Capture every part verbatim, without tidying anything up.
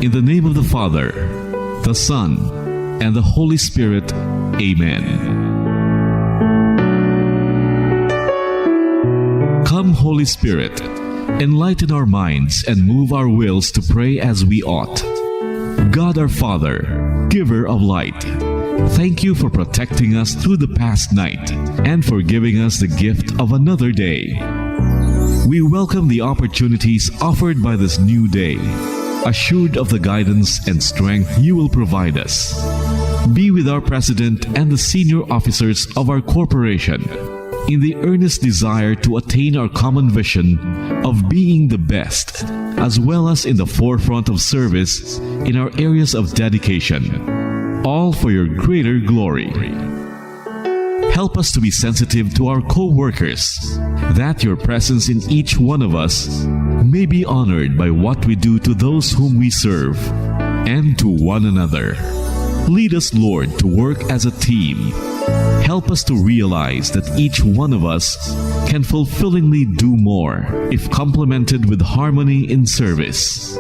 In the name of the Father, the Son, and the Holy Spirit, amen. Come, Holy Spirit, enlighten our minds and move our wills to pray as we ought. God our Father, giver of light, thank you for protecting us through the past night and for giving us the gift of another day. We welcome the opportunities offered by this new day, assured of the guidance and strength you will provide us. Be with our president and the senior officers of our corporation in the earnest desire to attain our common vision of being the best, as well as in the forefront of service in our areas of dedication, all for your greater glory. Help us to be sensitive to our co-workers, that your presence in each one of us may be honored by what we do to those whom we serve and to one another. Lead us, Lord, to work as a team. Help us to realize that each one of us can fulfillingly do more if complemented with harmony in service.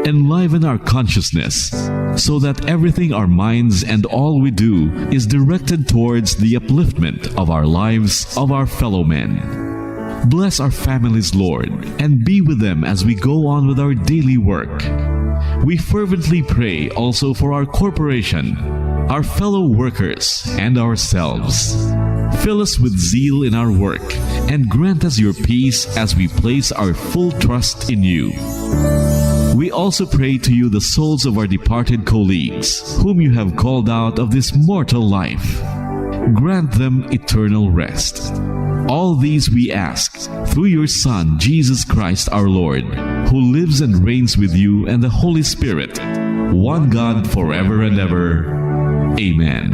Enliven our consciousness so that everything our minds and all we do is directed towards the upliftment of our lives of our fellow men. Bless our families, Lord, and be with them as we go on with our daily work. We fervently pray also for our corporation, our fellow workers, and ourselves. Fill us with zeal in our work and grant us your peace as we place our full trust in you. We also pray to you the souls of our departed colleagues, whom you have called out of this mortal life. Grant them eternal rest. All these we ask through your Son, Jesus Christ our Lord, who lives and reigns with you and the Holy Spirit, one God, forever and ever. Amen.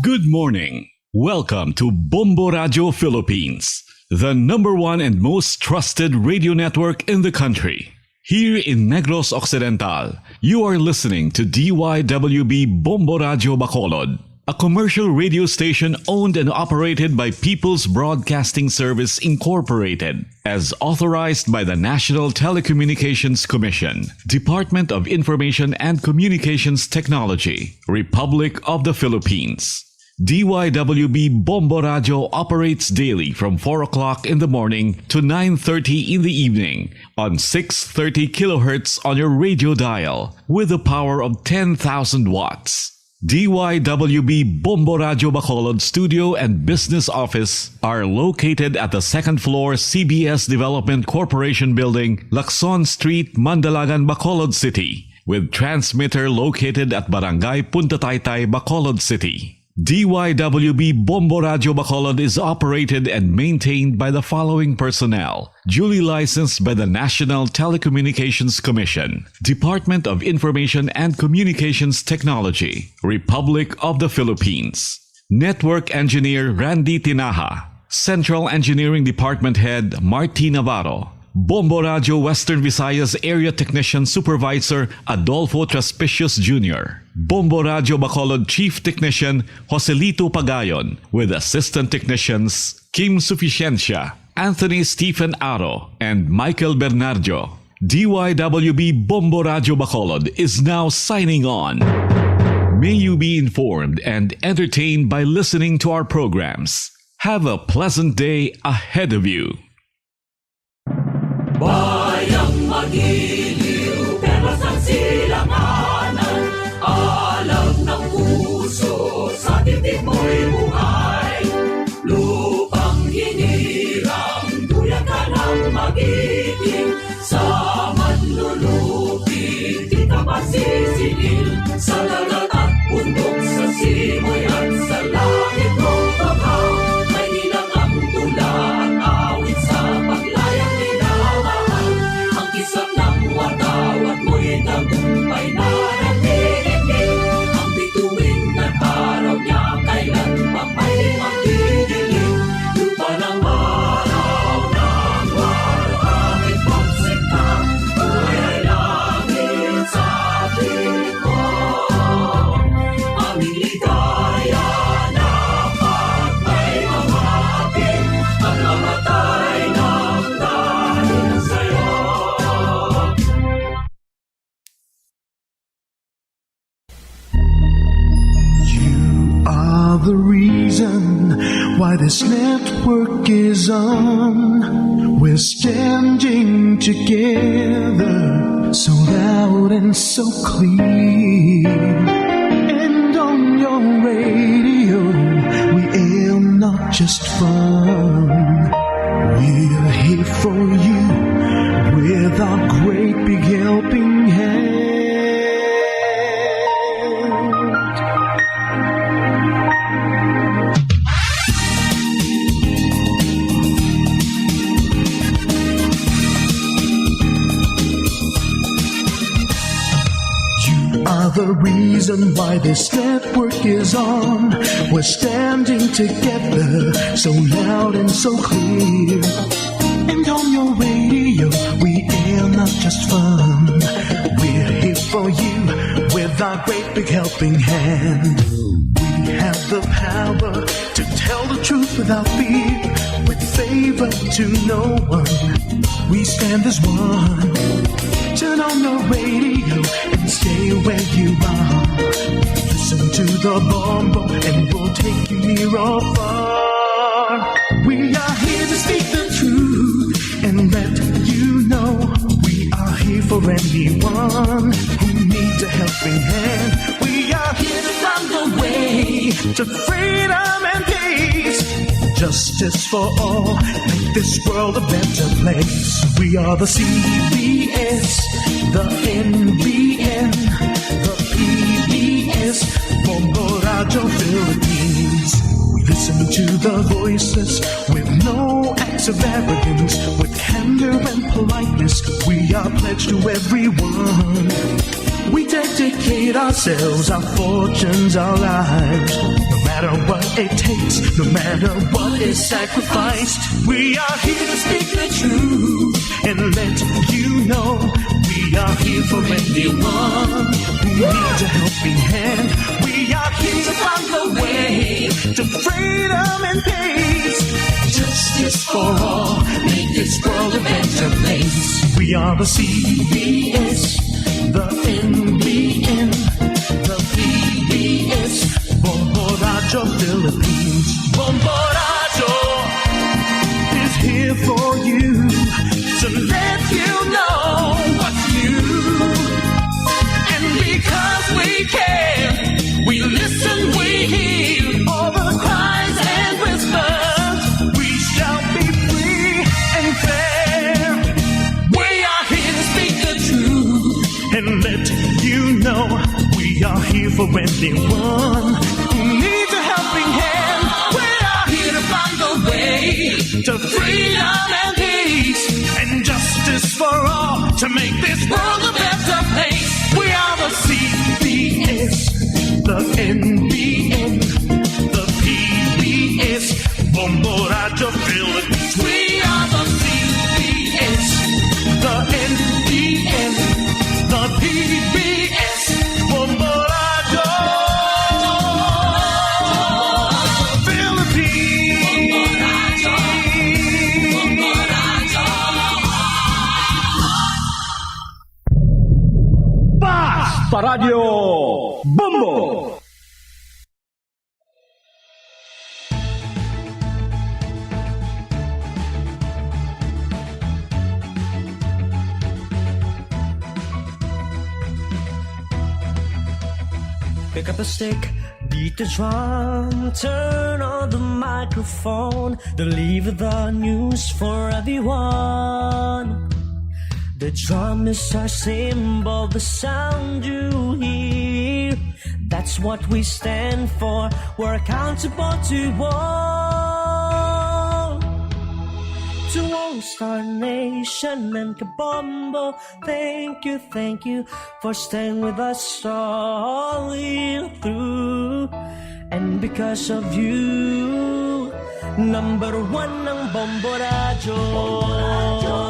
Good morning. Welcome to Bombo Radio Philippines, the number one and most trusted radio network in the country. Here in Negros Occidental, you are listening to D Y W B Bombo Radio Bacolod, a commercial radio station owned and operated by People's Broadcasting Service Incorporated, as authorized by the National Telecommunications Commission, Department of Information and Communications Technology, Republic of the Philippines. D Y W B Bombo Radio operates daily from four o'clock in the morning to nine thirty in the evening on six thirty kilohertz on your radio dial with a power of ten thousand watts. D Y W B Bombo Radio Bacolod studio and business office are located at the second floor C B S Development Corporation Building, Lacson Street, Mandalagan, Bacolod City, with transmitter located at Barangay Punta Taytay, Bacolod City. D Y W B Bombo Radio Bacolod is operated and maintained by the following personnel: duly licensed by the National Telecommunications Commission, Department of Information and Communications Technology, Republic of the Philippines. Network Engineer Randy Tinaja, Central Engineering Department Head Marty Navarro, Bombo Radio Western Visayas Area Technician Supervisor Adolfo Traspicios Junior, Bombo Radio Bacolod Chief Technician Joselito Pagayon, with Assistant Technicians Kim Suficiencia, Anthony Stephen Aro, and Michael Bernardo. D Y W B Bombo Radio Bacolod is now signing on. May you be informed and entertained by listening to our programs. Have a pleasant day ahead of you. Bayang magiliw, perlas ang silanganan, alam ng puso sa dibdib mo'y buhay. Lupang hinirang, duyan ka ng magiting, sa manlulupi, di ka masisingil, sa dagat at bundok, sa simoy at sa langit mong baha. May ilang ang tula at awit sa paglayang minamahal. Ang kisap ng watawat mo'y tagumpay na nagdidikit. Ang bituin at araw niya kailan pa may magdidilim. Lupa ng araw ng walo, aking pagsinta, buhay ay langit. This network is on. We're standing together, so loud and so clear. And on your radio, we aim not just fun. We're here for you with our great big helping hand. You are the reason why this network is on. We're standing together, so loud and so clear. And on your radio, we air not just fun. We're here for you with our great big helping hand. We have the power to tell the truth without fear, with favor to no one. We stand as one. Turn on your radio and stay where you are. Listen to the Bombo and we'll take you near or far. We are here to speak the truth and let you know we are here for anyone who needs a helping hand. We are here to find the way to freedom and peace. Justice for all, make this world a better place. We are the C B S, the N B N, the P B S, Bombo Radio Philippines. We listen to the voices with no acts of arrogance, with candor and politeness. We are pledged to everyone. We dedicate ourselves, our fortunes, our lives. No matter what it takes, no matter what is sacrificed, we are here to speak the truth and let you know we are here for anyone who needs a helping hand. We are here to find the way to freedom and peace. Justice for all, make this world a better place. We are the C B S, the N B N, the P B S, Bombo Radio Philippines. Bombo Radio is here for you to let you know what's new. And because we care, we listen, we hear all the cries and whispers. We shall be free and fair. We are here to speak the truth and let you know we are here for anyone who needs a helping hand. We are here to find a way to freedom and peace and justice for all to make this world a better place. We are the C B S, the N B N, the P B S, Bombo Radio Philippines. We are the C B S, the N B N, the P B S, Bombo Radio Philippines. Paz pa Radyo Bombo! Pick up a stick, beat the drum, turn on the microphone, deliver the news for everyone. The drum is our symbol, the sound you hear. That's what we stand for. We're accountable to all. To all Star Nation and Kabombo, thank you, thank you for staying with us all the year through. And because of you, number one ang Bombo Radyo. Oh, oh, oh.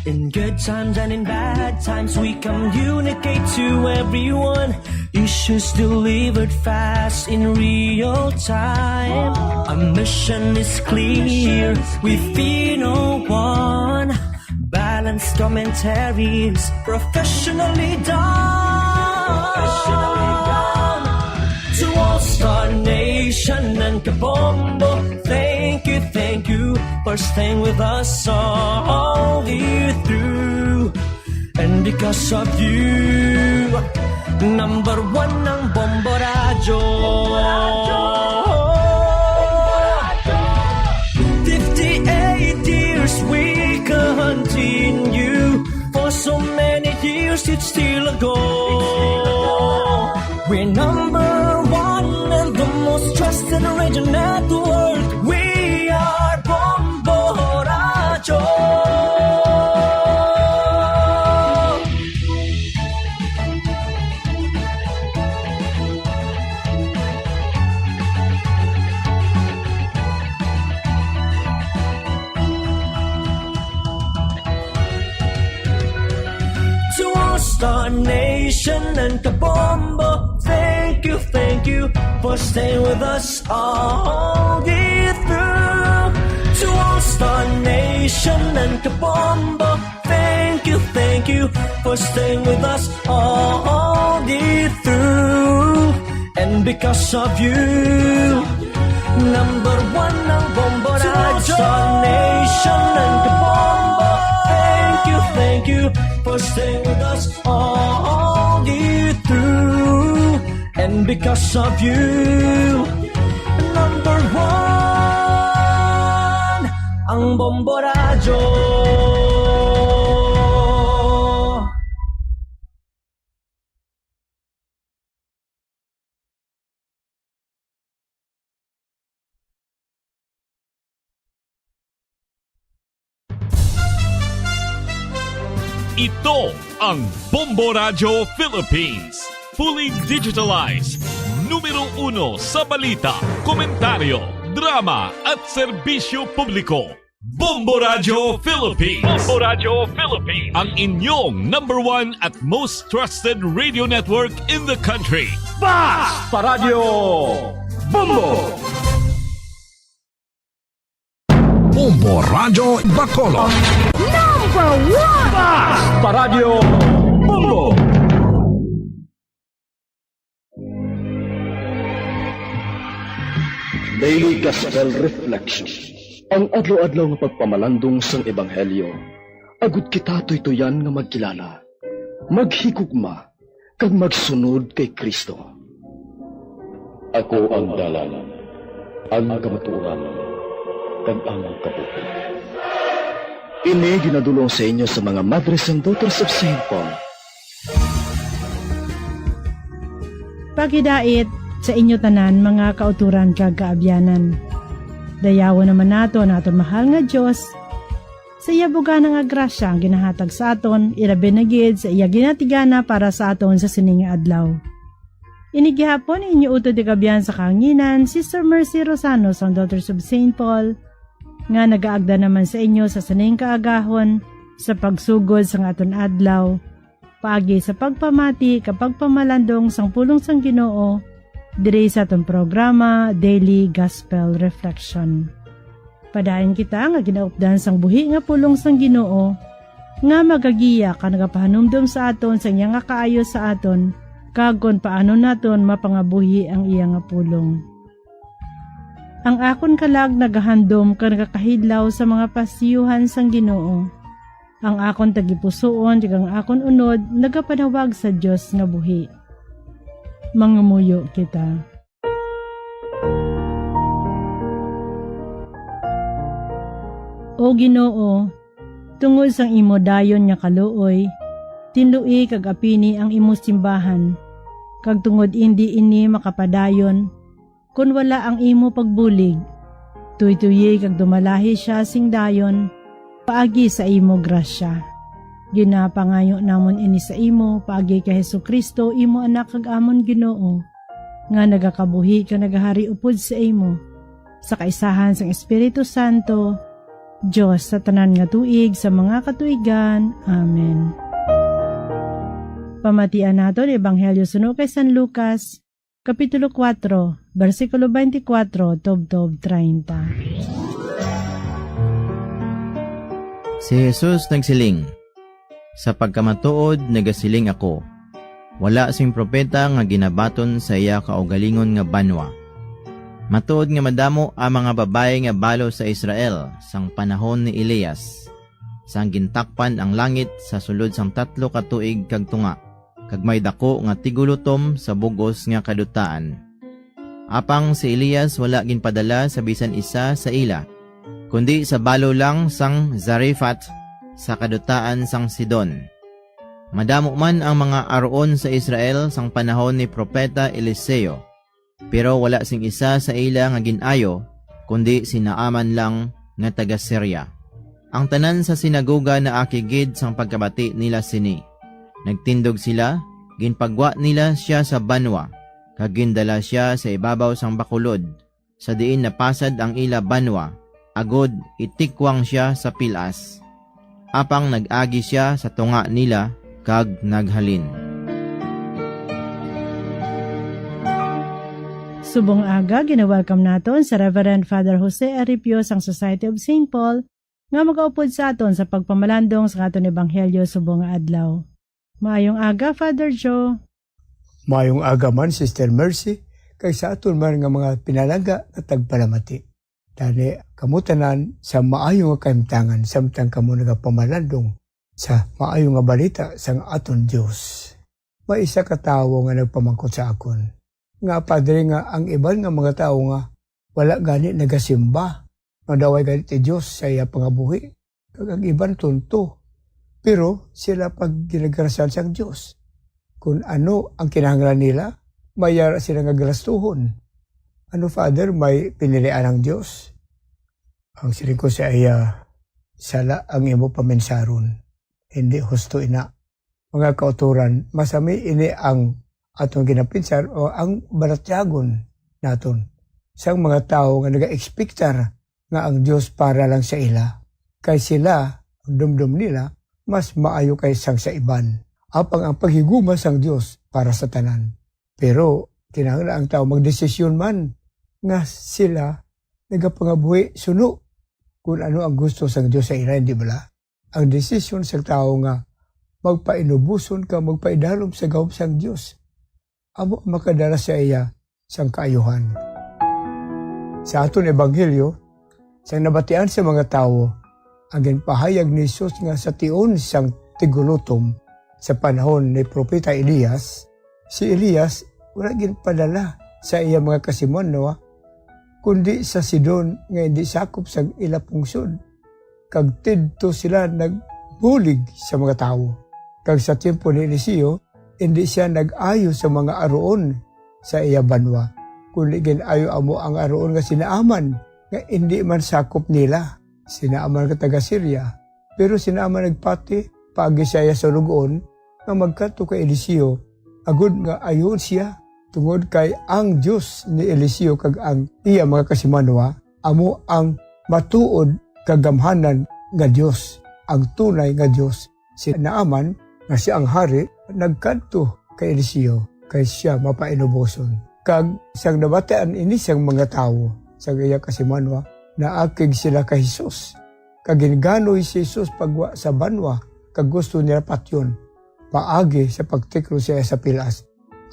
In good times and in bad times, we communicate to everyone. Issues delivered fast in real time. Our mission is clear, we fear no one. Battle Commentaries professionally done. Professionally done. To all Star Nation and Kabombo, thank you, thank you for staying with us all the way through. And because of you, number one ang Bombo Radyo. Fifty-eight years we continue. For so many years it's still a go. We're number one and the most trusted radio network. We are Bombo Radyo. To all Star Nation and Kabombo, thank you, thank you for staying with us all the way through. To all Star Nation and Kabombo, thank you, thank you for staying with us all the way through. And because of you, number one ang Bombo Radyo. Star Nation and Kabombo, thank you, thank you for staying with us all the way through. And because of you, number one ang Bombo Radyo. Ito ang Bombo Radyo Philippines. Fully digitalized. Numero uno sa balita, komentaryo, drama, at serbisyo publiko. Bombo Radyo Philippines. Bombo Radyo Philippines. Ang inyong number one at most trusted radio network in the country. Basta Radyo Bombo! Bombo Radyo Bacolod. Number one! Basta Radyo Bombo! Daily Gospel Reflection. Ang adlaw-adlaw nga pagpamalandong sang Ebanghelyo, agud kita tuytuyan nga magkilala, maghigugma, kag magsunod kay Cristo. Ako ang dalan, ang kamatuoran, kag ang kabuhi. Ini ginadul-ong sa inyo sa mga Madres and Daughters of Saint Paul. Paghidait sa inyo tanan, mga kautoran kag kaabyanan. Dayawon naman nato ang aton mahal nga Dios sa iya bugana nga grasya ang ginahatag sa aton, ilabi na gid sa iya ginatigana para sa aton sa sini nga adlaw. Ini gihapon inyo utod nga kaabyan sa kahanginan, Sister Mercy Rosano sang Daughters of Saint Paul, nga nagaagda naman sa inyo sa sining kaagahon sa pagsugod sang aton adlaw, paagi sa pagpamati kag pagpamalandong sang pulong sang Ginoo diri sa aton programa, Daily Gospel Reflection. Padayon kita nga ginaupdan sang buhi nga pulong sang Ginoo, nga magagiya kag nagapahanumdom sa aton sang iya nga kaayo sa aton, kag kon paano naton mapangabuhi ang iya nga pulong. Ang akon kalag nagahandom kag nagakahidlaw sa mga pasiyuhan sang Ginoo. Ang akon tagipusoon kag ang akon unod nagapanawag sa Dios nga buhi. Mangamuyo kita. O Ginoo, tungod sang imo dayon nga kaluoy, tinloi kag apini ang imo simbahan, kag tungod indi ini makapadayon kon wala ang imo pagbulig, tuytoyi kag dumalahi sia sing dayon paagi sa imo grasya. Ginapangayo namon ini sa imo paagi kay Jesu-Cristo, imo Anak kag amon Ginoo, nga nagakabuhi kag nagahari upod sa imo, sa kaisahan sang Espiritu Santo, Dios sa tanan nga tuig sa mga katuigan. Amen. Pamatian naton Ebanghelyo suno kay San Lucas, Kapitulo kuwatro, bersikulo twenty-four tubtob treinta. Si Jesus nagsiling, Sa pagkamatuod nagasiling ako, wala sing propeta nga ginabaton sa iya kaugalingon nga banwa. Matuod nga madamo ang mga babayi nga balo sa Israel sang panahon ni Elias, sang gintakpan ang langit sa sulod sang tatlo ka tuig kag tunga, kag may daku nga tigulutom sa bug-os nga kadutaan. Apang si Elias wala ginpadala sa bisan isa sa ila, kundi sa balo lang sang Zarephath sa kadutaan sang Sidon. Madamo man ang mga aruon sa Israel sang panahon ni Propeta Eliseo, pero wala sing isa sa ila nga gin-ayo, kundi si Naaman lang nga taga Siria. Ang tanan sa sinagoga naakig gid sang pagkabati nila sini. Nagtindog sila, ginpagwa nila sia sa banwa, kag gindala sia sa ibabaw sang bakulod, sa diin napasad ang ila banwa, agod itikwang sia sa pilas. Apang nag-agi sia sa tunga nila kag naghalin. Subong aga, gina-welcome naton si Reverend Father Jose Aripio sang Society of Saint Paul nga magaupod sa aton sa pagpamalandong sa aton ebanghelyo subong nga adlaw. Maayong aga, Father Joe. Maayong aga man, Sister Mercy, kag sa aton man nga mga pinalangga nga tagpalamati. Tani, kamo tanan sa maayo nga kahimtangan samtang kamo nagapamalandong sa maayo nga balita sang aton Dios. May isa ka tawo nga nagpamangkot sa akon, nga, "Padre, nga ang iban nga mga tawo nga wala gani nagasimba, madaway gani ti Dios sa iya pangabuhi, kag ang iban tunto, pero sila pag ginagrasyan sang Dios. Kun ano ang kinahanglan nila, may yara sila nga galastuhon. Ano, Father, may pinilian ang Dios?" Ang siling ko sa iya, "Sala ang imo paminsaron. Hindi husto ina." Mga kautoran, masami ini ang aton ginapinsar o ang balatyagon naton sang mga tawo nga nagaekspektar nga ang Dios para lang sa ila, kay sila, ang dumdom nila, mas maayo kay sang sa iban. Apang ang paghigugma sang Dios para sa tanan. Pero kinahanglan ang tawo magdesisyon man nga sila nagapangabuhi suno kun ano ang gusto sang Dios sa ila, hindi bala? Ang desisyon sang tawo nga magpainuboson ka magpaidalom sa gahom sang Dios amo ang makadala sa iya sang kaayuhan. Sa aton ebanghelyo, sang nabatian sa mga tawo ang ginpahayag ni Jesus nga sa tion sang tigulutom sa panahon ni Propeta Elias, si Elias wala ginpadala sa iya mga kasimanwa, kundi sa Sidon nga indi sakop sang ila pungsod, kag didto sila nagbulig sa mga tawo. Kag sa tiyempo ni Eliseo, indi sia nag-ayo sa mga aruon sa iya banwa, kundi gin-ayo amo ang aruon nga si Naaman, nga indi man sakop nila. Si Naaman nga taga Siria, pero si Naaman nagpati paagi sa iya suloguon nga magkadto kay Eliseo, agod nga ayuon sia, tungod kay ang Dios ni Eliseo kag ang iya mga kasimanwa amo ang matuod kag gamhanan nga Dios, ang tunay nga Dios. Si Naaman, nga sia ang hari, nagkadto kay Eliseo kay sia mapainuboson. Kag sang nabatian ini sang mga tawo, sang iya kasimanwa, naakig sila kay Jesus. Kag ginganoy si Jesus pagwa sa banwa, kag gusto nila patyon paagi sa pagtiklo sa iya sa pilas.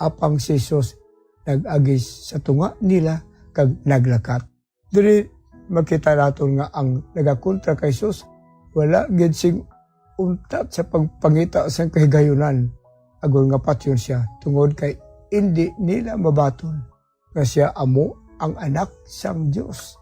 Apang si Jesus nag-agi sa tunga nila kag naglakat. Diri makita naton nga ang nagakontra kay Jesus wala gid sing untat sa pagpangita sang kahigayunan, agod nga patyon sia, tungod kay indi nila mabaton nga sia amo ang Anak sang Dios,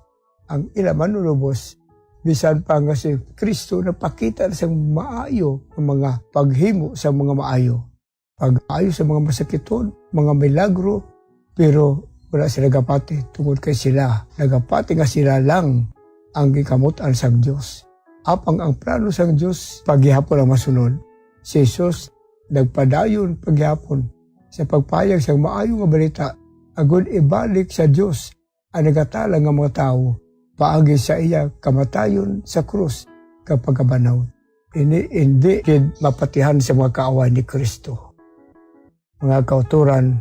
ang ila Manunubos, bisan pa nga si Cristo nagpakita na sang maayo nga mga paghimo sang mga maayo, pag-ayo sa mga masakiton, mga milagro, pero wala sila nagapati, tungod kay sila nagapati nga sila lang ang ginkamut-an sang Dios. Apang ang plano sang Dios pa gihapon ang masunod. Si Jesus nagpadayon pa gihapon sa pagpahayag sang maayo nga balita, agod ibalik sa Dios ang nagatala nga mga tawo paagi sa iya kamatayon sa krus kag pagkabanhaw. Ini indi gid mapatihan sa mga kaaway ni Cristo. Mga kautoran,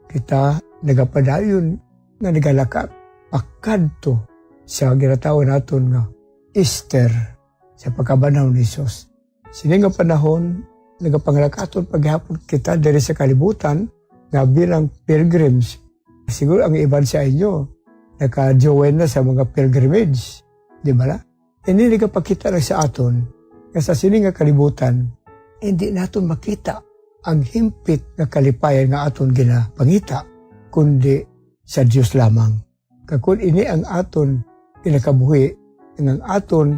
kita nagapadayon nga nagalakat pakadto sa ginatawag naton nga Easter, sa pagkabanhaw ni Jesus. Sini nga panahon, nagapangalakaton pa gihapon kita diri sa kalibutan nga bilang pilgrims. Siguro ang iban sa inyo naka-join na sa mga pilgrimage, di ba na? Ini nagapakita lang sa aton nga sa sini nga kalibutan, hindi naton makita ang himpit nga kalipayan nga aton ginapangita, kundi sa Dios lamang. Kag kon ini ang aton pinakabuhi, ang aton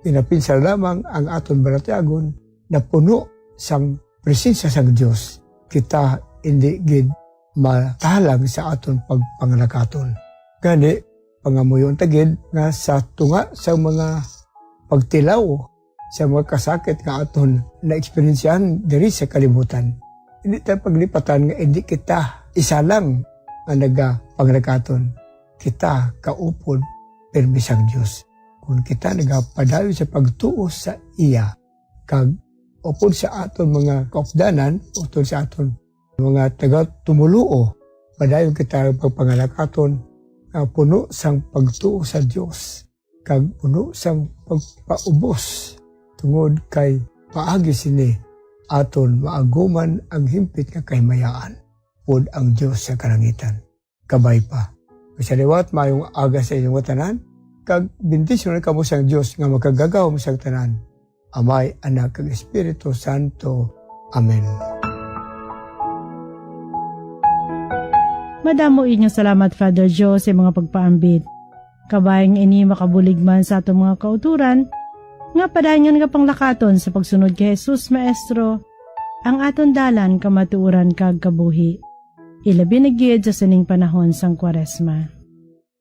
pinapinsar lamang ang aton balatyagon, napuno sang presensya sang Dios, kita indi gid matalang sa aton pagpangalakaton. Gani, pangamuyon ta gid nga sa tunga sa mga pagtilaw sa mga kasakit nga aton naeksperiensyahan diri sa kalibutan, hindi ta paglipatan nga hindi kita isa lang nga nagapangalakaton. Kita kaupod pirmi sang Dios. Kon kita nagapadayon sa pagtuo sa iya, kag upod sa aton mga kaupdanan, upod sa aton mga taga-tumoluo, padayon kita pagpangalakaton nga puno sang pagtuo sa Dios, kag puno sang pagpaubos, tungod kay paagi sini aton maaguman ang himpit nga kahimayaan pod ang Dios sa kalangitan. Kabay pa. Sa liwat, maayong aga sa inyong tanan, kag bendisyonan kamo sang Dios nga makagagahom sang tanan, Amay, Anak, kag Espiritu Santo. Amen. Madamo gid nga salamat, Father Joe, sa mga pagpaambit. Kabay nga ini makabulig man sa aton mga kauturan, nga padayon nga panglakaton sa pagsunod kay Jesus, Maestro, ang aton dalan, kamatuoran, kag kabuhi. Ilabi na gid sa sining panahon sang Kwaresma.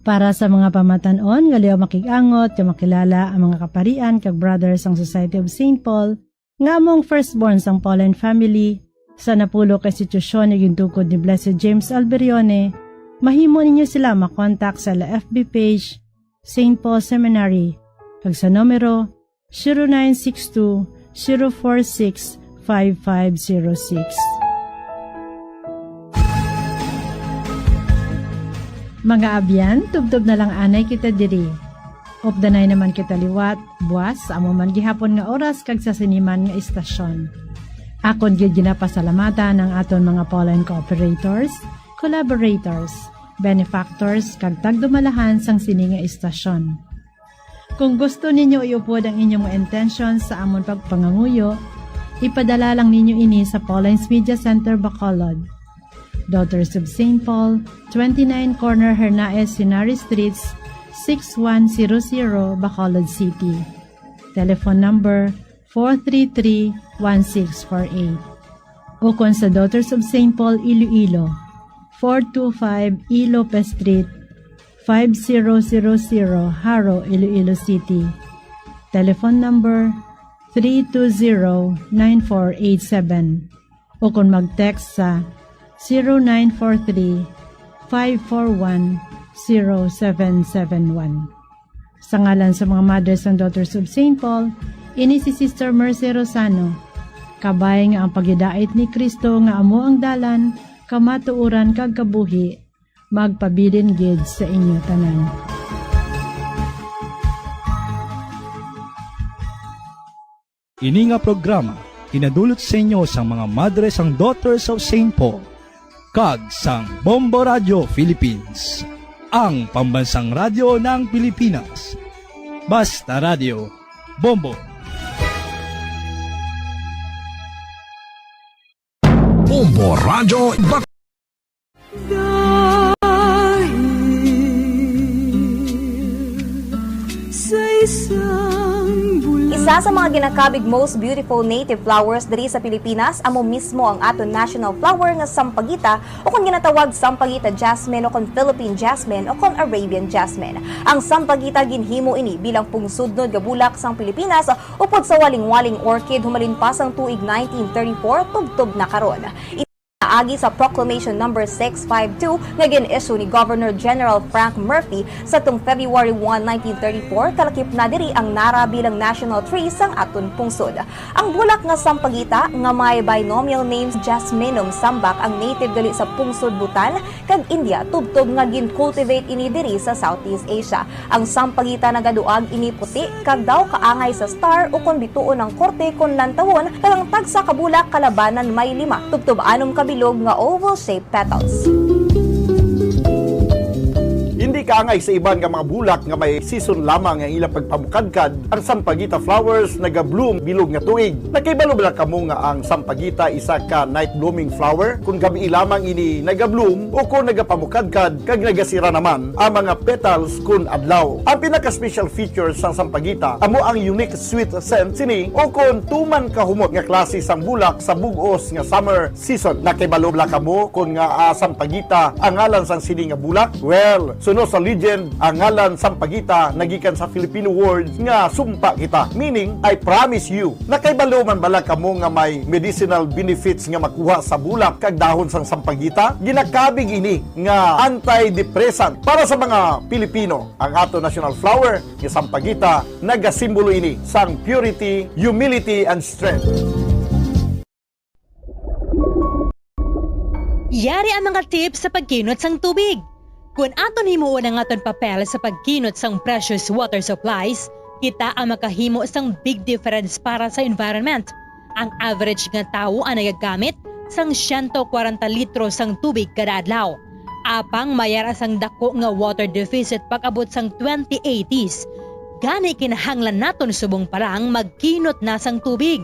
Para sa mga pamatan-on nga liaw makig-angot nga makilala ang mga kaparian kag brothers sang Society of Saint Paul, nga amo ang firstborn sang Pauline family, sa napulo ka institusyon nga gintukod ni Blessed James Alberione, mahimo ninyo sila makontak sa ila F B page, Saint Paul Seminary, kag sa numero zero nine six two, zero four six, five five zero six. Mga abyan, tubtob na lang anay kita diri. Updanay naman kita liwat, buas, sa amo man gihapon nga oras kag sa sini man nga istasyon. Akon gid ginapasalamatan ang aton mga Pauline cooperators, collaborators, benefactors, kag tagdumalahan sang sini nga istasyon. Kung gusto ninyo iupod ang inyong mga intensyon sa amon pagpangamuyo, ipadala lang ninyo ini sa Pauline's Media Center, Bacolod, Daughters of Saint Paul, twenty-nine Corner Hernaez Henares Streets, six one zero zero, Bacolod City. Telephone number four three three, one six four eight. Ukon sa Daughters of Saint Paul, Iloilo, four two five E Lopez Street, five zero zero zero, Jaro, Iloilo City. Telephone number three two zero, nine four eight seven. Ukon mag-text sa zero nine four three, five four one, zero seven seven one. Sa ngalan sa mga Mothers and Daughters of Saint Paul, ini si Sister Mercy Rosano. Kabay nga ang paghidait ni Cristo nga amo ang dalan, kamatuoran, kag kabuhi, magpabilin gid sa inyo tanan. Ini nga programa ginadulot sa inyo sang mga Madres sang Daughters of Saint Paul kag sang Bombo Radio Philippines, ang pambansang radyo ng Pilipinas. Basta Radio, Bombo. Bombo Radio Bac- Dahil sa isang bulaklak. Isa sa mga ginakabig most beautiful native flowers diri sa Pilipinas amo mismo ang aton national flower nga sampagita, o kon ginatawag sampagita jasmine, o kon Philippine jasmine, o kon Arabian jasmine. Ang sampagita, ginhimo ini bilang pungsudnod nga bulak sang Pilipinas, upod sa walingwaling orchid, humalin pa sang tuig nineteen thirty-four tubtob na karon. Agi sa Proclamation Number six five two nga gin-issue ni Governor General Frank Murphy sa tung February one, nineteen thirty-four, kalakip na diri ang nara bilang national tree sang aton pungsod. Ang bulak nga sampagita, nga may binomial names Jasminum sambac, ang native gali sa pungsod Bhutan kag India, tubtob nga gin-cultivate ini diri sa Southeast Asia. Ang sampagita nagaduag ini puti kag daw kaangay sa star ukon bituon ang korte kon lantawon, kag ang tagsa ka bulak kalabanan may lima, tubtob anom ka bilog nga oval-shaped petals. Hindi kaangay sa iban nga mga bulak nga may season lamang ang ilang pagpamukadkad, ang sampagita flowers naga-bloom bilog nga tuig. Nakahibalo bala kamo nga ang sampagita isa ka night blooming flower? Kung gabii lamang ini naga-bloom o kung nagapamukadkad kag nagasira naman, ang mga petals kun adlaw. Ang pinaka-special feature sang sampagita amo ang unique sweet scent sini o kon tuman kahumot nga klase sang bulak sa bug-os nga summer season. Nakahibalo bala kamo kon ngaa sampagita ang ngalan sang sini nga bulak? Well, suno sa legend, ang ngalan sampagita nagikan sa Filipino word nga sumpa kita, meaning I promise you. Nakahibalo man bala kamo nga may medicinal benefits nga makuha sa bulak kag dahon sang sampagita? Ginakabig ini nga antidepressant para sa mga Pilipino. Ang ato national flower nga sampagita nagasimbolo ini sang purity, humility, and strength. Yari ang mga tips sa pagkinot sang tubig. Kon aton himuon ang aton papel sa pagkinot sang precious water supplies, kita ang makahimo sang big difference para sa environment. Ang average nga tawo ang nagagamit sang siyento kwarenta litro sang tubig kada adlaw. Apang may ara sang dako nga water deficit pag-abot sang twenty eighties. Gani, kinahanglan naton subong pa lang magkinot na sang tubig.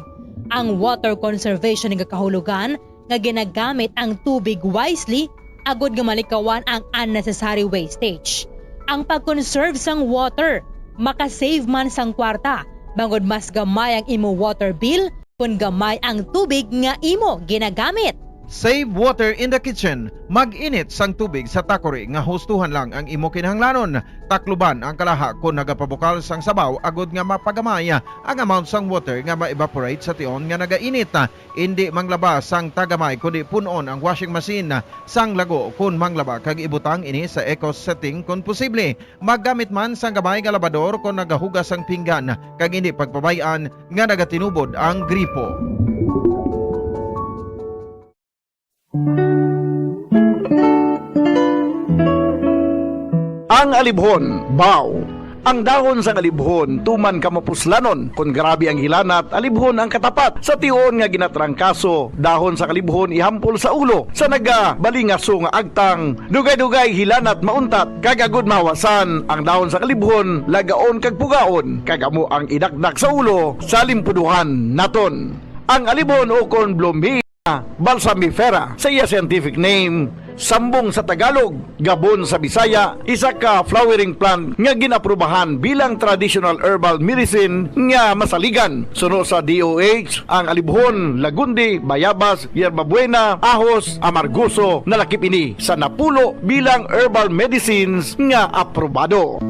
Ang water conservation nagakahulugan nga ginagamit ang tubig wisely agod nga malikawan ang unnecessary wastage. Ang pag-conserve sang water maka-save man sang kwarta, bangod mas gamay ang imo water bill kon gamay ang tubig nga imo ginagamit. Save water in the kitchen. Mag-init sang tubig sa takori nga hustuhan lang ang imo kinahanglanon. Takluban ang kalaha kon nagapabukal sang sabaw agod nga mapagamay ang amount sang water nga ma-evaporate sa tion nga nagainit. Indi manglaba sang tagamay, kundi pun-on ang washing machine sang lago kon manglaba kag ibutang ini sa eco setting kon posible. Maggamit man sang gamay nga labador kon nagahugas sang pinggan, kag indi pagpabay-an nga nagatinubod ang gripo. Ang alibhon, baw. Ang dahon sang alibhon tuman ka mapuslanon. Kon grabe ang hilanat, alibhon ang katapat. Sa tion nga ginatrangkaso, dahon sang alibhon ihampol sa ulo. Sa nagabalingaso nga agtang, dugay-dugay hilanat mauntat, kag agod mahawasan, ang dahon sang alibhon lagaon kag pugaon, kag amo ang idakdak sa ulo sa limpuduhan naton. Ang alibhon ukon Blomhia balsamifera sa iya scientific name, sambong sa Tagalog, gabon sa Bisaya, isa ka flowering plant nga gin-aprubahan bilang traditional herbal medicine nga masaligan. Suno sa D O H, ang alibhon, lagundi, bayabas, yerbabuena, ahos, amargoso, nalakip ini sa napulo bilang herbal medicines nga aprobado.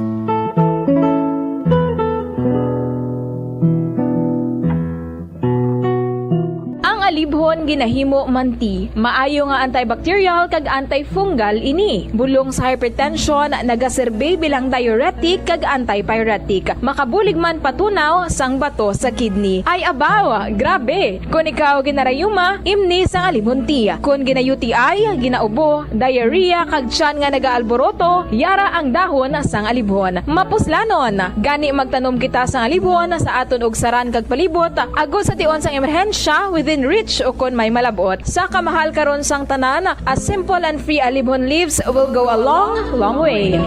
Ang alibhon ginahimo man tea. Maayo nga antibacterial kag antifungal ini. Bulong sa hypertension, nagaserbi bilang diuretic kag antipyretic. Makabulig man patunaw sang bato sa kidney. Ay abaw, grabe! Kon ikaw ginarayuma, imni sang alibhon tea. Kon gina-U T I, ginaubo, diarrhea, kag tiyan nga nagaalboroto, yara ang dahon sang alibhon. Mapuslanon! Gani magtanom kita sang alibhon sa aton ugsaran kag palibot, agod sa tion sang emerhensya, within reach ukon may malab-ot. Sa kamahal karon sang tanan, a simple and free alibhon leaves will go a long, long way.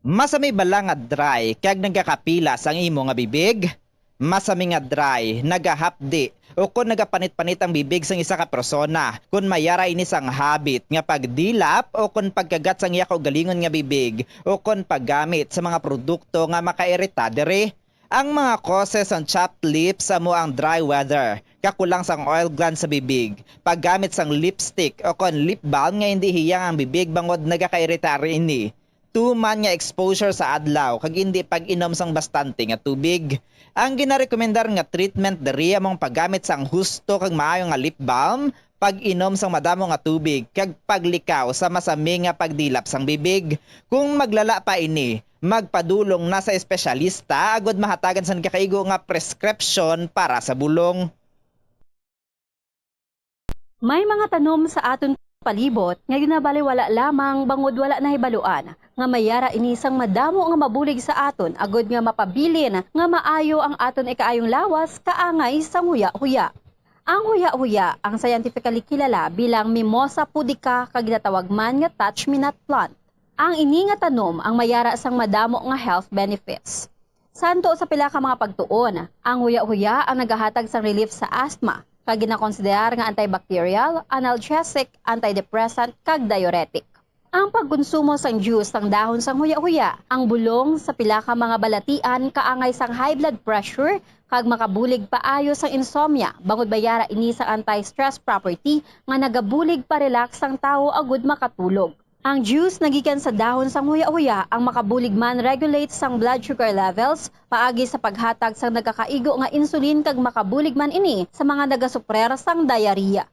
Masami bala nga dry kag nagakapilas ang imo nga bibig? Masami nga dry, nagahapdi, ukon nagapanit-panit ang bibig sang isa ka persona? Kon may ara ini sang habit nga pagdilap ukon pagkagat sang iya kaugalingon nga bibig, ukon paggamit sa mga produkto nga makairita diri, Ang mga causes sang chapped lips amo ang dry weather, kakulang sang oil gland sa bibig, paggamit sang lipstick o kon lip balm nga hindi hiyang ang bibig bangod nagakairita ini, tuman nga exposure sa adlaw, kag indi pag-inom sang bastante nga tubig. Ang ginarekomendar nga treatment diri amo ang paggamit sang husto kag maayo nga lip balm, pag-inom sang madamo nga tubig, kag paglikaw sa masami nga pagdilap sang bibig. Kung maglala pa ini, magpadulong na sa espesyalista agud mahatagan sang nagakaigo nga prescription para sa bulong. May mga tanom sa aton palibot nga ginabaliwala lamang bangod wala nahibaluan nga may yara ini sang madamo nga mabulig sa aton agud nga mapabilin nga maayo ang aton ikaayong lawas kaangay sang huya-huya. Ang huya-huya, ang scientifically kilala bilang Mimosa pudica kag ginatawag man nga touch-me-not plant. Ang ini nga tanom ang may yara sang madamo nga health benefits. Santo sa pila ka mga pagtuon, ang huya-huya ang nagahatag sang relief sa asthma, kag ginakonsiderar nga antibacterial, analgesic, antidepressant, kag diuretic. Ang pagkonsumo sang juice sang dahon sang huya-huya, ang bulong sa pila ka mga balatian kaangay sang high blood pressure kag makabulig paayo sang insomnia, bangod may yara ini sang anti-stress property nga nagabulig pa-relax sang tawo agud makatulog. Ang juice nga gikan sa dahon sang huya-huya ang makabulig man regulate sang blood sugar levels paagi sa paghatag sang nagakaigo nga insulin kag makabulig man ini sa mga nagasuprer sang diarrhea.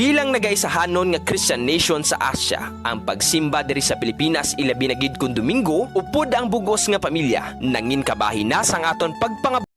Bilang nagaisahanon nga Christian nation sa Asia, ang pagsimba diri sa Pilipinas, ilabi na gid kon Domingo, upod ang bug-os nga pamilya, nangin kabahin na sang aton pagpangab-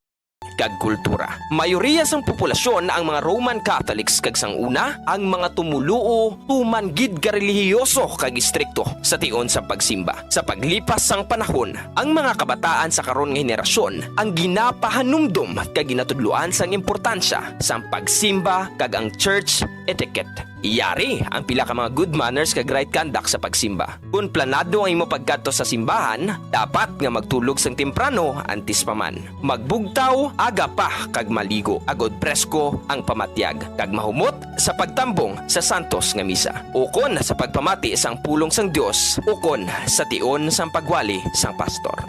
kag kultura. Mayoriya sang populasyon ang mga Roman Catholics kag sang una, ang mga tumoluo tuman gid ka relihiyoso kag istrikto sa tion sa pagsimba. Sa paglipas sang panahon, ang mga kabataan sa karon nga henerasyon ang ginapahanumdom kag ginatudloan sang importansya sang pagsimba kag ang church etiquette. Yari ang pila ka mga good manners kag right conduct sa pagsimba. Kon planado ang imo pagkadto sa simbahan, dapat nga magtulog sang temprano antes pa man. Magbugtaw aga pa kag maligo agod presko ang pamatyag kag mahumot sa pagtambong sa santos nga misa, ukon sa pagpamati sang pulong sang Dios, ukon sa tion sang pagwali sang pastor.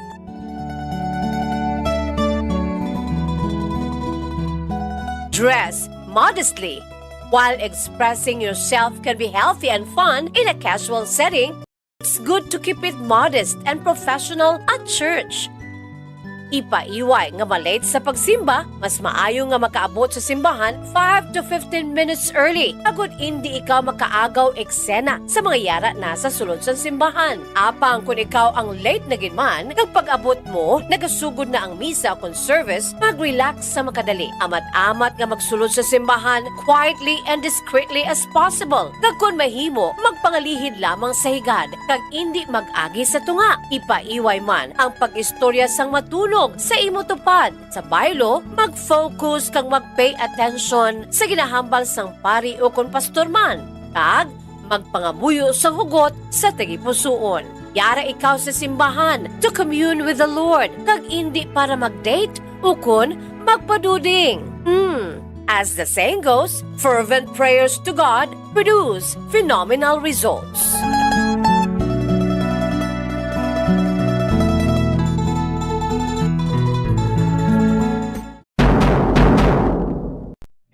Dress modestly. While expressing yourself can be healthy and fun in a casual setting, it's good to keep it modest and professional at church. Ipaiway nga ma-late sa pagsimba, mas maayo nga makaabot sa simbahan five to fifteen minutes early, agod indi ikaw makaagaw eksena sa mga yara na sa sulod sang simbahan. Apang kon ikaw ang late na gid man, kag pag-abot mo, nagasugod na ang misa kon service, mag-relax sa makadali. Amat-amat nga magsulod sa simbahan quietly and discreetly as possible. Kag kon mahimo, magpangalihid lamang sa higad, kag indi mag-agi sa tunga. Ipaiway man ang pag-istorya sang matunog sa imo tupad. Sa baylo, mag-focus kag mag-pay attention sa ginahambal sang pari ukon pastor man, kag magpangamuyo sang hugot sa tagipusoon. Yara ikaw sa simbahan to commune with the Lord, kag indi para mag-date ukon magpaduding. Hmm. As the saying goes, fervent prayers to God produce phenomenal results.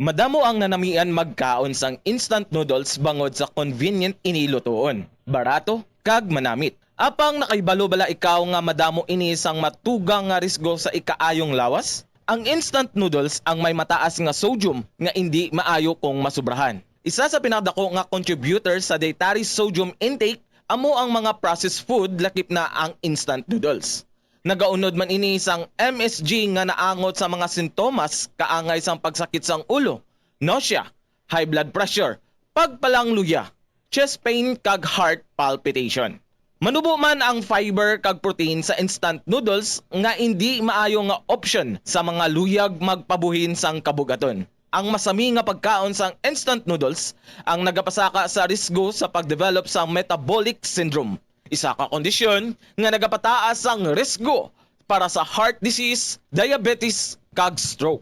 Madamo ang nanamian magkaon sang instant noodles bangod sa convenient ini lutoon, barato, kag manamit. Apang nakahibalo bala ikaw nga madamo ini sang matugang nga risgo sa ikaayong lawas? Ang instant noodles ang may mataas nga sodium nga indi maayo kung masubrahan. Isa sa pinakadako nga contributor sa dietary sodium intake amo ang mga processed food, lakip na ang instant noodles. Nagaunod man ini sang M S G nga naangot sa mga sintomas kaangay sang pagsakit sang ulo, nausea, high blood pressure, pagpalangluya, chest pain kag heart palpitation. Manubo man ang fiber kag protein sa instant noodles nga indi maayo nga option sa mga luyag magpabuhin sang kabugaton. Ang masami nga pagkaon sang instant noodles ang nagapasaka sa risgo sa pag-develop sang metabolic syndrome, isa ka kondisyon nga nagapataas sang risgo para sa heart disease, diabetes, kag stroke.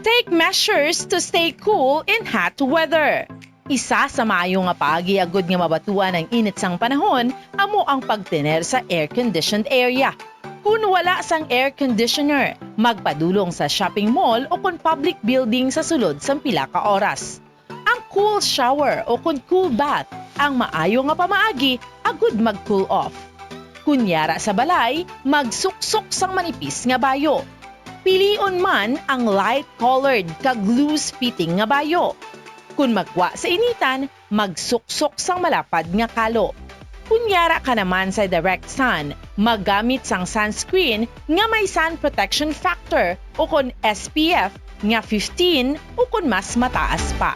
Take Measures to stay cool in hot weather. Isa sa maayo nga paagi agud nga mabatuan ang init sang panahon amo ang pagtener sa air-conditioned area. Kon wala sang air conditioner, magpadulong sa shopping mall o kon public building sa sulod sang pila ka oras. Ang cool shower o kon cool bath ang maayo nga pamaagi agud mag-cool off. Kon yara sa balay, magsuksok sang manipis nga bayo. Pilion man ang light-colored kag loose-fitting nga bayo. Kon magwa sa initan, magsuksok sang malapad nga kalo. Kon yara ka naman sa direct sun, maggamit sang sunscreen nga may sun protection factor o kon S P F nga fifteen o kon mas mataas pa.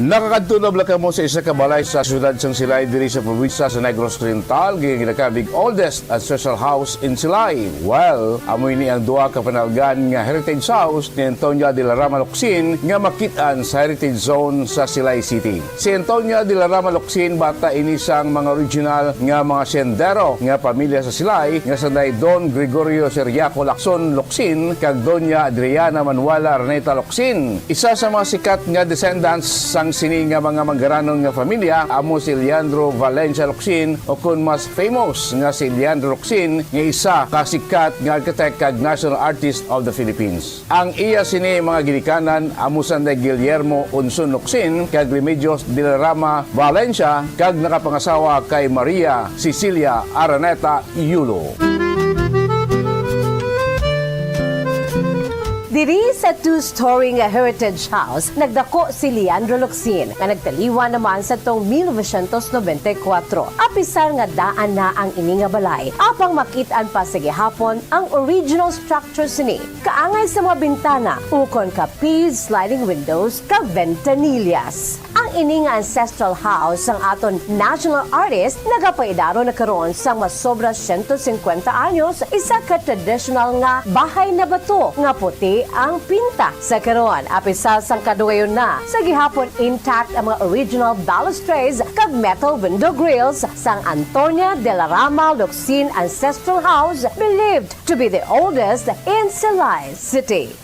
Nakakadto na bala kamo sa isa ka balay sa siyudad sang Silay diri sa probinsya sa Negros Oriental, nga ginakabig oldest ancestral house in Silay? Well, amo ini ang duha ka panalgan nga heritage house ni Antonia de la Rama Locsin nga makit-an sa Heritage Zone sa Silay City. Si Antonia de la Rama Locsin bata ini sang mga original nga mga sendero nga pamilya sa Silay nga sanday Don Gregorio Ciriaco Lacson Locsin kag Doña Adriana Manuela Araneta Locsin. Isa sa mga sikat nga descendants sang sini nga mga manggaranon nga familya amo si Leandro Valencia Locsin, o kon mas famous nga si Leandro Locsin, nga isa ka sikat nga architect kag national artist of the Philippines. Ang iya sini mga ginikanan amo sanday Guillermo Unson Locsin kag Remedios de la Rama Valencia, kag nakapangasawa kay Maria Cecilia Araneta Yulo. Diri sa two-story nga heritage house, nagdako si Leandro Locsin, nga nagtaliwan naman sa tong mil novecientos nobenta y kuwatro. Apisar nga daan na ang ini nga balay, apang makit-an pa sa gihapon ang original structure sini, kaangay sa mga bintana, ukon ka P sliding windows kag ventanillas. Ang ini nga ancestral house sang aton national artist nagapaidaro na karon sang masobra siyento singkwenta anyos, isa ka traditional nga bahay na bato nga puti ang pinta sa karon. Apisar sang kadugayon na, sa gihapon intact ang mga original balustrades kag metal window grills sang Antonia de la Rama Locsin Ancestral House, believed to be the oldest in Silay City.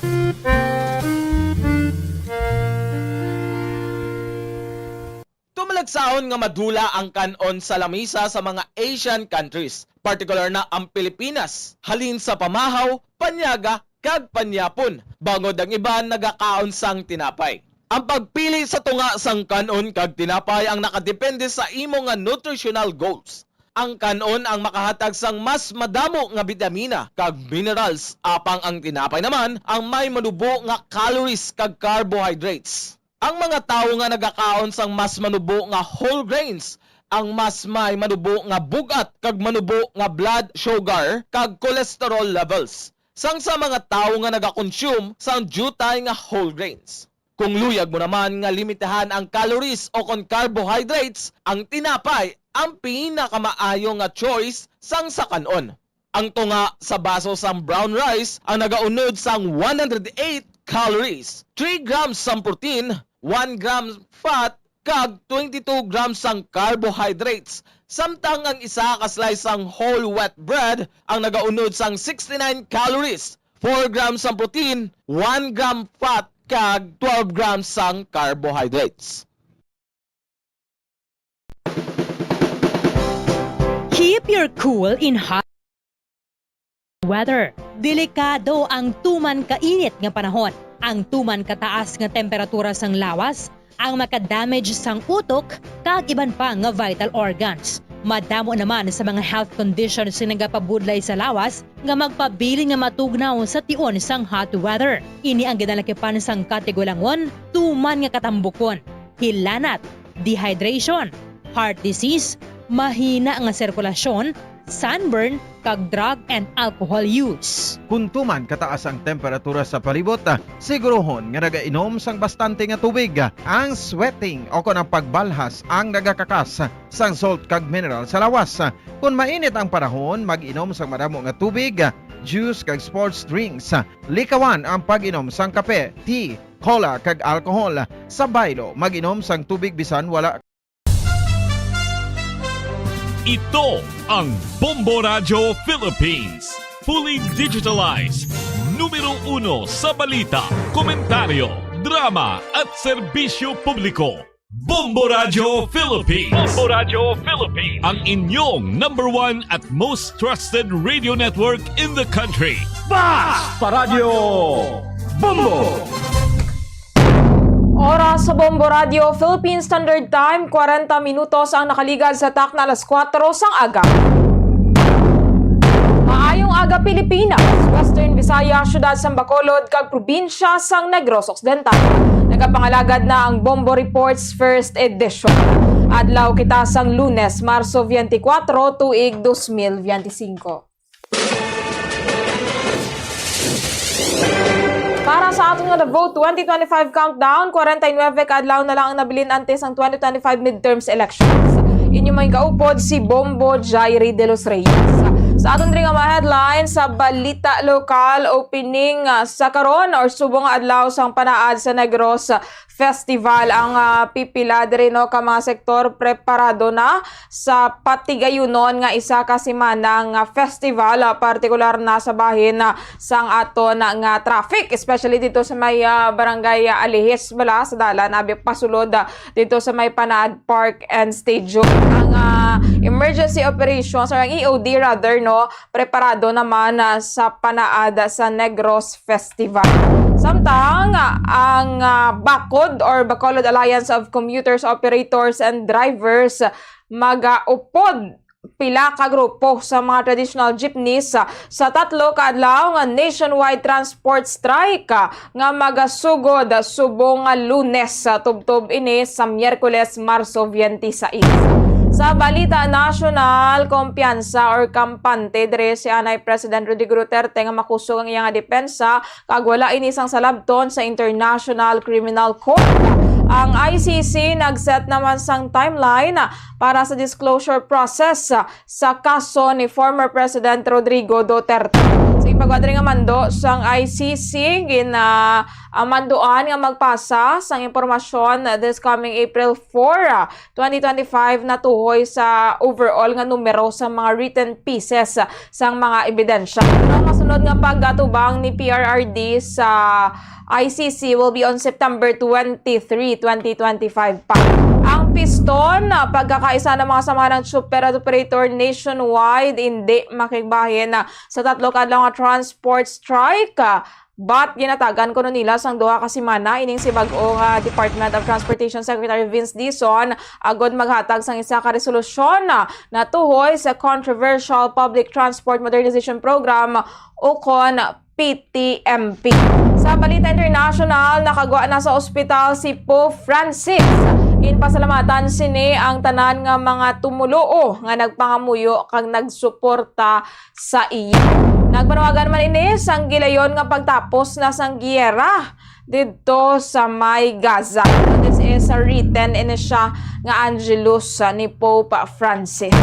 Tumalagsahon nga madula ang kan-on sa lamisa sa mga Asian countries, partikular na ang Pilipinas, halin sa pamahaw, panyaga, kag panyapon, bangod ang iban nagakaon sang tinapay. Ang pagpili sa tunga sang kan-on kag tinapay ang nakadepende sa imo nga nutritional goals. Ang kan-on ang makahatag sang mas madamo nga bitamina kag minerals, apang ang tinapay naman ang may manubo nga calories kag carbohydrates. Ang mga tawo nga nagakaon sang mas manubo nga whole grains, ang mas may manubo nga bug-at kag manubo nga blood sugar kag cholesterol levels, sang sa mga tawo nga nagakonsume sang diutay nga whole grains. Kung luyag mo naman nga limitahan ang calories o kon carbohydrates, ang tinapay ang pinakamaayo nga choice sang sa kan-on. Ang tunga sa baso sang brown rice ang nagaunod sang one hundred eight calories, three grams sang protein, one gram fat, kag twenty-two grams sang carbohydrates, samtang ang isa ka slice sang whole wheat bread ang nagaunod sang sixty-nine calories, four grams sang protein, one gram fat, kag twelve grams sang carbohydrates. Keep your cool in hot weather. Delikado ang tuman kainit nga panahon. Ang tuman kataas nga temperatura sang lawas ang makadamage sang utok kag iban pa nga vital organs. Madamo naman sa mga health conditions nga nagapabudlay sa lawas nga magpabilin nga matugnaw sa tion sang hot weather. Ini ang ginalakipan sang katigulangon, tuman nga katambukon, hilanat, dehydration, heart disease, mahina nga sirkulasyon, sunburn, kag drug and alcohol use. Kon tuman kataas ang temperatura sa palibot, siguruhon nga nagainom sang bastante nga tubig. Ang sweating o kon ang pagbalhas ang nagakakas sang salt kag mineral sa lawas. Kon mainit ang panahon, mag-inom sang madamo nga tubig, juice kag sports drinks. Likawan ang pag-inom sang kape, tea, cola kag alcohol. Sa baylo, mag-inom sang tubig bisan wala Ito ang Bombo Radyo Philippines. Fully digitalized. Numero uno sa balita, komentaryo, drama, at serbisyo publiko. Bombo Radyo Philippines. Bombo Radyo Philippines. Ang inyong number one at most trusted radio network in the country. Basta Radyo Bombo! Oras sa Bombo Radyo Philippine Standard Time, kwarenta minutos ang nakaligad sa takna alas kuwatro sang aga. Maayong aga, Pilipinas, Western Visayas, Siyudad sang Bacolod, kag probinsya sang Negros Occidental. Nagapangalagad na ang Bombo Reports First Edition. Adlaw kita sang Lunes, Marso twenty-four, tuig dos mil veinticinco. Para sa aton nga The Vote twenty twenty-five Countdown, kwarenta y nuebe ka adlaw na lang ang nabilin antes ang twenty twenty-five midterms elections. Inyo may kaupod si Bombo Jairi de los Reyes. Sa aton diri nga mga headlines, sa balita lokal, opening, ah, sa karon or subong nga adlaw sang panaad sa Negros Festival. Ang, ah, pipila diri, no, ka mga sektor preparado na sa patigayunon nga isa ka semana nga festival, ah, partikular na sa bahin, ah, sang aton nga traffic, especially dito sa may, ah, barangay, ah, Alihis bala sa dalan abi pasulod, ah, dito sa may Panaad Park and Stadium. Ang, ah, emergency operations or ang E O D rather, no, preparado naman, ah, sa panaad sa Negros Festival. Samtang, ah, ang, ah, BACOD or Bacolod Alliance of Commuters, Operators and Drivers magaupod pila ka grupo sa mga traditional jeepneys, ah, sa tatlo ka adlaw nga nationwide transport strike, ah, nga magasugod subong nga Lunes, ah, tubtob ini sa Miyerkules, Marso twenty-six. Sa balita nasyonal, kumpiyansa or kampante diri si anay President Rodrigo Duterte nga makusog ang iya nga depensa kag wala ini sang salabton sa International Criminal Court. Ang I C C nag-set naman sang timeline para sa disclosure process sa kaso ni former President Rodrigo Duterte. Sa ipagwa diri nga mando sang I C C, gina-, ah, manduan nga magpasa sang impormasyon this coming April four, ah, twenty twenty-five, natuhoy sa overall nga numero sa mga written pieces sang mga ebidensya. Ang masunod nga pag-atubang ni P R R D sa I C C will be on September twenty-three, twenty twenty-five pa. Ang piston, ah, pagkakaisa ng mga samahan ng super at operator nationwide, hindi makigbahin, ah, sa tatlo ka adlaw nga transport strike, ah, but ginatagan kuno nila sang duha ka semana ining si bag-o nga Department of Transportation Secretary Vince Dizon agod maghatag sang isa ka resolusyon, ah, natuhoy sa Controversial Public Transport Modernization Program, ukon P T M P. Sa balita international, nakagwa na sa ospital si Pope Francis. Ginpasalamatan sini ang tanan nga mga tumoluo nga nagpangamuyo kag nagsuporta sa iya. Nagpanawagan man ini sang gilayon nga pagtapos na sang giyera didto sa may Gaza. This is a written ini siya nga Angelus, ah, ni Pope Francis.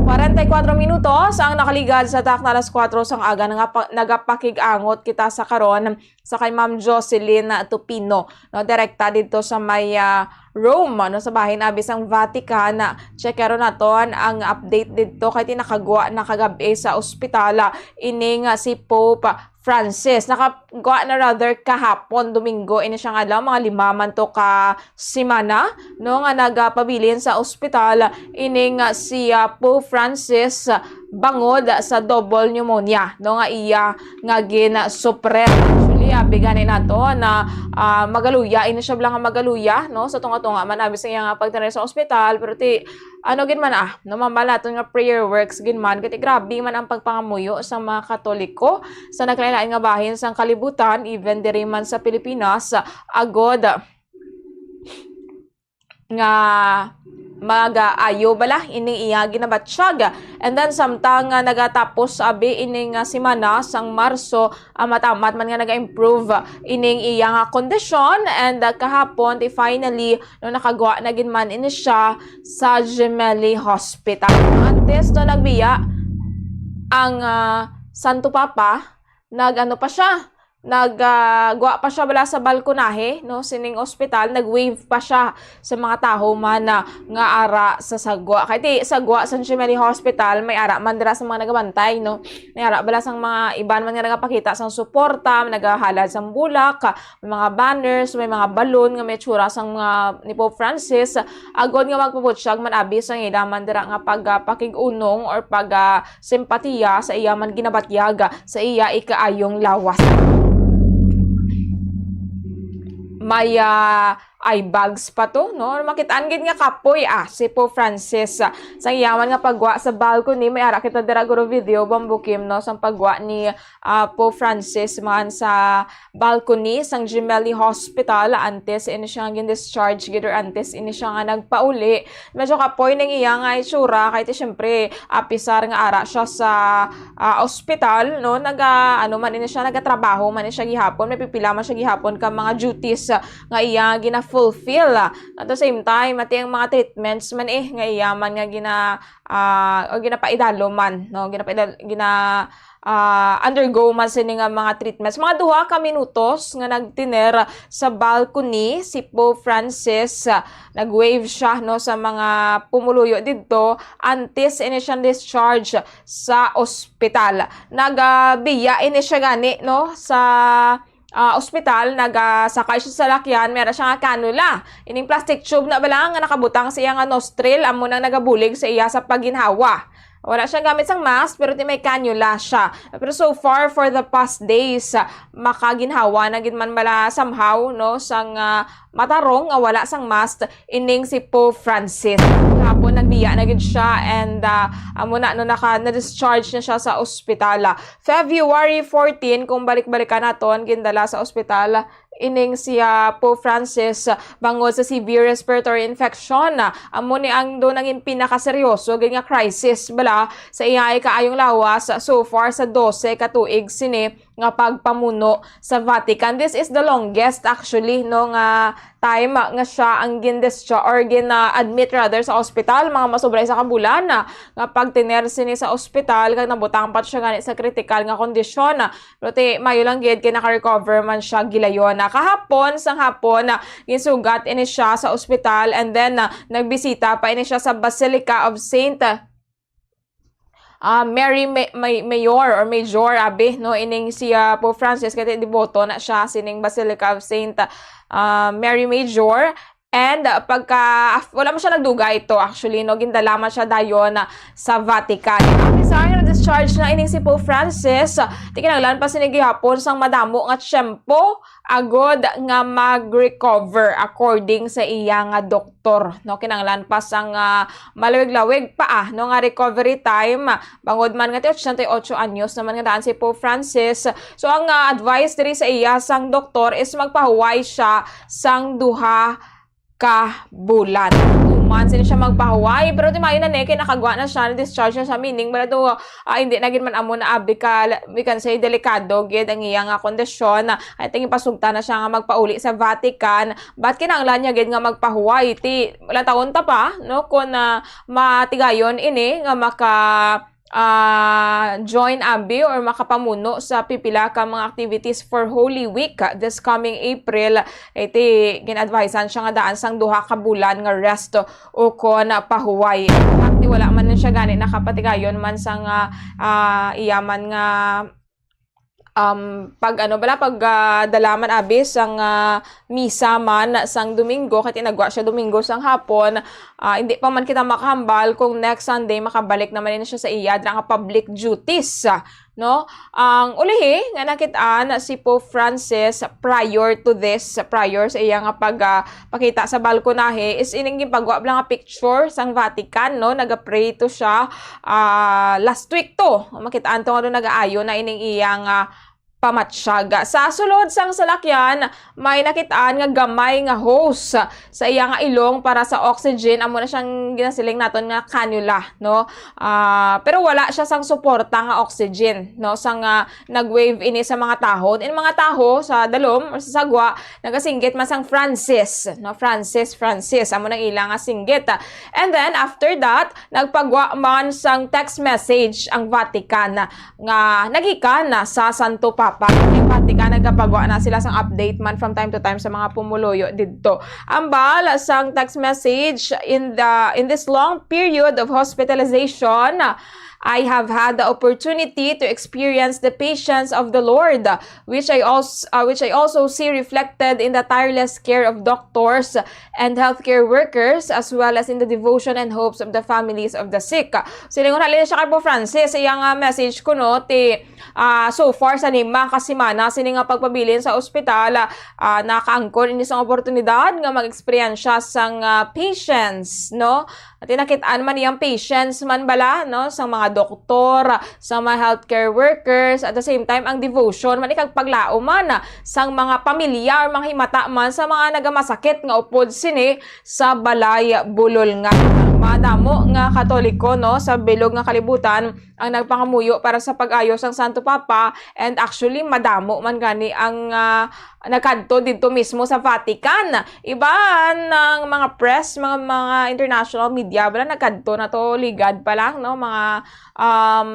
Kwarenta y kuwatro minutos ang nakaligad sa takna alas kuwatro sang aga. Nagapa-, nagapakig-angot kita sa karon sa kay Ma'am Jocelyn Tupino, no, direkta didto sa may, ah, Rome, no, sa bahin abi sang Vatican. Checkero naton ang update didto kay ti nakagwa na kagab-i sa ospital, ah, ini nga si Pope Francis. Nakagwa na rather kahapon, Domingo, ini siya nga adlaw, mga lima man to ka semana, no, nga nagapabilin sa ospital ini nga si, ah, Pope Francis bangod sa double pneumonia, no, nga iya nga ginsuprel. Actually, abi gani nato na, ah, magaluya ini siya bala nga magaluya, no, sa tunga-tunga man abi sa iya nga pagtanan sa ospital, pero ti ano gid man, ah, no, mambal naton nga prayer works gid man, kay grabe man ang pagpangamuyo sa mga Katoliko sa naglain-lain nga bahin sang kalibutan, even diri man sa Pilipinas, agod nga mag-ayo bala ining iya ginabatyag. And then, samtang nga nagatapos abi ining, ah, semana sang Marso, ah, matamat man nga naga-improve ining iya nga kondisyon. And, ah, kahapon, ti finally, no, nakagwa na gid man ini siya sa Gemelli Hospital. Antes, no, nagbiya ang, ah, Santo Papa, nag-ano pa siya, nag, ah, gwa pa siya bala sa balkonahe, no, sining ospital, nag-wave pa siya sa mga tawo man, ah, nga ara sa sagwa. Kay ti sagwa sa Gemelli Hospital, may ara man dira sa mga nagabantay, no. May ara bala sang mga iban man nga nagapakita sang suporta, nagahalad sang bulak, may mga banners, may mga balon nga may tsura sang mga ni Pope Francis, agod nga magpabutyag man abi sang ila man dira nga pag, ah, pakig-unong or pag, ah, simpatiya sa iya man ginabatyag sa iya ikaayong lawas. May, ah, eye bags pa to, no? Makit-an gid nga kapoy, ah, si Pope Francis, ah, sa iya man nga pagwa sa balcony. May ara kita dira, Guro Video, Bambukim, no, sang pagwa ni, ah, Pope Francis man sa balcony sang Gemelli Hospital antes ini siya nga gin-discharge gid or antes ini siya nga nagpauli. Medyo kapoy ning iya nga itsura, kay ti, syempre, apisar nga ara siya sa, ah, ospital, no? Naga, ano man ini siya, nagatrabaho man ni siya gihapon, may pipila man siya gihapon ka mga duties, ah, nga iya gina-fulfill. At the same time, ati ang mga treatments man, eh, nga iya man nga gina, ah, o ginapaidalo man, no? Ginapaidal-, gina, ah, undergo man sini nga mga treatments. Mga duha ka minutos nga nagtiner sa balcony si Pope Francis, ah, nag-wave siya, no, sa mga pumuluyo didto antes ini siyang discharge sa ospital. Nagabiya ini siya gani, no, sa, ah, ospital, nagasakay siya sa salakyan, meron siya nga kanula. Ining plastic tube na bala nga nakabutang sa iya nga nostril, amo nang nagabulig sa iya sa pagginhawa. Wala siya gamit sang mask, pero ti may cannula siya. Pero so far, for the past days, ah, makaginhawa na gid man bala somehow, no, sang, ah, matarong nga wala sang mask ining si Pope Francis. Hapon nagbiya na gid siya and, ah, amo na, no, naka, na-discharge na siya sa ospital. February fourteen, kung balik-balikan naton, gindala sa ospital ining si, ah, Pope Francis, ah, bangod sa severe respiratory infection. Amo ni ang do nangin pinakaseryoso gid nga crisis bala sa iya ikaayong lawas so far sa dose ka tuig sini nga pagpamuno sa Vatican. This is the longest, actually, no, nga time nga siya ang gin-discharge or gina-admit, rather, sa ospital, mga masobra isa ka bulan, ah, nga pagtiner sini sa ospital, kag nabutang pa siya gani sa critical nga kondisyon. Pero ti, mayo lang gid kay naka-recover man siya gilayon. Ah, kahapon, sang hapon, ah, ginsugat ini siya sa ospital, and then, ah, nagbisita pa ini siya sa Basilica of Saint, ah, Mary Ma-, Ma-, Mayor or Major, abi, no, ining si, ah, Pope Francis, kay deboto na siya sining Basilica of Saint, ah, Mary Major. And, ah, pagka, af-, wala man siya nagdugay to, actually, no, gindala man siya dayon, ah, sa Vatican. Ang design na discharge na ining si Pope Francis, ah, ti kinahanglan pa sini gihapon sang madamo nga tiyempo agod nga mag-recover, according sa iya nga doktor, no? Kinahanglan pa sang, ah, malawig-lawig pa, ah, no, nga recovery time, bangod man nga ti ochenta y ocho anyos naman nga daan si Pope Francis. So, ang, ah, advice diri sa iya sang doktor is magpahuway siya sang duha ka bulan. Human sini siya magpahuway, pero ti mayo na ni, kay nakagwa na siya, na-discharge na siya, meaning, bala to, ah, hindi na gid man amo na abi ka, we can say, delikado gid ang iya nga kondisyon. I think ipasugta na siya nga magpauli sa Vatican, but kinahanglan niya gid nga magpahuway. Ti, wala taon ta pa, no, kung, ah, matigayon ini nga maka, ah, join abi or makapamuno sa pipila ka mga activities for Holy Week, ah, this coming April. Iti gin-advisean siya nga daan sang duha ka bulan nga rest ukon pahuway. Ti wala man siya gani nakapatigayon man sang, ah, ah, iya man nga, um, pag ano bala, pag, ah, dala man abi sang, ah, misa man sang Domingo, kay ti nagwa siya Domingo sang hapon. Ah, hindi pa man kita makahambal kung next Sunday makabalik naman ini siya sa iya dira nga public duties, ah, no? Ang ulihi nga nakit-an si Pope Francis prior to this, prior sa iya nga pag, ah, pakita sa balkonahe, is ining ginpagwa bala nga picture sang Vatican, no? Naga-pray to siya, ah, last week to. Makit-an to nga doon nagaayo na ining iya nga pamatsyag. Sa sulod sang salakyan, may nakit-an nga gamay nga hose sa iya nga ilong para sa oxygen. Amo na siyang ginasiling naton nga cannula, no? Ah, pero wala siya sang suporta nga oxygen, no? Sang, ah, nag-wave ini sa mga tawo. In mga tawo sa dalom or sa sagwa, nagasinggit man sang Francis, no? Francis, Francis. Amo nang ila nga singgit. And then, after that, nagpagwa man sang text message ang Vatican nga nagikan na sa Santo Papa. Kay Tika nagapagwa na sila sang update man from time to time sa mga pumuluyo didto. Ambal sang text message, in the in this long period of hospitalization, I have had the opportunity to experience the patience of the Lord, which I also uh, which I also see reflected in the tireless care of doctors and healthcare workers, as well as in the devotion and hopes of the families of the sick. Silingon halin siya kay Pope Francis, iyang ah, message kuno ti ah, so far sa lima ka semana sini nga pagpabilin sa ospital, ah, nakaangkon ini sang oportunidad nga mag-eksperyensya sang ah, patience, no? At nakit-an man niyang patience man bala, no, sang mga doktor, sang mga healthcare workers, at the same time ang devotion man ikag paglaom man sang mga pamilya or mga himata man sa mga nagamasakit nga upod sini sa balay bulol nga. Madamo nga Katoliko, no, sa bilog nga kalibutan ang nagpangamuyo para sa pag-ayo sang Santo Papa, and actually madamo man gani ang ah, nagkadto didto mismo sa Vatican. Iban ang mga press, mga mga international media, bala nagkadto na to ligad pa lang, no, mga um,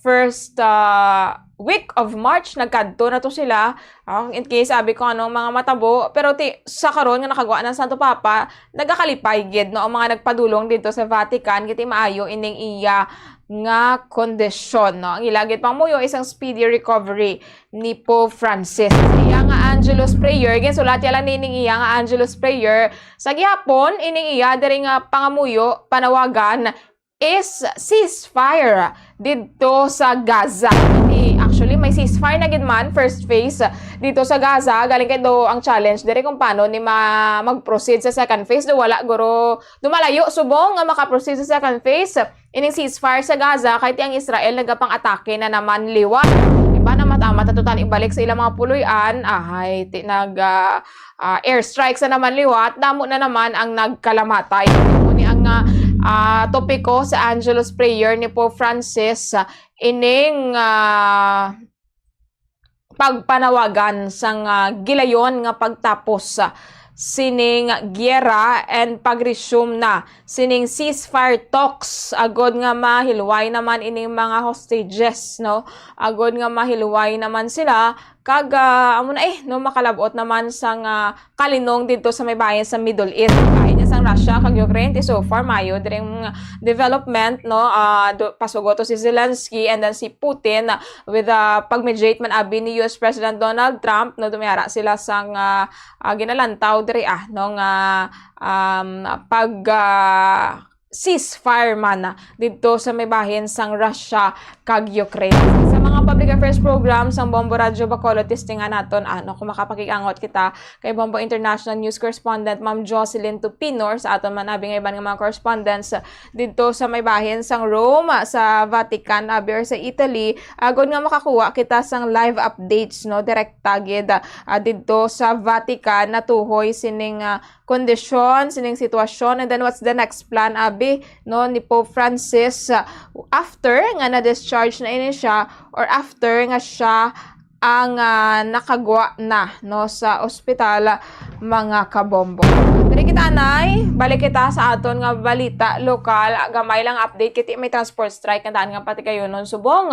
first ah, week of March nagkadto na to sila. Ah, in case abi ko anong mga matabo, pero ti sa karon nga nakagwa na ang Santo Papa, nagakalipay gid, no, ang mga nagpadulong didto sa Vatican kay ti maayo ining iya nga kondisyon, no. Ang ila gid pangamuyo isang speedy recovery ni Pope Francis. Iya nga Angelus prayer, ginsulat niya lang nining iya nga Angelus prayer. Sa gihapon, ining iya diri nga pangamuyo panawagan is ceasefire didto sa Gaza. Di, actually, may ceasefire na gid man, first phase, dito sa Gaza. Galing kay do ang challenge diri kung paano ni ma mag-proceed sa second phase. Do wala guro, do malayo subong nga maka-proceed sa second phase ining ceasefire sa Gaza, kay ti ang Israel nagapang-atake na naman liwat. Iba na mata-, matatutan ibalik sa ilang mga puloy-an, ahay, ti nag ah, ah, airstrikes na naman liwat, damo na naman ang nagkalamatay. Amo ni ang ah, ah, topiko sa Angelus prayer ni Pope Francis, ah, ining ah, pagpanawagan sang ah, gilayon nga pagtapos ah, sining giyera and pag-resume na sining ceasefire talks, agod nga mahilway naman ining mga hostages, no? Agod nga mahilway naman sila, kag ah, amo na eh, no, makalab-ot naman sang ah, kalinong didto sa may bahin sa Middle East. Bahin niya sang Russia kag Ukraine, ti so far maayo diri ang development, no? Ah, do, pasugo to si Zelensky and then si Putin, ah, with ah, pag-mediate man abi ni U S President Donald Trump, no, dumiara sila sang ah, ah, ginalantaw diri ah, no, nga um, pag ah, ceasefire man didto sa may bahin sang Russia kag Ukraine. Sa mga public affairs program sang Bombo Radyo Bacolod, testingan naton ano kung makapakig-angot kita kay Bombo International News Correspondent Ma'am Jocelyn Tupinor, sa aton man abi nga iban nga mga correspondents didto sa may bahin sang Rome, sa Vatican abi or sa Italy, agod nga makakuha kita sang live updates, no, direkta gid ah, didto sa Vatican natuhoy sining ah, kondisyon, sining sitwasyon, and then what's the next plan, abi, no, ni Pope Francis, uh, after nga na-discharge na ini siya or after nga siya ang ah, nakagwa na, no, sa ospital, mga kabombo. Diri kita, Nay, balik kita sa aton nga balita lokal. Ah, gamay lang update, kay ti may transport strike nga daan nga patigayunon subong.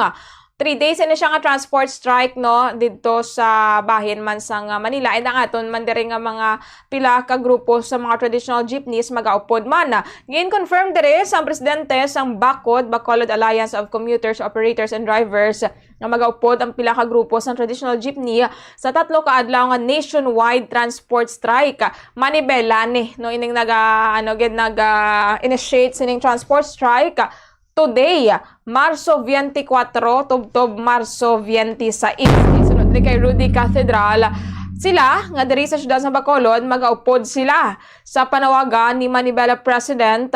Three days ini siya nga transport strike, no, didto sa bahin man sang Manila, and ang aton man diri nga mga pila ka grupo sa mga traditional jeepneys magaupod man. Gin-confirm diri sang presidente sang BACOD, Bacolod Alliance of Commuters, Operators and Drivers, nga magaupod ang pila ka grupo sang traditional jeepney sa tatlo ka adlaw nga nationwide transport strike. Manibela ni, no, ining naga ano gid naga initiate sining transport strike. Today, Marso twenty-four, tubtob Marso twenty-six. Sunod ni kay Rudy Cathedral, sila nga diri sa siyudad sa Bacolod, magaupod sila sa panawagan ni Manibela President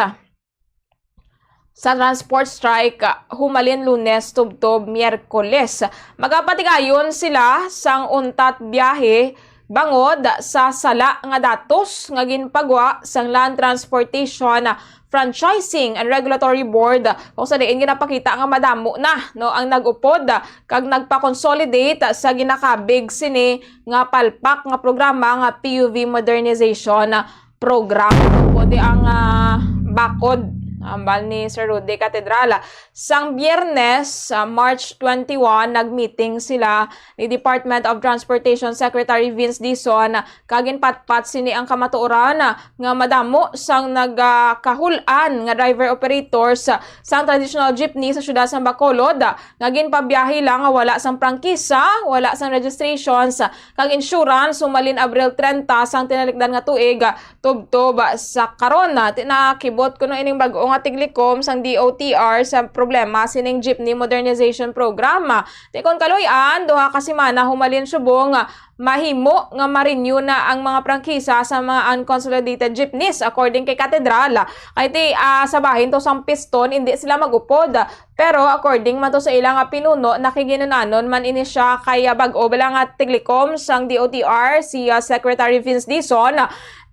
sa transport strike humalin Lunes tubtob Miyerkules. Magapatigayon sila sang untat biyahe bangod sa sala nga datos nga ginpagwa sang Land Transportation Franchising and Regulatory Board, kung sa diin ginapakita nga madamo na, no, ang nag-upod kag nagpa-consolidate sa ginakabig sini nga palpak nga programa nga P U V Modernization Program. Pwede ang ah, BACOD Hambal ni Sir Rudy Catedral. Sang Biyernes, ah, March twenty-one, nag-meeting sila ni Department of Transportation Secretary Vince Dizon, kag ginpatpat sini ang kamatuoran nga madamo sang nagakahul-an nga driver operators sang traditional jeepney sa siyudad sang Bacolod nga ginpabiyahe lang nga wala sang prangkisa, wala sang registrations, kag insurance humalin Abril trenta sang tinalikdan nga tuig, tubtob sa karon. Ti-, nakibot kuno ining bag-o nga tiglikom sang D O T R sa problema sining Jeepney Modernization Program. Ti kon kaluy-an, duha ka semana humalin subong mahimo nga ma-renew na ang mga prangkisa sa mga unconsolidated jeepneys, according kay Katedral. Kay ti, ah, sa bahin to sang Piston, indi sila mag-upod. Pero according man to sa ila nga pinuno, nakiginunanon man ini siya kay, ah, bag-o bala nga tiglikom sang D O T R, si, ah, Secretary Vince Dizon.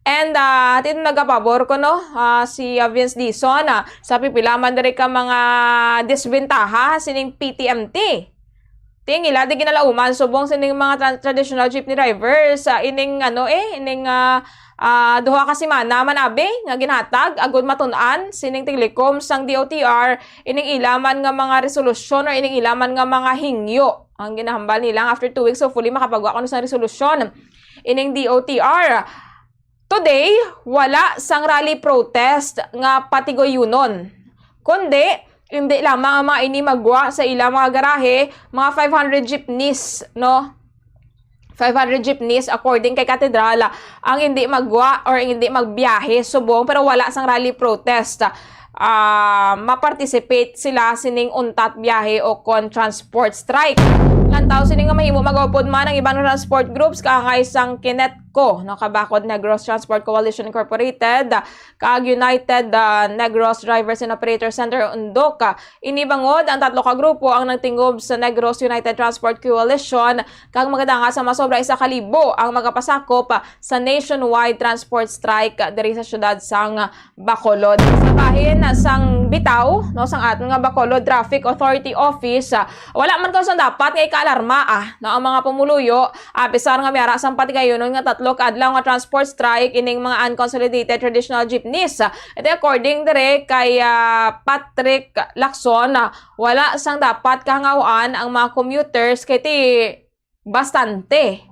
And, ah, ti nagapabor ko, no, ah, si, ah, Vince Dizon, ah, sa pipila man diri ka mga disbentaha sining P T M T. Ti ang ila di ginalauman subong sining mga tra-, traditional jeepney drivers, ah, ining ano, eh, ining, ah, ah, duha ka semana man abi nga ginhatag agud matun-an sining tiglikom sang D O T R ining ila man nga mga resolusyon or ining ila man nga mga hingyo. Ang ginahambal nila nga after two weeks, hopefully makapagwa kuno sang resolusyon ining D O T R. Today, wala sang rally protest nga patiguyunon, kundi indi lamang ang mga ini magwa sa ilang mga garahe, mga five hundred jeepneys, no? Five hundred jeepneys, according kay Katedral, ang hindi magwa or hindi magbiyahe subong, pero wala sang rally protest. Ah, ma-participate sila sining untat biyahe o kon transport strike. Lantaw sini nga mahimo mag-upod man ang iban nga transport groups, kaangay sang Kinetco, no, Kabakod Negros Transport Coalition Incorporated, kag United, ah, Negros Drivers and Operators Center, UNDOC. Ini bangod ang tatlo ka grupo ang nagtingob sa Negros United Transport Coalition, kag magadanga sa masobra isa ka libo ang magapasakop sa nationwide transport strike diri sa siyudad sang Bacolod. Sa bahin sang bitaw, no, sang aton nga Bacolod Traffic Authority Office, ah, wala man kuno sang dapat nga ikaalarma, ah, no, ang mga pumuluyo, ah, apisar nga may ara sang patigayunon nga tatlo ka adlaw nga transport strike ining mga unconsolidated traditional jeepneys. Ito according dire kay, ah, Patrick Lacson, ah, wala sang dapat kahangawan ang mga commuters kay ti bastante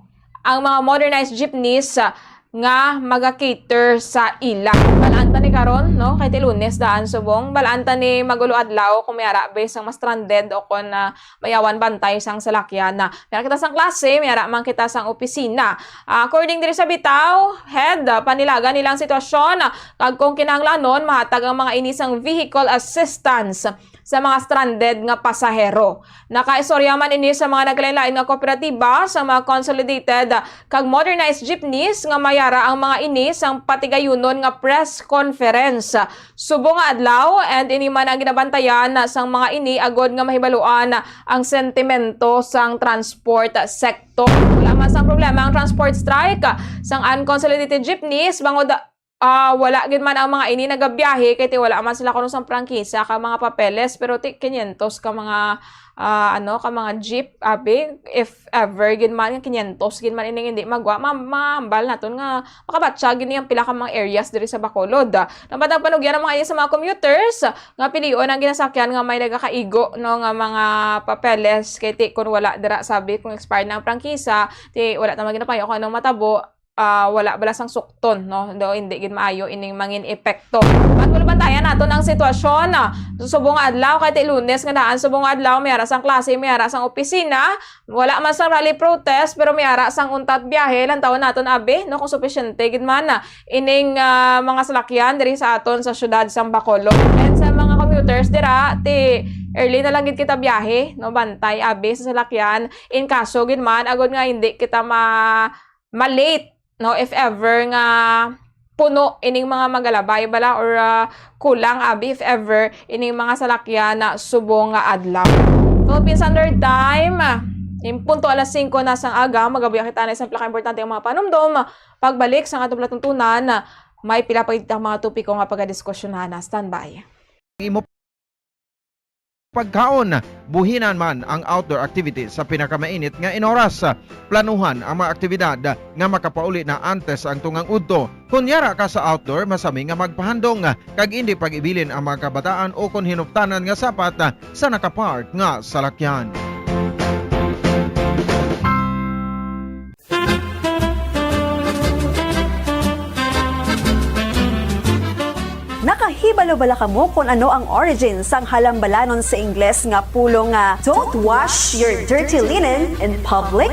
ang mga modernized jeepneys, ah, nga maga-cater sa ila. Balaan ta ni karon, no? Kay ti Lunes daan subong. Balaan ta ni mag-ulo adlaw kung may ara ba sang ma-stranded o kon, ah, mayawan bantay sang salakyan. May ara kita sang klase, may ara man kita sang opisina. Ah, according diri sa bitaw, head, ah, panilagan nila ang sitwasyon, ah, kag kung kinahanglanon, mahatag ang mga ini sang vehicle assistance sa mga stranded nga pasahero. Nakaistorya man ini sa mga nagkalain-lain nga kooperatiba sa mga consolidated kag modernized jeepneys nga may ara ang mga ini sang patigayunon nga press conference subong nga adlaw, and ini man ang ginabantayan sang mga ini agod nga mahibaluan ang sentimento sang transport sector. Wala man sang problema ang transport strike sang unconsolidated jeepneys bangod ah, wala gid man ang mga ini nagabiyahe kay ti wala man sila kuno sang prangkisa ka mga papeles, pero ti quinientos ka mga, ah, ano, ka mga jeep, abi, if ever gid man nga quinientos gid man ining hindi magwa, ma-, mahambal naton nga makabatya gid ni ang pila ka mga areas diri sa Bacolod. Dapat ang panugyan ang mga ini sa mga commuters nga pilion ang ginasakyan nga may nagakaigo, no, nga mga papeles kay ti kun wala dira sabi kung expired na ang prangkisa, ti wala ta man ginapayo kung anong matabo. Ah, wala bala sang sukton, no? Do, hindi gid maayo ining mangin epekto. At wala bantayan naton ang sitwasyon, ah, subong nga adlaw, kay ti Lunes nga daan subong nga adlaw, may ara sang klase, may ara sang opisina, wala man sang rally protest, pero may ara sang untat biyahe, lantawon naton abi, no, kung supisyente gid man, ah, ining, ah, mga salakyan diri sa aton sa siyudad sang Bacolod. And sa mga commuters dira, ti early na lang gid kita biyahe, no, bantay abi sa salakyan, in kaso gid man agud nga hindi kita ma- ma-late, no, if ever nga puno ining mga magalabay bala or, ah, kulang abi if ever ining mga salakyan na subong nga adlaw. Philippine Standard Time, ah, in punto alas singko na sang aga, magabuya kita na isang pinakaimportante nga mga panumdom. Pagbalik sa atong palatuntunan, may pila pa kita mga topiko nga pagadiskusyonan. Standby. Imo pagkaon. Buhinan man ang outdoor activities sa pinakamainit nga inoras. Planuhan ang mga aktibidad nga makapauli na antes ang tungang udto. Kon yara ka sa outdoor, masami nga magpahandong kag indi pag-ibilin ang mga kabataan o kon hinuptanan nga sapat sa nakapark nga salakyan. Nakahibalo bala kamo kon ano ang origin sang halambalanon sa Ingles nga pulong nga "Don't wash your dirty linen in public"?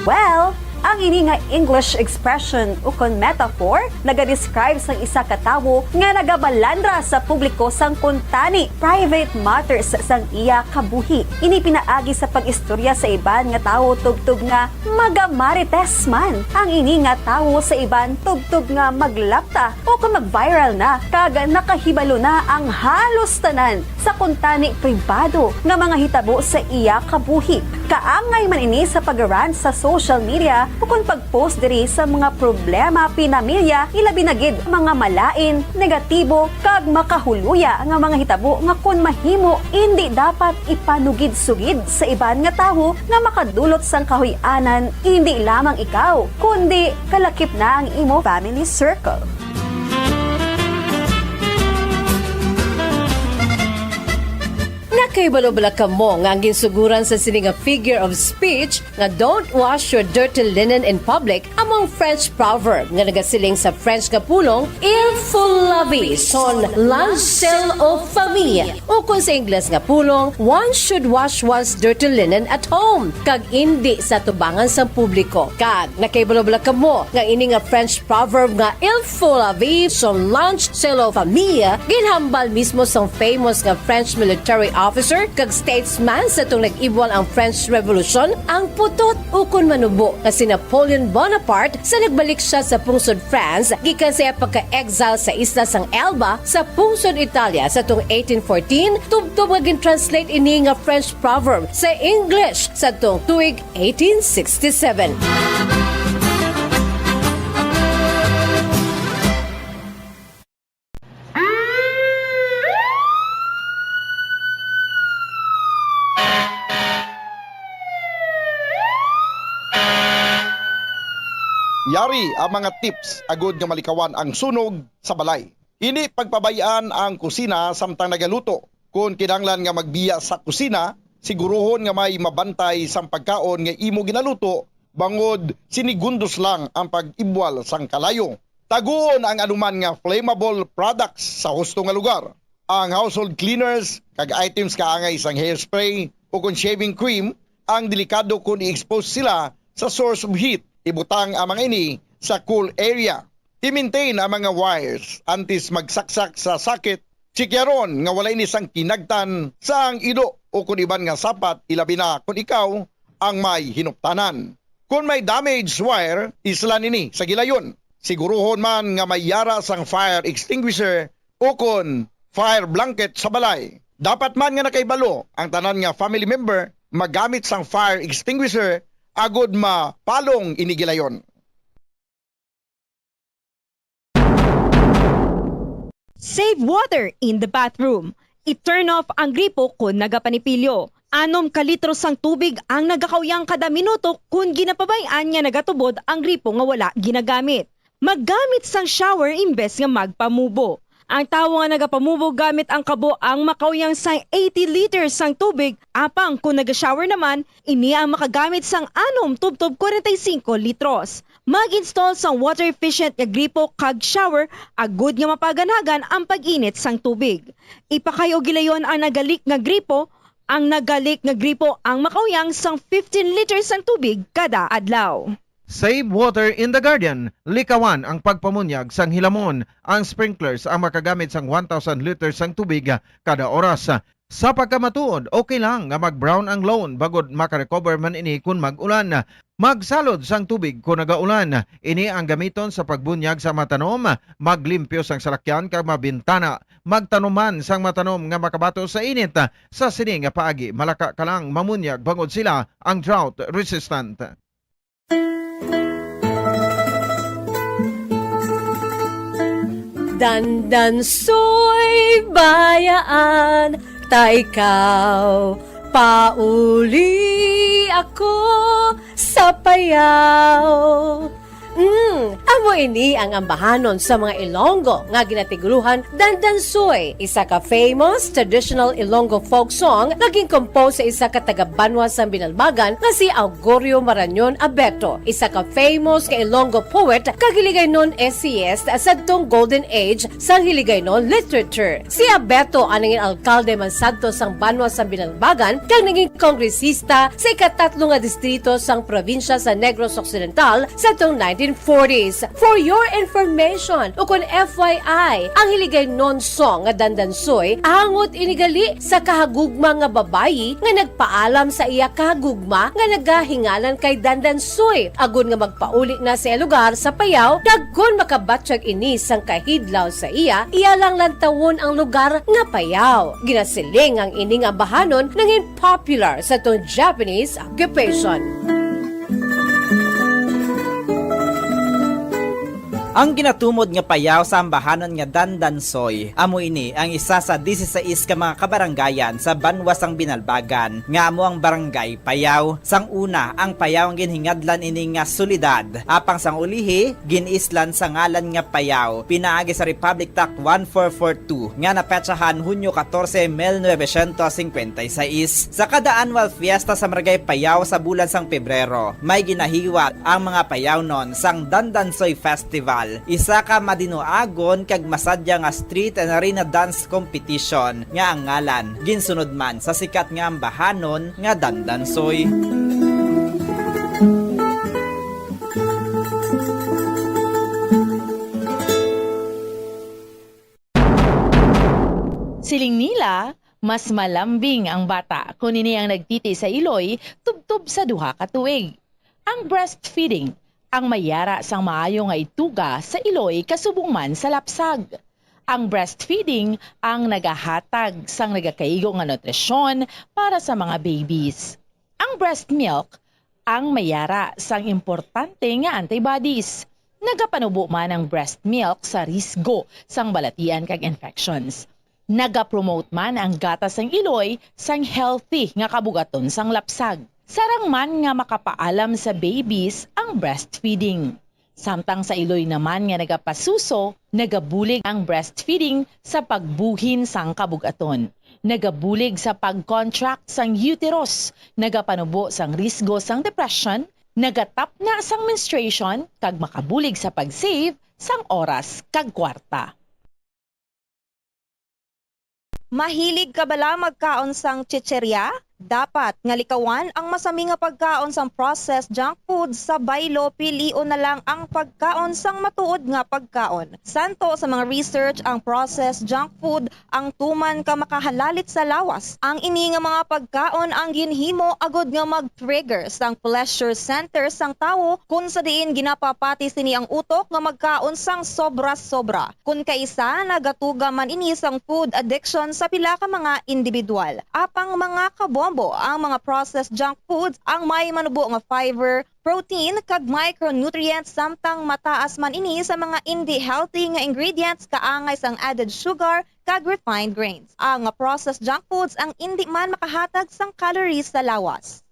Well, ang ini nga English expression ukon metaphor nagadescribe sang isa ka tawo nga nagabalandra sa publiko sang kuntani, private matters, sang iya kabuhi. Ini pinaagi sa pag-istorya sa iban nga tawo tubtob nga magamarites man ang ini nga tawo sa iban tubtob nga maglapta o kon mag-viral na kag nakahibalo na ang halos tanan sa kuntani pribado nga mga hitabo sa iya kabuhi. Kaangay man ini sa pag-rant sa social media ukon pag-post diri sa mga problema pinamilya, ilabi na gid mga malain, negatibo, kag makahuluya nga mga hitabo nga kon mahimo, indi dapat ipanugid-sugid sa iban nga tawo nga makadulot sang kahuy-anan, indi lamang ikaw, kundi kalakip na ang imo family circle. Nakahibalo bala kamo nga ang ginsuguran sa sini nga figure of speech nga "Don't wash your dirty linen in public" amo ang French proverb nga nagasiling sa French nga pulong "Il faut laver son linge sale aux femmes", ukon sa Ingles nga pulong "One should wash one's dirty linen at home," kag indi sa tubangan sang publiko. Kag nakahibalo bala kamo nga ini nga French proverb nga "Il faut laver son linge sale aux femmes" ginhambal mismo sang famous nga French military officer kag statesman sa atong nag-ibwal ang French Revolution, ang putot ukon manubo nga si Napoleon Bonaparte, sa nagbalik sia sa pungsod France gikan sa iya pagka-exile sa isla sang Elba sa pungsod Italia sa atong eighteen fourteen, tubtob nga gin-translate ini nga French proverb sa English sa atong tuig eighteen sixty-seven. Yari ang mga tips agud nga malikawan ang sunog sa balay. Indi pagpabay-an ang kusina samtang nagaluto. Kon kinahanglan nga magbiya sa kusina, siguruhon nga may mabantay sang pagkaon nga imo ginaluto, bangod sinigundos lang ang pag-ibwal sang kalayo. Taguon ang anuman nga flammable products sa husto nga lugar. Ang household cleaners kag items kaangay sang hairspray ukon shaving cream ang delikado kon i-expose sila sa source of heat. Ibutang ang mga ini sa cool area. I-maintain ang mga wires antes magsaksak sa socket. Tsikyaron nga wala ini sang kinagtan sang ilo ukon iban nga sapat, ilabi na kon ikaw ang may hinuptanan. Kon may damaged wire, islan ini sa gilayon. Siguruhon man nga may yara sang fire extinguisher ukon fire blanket sa balay. Dapat man nga nakahibalo ang tanan nga family member magamit sang fire extinguisher agud mapalong ini gilayon. Save water in the bathroom. I-turn off ang gripo kon nagapanipilyo. Anom ka litro sang tubig ang nagakauyang kada minuto kon ginapabay-an nga nagatubod ang gripo nga wala ginagamit. Maggamit sang shower imbes nga magpamubo. Ang tawo nga nagapamubo gamit ang kabo ang makauyang sang eighty liters sang tubig, apang kon naga-shower naman, ini ang makagamit sang anom tubtob kwarenta y singko litros. Mag-install sang water-efficient nga gripo kag shower agud nga mapaganhagan ang pag-init sang tubig. Ipakayo gilayon ang nagalik nga gripo. Ang nagalik nga gripo ang makauyang sang fifteen liters sang tubig kada adlaw. Save water in the garden. Likawan ang pagpamunyag sang hilamon. Ang sprinklers ang makagamit sang one thousand liters sang tubig kada oras. Sa pagkamatuod, okay lang nga mag-brown ang lawn bangod makarecover man ini kon mag-ulan. Magsalod sang tubig kon nagaulan. Ini ang gamiton sa pagbunyag sa mga tanom, maglimpyo sang salakyan kag mga bintana. Magtanom man sang mga tanom nga makabato sa init. Sa sini nga paagi, malaka ka lang mamunyag bangod sila ang drought resistant. Dandan soy bayaan. Ta ikaw, pauli ako sa payaw. Mm, amo ini ang ambahanon sa mga Ilonggo nga ginatiguruhan Dandansoy, isa ka famous traditional Ilonggo folk song nga gincompose sa isa ka taga-banwa sang Binalbagan nga si Augurio Marañon Abeto, isa ka famous nga Ilonggo poet kag Hiligaynon essayist sadtong Golden Age sang Hiligaynon literature. Si Abeto ang nangin alkalde man sadto sang banwa sang Binalbagan kag nangin kongresista sa ikatatlo nga distrito sang probinsya sa Negros Occidental sadtong nineteen forties. For your information, o kon F Y I, ang Hiligaynon song nga Dandansoy angot ini gali sa kahagugma nga babayi nga nagpaalam sa iya kahagugma nga nagahingalan kay Dandansoy, agod nga magpauli na sa iya lugar sa Payao, kag kon makabatyag ini sang kahidlaw sa iya, iya lang lantawon ang lugar nga Payao. Ginasiling ang ini nga ambahanon nangin popular sa tong Japanese occupation. Ang ginatumod nga Payao sa ambahanon nga Dandansoy, amo ini ang isa sa dieciséis ka mga kabarangayan sa banwa sang Binalbagan, nga amo ang Barangay Payao. Sang una, ang Payao ang ginhingadlan ini nga syudad, apang sang ulihi, gin-islan sa ngalan nga Payao, pinaagi sa Republic Act one four four two nga napetsahan Hunyo katorse, mil novecientos singkwenta y seis. Sa kada annual fiesta sa Barangay Payao sa bulan sang Pebrero, may ginahiwat ang mga Payaonon sang Dandansoy Festival, isa ka madinuagon kag masadya nga street and arena dance competition nga ang ngalan ginsunod man sa sikat nga ambahanon nga Dandansoy. Siling nila, mas malambing ang bata kon ini ang nagtiti sa iloy tubtob sa duha ka tuig. Ang breastfeeding ang may yara sang maayo nga ituga sa iloy kasubong man sa lapsag. Ang breastfeeding ang nagahatag sang nagakaigo nga nutrisyon para sa mga babies. Ang breast milk ang may yara sang importante nga antibodies. Nagapanubo man ang breast milk sa risgo sang balatian kag infections. Nagapromote man ang gatas sang iloy sang healthy nga kabug-aton sang lapsag. Sarang man nga makapaalam sa babies ang breastfeeding. Samtang sa iloy naman nga nagapasuso, nagabulig ang breastfeeding sa pagbuhin sang kabug-aton. Nagabulig sa pag-contract sang uterus, nagapanubo sang risgo sang depression, nagatapna sang menstruation, kag makabulig sa pag-save sang oras kag kwarta. Mahilig ka bala magkaon sang chicheria? Dapat nga likawan ang masami nga pagkaon sang processed junk food sa baylo, pilion na lang ang pagkaon sang matuod nga pagkaon. Santo sa mga research, ang processed junk food ang tuman ka makahalalit sa lawas. Ang ini nga mga pagkaon ang ginhimo agud nga mag-trigger sang pleasure center sang tawo, kun sa diin ginapapati sini ang utok nga magkaon sang sobra-sobra. Kun kaisa, nagatuga man ini sang food addiction sa pila ka mga individual. Apang mga kabombo, ang mga processed junk foods ang may manubo nga fiber, protein, kag micronutrients, samtang mataas man ini sa mga indi healthy nga ingredients kaangay sang added sugar kag refined grains. Ang processed junk foods ang indi man makahatag sang calories sa lawas.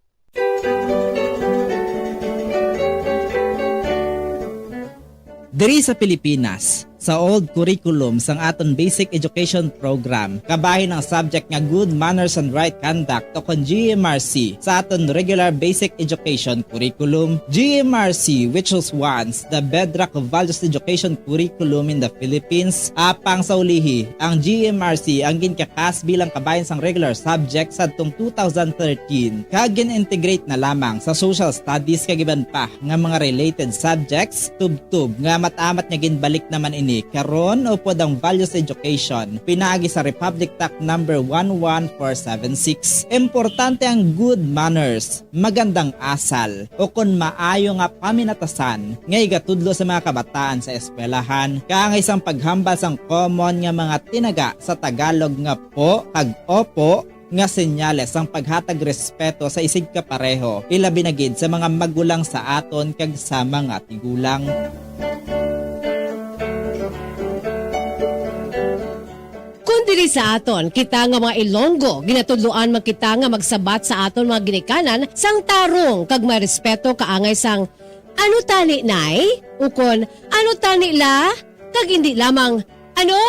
Diri sa Pilipinas, sa old curriculum sang aton basic education program, kabahin ang subject nga Good Manners and Right Conduct o kon G M R C sa aton regular basic education curriculum. G M R C, which was once the bedrock of values education curriculum in the Philippines, apang sa ulihi, ang G M R C ang ginkakas bilang kabahin sang regular subject sadtong two thousand thirteen, kag gin-integrate na lamang sa social studies kag iban pa nga mga related subjects, tubtob nga amat-amat nga ginbalik naman ini karon upod ang values education pinaagi sa Republic Act number one one four seven six. Importante ang good manners, magandang asal, o kon maayo nga paminatasan nga igatudlo sa mga kabataan sa eskwelahan, kaangay sang paghambal sang common nga mga tinaga sa Tagalog nga po kag opo, nga senyales sang paghatag respeto sa isigkapareho, ilabi na gid sa mga magulang sa aton kag sa mga tigulang. Kon Diri sa aton, kita nga mga Ilonggo, ginatudloan man kita nga magsabat sa aton mga ginikanan sang tarong kag may respeto kaangay sang, "Ano tani, Nay?" ukon, "Ano tani, La?" Kag indi lamang, "Ano?"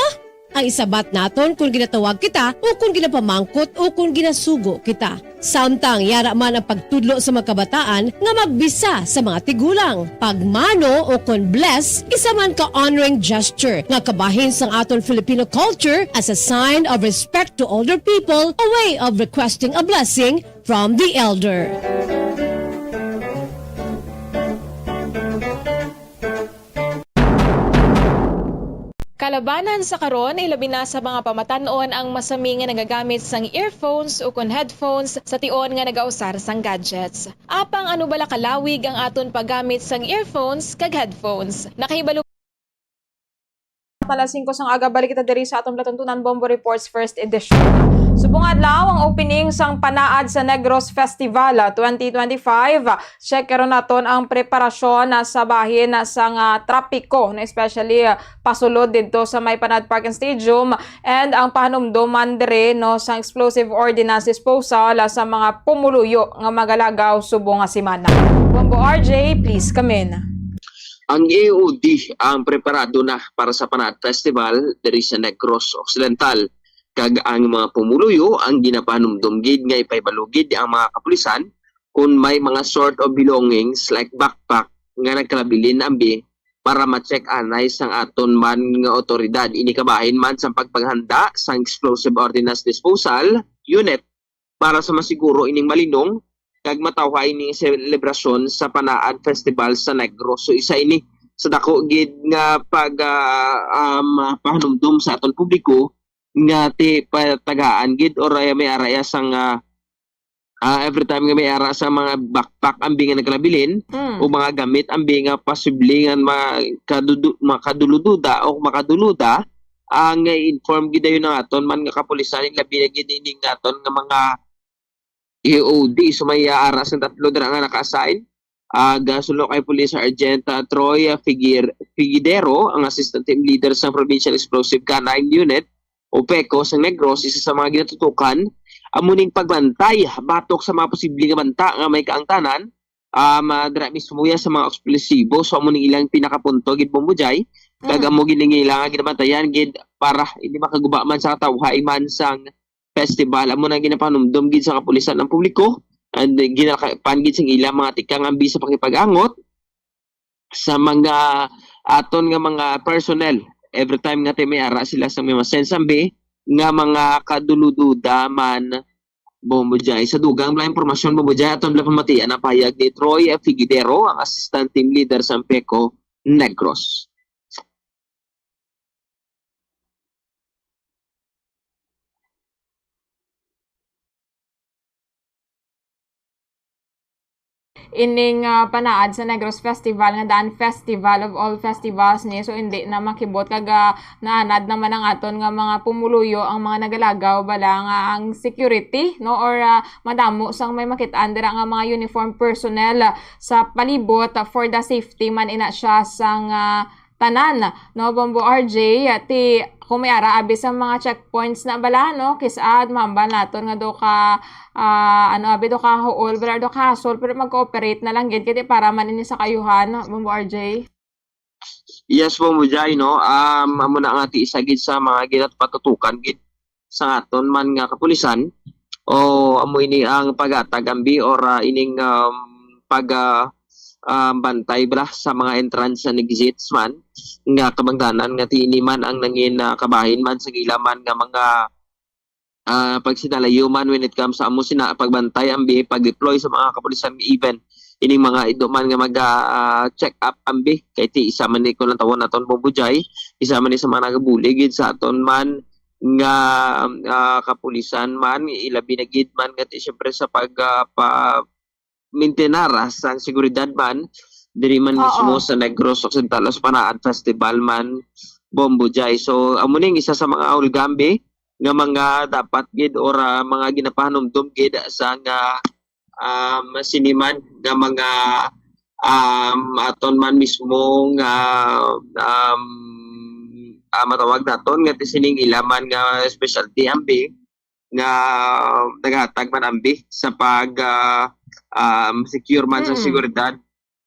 ang isabat naton kon ginatawag kita o kon ginapamangkot o kon ginasugo kita. Samtang yara man ang pagtudlo sa mga kabataan nga magbisa sa mga tigulang. Pagmano o kon bless, isa man ka honoring gesture nga kabahin sang aton Filipino culture as a sign of respect to older people, a way of requesting a blessing from the elder. Kalabanan sa karon, ilabi na sa mga pamatan-on ang masami nga nagagamit sang earphones ukon headphones sa tion nga nagausar sang gadgets. Apang ano bala kalawig ang aton paggamit sang earphones kag headphones? Nakahibalo Alas singko sang aga, balik kita diri sa aton palatuntunan, Bombo Reports First Edition. Subong adlaw ang opening sang Panaad sa Negros Festival, ah, twenty twenty-five. Check karon naton ang preparasyon na sa bahin na sang, ah, trapiko, no, especially, ah, pasulod didto sa may Panaad Park and Stadium, and ang pahanumdoman diri, no, sang explosive ordinance disposal, ah, sa mga pumuluyo nga magalagaw subong nga semana. Bombo R J, please come in. Ang E O D ang preparado na para sa Panaad Festival diri sa Negros Occidental, kag ang mga pumuluyo ang ginapahanumdom gid nga ipahibalo gid ang mga kapulisan kon may mga sort of belongings like backpack nga nagkalabilin ambi para ma-check anay sang aton man nga awtoridad. Ini kabahin man sa pagpaghanda sang Explosive Ordnance Disposal Unit para sa masiguro ining malinong kag matawhay ining selebrasyon sa Panaad Festival sa Negros. So, isa ini sa dako gid nga pag, ah, um, pahanumdom sa aton publiko nga ti patagaan gid or ay may araya sang, ah, ah, every time nga may ara sa mga backpack ambi nga nagkalabilin Mm. o mga gamit ambi nga posible nga makadudu-, makadulududa o makaduluda, ang i-inform gid dayon ang aton man nga kapulisan, labi na gid ining aton nga mga E O D. So, may, ah, ara sang tatlo dira nga naka-assign. Ah, gasunod kay Police Sergeant, ah, Troy, ah, Figuer-, Figuidero, ang Assistant Team Leader sa Provincial Explosive Canine Unit o PECO sa Negros, isa sa mga ginatutukan amo ning pagbantay batok sa mga posible nga banta nga may kaangtanan, ah, ma-, dira mismo ya sa mga eksplosibo. So, amo ning ilang pinakapunto gid, Bombo Jay. Kag Mm. amo gid ning ilang ginabantayan gid para hindi makaguba man sa katawhay man sang festival. Amo nang ginapanumdom gid sa kapulisan ang publiko, and, eh, ginakapan gid sing ilang mga tikang ambi sa pakipag-angot sa mga aton nga mga personnel. Every time nga ti may ara sila sa mga sensambi nga mga kadulududa man, Bombo Jay. Sa dugang mga impormasyon, Bombo Jay, aton lang pamatian ang pahayag ni Troy Figuidero, ang Assistant Team Leader sa PECO Negros. Ining, ah, panaad sa Negros Festival nga daan festival of all festivals ni, so hindi na makibot kag, ah, naanad naman ang aton nga mga pumuluyo, ang mga nagalagaw bala nga ang security, no, or, ah, madamo sang may makit-an dira nga mga uniform personnel, ah, sa palibot, ah, for the safety man ina siya sang, ah, tanan, no, Bombo R J, ti kung may ara abi sa mga checkpoints na bala, no, kis-ad mahambal naton nga do ka, ah, ano, abi do ka huol, bala do ka hasol, pero mag-cooperate na lang gid, kay ti para man ini sa kayuhan, Bombo R J. Yes, Bombo Jay, no, um, amo na nga ti isa gid sa mga ginapatutukan gid sa aton man nga kapulisan, o amo ini ang paghatag ambi or, ah, ining, um, pag, ah, ah, bantay bala sa mga entrance and exits man nga kabangdanan nga ti ini man ang nangin, ah, kabahin man sa ila man nga mga, ah, pagsinalayo man when it comes sa amo sina pagbantay ambi, pag-deploy sa mga kapulisan, even ining mga ido man nga mag, ah, check up ambi kay ti isa man ni, kung lang tawon naton, Bombo Jay, isa man ni sa mga nagabulig gid sa aton man nga, ah, kapulisan man, ilabi na gid man nga ti siyempre sa pag, ah, pa-, mintinar, ah, sang seguridad man diri man Oo. mismo sa Negros Occidental, sa Panaad Festival man, Bombo Jay. So, amo ning isa sa mga hulga ambi nga mga dapat gid or, ah, mga ginapahanumdom gid sa nga, um, sini man nga mga, um, aton man mismo nga, um, ah, matawag naton nga ti sining ila man nga specialty ambi nga naghatag man ambi sa pag, ah, um, secure man sa Mm. seguridad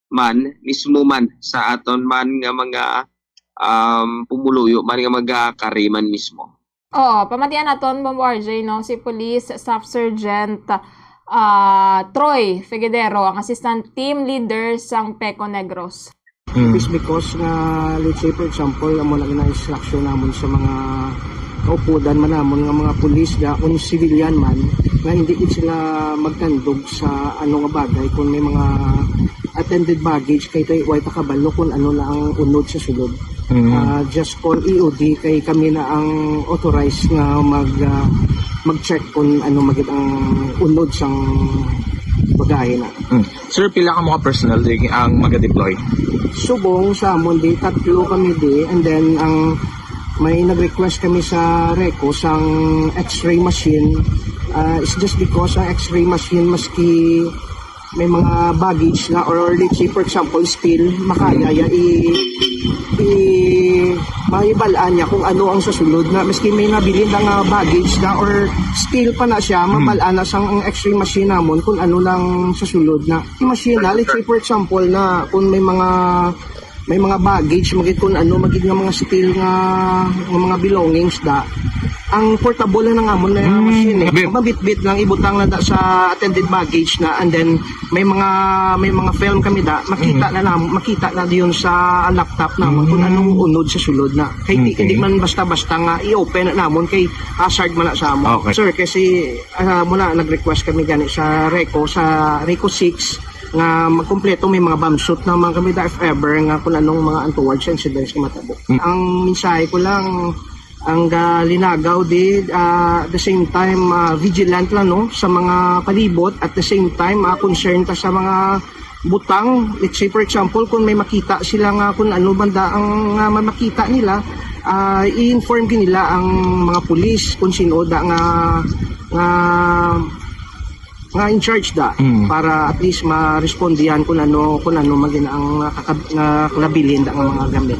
man mismo man sa aton man nga mga, um, pumuluyo man nga magakari man mismo. Oo, pamatian naton, Bombo R J, no, si Police Staff Sergeant, ah, Troy Figuedero, ang Assistant Team Leader sang PECO Negros. It is because nga, let's say, for example, amo na gina-instruction namon sa mga kaupudan man namon nga mga pulis da, kung civilian man, nga hindi gid sila magtandog sa ano nga bagay kung may mga attended baggage kay tay way ta kabalo kung ano na ang unod sa sulod. Mm. Ah, just call E O D kay kami na ang authorized nga mag ah, mag-check kung ano magid ang unod sang bagahe na. Sir, pila ka mga personnel di ang maga-deploy? Subong sa amon di tatlo kami di, and then ang may nag-request kami sa RECO sang X-ray machine. Ah, it's just because ang X-ray machine, maski may mga baggage na or, let's say, for example, steel, makaya ya i, i mahibal-an niya kung ano ang sa sulod na, maski may nabilin na nga baggage na or steel pa na siya, mabal-an na sang ang X-ray machine namon kung ano lang sa sulod na. Yung machine na, let's say, for example, na kung may mga may mga baggage magid kung ano magid nga mga steel nga, nga mga belongings da, ang portable na nga amon na Mm, machine eh. abi. Mabitbit lang, ibutang na da sa attended baggage na, and then may mga may mga film kami da, makita na nam, makita na diyon sa laptop namon kung Mm. anong unod sa sulod na. Kay di, Okay. di man basta-basta nga i-open na namon kay hazard man na sa amon. Okay. Sir, kasi ah, muna nag-request kami gani sa RECO, sa RECO six, nga magkumpleto may mga bomb suit naman kami da if ever nga kung anong mga untoward incidents nga matabo. Mm. Ang mensahe ko lang, ang ah, linagaw di, ah, at the same time, ah, vigilant lang, no, sa mga palibot, at the same time, ah, concern ta sa mga butang. Let's say, for example, kung may makita sila nga kung ano banda ang nga may makita nila, ah, i-inform gid nila ang mga pulis kung sino da nga nga nga in charge da, Mm. para at least ma-respondihan kung ano kung ano magin ang nakakab- nga kalabilin da nga mga gamit.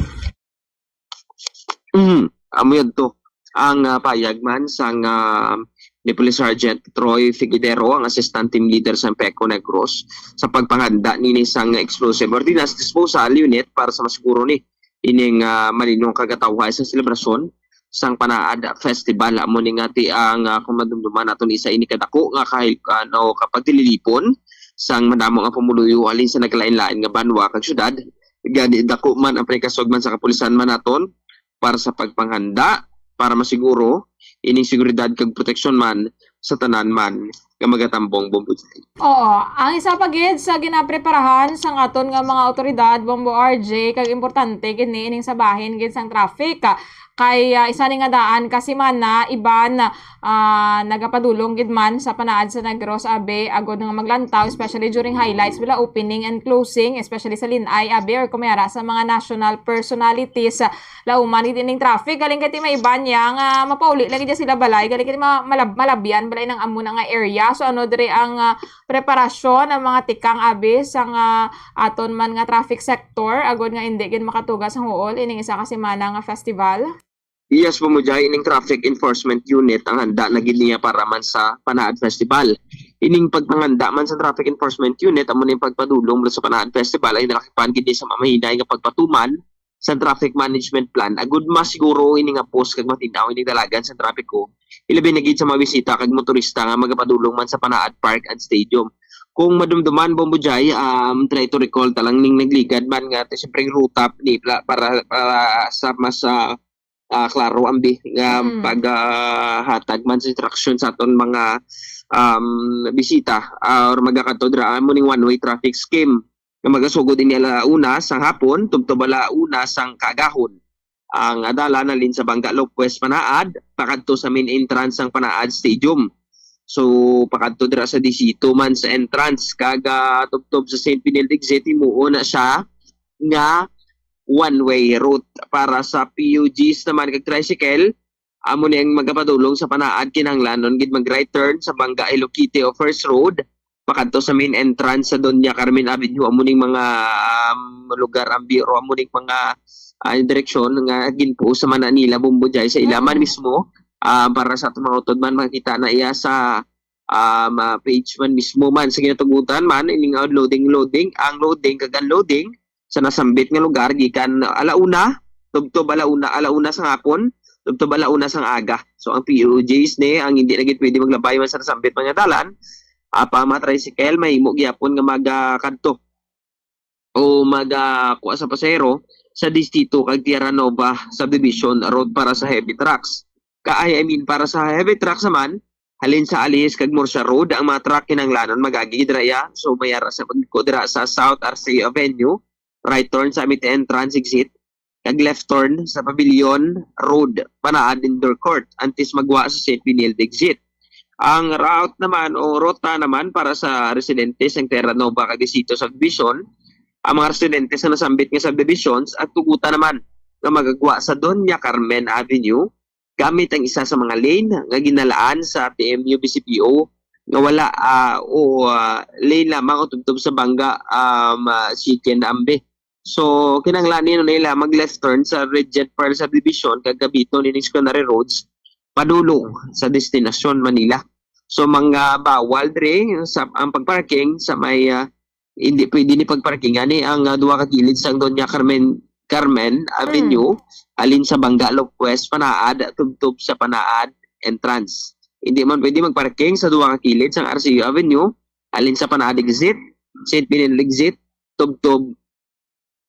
Mhm. Amo yun to. Ang ah, payag man sang ah, ni Police Sergeant Troy Figuidero, ang Assistant Team Leader sa PECO Negros, sa pagpanghanda nini sang explosive ordnance disposal unit para sa masiguro ni ining ah, malinong kagatawhay sa selebrasyon sang Panaad Festival. Amo ni nga ti ang ah, kung madumduman naton, isa ini kadako nga kahil ano kapagtililipon sang madamo nga pumuluyo halin sa nagkalain-lain nga banwa kag syudad. Gani dako man ang pagkasugman sa kapulisan man naton para sa pagpanghanda para masiguro ining seguridad kag proteksyon man sa tanan man nga magatambong, Bombo Jay. Oo, ang isa pa gid sa ginapreparahan sang aton nga mga awtoridad, Bombo R J, kag importante gid ni ining sa bahin gid sang traffic, ah, kay ah, isa ni nga daan ka semana iban ah, nagapadulong gid man sa Panaad sa Negros, abi, agod nga maglantaw, especially during highlights, wala, opening and closing, especially sa Linay, abi, or kung may ara sa mga national personalities, ah, lauman gid ining traffic. Galing kay ti may iban niya nga mapauli lang gid sila balay, galing kay ti ma- malab- malabyan balay nang amo na nga area. So ano diri ang ah, preparasyon ang mga tikang, abi, sang ah, aton man nga traffic sector, agod nga indi gid makatugas ang huol ining isa ka semana nga festival? Yes, Bombo Jay, ining traffic enforcement unit ang handa na gid niya para man sa Panaad Festival. Ining pagpanghanda man sa traffic enforcement unit amo ning pagpadulong sa Panaad Festival ay nalakipan gid ni sa mamahinay nga pagpatuman sa traffic management plan agud masiguro ini nga pos kag matin-aw ini dalagan sa trapiko, ilabi na gid sa mga bisita kag motorista nga magapadulong man sa Panaad Park and Stadium. Kung madumduman, Bombo Jay, um, try to recall ta lang ning nagligad man nga ti siyempre ruta ni pla- para para sa mas ah, ah, klaro ambi nga Mm. paghatag man sa instruction sa aton mga um, bisita ah, or magakadto dira amo ning one-way traffic scheme nga magasugod ini ala una sang hapon tubtob ala una sang kaagahon. Ang adala nalin sa Bangga Lopez Panaad pakadto sa main entrance sang Panaad Stadium. So pakadto dira sa Disito man sa entrance kag ah, tubtob sa Saint Benilde exit himuon na siya nga one-way route. Para sa P U Gs naman kag tricycle, amo ni ang magapadulong sa Panaad, kinahanglanon gid mag-right turn sa Bangga Iloquite o First Road pakadto sa main entrance sa Doña Carmen Avenue, amo ning mga, um, lugar, ang biro, amo ning mga, ah, direksyon nga ginpuos sa Mananila, Bombo Jai, sa ilaman mismo. Ah, para sa atong mga utod man, makita na iya sa, um, ah, page man mismo man sa ginatugutan man, ining, ah, loading, loading, ang loading kag unloading sa nasambit nga lugar gikan ala una, tubtob ala una, ala una sa hapon, tubtob ala una sang aga. So, ang P U Gs ni ang hindi na gid pwede maglabay man sa nasambit man nga dalan, apa, mga tricycle mahimo gyapon nga magakadto o magakuha sa pasahero sa Distrito kag Tierra Nova Subdivision Road para sa heavy trucks. Ka, I mean, para sa heavy trucks naman, halin sa Alis kag Murcia Road, ang mga truck kinahanglanon mag-agi dira iya. So, may ara sa pagliko dira sa South Arceo Avenue, right turn sa Amite Entrance Exit, kag left turn sa Pavilion Road, Panaad Indoor Court, antes magwa sa Saint Benilde Exit. Ang route naman o rota naman para sa residente sa Terra Nova kag Distrito Subdivision, ang mga residente sa nasambit nga subdivisions at tugutan naman nga magagwa sa Doña Carmen Avenue gamit ang isa sa mga lane nga ginalaan sa T M U B C P O nga wala, ah, o, ah, lane lamang o tubtob sa Banga, um, ah, City and Ambi. So, kinahanglan nila mag-left turn sa Regent Pearl Subdivision kag Gabito nining secondary roads padulong sa destinasyon Manila. So, mga bawal dre sa ang pagparking sa may, ah, hindi pwede ni pagparking ani ang, ah, duha ka kilid sang Doña Carmen, Carmen Avenue, alin sa Banga Locwest, Panaad, tubtob sa Panaad entrance. Hindi man pwede magparking sa duha ka kilid sang Arceo Avenue, alin sa Panaad exit, Saint Benilde exit, tubtob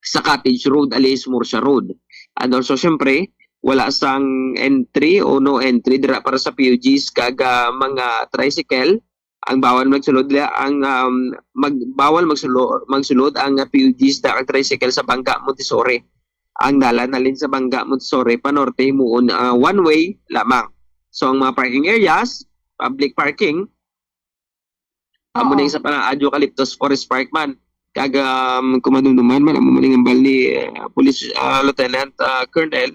sa Cottage Road, alias Murcia Road. And also, syempre, wala sang entry o no entry dira para sa P U Gs kag, ah, mga tricycle. Ang bawal magsulod la-, ang, um, mag-, bawal magsulo-, magsulod ang, ah, P U Gs da kag tricycle sa Banga, Montessori. Ang dalan halin sa Banga, Montessori, panorte, himuon, ah, one way lamang. So, ang mga parking areas, public parking, amo Oo. na yung sa Panaad Eucalyptus Forest Park man. Kag, um, kung madumduman man, amo man yung hambal ni, uh, Police, uh, Lieutenant, uh, Colonel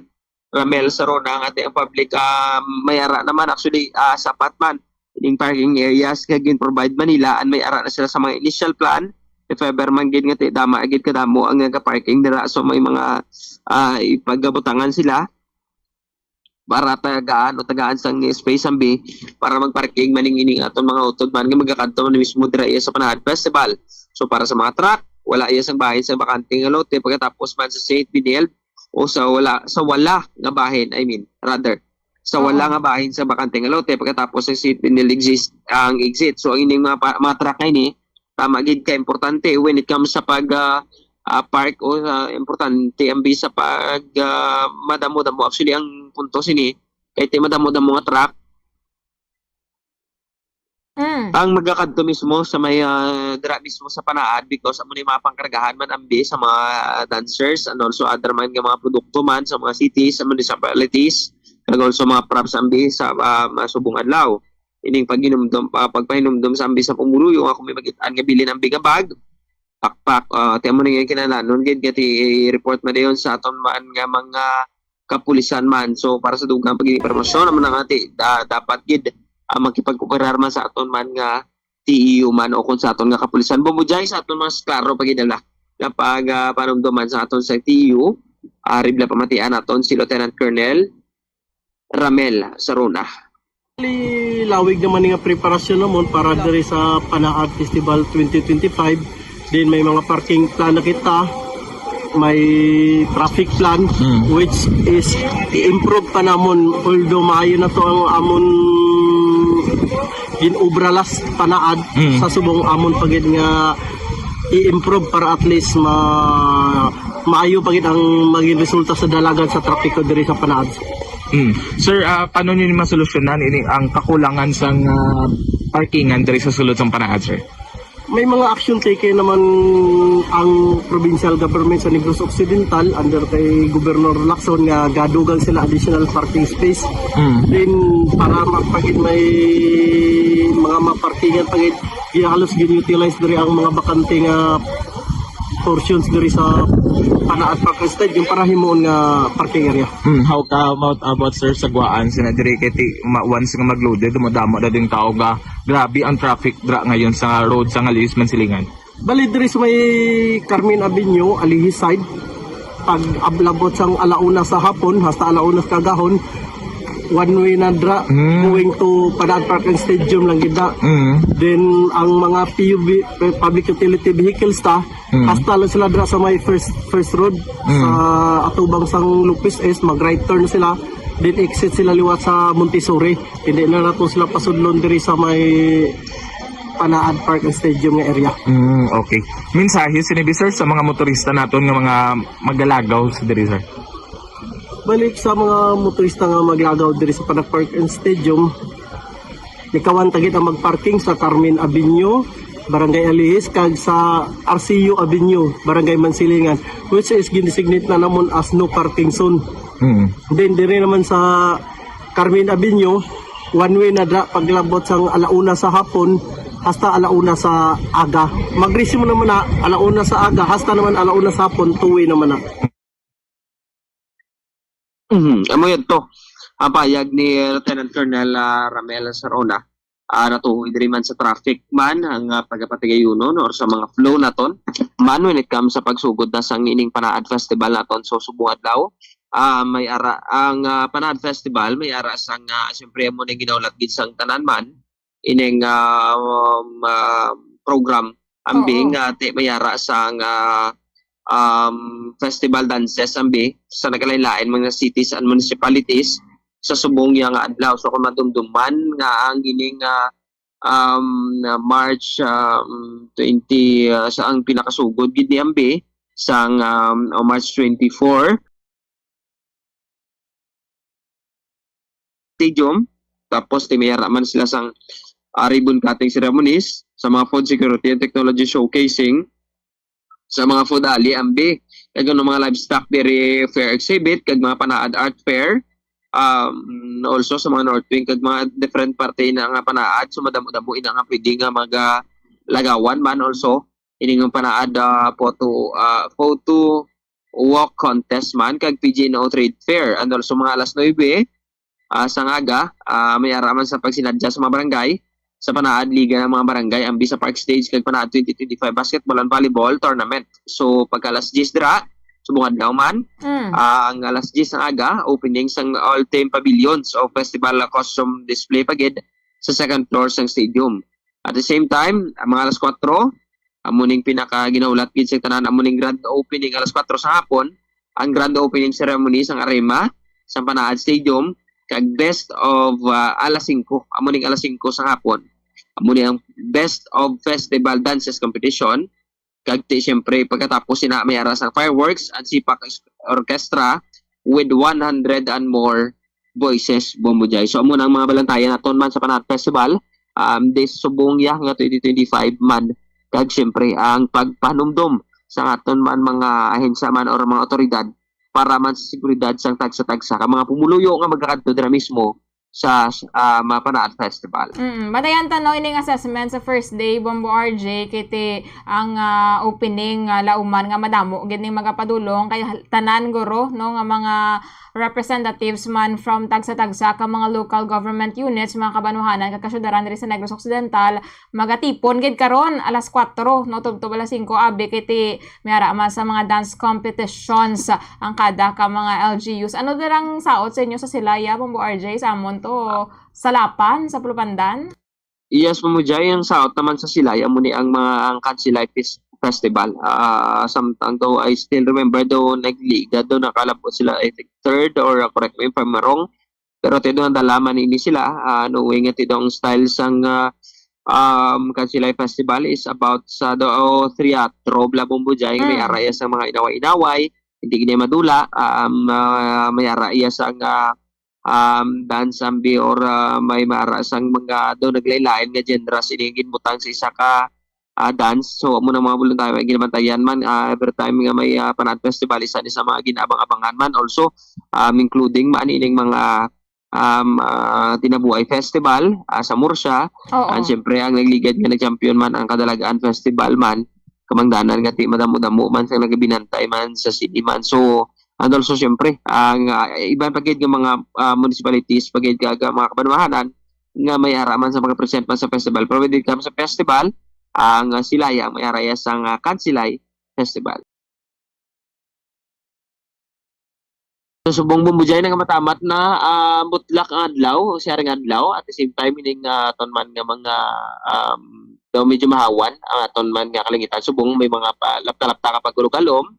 Ramel Sarona nga ang public, um, may ara naman, actually, uh, sapat man ining parking areas kag gin-provide man nila, and may ara na sila sa mga initial plan. If ever man gid nga ti-, dama gid kadamo ang nagaparking dira, so may mga, uh, ipagabutangan sila para tagaan o tagaan sang space ang bi para magparking maning ining aton mga utod man nga magakadto man mismo dira iya sa Panaad Festival. So, para sa mga truck, wala iya sang bahin sa bakante nga lote pagkatapos man sa Saint Benilde o sa wala, sa wala nga bahin, I mean, rather, sa wala Oo. nga bahin sa bakante nga lote pagkatapos sa Saint Benilde exist, ang exit. So, ang ining mga pa-, mga truck nga ini, tama gid ka importante when it comes sa pag, ah, ah, park o, ah, importante ang bi sa pag, ah, madamo-damo. Actually, ang punto sini, kay ti madamo-damo nga truck Mm. ang magakadto mismo sa may, ah, dira mismo sa Panaad because amo ni mga pangkargahan man ang bi sa mga dancers and also other man nga mga produkto man sa mga cities, sa municipalities, kag also mga props ang bi sa, ah, mga subong adlaw. Ining paghinumdom, ah, pagpahinumdom sa ambi sa pumuluyo nga kung may makit-an nga bilin ambi nga bag, pakpak, ah, ti amo na nga kinahanglanon gid nga ti-report man dayon sa aton man nga mga kapulisan man. So, para sa dugang pag-informasyon, amo na nga ti, da-, dapat gid, ah, makipag-kooperar man sa aton man nga T E U man o kung sa aton nga kapulisan. Bumujay sa aton mas klaro pa gid na nga pag, ah, panumduman sa aton sa T E U, ah, ribla pamatian naton si Lieutenant Colonel Ramel Saruna. Lawig naman nga preparasyon namon para diri sa Panaad Festival twenty twenty-five. Din may mga parking plan na kita, may traffic plan, Mm. which is i-improve pa namon. Although maayo na to ang amon ginobra last Panaad, Mm. sa subong amon pa gid nga i-improve para at least ma-, maayo pa gid ang maging resulta sa dalagan sa trapiko diri sa Panaad. Mm. Sir, ah, paano niyo masolusyonan ini ang kakulangan sang, ah, parkingan diri sa sulod sang Panaad, sir? May mga action taken naman ang provincial government sa Negros Occidental under kay Governor Lacson nga gadugang sila additional parking space. Mm. Then, para magpagid may mga maparkingan pagid, halos gin-utilize diri ang mga bakante nga portions diri sa Panaad Park Stadium para himuon nga parking area. Hmm, how ka about, about, sir, sa Guaan sina diri kay ti, ma, once nga magloaded, madamo na ding tao nga grabe ang traffic dra ngayon sa road sa Ngalius Mansilingan. Bali diri sa may Carmen Avenue, Alihis side, pag ablabot sang alauna sa hapon hasta alauna sa kagahon, one way na dra, Mm. going to Panaad Park and Stadium lang gid na. Mm. Then ang mga P U V, public utility vehicles ta, Mm. hasta lang sila dra sa may first first road Mm. sa atubang sang Lopez S, mag right turn sila. Then exit sila liwat sa Montessori. Hindi na nato sila pasudlon diri sa may Panaad Park and Stadium nga area. Mm, okay. Mensahe sini bi, sir, sa mga motorista naton nga mga magalagaw sa diri, sir? Balik sa mga motorista nga maglagaw diri sa Panaad Park and Stadium, likawan ta gid ang magparking sa Carmen Avenue, Barangay Alihis, kag sa Arceo Avenue, Barangay Mansilingan, which is gindesignate na namon as no parking zone. Mm. Then diri naman sa Carmen Avenue, one way na dra paglabot sang alauna sa hapon hasta alauna sa aga. Mag-resume naman na alauna sa aga hasta naman alauna sa hapon, two way naman na. Mhm. Amo yun to. Ang payag ni Lieutenant Colonel ah, Ramel Sarona, ah, natuhoy diri man sa traffic man ang ah, pagkapatigayunon or sa mga flow naton man when it comes sa pagsugod na sang ining Panaad Festival naton sa subong adlaw. Ah, may ara ang ah, Panaad Festival may ara sang ah, siyempre mo na ginahulat gid sang tanan man ining ah, um, ah, program ambi Oo. nga ti may ara sang ah, um, festival dances ambi sa nagkalain-lain mga cities and municipalities sa subong iya nga adlaw. So kung madumduman nga ang ining ah, um, na March um, twenty ah, sa ang pinakasugod gid ni ambi sang um, o March twenty-four Stadium. Tapos ti may ara man sila sang ah, ribbon cutting ceremonies, sa mga food security and technology showcasing, sa mga food alley ambi, kag ano mga livestock diri fair exhibit kag mga panaad art fair. Um, also sa mga North Wing kag mga different parte na nga panaad, so madamo-damo ina nga pwede nga maga lagawan man also ining panaad ah, photo ah, photo walk contest man kag P G N O Trade Fair. And also mga alas nuebe ah, sang aga, ah, may ara man sa pagsinadya sa mga barangay sa Panaad Liga ng mga Barangay ambi sa Park Stage kag Panaad twenty twenty-five Basketball and Volleyball Tournament. So pagka alas diyes dira, subong adlaw man, Mm. ah, ang alas diyes sang aga, opening sang all-team pavilions o festival costume display pa gid sa second floor sang stadium. At the same time, ang mga alas kuwatro, amo ning pinaka ginahulat gid sa tanan, amo ning grand opening alas kuwatro sa hapon, ang grand opening ceremony sang Arema sa Panaad Stadium, kag best of ah, alas singko, amo ning alas singko sa hapon. Amo ni ang best of festival dances competition, kag ti siyempre pagkatapos sina may ara sang fireworks and sipak orchestra with one hundred and more voices, Bombo Jai. So amo na ang mga balantayan naton man sa Panaad Festival um, this subong iya nga twenty twenty-five man, kag siyempre ang pagpanumdom sa aton man mga ahensya man or mga otoridad para man sa seguridad sang tagsa-tagsa ka mga pumuluyo nga magkakadto dira mismo sa ah, mga Panaad Festival. Mm, batayan ta no ining assessment sa first day, Bombo R J, kay ti ang ah, opening nga lauman nga madamo gid ning magapadulong kay hal- tanan guro no nga mga representatives man from tagsa-tagsa ka mga local government units, mga kabanwahanan kag kasyudaran diri sa Negros Occidental magatipon gid karon alas kuwatro no tubtob alas singko abi kay ti may ara man sa mga dance competitions ang kada ka mga L G Us. Ano dirang saot sa inyo sa Silaya, Bombo R J, sa amon to? Salapan, sa Pulupandan? Yes, Mamo Jai, ang saot naman sa Silaya, amo ni ang mga ang Kansilay Fes- Festival. Ah, samtang daw, I still remember daw, nagliga daw, nakalabot sila, I think, third or uh, correct me if I'm wrong. Pero ti daw nadala man ini sila, ah, knowing nga ti daw ang style sang ah, um, Kansilay Festival is about sa daw teatro, bla Bombo Jai, may Mm. ara iya sang mga inaway-inaway, hindi gid madula, um, ah, may ara iya sang ah, um, dance ambi or ah, may mara sang mga daw naglain-lain nga genres ini ginbutang sa isa ka ah, dance. So amo na mga voluntaryo nga ginabantayan man ah, every time nga may ah, Panaad Festival, isa ni sa mga ginaabang-abangan man also, um, including man ining mga um, ah, Tinabuay Festival ah, sa Murcia. Oo. And syempre ang nagligad nga nag-champion man ang Kadalagaan Festival man. kamangdanan nga ti madamo-damo man sa nagabinantay man sa city man. So, and also, siyempre, ang, ah, iban pa gid nga mga, ah, municipalities pa gid kag, ah, mga kabanwahanan nga may ara man sa mga present man sa festival. Pero when it comes sa festival, ang, ah, sila ya may ara ya sang, ah, Kansilay Festival. Sa subong Bumbujay na nga matamat na, ah, mutlak ang adlaw, siya ring adlaw. At the same time, ining, ah, aton man nga mga, um, daw medyo mahawan ang aton man nga kalangitan. Subong may mga pa-, lapta-lapta ka pagkulog-alom.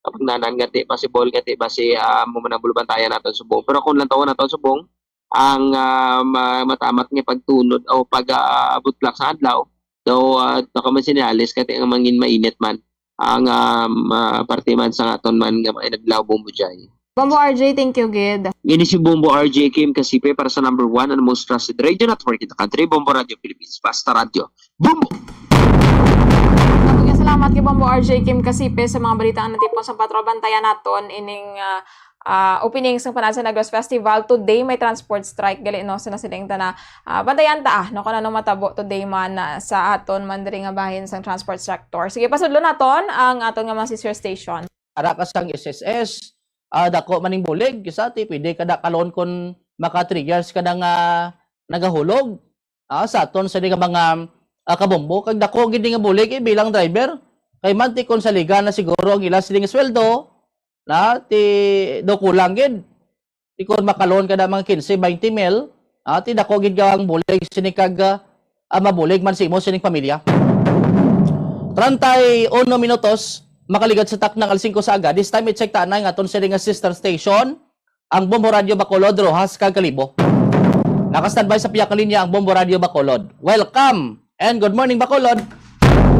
Kapag nanan nga ti possible nga ti basi, ah, mo man ang bulubantayan naton subong. Pero kung lantawon naton subong, ang, ah, ma-, matamat nga pagtunod o pag, ah, butlak sa adlaw, daw, ah, baka man sinyalis kati ang mangin mainit man ang, ah, ma-, parte man sa aton man nga mga inadlaw, Bombo Jay. Bombo R J, thank you gid. Ini si Bombo R J Kim Kasipe para sa number one and most trusted radio network in the country, Bombo Radio Philippines. Basta Radio. Bombo! Daghang salamat kay Bombo R J Kim Kasipe sa mga balita nga natipon sa patro. Bantayan naton ining, ah, ah, opening sang Panaad sa Negros Festival. Today may transport strike gali, no? So, nasiling ta na, ah, bantayan ta, ah, no, kung ano matabo today man, ah, sa aton man diri nga bahin sang transport sector. Sige, pasudlo naton ang aton nga mga sister station. Ara ka sang S S S, ah, dako man ning bulig, kisa ti pwede ka na kalon kon maka three years ka na nga nagahulog, ah, sa aton sa mga, ah, kabombo. Kag dako gid ni nga bulig, eh, bilang driver. Kay man ti kon saligan na siguro ang ila siling sweldo, na ti do kulang gid. Ti kon makalon ka na mga quince, twenty mil, ah, ti dako gid ang bulig sini kag, ah, ah, mabulig man sa imo sining pamilya. Treinta y uno minutos, makaligad sa taknang alas singko sa aga. This time, i-check ta na ang aton sini nga sister station, ang Bombo Radio Bacolod, Roxas, kag Kalibo. Naka-standby sa pihak nga linya ang Bombo Radio Bacolod. Welcome! And good morning, Bacolod.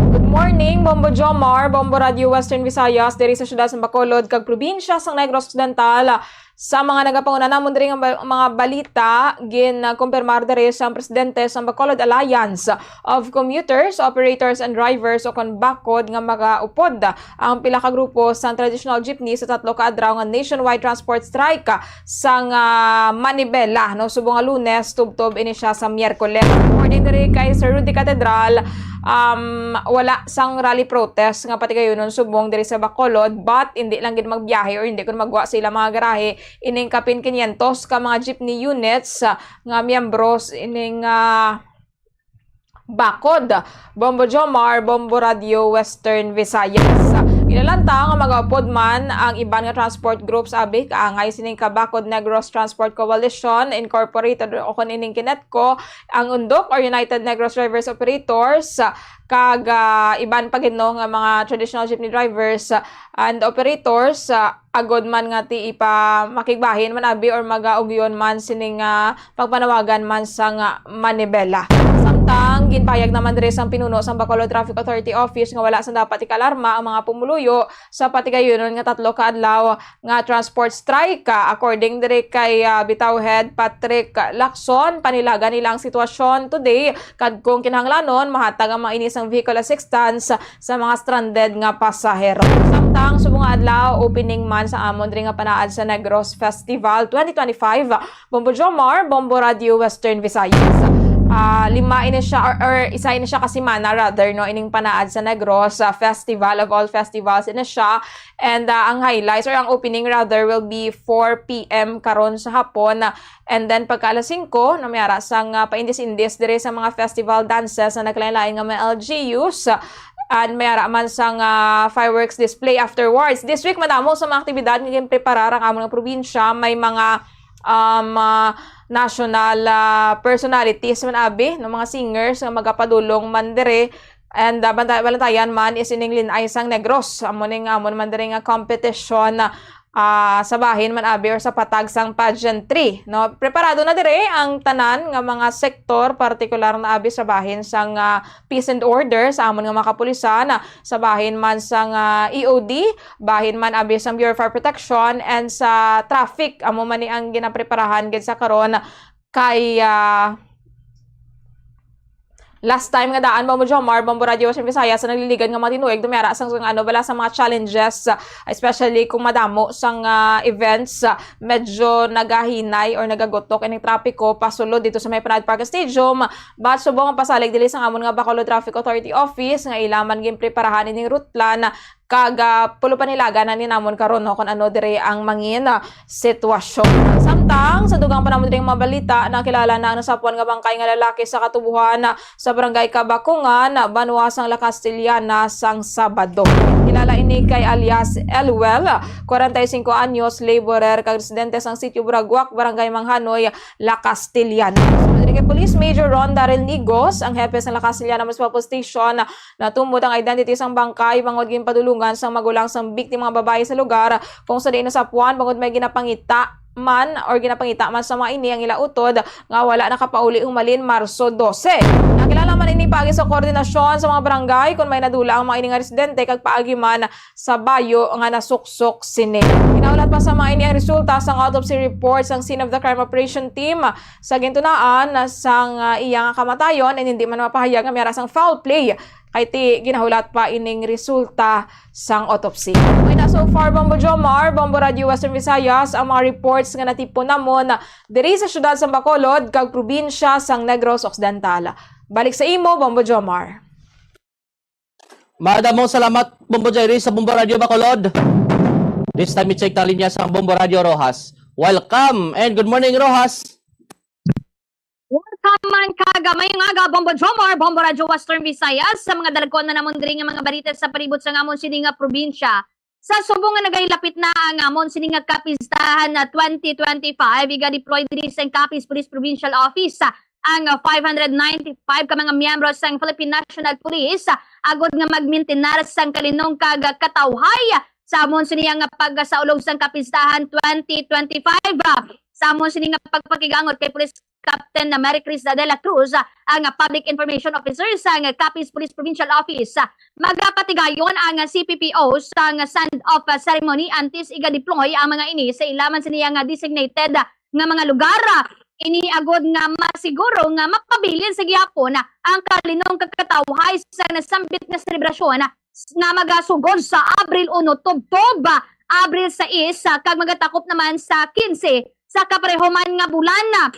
Good morning, Bombo Jomar, Bombo Radio Western Visayas, diri sa siyudad sa Bacolod kag probinsya sa Negros Occidental. Sa mga nagapanguna namon diri nga ba-, mga balita, gin-, ah, kumpirmar diri sa presidente sa Bacolod Alliance of Commuters, Operators and Drivers o kon BACOD nga magaupod ang pila ka grupo sang traditional jeepney sa tatlo ka adlaw nga nationwide transport strike sang, ah, manibela, no, subong nga Lunes tubtob ini siya sa Miyerkules. According diri kay Sir Rudy Catedral, um, wala sang rally protest nga patigayunon subong diri sa Bacolod, but hindi lang gid magbiyahe or hindi kun magwa sa ilang mga garahe ining kapin quinientos ka mga jeepney units, ah, nga miyembros ining, ah, BACOD. Bombo Jomar, Bombo Radio Western Visayas. Ginalanta nga magaupod man ang iban nga transport groups, abi, kaangay sining ka BACOD Negros Transport Coalition Incorporated o kon ining kinetco, ang UNDOC or United Negros Drivers Operators, kag, ah, iban pa gid, no, nga mga traditional jeepney drivers, ah, and operators, ah, agod man nga ti ipa-, makigbahin man abi or magaugyon man sining, ah, pagpanawagan man sang, ah, manibela. Samtang ginpahayag naman diri sang pinuno sang Bacolod Traffic Authority Office nga wala sang dapat ikalarma ang mga pumuluyo sa patigayunon nga tatlo ka adlaw nga transport strike. Ah, according diri kay, ah, Bitaw Head Patrick Lacson, panilagan nila ang sitwasyon today kag kung kinahanglanon, mahatag ang mga ini sang vehicle assistance sa mga stranded nga pasahero. Samtang subong nga adlaw, opening man sa amon diri nga Panaad sa Negros Festival twenty twenty-five, Bombo Jomar, Bombo Radio Western Visayas. Ah, lima ini siya, or, or isa ini siya ka semana rather, no, ining Panaad sa Negros, ah, Festival of all festivals ini siya. And, ah, ang highlights or ang opening rather will be four P M karon sa hapon. And then pagka alas singko, no, may ara sang, ah, paindis-indis diri sa mga festival dances na nagkalain-lain nga mga L G Us. And may ara man sang, ah, fireworks display afterwards. This week, madamo sa mga aktibidad nga ginpreparar ang amon nga probinsya. May mga, um, ah, national, ah, personalities man abi, no, mga singers nga magapadulong man diri. And, ah, banta-, balantayan man is ining Linay sang Negros. Amo ning amon man diri nga competition, ah, sa bahin man abi or sa patag sang pageantry, no? Preparado na diri ang tanan nga mga sektor, partikular na abi sa bahin sang, ah, peace and order sa amon nga mga kapulisan, ah, sa bahin man sang, ah, E O D, bahin man abi sang Bureau of Fire Protection, and sa traffic. Amo man ni ang ginapreparahan gid sa karon kay, ah, Last time nga daan, Bombo Jomar, Bombo Radyo Western Visayas, sa nagliligan nga mga tinuig, dumiara sang, sang ano, bala sa mga challenges, ah, especially kung madamo sang, ah, events, ah, medyo nagahinay or nagagutok ining trapiko pasulod dito sa may Pride Park Stadium. But subong ang pasalig dili sang amon nga Bacolod Traffic Authority Office nga ila man ginpreparahan ining route plan, kag, ah, pulo pa nilaga na ni namon karon, no, kung ano dire ang mangin, ah, sitwasyon. Samtang sa dugang panahon diri nga mga balita, nakilala na ang nasapuan nga bangkay nga lalaki sa katubuhan, ah, sa Barangay Kabakungan, ah, banwa sang La Castellana sang Sabado. Kilala ini kay alias Elwell, kwarenta y cinco anyos, laborer kag residente sang Sitio Buraguak, Barangay Manghanoy, La Castellana. Suno diri kay Police Major Ron Daryl Nigos, ang hepe sa La Castellana Municipal Police Station, natumod ang identity sang bangkay bangod ginpadulungan sang magulang sang biktima nga babayi sa lugar, kung sa diin nasapuan bangod may ginapangita man or ginapangita man sa mga ini ang ila utod nga wala nakapauli humalin Marso dose. Nakilala man ini paagi sa koordinasyon sa mga barangay kon may nadula ang mga ini nga residente kag paagi man sa bayo nga nasuksok sini. Ginahulat pa sa mga ini ang resulta sang autopsy report sang Scene of the Crime Operation Team sa gintunaan sang, ah, iya nga kamatayon, and hindi man mapahayag nga may ara sang foul play. Kay ti ginahulat pa ining resulta sang autopsy. May na so far, Bombo Jomar, Bombo Radio Western Visayas, ang mga reports nga natipon namon diri sa siyudad sang Bacolod kag probinsya sang Negros Occidental. Balik sa imo, Bombo Jomar. Madamong salamat, Bombo Jerry, sa Bombo Radio Bacolod. This time, i-check ta linya sang Bombo Radio Roxas. Welcome and good morning, Roxas. Welcome man kag mayong aga, Bombo Jomar, Bombo Radio Western Visayas, sa mga dalagkuan na namon diri nga mga balita sa palibot sa amon sini nga probinsya. Sa subong nga nagailapit na ang amon sini nga kapistahan na twenty twenty-five, iga-deploy diri sa Capiz Police Provincial Office, ah, ang, ah, five hundred ninety-five ka mga miyembro sang Philippine National Police, ah, agod nga magmintinar sang kalinong kag katawhay, ah, sa amon sini nga pagkasaulog sang kapistahan twenty twenty-five, ah. Sa amon sini nga pagpakigangot kay Police Captain na Mary Crista de la Cruz, ah, ang, ah, Public Information Officer sang, ah, Capiz Police Provincial Office. Ah, magapatigayon ang, ah, C P P O sang, ah, send-off, ah, ceremony antes iga-deploy ang mga ini sa ila man sini nga designated, ah, nga mga lugar. Ah, ini agod nga masiguro nga mapabilin sa gihapon, ah, ang kalinong kag katawhay sa nasambit nga selebrasyon, ah, nga magasugod sa Abril uno tubtob, ah, Abril sais, ah, kag magatakop naman sa kinse sa kapareho man nga bulan.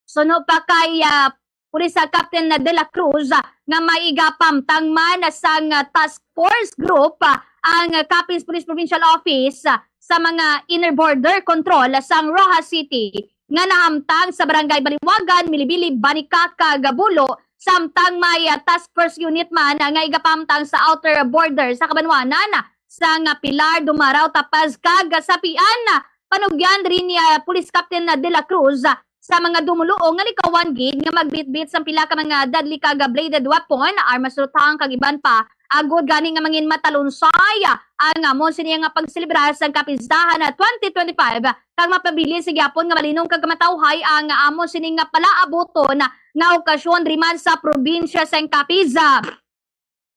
Suno pa kay, ah, Police, ah, Captain De La Cruz, ah, nga may igapamtang man sang, ah, task force group, ah, ang, ah, Capiz Police Provincial Office, ah, sa mga inner border control sang Roxas City nga nahamtang sa Barangay Baliwagan, Milibili, Banica, kag Bulo, samtang may, ah, task force unit man, ah, nga igapamtang sa outer border sa kabanwanan, ah, sang, ah, Pilar, Dumaraw, Tapaz, kag, ah, Sapian. Panugyan diri ni, ah, Police Captain, ah, De La Cruz, ah, sa mga dumoluong nga likawan gid nga magbitbit sang pila ka mga deadly kag bladed weapon, armas ruthang kag iban pa, agod gani nga mangin matalunsay ang amon sini nga pagselebrar sang kapistahan na twenty twenty-five, kag mapabilin sa gihapon nga malinong kag matawhay ang amon sini nga palaabuton nga okasyon diri man sa probinsya sang Capiz.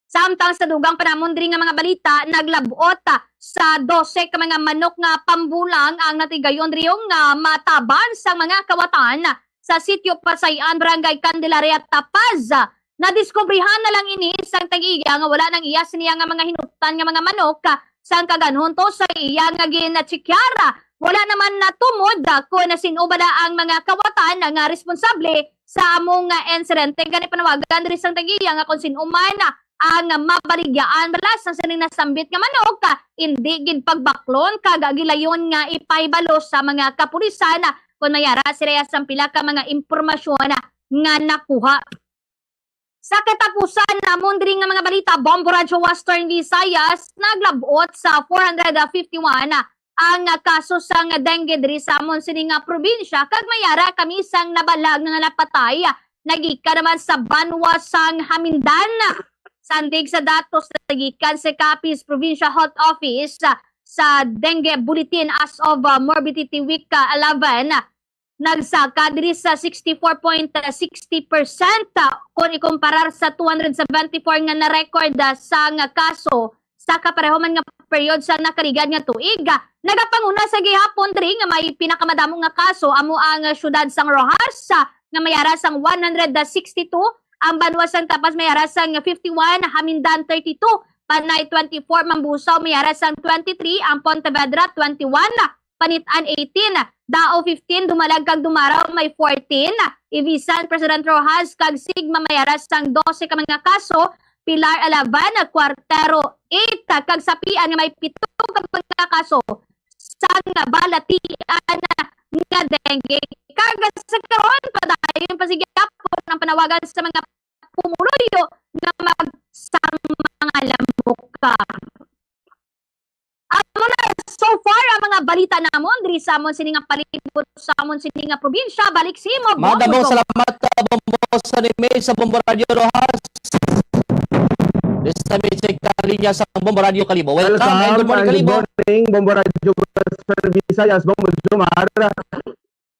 Samtang sa dugang panahon diri nga mga balita, naglab-ot, ah, sa dose ka mga manok nga pambulang ang natigayon diri nga mataban sang mga kawatan sa Sitio Pasay-an, Barangay Candelaria, Tapaz. Nadiskubrihan na lang ini sang tag-iya nga wala nang iya siniya nga mga hinuptan nga mga manok, ah, sang kaganhon to sa iya nga ginatsikyaran. Wala naman natumod, ah, kon sin-o bala ang mga kawatan nga responsable sa among, ah, insidente. Gani panawagan diri sang tag-iya nga kon sin-o man, ah, ang mabaligyaan bala sang sining nasambit nga manok, ah, indi gid pagbaklon kag gilayon nga ipahibalo sa mga kapulisan, ah, kon may ara sila sang pila ka mga impormasyon, ah, nga nakuha. Sa katapusan namon diri nga mga balita, Bombo Radyo Western Visayas naglab-ot sa four hundred fifty-one ang kaso sang dengue diri sa amon sini nga probinsya, kag may ara kami sang nabalag nga napatay, nagikan naman sa banwa sang Jamindan. Sandig sa datos nagikan sa Capiz Provincial Health Office, sa Dengue Bulletin as of, uh, Morbidity Week, uh, eleven, nagsaka diri sa sixty-four point sixty percent, ah, kung ikumparar sa two hundred seventy-four nga na-record, ah, sang kaso sa kapareho man nga period sa nakaligad nga tuig. Ah, nagapanguna sa gihapon diri nga may pinakamadamo nga kaso amo ang, ah, siyudad sang Roxas, ah, nga may ara sang one hundred sixty-two, Ang banwa sang Tapas may ara sang fifty-one, Jamindan thirty-two, Panay twenty-four, Mambusao may ara sang twenty-three, ang Pontevedra twenty-one, Panitan eighteen, Dao fifteen, Dumalag kag Dumarao may fourteen, Ivisan, President Roxas kag Sigma may ara sang dose ka mga kaso, Pilar eleven, Cuartero eight, kag Sapian nga may pito ka mga kaso sang balatian nga dengue. Kag sa karon, padayon pa sa gihapon ang panawagan sa mga pumuluyo nga magsang mga lamok. Amo na so far ang mga balita namon diri sa amon sini nga palibot, sa amon sini nga probinsya. Balik sa imo, Madamo Bongo. Salamat, uh, Bombo sa ni May sa Bombo Radio Roxas. This is May Check Kalinya sa Bombo Radio Kalibo. Welcome and good morning, Kalibo. Good morning, Bombo Radio Western Visayas, Bombo Jomar.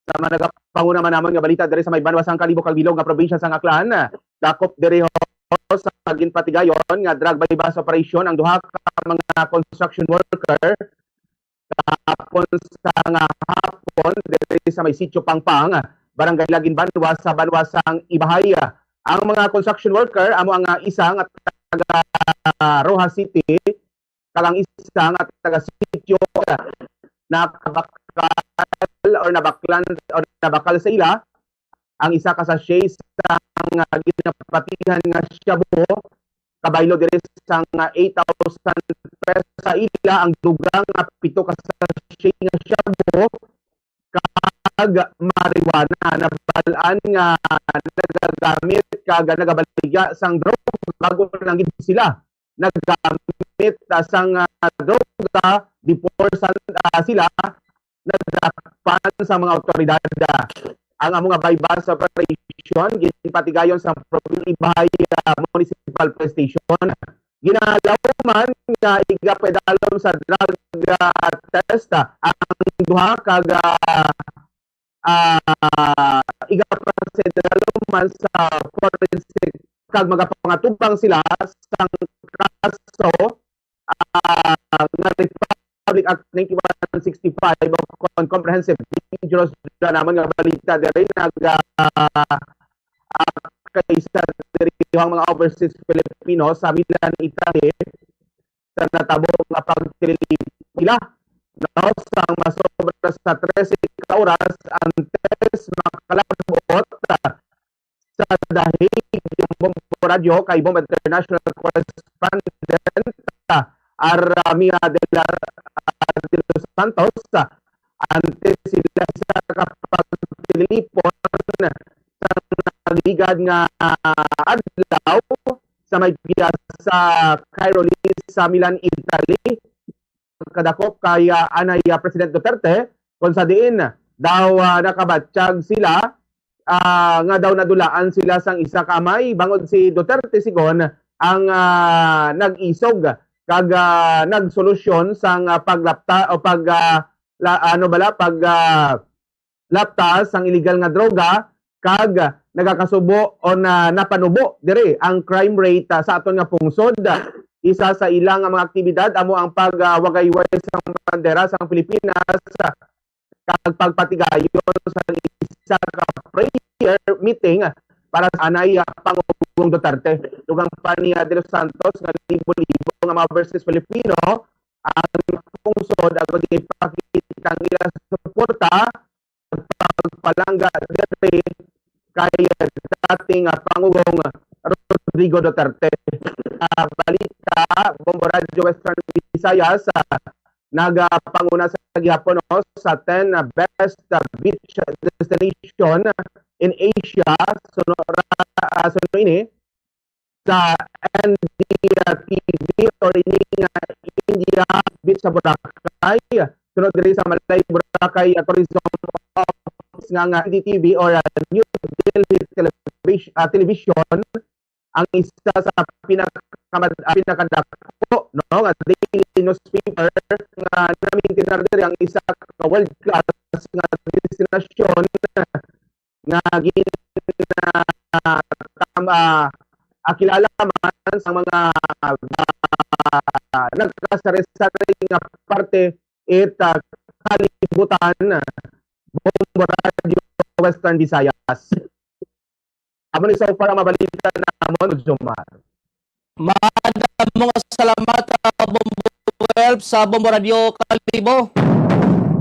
Sa mga nagapanguna man namon nga balita diri sa may banwa sang Kalibo kag bilog nga probinsya sang Aklan, dakop diri ho sa ginpatigayon nga drug buy-bust operation ang duha ka mga construction worker kahapon sa nga hapon diri sa may Sitio Pangpang, Barangay Lagin Banwa, sa banwa sang Ibajay. Ang mga construction worker amo ang, ah, isa nga taga Roxas City, kag ang isa nga taga Sitio, nakabakal or nabaklan or nabakal sa ila ang isa ka sachet sang, ah, ginapatihan nga shabu, kabaylo diri sang, ah, eight thousand pesos sa ila ang dugang nga pito ka sachet nga shabu, kag marijuana. Nabal-an nga nagagamit kag nagabaligya sang droga, bago lang gid sila naggamit, ah, sang, ah, droga before sa, ah, sila nadakpan sa mga awtoridad. Ang amo nga buy-bust operation ginpatigayon sa Provincial Ibajay, ah, Municipal Police Station. Ginalauman nga igapedalom sa drug, ah, test, ah, ang duha kag, ah, ah, igapasendalo man sa forensic kag magapangatubang sila sang kaso, ah, nga Republic Act ninety-one sixty-five o kon comprehensive. Dangerous na namon nga balita diri nag, ah, ah, kay isa diri ang mga overseas Filipino sa Milan, Italy, sa natabo nga pagtililipon nila, no, sang masobra sa trese ka oras antes makalab-ot sa The Hague ang Bombo Radyo kay Bombo International Correspondent, ah, Aramia de la, ah, de los Santos, ah, antes sila sa kapagtililipon sa nagligad nga, ah, adlaw sa may piazza Cairo List sa Milan, Italy. Kadakop kay, ah, anay, ah, President Duterte, kung sa diin daw, ah, nakabatyag sila, ah, nga daw nadulaan sila sang isa ka amay, bangod si Duterte sigon ang, ah, nag-isog kag, ah, nagsolusyon sang, ah, paglapta o pag, ah, la-, ano bala, pag, ah, lapta sang iligal nga droga kag nagakasubo o na, napanubo diri ang crime rate, ah, sa aton nga pungsod. Isa sa ila nga mga aktibidad amo ang pagwagayway sang bandera sang Pilipinas, ah, kag pagpatigayon sang isa ka prayer meeting para sa anay, ah, Pangulong Duterte. Dugang pa ni, ah, De Los Santos nga libo-libo nga mga overseas Filipino ang pungsod agud ipakita ang ila suporta pagpalangga diri kay dating, ah, Pangulong Rodrigo Duterte. Ah, balita, Bombo Radyo Western Visayas, ah, nagapanguna sa gihapon, no, sa ten, ah, best, ah, beach destination in Asia. Suno ra, ah, suno ini, sa N D T V or ini nga India Beach sa Boracay. Sunod diri sa Malay Boracay, ah, Tourism Office nga, nga N D T V or, ah, New Delhi Televis-, ah, Television ang isa sa pinakamad-, ah, pinakadako, no, nga daily newspaper nga namintinar diri ang isa ka world class nga destinasyon nga gin-, ah, tam-, ah, ah, kilala man sa mga, ah, nagkasari-sari nga parte it, ah, kalibutan. Bombo Radyo Western Visayas. Amo ni so far ang mabalita namon, Jomar. Madamo nga salamat, ah, Bombo Welp sa Bombo Radio Kalibo.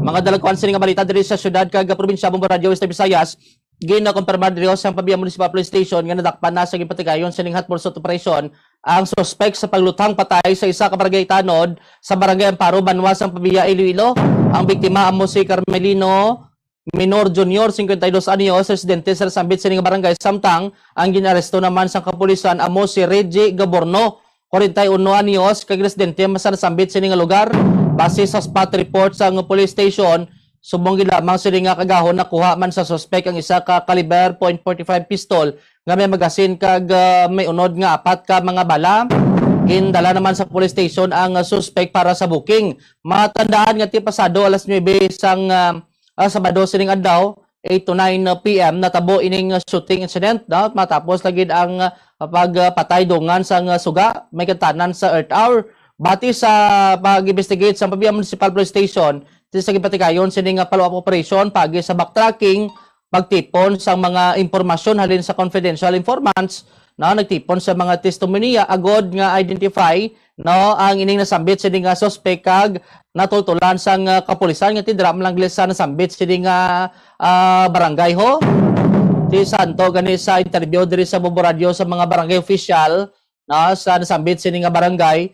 Mga dalagkuan sini nga balita diri sa syudad kag probinsya, Bombo Radio Western Visayas. Ginakumpirmar diri sa Pavia Municipal Police Station nga nadakpan na sa ginpatigayon sining hot pursuit operation ang suspek sa pagluthang patay sa isa ka barangay tanod sa Barangay Amparo, banwa sang Pavia, Iloilo. Ang biktima amo si Carmelino Minor Junior, cincuenta y dos anyos, residente sa nasambit sini nga barangay, samtang ang ginaresto naman sang kapulisan amo si Reggie Gaborno, kwarenta y uno anyos, kag residente sa nasambit sini nga lugar. Base sa spot report sang police station, subong gid lamang sini nga kagahon, nakuha man sa suspek ang isa ka caliber point forty-five pistol nga may magasin kag, ah, may unod nga apat ka mga bala. Gindala naman sa police station ang, ah, suspek para sa booking. Matandaan nga ti pasado alas nuebe sang, ah, ah, Sabado sining adlaw, eight to nine p m, natabo ining, ah, shooting incident, no? Matapos lagi ang, ah, pagpatay dungan sang, ah, suga, may kantanan sa Earth Hour. Bati sa pag-investigate sa Pavia Municipal Police Station, ti sa gipatigayon sini nga follow-up operation, pagi sa backtracking, pagtipon sa mga impormasyon halin sa confidential informants, no, nagtipon sa mga testimonya agod nga identify, no, ang ining nasambit sini nga suspek kag natultulan sang, ah, kapulisan nga ti dira man lang gid sa nasambit sini nga, ah, barangay ho. Ti santo gani sa interview diri sa Bombo Radio sa mga barangay official, no, sa nasambit sini nga barangay,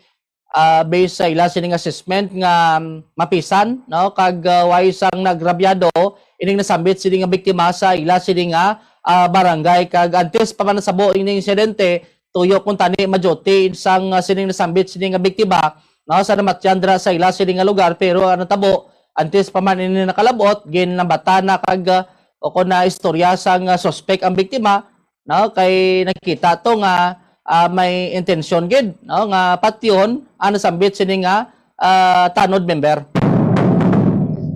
ah, based sa ila sining assessment nga, um, mapisan, no, kag, ah, way sang nagrabyado ining nasambit sini nga biktima sa ila sini nga, ah, barangay, kag antes pa man nasabo ining insidente, tuyo kuntani maduty sang, ah, sining nasambit sini nga biktima, no, sa namatyan dira sa ila sini nga lugar, pero ang natabo, antes pa man ini nakalab-ot, ginlambatan na kag, ah, o kon na istorya sang, ah, suspek ang biktima, no? Kay nakita to nga, ah, may intensyon gid, no, nga patyon ang nasambit sini nga, ah, tanod member.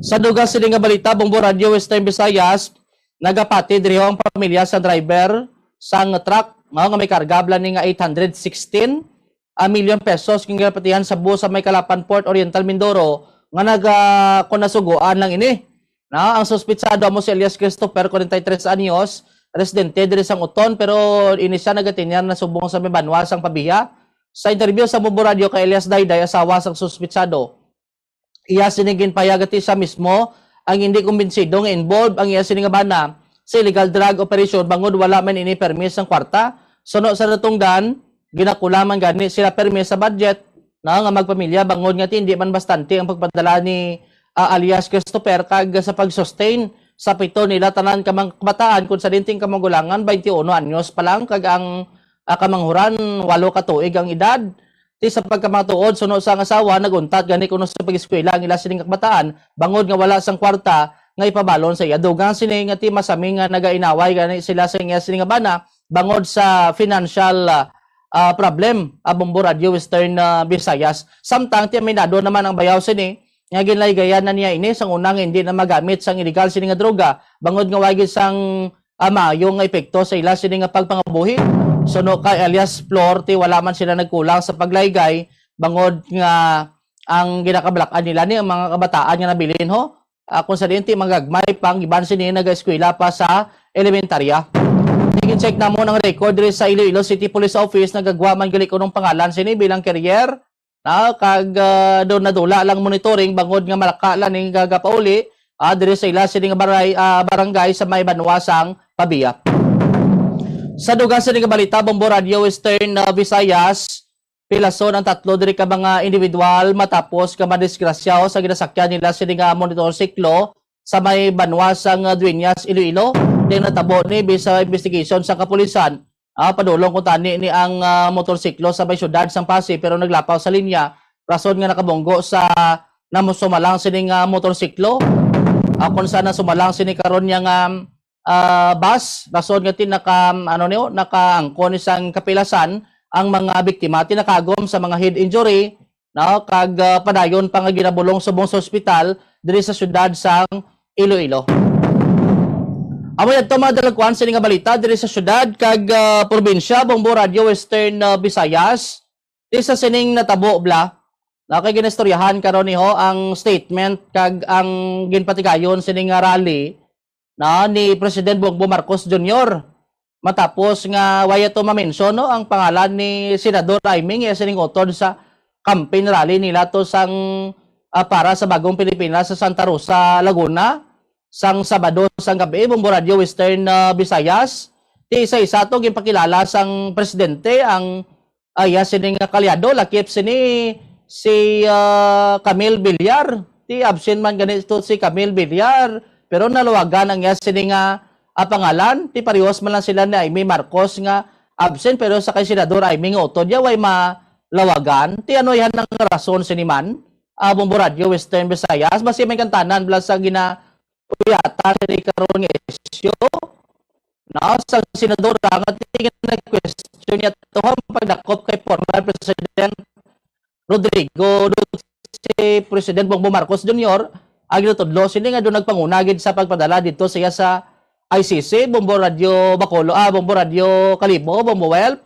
Sa dugang sini nga balita, Bombo Radio Western Visayas, nagapati diri ang pamilya sa driver sang truck, no, nga may karga bala ni nga eight hundred sixteen, ah, milyon pesos nga ginapatihan sa bus sa may Calapan Port, Oriental Mindoro, nga naga-, kon nasugoan lang ini. Na, ang suspitsado amo si alias Christopher, kwarenta y tres anyos, residente diri sang Uton, pero ini siya nagatinyar na subong sa may banwa sang Pavia. Sa interview sa Bombo Radio kay alias Dayday, asawa sang suspitsado, iya sini ginpahayag nga ti siya mismo ang hindi kumbinsido nga involved ang iya sini nga bana sa illegal drug operation, bangod wala man ini permi sang kwarta. Suno sa natungdan, ginakulang man gani sila permi sa budget, no, nga magpamilya, bangod nga ti hindi man bastante ang pagpadala ni, ah, alias Christopher kag sa pag-sustain sa pito nila tanan ka mga kabataan, kun sa dinting kamagulangan, twenty-one anyos pa lang, kag ang, ah, kamanghuran, walo ka tuig ang edad. Ti sa pagkamatuod, suno sa ang asawa, nag-untat gani kuno sa pag-eskwela ang ila sining kabataan, bangod nga wala sang kwarta nga ipabalon sa iya. Dugang sini nga ti masami nga nagainaway gani sila sa iya sini nga bana bangod sa financial, ah, ah, problem, ah, Bombo Radio Western, ah, Visayas. Samtang ti aminado naman ang bayaw sini nga ginlaygayan na niya ini sang una nga hindi na magamit sang illegal sini nga droga, bangod nga wala gid sang, ah, maayo nga epekto sa ila sini nga pagpangabuhi. Suno kay alias Flor, ti wala man sila nagkulang sa paglaygay, bangod nga ang ginakabalakan nila ni ang mga kabataan nga nabilin ho. Ah, kung sa diin ti magagmay pa ang iban sini nagaeskwela pa sa elementarya. Tig-check namon ang record diri sa Iloilo City Police Office, nagagwa man gali kunong pangalan sini bilang carrier, na kag, ah, do nadula lang monitoring bangod nga malaka lang ni gagapauli, ah, diri sa ila sini nga baray-, ah, barangay sa may banwa sang Pavia. Sa dugang sini nga balita, Bombo Radio Western, ah, Visayas, pilason ang tatlo diri ka mga individual matapos ka madisgrasya sa ginasakyan nila sini nga motorsiklo sa may banwa sang, ah, Dueñas, Iloilo. Di natabo ni, bisa investigation sa kapulisan. Ah, padulong kuntani ni ang, ah, motorsiklo sa may siyudad sang Passi, pero naglapaw sa linya, rason nga nakabunggo sa namusumalang sini nga motorsiklo. Ah, kung sa nasumalang sini karon niya nga, ah, bus, rason nga ti naka, ano niyo, nakaangkon ni sang kapilasan ang mga biktima, ti nakagom sa mga head injury, no? Kag, ah, padayon pa nga ginabulong subong sa ospital diri sa siyudad sang Iloilo. Amo yadto, mga dalagkuan, sini nga balita diri sa siyudad kag, ah, probinsya, Bombo Radio Western, ah, Visayas. Ti sa sining natabo, bla, na kay ginistoryahan karon niho ang statement kag ang ginpatigayon sini nga rally na ni President Bongbong Marcos Junior. matapos nga wala to mamensyon, no, ang pangalan ni Senador Imee nga sining utod sa campaign rally nila to sang, ah, para sa Bagong Pilipinas sa Santa Rosa, Laguna, sang Sabado sang gabi, Bombo Radyo Western, ah, Visayas. Ti isa-isa to ginpakilala sang presidente ang, ah, iya sining nga kaalyado, lakip sini si, ah, Camille Villar. Ti absent man gani to si Camille Villar, pero nalawagan ang iya sini nga, ah, pangalan. Ti parehas man lang sila ni Imee Marcos nga absent, pero sa kay Senador Imee nga utod ya way malawagan. Ti ano yan ang rason sini man? Ah, Bombo Radyo Western Visayas, basi may kantanan bala sa gina uyatan ni karon nga isyu, no, sa senadora nga tingin na question niya to ang pagdakop kay former President Rodrigo Duterte, President Bongbong Marcos Junior, ang ginatudlo sini nga doon nagpanguna gid sa pagpadala dito siya sa I C C, Bombo Radyo Bacolod, ah, Bombo Radyo Kalibo, Bombo Well.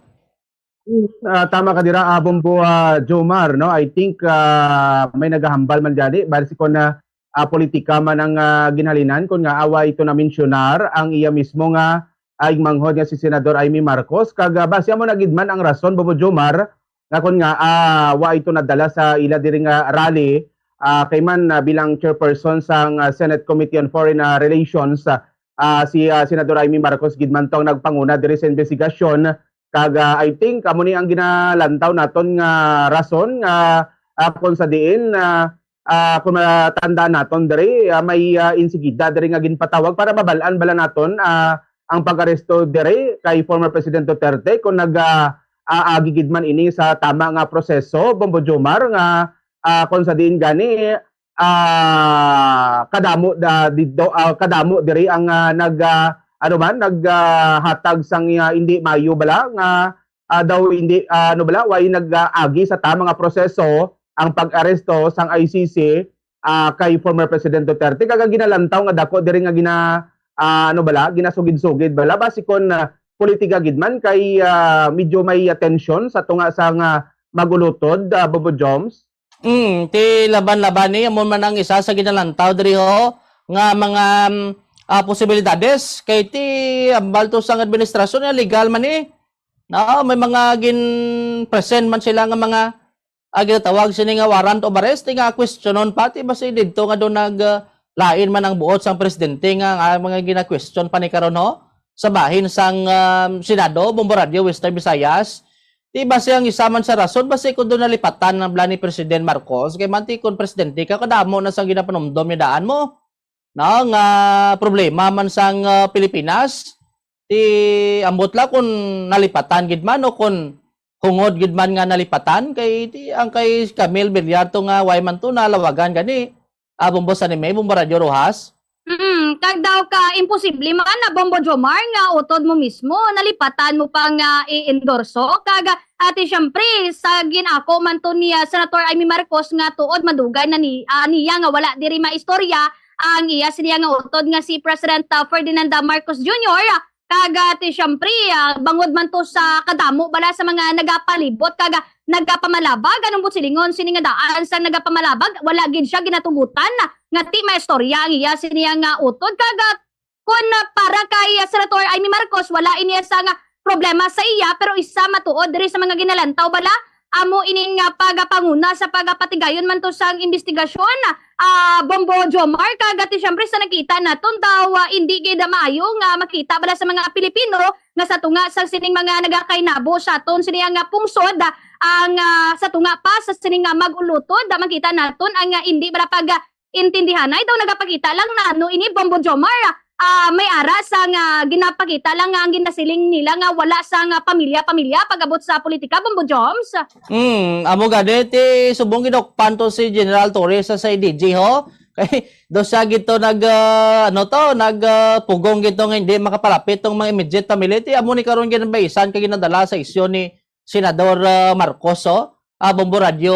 Ah, tama ka dira, ah, Bombo, ah, Jomar, no? I think, ah, may nagahambal man gani, basi kon, ah, ah, politika man ang, ah, ginhalinan, kon nga awa ito na mensyonar ang iya mismo nga, ah, igmanghod nga si Senador Imee Marcos. Kag, ah, basi amo na gid man ang rason, Bombo Jomar, nga kon nga, ah, wa ito nadala sa ila diri nga rally, ah, kay man, ah, bilang chairperson sang, ah, Senate Committee on Foreign, ah, Relations, ah, ah, si, ah, Senador Imee Marcos gid man to ang nagpanguna diri sa investigasyon. Kag, ah, I think amo ni ang ginalantaw naton nga rason nga, ah, kung sa diin, ah, ah, kung matandaan naton diri, ah, may, ah, insigida diri nga ginpatawag para mabal-an bala naton, ah, ang pag-aresto diri kay former President Duterte kung nag, ah, ah, agi gid man ini sa tama nga proseso, Bombo Jomar, nga, ah, kung sa diin gani, ah, kadamo da, dito, ah, kadamo diri ang, ah, nag, ah, ano man, nag, ah, hatag sang, ah, hindi mayo bala nga, ah, daw hindi, ah, ano bala, way nag-agi sa tama nga proseso ang pag-aresto sang I C C, ah, kay former President Duterte. Kag ang ginalantaw nga dako diri nga gina, ah, ano bala, ginasugid-sugid bala, basi kon, ah, politika gid man kay, ah, medyo may, ah, tensyon sa tunga sang, ah, mag-ulutod, ah, Bombo Joms. Mm, ti laban-laban ni amo man ang isa sa ginalantaw diri ho nga mga, mm, ah, posibilidades kay ti ambal to sang administrasyon nga legal man ni. No, may mga gin-present man sila nga mga, ah, ginatawag sini nga warrant of arrest, ti nga questionon pa ti basi didto nga do nag, ah, lain man ang buot sang presidente nga, nga mga gina-question pa ni karon ho sa bahin sang, um, Senado, Bombo Radyo, Western Visayas. Ti basi ang isa man sa rason basi kun do nalipatan ang bala ni President Marcos kay man ti kun presidente ka kadamo na sang ginapanumdom ni daan mo, no, nga problema man sang, ah, Pilipinas. Ti ambot la kun nalipatan gid man o kun hungod gid man nga nalipatan kay ti ang kay Camille Villar to nga way man to nalawagan gani, ah, Bombo Sanime, Bombo Radyo Rojas. Mm, kag daw ka imposible man na Bombo Jomar nga utod mo mismo nalipatan mo pa nga i-endorso kag ati siyempre sa ginako man to niya Senator Amy Marcos nga tuod madugay na ni ah, niya nga wala diri maistorya ang iya siniya nga utod nga si President ah, Ferdinand ah, Marcos Junior kag ati siyempre ah, bangod man to sa kadamo bala sa mga nagapalibot kag nagapamalabag anong busilingon sini nga daan sa nagapamalabag wala gid siya ginatugutan nga ti maistorya ang iya siniya nga utod kag ah, kun ah, para kay ah, Senator Amy Marcos wala ini sa nga problema sa iya pero isa matuod diri sa mga ginalantaw bala amo ining ah, pagapanguna sa pagapatigayon man to sang imbestigasyon ah, Bombo Jomar kag ati siyempre sa nakita naton daw ah, hindi gid maayo nga makita bala sa mga Pilipino nga sa tunga sa sining mga nagakainabo sa aton sini nga pungsod ah, ang ah, sa tunga pa sa sining nga mag-ulutod ah, makita naton ang ah, hindi bala pag intindihanay daw nagapakita lang na ano ini Bombo Jomar ah, may ara sa nga ginapakita lang nga ang ginasiling nila nga wala sa nga pamilya-pamilya pag-abot sa politika Bombo Joms. Hmm, amo gani ti subong gidakpan to si General Torres sa, sa I D G ho. Kay do siya gito nag ah, ano to, nag ah, pugong gito nga hindi makapalapit tong mga immediate family. Ti amo ni karon ginabaisan kay ginadala sa isyu ni Senador ah, Marcos, oh. Ah, Bombo Radyo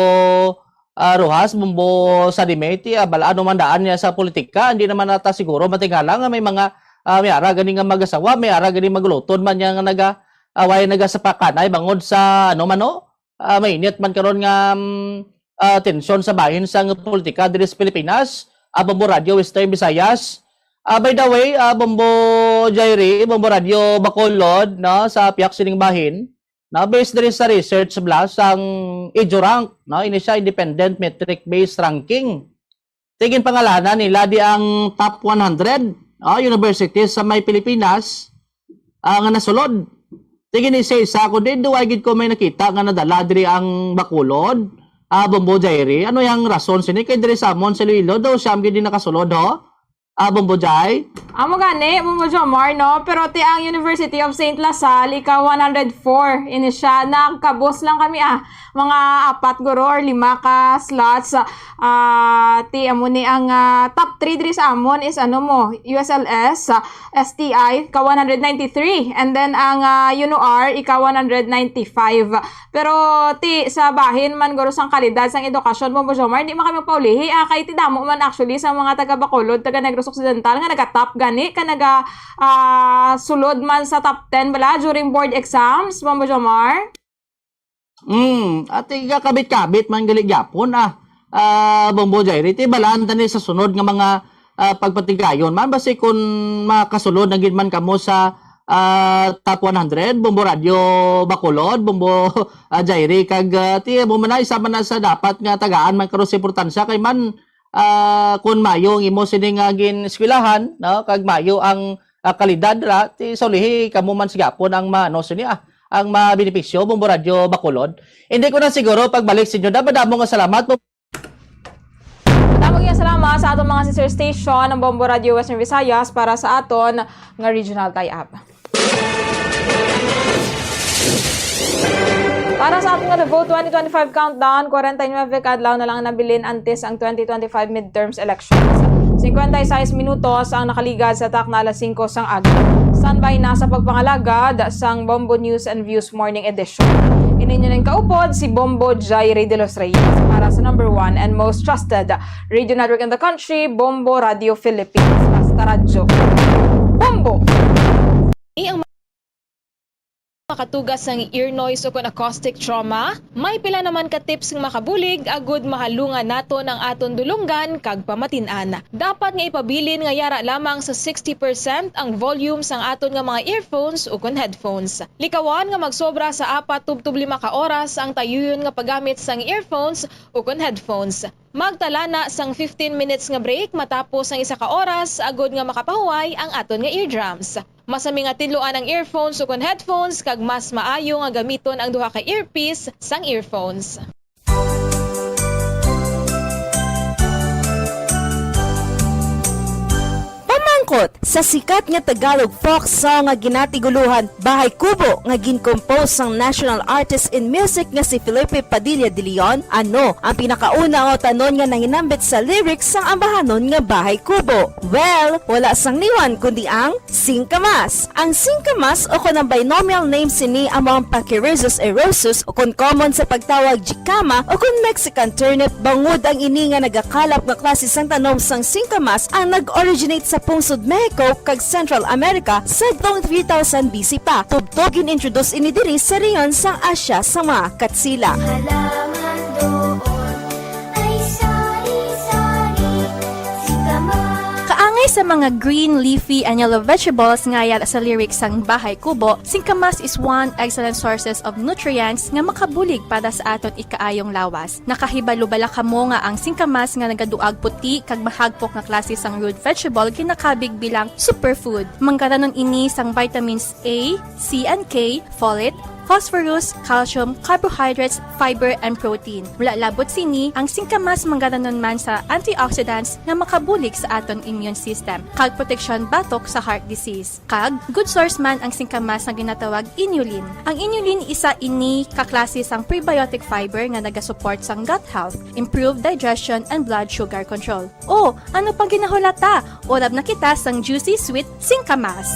ah, Rojas, Bombo Sanime, ti ah, bala ano man daan niya sa politika, hindi naman nata siguro matingala nga may mga ah, may ara gani nga mag-asawa, may ara gani magulutod man niya nga naga away nagasapakanay bangod sa ano man, no? Ah, mainit man karon nga mm, ah, tensyon sa bahin sa politika diri sa Pilipinas. Ah, Bombo Radyo Western Visayas. Ah, by the way, ah, Bombo Jairi, Bombo Radyo Bacolod, no, sa piyak sining bahin, no, based diri sa research bala sang EduRank, no, ini siya independent metric-based ranking. Ti ginpangalanan nila di ang top one hundred, oh, universities sa may Pilipinas, ah, nga nasulod. Ti gani sa isa, kundi duwa gid ko may nakita nga nadala diri ang Bacolod, ah, Bombo Jairi. Ano yang rason sini? Kay diri sa amon sa Iloilo daw siya ang gid nakasulod, ho? Ah, Bombo Jai? Amo gani, Bombo Jomar, no? Pero ti ang University of Saint La Salle, ika one hundred four. Ini siya, nagkabos lang kami, ah. Mga apat guro or lima ka slots, ah, ti amo ni ang, ah, top three diri sa amon is ano mo, U S L S, ah, S T I, ika one hundred ninety-three. And then ang, ah, UNOR, ika one hundred ninety-five. Pero ti sa bahin man guro sang kalidad sang edukasyon, Bombo Jomar, hindi man kami paulihi, ah, kay ti damo man actually sa mga taga Bacolod, taga Negros Occidental nga nagatap gani ka naga, ah, sulod man sa top ten bala during board exams, Bombo Jomar? Mm, at igakabit-kabit man gali gyapon, ah, ah, Bombo Jairi, ti balaan tani sa sunod nga mga, ah, pagpatigayon man, basi kun makasulod na gid man kamo sa, ah, top one hundred, Bombo Radyo Bacolod, Bombo, ah, Jairi, kag, ah, ti mo man na, isa man na sa dapat nga tagaan man karon sa importansya, kay man, ah, kun mayo ang imo sini nga gin-eskwelahan, no, kag mayo ang, ah, kalidad ra, ti sa ulihi kamo man sa gihapon ang maano sini, ah, ang mabenepisyo, Bombo Radyo Bacolod. Hindi ko na siguro pagbalik sa inyo. Dapat damo nga salamat. Damo nga salamat sa atong mga sister station, ang Bombo Radio Western Visayas, para sa aton nga regional tie-up. Para sa aton nga The Vote twenty twenty-five Countdown, kwarenta y nuebe ka adlaw na lang ang nabilin antes ang twenty twenty-five midterms elections. Cincuenta y seis minutos ang nakaligad sa takna alas singko sang aga. Standby na sa pagpangalagad sang Bombo News and Views Morning Edition. Ini inyo ning kaupod si Bombo Jairi de los Reyes para sa number one and most trusted radio network in the country, Bombo Radio Philippines. Basta radyo. Bombo! Ini ang makatuga sang ear noise o kon acoustic trauma. May pila naman ka tips nga makabulig agud mahalungan naton ang aton dulonggan kag pamatin-an. Dapat nga ipabilin nga yara lamang sa sixty percent ang volume sang aton nga mga earphones ukon headphones. Likawan nga magsobra sa apat tubtob lima ka oras ang tayuyon nga paggamit sang earphones ukon headphones. Magtala na sang fifteen minutes nga break matapos ang isa ka oras agud nga makapahuway ang aton nga eardrums. Mas sami nga tinluan ang earphones ukon headphones kag mas maayo nga gamiton ang duha ka earpiece sang earphones. Pamangkot sa sikat nga Tagalog folk song nga ginatiguluhan Bahay Kubo nga gin-compose sang national artist in music nga si Felipe Padilla de Leon, ano ang pinakauna nga utanon nga nahinambit sa lyrics sang ambahanon nga Bahay Kubo? Well, wala sang liwan kundi ang singkamas. Ang singkamas o kon ang binomial name sini amo ang Pachyrrhizus errosus o kon common sa pagtawag jicama o kon Mexican turnip, bangod ang ini nga nagakalap nga klase sang tanom sang singkamas ang nag-originate sa pungsod Mexico kag Central America sadtong three thousand B C pa. Tubtob gin-introduce ini diri sa rehiyon sang Asia sa mga Katsila. Halaman doon ay sari-sari, singkamas. Kaangay sa mga green, leafy, and yellow vegetables nga yara sa lyrics sang Bahay Kubo, singkamas is one excellent sources of nutrients nga makabulig para sa aton ikaayong lawas. Nakahibalo bala kamo nga ang singkamas nga nagaduag puti kag mahagpok nga klase sang root vegetable ginakabig bilang superfood? Manggaranon ini sang vitamins A, C and K, folate, phosphorus, calcium, carbohydrates, fiber, and protein. Wala labot sini, ang singkamas manggaranon man sa antioxidants nga makabulig sa aton immune system kag proteksyon batok sa heart disease. Kag good source man ang singkamas nga ginatawag inulin. Ang inulin isa ini ka klase sang prebiotic fiber nga nagasupport sang gut health, improve digestion, and blood sugar control. O, ano pang ginahulata? Urab na kita sang juicy sweet singkamas.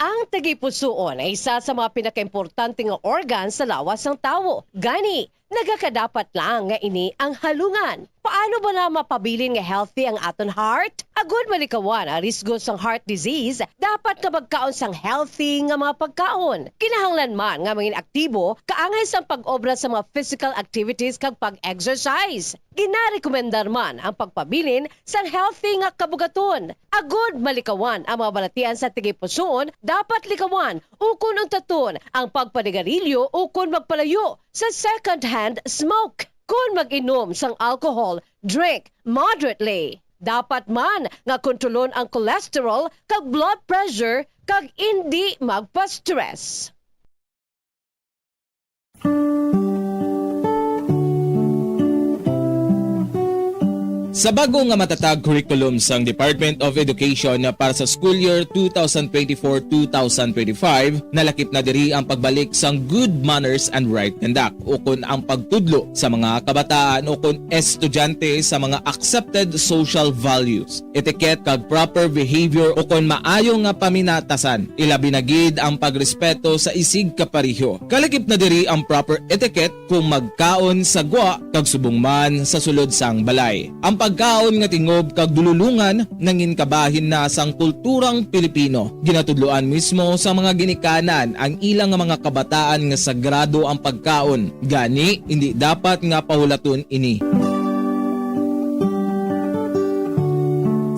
Ang Ang tagipusoon ay isa sa mga pinakaimportante nga organ sa lawas sang tawo. Gani, nagakadapat lang nga ini ang halungan. Paano bala mapabilin nga healthy ang aton heart? Agud malikawan ang risgo sang heart disease, dapat nga magkaon sang healthy nga mga pagkaon. Kinahanglan man nga mangin aktibo, kaangay sang pag-obra sa mga physical activities kag pag-exercise. Ginarekomendar man ang pagpabilin sang healthy nga kabugaton. Agud malikawan ang mga balatian sa tagipusoon, dapat likawan ukon untaton ang pagpanigarilyo ukon magpalayo sa second-hand smoke. Kon mag-inom sang alcohol, drink moderately. Dapat man nga kontrolon ang cholesterol kag blood pressure kag indi magpa-stress. Sa bago nga matatag curriculum sang Department of Education para sa school year two thousand twenty-four, two thousand twenty-five, nalakip na diri ang pagbalik sang good manners and right conduct, ukon ang pagtudlo sa mga kabataan ukon estudyante sa mga accepted social values, etiquette kag proper behavior ukon maayo nga paminatasan, ilabi na gid ang pagrespeto sa isig kapareho. Kalakip na diri ang proper etiquette kung magkaon sa gwa kag subong man sa sulod sang balay. Ang pagkaon nga tingob kag dululongan nangin kabahin na sang kulturang Pilipino. Ginatudloan mismo sa mga ginikanan ang ilang nga mga kabataan nga sagrado ang pagkaon. Gani, indi dapat nga pahulaton ini.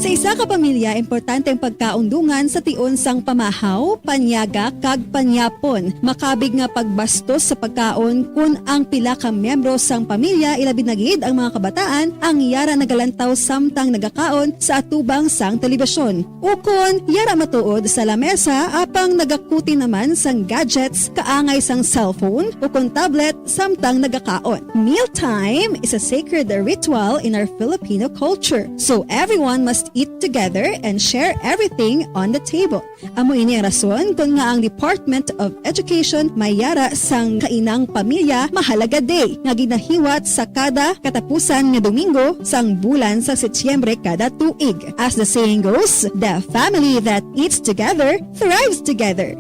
Sa isa ka pamilya, importante ang pagkaon dungan sa tion sang pamahaw, panyaga, kag panyapon. Makabig nga pagbastos sa pagkaon kon ang pila ka miyembro sang pamilya, ilabi na gid ang mga kabataan, ang yara nagalantaw samtang nagakaon sa atubang sang telebisyon. Ukon yara matuod sa lamesa apang nagakuti naman sang gadgets kaangay sang cellphone ukon tablet samtang nagakaon. Mealtime is a sacred ritual in our Filipino culture, so everyone must eat together and share everything on the table. Amo ini ang rason kon ngaa ang Department of Education may yara sang Kainang Pamilya Mahalaga Day nga ginahiwat sa kada katapusan nga Domingo sang bulan sa Setyembre kada tuig. As the saying goes, the family that eats together thrives together.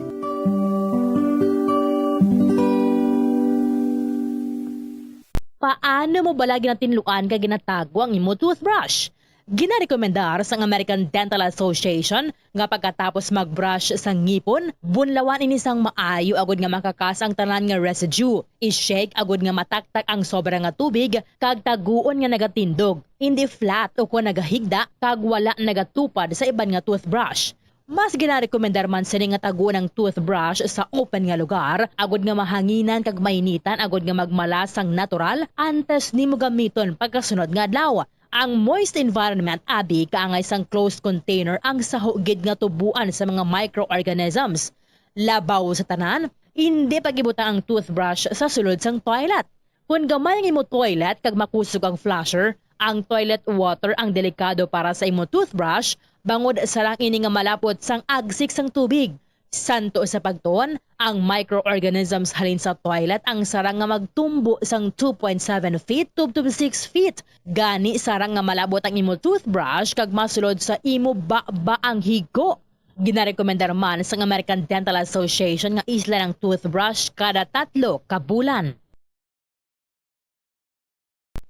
Paano mo bala ginatinluan kag ginatago ang imo toothbrush? Ginarekomendar sang American Dental Association nga pagkatapos mag-brush sa ngipon, bunlawan ini sang maayo agud nga makakas ang tanan nga residue. I-shake agud nga mataktak ang sobra nga tubig kag taguon nga nagatindog, indi flat ukon nagahigda kag wala nagatupad sa iban nga toothbrush. Mas ginarekomendar man sini nga taguon ang toothbrush sa open nga lugar agud nga mahanginan kag mainitan agud nga magmala sang natural antes nimo gamiton pagkasunod nga adlaw. Ang moist environment abi kaangay sang closed container ang saho gid nga tuboan sa mga microorganisms. Labaw sa tanan, indi pag-ibutang ang toothbrush sa sulod sang toilet. Kon gamay ang imo toilet kag makusog ang flusher, ang toilet water ang delikado para sa imo toothbrush, bangod sarang ini nga malapot sang agsik sang tubig. Santo sa pagtuon, ang microorganisms halin sa toilet ang sarang nga magtumbo sang two point seven feet tubtob six feet. Gani, sarang nga malabot ang imo toothbrush kag masulod sa imo baba ang higko. Ginarekomendar man sang American Dental Association nga islan ang toothbrush kada tatlo ka bulan.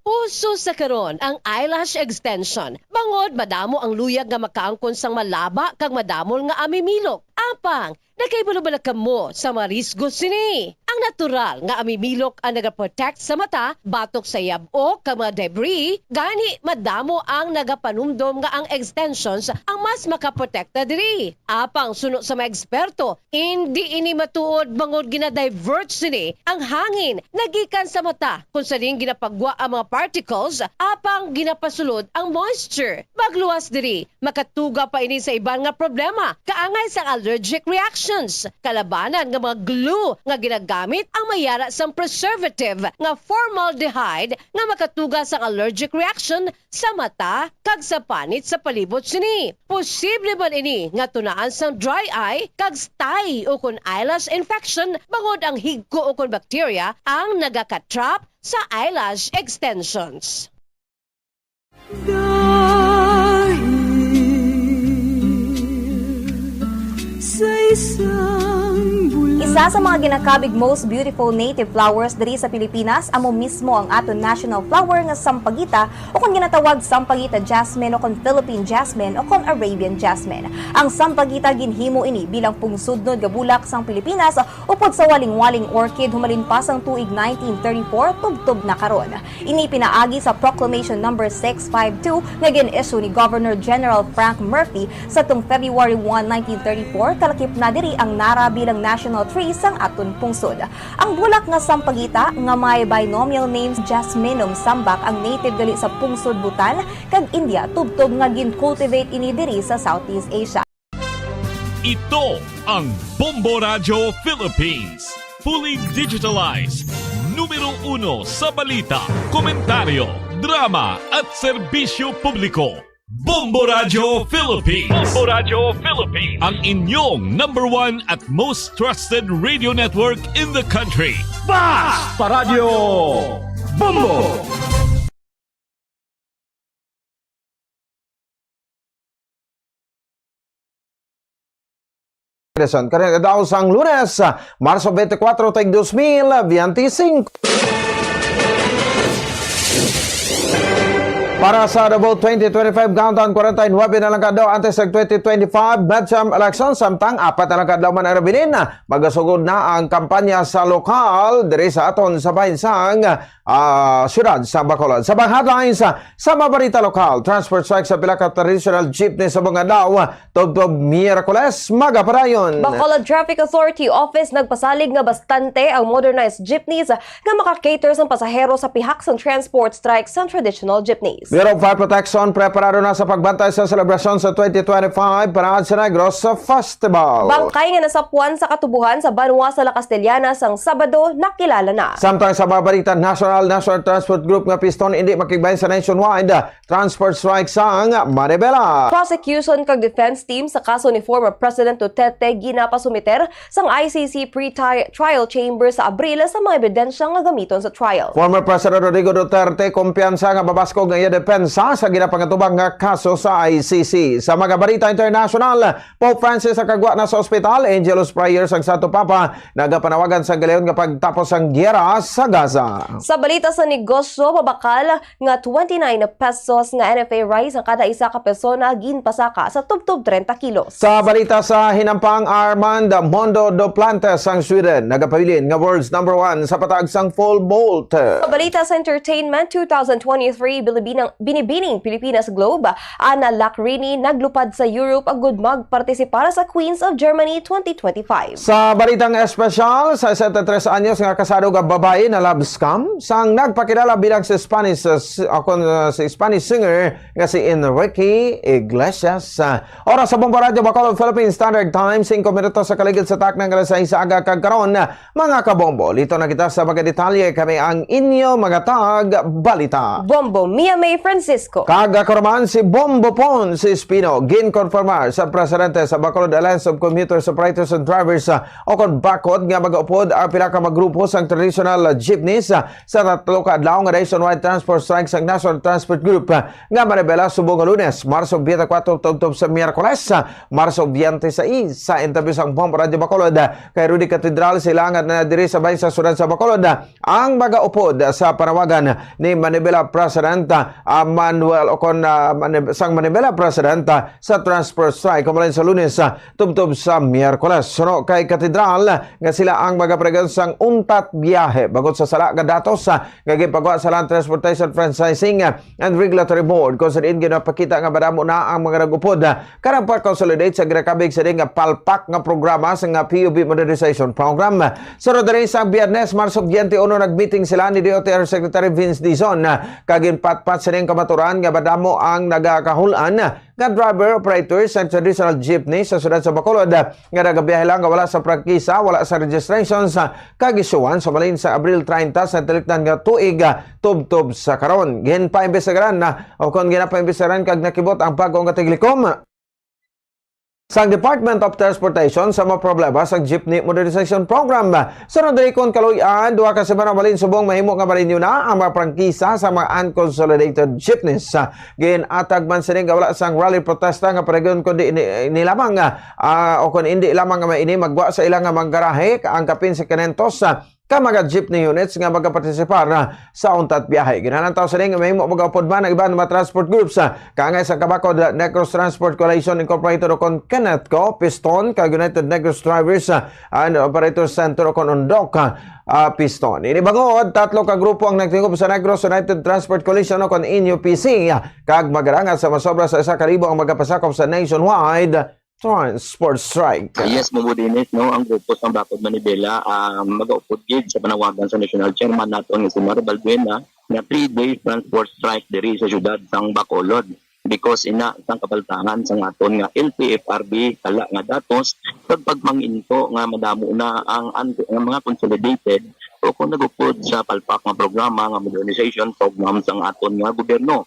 Uso sa karon ang eyelash extension, bangod madamo ang luyag nga makaangkon sang malaba kag madamol nga amimilok. Apang, nakahibalo bala kamo sa mga risgo sini? Ang natural nga amimilok ang nagaprotect sa mata batok sa yab-o kag mga debris, gani madamo ang nagapanumdom nga ang extensions ang mas makaprotekta diri. Apang suno sa mga eksperto, indi ini matuod bangod gina-divert sini ang hangin nagikan sa mata, kung sa diin ginapagwa ang mga particles apang ginapasulod ang moisture. Magluwas diri, makatuga pa ini sa iban nga problema, kaangay sang allergic reactions. Kalabanan nga mga glue nga ginagamit ang may yara sang preservative nga formaldehyde nga makatuga sang allergic reaction sa mata kag sa panit sa palibot sini. Posible man ini nga tunaan sang dry eye kag stye ukon eyelash infection bangod ang higko ukon bacteria ang nagaka-trap sa eyelash extensions. Dahil sa isa Isa sa mga ginakabig most beautiful native flowers diri sa Pilipinas amo mismo ang aton national flower nga sampagita, o kon ginatawag sampagita jasmine, o kon Philippine jasmine, o kon Arabian jasmine. Ang sampagita, ginhimo ini bilang pungsudnod nga bulak sang Pilipinas upod sa walingwaling orchid humalin pa sang tuig nineteen thirty-four tubtob na karon. Ini pinaagi sa Proclamation Number six five two nga gin-issue ni Governor General Frank Murphy sadtong February one, nineteen thirty-four, kalakip na diri ang nara bilang national tree sang aton pungsod. Ang bulak nga sampagita nga may binomial names Jasminum sambac ang native gali sa pungsod Bhutan kag India, tubtob nga gin-cultivate ini diri sa Southeast Asia. Ito ang Bombo Radyo Philippines. Fully digitalized. Numero uno sa balita, komentaryo, drama at serbisyo publiko. Bombo Radyo Philippines. Bombo Radyo Philippines. Ang inyong number one at most trusted radio network in the country. Basta Radyo Bombo! Edison. Kani adlaw sang Lunes, Marso twenty-four, tuig dos mil biyente singko. Para sa Davao twenty twenty-five Countdown, forty-nine na lang ka adlaw antes sa twenty twenty-five midterm election, samtang apat na lang ka adlaw man ang nabilin, magasugod na ang kampanya sa lokal diri sa aton sa bahin sang ah, siyudad sa Bacolod. Sa mga headlines, ah, sa mga balita lokal, transport strike sa pila ka traditional jeepney sa mga adlaw, ah, tubtob Miyerkules, magapadayon. Bacolod Traffic Authority Office nagpasalig nga bastante ang modernized jeepneys nga maka-cater sang pasahero sa pihak sang transport strike sang traditional jeepneys. Bureau of Fire Protection preparado na sa pagbantay sa selebrasyon sa twenty twenty-five Parade sa Negros Festival. Bangkay nga nasapwan sa katubohan sa banwa sa La Castellana sang Sabado nakilala na. Samtang sa mga balita nasyonal, National Transport Group nga piston indi makigbahin sa nationwide transport strike sang Manibela. Prosecution kag defense team sa kaso ni former President Duterte ginapasumiter sang I C C pre-trial chamber sa Abril sa mga ebidensya nga gamiton sa trial. Former President Rodrigo Duterte kumpiyansa nga mabaskog ang iya depensa sa ginapangatubang nga kaso sa I C C. Sa mga balita international, Pope Francis nakagwa na sa ospital, Angelus Prayer sang Santo Papa nagapanawagan sa galiyon nga pagtapos sang giyera sa Gaza. Sa balita sa negosyo, mabakal nga twenty-nine pesos nga N F A rice ang kada isa ka persona ginpasaka sa tubtob treinta kilos. Sa balita sa hinampang, Armand Mondo Duplantes sang Sweden nagapabilin nga world's number one sa patag sang pole vault. Sa balita sa entertainment, two thousand twenty-three Bilibinang-, Binibining Pilipinas Globe, Anna Lacrini naglupad sa Europe agud magpartisipar sa Queens of Germany twenty twenty-five. Sa balitang espesyal, sesenta y tres anyos nga kasado nga babayi na love scam sang nagpakilala bilang si Spanish, uh, s-, uh, kon, uh, si Spanish singer nga si Enrique Iglesias. Uh, oras sa Bombo Radyo Bacolod, Philippine Standard Time, singko minutos sa kaligid sa takna nga alas sais sa aga, kag karon, uh, mga kabombo, lito na kita sa mga detalye. Kami ang inyo mga tag balita. Bombo Mia May Francisco. Kag ako naman si Bombo Pon si Espino. Ginkonfirmar sa presidente sa Bacolod Alliance of Commuters, Operators and Drivers, uh, o kon BACOD, nga magaupod ang pila ka mga grupo sang traditional jeepneys, ah, sa tatlo ka adlaw nga nationwide transport strike sang National Transport Group, ah, nga manibela subong nga Lunes, Marso twenty-four, tubtob sa Miyerkules, ah, Marso twenty-six. Sa interview sang Bombo Radyo Bacolod, ah, kay Rudy Catedral, sila nga na diri sa bahin sa siyudad sa Bacolod, ah, ang magaupod sa panawagan ni Manibela President, ah, Manuel, o kon, ah, Manib-, sang Manibela President, ah, sa transport strike, kung sa Lunes, ah, tubtob sa Miyerkules. Suno kay Katedral nga sila ang magapregon sang untat biyahe, bangod sa sala nga datos, ah, nga ginpagwa sa Land Transportation Franchising, ah, and Regulatory Board, kung sa diin ginapakita nga madamo na ang mga nag-upod, ah, karang pa-consolidate sa ginakabig sa diin nga palpak nga programa sa nga P U B Modernization Program. Sa Rodriguez, ang Biyernes, Marso twenty-one, nag-meeting sila ni D O T R Secretary Vince Dizon, ah, kag ginpatpat sa diin kamaturan nga madamo ang nagakahul-an nga driver, operator sa traditional jeepney sa siyudad sa Bacolod, ah, nga nagabiyahe lang nga wala sa prangkisa, wala sa registration, sa kag-isyuhan sa malin sa Abril treinta sa tilikdan nga tuig, ah, tubtob sa karon. Ginpaimbestigaran na, o kon ginapaimbestigaran kag nakibot ang bag-o nga tiglikom. sang Department of Transportation sa mga problema sa Jeepney Modernization Program. Sunod diri kon kaluy-an, duha ka semana balin subong mahimo nga marenew na ang mga prangkisa sa mga unconsolidated jeepneys. Ginatag man sini nga wala sang rally protesta nga panagyon kundi ini, ini lamang, ah, o kon hindi lamang nga may ini magwa sa ilang nga mga garahe ang kapin sa kinentos, ah, ka mga jeepney units nga magapartisipar, ah, sa untat biyahe. Ginalantaw sini nga mahimo magaupod man ang iban nga mga transport groups, ah, kaangay sa Kabakod, ah, Negros Transport Coalition Incorporated o kon Kenetco, Piston, kag United Negros Drivers, ah, and Operators Center o kon UNDOC, ah, ah, Piston. Ini bangod, tatlo ka grupo ang nagtingob sa Negros United Transport Coalition o kon N U P C, ah, kag magarangat sa masobra sa isa ka libo ang magapasakop sa nationwide transport strike. Ah, yes, Mumu Dennis, no, ang grupo sang Bakod Manibela, ah, magaupod gid sa panawagan sa National Chairman naton nga si Mario Balbuena nga three days transport strike diri sa siyudad sang Bacolod, because ina sang kabaltahan sang aton nga L T F R B kala nga datos kag pagmanginto nga madamo na ang, ang, ang mga consolidated o kung nagupod sa palpak nga programa nga modernization program sang aton nga gobyerno.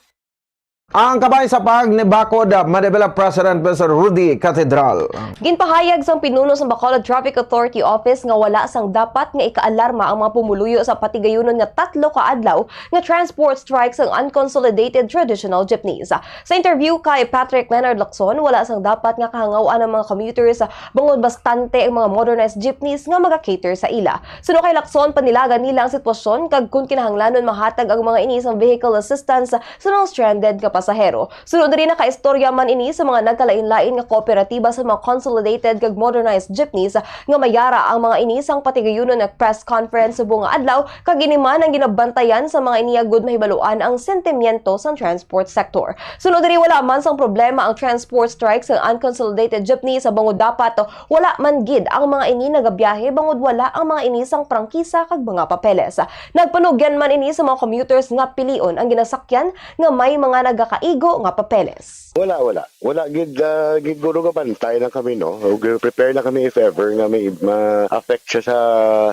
Ang kabay sa pag ni Bakod, ah, Manibela President Mister Rudy Catedral. Ginpahayag sang pinuno sang Bacolod Traffic Authority Office nga wala sang dapat nga ikaalarma ang mga pumuluyo sa patigayunon nga tatlo ka adlaw nga transport strike sang unconsolidated traditional jeepneys. Sa interview kay Patrick Leonard Lacson, wala sang dapat nga kahangaw-an ang mga commuters, ah, bangod bastante ang mga modernized jeepneys nga maga-cater sa ila. Suno kay Lacson, panilagan nila ang sitwasyon kag kun kinahanglanon mahatag ang mga ini sang vehicle assistance sa mga stranded nga pasahero. Sunod diri, nakaistorya man ini sa mga nagkalain-lain nga kooperatiba sa mga consolidated kag modernized jeepneys nga mayara ang mga ini sang patigayunon nga press conference subong nga adlaw, kag ini man ang ginabantayan sa mga ini agud mahibaluan ang sentimiento sang transport sector. Sunod diri, wala man sang problema ang transport strike sa unconsolidated jeepney sa bangod dapat wala man gid ang mga ini nagabiyahe bangod wala ang mga ini sang prangkisa kag mga papeles. Nagpanugyan man ini sa mga commuters nga pilion ang ginasakyan nga may mga nagakaigo nga papeles. Wala, wala. Wala gid, ah, gid guro nga bantay lang kami, no? Ug prepare lang kami if ever nga may ma-affect siya sa,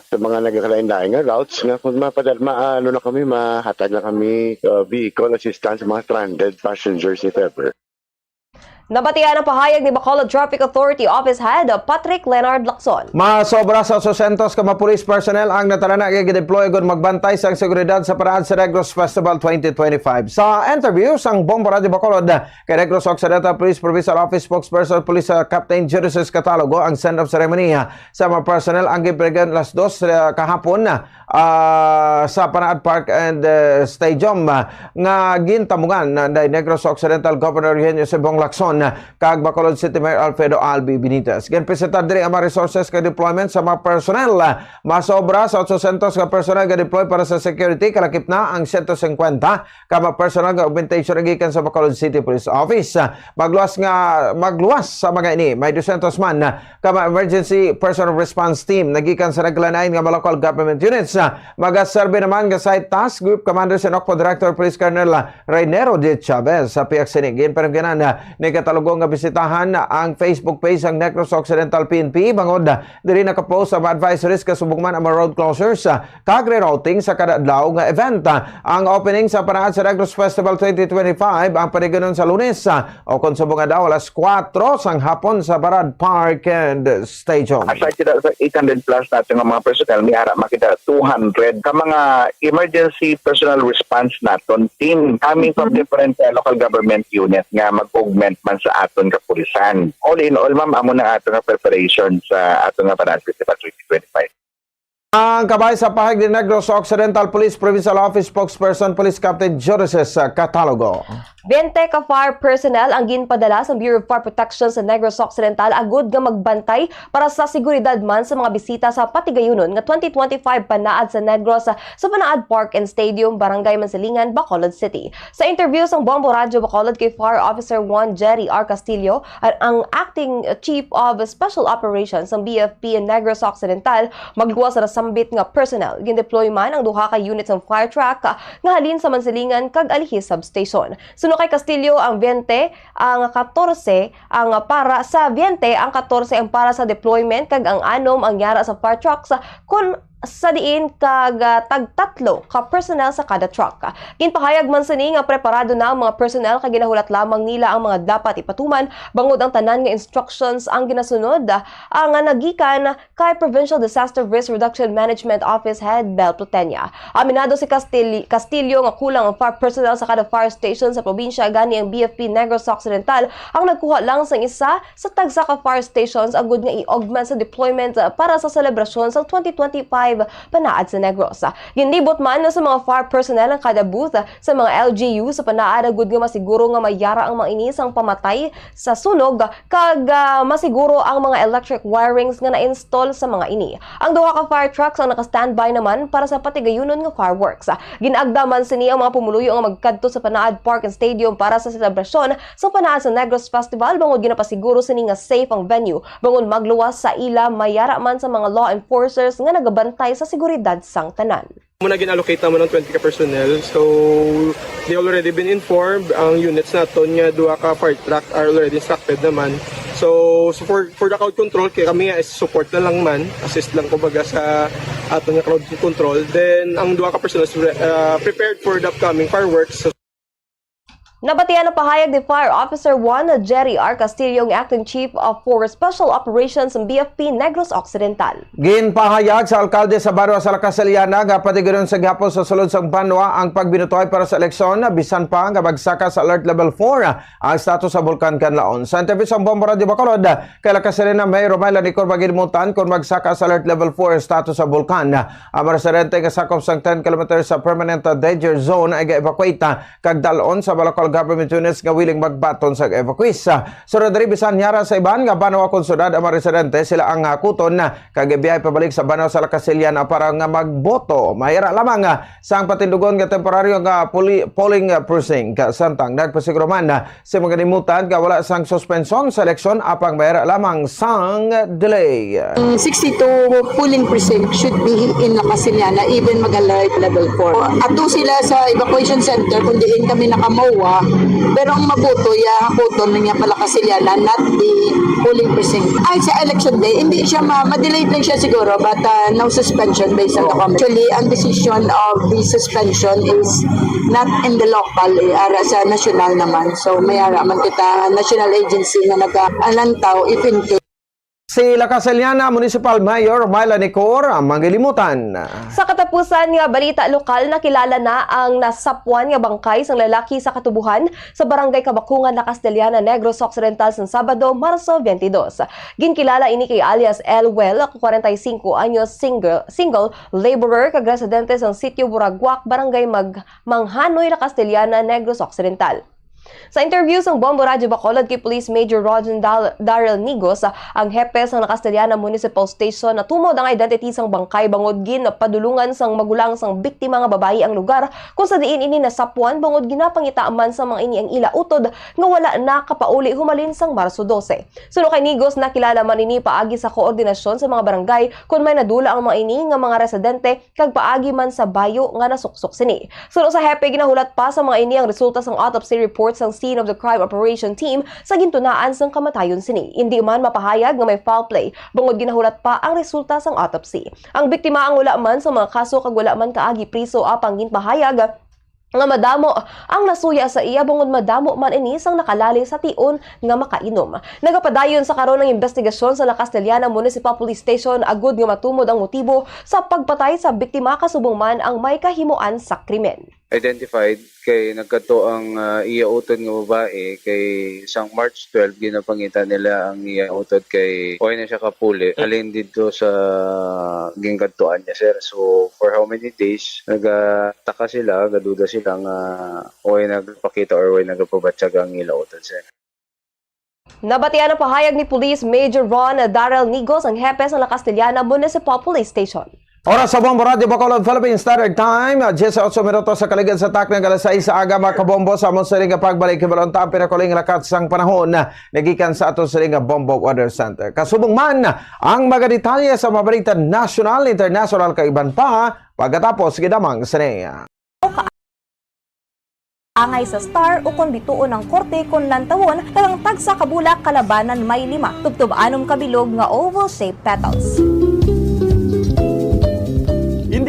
sa mga nagkalain-lain nga routes nga kung mapadal-, ma-, ano na kami, mahatag na kami, ah, vehicle assistance sa mga stranded passengers if ever. Nabatian ang pahayag ni Bacolod Traffic Authority Office Head Patrick Leonard Lacson. Masobra sa otso siyentos ka mga police personnel ang natalana nga gideploy kon magbantay sang seguridad sa paraan sa Negros Festival twenty twenty-five. Sa interview sang Bombo Radyo Bacolod kay Negros Occidental Police Provincial Office Spokesperson Police, uh, Captain Genesis Catalogo ang send-off ceremony, uh, sa mga personnel ang ginpanagan alas dos, uh, kahapon, uh, ah, sa Panaad Park and, eh, Stadium, ah, nga gintamungan na ni Negros Occidental Governor Eugenio Cebong Lacson, ah, kag Bacolod City Mayor Alfredo Albi Benitez. Ginpresentar diri ang mga resources kag deployment sa mga personnel. Ah, masobra sa otso siyentos nga personnel nga deploy para sa security, kalakip na ang siyento singkwenta ka mga personnel nga augmentation gikan sa Bacolod City Police Office. Ah, magluwas nga, magluwas sa mga ini, may dusyentos man, ah, ka mga emergency personal response team nagikan sa nagkalain-lain nga mga local government units. Ah, magaserbi naman nga site task group commanders and Ocpo Director Police Colonel Reynero D. Chavez. Sa pihak sini, ginpanugyanan ni Catalogo nga bisitahan ang Facebook page sang Negros Occidental P N P, bangod diri nakapost ang mga advisories kasubong man ang mga road closures, ah, kag rerouting sa kada adlaw nga event. Ang opening sa Panaad sa Negros Festival twenty twenty-five ang paniganon sa Lunes, ah, o kon subong nga adlaw, alas kuwatro sang hapon sa Barad Park and Stadium. Aside sila sa eight hundred plus natin nga mga personnel, may ara makita two hundred ka mga emergency personal response naton team coming from Mhm. different, uh, local government unit nga mag-augment man sa aton kapulisan. All in all, ma'am, amo na ato nga preparation sa ato nga Panaad Festival twenty twenty-five. Ang kabay sa pahayag ni Negros Occidental Police Provincial Office Spokesperson Police Captain Genesis, uh, Catalogo. Bente ka fire personnel ang ginpadala sa Bureau of Fire Protection sa Negros Occidental agud nga magbantay para sa seguridad man sa mga bisita sa patigayunon nga twenty twenty-five Panaad sa Negros, sa Panaad Park and Stadium, Barangay Mansilingan, Bacolod City. Sa interview sang Bombo Radyo Bacolod kay Fire Officer One Jerry R. Castillo, ang, ang Acting Chief of Special Operations sang B F P Negros Occidental, magluwas sa nasambit nga personnel. Gindeploy man ang duha ka unit sang fire truck, ah, nga halin sa Mansilingan kag Alihis Substation. Suno kay Castillo, ang bente, ang katorse ang para sa bente, ang katorse ang para sa deployment, kag ang anom ang yara sa fire trucks, ah, kon sa diin kag, ah, tagtatlo ka personnel sa kada truck. Ginpahayag man sini nga preparado na ang mga personnel kag ginahulat lamang nila ang mga dapat ipatuman, bangod ang tanan nga instructions ang ginasunod, ah, nga nagikan kay Provincial Disaster Risk Reduction Management Office Head Bel Plutenia. Aminado si Castil-, Castillo nga kulang ang fire personnel sa kada fire station sa probinsya, gani ang B F P Negros Occidental ang nagkuha lang sang isa sa tagsa ka fire stations agud nga i-augment sa deployment, ah, para sa selebrasyon sa twenty twenty-five Panaad sa Negros. Ginlibot man sa mga fire personnel ang kada booth sa mga L G U sa Panaad agud nga masiguro nga mayara ang mga ini sang pamatay sa sunog kag, ah, masiguro ang mga electric wirings nga na-install sa mga ini. Ang duha ka fire trucks ang naka-standby naman para sa patigayunon nga fireworks. Gin-agda man sini ang mga pumuluyo nga magkadto sa Panaad Park and Stadium para sa selebrasyon sa Panaad sa Negros Festival, bangod ginapasiguro sini nga safe ang venue, bangod magluwas sa ila mayara man sa mga law enforcers nga nagabantay sa seguridad sang tanan. Muna gin-allocate naman ang twenty ka personnel. So, they already been informed. Ang units naton nga duha ka fire truck are already instructed naman. So, so for, for the crowd control, kay kami nga is support na lang man, assist lang kumbaga sa aton nga crowd control. Then, ang duha ka personnel is re-, ah, prepared for the upcoming fireworks. Nabatian ang pahayag ni Fire Officer one Jerry R Castillo, ang Acting Chief of for Special Operations ng B F P Negros Occidental. Ginpahayag sa alkalde sa banwa sa La Castellana nga patigilon sa gihapon sa sulod sang banwa ang pagbinutuhay para sa eleksyon, bisan pa nga magsaka sa Alert Level four ang status sa Bulkan Kanlaon. Sa interview sa Bombo Radio Bacolod, kay La Castellana Mayor Romel Anicor, magilimutan kung magsaka sa Alert Level four ang status sa Bulkan. Ang mga residente nga sakop sang ten kilometers sa Permanent Danger Zone ay ga-evacuate kag dal-on sa mga local government units nga willing magbaton sa evacuees. Sunod diri, bisan yara sa iban nga banwa kon syudad ang mga residente, sila ang hakuton kag ibiyahe pabalik sa banwa sa La Castellana para nga magboto. Mayara lamang sang patindugon nga temporaryo nga poli-, polling precinct. Samtang nagpasiguro man si mga kalimutan nga wala sang suspensyon sa eleksyon, apang mayara lamang sang delay. Ang sixty-two polling precinct should be in La Castellana, even mag-alert level four. Ato sila sa evacuation center kung diin kami nakamowa, pero ang mabuto, ya, hakuton na niya pa La Castellana, not the polling precinct. Ay, sa election day, hindi siya ma-, ma-delay lang siya siguro, but, uh, no suspension based on the com-, actually, ang decision of the suspension is not in the local, eh, ara sa national naman. So, may ara man kita national agency nga nag-alantaw if in case. Si La Castellana Municipal Mayor Myla Nicor ang mangilimutan. Sa katapusan nga balita lokal, nakilala na ang nasapwan nga bangkay sang lalaki sa katubuhan sa Barangay Kabakungan, La Castellana, Negros Occidental, sang Sabado, Marso twenty-two. Ginkilala ini kay alias Elwell, kwarenta y cinco anyos, single, single laborer kag residente sang Sitio Buraguak, Barangay Mag-, Manghanoy, La Castellana, Negros Occidental. Sa interview sang Bombo Radyo Bacolod kay Police Major Roger Dal-, Daryl Nigos, ang hepe sang La Castellana Municipal Station, natumod ang identity sang bangkay bangod ginpadulungan sang magulang sang biktima nga babayi ang lugar, kung sa diin ini nasapwan bangod ginapangita man sa mga ini ang ila utod nga wala nakapauli humalin sang Marso dose. Suno kay Nigos, nakilala man ini paagi sa koordinasyon sa mga barangay kon may nadula ang mga ini nga mga residente kag paagi man sa bayo nga nasuksok sini. Suno sa hepe, ginahulat pa sa mga ini ang resulta sang autopsy report sang Scene of the Crime Operation Team sa gintunaan sang kamatayon sini. Indi man mapahayag nga may foul play bangod ginahulat pa ang resulta sang autopsy. Ang biktima ang wala man sa mga kaso kag wala man kaagi priso, apang ginpahayag nga madamo ang nasuya sa iya bangod madamo man ini sang nakalali sa tion nga makainom. Nagapadayon sa karon ang imbestigasyon sa La Castellana Municipal Police Station agud nga matumod ang motibo sa pagpatay sa biktima, kasubong man ang may kahimuan sa krimen. Identified kay nagkadto ang, ah, iya utod nga babae kay sang March twelve ginapangita nila ang iya utod kay way na siya kapuli halin didto sa ginkadtuan niya, sir. So, for how many days nagataka sila, gaduda sila nga way nagapakita or way nagapabatyag ang ila utod, sir. Nabatian ang pahayag ni Police Major Ron Daryl Nigos, ang hepe sa La Castellana Municipal Police Station. Oras sa Bombo Radyo Bacolod, Philippine Standard Time, diyesotso minutos sa kaligid sa takna nga alas sais sa aga, mga kabombo, sa amon siring nga pagbalik, hibalon ta ang pinakahuling lakat sang panahon nagikan sa aton siring nga Bombo Weather Center. Kasubong man ang mga detalye sa mga balita nasyonal, internasyonal, kag iban pa, pagkatapos gid lamang sini. Angay sa star ukon bituon ang korte kon lantawon, kag ang tagsa ka bulak kalabanan may lima tubtob anom ka bilog nga oval-shaped petals.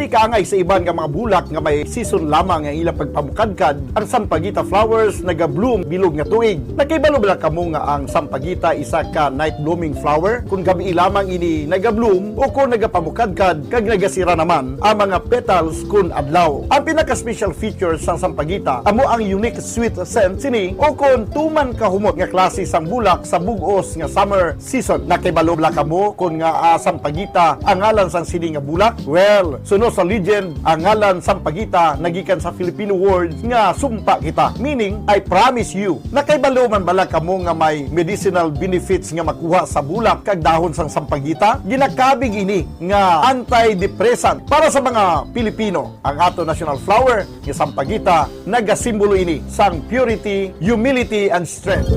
Ikaangay sa iban nga mga bulak nga may season lamang ang ilang pagpamukadkad, ang sampaguita flowers naga-bloom bilog nga tuig. Nakahibalo bala kamo nga ang sampaguita isa ka night blooming flower? Kung gabii lamang ini naga-bloom o kung nagapamukadkad kag nagasira naman ang mga petals kun adlaw. Ang pinaka-special feature sang sampaguita amo ang unique sweet scent sini o kon tuman kahumot nga klase sang bulak sa bug-os nga summer season. Nakahibalo bala kamo kon ngaa sampaguita ang ngalan sang sini nga bulak? Well, suno sa legend, ang ngalan sampaguita nagikan sa Filipino word nga sumpa kita, meaning I promise you. Nakahibalo man bala kamo nga may medicinal benefits nga makuha sa bulak kag dahon sang sampaguita? Ginakabig ini nga antidepressant para sa mga Pilipino. Ang ato national flower nga sampaguita nagasimbolo ini sang purity, humility, and strength.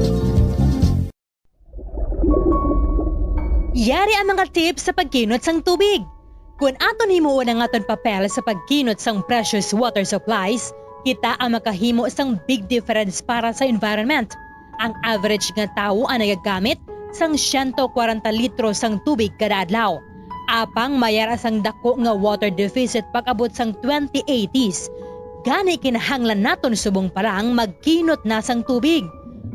Yari ang mga tips sa pagkinot sang tubig. Kon aton himuon ang aton papel sa pagkinot sang precious water supplies, kita ang makahimo sang big difference para sa environment. Ang average nga tawo ang nagagamit sang siyento kwarenta litro sang tubig kada adlaw. Apang may ara sang dako nga water deficit pag-abot sang twenty eighties. Gani kinahanglan naton subong pa lang magkinot na sang tubig.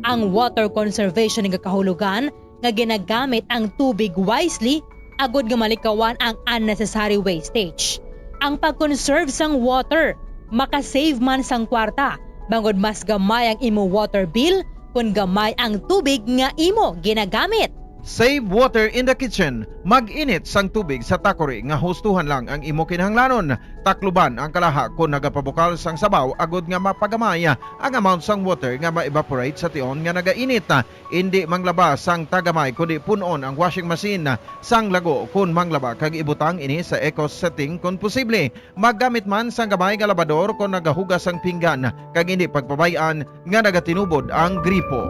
Ang water conservation nga kahulogan nga ginagamit ang tubig wisely agod nga malikawan ang unnecessary wastage. Ang pag-conserve sang water makasave man sang kwarta, bangod mas gamay ang imo water bill kon gamay ang tubig nga imo ginagamit. Save water in the kitchen. Mag-init sang tubig sa takori nga hustuhan lang ang imo kinahanglanon. Takluban ang kalaha kon nagapabukal sang sabaw agod nga mapagamay ang amount sang water nga ma-evaporate sa tion nga nagainit. Indi manglaba sang tagamay kundi pun-on ang washing machine sang lago kon manglaba kag ibutang ini sa eco setting kon posible. Maggamit man sang gamay nga labador kon nagahugas sang pinggan kag indi pagpabay-an nga nagatinubod ang gripo.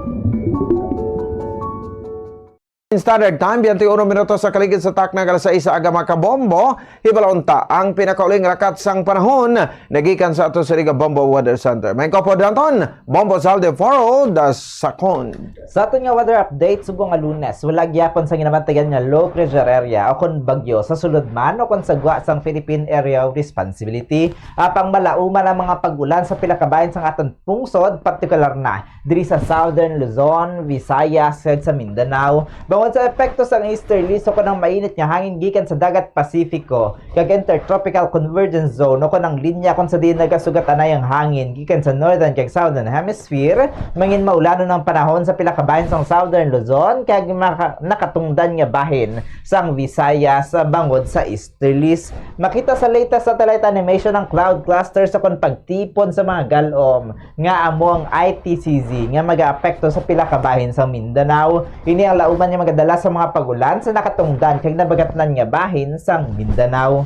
Standard Time, twenty-one minutos sa kaligid sa takna nga alas sais sa aga, mga kabombo. Hibalaon ta ang pinakauling rakat sang panahon nagikan sa ato sa Liga Bombo Weather Center. May kaupod naton, Bombo Zaldi Foro, the second. Sa aton nga weather update, subong nga Lunes, wala gyapon sang ginabantayan nga low pressure area o kon bagyo sa sulod man o kon sa gwa sang Philippine Area of Responsibility. Apang malauman ang mga pag-ulan sa pila ka bahin sang aton pungsod, partikular na diri sa Southern Luzon, Visayas, kag sa Mindanao. Bangod sa epekto sang easterlies o kon ang mainit nga hangin gikan sa dagat Pasifiko kag Intertropical Convergence Zone o kon ang linya kon sa diin nagasugat anay ang hangin gikan sa Northern kag Southern Hemisphere, mangin maulanon ang panahon sa pila ka bahin sang Southern Luzon kag maka- nakatungdan nga bahin sang Visayas bangod sa easterlies. Makita sa latest satellite animation ang cloud clusters o kon pagtipon sa mga galom nga amo ang I T C Z nga magaapekto sa pila ka bahin sa Mindanao. Ini ang lauman nga magadala sa mga pag-ulan sa nakatungdan kag nabagatnan nga bahin sang Mindanao.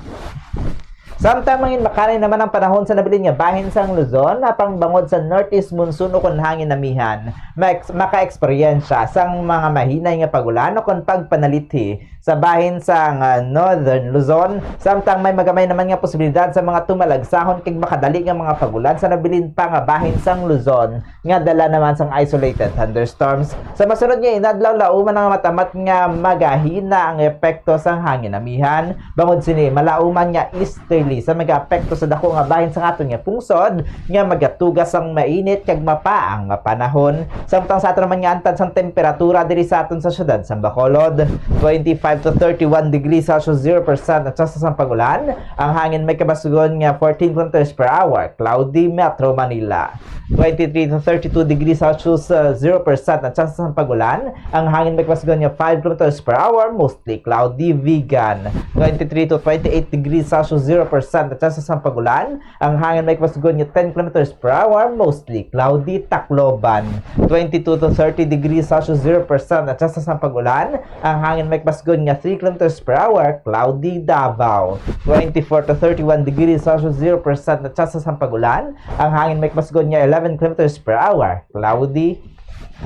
Samtang mangin makanay naman ang panahon sa nabilin nga bahin sang Luzon, apang bangod sa northeast monsoon o kon hangin amihan, ma-ex- maka-eksperyensya sang mga mahinay nga pag-ulan o kon pagpanalithi sa bahin sang, ah, Northern Luzon, samtang may magamay naman nga posibilidad sa mga tumalagsahon kag makadali nga mga pag-ulan sa nabilin pa nga bahin sang Luzon nga dala naman sang isolated thunderstorms. Sa masunod nga inadlaw, lauman ang matamat nga magahina ang epekto sang hangin amihan. Bangod sini, malauman nga easterly sa magaapekto sa dako nga bahin sang aton nga pungsod nga magatuga sang mainit kag mapaang nga panahon. Samtang sa aton naman nga antad sang temperatura diri sa aton sa siyudad sang Bacolod, twenty-five to thirty-one degrees Celsius, zero percent ang tsansa sang pag-ulan. Ang hangin may kabasgon nga fourteen kilometers per hour, cloudy. Metro Manila, twenty-three to thirty-two degrees Celsius, uh, zero percent ang tsansa sang pag-ulan. Ang hangin may kabasgon nga five kilometers per hour, mostly cloudy. Vigan, twenty-three to twenty-eight degrees Celsius, zero percent ang tsansa sang pag-ulan. Ang hangin may kabasgon nga ten kilometers per hour, mostly cloudy. Tacloban, twenty-two to thirty degrees Celsius, zero percent ang tsansa sang pag-ulan. Ang hangin may kabasgon nga three kilometers per hour, cloudy. Davao, twenty-four to thirty-one degrees Celsius, zero percent ang tsansa sang pag-ulan. Ang hangin may kabasgon nga eleven kilometers per hour, cloudy.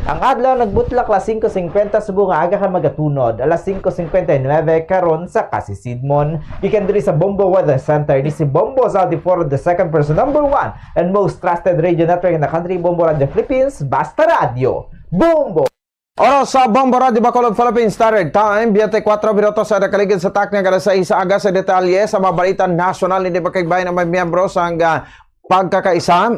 Ang adlaw nagbutlak alas singko singkwenta subong nga aga kag magatunod alas singko singkwenta y nuebe karon sa kasisidmon. Gikan diri sa Bombo Weather Center, ni si Bombo Zaldi Foro the second person, number one and most trusted radio network in the country, Bombo Radio Philippines, Basta Radyo, Bombo! Oras sa Bombo Radyo Bacolod, Philippine Standard Time, twenty-four minutos sa nakaligid sa takna nga alas sais sa aga. Sa detalye sa mga balita nasyonal, hindi makigbahin ang mga miyembro sang, ah, pagkakaisa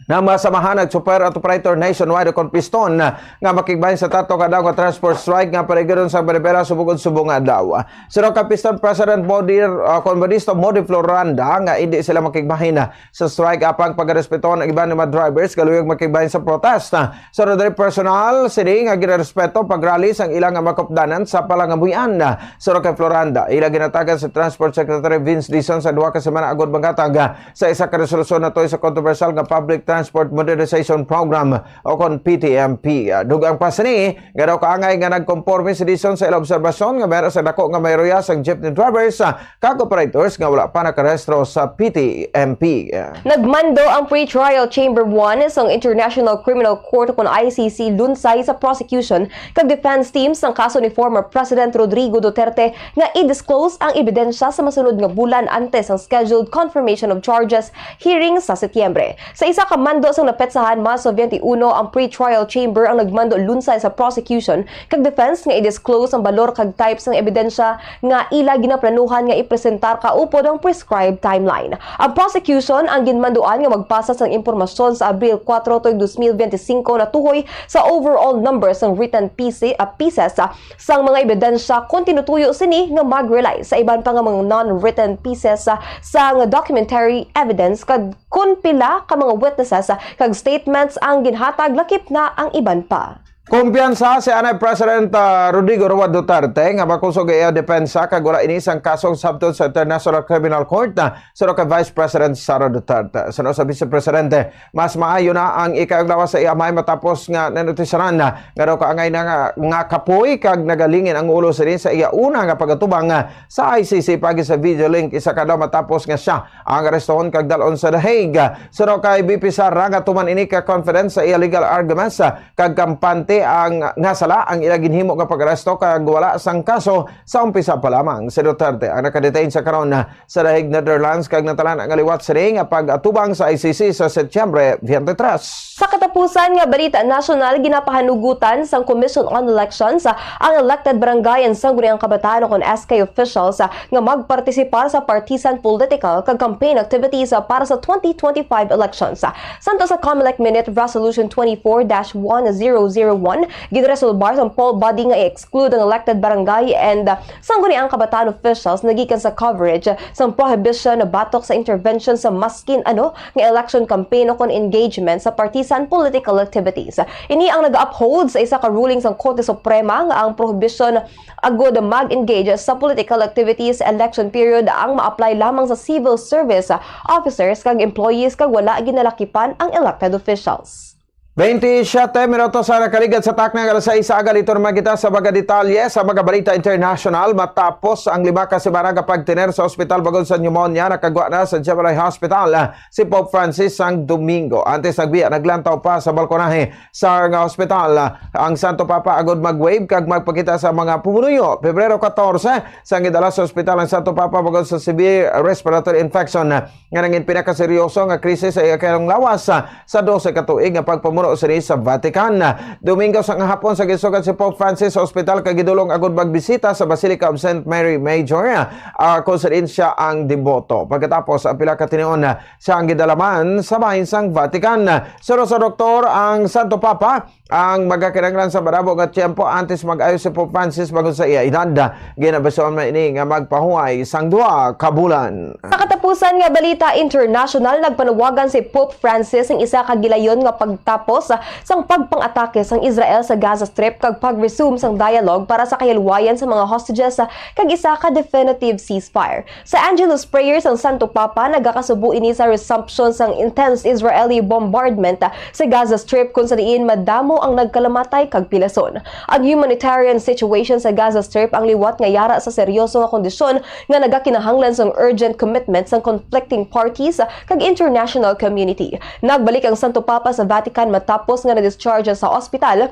nga mga samahan nag-super at operator nationwide o kon piston nga makigbahin sa tatlo ka adlaw nga transport strike nga paligiron sa Maribela subong subong nga adlaw. Suno kay Piston President Modi, uh, kon Modisto Modi Floranda nga hindi sila makigbahin sa strike apang pagarespeto ang iban nga mga drivers galuyog makigbahin sa protesta. Sa Rodri personal, sini nga ginarespeto pagrally sang ilang nga makupdanan sa palangamuyan. Suno kay Floranda, ila ginatagan sa Transport Secretary Vince Dizon sa duha ka semana agud mangatag sa isa ka resolusyon natuy sa kontrobersyal nga Public Transport Modernization Program o kon P T M P. Dugang pa sini, nga daw kaangay nga nagkonforme si Dizon sa ila obserbasyon nga meron sa dako nga mayorya sang jeepney drivers, ah, kag operators nga wala pa nakarehistro sa P T M P. Nagmando ang Pretrial Chamber one sang International Criminal Court o kon I C C lunsay sa prosecution kag defense team sang kaso ni former President Rodrigo Duterte nga i-disclose ang ebidensya sa masunod nga bulan antes ang scheduled confirmation of charges hearing sa Setyembre. Sa isa ka mando sang napetsahan, Marso twenty-one, ang pretrial chamber ang nagmando lunsay sa prosecution kag defense nga i-disclose ang balor kag type sang ebidensya nga ila ginaplanuhan nga ipresentar kaupod ang prescribed timeline. Ang prosecution ang ginmanduan nga magpasa sang impormasyon sa Abril kuwatro tuig dos mil benti singko natuhoy sa overall number sang written pieces, ah, pieces, ah, sang mga ebidensya kon tinutuyo sini nga mag-rely sa iban pa nga mga non-written pieces, ah, sang documentary evidence kag kon pila ka mga witnesses, ah, kag statements ang ginhatag, lakip na ang iban pa. Kumpiyansa si anay President, ah, Rodrigo Roa Duterte nga makusog ang iya depensa kag wala ini sang kasong sabton sa International Criminal Court, ah, suno kay Vice President Sara Duterte. Suno sa Vice Presidente, mas maayo na ang ikayong lawas sa iya amay matapos nga nanotisyanan nga daw kaangay na nga, nga kapoy kag nagalingin ang ulo sini sa iya una nga pag-atubang, ah, sa I C C paagi sa video link isa ka adlaw matapos nga sia ang arestohon kag dal-on sa The Hague. Suno kay V P Sara nga tuman ini ka confidence sa iya legal arguments, ah, kag kampante ang nga sala ang ila ginhimo nga pag-aresto kag wala sang kaso sa umpisa pa lamang. Si Duterte ang nakadetain sa karon, ah, sa The Hague, Netherlands, kag natalan ang liwat sini nga pag-atubang sa I C C sa Setyembre twenty-three. Sa katapusan nga balita nasyonal, ginapahanugutan sang Commission on Elections ang elected barangay and sangguniang kabataan o kon S K officials nga magpartisipar sa partisan political kag campaign activities para sa twenty twenty-five elections. Samtang sa Comelec Minute Resolution twenty-four dash one zero zero one, ginresolbar sang poll body nga i-exclude ang elected barangay and sangguniang kabataan officials nagikan sa coverage sang prohibition batok sa intervention sa maskin ano nga election campaign o kon engagement sa partisan political activities. Ini ang nag-uphold sa isa ka ruling sang Korte Suprema nga ang prohibition agud mag-engage sa political activities election period ang ma-apply lamang sa civil service officers kag employees kag wala ginalakipan ang elected officials. Twenty-seven minutos sa nakaligad sa takna nga alas sais sa aga. Dito naman kita sa mga detalye sa mga balita international. Matapos ang lima ka semana nga pagtiner sa ospital bangod sa pneumonia, nakagwa na sa Gemini Hospital, ah, si Pope Francis sang Domingo. Antes nagbiya, naglantaw pa sa balkonahe sa nga ospital, ah, ang Santo Papa agud mag-wave kag magpakita sa mga pumuluyo. Pebrero catorce, sang gidala sa ospital ang Santo Papa bangod sa severe respiratory infection nga nangin pinakaseryoso nga krisis sa iya kayong lawas, ah, sa dose ka tuig nga pagpamuno sini sa Vatican. Domingo sang hapon sa gisugad si Pope Francis sa ospital kag gidulong agud magbisita sa Basilica of Saint Mary Major, ah, kung sa diin siya ang deboto. Pagkatapos ang pila ka tinion, ah, siya ang gidalaman sa bahin sang Vatican. Suno sa doktor, ang Santo Papa ang magakinahanglan sa madamo nga tiyempo antes mag-ayo si Pope Francis bangod sa iya edad. Ginabasuhan man ini nga magpahuway sang duha ka bulan. Sa katapusan nga balita international, nagpanawagan si Pope Francis sang isa ka gilayon nga pagtapos sang pagpang-atake sang Israel sa Gaza Strip kag pag-resume sang dialogue para sa kahilwayan sa mga hostages kag isa ka definitive ceasefire. Sa Angelus prayers, ang Santo Papa nagakasubo ini sa resumption sang intense Israeli bombardment sa Gaza Strip, kung sa diin madamo ang nagkalamatay kag pilason. Ang humanitarian situation sa Gaza Strip ang liwat nga yara sa seryoso nga kondisyon nga nagakinahanglan sang urgent commitment sang conflicting parties kag international community. Nagbalik ang Santo Papa sa Vatican matapos nga na-discharge sa ospital,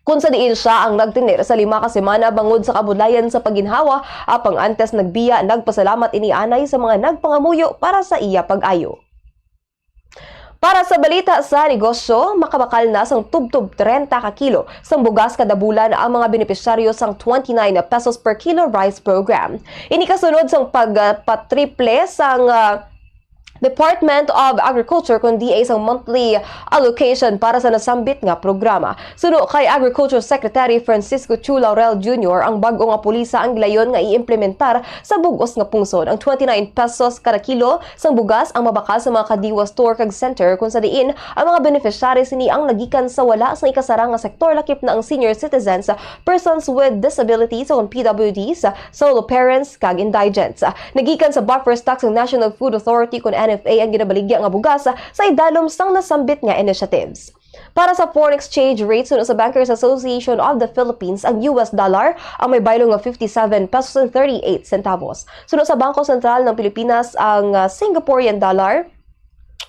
kung sa diin sia ang nagtener sa lima ka semana bangod sa kabudlayan sa pagginhawa, apang antes nagbiya, nagpasalamat ini anay sa mga nagpangamuyo para sa iya pag-ayo. Para sa balita sa negosyo, makabakal na sang tubtob trenta ka kilo sang bugas kada bulan ang mga benepisyaryo sang twenty-nine pesos per kilo rice program. Ini kasunod sang pagpatriple sang, ah, Department of Agriculture, kundi ay isang monthly allocation para sa nasambit nga programa. Suno kay Agriculture Secretary Francisco Chu Laurel Junior, ang bag-o nga pulisa ang gilayon nga i-implementar sa bug-os nga pungsod. Ang twenty-nine pesos kada kilo sang bugas ang mabakal sa mga Kadiwa store kag center, kung sa diin ang mga beneficiaries sini ang nagikan sa wala sang ikasarang nga sektor, lakip na ang senior citizens, persons with disabilities, o P W Ds, solo parents, kag indigents. Nagikan sa buffer stock sang National Food Authority, kun N F A, ang ginabaligya nga bugas sa idalom sang nasambit nga initiatives. Para sa foreign exchange rate, suno sa Bankers Association of the Philippines, ang U S dollar ang may baylo nga fifty-seven pesos and thirty-eight centavos. Suno sa Bangko Sentral ng Pilipinas, ang, ah, Singaporean dollar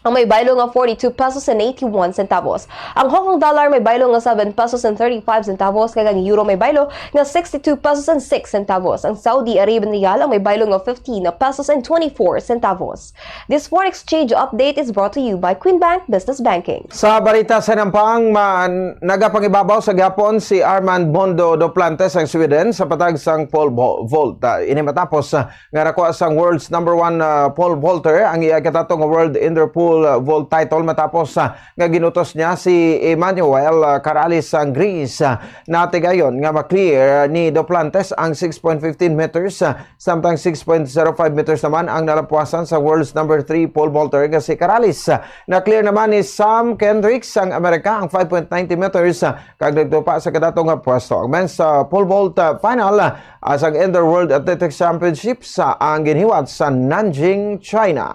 ang may baylo nga forty-two pesos and eighty-one centavos. Ang Hong Kong dollar may baylo nga seven pesos and thirty-five centavos, kag ang euro may baylo nga sixty-two pesos and six centavos. Ang Saudi Arabian riyal ang may baylo nga fifteen pesos and twenty-four centavos. This foreign exchange update is brought to you by Queen Bank Business Banking. Sa balita sa nampang, ma-, nagapangibabaw sa gihapon si Armand Bondo Duplantes sang Sweden sa patag sang pole vault. Ah, ini matapos, ah, nga nakuha sang world's number one, ah, pole vaulter ang iya ikatato nga world indoor pole, ah, vault title matapos, ah, nga ginutos niya si Emmanuel, ah, Karalis sang Greece. Ah, natigayon nga ma-clear ni Duplantes ang six point fifteen meters, ah, samtang six point zero five meters naman ang nalapuasan sa world's number three pole vaulter nga si Karalis. Ah, na-clear naman ni Sam Kendricks sang Amerika ang five point ninety meters, ah, kag nagtupa sa kadato nga pwesto. Ang men's, ah, pole vault, ah, final, ah, sang Indoor World Athletics Championships, ah, ang ginhiwat sa Nanjing, China.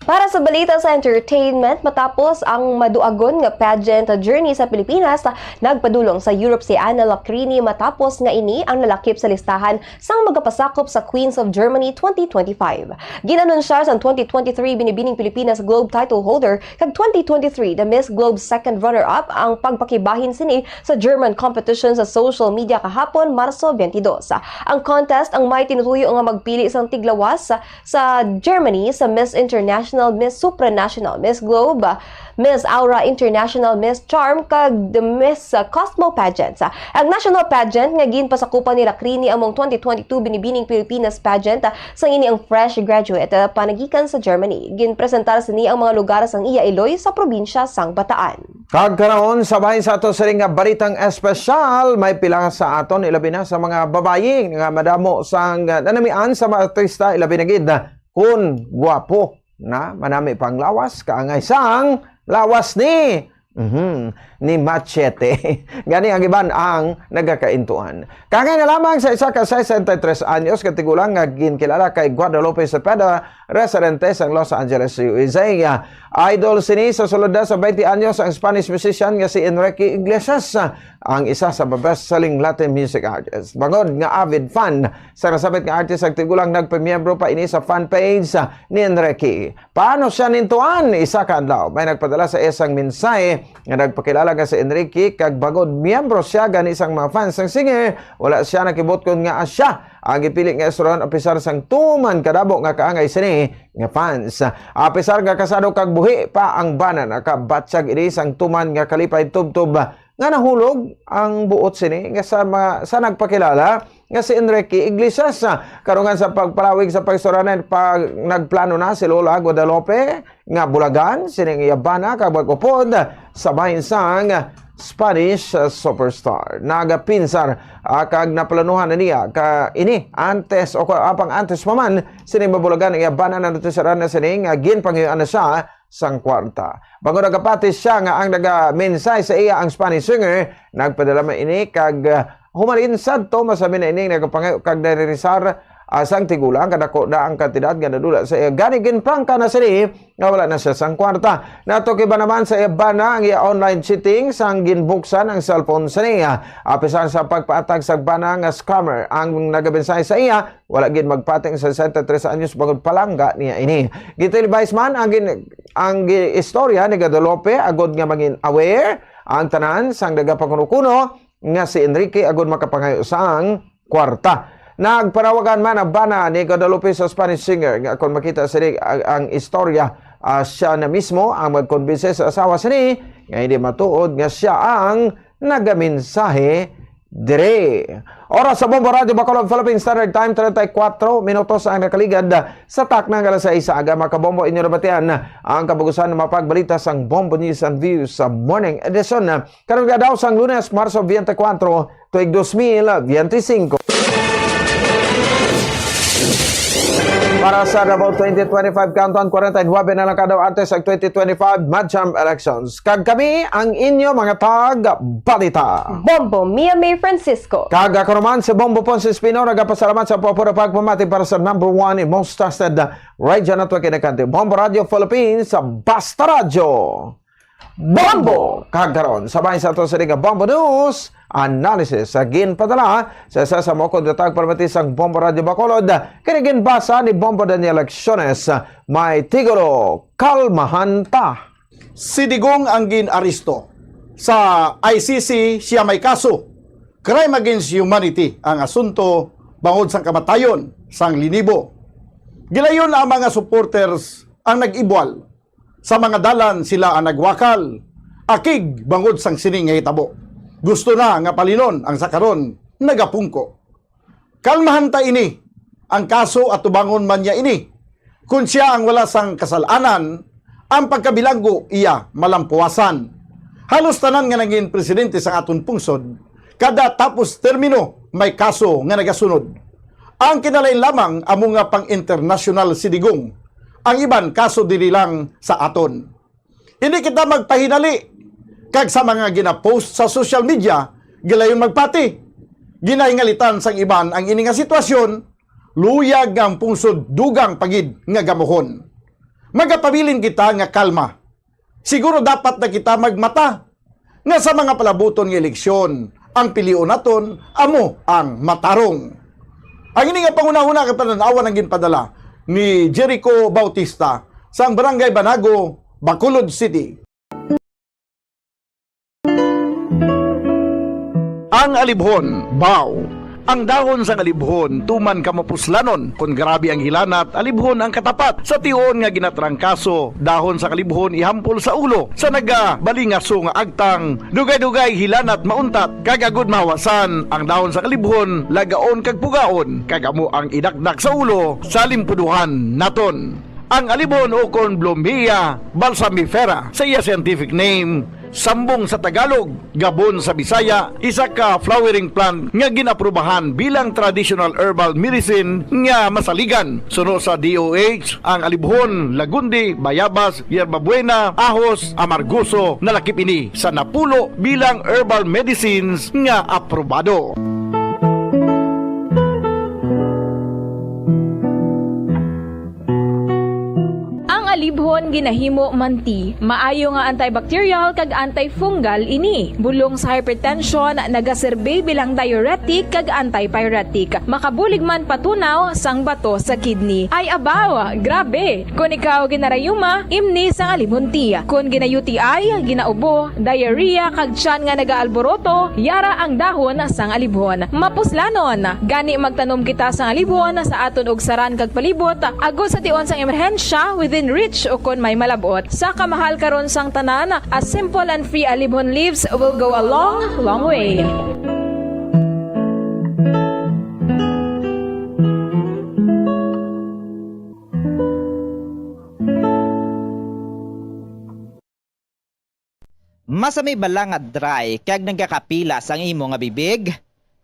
Para sa balita sa entertainment, matapos ang maduagon nga pageant journey sa Pilipinas, nagpadulong sa Europe si Anna Lacrini matapos nga ini ang nalakip sa listahan sang magapasakop sa Queens of Germany twenty twenty-five. Gin-anunsyar sang twenty twenty-three Binibining Pilipinas Globe title holder kag twenty twenty-three the Miss Globe second runner-up ang pagpakibahin sini sa German competition sa social media kahapon, Marso twenty-two. Ang contest ang may tinutuyo nga magpili sang tiglawas sa Germany sa Miss International, Miss Supranational, Miss Globe, Miss Aura International, Miss Charm, kag the Miss, uh, Cosmo pageants. Ang national pageant nga ginpasakupan ni Lacrini among twenty twenty-two Binibining Pilipinas pageant, uh, sang ini ang fresh graduate, uh, panagikan sa Germany. Ginpresentar sini ang mga lugar sang iya iloy sa probinsya sang Bataan. Kag karon, sa bahin sa ato sini nga balitang espesyal, may pila sa aton, ilabi na sa mga babayi nga madamo sang, uh, nanamian sa mga artista, ilabi na gid, uh, kun gwapo na, manami pang lawas, kaangay sang lawas ni, mhm, ni Machete. Gani ang iban ang nagakaintuan. Kaangay na lamang sa isa ka sesenta y tres anyos ka tigulang nga ginkilala kay Guadalupe Cepeda, residente sa Los Angeles, U S A. Idol sini sa sulod na sa twenty anyos ang Spanish musician nga si Enrique Iglesias, ang isa sa best-selling Latin music artist. Bangod nga avid fan sa nasambit nga artist ang tigulang, nagpamiyembro pa ini sa fan page, ah, ni Enrique. Paano siya nintuan? Isa ka adlaw, may nagpadala sa iya sang mensahe nga nagpakilala nga si Enrique, kag bangod miyembro siya gani sang mga fans sang singer, wala siya nakibot kon ngaa siya ang gipili nga istoryahan, apisar sang tuman kadamo nga kaangay sini nga fans. Apisar nga kasado kag buhi pa ang bana, nakabatyag ini sang tuman nga kalipay tubtob nga nahulog ang buot sini nga sa mga, sa nagpakilala nga si Enrique Iglesias. Karungan sa pagpalawig sa pagsuranay, pag nagplano na si Lola Guadalupe nga bulagan sining iya bana kag mag-upod sa bahin sang Spanish, uh, superstar. Nagapinsar, ah, kag naplanuhan na niya ka ini antes o ka-, apang antes pa man sini mabulagan ang iya bana, na natusaran na sini nga ginpangayoan na siya sang kwarta. Bangod nagapati siya nga ang nagamensahe sa iya ang Spanish singer, nagpadala man ini kag, ah, humalin sadto, masami na ining nagapangayo kag naririsar, ah, sang tigulang, kadako na ang kantidad nga nadula sa iya. Gani, ginprangka na sini nga wala na siya sang kwarta. Natukiban naman sa iya bana ang iya online cheating sang ginbuksan ang cellphone sa niya. Apisan sa pagpaatag sa bana nga scammer ang nagamensahe sa iya, wala gid magpati ang sesenta y tres anyos bangod palangga niya ini. Gintelevision man ang gin-, ang gi-, istorya ni Guadalupe agod nga mangin aware ang tanan sang nagapakuno-kuno nga si Enrique agud makapangayo sang kwarta. Nagpanawagan man ang bana ni Guadalupe sa Spanish singer nga kon makita sini ang, ang istorya, ah, siya na mismo ang magkumbinse sa asawa sini nga hindi matuod nga siya ang nagamensahe diri. Oras sa Bombo Radyo Bacolod, Philippine Standard Time, treinta y cuatro minutos ang nakaligad sa takna nga alas sais sa aga. Mga kabombo, inyo nabatian ang kabug-usan nga mga pagbalita sang Bombo News and Views sa morning edition. Karong adlaw sang Lunes, Marso twenty-four, tuig dos mil veinticinco. Para sa Davao twenty twenty-five countdown, kwarenta y nuebe na lang ka adlaw antes sa twenty twenty-five midterm elections. Kag kami ang inyo mga tag-balita. Bombo, Mia May Francisco. Kag ako naman si Bombo Ponce Espino, nagapasalamat sa pagpapura pagpamati para sa number one and most trusted radio network in the country, Bombo Radio Philippines, sa Basta Radyo. Bombo! Kag karon, sabay sa ato sini nga Bombo News Analysis sa ginpadala sa isa sa maukod nga tagpalamati sang Bombo Radyo Bacolod, kini ginbasa ni Bombo Daniel Acciones, may titulo, Kalmahan Ta. Si Digong ang gin-aresto. Sa I C C, siya may kaso. Crime against humanity ang asunto bangod sang kamatayon sang linibo. Gilayon ang mga supporters ang nag-ibwal. Sa mga dalan sila ang nagwakal, akig bangod sang sini nga hitabo. Gusto na nga palinon ang sa karon nagapungko. Kalmahan ta ini. Ang kaso atubangon man niya ini. Kon sia ang wala sang kasal-anan, ang pagkabilanggo iya malampuwasan. Halos tanan nga nangin presidente sa aton pungsod, kada tapos termino may kaso nga nagasunod. Ang kinalain lamang amo nga pang-internasyonal si Digong. Ang iban kaso diri lang sa aton. Hindi kita magpahinali kag sa mga ginapost sa social media, gilayon magpati. Ginahingalitan sang iban ang ini nga sitwasyon, luyag nga ang pungsod dugang pa gid nga gamuhon. Magapabilin kita nga kalma. Siguro dapat na kita magmata nga sa mga palabuton nga eleksyon, ang pilion naton amo ang matarong. Ang ini nga panghunahuna kay panan-awan ang ginpadala ni Jericho Bautista sang Barangay Banago, Bacolod City. Ang alibhon, baw. Ang dahon sang alibhon tuman ka mapuslanon. Kon grabe ang hilanat, alibhon ang katapat. Sa tion nga ginatrangkaso, dahon sang alibhon ihampol sa ulo. Sa nagabalingaso nga agtang, dugay-dugay hilanat mauntat, kag agud mahawasan ang dahon sang alibhon, lagaon kag pugaon, kag amo ang idakdak sa ulo sa limpuduhan naton. Ang alibhon ukon Blumea balsamifera sa iya scientific name, sambong sa Tagalog, gabon sa Bisaya, isa ka flowering plant nga gin-aprubahan bilang traditional herbal medicine nga masaligan. Suno sa D O H, ang alibhon, lagundi, bayabas, yerbabuena, ahos, amargoso, nalakip ini sa napulo bilang herbal medicines nga aprobado. Ang alibhon ginahimo man ti. Maayo nga antibacterial kag antifungal ini. Bulong sa hypertension, nagaserbi bilang diuretic kag antipyretic. Makabulig man patunaw sang bato sa kidney. Ay abaw, grabe! Kon ikaw ginarayuma, imni sang alibhon ti. Kon gina-U T I, ginaubo, diarrhea, kag tiyan nga nagaalboroto, yara ang dahon sang alibhon. Mapuslanon. Gani magtanom kita sang alibhon sa aton ugsaran kag palibot, agod sa tion sang emerhensya, within reach ukon may malab-ot. Sa kamahal karon sang tanan, a simple and free alibhon leaves will go a long, long way. Masami bala nga dry kag nagakapilas ang imo nga bibig?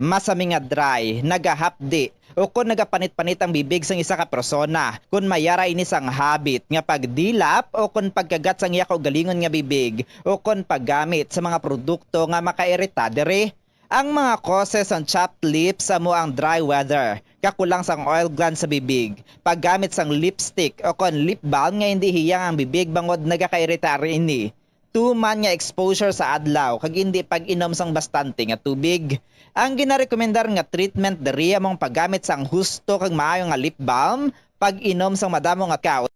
Masami nga dry, nagahapdi, o kon nagapanit-panit ang bibig sang isa ka persona, kon may ara ini sang habit nga pagdilap o kon pagkagat sang iya kaugalingon nga bibig, o kon paggamit sa mga produkto nga makairita diri. Ang mga causes sang chapped lips amo ang dry weather, kakulang sang oil glands sa bibig, paggamit sang lipstick o kon lip balm nga hindi hiyang ang bibig bangod nagakairita ini, tuman nga exposure sa adlaw kag indi pag-inom sang bastante nga tubig. Ang ginarekomendar nga treatment diri amo ang paggamit sang husto kag maayo nga lip balm, pag-inom sang madamo nga kaon,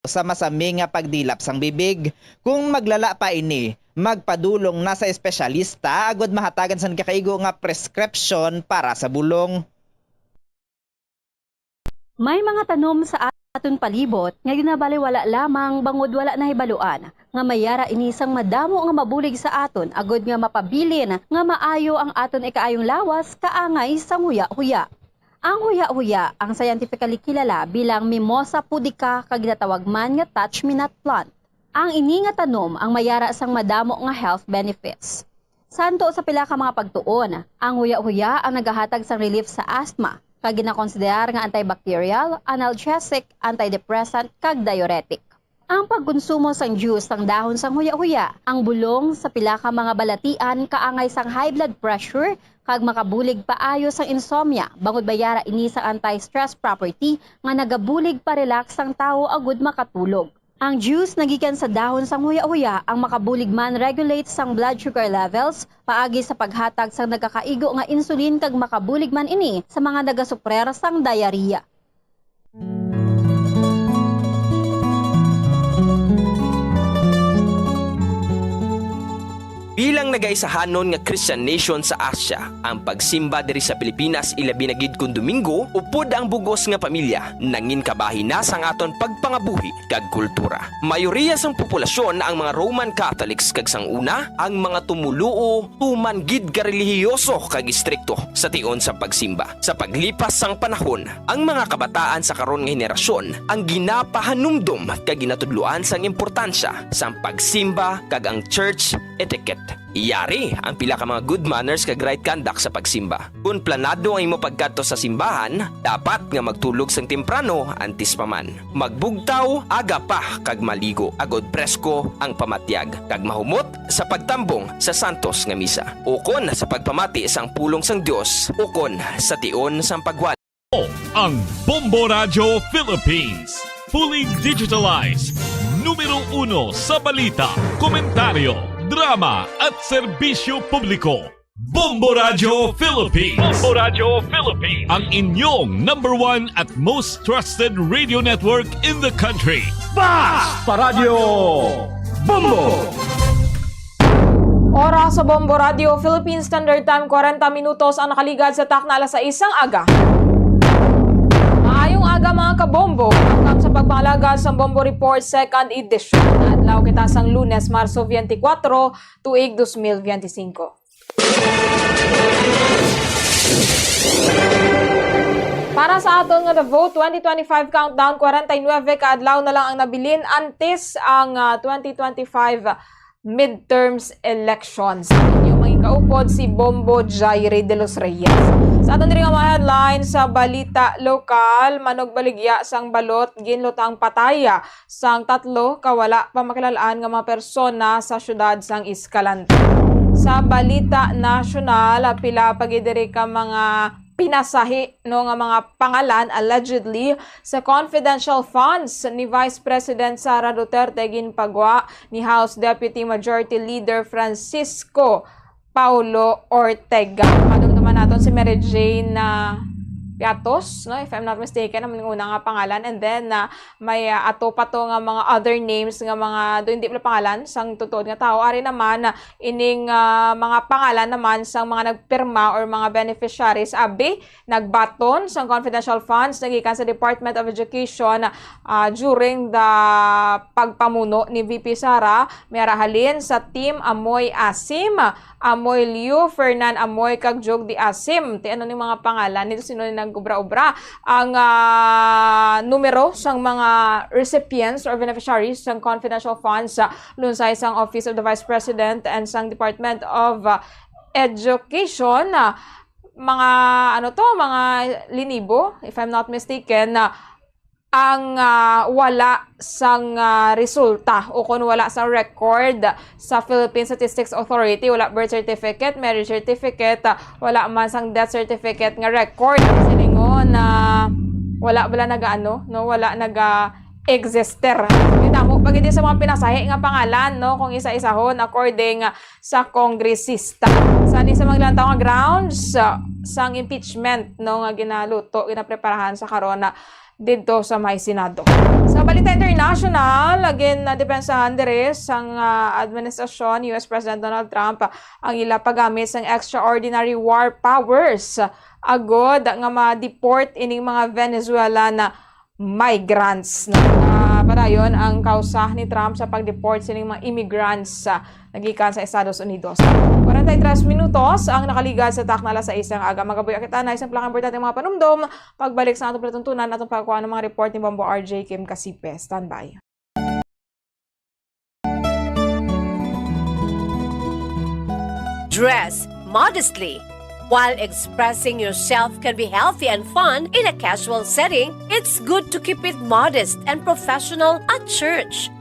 sa masami nga pagdilap sang bibig. Kung maglala pa ini, magpadulong na sa espesyalista agud mahatagan sang gakaigo nga prescription para sa bulong. May mga tanom sa aton palibot nga ginabaliwala lamang bangod wala nahibaluan nga may yara ini sang madamo nga mabulig sa aton agod nga mapabilin nga maayo ang aton ikaayong lawas kaangay sang huya-huya. Ang huya-huya ang scientifically kilala bilang Mimosa pudica kag ginatawag man nga touch-me-not plant. Ang ini nga tanom ang may yara sang madamo nga health benefits. Santo sa pila ka mga pagtuon, ang huya-huya ang nagahatag sang relief sa asthma, kag ginakonsiderar nga antibacterial, analgesic, antidepressant, kag diuretic. Ang pagkonsumo sang juice sang dahon sang huya-huya, ang bulong sa pila ka mga balatian kaangay sang high blood pressure kag makabulig paayo sang insomnia, bangod may yara ini sang anti-stress property nga nagabulig pa-relax sang tawo agud makatulog. Ang juice nagikan sa dahon sang huya-huya ang makabulig man regulate sang blood sugar levels paagi sa paghatag sang nagakaigo nga insulin kag makabulig man ini sa mga nagasuprer sang diarrhea. Bilang nagaisahanon nga Christian nation sa Asia, ang pagsimba diri sa Pilipinas, ilabi na gid kon Domingo, upod ang bug-os nga pamilya, nangin kabahin na sang aton pagpangabuhi kag kultura. Mayoriya sang populasyon ang mga Roman Catholics kag sang una, ang mga tumoluo tuman gid ka relihiyoso kag istrikto sa tion sa pagsimba. Sa paglipas sang panahon, ang mga kabataan sa karon nga henerasyon ang ginapahanumdom kag ginatudloan sang importansya sang pagsimba kag ang church etiquette. Yari ang pila ka mga good manners kag right conduct sa pagsimba. Kon planado ang imo pagkadto sa simbahan, dapat nga magtulog sang temprano antes pa man. Magbugtaw aga pa kag maligo, agod presko ang pamatyag, kag mahumot sa pagtambong sa santos nga misa, ukon sa pagpamati sang pulong sang Dios, ukon sa tion sang pagwali. Ang Bombo Radyo Philippines, fully digitalized, numero uno sa balita, komentaryo, drama, at serbisyo publiko. Bombo Radyo Philippines. Bombo Radyo Philippines. Ang inyong number one at most trusted radio network in the country. Basta Radyo Bombo! Oras sa Bombo Radyo Philippines Standard Time, kwarenta minutos ang nakaligad sa takna alas sais sang aga. Maayong aga, mga kabombo. Welcome sa pagpangalaga sa Bombo Report Second Edition. Adlaw kita sang Lunes, Marso twenty-four, tuig dos mil veinticinco. Para sa aton nga The Vote twenty twenty-five Countdown, kwarenta y nuebe ka adlaw na lang ang nabilin antes ang, ah, twenty twenty-five midterms elections. Ang inyong mangin kaupod si Bombo Jaire de los Reyes. Sa aton diri nga mga headlines sa balita lokal, manugbaligya sang balot, ginlutang patay sang tatlo ka wala pa makilal-an nga mga persona sa siyudad sang Escalante. Sa balita nasyonal, pila pa gid diri ka mga pinasahi, no, nga mga pangalan allegedly sa confidential funds ni Vice President Sara Duterte ginpagwa ni House Deputy Majority Leader Francisco Paulo Ortega. Madumduman naton si Mary Jane, ah, Piatos, no? If I'm not mistaken, ang una nga pangalan. And then, ah, may, ah, ato pa to nga mga other names nga mga do hindi pala pangalan sang tutuod nga tawo. Ari naman, ah, ining, ah, mga pangalan naman sang mga nagpirma or mga beneficiaries, abi, nagbaton sang confidential funds nagikan sa Department of Education, ah, during the pagpamuno ni V P Sara. May ara halin sa Team Amoy Asim, Amoy Liu, Fernan Amoy, kag Jog Di Asim. Ti ano ni mga pangalan nito, sino ni nag-ubra-ubra? Ang, ah, numero sang mga recipients or beneficiaries sang confidential funds, ah, lunsay sang Office of the Vice President and sang Department of, ah, Education, ah, mga, ano to, mga linibo, if I'm not mistaken, ah, ang, ah, wala sang, ah, resulta o kung wala sa record sa Philippine Statistics Authority, wala birth certificate, marriage certificate, ah, wala man sang death certificate nga record. Silingon na wala bala nagaano, no? Wala naga-exister. Kita mo, pag hindi sa mga pinasahi nga pangalan, no? Kung isa-isahon, according, ah, sa kongresista. Sa ni sa mga lantaw nga grounds, ah, sang impeachment, no, nga ginaluto, ginapreparahan sa karon na didto sa may Senado. Sa balita international, again, nadepensahan diri sang, ah, administrasyon ni U S President Donald Trump ang ila paggamit sang extraordinary war powers agod nga ma-deport ining mga Venezuelan migrants. Padayon ang kausa ni Trump sa pag-deport sining mga immigrants sa nagikan sa Estados Unidos. Kwarenta y tres minutos ang nakaligad sa takna alas sais nga aga. Magabuya kita na isang pinakaimportante mga panumdom. Pagbalik sa atong palatuntunan, atong pagkuha ng mga report ni Bombo R J Kim Kasipe. Standby. Dress modestly. While expressing yourself can be healthy and fun in a casual setting, it's good to keep it modest and professional at church.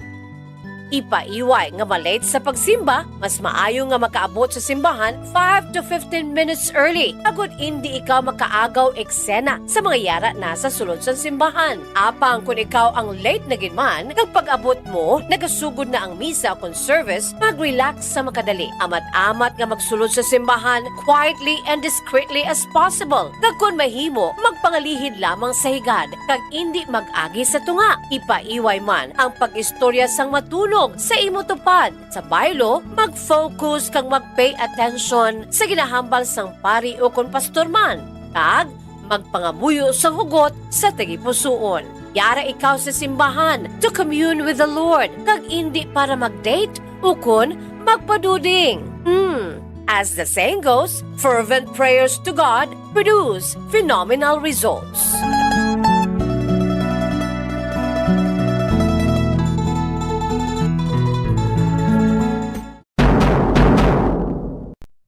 Ipaiway nga ma-late sa pagsimba, mas maayo nga makaabot sa simbahan five to fifteen minutes early, agud indi ikaw makaagaw eksena sa mga yara na sa sulod sang simbahan. Apang kon ikaw ang late na gid man, kag pag-abot mo, nagasugod na ang misa kon service, mag-relax sa makadali. Amat-amat nga magsulod sa simbahan quietly and discreetly as possible. Kag kon mahimo, magpangalihid lamang sa higad kag indi mag-agi sa tunga. Ipaiway man ang pag-istorya sang matunog sa imo tupad. Sa baylo, mag-focus kag mag-pay attention sa ginahambal sang pari ukon pastor man. Kag magpangamuyo sang hugot sa tagipusoon. Yara ikaw sa simbahan to commune with the Lord, kag indi para mag-date ukon magpaduding. Hmm. As the saying goes, fervent prayers to God produce phenomenal results.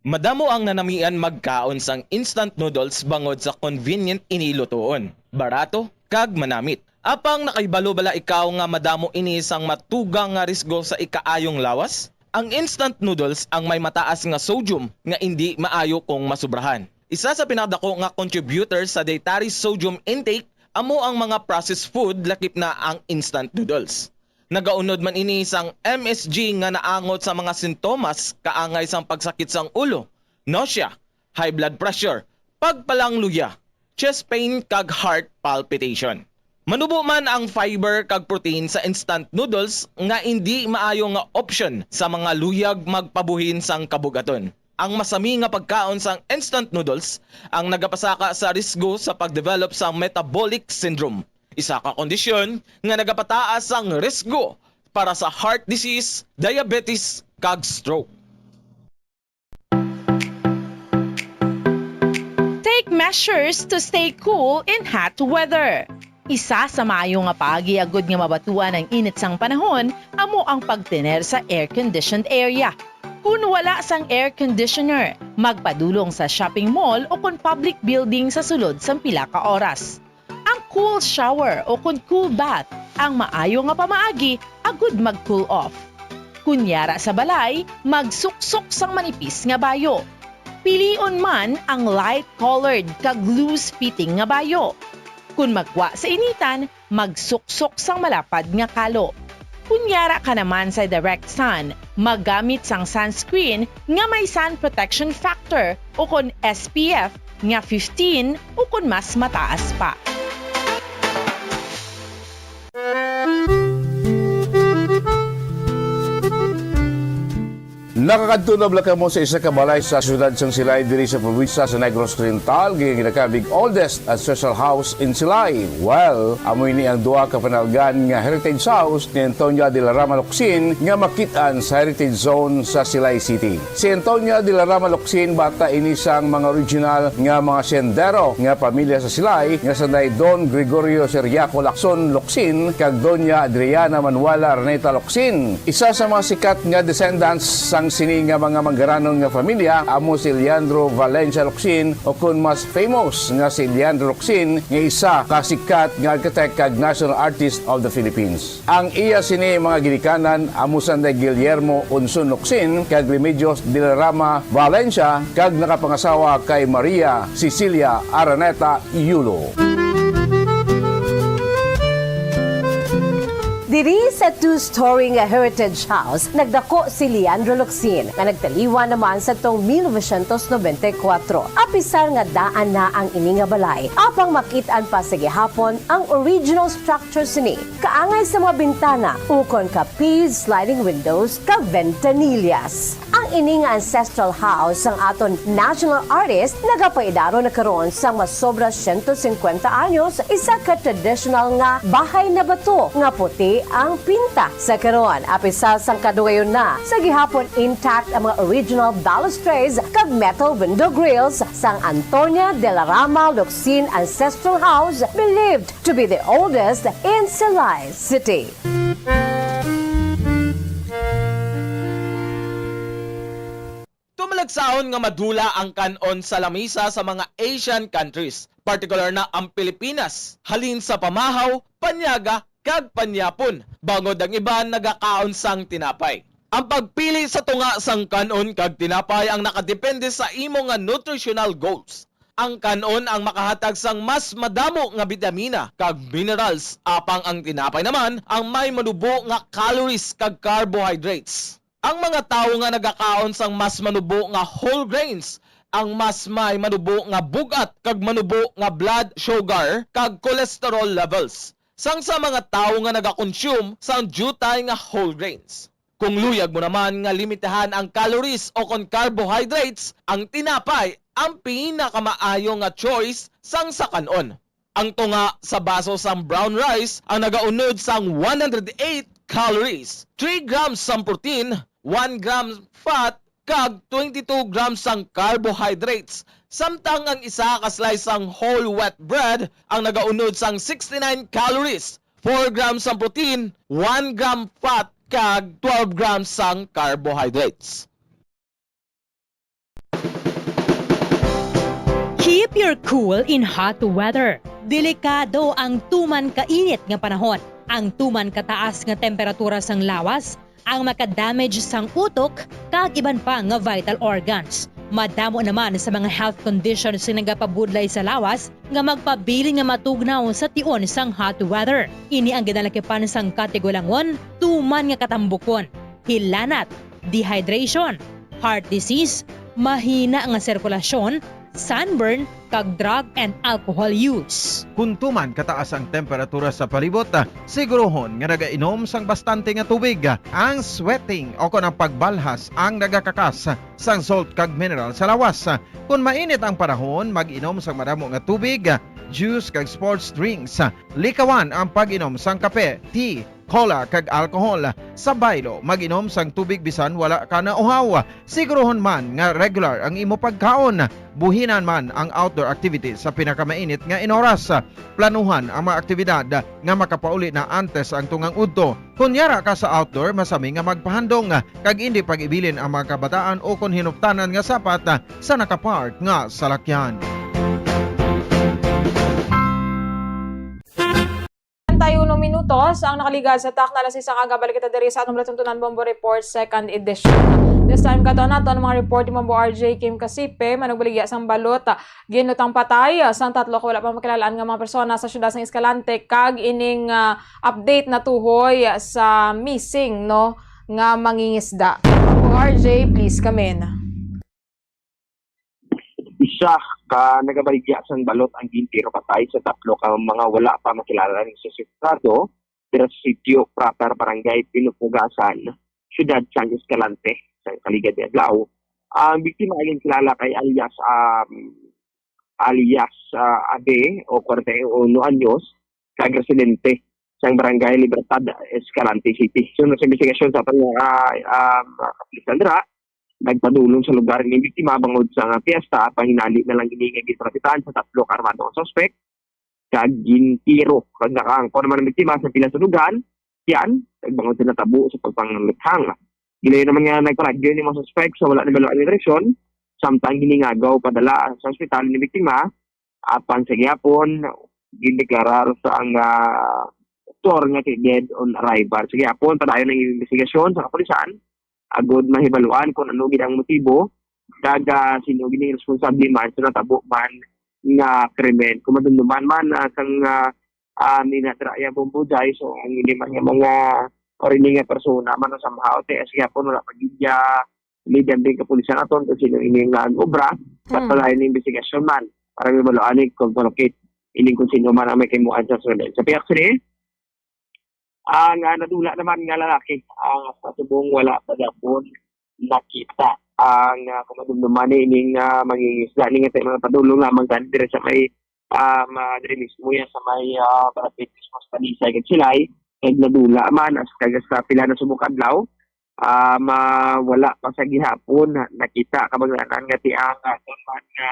Madamo ang nanamian magkaon sang instant noodles bangod sa convenient ini lutuon, barato, kag manamit. Apang nakahibalo bala ikaw nga madamo ini sang matugang nga risgo sa ikaayong lawas? Ang instant noodles ang may mataas nga sodium nga indi maayo kung masubrahan. Isa sa pinakadako nga contributor sa dietary sodium intake amo ang mga processed food, lakip na ang instant noodles. Nagaunod man ini sang M S G nga naangot sa mga sintomas kaangay sang pagsakit sang ulo, nausea, high blood pressure, pagpalangluya, chest pain, kag heart palpitation. Manubo man ang fiber kag protein sa instant noodles nga indi maayo nga option sa mga luyag magpabuhin sang kabug-aton. Ang masami nga pagkaon sang instant noodles ang nagapasaka sa risgo sa pag-develop sang metabolic syndrome, isa ka kondisyon nga nagapataas sang risgo para sa heart disease, diabetes, kag stroke. Take measures to stay cool in hot weather. Isa sa maayo nga paagi agud nga mabatuan ang init sang panahon amo ang pagtener sa air-conditioned area. Kon wala sang air conditioner, magpadulong sa shopping mall o kon public building sa sulod sang pila ka oras. Ang cool shower o kon cool bath ang maayo nga pamaagi agud mag-cool off. Kon yara sa balay, magsuksok sang manipis nga bayo. Pilion man ang light-colored kag loose-fitting nga bayo. Kon magwa sa initan, magsuksok sang malapad nga kalo. Kon yara ka naman sa direct sun, maggamit sang sunscreen nga may sun protection factor o kon S P F nga fifteen o kon mas mataas pa. Nakakadto na bala kamo sa isa ka balay sa siyudad sang Silay diri sa probinsya sa Negros Oriental, nga ginakabig oldest ancestral house in Silay? Well, amo ini ang duha ka panalgan nga heritage house ni Antonia de la Rama Locsin nga makit-an sa Heritage Zone sa Silay City. Si Antonia de la Rama Locsin, bata ini sang mga original nga mga sendero nga pamilya sa Silay nga sanday Don Gregorio Ciriaco Lacson Locsin kag Doña Adriana Manuela Araneta Locsin. Isa sa mga sikat nga descendants sang sini nga mga manggaranon nga familya amo si Leandro Valencia Locsin, o kon mas famous nga si Leandro Locsin, nga isa ka sikat nga architect kag national artist of the Philippines. Ang iya sini mga ginikanan amo sanday Guillermo Unson Locsin kag Remedios de la Rama Valencia, kag nakapangasawa kay Maria Cecilia Araneta Yulo. Diri sa two-story nga heritage house, nagdako si Leandro Locsin, nga nagtaliwan naman sa tong mil novecientos nobenta y kuwatro. Apisar nga daan na ang ini nga balay, apang makit-an pa sa gihapon ang original structure sini, kaangay sa mga bintana, ukon ka Paved sliding windows kag ventanillas. Ang ini nga ancestral house sang aton national artist nagapaidaro na karon sang masobra siyento singkwenta anyos, isa ka traditional nga bahay na bato nga puti ang pinta sa karon. Apisar sang kadugayon na, sa gihapon intact ang mga original balustrades kag metal window grills sang Antonia de la Rama Locsin Ancestral House, believed to be the oldest in Silay City. Tumalagsahon nga madula ang kan-on sa lamisa sa mga Asian countries, partikular na ang Pilipinas, halin sa pamahaw, panyaga, kag panyapon, bangod ang iban nagakaon sang tinapay. Ang pagpili sa tunga sang kan-on kag tinapay ang nakadepende sa imo nga nutritional goals. Ang kan-on ang makahatag sang mas madamo nga bitamina kag minerals, apang ang tinapay naman ang may manubo nga calories kag carbohydrates. Ang mga tawo nga nagakaon sang mas manubo nga whole grains ang mas may manubo nga bug-at kag manubo nga blood sugar kag cholesterol levels, sang sa mga tawo nga nagakonsume sang diutay nga whole grains. Kung luyag mo naman nga limitahan ang calories o kon carbohydrates, ang tinapay ang pinakamaayo nga choice sang sa kan-on. Ang tunga sa baso sang brown rice ang nagaunod sang one hundred eight calories, three grams sang protein, one gram fat, kag twenty-two grams sang carbohydrates, samtang ang isa ka slice sang whole wheat bread ang nagaunod sang sixty-nine calories, four grams sang protein, one gram fat, kag twelve grams sang carbohydrates. Keep your cool in hot weather. Delikado ang tuman kainit nga panahon. Ang tuman kataas nga temperatura sang lawas ang makadamage sang utok kag iban pa nga vital organs. Madamo naman sa mga health conditions nga nagapabudlay sa lawas nga magpabilin nga matugnaw sa tion sang hot weather. Ini ang ginalakipan sang katigulangon, tuman nga katambukon, hilanat, dehydration, heart disease, mahina nga sirkulasyon, sunburn, kag drug and alcohol use. Kon tuman kataas ang temperatura sa palibot, sigurohon nga nagainom sang bastante nga tubig. Ang sweating o kon ang pagbalhas ang nagakakas sang salt kag mineral sa lawas. Kon mainit ang panahon, mag-inom sang madamo nga tubig, juice kag sports drinks. Likawan ang pag-inom sang kape, tea, cola, kag alcohol. Sa baylo, mag-inom sang tubig bisan wala ka nauhaw. Sigurohon man nga regular ang imo pagkaon. Buhinan man ang outdoor activities sa pinakamainit nga inoras. Planuhan ang mga aktibidad nga makapauli na antes ang tungang udto. Kon yara ka sa outdoor, masami nga magpahandong kag indi pag-ibilin ang mga kabataan o kon hinuptanan nga sapat sa nakapark nga salakyan. Treinta y uno minutos ang nakaligad sa takna alas sais sang aga. Balik kita diri sa atong Balatuntunan Bombo Report, second edition. This time, kato naton ang mga report ni Bombo R J Kim Kasipe, manugbaligya sang balot, ginlutang patay sang tatlo ka wala pa makilalaan nga mga persona sa siyudad sang Escalante, kag ining, ah, update natuhoy sa missing, no, nga mangingisda. Bombo R J, please come in. Isa ka nagabaligya sang balot ang gintiro patay sa tatlo ka mga wala pa makilala nga suspetado dira sa sitio Pratar, Barangay Pinupugasan, siyudad sang Escalante, sa kaligad ni adlaw. Ang biktima ang ginkilala kay alias, um, alias, ah, Abe, o kwarenta y uno anyos, kag residente sang Barangay Libertad, Escalante City. Sunod sa investigasyon sa aton nga, ah, ah, mga kapulisan dira, nagpadulong sa lugar ang biktima bangod sa nga piyesta, apan hinali na lang ini nga gintrapitan sa tatlo ka armado nga suspek kag gintiro kag nakaangkon naman ang biktima sa pila sa dugan, tiyan, kag bangod sa natabo sa pagpangaluthang. Gilayon naman nga nagparagyo ni mga suspek sa wala nabaluan nga direksyon, samtang giningagaw padala sa ospital ni biktima. Apan sa gihapon, gindeklarar sa ang, ah, doktor nga kay dead on arrival. Sa gihapon, padayon ang investigasyon sa kapulisan agud mahibaluan kon ano gid ang motibo kag, ah, sino gid ang responsable man sa natabo man nga krimen. Kon madumduman man, ah, sang, ah, ah, nina dira iya Bombo Jai. So, ang ini man nga mga, or ini nga persona man, somehow, ti, as gihapon, wala pa gid ya lead ang bing kapulisan aton kung sino ini nga ang obra. But Mm. palain ang investigasyon man para may maluan kung locate ini kung sino man ang may kimuan sa sulod. Sa piyak sini, ang, ah, nadula naman nga lalaki, ang sa tubong wala pa gihapon nakita. Ang, ah, kumadumduman ni ining, ah, mangingisda ni nga mga padulong lamang gani dire sa may, ah, ma-, dire mismo ya sa may, ah, barangay mismo sa Talisay kag Silay. Kag nadula man as kag sa pila na subong ka adlaw, ah, ma-, wala pa sa gihapon na-, nakita kabangdanan nga ti ang, ah, man nga,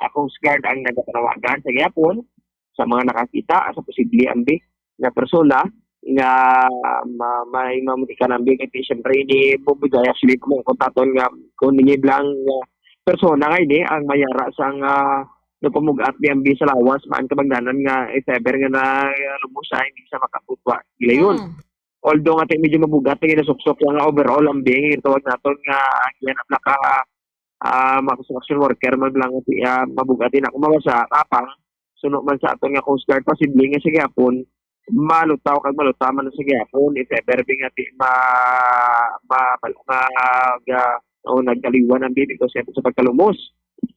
ah, Coast Guard ang nagapanawagan sa gihapon sa mga nakakita sa posible ambi nga persona nga ma-, may mamuti ka ambi. Kay siyempre, ini po bigay actually kung kontaton nga kung ini lang nga persona nga ini ang mayara sang, ah, nagpamug-at ni ambi sa lawas, maan kabangdanan nga if ever nga na, ah, lumusa, hindi sa makaputwa gilayon. Mm. Although nga medyo mabugat nga nasuksok lang nga overall ambi, tawag naton nga ang yan ang naka, ah, mga construction worker man lang, ah, mabugat din ako mabasa, tapang, suno man sa aton nga Coast Guard, posible nga sa gihapon, malutaw kag malutaw man sa gihapon, if ever be nga ti ma-, ma-, ma-, ga-, o nagkaliwan ang bibi ko sa, sa pagkalumos.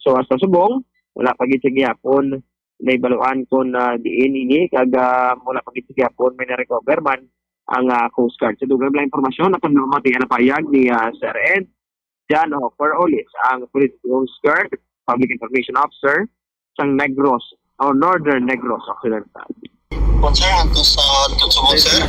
So, hasta subong, wala pa gid sa gihapon, naibaluan kon, ah, diin ini, kag, ah, wala pa gid sa gihapon, may na-recover man ang, ah, Coast Guard. Sa dugang lang impormasyon, napanlumot, iyan ang payag ni, ah, Sir Ed John Hopper Olis, ang Police Coast Guard Public Information Officer sang Negros o Northern Negros Occidental. Kung sir, ato sa Tutsubon, sir,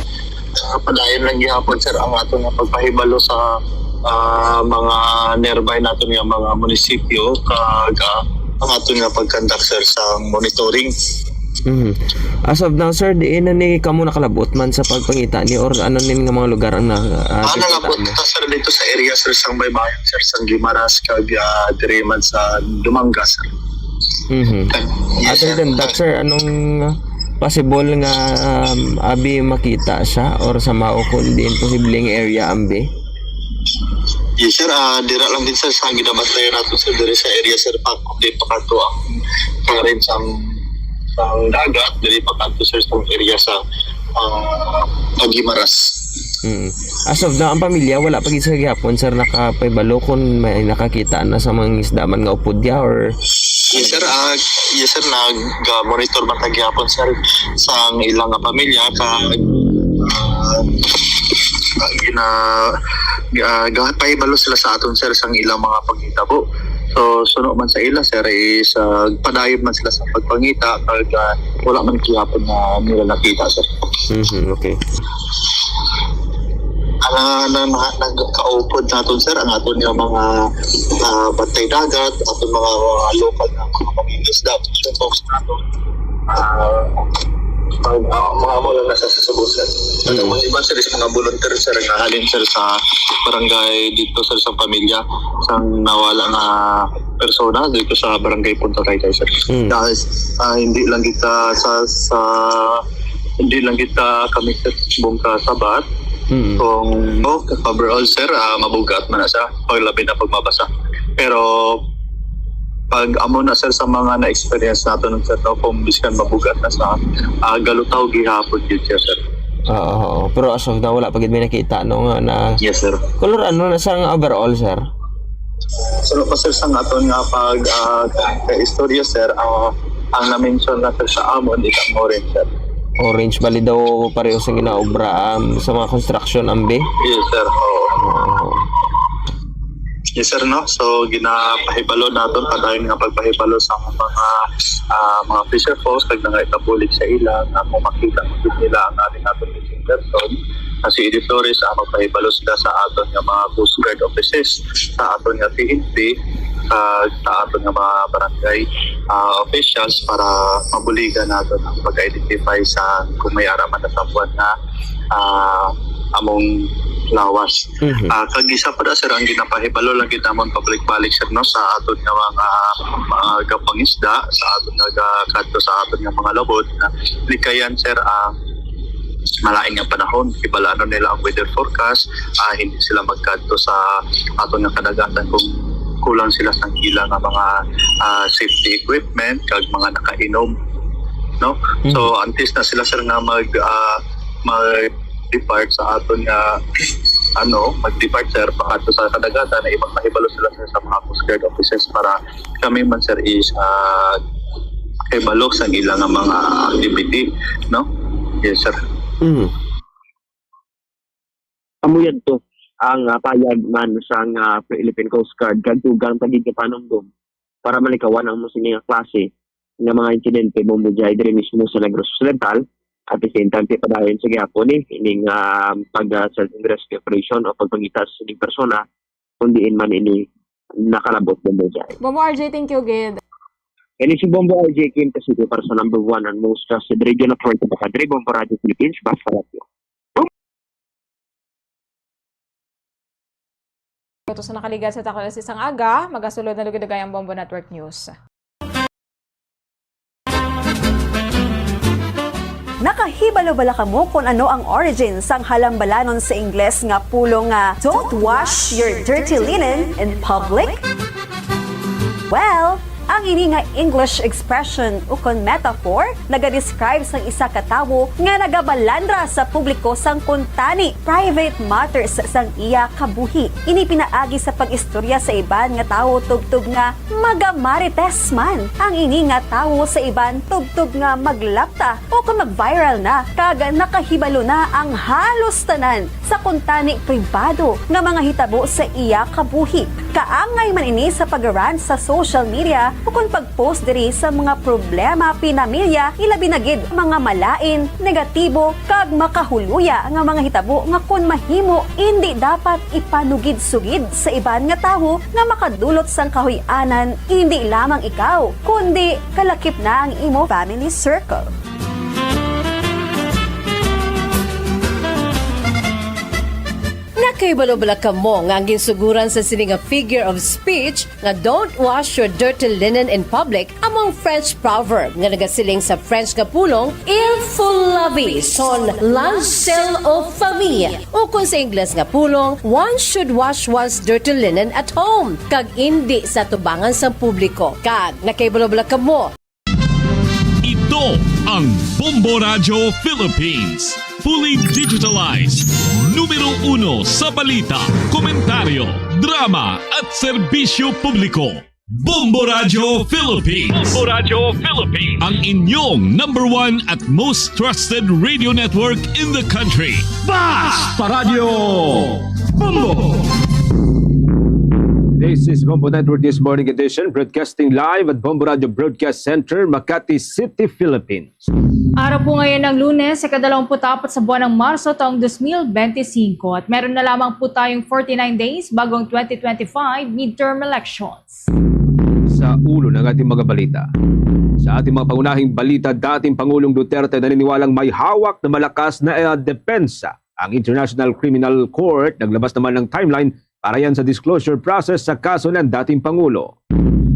ah, padayon lang gihapon, sir, ang ato nga pagpahibalo sa, ah, mga nearby nato nga mga munisipyo, kag, ah, ang ato nga pag-conduct, sir, sa monitoring. Mhm. As of now, sir, diin na ni kamo nakalabot man sa pagpangita ni or ano nin nga mga lugar ang na, ah, Ah, nakita nalabot mo? Ta, sir, dito sa area, sir, sang Baybayon, sir, sang Guimaras, kag, ah, diri man sa Dumangas, sir. Mhm. Yes, Other sir. than that, sir, anong possible nga, um, abi makita siya or sa mao kun diin posibleng area ambi? Yes, sir. Ah, dira lang din, sir, sa ginabantayan nato, sir, diri sa area, sir, pa, di pa kadto ang, ang range ang, ang dagat, diri pa kadto, sir, sa area sa, ah, Guimaras. Mm. As of now, ang pamilya, wala pa gid sa gihapon, sir, nakapahibalo kung may nakakita na sa mga isda man nga upod ya or Yes, sir. Ah, yes, sir. Nag-monitor man ta gihapon, sir, sa ang ilang nga pamilya. Ka, ah, gina, ah, gapahibalo sila sa aton, sir, sang ilang mga panghitabo. So, suno man sa ila, sir, is, ah, padayon man sila sa pagpangita, kag, ah, wala man gihapon na nila nakita, sir. Mhm, okay. Ang, ah, na, na, nagkaupod naton, sir, ang aton nga mga, ah, bantay dagat, aton mga, mga lokal nga mga mangingisda, fishing folks naton. Ah, ang, ah, mga amo lang nasa sa Cebu, sir. At ang Mm. mga iba, sir, is mga volunteer, sir, nga halin, sir, sa barangay dito, sir, sa pamilya, sang nawala nga persona dito sa barangay Punta Taytay, sir. Mm. Dahil, ah, hindi lang kita sa, sa, hindi lang kita kami sa bungka sabat. Mm. Kung, oh, overall, sir, ah, mabugat man na siya, pag labi na pag mabasa. Pero, pag amo na, sir, sa mga na-experience nato nun, sir, no, kung biskan mabugat na sa, ah, galutaw gihapon yun, sir, sir. Oo, oo. Pero as of now, wala pa gid may nakita, no, nga na Yes, sir. Color ano na siya nga overall, sir? Suno pa, sir, sa aton nga pag, ah, ka-, ka-istorya, sir, ah, ang na-mention na, sir, sa amon is ang orange, sir. Orange, bali daw pareho sa ginaobra, um, sa mga construction, ambi? Yes, sir. Oo. Oo. Yes, sir, no? So, ginapahibalo naton, padayon nga pagpahibalo sa mga, ah, mga fisher folks, kag nangaitabulig sa ila, nga kung makita mo gid nila ang ating naton missing person, na si Edith Flores, ah, magpahibalo sila sa aton nga mga Coast Guard offices, sa aton nga P N P, kag sa aton nga mga barangay, ah, officials para mabuligan naton ang pag-identify sa kung may ara man nasapuan nga, ah, among lawas. Mhm. Ah, kag isa pa da, sir, ang ginapahibalo lang gid namon pabalik-balik, sir, no, sa aton nga mga, mga gapangisda, sa aton nga ga-, kadto sa aton nga mga labod, nga likayan, sir, ang malain nga panahon. Hibal-anon nila ang weather forecast, ah, hindi sila magkadto sa aton nga kadagatan kung kulang sila sang ila nga mga, ah, safety equipment kag mga nakainom. no? Mm. So, antes na sila, sir, nga mag, ah, mag-depart sa aton nga, ano, mag-depart, sir, pakadto sa kadagatan, na ipagpahibalo sila, sir, sa mga Coast Guard officers para kami man, sir, is, ah, kahibalo sa ila nga mga activity, no? Yes, sir. Mm. Amo yadto ang, ah, payag man sang, ah, Philippine Coast Guard kag dugang pa gid nga panumdom para malikawan ang amo sini nga klase nga mga insidente, Bombo Jai, diri mismo sa Negros Occidental. At the same time, padayon sa gihapon ni ining, ah, pag, ah, search and rescue operation o pagpangita sa sining persona kung diin man ini nakalabot, Bombo Jai. Bombo R J, thank you gid. Ini si Bombo R J Kim Casito para sa number one and most trusted radio network sa Baca, Bombo Radio Philippines, basta radyo. Ito sa nakaligad sa takon sa isang aga, magasulod na lugod ang Bombo Network News. Nakahibalo bala kamo kon ano ang origin sang halambalanon sa Ingles nga pulong nga "Don't wash your dirty linen in public"? Well, ang ini nga English expression ukon metaphor nagadescribe sang isa ka tawo nga nagabalandra sa publiko sang kuntani, private matters, sang iya kabuhi. Ini pinaagi sa pag-istorya sa iban nga tawo tubtob nga magamarites man ang ini nga tawo sa iban tubtob nga maglapta o kon mag-viral na kag nakahibalo na ang halos tanan sa kuntani pribado nga mga hitabo sa iya kabuhi. Kaangay man ini sa pag-rant sa social media ukon pag-post diri sa mga problema pinamilya, ilabi na gid mga malain, negatibo, kag makahuluya nga mga hitabo nga kon mahimo, indi dapat ipanugid-sugid sa iban nga tawo nga makadulot sang kahuy-anan, indi lamang ikaw, kundi kalakip na ang imo family circle. Nakahibalo bala kamo nga ang ginsuguran sa sini nga figure of speech nga "Don't wash your dirty linen in public" amo ang French proverb nga nagasiling sa French nga pulong "Il faut laver son linge sale aux familles", ukon sa Ingles nga pulong "One should wash one's dirty linen at home", kag indi sa atubangan sang publiko. Kag nakahibalo bala kamo Ito ang Bombo Radyo Philippines. Fully digitalized. Numero uno sa balita, komentaryo, drama, at serbisyo publiko. Bombo Radyo Philippines. Bombo Radyo Philippines. Ang inyong number one at most trusted radio network in the country. Basta Radyo Bombo! This is Bombo Network News Morning Edition, broadcasting live at Bombo Radyo Broadcast Center, Makati City, Philippines. Araw po ngayon ng Lunes, ikadalawamput-apat sa buwan ng Marso, taong dos mil bente singko, at meron na lamang po tayong forty-nine days bago ang twenty twenty-five midterm elections. Sa ulo ng ating mga balita. Sa ating mga pangunahing balita, dating Pangulong Duterte naniniwalang may hawak na malakas na, eh, depensa ang International Criminal Court. Naglabas naman ng timeline para yan sa disclosure process sa kaso ng dating Pangulo.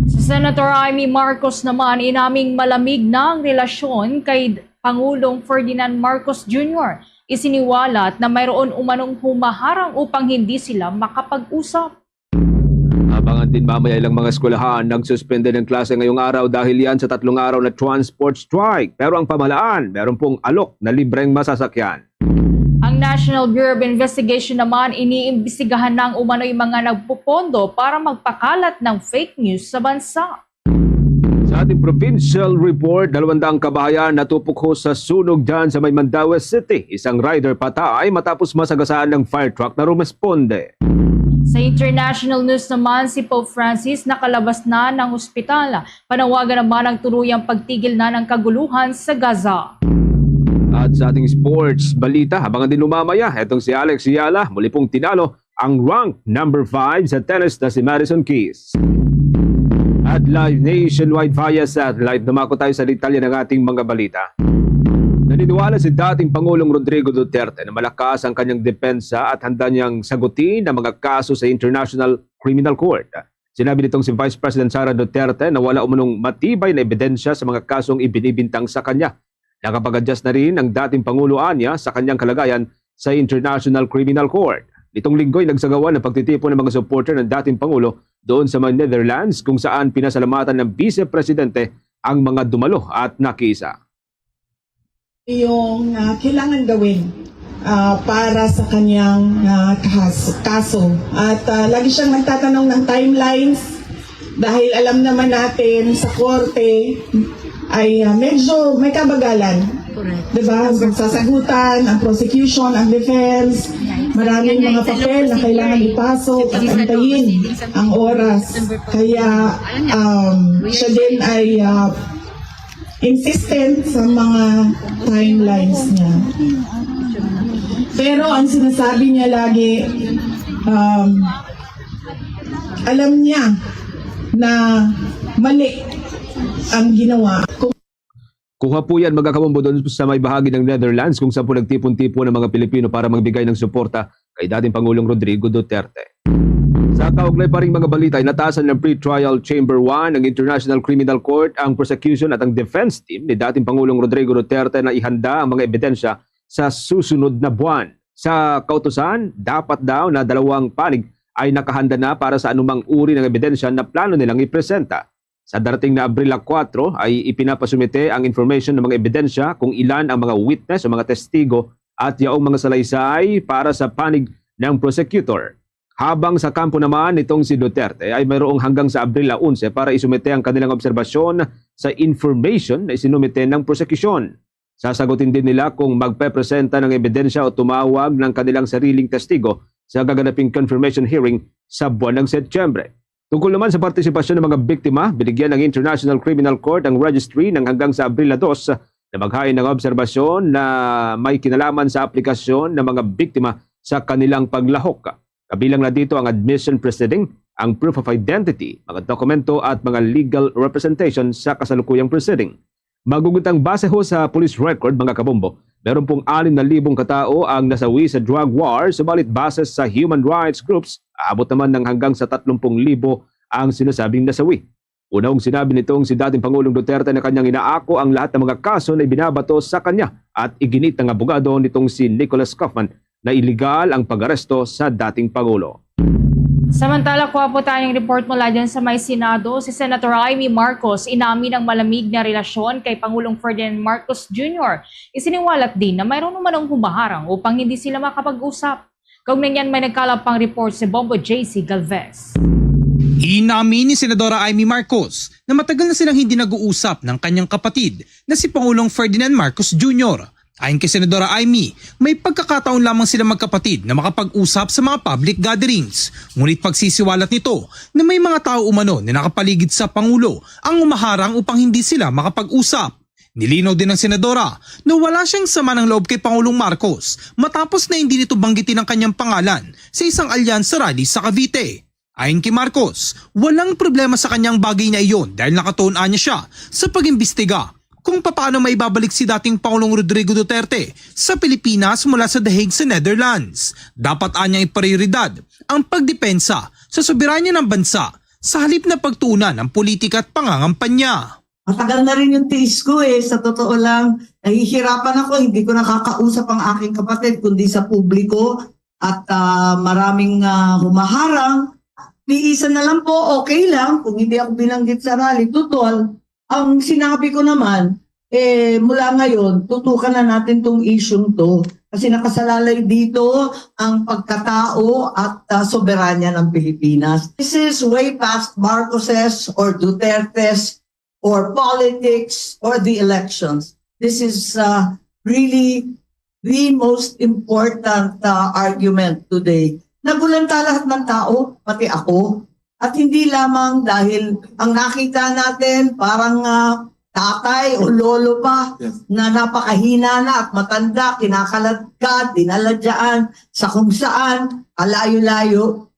Si Senator Imee Marcos naman, inaming malamig na ang relasyon kay Pangulong Ferdinand Marcos Junior. Isiniwalat na mayroon umanong humaharang upang hindi sila makapag-usap. Abangan din mamaya ilang mga eskwelahan nagsuspende ng klase ngayong araw dahil yan sa tatlong araw na transport strike. Pero ang pamahalaan, meron pong alok na libreng masasakyan. Ang National Bureau of Investigation naman, iniimbestigahan na ang umano'y mga nagpupondo para magpakalat ng fake news sa bansa. Sa ating provincial report, dalawang daang kabahayan natupok ho sa sunog dyan sa may Mandaue City. Isang rider patay matapos masagasaan ng fire truck na rumesponde. Sa international news naman, si Pope Francis nakalabas na ng ospital. Panawagan naman ang tuluyang pagtigil na ng kaguluhan sa Gaza. At sa ating sports balita, abangan din mamaya, etong si Alex Yala, muli pong tinalo ang rank number five sa tennis na si Madison Keys. At live nationwide via satellite, dumako tayo sa detalye ng ating mga balita. Naniniwala si dating Pangulong Rodrigo Duterte na malakas ang kanyang depensa at handa niyang sagutin ang mga kaso sa International Criminal Court. Sinabi nitong si Vice President Sara Duterte na wala umanong matibay na ebidensya sa mga kasong ibinibintang sa kanya. Nakapag-adjust na rin ang dating Pangulo, anya, sa kanyang kalagayan sa International Criminal Court. Nitong linggo'y nagsagawa ng pagtitipon ng mga supporter ng dating Pangulo doon sa may Netherlands, kung saan pinasalamatan ng Vice Presidente ang mga dumalo at nakiisa. yung ah, kailangan gawin ah, para sa kanyang ah, kahas- kaso. At ah, lagi siyang nagtatanong ng timelines dahil alam naman natin sa korte ay ah, medyo may kabagalan. Correct. Diba? Ang sasagutan, ang prosecution, ang defense, maraming mga papel na kailangan ipasok at antayin ang oras. Kaya um, siya din ay uh, insistent sa mga timelines niya. Pero ang sinasabi niya lagi, um, alam niya na mali ang ginawa. Kung Kuha po yan, mga kabombo, doon sa may bahagi ng Netherlands kung saan po nagtipon-tipon ang mga Pilipino para magbigay ng suporta kay dating Pangulong Rodrigo Duterte. Sa kaugnay pa ring mga balita, inatasan ng Pretrial Chamber one ng International Criminal Court ang prosecution at ang defense team ni dating Pangulong Rodrigo Duterte na ihanda ang mga ebidensya sa susunod na buwan. Sa kautusan, dapat daw na dalawang panig ay nakahanda na para sa anumang uri ng ebidensya na plano nilang ipresenta. Sa darating na Abril kuwatro ay ipinapasumite ang information ng mga ebidensya kung ilan ang mga witness o mga testigo at yaong mga salaysay para sa panig ng prosecutor. Habang sa kampo naman nitong si Duterte ay mayroong hanggang sa Abril onse para isumite ang kanilang obserbasyon sa information na isinumite ng prosecution. Sasagutin din nila kung magpepresenta ng ebidensya o tumawag ng kanilang sariling testigo sa gaganaping confirmation hearing sa buwan ng Setyembre. Tungkol naman sa partisipasyon ng mga biktima, binigyan ng International Criminal Court ang registry ng hanggang sa Abril dos na maghain ng obserbasyon na may kinalaman sa aplikasyon ng mga biktima sa kanilang paglahok. Kabilang na dito ang admission proceeding, ang proof of identity, mga dokumento at mga legal representation sa kasalukuyang proceeding. Magugutang base ho sa police record, mga kabombo, meron pong anim na libong katao ang nasawi sa drug war, subalit base sa human rights groups, aabot naman ng hanggang sa tatlong libo ang sinasabing nasawi. Una hong sinabi nitong si dating Pangulong Duterte na kanyang inaako ang lahat ng mga kaso na ibinabato sa kanya at iginit ng abogado nitong si Nicholas Kaufman na iligal ang pag-aresto sa dating Pangulo. Samantala, kuha po tayong report mula dyan sa may Senado. Si Senator Imee Marcos inamin ang malamig na relasyon kay Pangulong Ferdinand Marcos Junior. Isiniwalat din na mayroon umanong humaharang upang hindi sila makapag-usap. Kaugnay niyan, may nagkalap pang report si Bombo J C Galvez. Inamin ni Senadora Imee Marcos na matagal na silang hindi nag-uusap ng kanyang kapatid na si Pangulong Ferdinand Marcos Junior. Ayon kay Senadora Imee, may pagkakataon lamang sila magkapatid na makapag-usap sa mga public gatherings. Ngunit pagsisiwalat nito na may mga tao umano na nakapaligid sa Pangulo ang umaharang upang hindi sila makapag-usap. Nilinaw din ng senadora na wala siyang sama ng loob kay Pangulong Marcos matapos na hindi nito banggitin ang kanyang pangalan sa isang alyansa rally sa Cavite. Ayon kay Marcos, walang problema sa kanyang bagay na iyon dahil nakatuon anya siya sa pag-imbestiga kung papaano maibabalik si dating Pangulong Rodrigo Duterte sa Pilipinas mula sa The Hague sa Netherlands. Dapat anyang iprioridad ang pagdepensa sa soberanya ng bansa sa halip na pagtuunan ang politika at pangangampanya. Matagal na rin yung tiis ko eh, sa totoo lang. Nahihirapan ako, hindi ko nakakausap ang aking kapatid kundi sa publiko at ah, maraming ah, humaharang. Tiisan na lang po, okay lang kung hindi ako binanggit sa rally. Tutual, ang sinabi ko naman, eh, mula ngayon, tutukan na natin tong isyung to. Kasi nakasalalay dito ang pagkatao at ah, soberanya ng Pilipinas. This is way past Marcoses or Dutertes or politics or the elections. This is uh, really the most important uh, argument today. Nagulanta lahat ng tao, pati ako. At hindi lamang dahil ang nakita natin parang uh, tatay o lolo pa Yes. na napakahina na at matanda, kinakaladkad, dinala dyan sa kung saan, alayo-layo.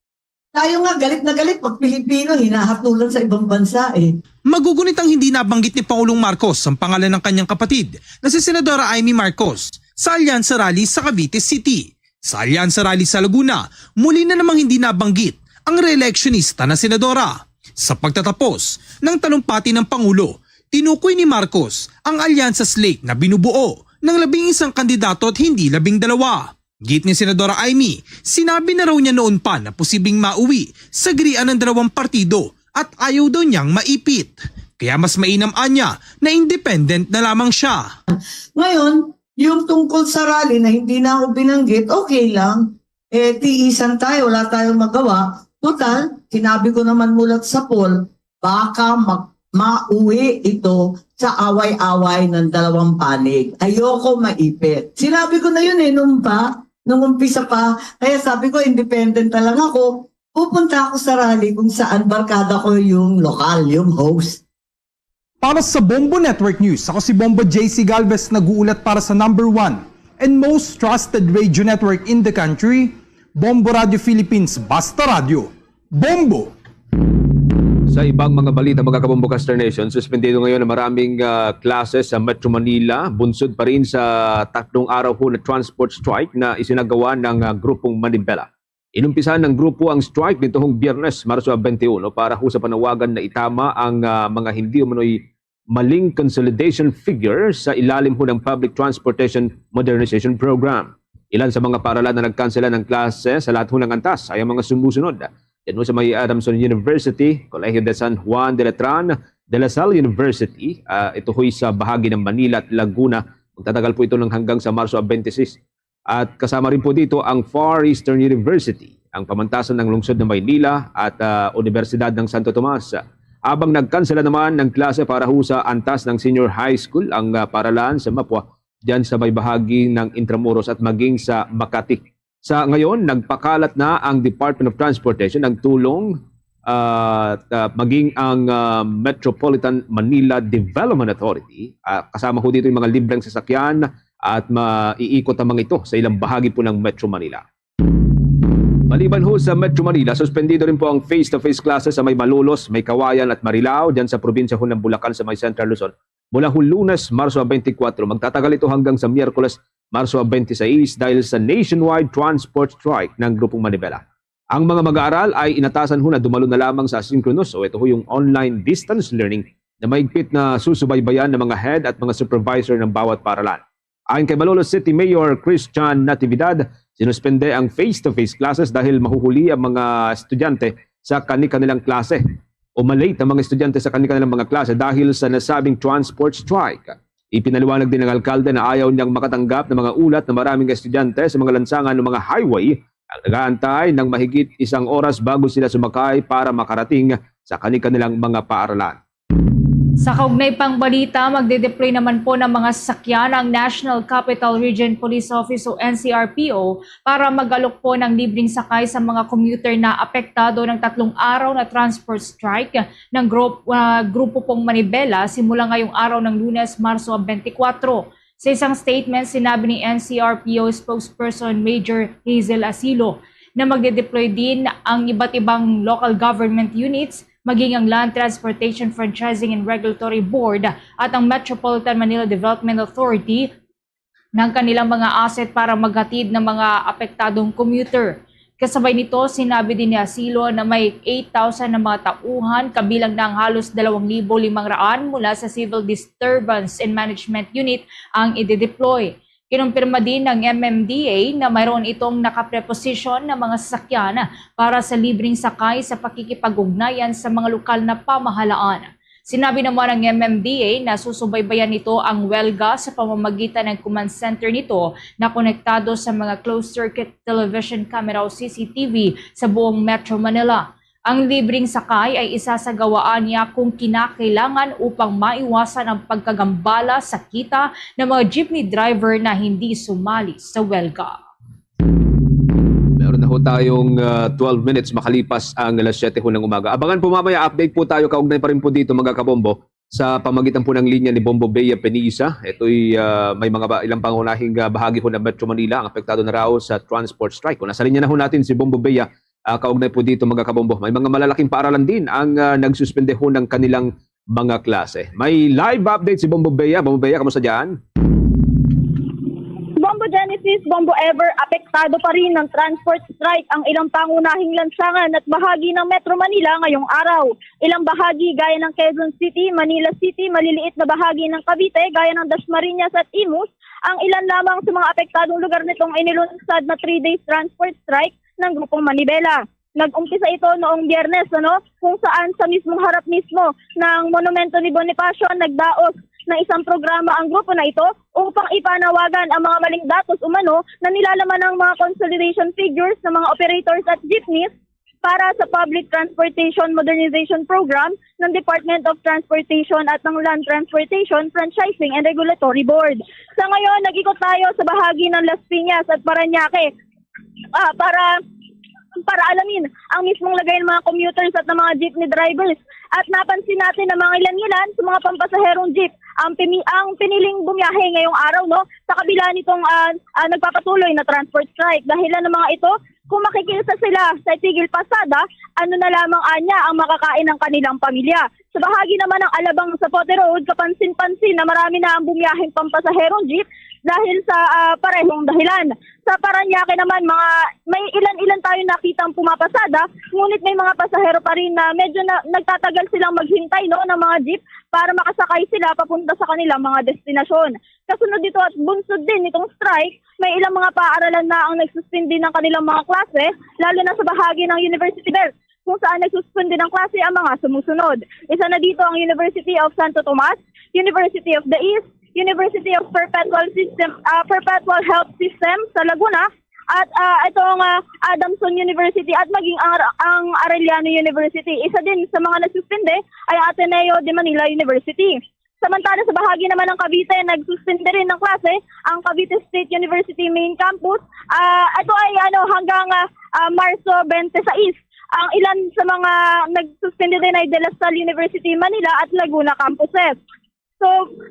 Tayo nga, galit na galit pag Pilipino, hinahatulan sa ibang bansa eh. Magugunit ang hindi nabanggit ni Pangulong Marcos ang pangalan ng kanyang kapatid na si Senadora Imee Marcos sa Alyansa Rally sa Cavite City. Sa Alyansa Rally sa Laguna, muli na namang hindi nabanggit ang reelectionista na senadora. Sa pagtatapos ng talumpati ng Pangulo, tinukoy ni Marcos ang alyansa slate na binubuo ng labing isang kandidato at hindi labing dalawa. Git ni Senadora Imee, sinabi na raw niya noon pa na posibleng mauwi sa girian ng dalawang partido at ayaw daw niyang maipit. Kaya mas mainam anya na independent na lamang siya. Ngayon, Yung tungkol sa rally na hindi na ako binanggit, okay lang. Eh, tiisan tayo, wala tayong magawa. Total, sinabi ko naman mulat sa poll, baka mag mauwi ito sa away-away ng dalawang panig. Ayoko maipit. Sinabi ko na yun eh, nung pa, nung umpisa pa. Kaya sabi ko, independent na lang ako. Pupunta ako sa rally kung saan barkada ko yung lokal, yung host. Para sa Bombo Network News, ako si Bombo J C Galvez, nag-uulat para sa number one and most trusted radio network in the country, Bombo Radio Philippines, Basta Radio. Bombo! Sa ibang mga balita, mga kabombo Caster Nation, suspendido ngayon ang maraming ah, klase sa Metro Manila, bunsod pa rin sa tatlong araw ho na transport strike na isinagawa ng ah, grupong Manibela. Inumpisahan ng grupo ang strike nitong Biyernes, Marso twenty-one, para ho sa panawagan na itama ang ah, mga hindi umano'y maling consolidation figure sa ilalim ho ng Public Transportation Modernization Program. Ilan sa mga paaralan na nagkansela ng klase sa lahat ho ng antas ay ang mga sumusunod. Yan ho sa may Adamson University, Colegio de San Juan de Letran, De La Salle University, ah, ito ho'y sa bahagi ng Manila at Laguna. Magtatagal po ito ng hanggang sa Marso twenty-six. At kasama rin po dito ang Far Eastern University, ang pamantasan ng lungsod ng Maynila at ah, Universidad ng Santo Tomas. Habang nagkansela naman ng klase para ho sa antas ng senior high school ang ah, paaralan sa Mapua, dyan sa may bahagi ng Intramuros at maging sa Makati. Sa ngayon, nagpakalat na ang Department of Transportation ng tulong ah, at ah, maging ang ah, Metropolitan Manila Development Authority. Ah, kasama ho dito yung mga libreng sasakyan at maiikot ang mga ito sa ilang bahagi po ng Metro Manila. Maliban ho sa Metro Manila, suspendido rin po ang face-to-face classes sa may Malolos, may Kawayan at Marilao, dyan sa probinsya ho ng Bulacan sa may Central Luzon. Mula ho Lunes, Marso twenty-four, magtatagal ito hanggang sa Miyerkules, Marso twenty-six, dahil sa nationwide transport strike ng Grupong Manibela. Ang mga mag-aaral ay inatasan ho na dumalo na lamang sa asynchronous o ito ho yung online distance learning na mahigpit na susubaybayan ng mga head at mga supervisor ng bawat paaralan. Ayon kay Malolos City Mayor Christian Natividad, sinuspende ang face-to-face classes dahil mahuhuli ang mga estudyante sa kani-kanilang klase o malate ang mga estudyante sa kani-kanilang mga klase dahil sa nasabing transport strike. Ipinaliwanag din ng alkalde na ayaw niyang makatanggap ng mga ulat na maraming estudyante sa mga lansangan o mga highway ang nag-aantay ng mahigit isang oras bago sila sumakay para makarating sa kani-kanilang mga paaralan. Sa kaugnay pang balita, magdedeploy naman po ng mga sasakyan ang National Capital Region Police Office o N C R P O para magalok po ng libreng sakay sa mga commuter na apektado ng tatlong araw na transport strike ng grup, uh, grupo pong Manibela simula ngayong araw ng Lunes, Marso twenty-four. Sa isang statement, sinabi ni N C R P O spokesperson Major Hazel Asilo na magdedeploy din ang iba't ibang local government units maging ang Land Transportation Franchising and Regulatory Board at ang Metropolitan Manila Development Authority ng kanilang mga asset para maghatid ng mga apektadong commuter. Kasabay nito, sinabi din ni Asilo na may eight thousand na mga tauhan kabilang na ang halos dalawang libo limang raan mula sa Civil Disturbance and Management Unit ang i-deploy. Kinumpirma din ng M M D A na mayroon itong nakapreposisyon na mga sasakyan para sa libreng sakay sa pakikipag-ugnayan sa mga lokal na pamahalaan. Sinabi naman ng M M D A na susubaybayan nito ang welga sa pamamagitan ng command center nito na konektado sa mga closed-circuit television camera o C C T V sa buong Metro Manila. Ang libreng sakay ay isasagawaan niya kung kinakailangan upang maiwasan ang pagkagambala sa kita ng mga jeepney driver na hindi sumali sa welga. Meron na ho tayong uh, twelve minutes makalipas ang alas siyete ho ng umaga. Abangan po mamaya, update po tayo. Kaugnay pa rin po dito, mga kabombo, sa pamagitan po ng linya ni Bombo Bea Penisa. Ito'y uh, may mga ba, ilang pangunahing uh, bahagi ho ng Metro Manila ang apektado na raw sa transport strike. Kung nasa linya na ho natin si Bombo Bea, uh, kaugnay po dito, mga kabombo, may mga malalaking paaralan din ang uh, nagsuspende ho ng kanilang mga klase. May live update si Bombo Bea. Bombo Bea, kamusta dyan? Bombo Genesis, Bombo Ever, apektado pa rin ng transport strike ang ilang pangunahing lansangan at bahagi ng Metro Manila ngayong araw. Ilang bahagi gaya ng Quezon City, Manila City, maliliit na bahagi ng Cavite gaya ng Dasmariñas at Imus ang ilan lamang sa mga apektadong lugar nitong inilunsad na three days transport strike ng Grupong Manibela. Nag-umpisa ito noong Biyernes, ano, kung saan sa mismong harap mismo ng monumento ni Bonifacio nagdaos na isang programa ang grupo na ito upang ipanawagan ang mga maling datos umano na nilalaman ng mga consolidation figures ng mga operators at jeepneys para sa Public Transportation Modernization Program ng Department of Transportation at ng Land Transportation Franchising and Regulatory Board. Sa ngayon, nag-ikot tayo sa bahagi ng Las Piñas at Parañaque, ah, para para alamin ang mismong lagay ng mga commuters at ng mga jeepney drivers. At napansin natin na mangilan-ngilan sa mga pampasaherong jeep ang pimi-, ang piniling bumiyahe ngayong araw, no, sa kabila nitong, ah, ah, nagpapatuloy na transport strike. Dahilan ng mga ito, kung makikita sila sa itigil pasada, ano na lamang anya ang makakain ng kanilang pamilya. Sa bahagi naman ng Alabang Zapote Road, kapansin-pansin na marami na ang bumiyaheng pampasaherong jeep dahil sa, ah, parehong dahilan. Sa Parañaque naman, mga, may ilan-ilan tayo nakitang pumapasada, ngunit may mga pasahero pa rin na medyo na, nagtatagal silang maghintay, no, ng mga jeep para makasakay sila papunta sa kanilang mga destinasyon. Kasunod dito at bunsod din nitong strike, may ilang mga paaralan na ang nagsuspindi ng kanilang mga klase, lalo na sa bahagi ng University Belt, kung saan nagsuspindi ng klase ang mga sumusunod. Isa na dito ang University of Santo Tomas, University of the East, University of Perpetual System, ah, Perpetual Health System sa Laguna, at, ah, itong, ah, Adamson University at maging ang, ang Arellano University. Isa din sa mga nagsuspindi ay Ateneo de Manila University. Samantala, sa bahagi naman ng Cavite, nagsuspindi rin ng klase ang Cavite State University Main Campus. Ah, ito ay, ano, hanggang, ah, ah, Marso twenty-six. Ang ilan sa mga nagsuspindi din ay De La Salle University Manila at Laguna campuses. So,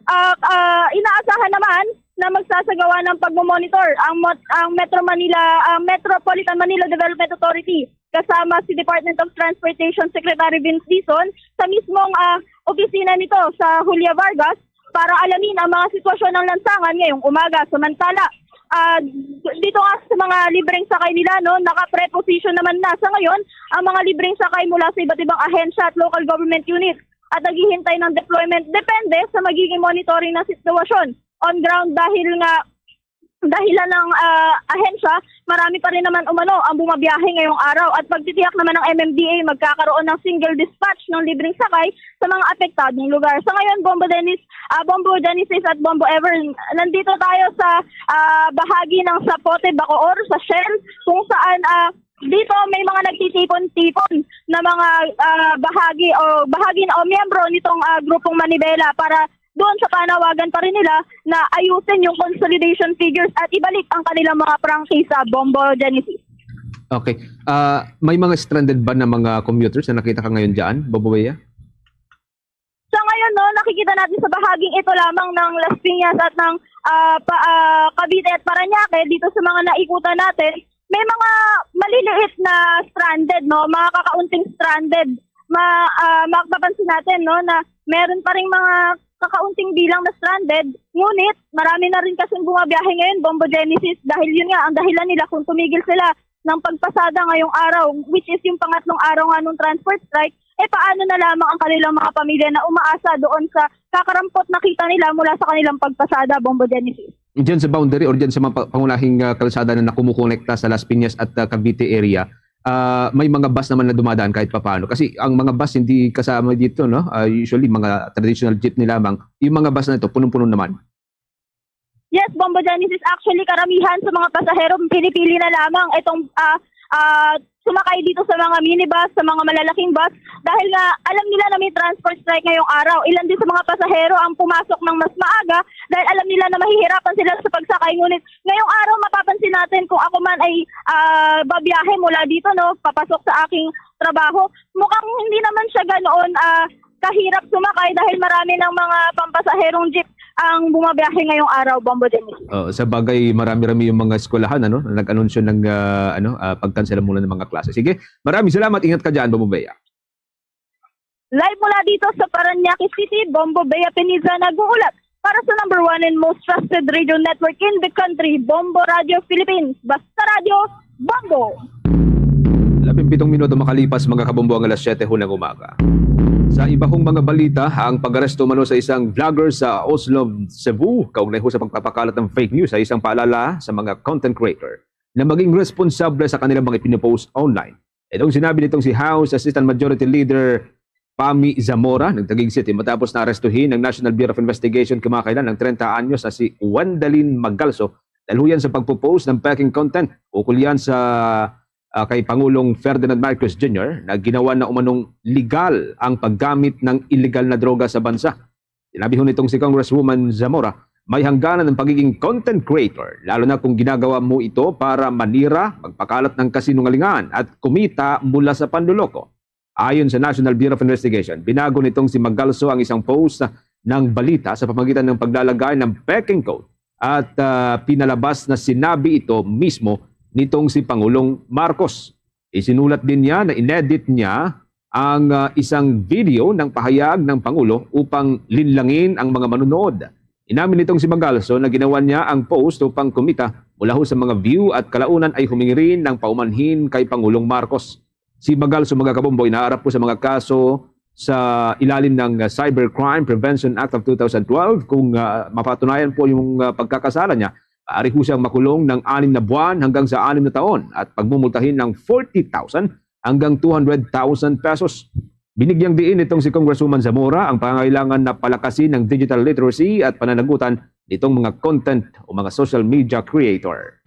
ah, ah, inaasahan naman na magsasagawa ng pagmomonitor ang mot-, ang Metro Manila, ang Metropolitan Manila Development Authority kasama si Department of Transportation Secretary Vince Dizon sa mismong, ah, opisina nito sa Julia Vargas para alamin ang mga sitwasyon ng lansangan ngayong umaga. Samantala, ah, dito nga sa mga libreng sakay nila, no, naka-preposition naman na sa ngayon ang mga libreng sakay mula sa iba't ibang ahensya at local government unit at naghihintay ng deployment depende sa magiging monitoring ng sitwasyon on ground dahil nga dahilan ng, ah, ahensya, marami pa rin naman umano ang bumabiyahe ngayong araw at pagtitiyak naman ng M M D A magkakaroon ng single dispatch ng libreng sakay sa mga apektadong lugar. Sa ngayon, Bombo Dennis, ah, Bombo Genesis at Bombo Ever, nandito tayo sa, ah, bahagi ng Zapote, Bacoor, sa Shell, kung saan, ah, dito may mga nagtitipon-tipon na mga, ah, bahagi o bahagi o miyembro nitong, ah, grupong Manibela para doon sa panawagan pa rin nila na ayusin yung consolidation figures at ibalik ang kanilang mga prangkisa, Bombo Genesis. Okay. Ah, may mga stranded ba na mga commuters na nakita ka ngayon dyan, Bombo Bea? Sa ngayon, no, nakikita natin sa bahaging ito lamang ng Las Piñas at ng, ah, pa, ah, Cavite at Parañaque, dito sa mga naikutan natin, may mga maliliit na stranded, no, mga kakaunting stranded. Ma, ah, mapapansin natin, no, na meron pa ring mga kakaunting bilang na stranded, ngunit marami na rin kasing bumabiyahe ngayon, Bombo Genesis, dahil yun nga, ang dahilan nila kung tumigil sila ng pagpasada ngayong araw, which is yung pangatlong araw nga nung transport strike, eh paano na lamang ang kanilang mga pamilya na umaasa doon sa kakarampot na kita nila mula sa kanilang pagpasada, Bombo Genesis? Diyan sa boundary or diyan sa mga pa-, pangunahing, ah, kalsada na nakumukonekta sa Las Piñas at, ah, Cavite area, ah, may mga bus naman na dumadaan kahit papaano. Kasi ang mga bus hindi kasama dito, no? Ah, usually, mga traditional jeepney lamang. Yung mga bus na ito, punong-puno naman. Yes, Bombo Genesis, actually, karamihan sa mga pasahero, pinipili na lamang itong, ah, ah, sumakay dito sa mga minibus, sa mga malalaking bus, dahil nga alam nila na may transport strike ngayong araw. Ilan din sa mga pasahero ang pumasok ng mas maaga dahil alam nila na mahihirapan sila sa pagsakay. Ngunit ngayong araw, mapapansin natin kung ako man ay, ah, babiyahe mula dito, no, papasok sa aking trabaho, mukhang hindi naman siya ganoon, ah, kahirap sumakay dahil marami ng mga pampasaherong jeep ang bumabiyahe ngayong araw, Bombo Dennis. Oh, sa bagay, marami-rami yung mga eskwelahan, ano, na nag-anunsyo ng, ah, ano, ah, pagkansela muna ng mga klase. Sige, maraming salamat. Ingat ka dyan, Bombo Bea. Live mula dito sa Parañaque City, Bombo Bea Peniza nag-uulat para sa number one and most trusted radio network in the country, Bombo Radio Philippines. Basta Radio, Bombo! Labing pitong minuto makalipas, mga kabombo, ang alas siyete ho ng umaga. Sa iba hong mga balita, ang pag-aresto umano sa isang vlogger sa Oslo, Cebu, kaugnay ho sa pagpapakalat ng fake news ay isang paalala sa mga content creator na maging responsable sa kanilang mga ipinopost online. Itong sinabi nitong si House Assistant Majority Leader Pami Zamora ng Taguig City matapos na arestuhin ng National Bureau of Investigation kamakailan ng treinta anyos na si Wendalyn Magalso dahil ho yan sa pagpo-post ng peking content. Ukol yan sa, ah, kay Pangulong Ferdinand Marcos Junior na ginawa na umanong legal ang paggamit ng illegal na droga sa bansa. Sinabi ho nitong si Congresswoman Zamora, may hangganan ang pagiging content creator, lalo na kung ginagawa mo ito para manira, magpakalat ng kasinungalingan at kumita mula sa panloloko. Ayon sa National Bureau of Investigation, binago nitong si Magalso ang isang post ng balita sa pamagitan ng paglalagay ng peking quote at, ah, pinalabas na sinabi ito mismo nitong si Pangulong Marcos. Isinulat din niya na inedit niya ang, ah, isang video ng pahayag ng Pangulo upang linlangin ang mga manonood. Inamin nitong si Magalso na ginawa niya ang post upang kumita mula ho sa mga view at kalaunan ay humingi rin ng paumanhin kay Pangulong Marcos. Si Magalso, mga kabombo, inaarap po sa mga kaso sa ilalim ng, ah, Cybercrime Prevention Act of two thousand twelve. Kung, ah, mapatunayan po yung, ah, pagkakasala niya, maaari po siyang makulong ng anim na buwan hanggang sa anim na taon at pagmumultahin ng forty thousand hanggang two hundred thousand pesos. Binigyang diin nitong si Congresswoman Zamora ang pangangailangan na palakasin ng digital literacy at pananagutan nitong mga content o mga social media creator.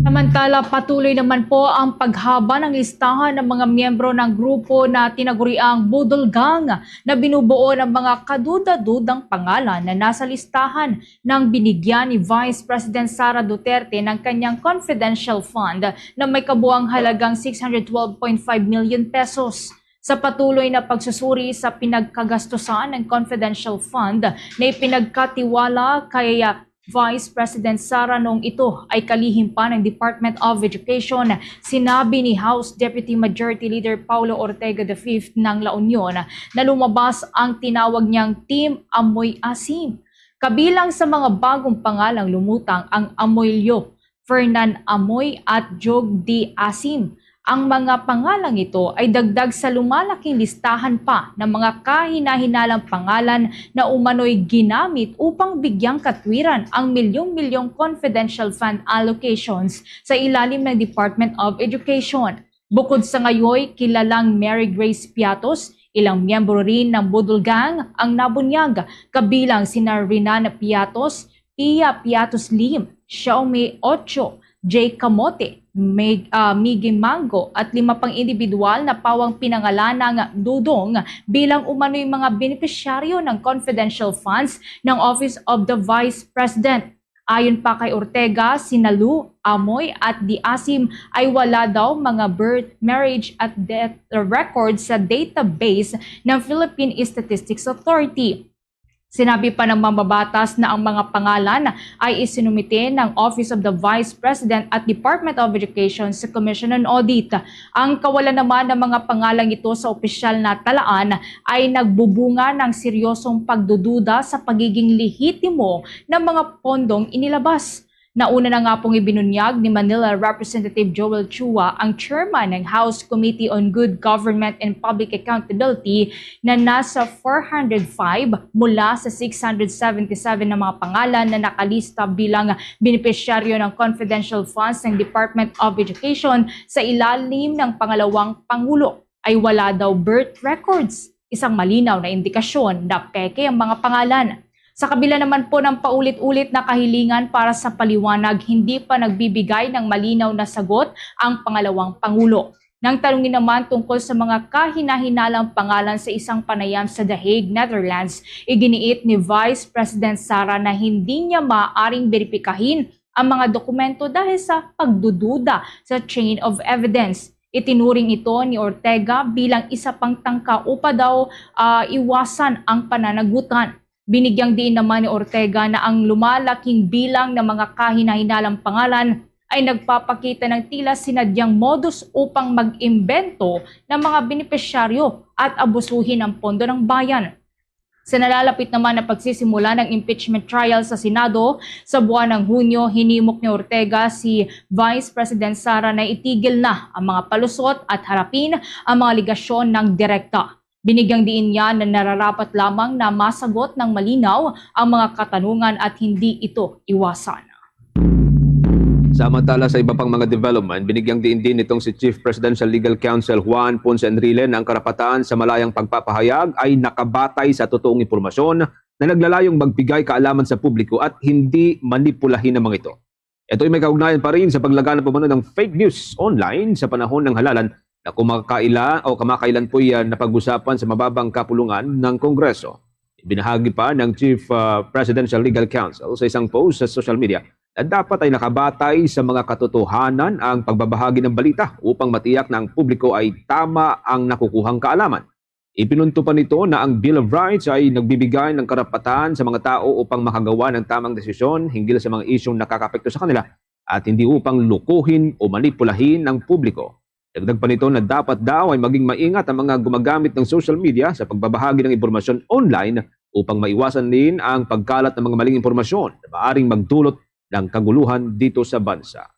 Samantala, patuloy naman po ang paghaba ng listahan ng mga miyembro ng grupo na tinaguriang Budol Gang na binubuo ng mga kaduda-dudang pangalan na nasa listahan ng binigyan ni Vice President Sara Duterte ng kanyang confidential fund na may kabuang halagang six hundred twelve point five million pesos. Sa patuloy na pagsusuri sa pinagkagastusan ng confidential fund na ipinagkatiwala kay, ah, Vice President Sara noong ito ay kalihim pa ng Department of Education, sinabi ni House Deputy Majority Leader Paulo Ortega the fifth ng La Union na lumabas ang tinawag niyang Team Amoy Asim. Kabilang sa mga bagong pangalang lumutang ang Amoylio, Fernan Amoy at Jog D. Asim. Ang mga pangalang ito ay dagdag sa lumalaking listahan pa ng mga kahinahinalang pangalan na umano'y ginamit upang bigyang katwiran ang milyong-milyong confidential fund allocations sa ilalim ng Department of Education. Bukod sa ngayoy kilalang Mary Grace Piatos, ilang miyembro rin ng Budol Gang ang nabunyag, kabilang sina Renan Piatos, Pia Piatos Lim, Xiaomi Ocho, Jay Camote, Mig-, ah, Miggy Mango at lima pang individual na pawang pinangalanang Dudong bilang umano'y mga benepisyaryo ng confidential funds ng Office of the Vice President. Ayon pa kay Ortega, sina Lu, Amoy at Diasim ay wala daw mga birth, marriage at death records sa database ng Philippine Statistics Authority. Sinabi pa ng mambabatas na ang mga pangalan ay isinumite ng Office of the Vice President at Department of Education sa Commission on Audit. Ang kawalan naman ng mga pangalang ito sa opisyal na talaan ay nagbubunga ng seryosong pagdududa sa pagiging lehitimo ng mga pondong inilabas. Nauna na nga pong ibinunyag ni Manila Representative Joel Chua, ang chairman ng House Committee on Good Government and Public Accountability, na nasa four hundred five mula sa six hundred seventy-seven na mga pangalan na nakalista bilang benepisyaryo ng confidential funds ng Department of Education sa ilalim ng pangalawang pangulo ay wala daw birth records, isang malinaw na indikasyon na peke ang mga pangalan. Sa kabila naman po ng paulit-ulit na kahilingan para sa paliwanag, hindi pa nagbibigay ng malinaw na sagot ang pangalawang pangulo. Nang tanungin naman tungkol sa mga kahinahinalang pangalan sa isang panayam sa The Hague, Netherlands, iginiit ni Vice President Sara na hindi niya maaaring beripikahin ang mga dokumento dahil sa pagdududa sa chain of evidence. Itinuring ito ni Ortega bilang isa pang tangka upang daw, ah, iwasan ang pananagutan. Binigyang diin naman ni Ortega na ang lumalaking bilang ng mga kahinahinalang pangalan ay nagpapakita ng tila sinadyang modus upang mag-imbento ng mga benepisyaryo at abusuhin ang pondo ng bayan. Sa nalalapit naman na pagsisimula ng impeachment trial sa Senado sa buwan ng Hunyo, hinimok ni Ortega si Vice President Sara na itigil na ang mga palusot at harapin ang mga alegasyon ng direkta. Binigyang diin niya na nararapat lamang na masagot ng malinaw ang mga katanungan at hindi ito iwasan. Samantala, sa iba pang mga development, binigyang diin din nitong si Chief Presidential Legal Counsel Juan Ponce Enrile na ang karapatan sa malayang pagpapahayag ay nakabatay sa totoong impormasyon na naglalayong magbigay kaalaman sa publiko at hindi manipulahin ang mga ito. Ito'y may kaugnayan pa rin sa paglaganap umano ng fake news online sa panahon ng halalan na kumakaila o kamakailan po'y, ah, napag-usapan sa mababang kapulungan ng Kongreso. Ibinahagi pa ng Chief, ah, Presidential Legal Counsel sa isang post sa social media na dapat ay nakabatay sa mga katotohanan ang pagbabahagi ng balita upang matiyak na ang publiko ay tama ang nakukuhang kaalaman. Ipinunto pa nito na ang Bill of Rights ay nagbibigay ng karapatan sa mga tao upang makagawa ng tamang desisyon hinggil sa mga isyung nakakaapekto sa kanila at hindi upang lukuhin o manipulahin ang publiko. Dagdag pa nito na dapat daw ay maging maingat ang mga gumagamit ng social media sa pagbabahagi ng impormasyon online upang maiwasan din ang pagkalat ng mga maling impormasyon na maaring magdulot ng kaguluhan dito sa bansa.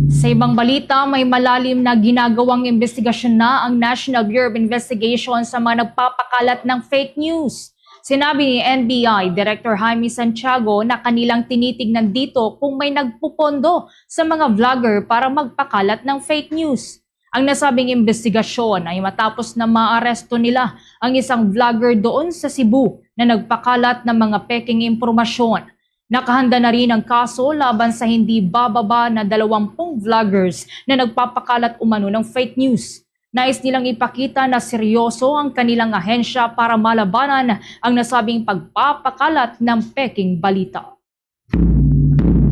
Sa ibang balita, may malalim na ginagawang investigasyon na ang National Bureau of Investigation sa mga nagpapakalat ng fake news. Sinabi ni N B I Director Jaime Santiago na kanilang tinitignan dito kung may nagpupondo sa mga vlogger para magpakalat ng fake news. Ang nasabing investigasyon ay matapos na maaresto nila ang isang vlogger doon sa Cebu na nagpakalat ng mga peking impormasyon. Nakahanda na rin ang kaso laban sa hindi bababa na dalawampung vloggers na nagpapakalat umano ng fake news. Nais nilang ipakita na seryoso ang kanilang ahensya para malabanan ang nasabing pagpapakalat ng peking balita.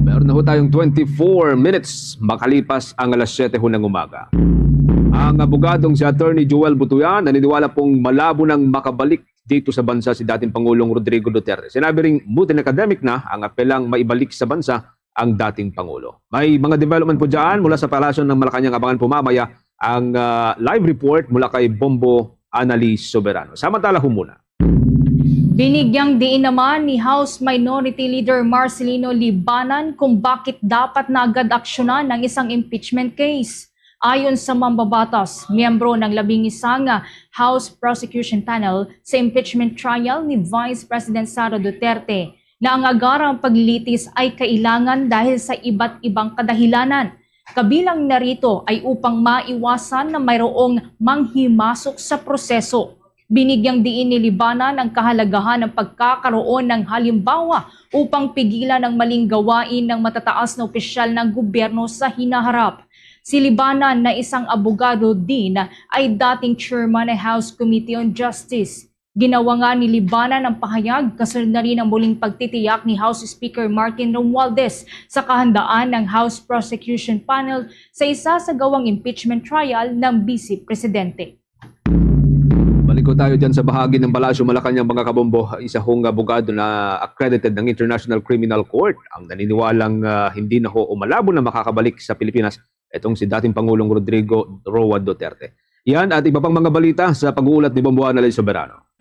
Meron na ho tayong twenty-four minutes makalipas ang alas siyete ho ng umaga. Ang abogadong si Attorney Joel Butuyan naniniwala pong malabo nang makabalik dito sa bansa si dating Pangulong Rodrigo Duterte. Sinabi ring mutin academic na ang apelang maibalik sa bansa ang dating Pangulo. May mga development po dyan mula sa Palasyo ng Malacañang. Abangan po mamaya ang, ah, live report mula kay Bombo Anali Soberano. Samantala ho muna. Binigyang diin naman ni House Minority Leader Marcelino Libanan kung bakit dapat na agad aksyonan ang isang impeachment case. Ayon sa mambabatas, miyembro ng labing isang House Prosecution Panel sa impeachment trial ni Vice President Sara Duterte, na ang agarang paglilitis ay kailangan dahil sa iba't ibang kadahilanan. Kabilang na rito ay upang maiwasan na mayroong manghimasok sa proseso. Binigyang diin ni Libanan ang kahalagahan ng pagkakaroon ng halimbawa upang pigilan ang maling gawain ng matataas na opisyal ng gobyerno sa hinaharap. Si Libanan, na isang abogado din, ay dating chairman ng House Committee on Justice. Ginawa nga ni Libanan ang pahayag kasunod na rin ang muling pagtitiyak ni House Speaker Martin Romualdez sa kahandaan ng House Prosecution Panel sa isasagawang impeachment trial ng Vice Presidente. Balik ko tayo dyan sa bahagi ng Palasyo Malacañang, mga kabombo. Isa hong abogado na accredited ng International Criminal Court ang naniniwalang, ah, hindi na ho o malabo na makakabalik sa Pilipinas itong si dating Pangulong Rodrigo Roa Duterte. Yan at iba pang mga balita sa pag-uulat ni Bombo Anali Soberano.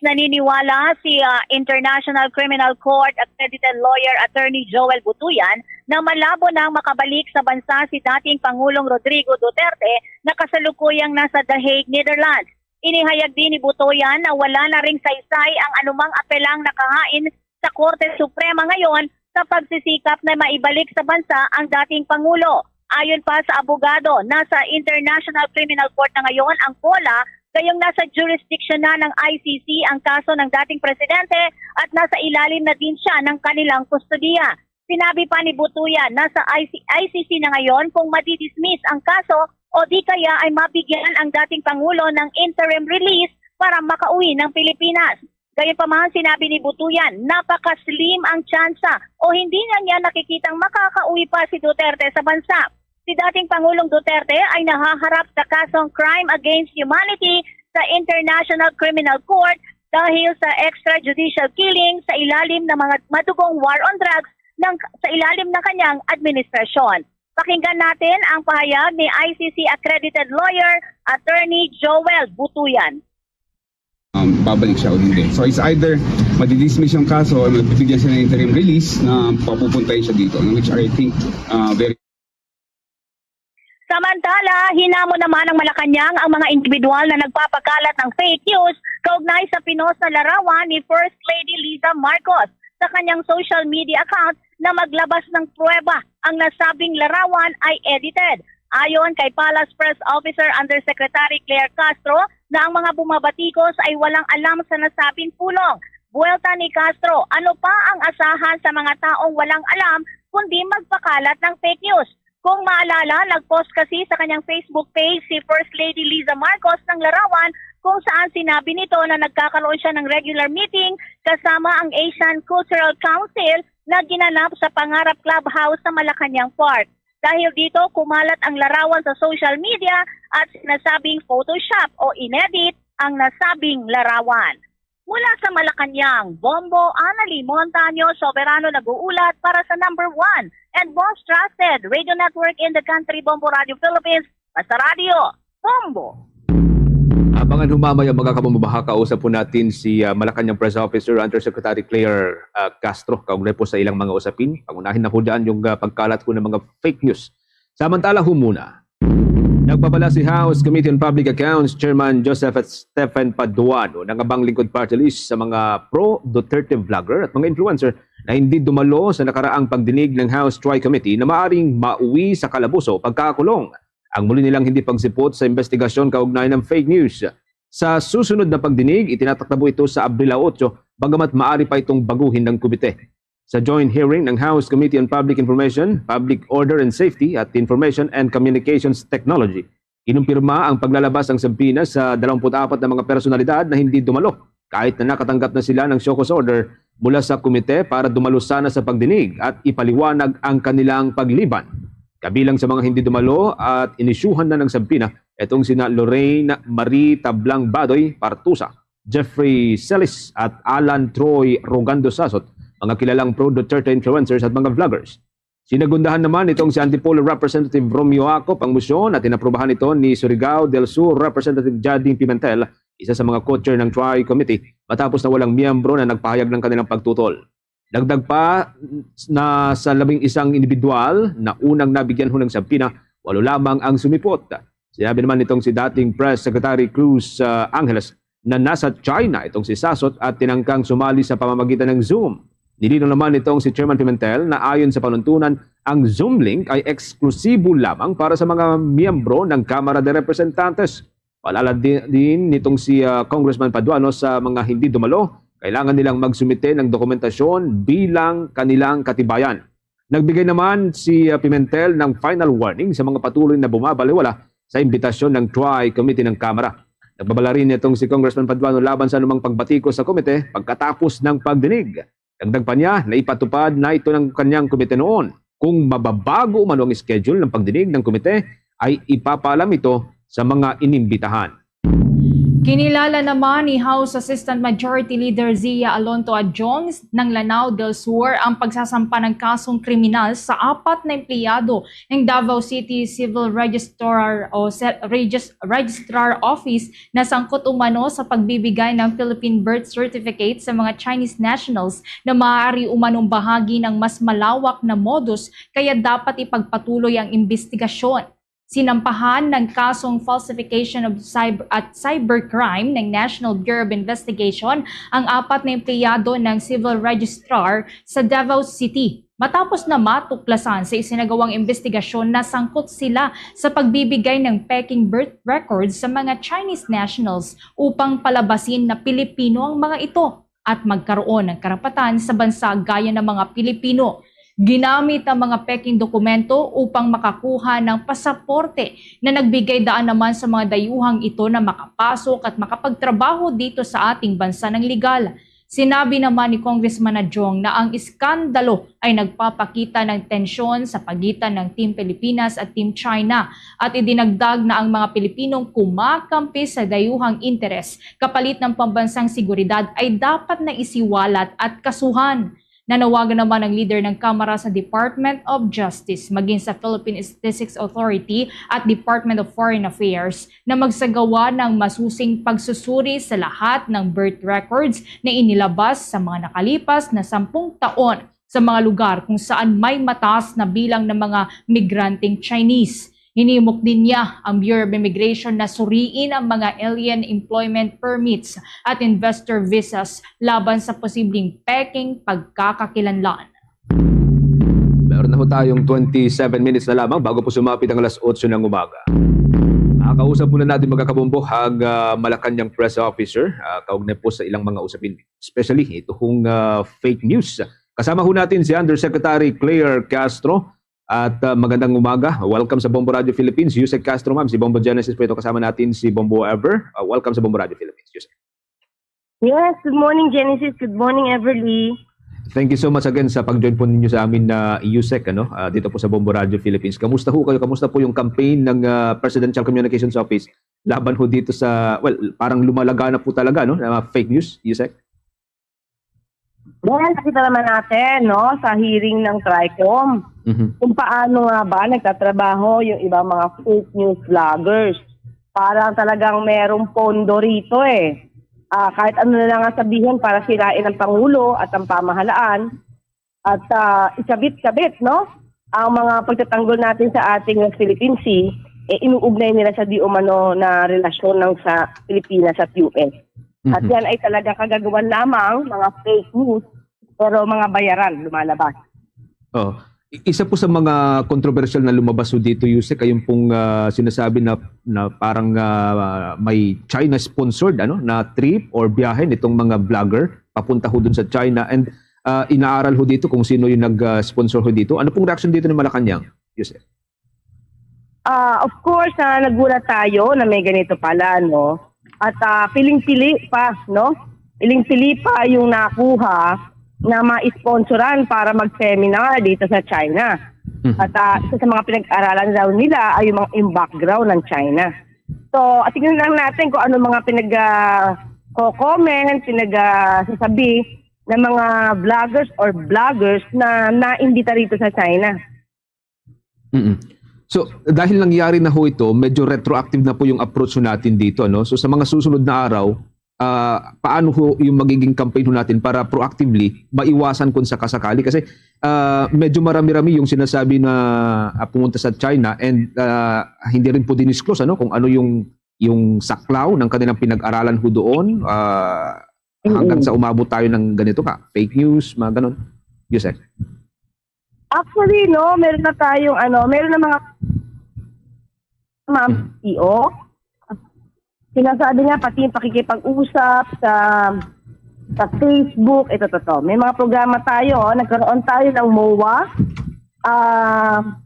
Naniniwala si, ah, International Criminal Court accredited lawyer Attorney Joel Butuyan na malabo nang makabalik sa bansa si dating Pangulong Rodrigo Duterte na kasalukuyang nasa The Hague, Netherlands. Inihayag din ni Butuyan na wala na ring saysay ang anumang apelang nakahain sa Korte Suprema ngayon sa pagsisikap na maibalik sa bansa ang dating Pangulo. Ayon pa sa abogado na sa International Criminal Court na ngayon ang COLA, gayong nasa jurisdiction na ng I C C ang kaso ng dating presidente at nasa ilalim na din siya ng kanilang kustodiya. Sinabi pa ni Butuyan na sa I C, I C C na ngayon kung madidismiss ang kaso o di kaya ay mabigyan ang dating Pangulo ng interim release para makauwi ng Pilipinas. Gayunpaman, sinabi ni Butuyan, napaka-slim ang tsansa o hindi na niya nakikitang makakauwi pa si Duterte sa bansa. Si dating Pangulong Duterte ay nahaharap sa kasong crime against humanity sa International Criminal Court dahil sa extrajudicial killing sa ilalim ng mga madugong war on drugs ng, sa ilalim ng kanyang administrasyon. Pakinggan natin ang pahayag ni I C C accredited lawyer Attorney Joel Butuyan. Um, babalik siya o hindi. So it's either madidismiss yung kaso or mabibigyan siya ng interim release na papupuntahin siya dito, no? Which I think, uh, very Samantala, hinamo naman ng Malacañang ang mga individual na nagpapakalat ng fake news kaugnay sa pinos na larawan ni First Lady Liza Marcos. sa kanyang social media account na maglabas ng pruweba ang nasabing larawan ay edited. Ayon kay Palace Press Officer Undersecretary Claire Castro, na ang mga bumabatikos ay walang alam sa nasabing pulong. Buwelta ni Castro, ano pa ang asahan sa mga taong walang alam kundi magpakalat ng fake news? Kung maalala, nag-post kasi sa kanyang Facebook page si First Lady Liza Marcos ng larawan kung saan sinabi nito na nagkakaroon siya ng regular meeting kasama ang Asian Cultural Council na ginanap sa Pangarap Clubhouse sa Malacañang Park. Dahil dito, kumalat ang larawan sa social media at sinasabing Photoshop o inedit ang nasabing larawan. Mula sa Malacañang, Bombo Anali Montaño Soberano nag-uulat para sa number one and most trusted radio network in the country, Bombo Radio Philippines, basta radyo, Bombo. Abangan humamay ang mga kabubaha. Kausap po natin si ah, Malacañang Press Officer Undersecretary Claire ah, Castro kaugnay po sa ilang mga usapin. Pangunahin na po dyan yung ah, pagkalat po ng mga fake news. Samantala ho muna, nagpabala si House Committee on Public Accounts Chairman Joseph Stephen Paduano ng Abang Lingkod Party List sa mga pro-Duterte vlogger at mga influencer na hindi dumalo sa nakaraang pagdinig ng House Tri Committee na maaring mauwi sa kalabuso o pagkakakulong ang muli nilang hindi pagsipot sa investigasyon kaugnay ng fake news. Sa susunod na pagdinig, itinatakda po ito sa Abril otso, bagamat maaari pa itong baguhin ng komite. Sa joint hearing ng House Committee on Public Information, Public Order and Safety at Information and Communications Technology, kinumpirma ang paglalabas ng subpoena sa dalawampu't apat na mga personalidad na hindi dumalo, kahit na nakatanggap na sila ng show cause order mula sa komite para dumalo sana sa pagdinig at ipaliwanag ang kanilang pagliban. Kabilang sa mga hindi dumalo at inisyuhan na ng subpoena, itong sina Lorraine Marie Tablang Badoy Partusa, Jeffrey Celis at Alan Troy Rogando Sasot, mga kilalang pro-Duterte influencers at mga vloggers. Sinagundahan naman nitong si Antipolo Representative Romeo Acop ang motion at inaprubahan ito ni Surigao del Sur Representative Jading Pimentel, isa sa mga co-chair ng Tri Committee, matapos na walang miyembro na nagpahayag ng kanilang pagtutol. Dagdag pa na sa labing isang individual na unang nabigyan ho ng subpoena, walo lamang ang sumipot. Sinabi naman nitong si dating Press Secretary Cruz ah, Angeles na nasa China itong si Sasot at tinangkang sumali sa pamamagitan ng Zoom. Nilinaw naman nitong si Chairman Pimentel na ayon sa panuntunan, ang Zoom link ay eksklusibo lamang para sa mga miyembro ng Kamara de Representantes. Paalala di- din nitong si ah, Congressman Paduano sa mga hindi dumalo, kailangan nilang magsumite ng dokumentasyon bilang kanilang katibayan. Nagbigay naman si ah, Pimentel ng final warning sa mga patuloy na bumabaliwala sa imbitasyon ng Tri Committee ng Kamara. Nagbabala rin itong si Congressman Paduano laban sa anumang pagbatiko sa komite pagkatapos ng pagdinig. Dagdag pa niya na ipatupad na ito ng kanyang komite noon. Kung mababago man ang schedule ng pagdinig ng komite, ay ipapaalam ito sa mga inimbitahan. Kinilala naman ni House Assistant Majority Leader Zia Alonto Adjong ng Lanao del Sur ang pagsasampa ng kasong kriminal sa apat na empleyado ng Davao City Civil Registrar o se- Regis- Registrar Office na sangkot umano sa pagbibigay ng Philippine birth certificate sa mga Chinese nationals na maaari umanong bahagi ng mas malawak na modus, kaya dapat ipagpatuloy ang imbestigasyon. Sinampahan ng kasong falsification of cyber at cybercrime ng National Bureau of Investigation ang apat na empleyado ng civil registrar sa Davao City, matapos na matuklasan sa isinagawang imbestigasyon na sangkot sila sa pagbibigay ng peking birth records sa mga Chinese nationals upang palabasin na Pilipino ang mga ito at magkaroon ng karapatan sa bansa gaya ng mga Pilipino. Ginamit ang mga peking dokumento upang makakuha ng pasaporte na nagbigay daan naman sa mga dayuhang ito na makapasok at makapagtrabaho dito sa ating bansa ng legal. Sinabi naman ni Congressman Adjong na ang iskandalo ay nagpapakita ng tensyon sa pagitan ng Team Pilipinas at Team China at idinagdag na ang mga Pilipinong kumakampi sa dayuhang interes kapalit ng pambansang seguridad ay dapat na isiwalat at kasuhan. Nanawagan naman ang leader ng Kamara sa Department of Justice, maging sa Philippine Statistics Authority at Department of Foreign Affairs na magsagawa ng masusing pagsusuri sa lahat ng birth records na inilabas sa mga nakalipas na sampung taon sa mga lugar kung saan may mataas na bilang ng mga migranteng Chinese. Hinimok din niya ang Bureau of Immigration na suriin ang mga alien employment permits at investor visas laban sa posibleng peking pagkakakilanlan. Meron na ho tayong twenty-seven minutes na lamang bago po sumapit ang alas otso ng umaga. Nakakausap muna natin, mga kabombo, ang ah, Malacanang press officer, ah, kaugnay po sa ilang mga usapin, especially ito hong ah, fake news. Kasama ho natin si Undersecretary Claire Castro. At ah, magandang umaga. Welcome sa Bombo Radio Philippines. Yusek Castro, ma'am. Si Bombo Genesis po ito. Kasama natin si Bombo Ever. Ah, welcome sa Bombo Radio Philippines. Yusek. Yes, good morning, Genesis. Good morning, Everly. Thank you so much again sa pag-join po ninyo sa amin na Yusek, ano, ah, dito po sa Bombo Radio Philippines. Kamusta ho kayo? Kamusta po yung campaign ng ah, Presidential Communications Office laban ho dito sa, well, parang lumalaga na po talaga, no, na fake news, Yusek? Well, nakita naman natin, no, sa hearing ng TRICOM, Mhm. kung paano nga ba nagtatrabaho yung ibang mga fake news vloggers. Parang talagang merong pondo rito eh. Ah, kahit ano na lang ang sabihin para sirain ang Pangulo at ang pamahalaan. At ah, ikabit-kabit, no? Ang mga pagtatanggol natin sa ating West Philippine Sea, eh, inuugnay nila sa di umano na relasyon ng sa Pilipinas at U S. At Mhm. yan ay talaga kagagawan lamang, mga fake news, pero mga bayaran lumalabas. Oh. I- Isa po sa mga kontrobersyal na lumabas ho dito, Yusek, ay yung pong ah, sinasabi na, na parang ah, may China-sponsored, ano, na trip or biyahe nitong mga vlogger papunta ho dun sa China. And ah, inaaral ho dito kung sino yung nag-sponsor ho dito. Ano pong reaction dito ni Malacanang, Yusek? Ah, of course, ah, nagulat tayo na may ganito pala, no? At ah, piling-pili pa, no? Piling-pili pa yung nakuha na ma-sponsoran para mag-seminar dito sa China. Mhm. At ah, isa sa mga pinag-aralan daw nila ay yung, mga, yung background ng China. So, at tingnan lang natin kung ano mga pinag ah, ko-comment, pinag ah, sasabi ng mga vloggers or bloggers na naimbita rito sa China. Mm. So, dahil nangyari na ho ito, medyo retroactive na po yung approach ho natin dito, no? So, sa mga susunod na araw, ah, paano ho yung magiging campaign ho natin para proactively maiwasan kung sakasakali? Kasi ah, medyo marami-rami yung sinasabi na ah, pumunta sa China and ah, hindi rin po dinisclose, ano, kung ano yung yung saklaw ng kanilang pinag-aralan ho doon ah, hanggang Mm. sa umabot tayo ng ganito ka, fake news, mga ganon. Yusek. Actually, no, meron na tayong, ano, meron na mga, ma'am, Mhm. E O. Sinasabi nga, pati yung pakikipag-usap sa sa Facebook, ito, to, to. May mga programa tayo, oh. Nagkaroon tayo ng MOA ah,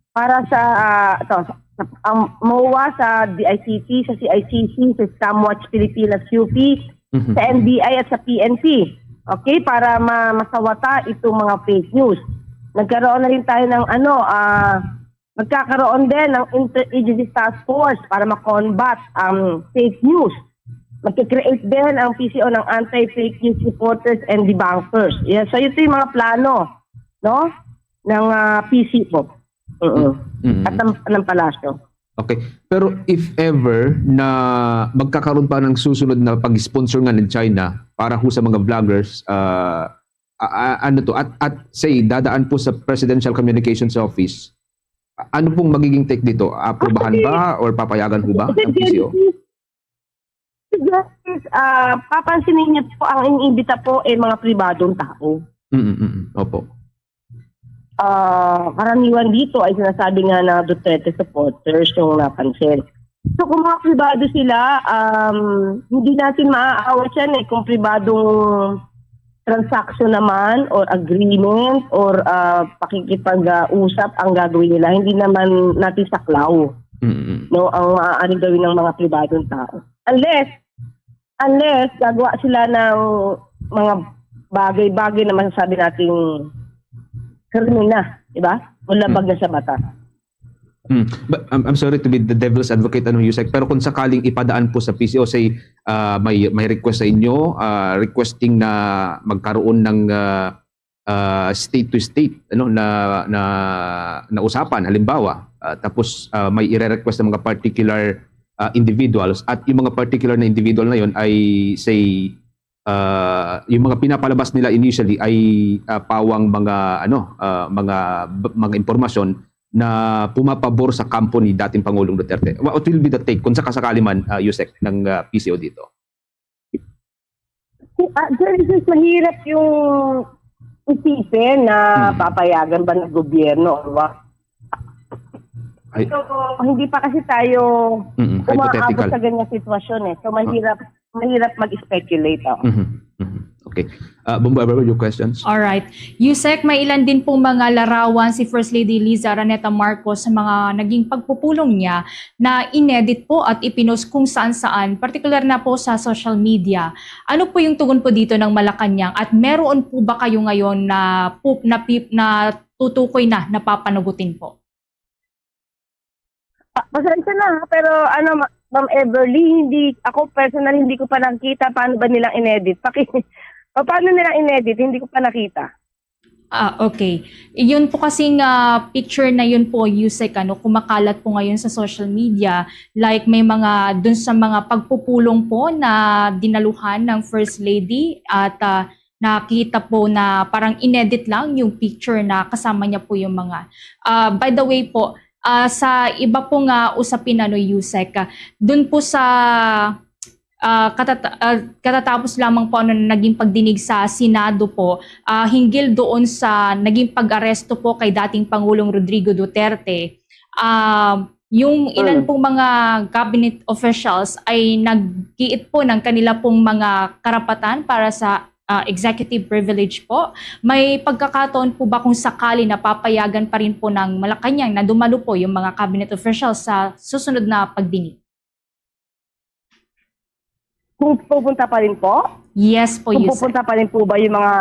para sa, ah, ito, sa- ang MOA sa D I C T, sa C I C C, sa Scam Watch Pilipinas, U P, Mhm. sa N B I at sa P N P. Okay, para ma- masawata itong mga fake news. Nagkaroon na rin tayo ng ano, ah, magkakaroon din ng interagency task force para ma-combat ang fake news. Magka-create din ang P C O ng anti-fake news reporters and debunkers. Yeah, so ito yung mga plano, no, ng ah, P C O. Oo. Mm. At ng, ng palasyo. Okay. Pero if ever na magkakaroon pa ng susunod na pag-sponsor nga ng China para ho sa mga vloggers, ah, a- a- ano to, at, at say, dadaan po sa Presidential Communications Office, a- ano pong magiging take dito? Aprubahan Actually, ba or papayagan ho ba Kasi ng P C O? Genesis, Genesis, ah, papansinin niyo po, ang iniimbita po ay mga pribadong tao. Mm, mm, mm. Opo. Ah, karaniwan dito ay sinasabi nga na Duterte supporters yung napansin. So kung mga pribado sila, um, hindi natin maaawat yan eh kung pribadong transaction naman or agreement or ah, pakikipag-usap ang gagawin nila. Hindi naman natin saklaw, Mm, mm. no, ang maaaring gawin ng mga pribadong tao. Unless, unless gagawa sila ng mga bagay-bagay na masasabi nating kriminal, di ba? O labag na sa batas. Hmm. But I'm, I'm sorry to be the devil's advocate, ano, Yusek, pero kung sakaling ipadaan po sa P C O, say, ah, may, may request sa inyo, ah, requesting na magkaroon ng ah, ah, state to state, ano, na, na, na usapan, halimbawa, ah, tapos ah, may ire-request ng mga particular ah, individuals at yung mga particular na individual na yon ay, say, ah, yung mga pinapalabas nila initially ay ah, pawang mga, ano, ah, mga, mga impormasyon na pumapabor sa kampo ni dating Pangulong Duterte? What will be the take, kung sakasakali man, ah, Yusek, ng, ah, P C O dito? Ah, Genesis, mahirap yung isipin na Hmm. papayagan ba ng gobyerno or what. Ay, So, hindi pa kasi tayo mm, umaabot hypothetical. Sa ganyang sitwasyon eh. So, mahirap mahirap mag-speculate. Oh. Mhm, mhm. Okay. Uh, Bombo Ever, your questions? Alright. Yusek, may ilan din pong mga larawan si First Lady Liza Araneta Marcos sa mga naging pagpupulong niya na inedit po at ipinost kung saan-saan, partikular na po sa social media. Ano po yung tugon po dito ng Malacanang at meron po ba kayo ngayon na, pu- na, pi- na tutukoy na napapanagutin po? Pa- Pasensya na, ha, pero ano, Ma- Ma'am Everly, hindi, ako personal, hindi ko pa nakita paano ba nilang inedit. Paki, paano nilang inedit? Hindi ko pa nakita. Ah, okay. Yun po kasing ah, picture na yun po, Yusek, ano, kumakalat po ngayon sa social media. Like may mga, dun sa mga pagpupulong po na dinaluhan ng First Lady at ah, nakita po na parang inedit lang yung picture na kasama niya po yung mga. Ah, by the way po, ah, sa iba po nga usapin, ano, Yusek, ah, dun po sa ah, katata- ah, katatapos lamang po, ano, na naging pagdinig sa Senado po, ah, hinggil doon sa naging pag-aresto po kay dating Pangulong Rodrigo Duterte, ah, yung ilan Mm. pong mga cabinet officials ay nagkiit po ng kanila pong mga karapatan para sa ah, executive privilege po. May pagkakataon po ba kung sakali na papayagan pa rin po ng Malacanang na dumalo po yung mga cabinet officials sa susunod na pagdinig? Kung pupunta pa rin po? Yes po, Kung Yusek. Pupunta pa rin po ba yung mga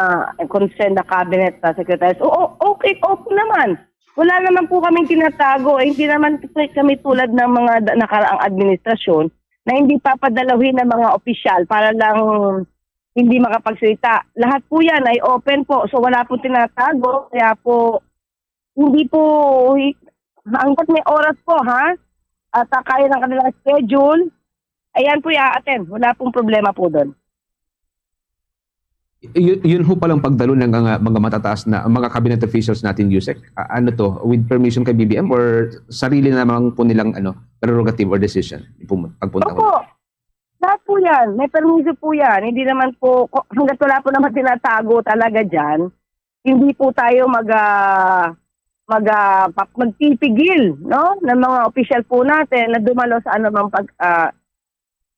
concerned na cabinet na secretaries? Oo, okay, opo naman. Wala naman po kaming tinatago. Eh, hindi naman po kami tulad ng mga da- nakaraang administrasyon na hindi papadalahin ng mga opisyal para lang hindi makapagsalita. Lahat po yan ay open po. So wala po tinatago. Kaya po, hindi po, hi- hanggat may oras po, ha? At uh, kaya ng kanilang schedule, ayan po, i-attend. Wala pong problema po doon. Y- yun ho palang pagdalo ng mga, mga matataas na mga cabinet officials natin, Yusek. Ah, ano to, with permission kay B B M or sarili naman po nilang ano, prerogative or decision? Pum- Pagpunta Opo. Lahat po yan. May permiso po yan. Hindi naman po, ko- hanggat wala po naman tinatago talaga dyan, hindi po tayo mag, ah, mag, ah, pap- magpipigil, no? Ng mga opisyal po natin na dumalo sa anumang pag, ah,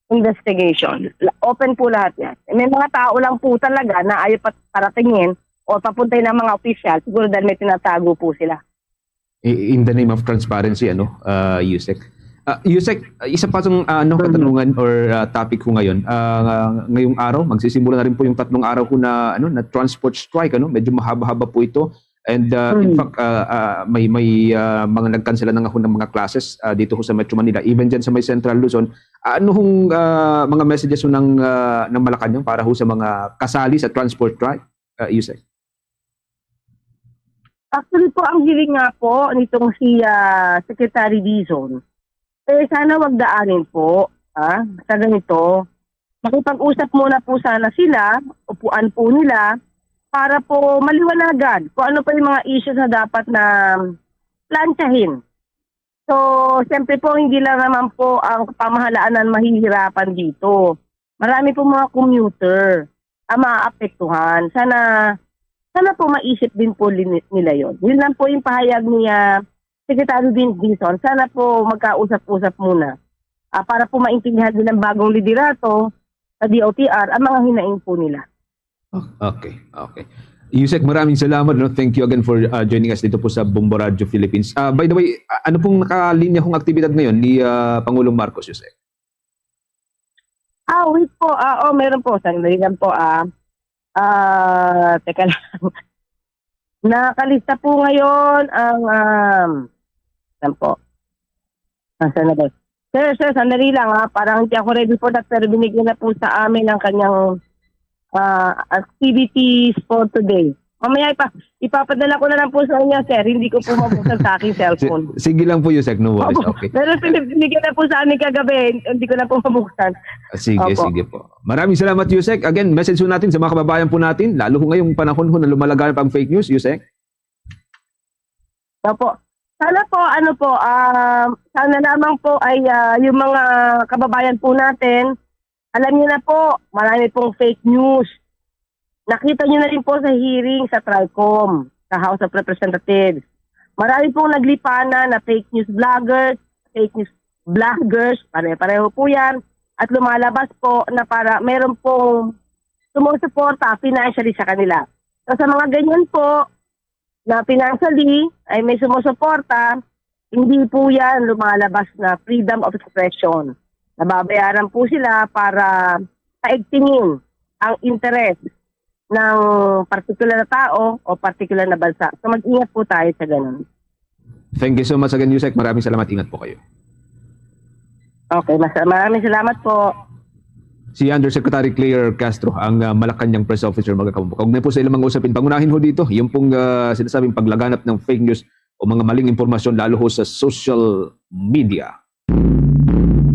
investigation. La- Open po lahat yan. May mga tao lang po talaga na ayaw pat- paratingin o papuntay ng mga opisyal, siguro dahil may tinatago po sila. I- in the name of transparency, ano, uh, Yusek. Uh, Yusek, uh, isa pa sa uh, ano, katanungan or uh, topic ko ngayon. Uh, ngayong araw, magsisimula na rin po yung tatlong araw ko na ano, na transport strike, ano, medyo mahaba-haba po ito. And uh, in Mm. fact, uh, uh, may may uh, mga nagkansela na nga ho ng mga classes uh, dito ho sa Metro Manila, even dyan sa may Central Luzon. Uh, ano hong uh, mga messages ho ng uh, ng Malacanang para ho sa mga kasali sa transport strike, uh, Yusek? Actually po, ang hiling nga po nitong si ah, Secretary Dizon, eh sana wag daanin po, ah, sa ganito. Makipag-usap muna po sana sila, upuan po nila para po maliwanagan kung ano pa yung mga issues na dapat na plantsahin. So, siyempre po, hindi lang naman po ang pamahalaan ang mahihirapan dito. Marami po mga commuter ang maapektuhan. Sana sana po maisip din po lini- nila yon. Yun lang po yung pahayag ni ah, Secretary Din Dizon. Sana po magkausap-usap muna ah, para po maintindihan din ng bagong liderato sa D O T R ang mga hinaing po nila. Okay, okay. Yusek, maraming salamat. No? Thank you again for uh, joining us dito po sa Bombo Radio Philippines. Uh, by the way, uh, ano pong nakalinya kong aktibidad ngayon ni uh, Pangulong Marcos, Yusek? Ah, wait po. Ah, oh, meron po. Sandali lang po, ah. Ah, teka lang. Nakalista po ngayon ang, um, saan po? Nasaan na ba? Sir, sir, sandali lang, ha. Parang hindi ako ready for that, pero binigyan na po sa amin ang kanyang ah, activities for today. Mamaya ipa, ipapadala ko na lang po sa inyo, sir. Hindi ko po mabuksan sa aking Si- cellphone. Sige lang po, Yusek. No worries. Opo. Okay. Pero pinibigyan na po sa amin kagabi, hindi ko na po mabuksan. Ah, Sige, Opo. Sige po. Maraming salamat, Yusek. Again, message po natin sa mga kababayan po natin, lalo ho ngayong panahon ho na lumalaganap ang fake news, Yusek. Opo. Sana po, ano po, ah, sana lamang po ay, ah, yung mga kababayan po natin, alam niyo na po, marami pong fake news. Nakita niyo na rin po sa hearing sa Tricom, sa House of Representatives. Marami pong naglipanan na fake news vloggers, fake news bloggers, pare-pareho po yan. At lumalabas po na para meron pong sumusuporta financially sa kanila. So, sa mga ganyan po na financially ay may sumusuporta, hindi po yan lumalabas na freedom of expression. Nababayaran po sila para paigtingin ang interes ng partikular na tao o partikular na bansa. So, mag-ingat po tayo sa ganun. Thank you so much again, Yusek. Maraming salamat. Ingat po kayo. Okay, mas, maraming salamat po. Si Undersecretary Claire Castro, ang uh, Malacañang Press Officer, mga kabumbok. Kaugnay po sa ilang mga usapin, pangunahin ho dito, yung pong uh, sinasabing paglaganap ng fake news o mga maling impormasyon, lalo ho sa social media.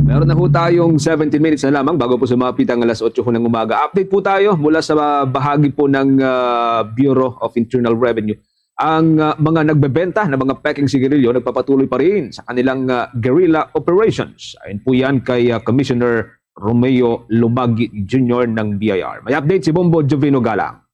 Meron na ho tayong seventeen minutes na lamang bago po sumapit ang alas otso ho ng umaga. Update po tayo mula sa bahagi po ng uh, Bureau of Internal Revenue. Ang uh, mga nagbebenta ng mga peking sigarilyo nagpapatuloy pa rin sa kanilang uh, guerrilla operations. Ayon po yan kay uh, Commissioner Romeo Lumagi Junior ng B I R. May update si Bombo Jovino Galang.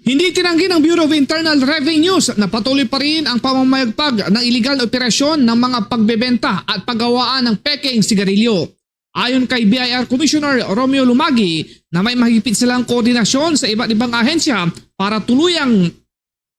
Hindi tinanggi ng Bureau of Internal Revenues na patuloy pa rin ang pamamayagpag ng iligal na operasyon ng mga pagbebenta at paggawaan ng peking sigarilyo. Ayon kay B I R Commissioner Romeo Lumagi na may mahigpit silang koordinasyon sa iba't ibang ahensya para tuluyang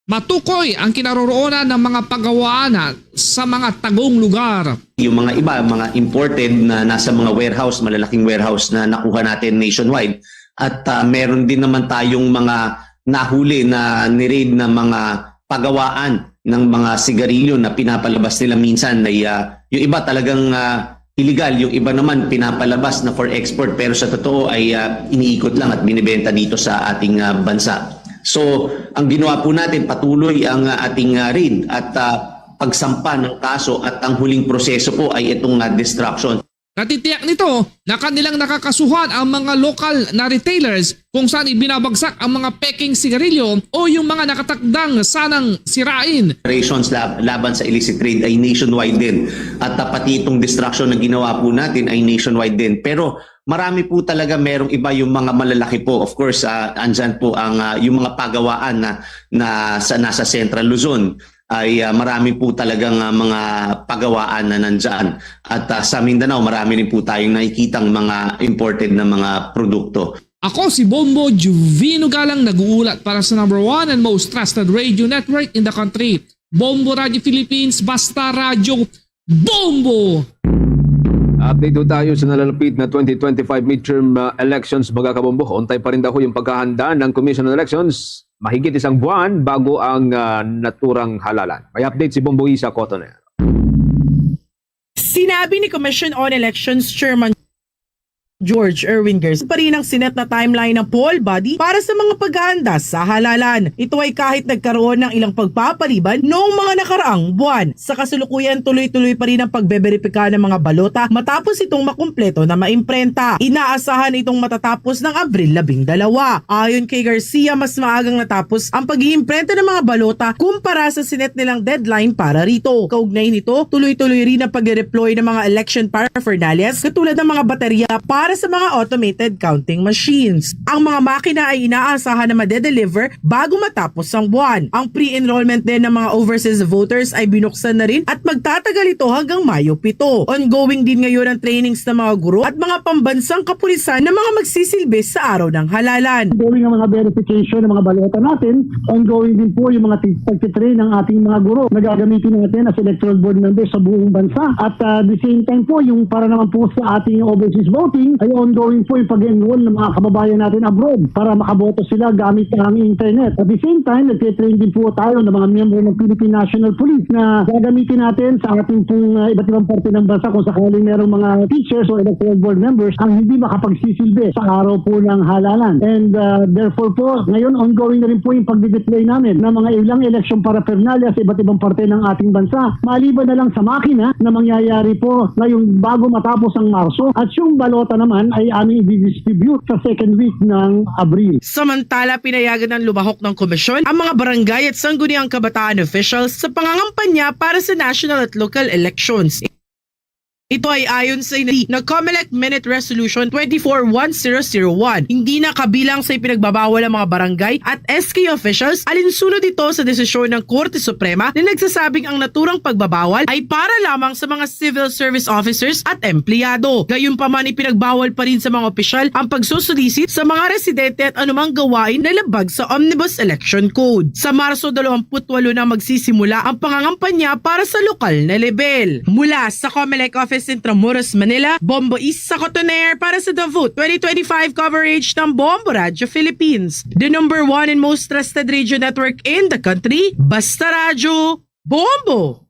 matukoy ang kinaroroonan ng mga paggawaan sa mga tagong lugar. Yung mga iba, mga imported na nasa mga warehouse, malalaking warehouse na nakuha natin nationwide. At uh, meron din naman tayong mga nahuli na niraid na mga pagawaan ng mga sigarilyo na pinapalabas nila minsan ay uh, yung iba talagang uh, illegal, yung iba naman pinapalabas na for export pero sa totoo ay uh, iniikot lang at binibenta dito sa ating uh, bansa. So, ang ginawa po natin, patuloy ang uh, ating uh, raid at uh, pagsampa ng kaso at ang huling proseso po ay itong uh, destruction. Natitiyak nito na kanilang nakakasuhan ang mga lokal na retailers kung saan ibinabagsak ang mga peking sigarilyo o yung mga nakatakdang sanang sirain. Operations lab- laban sa illicit trade ay nationwide din at uh, pati itong destruction na ginawa po natin ay nationwide din. Pero marami po talaga, merong iba yung mga malalaki po. Of course, uh, andyan po ang uh, yung mga pagawaan na, na sa, nasa Central Luzon ay uh, marami po talagang uh, mga pagawaan na nandyan. At uh, sa Mindanao, marami rin po tayong nakikitang mga imported na mga produkto. Ako si Bombo Juvino Galang, nag-uulat para sa number one and most trusted radio network in the country, Bombo Radio Philippines, Basta Radyo Bombo! Update ho tayo sa nalalapit na twenty twenty-five midterm uh, elections, mga kabombo. Untay pa rin daw yung paghahanda ng Commission on Elections. Mahigit isang buwan bago ang uh, naturang halalan. May update si Bombo Isa Cotoner. Sinabi ni Commission on Elections Chairman George Erwin Garcia pa rin ang sinet na timeline ng poll body para sa mga paghahanda sa halalan. Ito ay kahit nagkaroon ng ilang pagpapaliban noong mga nakaraang buwan. Sa kasalukuyan, tuloy-tuloy pa rin ang pagbeberipika ng mga balota matapos itong makumpleto na maimprenta. Inaasahan itong matatapos ng Abril labing dalawa. Ayon kay Garcia, mas maagang natapos ang pag-iimprenta ng mga balota kumpara sa sinet nilang deadline para rito. Kaugnay nito, tuloy-tuloy rin ang pag-deploy ng mga election paraphernalias katulad ng mga baterya para sa mga automated counting machines. Ang mga makina ay inaasahan na madedeliver bago matapos ang buwan. Ang pre-enrollment din ng mga overseas voters ay binuksan na rin at magtatagal ito hanggang Mayo pito. Ongoing din ngayon ang trainings ng mga guro at mga pambansang kapulisan na mga magsisilbi sa araw ng halalan. Ongoing ang mga verification ng mga balota natin. Ongoing din po yung mga tig- pagtitrain ng ating mga guro na gagamitin natin as electoral board members sa buong bansa. At uh, the same time po, yung para naman po sa ating overseas voting, ay ongoing po yung pag-enroll ng mga kababayan natin abroad para makaboto sila gamit ang internet. At the same time, nagtitrain din po tayo ng mga miyembro ng Philippine National Police na gagamitin natin sa ating pong uh, iba't ibang parte ng bansa kung sakaling merong mga teachers o electoral board members ang hindi makapagsisilbi sa araw po ng halalan. And uh, therefore po, ngayon ongoing na rin po yung pagdi-deploy namin ng mga ilang election paraphernalia sa iba't ibang parte ng ating bansa. Maliban na lang sa makina na mangyayari po ngayong bago matapos ang Marso at yung balota naman ay aming i-distribute sa second week ng Abril. Samantala, pinayagan ng lumahok ng komisyon ang mga barangay at sangguniang kabataan officials sa pangangampanya para sa national at local elections. Ito ay ayon sa inali na COMELEC Minute Resolution twenty-four one zero zero one. Hindi na kabilang sa ipinagbabawal ang mga barangay at S K officials, alinsunod ito sa desisyon ng Korte Suprema na nagsasabing ang naturang pagbabawal ay para lamang sa mga civil service officers at empleyado. Gayunpaman, ipinagbawal pa rin sa mga opisyal ang pagsusulisit sa mga residente at anumang gawain na labag sa Omnibus Election Code. Sa Marso dalawampu't walo na magsisimula ang pangangampanya para sa lokal na level. Mula sa COMELEC Office, Intramuros, Manila, Bombo East sa Cotoner para sa The Vote twenty twenty-five coverage ng Bombo Radio Philippines, the number one and most trusted radio network in the country. Basta Radyo, Bombo!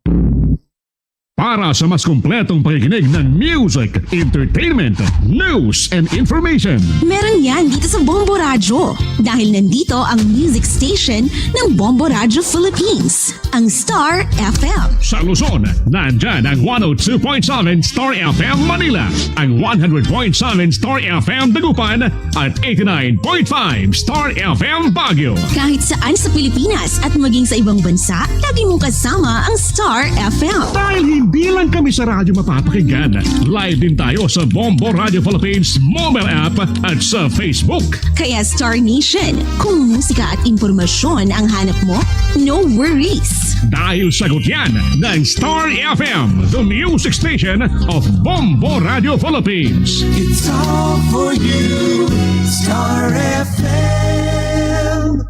Para sa mas kompletong pakikinig ng music, entertainment, news, and information, meron yan dito sa Bombo Radyo. Dahil nandito ang music station ng Bombo Radyo Philippines, ang Star F M. Sa Luzon, nandyan ang one oh two point seven Star F M Manila, ang one hundred point seven Star F M Dagupan, at eighty-nine point five Star F M Baguio. Kahit saan sa Pilipinas at maging sa ibang bansa, lagi mong kasama ang Star F M. Dahil hindi lang kami sa radyo mapapakinggan, live din tayo sa Bombo Radio Philippines mobile app at sa Facebook. Kaya Star Nation, kung musika at impormasyon ang hanap mo, no worries. Dahil sagot yan ng Star F M, the music station of Bombo Radio Philippines. It's all for you, Star F M.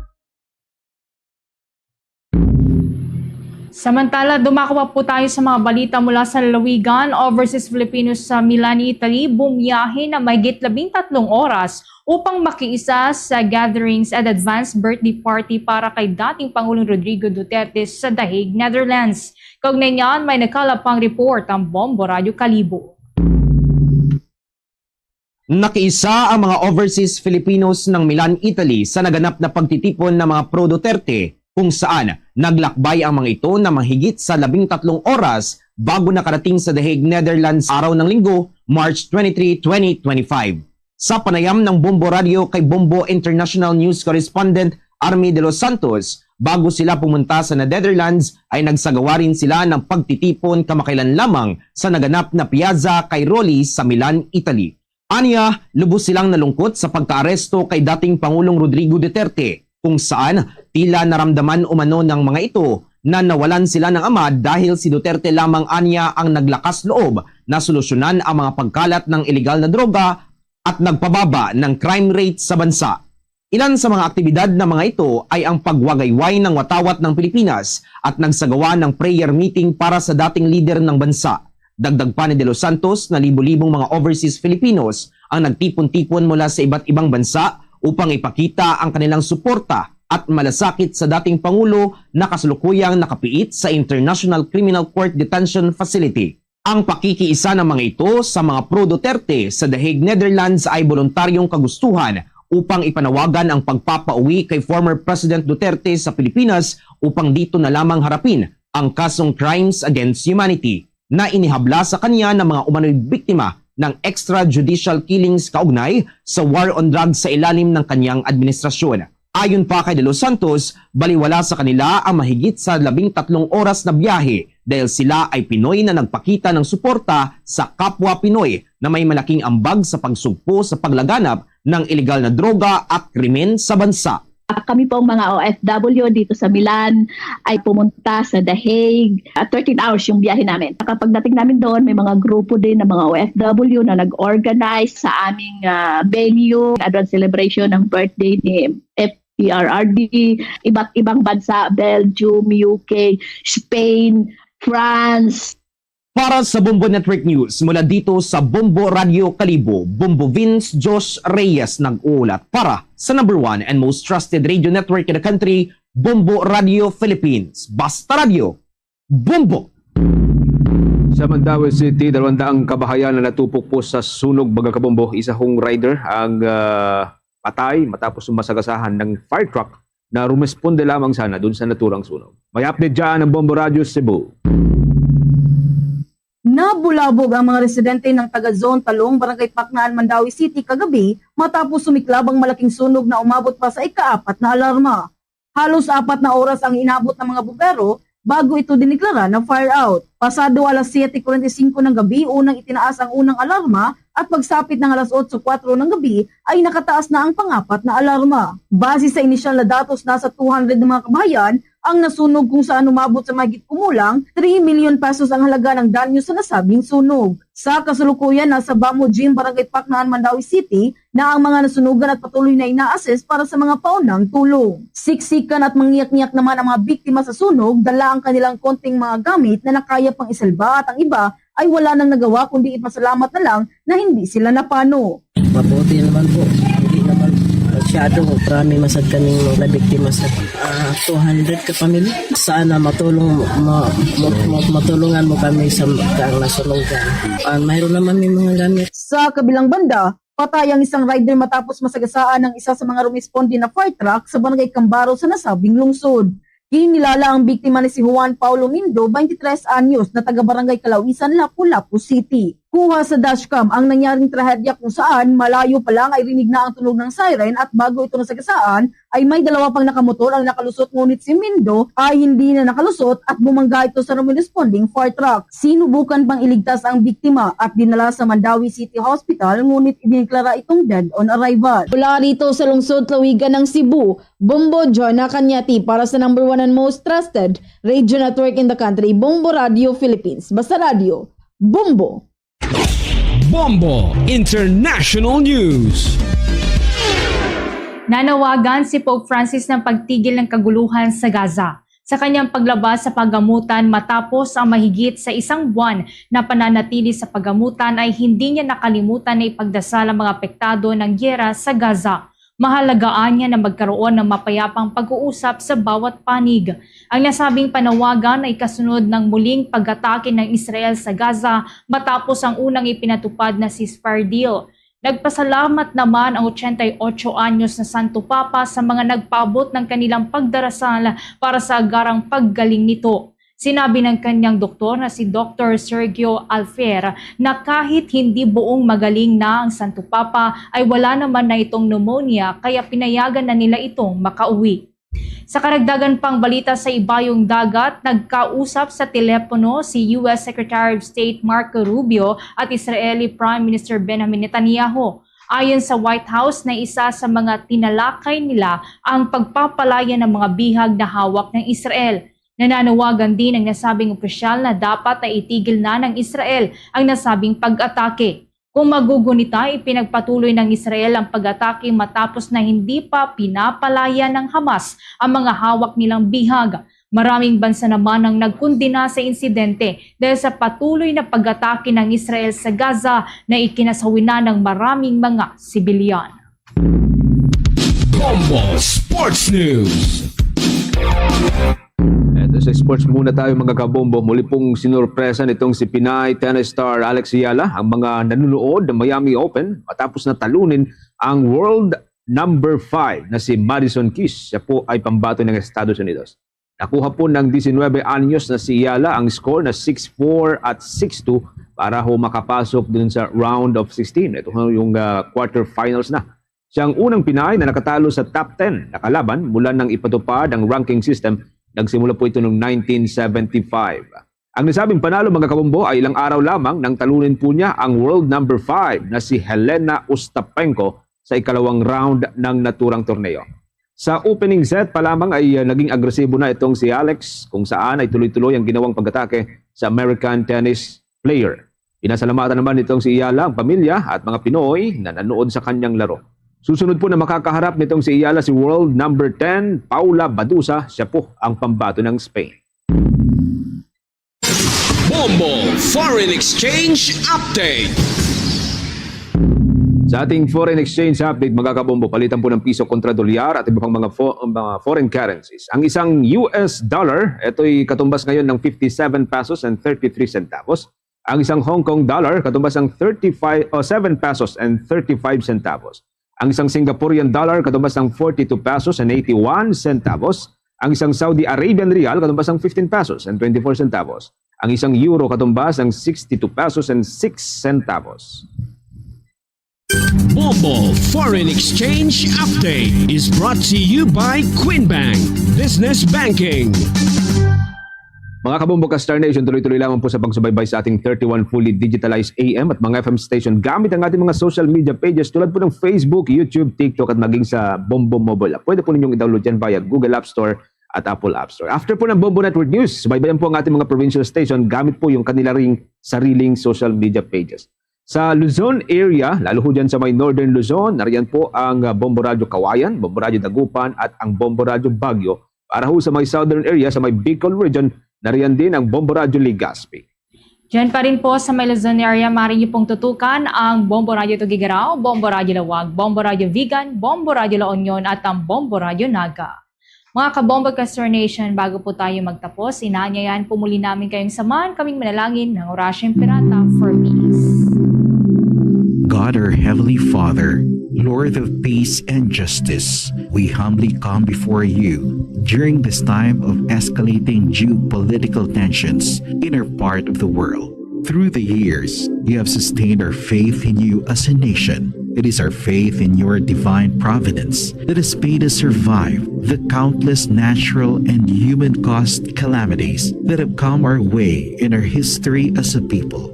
Samantala, dumako pa po tayo sa mga balita mula sa lalawigan. Overseas Filipinos sa Milan, Italy, bumiyahe na mahigit labing tatlong oras upang makiisa sa gatherings at advance birthday party para kay dating Pangulong Rodrigo Duterte sa The Hague, Netherlands. Kaugnay niyan, may nakalap pang report ang Bombo Radyo Kalibo. Nakiisa ang mga overseas Filipinos ng Milan, Italy, sa naganap na pagtitipon ng mga pro-Duterte, kung saan naglakbay ang mga ito na mahigit sa labing tatlong oras bago nakarating sa The Hague, Netherlands, araw ng Linggo, March twenty-three, twenty twenty-five. Sa panayam ng Bombo Radio kay Bombo International News Correspondent Army De Los Santos, bago sila pumunta sa Netherlands ay nagsagawa rin sila ng pagtitipon kamakailan lamang sa naganap na Piazza kay Roli sa Milan, Italy. Anya, lubos silang nalungkot sa pagkaaresto kay dating Pangulong Rodrigo Duterte, kung saan tila naramdaman umano ng mga ito na nawalan sila ng ama dahil si Duterte lamang anya ang naglakas loob na solusyonan ang mga pagkalat ng iligal na droga at nagpababa ng crime rate sa bansa. Ilan sa mga aktibidad na mga ito ay ang pagwagayway ng watawat ng Pilipinas at nagsagawa ng prayer meeting para sa dating lider ng bansa. Dagdag pa ni De Los Santos na libo-libong mga overseas Filipinos ang nagtipon-tipon mula sa iba't ibang bansa upang ipakita ang kanilang suporta at malasakit sa dating Pangulo na kasalukuyang nakapiit sa International Criminal Court Detention Facility. Ang pakikiisa ng mga ito sa mga pro-Duterte sa The Hague, Netherlands ay boluntaryong kagustuhan upang ipanawagan ang pagpapauwi kay former President Duterte sa Pilipinas upang dito na lamang harapin ang kasong crimes against humanity na inihabla sa kanya ng mga umano'y biktima ng extrajudicial killings kaugnay sa war on drugs sa ilalim ng kanyang administrasyon. Ayon pa kay De Los Santos, baliwala sa kanila ang mahigit sa labing tatlong oras na biyahe dahil sila ay Pinoy na nagpakita ng suporta sa kapwa Pinoy na may malaking ambag sa pagsugpo sa paglaganap ng iligal na droga at krimen sa bansa. Kami pong mga O F W dito sa Milan ay pumunta sa The Hague. Ah, thirteen hours yung biyahe namin. Kapag dating namin doon, may mga grupo din ng mga O F W na nag-organize sa aming, ah, venue, advance celebration ng birthday ni F P R R D, iba't ibang bansa, Belgium, U K, Spain, France. Para sa Bombo Network News, mula dito sa Bombo Radio Kalibo, Bombo Vince Josh Reyes nag-uulat para sa number one and most trusted radio network in the country, Bombo Radio Philippines. Basta Radio, Bombo! Sa Mandaue City, dalawang daang kabahayan na natupok po sa sunog, mga kabombo. Isa hong rider ang, ah, patay matapos masagasahan ng fire truck na rumesponde lamang sana dun sa naturang sunog. May update dyan ang Bombo Radyo Cebu. Nab- Bulabog ang mga residente ng taga Zone Talong, Barangay Pacnaan, Mandaue City kagabi matapos sumiklab ang malaking sunog na umabot pa sa ikaapat na alarma. Halos apat na oras ang inabot ng mga bumbero bago ito diniklara na fire out. Pasado alas siyete kuwarenta y singko ng gabi, unang itinaas ang unang alarma at pagsapit ng alas otso kuwatro ng gabi ay nakataas na ang pangapat na alarma. Base sa inisyal na datos, nasa two hundred ng mga kabahayan ang nasunog, kung saan umabot sa mahigit kumulang three million pesos ang halaga ng danyo sa nasabing sunog. Sa kasalukuyan, nasa Bamo Gym, Barangay Pacnaan, Mandaue City na ang mga nasunugan at patuloy na ina-assess para sa mga paunang tulong. Siksikan at mangiyak-ngiyak naman ang mga biktima sa sunog, dala ang kanilang konting mga gamit na nakaya pang isalba at ang iba ay wala nang nagawa kundi ipasalamat na lang na hindi sila napano. Mabuti naman po, hindi naman masyado. Marami masad kaming nabiktima sa, ah, two hundred ka pamilya. Sana matulong, ma-, ma-, ma-, matulungan mo kami sa kang nasunugan. Ah, mayroon naman may mga gamit. Sa kabilang banda, patay ang isang rider matapos masagasaan ng isa sa mga rumesponde na fire truck sa Barangay Cambaro sa nasabing lungsod. Kinilala ang biktima ni si Juan Paulo Mindo, twenty-tres anyos, na taga Barangay Calawisan, Lapu-Lapu City. Kuha sa dashcam ang nangyaring trahedya, kung saan malayo pa lang ay rinig na ang tunog ng siren at bago ito nasagasaan ay may dalawa pang nakamotor ang nakalusot, ngunit si Mindo ay hindi na nakalusot at bumangga ito sa rumesponde nga fire truck. Sinubukan pang iligtas ang biktima at dinala sa Mandaue City Hospital, ngunit idineklara itong dead on arrival. Mula rito sa lungsod lalawigan ng Cebu, Bombo Jonah Cañati para sa number one and most trusted radio network in the country, Bombo Radio Philippines. Basta Radio, Bombo! Bombo International News. Nanawagan si Pope Francis ng pagtigil ng kaguluhan sa Gaza. Sa kanyang paglabas sa pagamutan matapos ang mahigit sa isang buwan na pananatili sa pagamutan, ay hindi niya nakalimutan na ipagdasal ang mga apektado ng giyera sa Gaza. Mahalaga niya na magkaroon ng mapayapang pag-uusap sa bawat panig. Ang nasabing panawagan ay kasunod ng muling pag-atake ng Israel sa Gaza matapos ang unang ipinatupad na ceasefire deal. Nagpasalamat naman ang ochenta y ocho anyos na Santo Papa sa mga nagpaabot ng kanilang pagdarasal para sa agarang paggaling nito. Sinabi ng kanyang doktor na si Doktor Sergio Alfer na kahit hindi buong magaling na ang Santo Papa, ay wala naman na itong pneumonia, kaya pinayagan na nila itong makauwi. Sa karagdagan pang balita sa ibayong dagat, nagkausap sa telepono si U S Secretary of State Marco Rubio at Israeli Prime Minister Benjamin Netanyahu. Ayon sa White House, na isa sa mga tinalakay nila ang pagpapalaya ng mga bihag na hawak ng Israel. Nananawagan din ang nasabing opisyal na dapat na itigil na ng Israel ang nasabing pag-atake. Kung magugunita, ipinagpatuloy ng Israel ang pag-atake matapos na hindi pa pinapalaya ng Hamas ang mga hawak nilang bihag. Maraming bansa naman ang nagkundena sa insidente dahil sa patuloy na pag-atake ng Israel sa Gaza na ikinasawi na ng maraming mga sibilyan. Bombo Sports News. Eto sa sports muna tayo, mga kabombo. Muli pong sinurpresa nitong si Pinay tennis star Alex Eala ang mga nanonood ng Miami Open matapos na talunin ang world number five na si Madison Keys. Siya po ay pambato ng Estados Unidos. Nakuha po ng diecinuebe anyos na si Eala ang score na six four at six two para ho makapasok dun sa round of sixteen. Ito ho yung, ah, quarterfinals na. Siya ang unang Pinay na nakatalo sa top ten na kalaban mula nang ipatupad ang ranking system. Nagsimula po ito noong nineteen seventy-five. Ang nasabing panalo, mga kabombo, ay ilang araw lamang nang talunin po niya ang world number five na si Helena Ostapenko sa ikalawang round ng naturang torneo. Sa opening set pa lamang ay, uh, naging agresibo na itong si Alex, kung saan ay tuloy-tuloy ang ginawang pag-atake sa American tennis player. Pinasalamatan naman nitong si Eala ang pamilya at mga Pinoy na nanood sa kanyang laro. Susunod po na makakaharap nitong si Eala si world number ten, Paula Badosa. Siya po ang pambato ng Spain. Bombo Foreign Exchange Update. Sa ating foreign exchange update, mga kabombo, palitan po ng piso kontra dolyar at iba pang mga fo-, mga foreign currencies. Ang isang U S dollar, ito'y katumbas ngayon ng fifty-seven pesos and thirty-three centavos. Ang isang Hong Kong dollar, katumbas ng thirty-five, o seven pesos and thirty-five centavos. Ang isang Singaporean dollar, katumbas ng forty-two pesos and eighty-one centavos. Ang isang Saudi Arabian riyal katumbas ang fifteen pesos and twenty-four centavos. Ang isang euro katumbas ang sixty-two pesos and six centavos. Bombo Foreign Exchange Update is brought to you by Queen Bank Business Banking. Mga kabombo ka Star Nation, tuloy-tuloy lamang po sa pagsubaybay sa ating thirty-one fully digitalized A M at mga F M station gamit ang ating mga social media pages tulad po ng Facebook, YouTube, TikTok at maging sa Bombo Mobile app. Pwede po ninyong i-download yan via Google App Store at Apple App Store. After po ng Bombo Network News, subaybayan po ang ating mga provincial station gamit po yung kanila ring sariling social media pages. Sa Luzon area, lalo ho dyan sa may Northern Luzon, nariyan po ang ah, Bombo Radyo Kawayan, Bombo Radyo Dagupan at ang Bombo Radyo Baguio. Para ho sa may Southern area, sa may Bicol region, nariyan din ang Bombo Radyo Legazpi. Diyan pa rin po sa may Luzon area, maaari niyo pong tutukan ang Bombo Radyo Tugigarao, Bombo Radyo Lawag, Bombo Radyo Vigan, Bombo Radyo La Union at ang Bombo Radyo Naga. Mga kabombo ka Star Nation, bago po tayo magtapos, inanyayahan po muli namin kayong samahan kaming manalangin ng Orasyo Imperata for Peace. God, our Heavenly Father, Lord of peace and justice, we humbly come before you during this time of escalating geopolitical tensions in our part of the world. Through the years, we have sustained our faith in you as a nation. It is our faith in your divine providence that has made us survive the countless natural and human caused calamities that have come our way in our history as a people.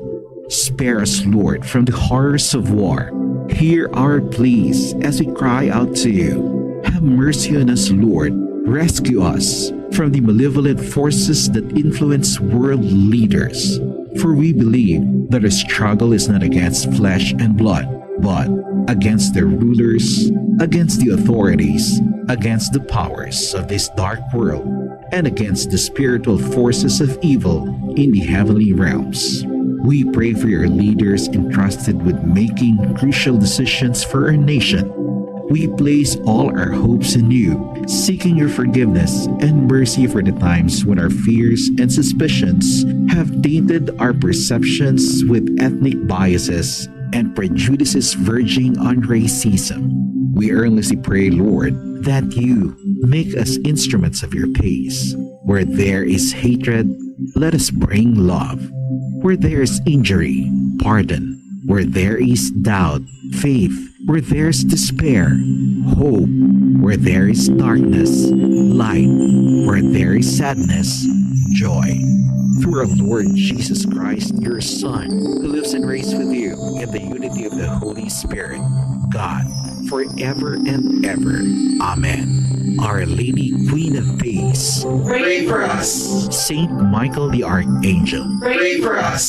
Spare us, Lord, from the horrors of war. Hear our pleas as we cry out to you. Have mercy on us, Lord. Rescue us from the malevolent forces that influence world leaders. For we believe that our struggle is not against flesh and blood, but against the rulers, against the authorities, against the powers of this dark world, and against the spiritual forces of evil in the heavenly realms. We pray for your leaders entrusted with making crucial decisions for our nation. We place all our hopes in you, seeking your forgiveness and mercy for the times when our fears and suspicions have tainted our perceptions with ethnic biases and prejudices verging on racism. We earnestly pray, Lord, that you make us instruments of your peace. Where there is hatred, let us bring love. Where there is injury, pardon. Where there is doubt, faith. Where there is despair, hope. Where there is darkness, light. Where there is sadness, joy. Through our Lord Jesus Christ, your Son, who lives and reigns with you in the unity of the Holy Spirit, God, forever and ever. Amen. Our Lady, Queen of Peace, Pray for us. Saint Michael the Archangel, Pray for us.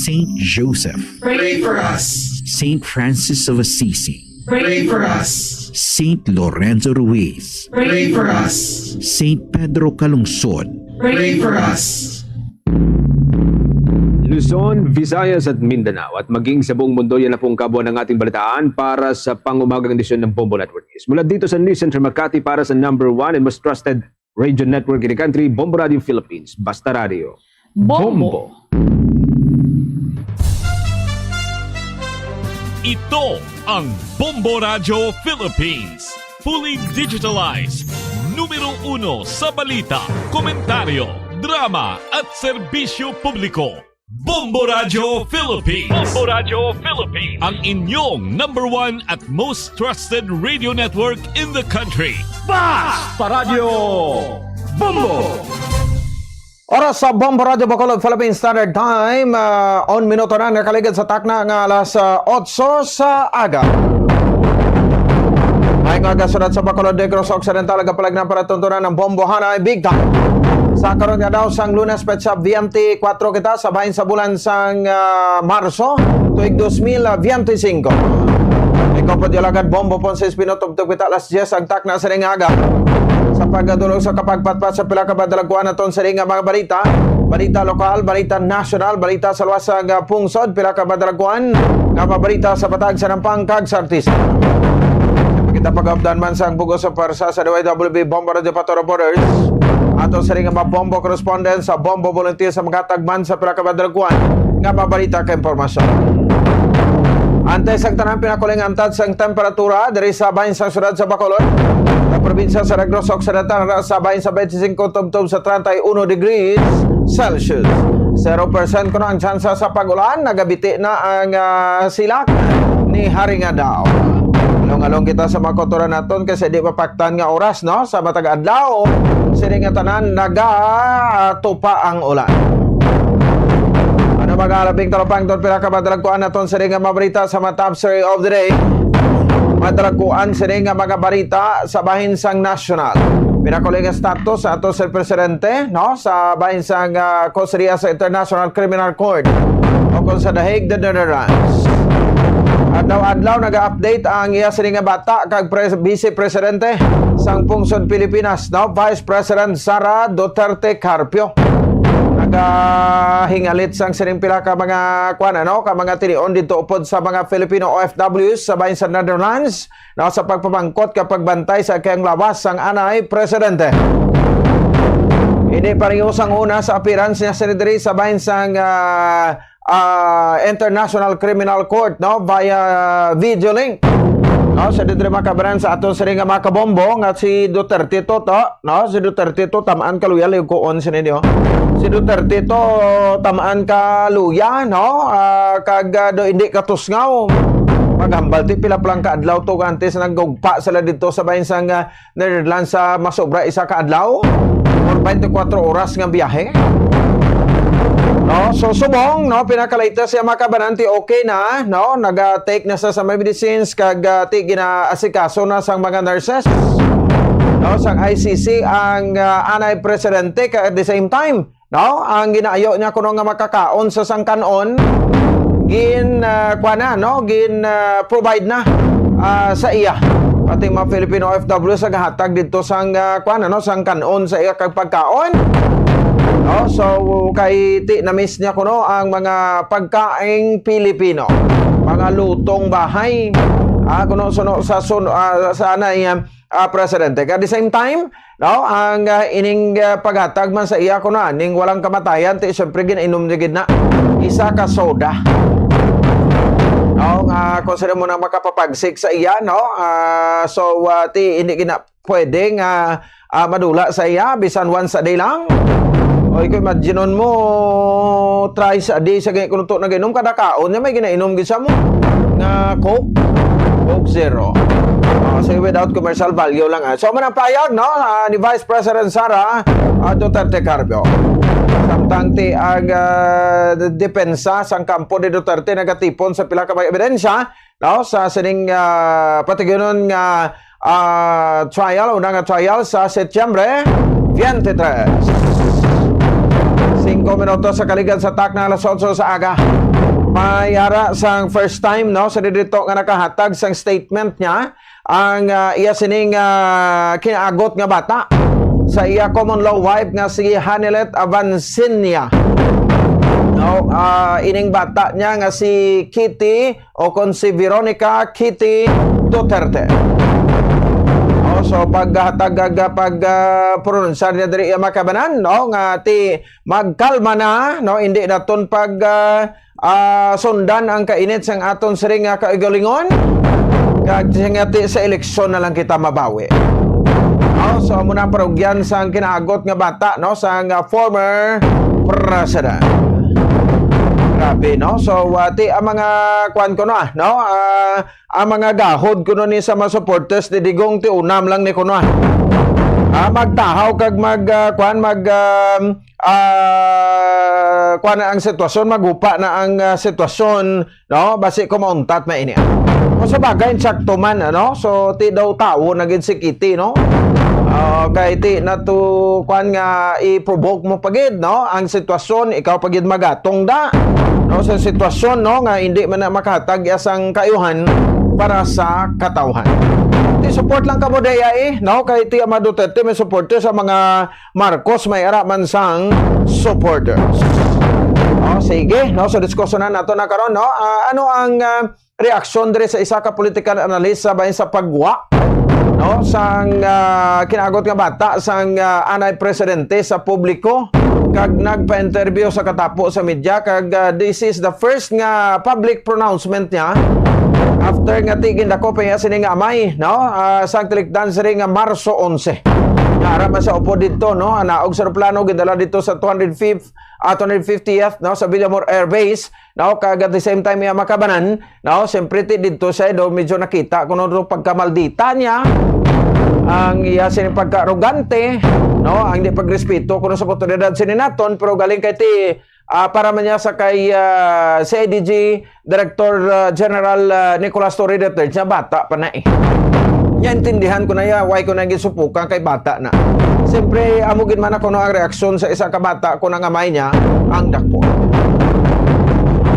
Saint Joseph, Pray for us. Saint Francis of Assisi, Pray for us. Saint Lorenzo Ruiz, Pray for us. Saint Pedro Calungsod, Pray for us. Luzon, Visayas at Mindanao at maging sa buong mundo, yan na po ang kabuuan ng ating balitaan para sa pangumagang edisyon ng Bombo Network News. Mula dito sa News Center Makati para sa number one and most trusted radio network in the country, Bombo Radio Philippines. Basta Radio. Bombo. Ito ang Bombo Radyo Philippines. Fully digitalized. Numero uno sa balita, komentaryo, drama at serbisyo publiko. Bombo Radyo Philippines. Bombo Radyo Philippines. Ang inyong number one at most trusted radio network in the country. Basta Radyo Bombo! Oras sa Bombo Radyo Bacolod Philippine Standard Time, ah, on minuto na nakaligid sa takna nga alas ah, otso sa aga. Maayong aga, syudad sa Bacolod, Negros Occidental, nagapalagna para tuntunan ang bombohanay big time. Sa karon nga daw sang Lunes, petsa twenty-four kita sa bahin sa bulan sang ah, Marso, tuig dos mil veinticinco. Ikaw po, Dialagan Bombo Ponce Espinoto, kita alas diyes ang takna sa ning aga. Sa pagdulog sa kapagpatpat sa pila ka madalagkuan aton sa ning mga balita, balita lokal, balita nasyonal, balita sa luwas nga pungsod, pila ka madalagkuan nga mga balita sa patag sa nampang kag sa artista. Kita pag-updan man sa ang bugos sa pwersa sa D Y W B Bombo Radio Patoro Borders. Ato sa ning mga bombo correspondent sa bombo volunteer sa maghatag man sa pila ka madalagkuan nga mga balita kag impormasyon. Antes ang tanan, pinakuling antad sang temperatura diri sa bahin sang syudad sa Bacolod. Sa probinsya sa Negros Occidental, sa bahin sa twenty-five tubtob sa thirty-one degrees Celsius. Zero percent kuno ang tsansa sa pag-ulan, nagabiti na ang, ah, silak ni Haring Adlaw. Along-along kita sa mga kultura naton kasi di mapaktan nga oras, no? Sa matag adlaw, sini nga tanan nagatupa ang ulan. Ano mga labing talapang doon, pila ka madalagkuan naton sini nga mga balita sa mga top story of the day? Madalagkuan sini nga mga balita sa bahin sang national. Pinakuling status sa ato sa presidente, no? Sa bahin sang, ah, kustodiya sa International Criminal Court o kung sa The Hague, the Netherlands. Adlaw-adlaw naga-update ang iya sini nga bata kag pres-, Vice Presidente sang pungsod Pilipinas, no? Vice President Sara Duterte Carpio. Nagahingalit sang sining pila ka mga, kuwan, ano, ka mga tinion dito upod sa mga Filipino O F Ws sa bahin sa Netherlands, no, sa pagpamangkot ka pagbantay sa kayang lawas sang anay presidente. Ini pareho sang una sa appearance niya sa diri sa bahin sang, ah, ah, International Criminal Court, no, via video link. No, sa diri makabaran sa aton sini nga mga kabombo nga si Duterte to, to, no, si Duterte to, tamaan ka luya, liyog ko on sini, no? Si Duterte to, tamaan ka luya, no? Ah, kag, ah, do hindi katusngaw. Maghambal ti pila pa lang ka adlaw to, antes naggugpa sila dito sa bahin sang, ah, Netherlands sa masobra isa ka adlaw or twenty-four oras nga biyahe. No, so subong, no, pinakalatest siya makabanan ti okay na, no, naga-take na sa, sa mga medicines kag, ah, ti ginaasikaso na sang mga nurses, no, sang I C C ang, ah, anay presidente, kag at the same time, no, ang ginaayo niya kuno nga makakaon sa sang kan-on, gin, ah, kuha na, no, gin, ah, provide na, ah, sa iya. Pati mga Filipino O F W sa gahatag dito sang, ah, kuha na, no, sang kan-on sa iya kag pagkaon. No, so kay ti na-miss niya kuno ang mga pagkaing Pilipino. Mga lutong bahay. Ah, kuno suno sa sun-, ah, sa anay, ah, ah, presidente. At the same time, no, ang, ah, ining, ah, paghatag man sa iya kuno ning walang kamatayan, ti siyempre ginainom niya gid na isa ka soda. No, nga kung sino mo na makapapagsik sa iya, no? Ah, so, ah, ti hindi gina pwede nga, ah, madula sa iya bisan once a day lang. O ikaw, imagine mo, thrice a day sa gani kuno to nag-inom, kada kaon niya may ginainom gid sa mo nga Coke, Coke Zero. Ah, say without commercial value lang, ah. So, man ang payag, no, ah, ni Vice President Sara, ah, Duterte Carpio. Samtang ti ang, ah, depensa sang kampo ni Duterte nagatipon sa pila ka mga ebidensya, no, sa sining, ah, patigayon nga, ah, trial, una nga trial sa Setyembre twenty-three. Singko minutos sa kaligad sa takna, alas otso sa aga. May ara sang first time, no, sa didito nga nakahatag sang statement niya ang, ah, iya sining, ah, kinaagot nga bata sa iya common law wife nga si Hanilet Avancinia. No, ah, ining bata niya nga si Kitty o kon si Veronica Kitty Duterte. Oh, so paghatag ag pag, ah, pronunsya niya diri, iya makabanan, no, nga ti magkalma na, no, hindi naton pag, ah, ah, sundan ang kainit sang aton siring nga kaugalingon. Kag sing ti sa eleksyon na lang kita mabawi. Oh, so amo na ang parugyan sang kinaagot nga bata, no, sang, ah, former president. Grabe, no? So, ah, ti ang mga kuan ko na, no? Ah, ang mga gahod kuno ni sa mga supporters ni Digong ti unam lang ni kuno, ah. Ah, magtahaw kag mag, ah, kuan, mag, um, ah, kuan na ang sitwasyon, magupa na ang, ah, sitwasyon, no? Basi ko mauntat man ini, ah. O sa bagay, insakto man, ano? So, ti daw tawo na gid si Kitty, no? Ah, kay ti na to, kuan nga, i-provoke mo pa gid, no? Ang sitwasyon, ikaw pa gid magatong da, no? Sa sitwasyon, no, nga hindi man na makahatag iya sang kaayuhan para sa katawhan. Ti support lang kamo diay, eh, no? Kay ti ang mga Duterte may supporter, sa mga Marcos may ara man sang supporters. Oh, sige, no? So, diskusyonan nato na karon, no? Ah, ano ang, ah, reaksyon diri sa isa ka political analyst sa bahin sa pagwa, no, sang, ah, kinaagot nga bata sang, ah, anay presidente sa publiko, kag nagpa-interview sa katapo sa media, kag, ah, this is the first nga public pronouncement niya After nga ti gindakop ang iya sini nga amay, no? Ah, sang tilikdan sini nga Marso onse. Nga ara man sa upod didto, no? Ang naog sa eroplano gindala didto sa two hundred fifth, ah, two hundred fiftieth, no, sa Villamor Air Base, no? Kag at the same time iya makabanan, no? Siyempre ti didto siya do medyo nakita kuno do pagkamaldita niya, ang iya sini pagka-arogante, no? Ang di pagrespeto kuno sa otoridad sini naton, pero galing kay ti ah, para man niya sa kay, ah, C I D G Director, ah, General, ah, Nicolas Torre the third, siya bata pa na eh. Niya intindihan ko na iya, why ko na gisupukan kay bata na. Siyempre, amo gid man ako no ang reaksyon sa isa ka bata kung ang amay niya ang dako.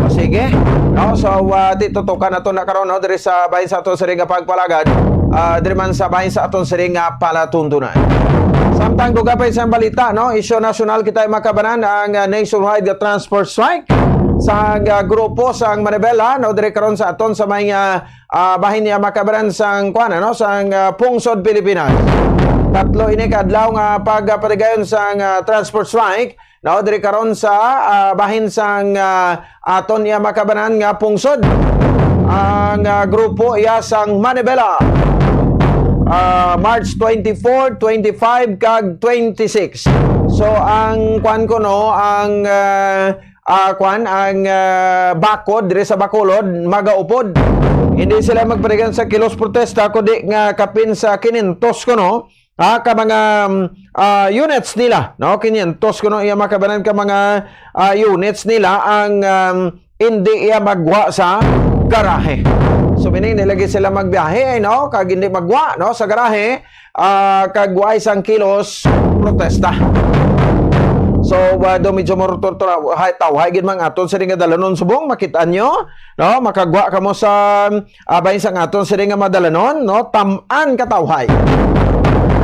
O, sige. No, so, ah, ti tutukan nato na karon, no, diri sa bahin sa aton sini nga pagpalagad, ah, diri man sa bahin sa aton sini nga palatuntunan. Samtang dugang pa isang balita, no, isyu nasyonal kita makabanan ang, ah, nationwide nga transport strike sa, ah, grupo sang Manibela, no, diri karon sa aton sa may, ah, ah, bahin niya makabanan sang kuan, no, sang, ah, pungsod Pilipinas. Tatlo ini ka adlaw nga pagpatigayon sang, ah, transport strike, no, diri karon sa, ah, bahin sang, ah, aton iya makabanan nga pungsod. Ang, ah, grupo iya sang Manibela, ah, March twenty-four, twenty-five, kag twenty-six. So, ang kwan ko, no, ang, ah, ah, kwan, ang, ah, bakod diri sa Bacolod, magaupod. Hindi sila magpatigayon sa kilos protesta, kundi nga kapin sa kinyentos ko, no, ah, ka mga, um, ah, units nila, no? Kinyentos kuno iya makabanan ka mga, ah, units nila ang, um, hindi iya magwa sa garahe. So, meaning, nilagi sila magbiyahe, no? Kag hindi magwa, no, sa garahe, ah, kag waay sang kilos protesta. So, ah, do medyo mo tawhay gid man aton sini nga dalanon subong, makita nyo, no? Makagwa kamo sa abay sang aton sini nga madalanon, no? Tam-an ka tawhay.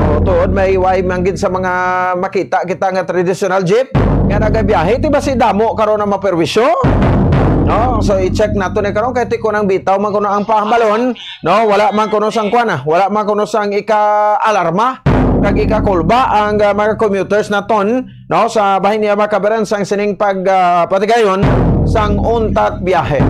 O, tuod may way man gid sa mga makita kita nga traditional jeep nga nagabiyahe, ti basi damo karon ang maperwisyo. No? So, i-check nato ni karon kay ti kunang bitaw man kuno ang pahambalon, no? Wala man kuno sang kuan, ah. Wala man kuno sang ika-alarma kag ikakulba ang, ah, mga commuters naton, no, sa bahin niya makabaran sang sining pag, ah, patigayon sang untat biyahe.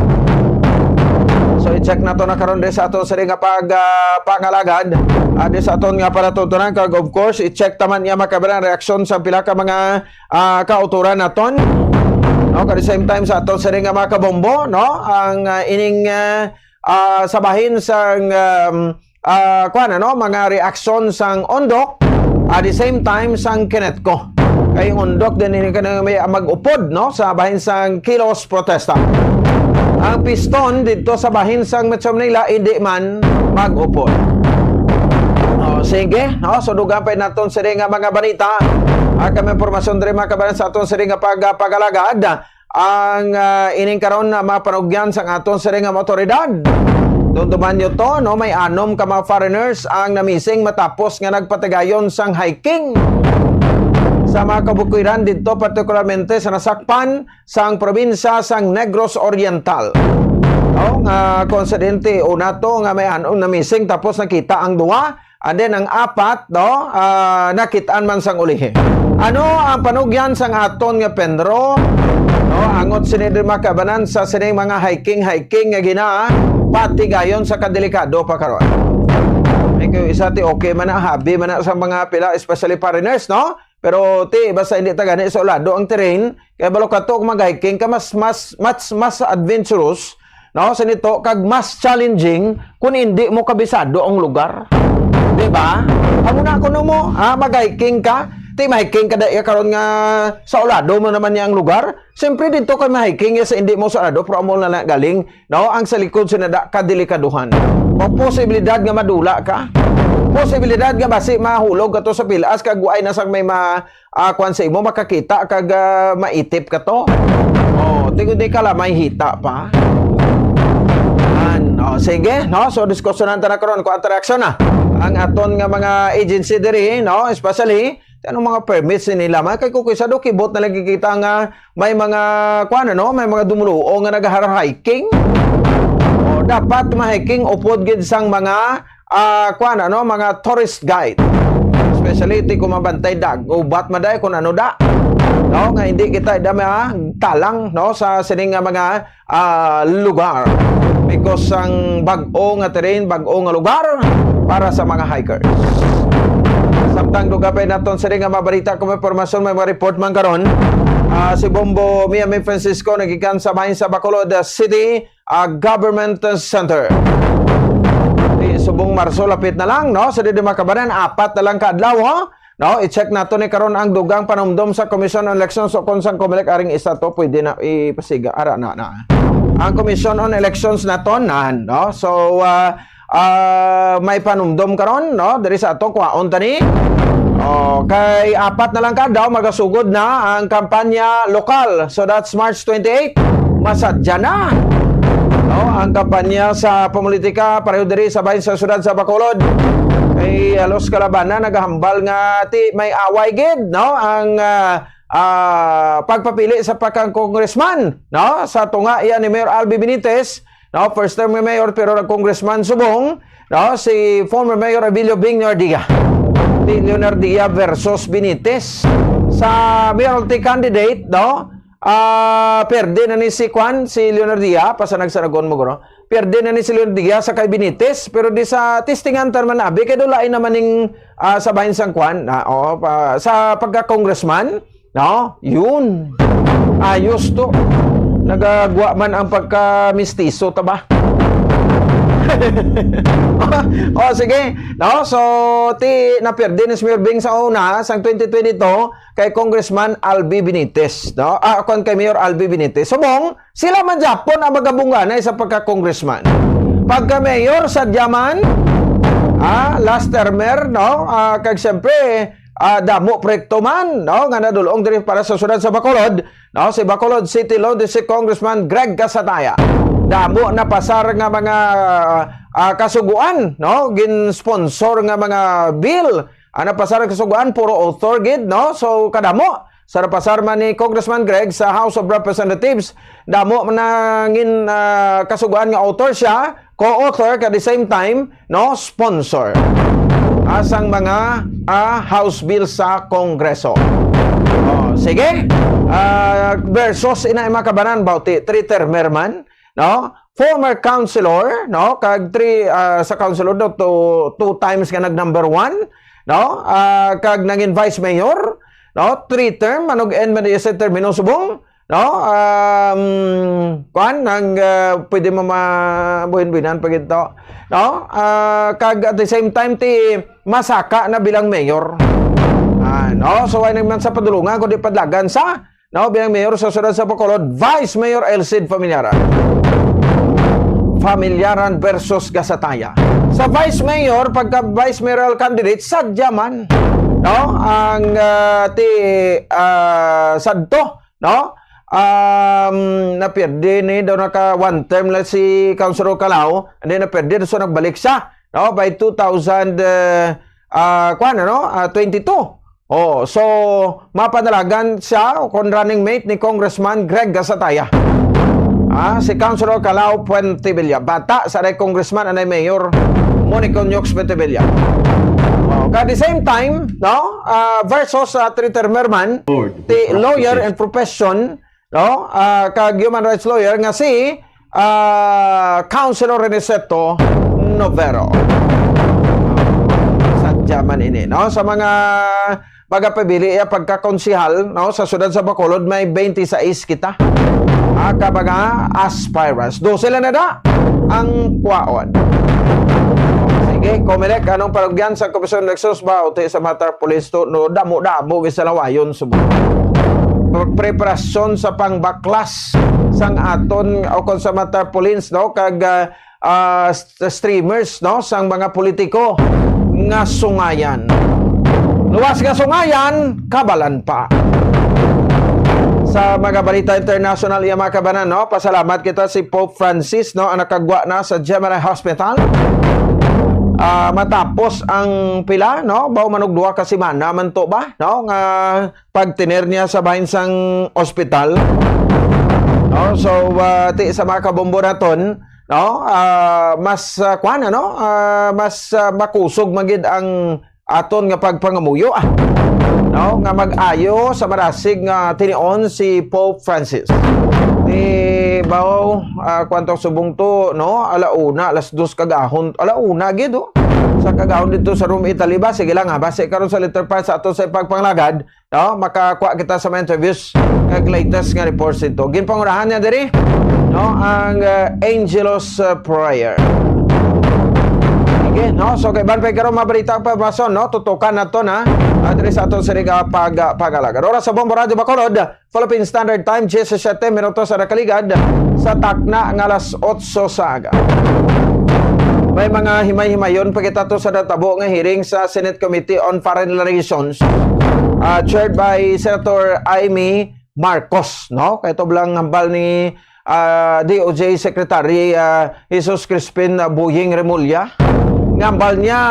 So, i-check nato na karon diri sa aton sini nga pag, ah, pangalagad, ah, diri sa aton nga palatuntunan, kag of course, i-check taman niya makabaran reaksyon sa pila ka mga, ah, kauturan naton, no, at the same time sa aton sini nga mga kabombo, no, ang, ah, ining, ah, ah, sa bahin sang, um, ah, kuwan, ano, mga reaksyon sang Ondoc, at the same time sang Kinetco. Kay Ondoc din ini kanang may mag-upod, no, sa bahin sang kilos protesta. Ang piston dito sa bahin sang Metro Manila hindi man mag-upod. Oh, sige, no, so dugang pa naton sini nga mga balita. Ang kami impormasyon diri mga kabayan sa aton sini nga pag-, pag-alagad. Ang, ah, ining karon na mapanugyan sang aton sini nga mga otoridad. Dumduman nyo to, no? May anom ka mga foreigners ang namising matapos nga nagpatigayon sang hiking sa mga kabukwiran dito, partikularmente sa nasakpan sang probinsya sang Negros Oriental. No? Nga koinsidente una to nga may anom namising tapos nakita ang duha. And then ang apat, no, ah, nakitaan man sang ulihi. Ano ang panugyan sang aton nga PENRO, no, angot sini diri makabanan sa sining mga hiking-hiking nga ginapatigayon sa kadelikado pa karon? May kayo isa ti okay man na, habi man na sa mga pila, especially foreigners, no? Pero ti, basta hindi ta gani sa ulado ang terrain, kay balo ka to, kung mag-hiking ka, mas, mas, mas, mas adventurous, no? Sa nito, kag mas challenging kung hindi mo kabisado ang lugar. Di ba? Amo na kuno mo, ah, mag-hiking ka, ti ma-hiking ka da iya karon nga sa ulado mo naman niya ang lugar. Siyempre, dito kay ma-hiking ya sa hindi mo sa ulado, pero amo na lang galing, no? Ang sa likod sa nada kadilikaduhan. O posibilidad nga madula ka. Posibilidad nga basi mahulog ka to sa pilas, kag waay na sang may ma-, ah, kwan sa imo, makakita kag, ah, maitip ka to. Oh, tingod di ka lamay hita pa. An, oh, sige, no? So, diskusyonan ta na karon kung attraction na ang aton nga mga agency diri, no? Especially, anong mga permits ni nila? May kay kung kisa do, kibot na lagi kita nga may mga, kwan, ano, may mga dumuluo nga nagahar-hiking. Oh, dapat ma-hiking upod gid sang mga ah, kuwan, ano, mga tourist guide. Especially, ti kung mabantay dag, ubat maday kung ano da. No, nga hindi kita da matalang, no, sa sining nga mga, ah, lugar. Ikos sang bag-o nga terrain, bag-o nga lugar para sa mga hikers. Samtang dugapay naton sini nga mabalita kung may impormasyon, may mga report man karon. Ah, si Bombo Mia May Francisco nagikan sa bahin sa Bacolod City, ah, Government Center. Di subong Marso, lapit na lang, no? Sa didi makabanan, apat na lang ka adlaw, ho? No, i-check nato ni karon ang dugang panumdom sa Commission on Elections o kung sang Comelec aring isa to pwede na ipasiga. Ara na, na. Ang Commission on Elections naton nan, no? So, ah, ah, may panumdom karon, no? Diri sa ato, kuhaon tani. Oh, kay apat na lang ka daw magasugod na ang kampanya lokal. So that's March twenty-eight. Masadya na. No, ang kampanya sa pamolitika pareho diri sa bahin sa siyudad sa Bacolod. Kay halos kalabanan nagahambal nga ti may away gid, no, ang, ah, ah, pagpapili sa pagkang congressman, no, sa tunga iya ni Mayor Albi Benitez, no, first term nga mayor pero nag-congressman subong, no, si former Mayor Abilio Bing Leonardia. Di Leonardia versus Benitez. Sa mayoralty candidate, no, ah, perde na ni si Kwan, si Leonardia, pasanag-sanagon mo, guro. Perde na ni si Leonardia sa kay Benitez, pero di sa testingan ta man abi, kay dulain naman ning, ah, sa bahin sang Kwan, ah, oh, pa, sa pagka-congressman, no? Yun. Ayos to. Nagagwa man ang pagka-mistiso, ta ba? O, sige. No? So, ti, naperde ni si Mayor Bing sa una, sang twenty twenty-two, kay Congressman Albi Benitez, no? Ah, kon kay Mayor Albi Benitez. Subong, sila man gyapon ang magabungganay sa pagka-congressman. Pagka-mayor, sadya man, ah, last termer, no? Ah, kag siyempre, ah, damo proyekto man, no? Nga nadulong diri para sa siyudad sa Bacolod, no? Si Bacolod City Law District Congressman Greg Casataya. Damo napasar nga mga, ah, kasuguan, no? Gin-sponsor nga mga bill. Ang napasar nga kasuguan, puro author gid, no? So, kadamo. Sa napasar man ni Congressman Greg sa House of Representatives, damo man nangin, ah, kasuguan nga author siya, co-author, at the same time, no, sponsor. Asang mga, ah, House bill sa Kongreso. Oh, sige. Ah, versus ina, mga kabanan, bauti, three-termer man, no? Former councilor, no? Kag three, ah, sa councilor do, two, two times nga nag number one, no? Ah, kag nangin vice mayor, no? Three term, manog-end man iya sa termino subong, no? Um, kuan, nang, ah, pwede mo mabuhin-buhinan pa gid to, no? Ah, kag at the same time, ti masaka na bilang mayor. Ah, no? So, ay naman sa padulungan, kundi padlagan sa, no, bilang mayor sa siyudad sa Bacolod, Vice Mayor Elcid Familiaran. Familiaran versus Gasataya. Sa Vice Mayor, pagka Vice Mayoral candidate, sadya man, no, ang, ah, ti, ah, sadto, no? Um, napirdi ni daw naka one term lang si Councilor Calao, and then napirdi, so nagbalik siya, no, by two thousand, uh, uh, kuwan, ano, uh, twenty-two. Oh, so mapanalagan siya kung running mate ni Congressman Greg Gasataya. Ah, si Councilor Calao Puentevilla, bata sa anay congressman, anay mayor, mo ni Conyux Puentevilla. Oh, at the same time, no, ah, versus, ah, three-termer man, Lord, ti lawyer in profession, no, ah, kag human rights lawyer nga si, ah, Councilor Reniceto Novero. Sadya man ini, no? Sa mga magapabili iya pagkakonsihal, no, sa siyudad sa Bacolod, may twenty-six kita, ah, ka mga aspirants. Dose lang na da ang kwaon. Sige, Comelec, anong panugyan sa Komisyon Nexus ba? Uti sa mga tarpaulins to, no, damo-damo, gisalawayon, subong. Pre-, preparasyon sa pangbaklas sang aton, o kung sa mga tarpaulins, no, kag, ah, ah, st-, streamers, no, sang mga politiko nga sungayan. Luwas nga sungayan, kabalan pa. Sa mga balita international, iya mga kabanan, no, pasalamat kita si Pope Francis, no, ang nakagwa na sa Gemelli Hospital. Ah, matapos ang pila, no, baw manugduwa ka semana man to ba, no, nga pagtener niya sa bahin sang ospital. No? So, ah, ti sa mga kabombo naton, no? Ah, mas, ah, kuwan, ano? Ah, mas, ah, makusog magid ang aton nga pagpangamuyo, ah. No? Nga mag-ayo sa marasig nga tinion si Pope Francis. Eh, baw, ah, kwanto subong to, no? Ala una, alas dos kagahon. Ala una, gid, oh. Sa kagahon dito sa Rome, Italy ba? Sige lang, ha? Base karon sa letter pa sa ato sa pagpanglagad, no? Makakuha kita sa mga interviews kag latest nga reports dito. Ginpangurahan niya diri, no? Ang, ah, Angelus, ah, Prayer. Sige, no? So, kay ban pa karon mabalita pa bason, no? Tutukan nato na, ah, diri sa ato sa pag, ah, pag-alagad. Oras sa Bombo Radyo Bacolod, Philippine Standard Time, diyesisiyete minutos sa nakaligad sa takna nga alas otso sa aga. May mga himay-himayon pa kita to sa natabo nga hearing sa Senate Committee on Foreign Relations, ah, chaired by Senator Imee Marcos, no? Kay to lang hambal ni, ah, D O J Secretary, ah, Jesus Crispin, ah, Boying Remulla. Nga hambal niya,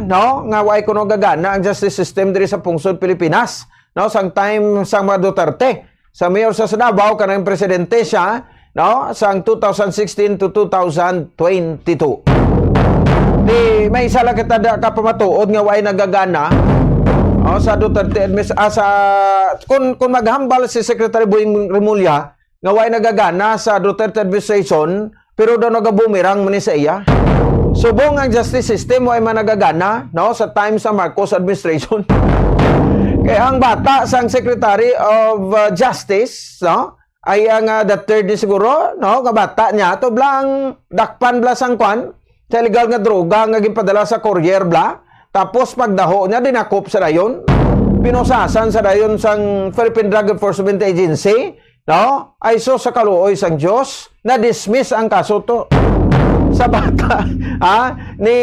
no, nga way kuno gagana ang justice system diri sa pungsod Pilipinas, no, sang time sang mga Duterte, sa mayor sa Davao, kanang presidente siya, no, sang two thousand sixteen to two thousand twenty-two. Di, may isa lang kita da ka pamatuod nga way nagagana, oh, sa Duterte admis-, ah, sa, kung, kung maghambal si Secretary Boying Remulla nga way nagagana sa Duterte administration, pero daw nagabumerang man ni sa iya. Subong ang justice system, way man nagagana, no, sa time sa Marcos administration. Kaya ang bata sang Secretary of, uh, Justice, no, ay ang, uh, the third ni siguro, no, nga bata niya, to blang dakpan bla sang kwan, sa illegal nga droga nga ginpadala sa courier bla. Tapos pagdaho niya, dinakop sa dayon. Pinusasan sa dayon sang Philippine Drug Enforcement Agency, no? Ay sus, sa kaluoy sang Dios, na-dismiss ang kaso to. Sa bata, ha? Ni,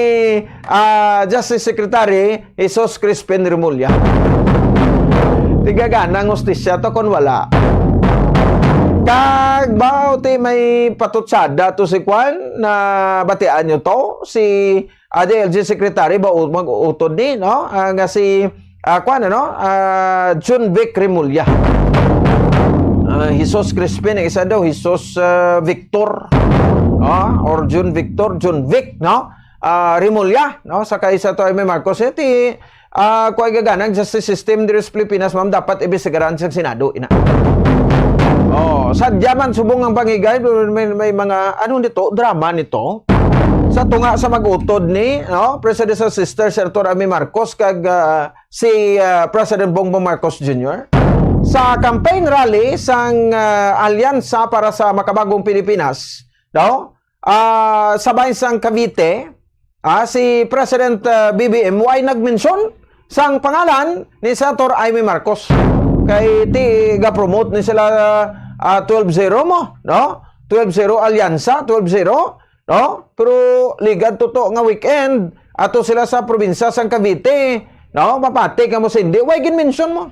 ah, Justice Secretary Jesus Crispin Remulla. Tigaganang hustisya to kung wala. Kag ba, ti may patutsada to si Kwan, na batian nyo to? Si, ah, D L G Secretary ba u-, mag-utod ni, no? Ah, nga si, ah, Kwan, ano? Ah, Jun Vic Remulla. Ah, Jesus Crispin, ang isa daw, Jesus, ah, Victor. Ah, or Jun Victor, Jun Vic, no? Ah, Remulla, no? Sa kaisa to ay may Marcos, eh, ti, ah, kung ay gaganang justice system diri sa Pilipinas, ma'am, dapat imbestigaran sa Senado, ina. Oh, sadya man subong ang pangigay, pero may, may mga, ano nito, drama nito. Sa tunga sa mag-utod ni, no, Presidential Sister Senator Imee Marcos kag, ah, si, ah, President Bongbong Marcos Junior sa campaign rally sang, ah, Alyansa para sa Makabagong Pilipinas, no? Ah, sa bahin sang Cavite, ah, si President, ah, B B M way nagmensyon sang pangalan ni Senator Imee Marcos. Kay ti ga-promote ni sila, ah, twelve zero mo, no? Twelve zero alyansa, twelve zero, no? Pero ligad to to nga weekend, ato sila sa probinsya sang Cavite, no? Mapati ka mo sindi, way ginmensyon mo.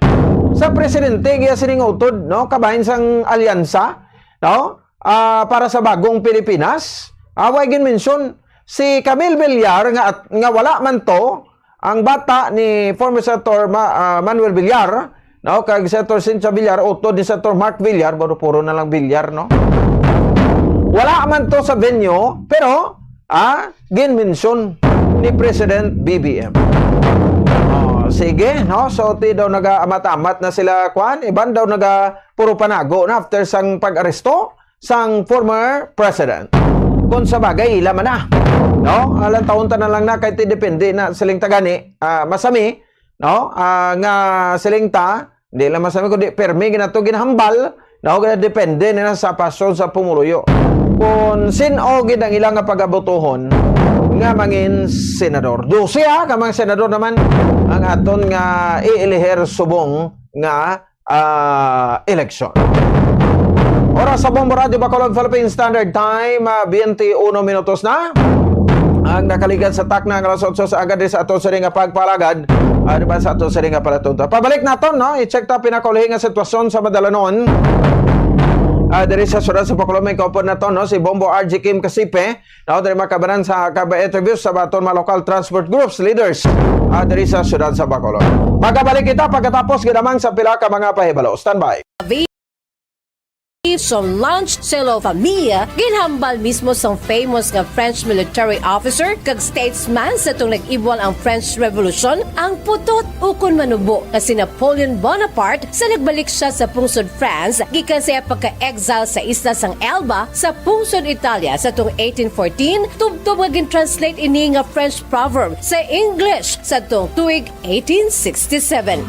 Sa presidente, kaya sining utod, no? Kabahin sang alyansa, no? Ah, para sa bagong Pilipinas, ah, way ginmensyon si Camille Villar nga at-, nga wala man to, ang bata ni former Senator Ma-, ah, Manuel Villar, no, kag Senator Cynthia Villar, utod ni Senator Mark Villar, puro-puro na lang Villar, no? Wala man to sa venue, pero, ah, ginmensyon ni President B B M. Oh, sige, no? So, ti daw nagaamat-amat na sila, kwan, iban daw naga puro panago na after sang pag-aresto sang former president. Kung sa bagay, ila man na. No? Alang taon ta na lang na, kay ti depende na siling ta gani, ah, masami, no? Ah, nga siling ta, di lang masami, kundi permi ginato ginhambal, no? Kaya depende na sa pasyon sa pumuluyo. Kung sin-o gid ang ila nga pagabotohon nga mangin senador. Dose, ha, ka mga senador naman ang aton nga iiliher subong nga, ah, eleksyon. Oras sa Bombo Radyo Bacolod, Philippine Standard Time, ah, twenty-one minutos na ang nakaligad sa takna nga alas otso sa aga diri sa ato sa nga pagpalagad, ah, di ba, sa ato sa nga palatunto. Pabalik naton, no? I-check ta pinakaulahi nga sitwasyon sa madalanon, ah, diri sa siyudad sa Bacolod. May kaupod naton, no? Si Bombo R G Kim Kasipe, no, diri makabanan sa kaba interview sa baton mga local transport groups, leaders, ah, diri sa siyudad sa Bacolod. Magabalik kita pagkatapos ginamang sa pila ka mga pahibalo. Standby. Sa lunch sa La Famille, ginhambal mismo sang famous nga French military officer kag statesman sa tong nag-ibwal ang French Revolution, ang putot ukon manubo nga si Napoleon Bonaparte sa nagbalik siya sa pungsod France gikan sa iya pagka-exile sa isla sang Elba sa pungsod Italia sa tong eighteen fourteen, tubtob nga gin-translate ini nga French proverb sa English sa tong tuig eighteen sixty-seven.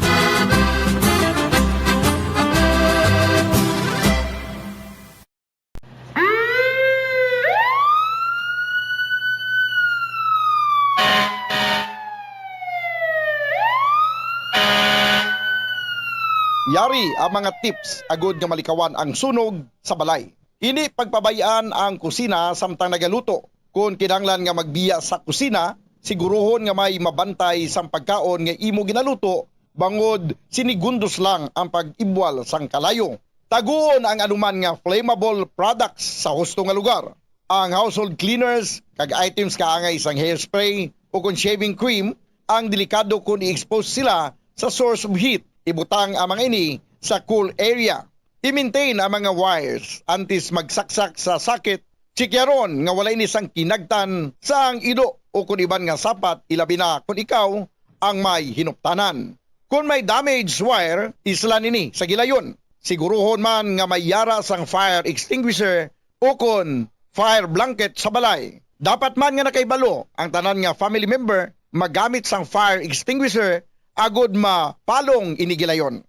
Yari ang mga tips agud nga malikawan ang sunog sa balay. Hindi pagpabay-an ang kusina samtang nagaluto. Kon kinahanglan nga magbiya sa kusina, siguruhon nga may mabantay sang pagkaon nga imo ginaluto, bangod sinigundos lang ang pag-ibwal sang kalayo. Taguon ang anuman nga flammable products sa husto nga lugar. Ang household cleaners kag items kaangay sang hairspray o kon shaving cream ang delikado kon i-expose sila sa source of heat. Ibutang ang mga ini sa cool area. I-maintain ang mga wires antes magsaksak sa socket. Tsikyaron nga wala ini sang kinagtan sang ido o kon iban nga sapat, ilabi na kon ikaw ang may hinuptanan. Kon may damaged wire, islan ini sa gilayon. Siguruhon man nga may yara sang fire extinguisher o kon fire blanket sa balay. Dapat man nga nakahibalo ang tanan nga family member magamit sang fire extinguisher agud mapalong ini gilayon.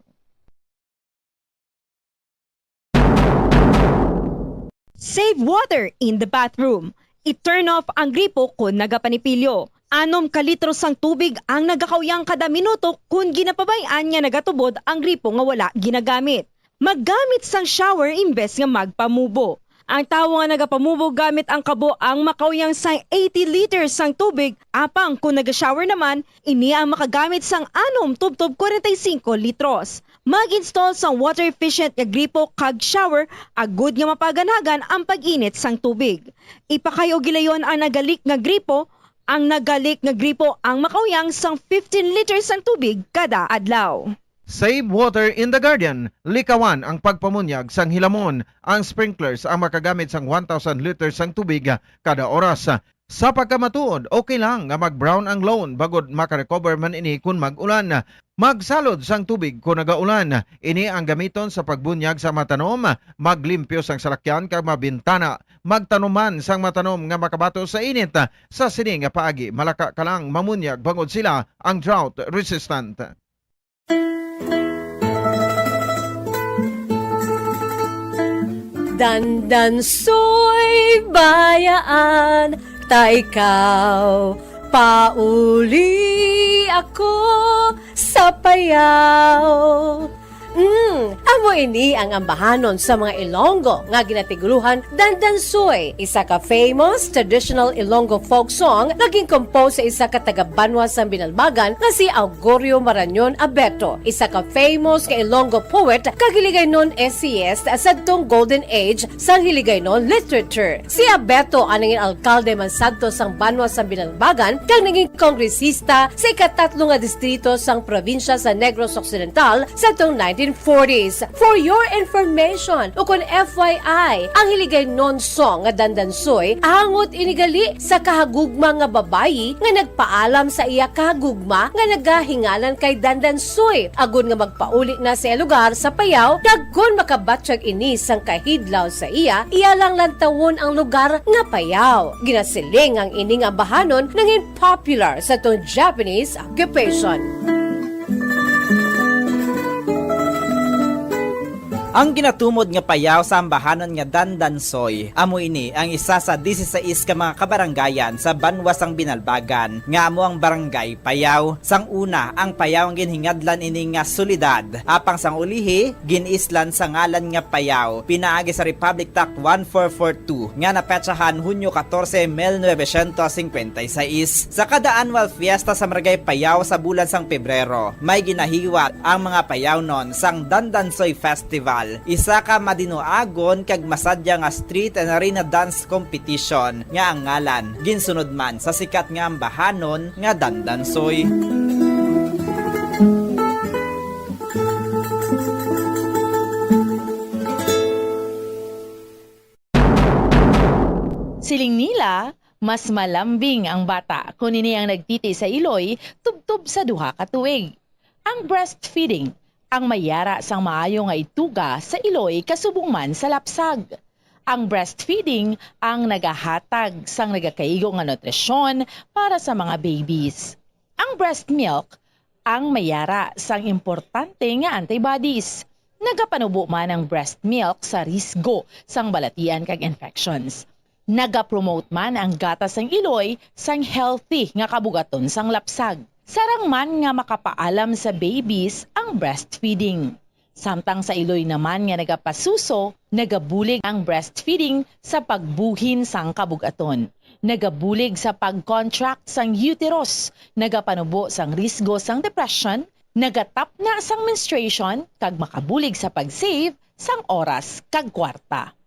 Save water in the bathroom. I-turn off ang gripo kon nagapanipilyo. Anom ka litro sang tubig ang nagakauyang kada minuto kon ginapabay-an nga nagatubod ang gripo nga wala ginagamit. Maggamit sang shower imbes nga magpamubo. Ang tawo nga nagapamubo gamit ang kabo ang makauyang sang eighty liters sang tubig, apang kon naga-shower naman, ini ang makagamit sang anom tubtob kwarenta y singko litros. Mag-install sang water-efficient nga gripo kag shower agud nga mapaganhagan ang pag-init sang tubig. Ipakay-o gilayon ang naga-leak nga gripo. Ang naga-leak nga gripo ang makauyang sang fifteen liters sang tubig kada adlaw. Save water in the garden. Likawan ang pagpamunyag sang hilamon. Ang sprinklers ang makagamit sang one thousand liters sang tubig kada oras. Sa pagkamatuod, okay lang nga mag-brown ang lawn bangod maka-recover man ini kon mag-ulan. Magsalod sang tubig kon nagaulan. Ini ang gamiton sa pagbunyag sa mga tanom, maglimpyo sang salakyan kag mga bintana. Magtanom man sang mga tanom nga makabato sa init. Sa sini nga paagi, malaka ka lang mamunyag bangod sila ang drought resistant. Dandansoy bayaan, ta ikaw pauli ako sa payaw. Mm, amo ini ang ambahanon sa mga Ilonggo nga ginatiguluhan Dandansoy, isa ka famous traditional Ilonggo folk song nga gincompose sa isa ka taga-banwa sang Binalbagan nga si Augurio Marañon Abeto, isa ka famous nga Ilonggo poet kag hiligaynon essayist sadtong golden age sang hiligaynon literature. Si Abeto ang nangin alkalde man sadto sang banwa sang Binalbagan kag naging kongresista sa ikatatlo nga distrito sang probinsya sa Negros Occidental sadtong nineteen forties. For your information, o kon F Y I, ang hiligaynon song nga Dandansoy angot ini gali sa kahagugma nga babayi nga nagpaalam sa iya kahagugma nga nagahingalan kay Dandansoy agud nga magpauli na sa iya lugar sa Payaw, kag kon makabatyag ini sang kahidlaw sa iya, iya lang lantawon ang lugar nga Payaw. Ginasiling ang ini nga ambahanon nangin popular sa tong Japanese occupation. Ang ginatumod nga payaw sa ambahanon nga Dandansoy amo ini ang isa sa disisais ka mga kabarangayan sa banwa sang Binalbagan, nga amo ang Barangay Payaw. Sang una, ang Payaw ang ginhingadlan ini nga syudad, apang sang ulihi, gin-islan sa ngalan nga Payaw pinaagi sa Republic Act one four four two nga napetsahan Hunyo katorse, mil novecientos singkwenta y seis. Sa kada annual fiesta sa Barangay Payaw sa bulan sang Pebrero, may ginahiwat ang mga Payawnon sang Dandansoy Festival, isa ka madinuagon kag masadya nga street and arena dance competition nga ang ngalan ginsunod man sa sikat nga ambahanon nga Dandansoy. Siling nila, mas malambing ang bata kon ini ang nagtiti sa iloy tubtob sa duha ka tuig. Ang breastfeeding ang may yara sang maayo nga ituga sa iloy kasubong man sa lapsag. Ang breastfeeding ang nagahatag sang nagakaigo nga nutrisyon para sa mga babies. Ang breast milk ang may yara sang importante nga antibodies. Nagapanubo man ang breast milk sa risgo sang balatian kag infections. Nagapromote man ang gatas sang iloy sang healthy nga kabugaton sang lapsag. Sarang man nga makapaalam sa babies ang breastfeeding. Samtang sa iloy naman nga nagapasuso, nagabulig ang breastfeeding sa pagbuhin sang kabugaton. Nagabulig sa pag-contract sang uterus, nagapanubo sang risgo sang depression, nagatapna sang menstruation, kag makabulig sa pag-save sang oras kag kwarta.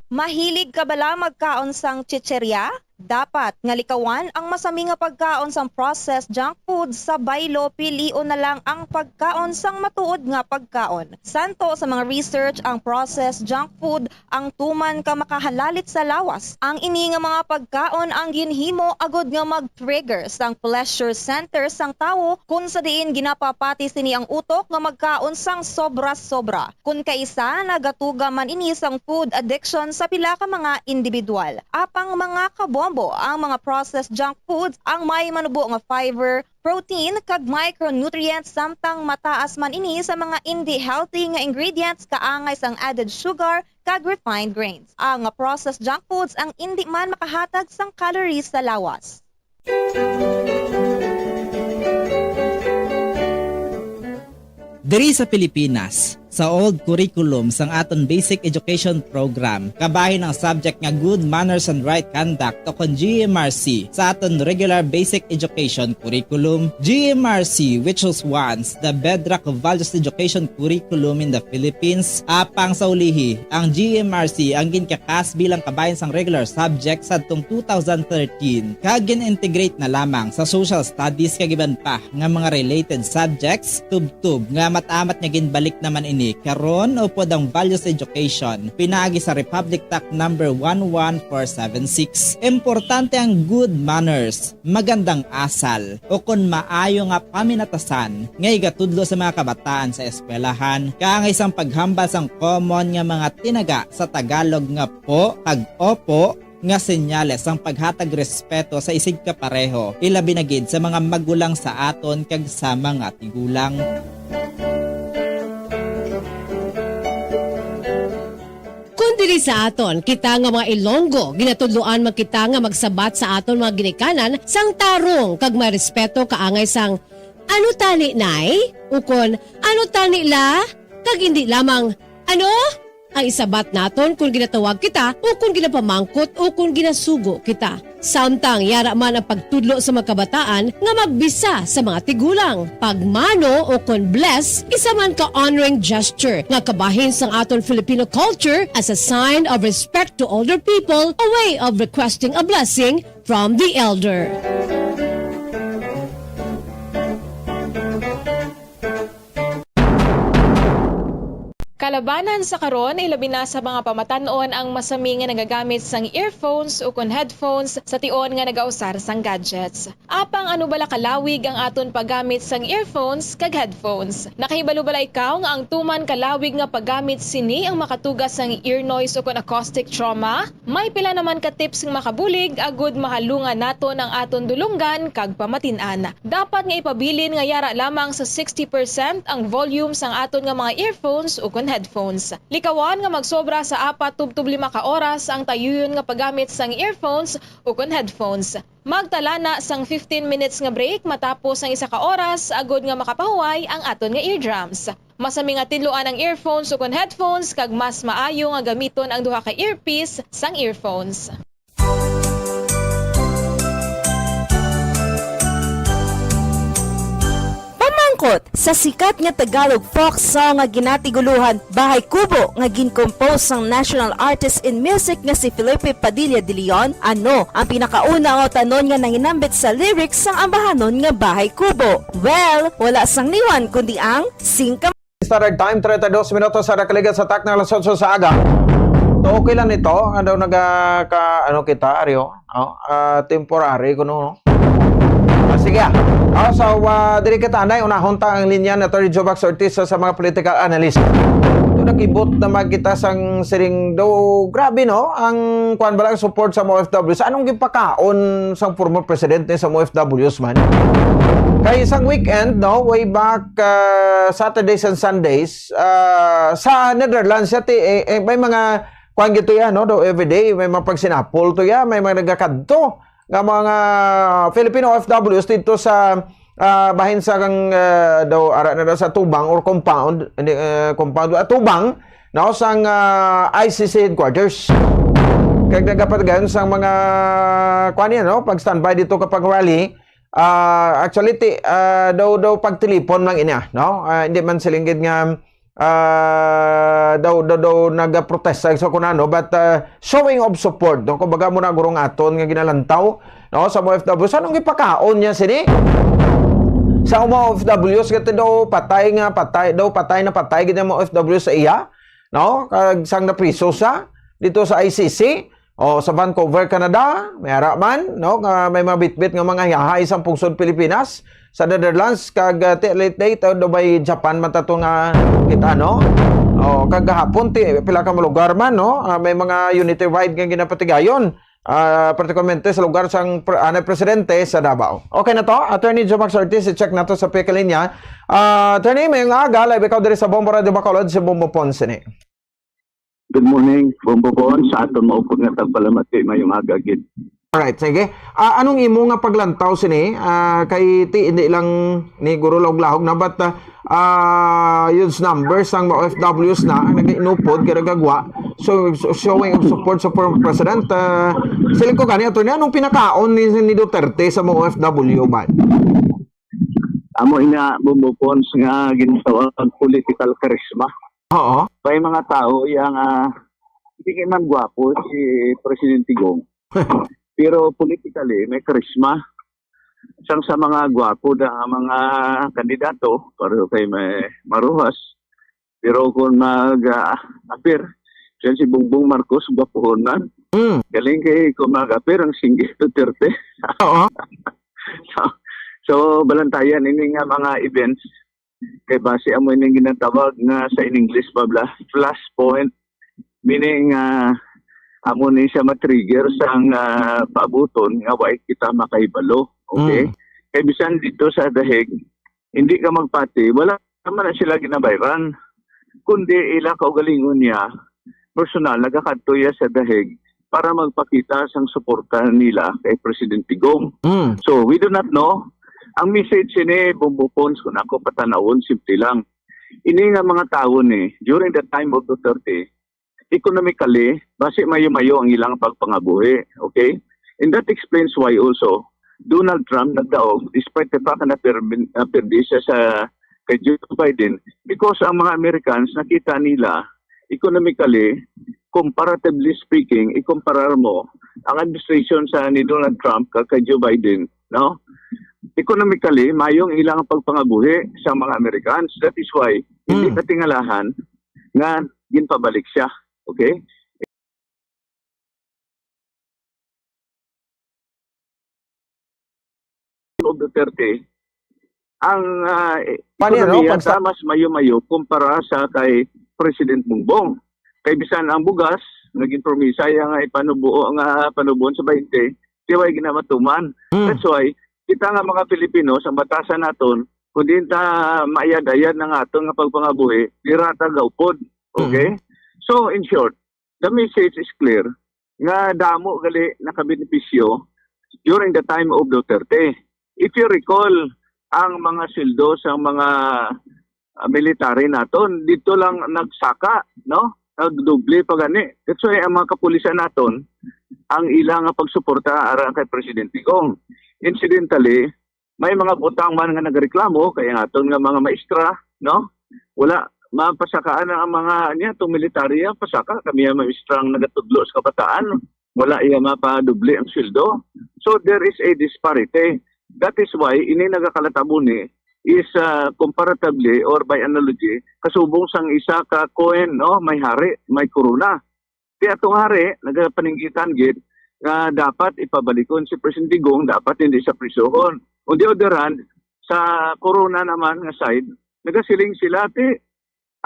Mahilig ka bala magkaon sang chicheria? Dapat nga likawan ang masami nga pagkaon sang processed junk food sa baylo, pilion na lang ang pagkaon sang matuod nga pagkaon. Santo sa mga research, ang processed junk food ang tuman ka makahalalit sa lawas. Ang ini nga mga pagkaon ang ginhimo agud nga mag-trigger sang pleasure center sang tawo, kun sa diin ginapapati sini ang utok nga magkaon sang sobra-sobra. Kun kaisa, nagatuga man ini sang food addiction sa pila ka mga individual. Apang, mga kabombo, ang mga processed junk foods ang may manubo nga fiber, protein, kag micronutrients, samtang mataas man ini sa mga indi healthy nga ingredients, kaangay sang added sugar kag refined grains. Ang processed junk foods ang indi man makahatag sang calories sa lawas. Diri sa Pilipinas, sa old curriculum sang aton basic education program, kabahin ang subject nga Good Manners and Right Conduct, o kon G M R C, sa aton regular basic education curriculum. G M R C, which was once the bedrock of values education curriculum in the Philippines, apang sa ulihi, ang G M R C ang ginkakas bilang kabahin sang regular subject sadtong two thousand thirteen, kag gin-integrate na lamang sa social studies kag iban pa nga mga related subjects, tubtob nga amat-amat nga ginbalik naman ini karon upod ang values education pinaagi sa Republic Act number one one four seven six. Importante ang good manners, magandang asal, o kon maayo nga paminatasan nga igatudlo sa mga kabataan sa eskwelahan, kaangay sang paghambal sang common nga mga tinaga sa Tagalog nga po kag opo, nga senyales sang paghatag respeto sa isigka pareho, ilabi na gid sa mga magulang sa aton kag sa mga tigulang. Kon diri sa aton, kita nga mga Ilonggo, ginatudloan man kita nga magsabat sa aton mga ginikanan sang tarong kag may respeto kaangay sang, "Ano tani, Nay?" ukon, "Ano tani, La?" kag indi lamang, "Ano?" ang isabat naton kon ginatawag kita o kon ginapamangkot o kon ginasugo kita. Samtang yara man ang pagtudlo sa mga kabataan nga magbisa sa mga tigulang. Pagmano o kon bless, isa man ka honoring gesture nga kabahin sang aton Filipino culture as a sign of respect to older people, a way of requesting a blessing from the elder. Kalabanan sa karon, ilabi na sa mga pamatan-on ang masami nga nagagamit sang earphones ukon headphones sa tion nga nagausar sang gadgets. Apang ano bala kalawig ang aton paggamit sang earphones kag headphones? Nakahibalo bala ikaw nga ang tuman kalawig nga paggamit sini ang makatuga sang ear noise ukon acoustic trauma? May pila naman ka tips nga makabulig agud mahalungan naton ang aton dulonggan kag pamatin-an. Dapat nga ipabilin nga yara lamang sa sixty percent ang volume sang aton nga mga earphones ukon headphones. Likawan nga magsobra sa apat tubtob lima ka oras ang tayuyon nga paggamit sang earphones ukon headphones. Magtala na sang fifteen minutes nga break matapos ang isa ka oras agud nga makapahuway ang aton nga eardrums. Masami nga tinluan ang earphones ukon headphones, kag mas maayo nga gamiton ang duha ka earpiece sang earphones. Pamangkot sa sikat nga Tagalog folk song nga ginatiguluhan Bahay Kubo nga gin-compose sang national artist in music nga si Felipe Padilla de Leon, ano ang pinakauna nga utanon nga nanginambit sa lyrics sang ambahanon nga Bahay Kubo? Well, wala sang liwan kundi ang singka Standard Time, treinta y dos minutos sa nakaligad sa takna alas otso sa aga. So, okay lang nito. Ano, naga-, ka-, ano kita, Aryo? Oh, ah, temporary kuno, no? Ah, sige, ah. Ah, so, ah, diri kita, anay, unahon ta ang linya ni Attorney Joe Max Ortiz sa, sa mga political analyst. Ito, nakibot naman kita sang siring daw, grabe, no? Ang, kuwan ba lang, support sa mga O F W. Sa anong gipakaon sang former presidente sa mga O F Ws man? Kay isang weekend, no? Way back, ah, Saturdays and Sundays, ah, sa Netherlands, siya ti-, eh, eh, may mga kuan gito ya, no? Daw everyday, may mga pagsinapol to ya, may mga nagakadto nga mga Filipino O F Ws dito sa, ah, bahin sa kang, ah, daw, ara na daw sa tubang or compound, hindi, eh, compound, ah, tubang, no? Sang, ah, I C C headquarters. Kag nagapatigayon sang mga, kuan yan, no? Pag-standby dito kapag rally, ah, actually, ti-, ah, daw, daw pagtilipon lang ina, no? Ah, hindi man silinggid nga ah, daw, daw, daw nagaprotesta sa kunano, but, ah, showing of support, no? Kumbaga mo na gurong aton nga ginalantaw, no? Sa mga O F W, sa anong ipakaon niya sini? Sa mga O F Ws, kati daw patay nga, patay, daw patay na patay gid ang mga O F W sa iya, no? Kag sang napriso sa, dito sa I C C, o sa Vancouver, Canada, may ara man, no? Nga may mga bitbit nga mga hiyahay sa pungsod Pilipinas, sa Netherlands, kag, ah, ti-, late, late, ah, Dubai, Japan, man tato nga kita, no? O, kag gahapon, ti-, pila ka lugar man, no? Ah, may mga unity ride nga ginapatigayon, ah, partikularmente sa lugar sang pre-, anay presidente sa Davao. Okay na to, Attorney Joe Max Ortiz, i-check nato sa pika linya. Ah, Attorney, mayong aga, live ikaw diri sa Bombo Radio Bacolod, si Bombo Ponce ni. Good morning, Bombo Bon, sa aton maupod nga tagpalamati, mayong aga gid. Alright, sige. Ah, anong imo nga paglantaw sini? Ah, kay ti, hindi lang ni Guro Lahog-Lahog na, but, ah, ah, huge numbers ang mga O F Ws na ang nag-inupod, kay nagagwa. So, so, showing of support sa former president, ah, siling ko gani, Attorney, anong pinakaon ni, ni Duterte sa mga O F W ba? Amo ina, Bombo Pons, nga ginatawag political charisma. Oo. May mga tao yang, ah, hindi kay man gwapo si Presidente Gong. Pero politically, may charisma. Sang sa mga gwapo da nga mga kandidato, pareho kay may maruhas. Pero kung mag, ah, appear, siya si Bongbong Marcos, gwapuhon man. Mm. Galing kay kung mag-appear ang Singgi Duterte. Oo. So, so, balantayan ini nga mga events. Kay base amo ining ginatawag nga sa in English pa bala, flashpoint, meaning, ah, amo ni siya ma-trigger sang, ah, paabuton nga wa kita makahibalo. Okay? Mm. Kay bisan dito sa The Hague, hindi ka magpati, wala naman na sila ginabayran. Kundi ila kaugalingon niya, personal, nagakadto iya sa The Hague para magpakita sang suporta nila kay Presidente Gong. Mm. So, we do not know. Ang message sini, Bombo Pons, kung ako patanawon, simple lang. Ini nga mga tawo ni, during the time of Duterte, economically, basi mayo-mayo ang ilang pagpangabuhi. Okay? And that explains why also Donald Trump nagdaog, despite the fact na per-, uh, perdi siya sa kay Joe Biden, because ang mga Americans nakita nila economically, comparatively speaking, ikumparar mo ang administration sa ni Donald Trump kag kay Joe Biden, no? Economically, mayong ilang pagpangabuhi sa mga Americans. That is why hindi Mm. katingalahan nga ginpabalik siya. Okay? Of Duterte, ang, ah, Paano yan, no? ekonomiya Pagsa- ta mas mayo-mayo kumpara sa kay President Bongbong. Kay bisan ang bugas, naging promisa iya nga ipanubo, nga panubuon sa twenty, di way ginamatuman. Mm. That's why, kita nga mga Pilipino, sa batasan naton, kung di ta maayad-ayad na nga aton nga pagpangabuhi, dira ta gaupod. Okay? Mm. So, in short, the message is clear nga damo gali nakabenepisyo during the time of Duterte. If you recall, ang mga sweldo sa mga, ah, military naton dito lang nagsaka, no? Nagdoble pa gani. That's why ang mga kapulisan naton, ang ila nga pagsuporta aron kay Presidente Gong. Incidentally, may mga butang man nga nagreklamo kay ang aton nga mga maestra, no? Wala mapasakaan ang mga niya tong militarya, pasaka kami ang maestra ang nagatudlo sa kabataan, wala iya mapadubli ang sweldo. So there is a disparity. That is why ini nagakalatabo ni is, ah, comparatively or by analogy kasubong sang isa ka coin, no? May hari, may korona. Ti atong hari, nagapaninggitan gid nga dapat ipabalikon si President Digong, dapat hindi sa prisohon. On the other hand, sa Corona naman nga side, nagasiling sila, ti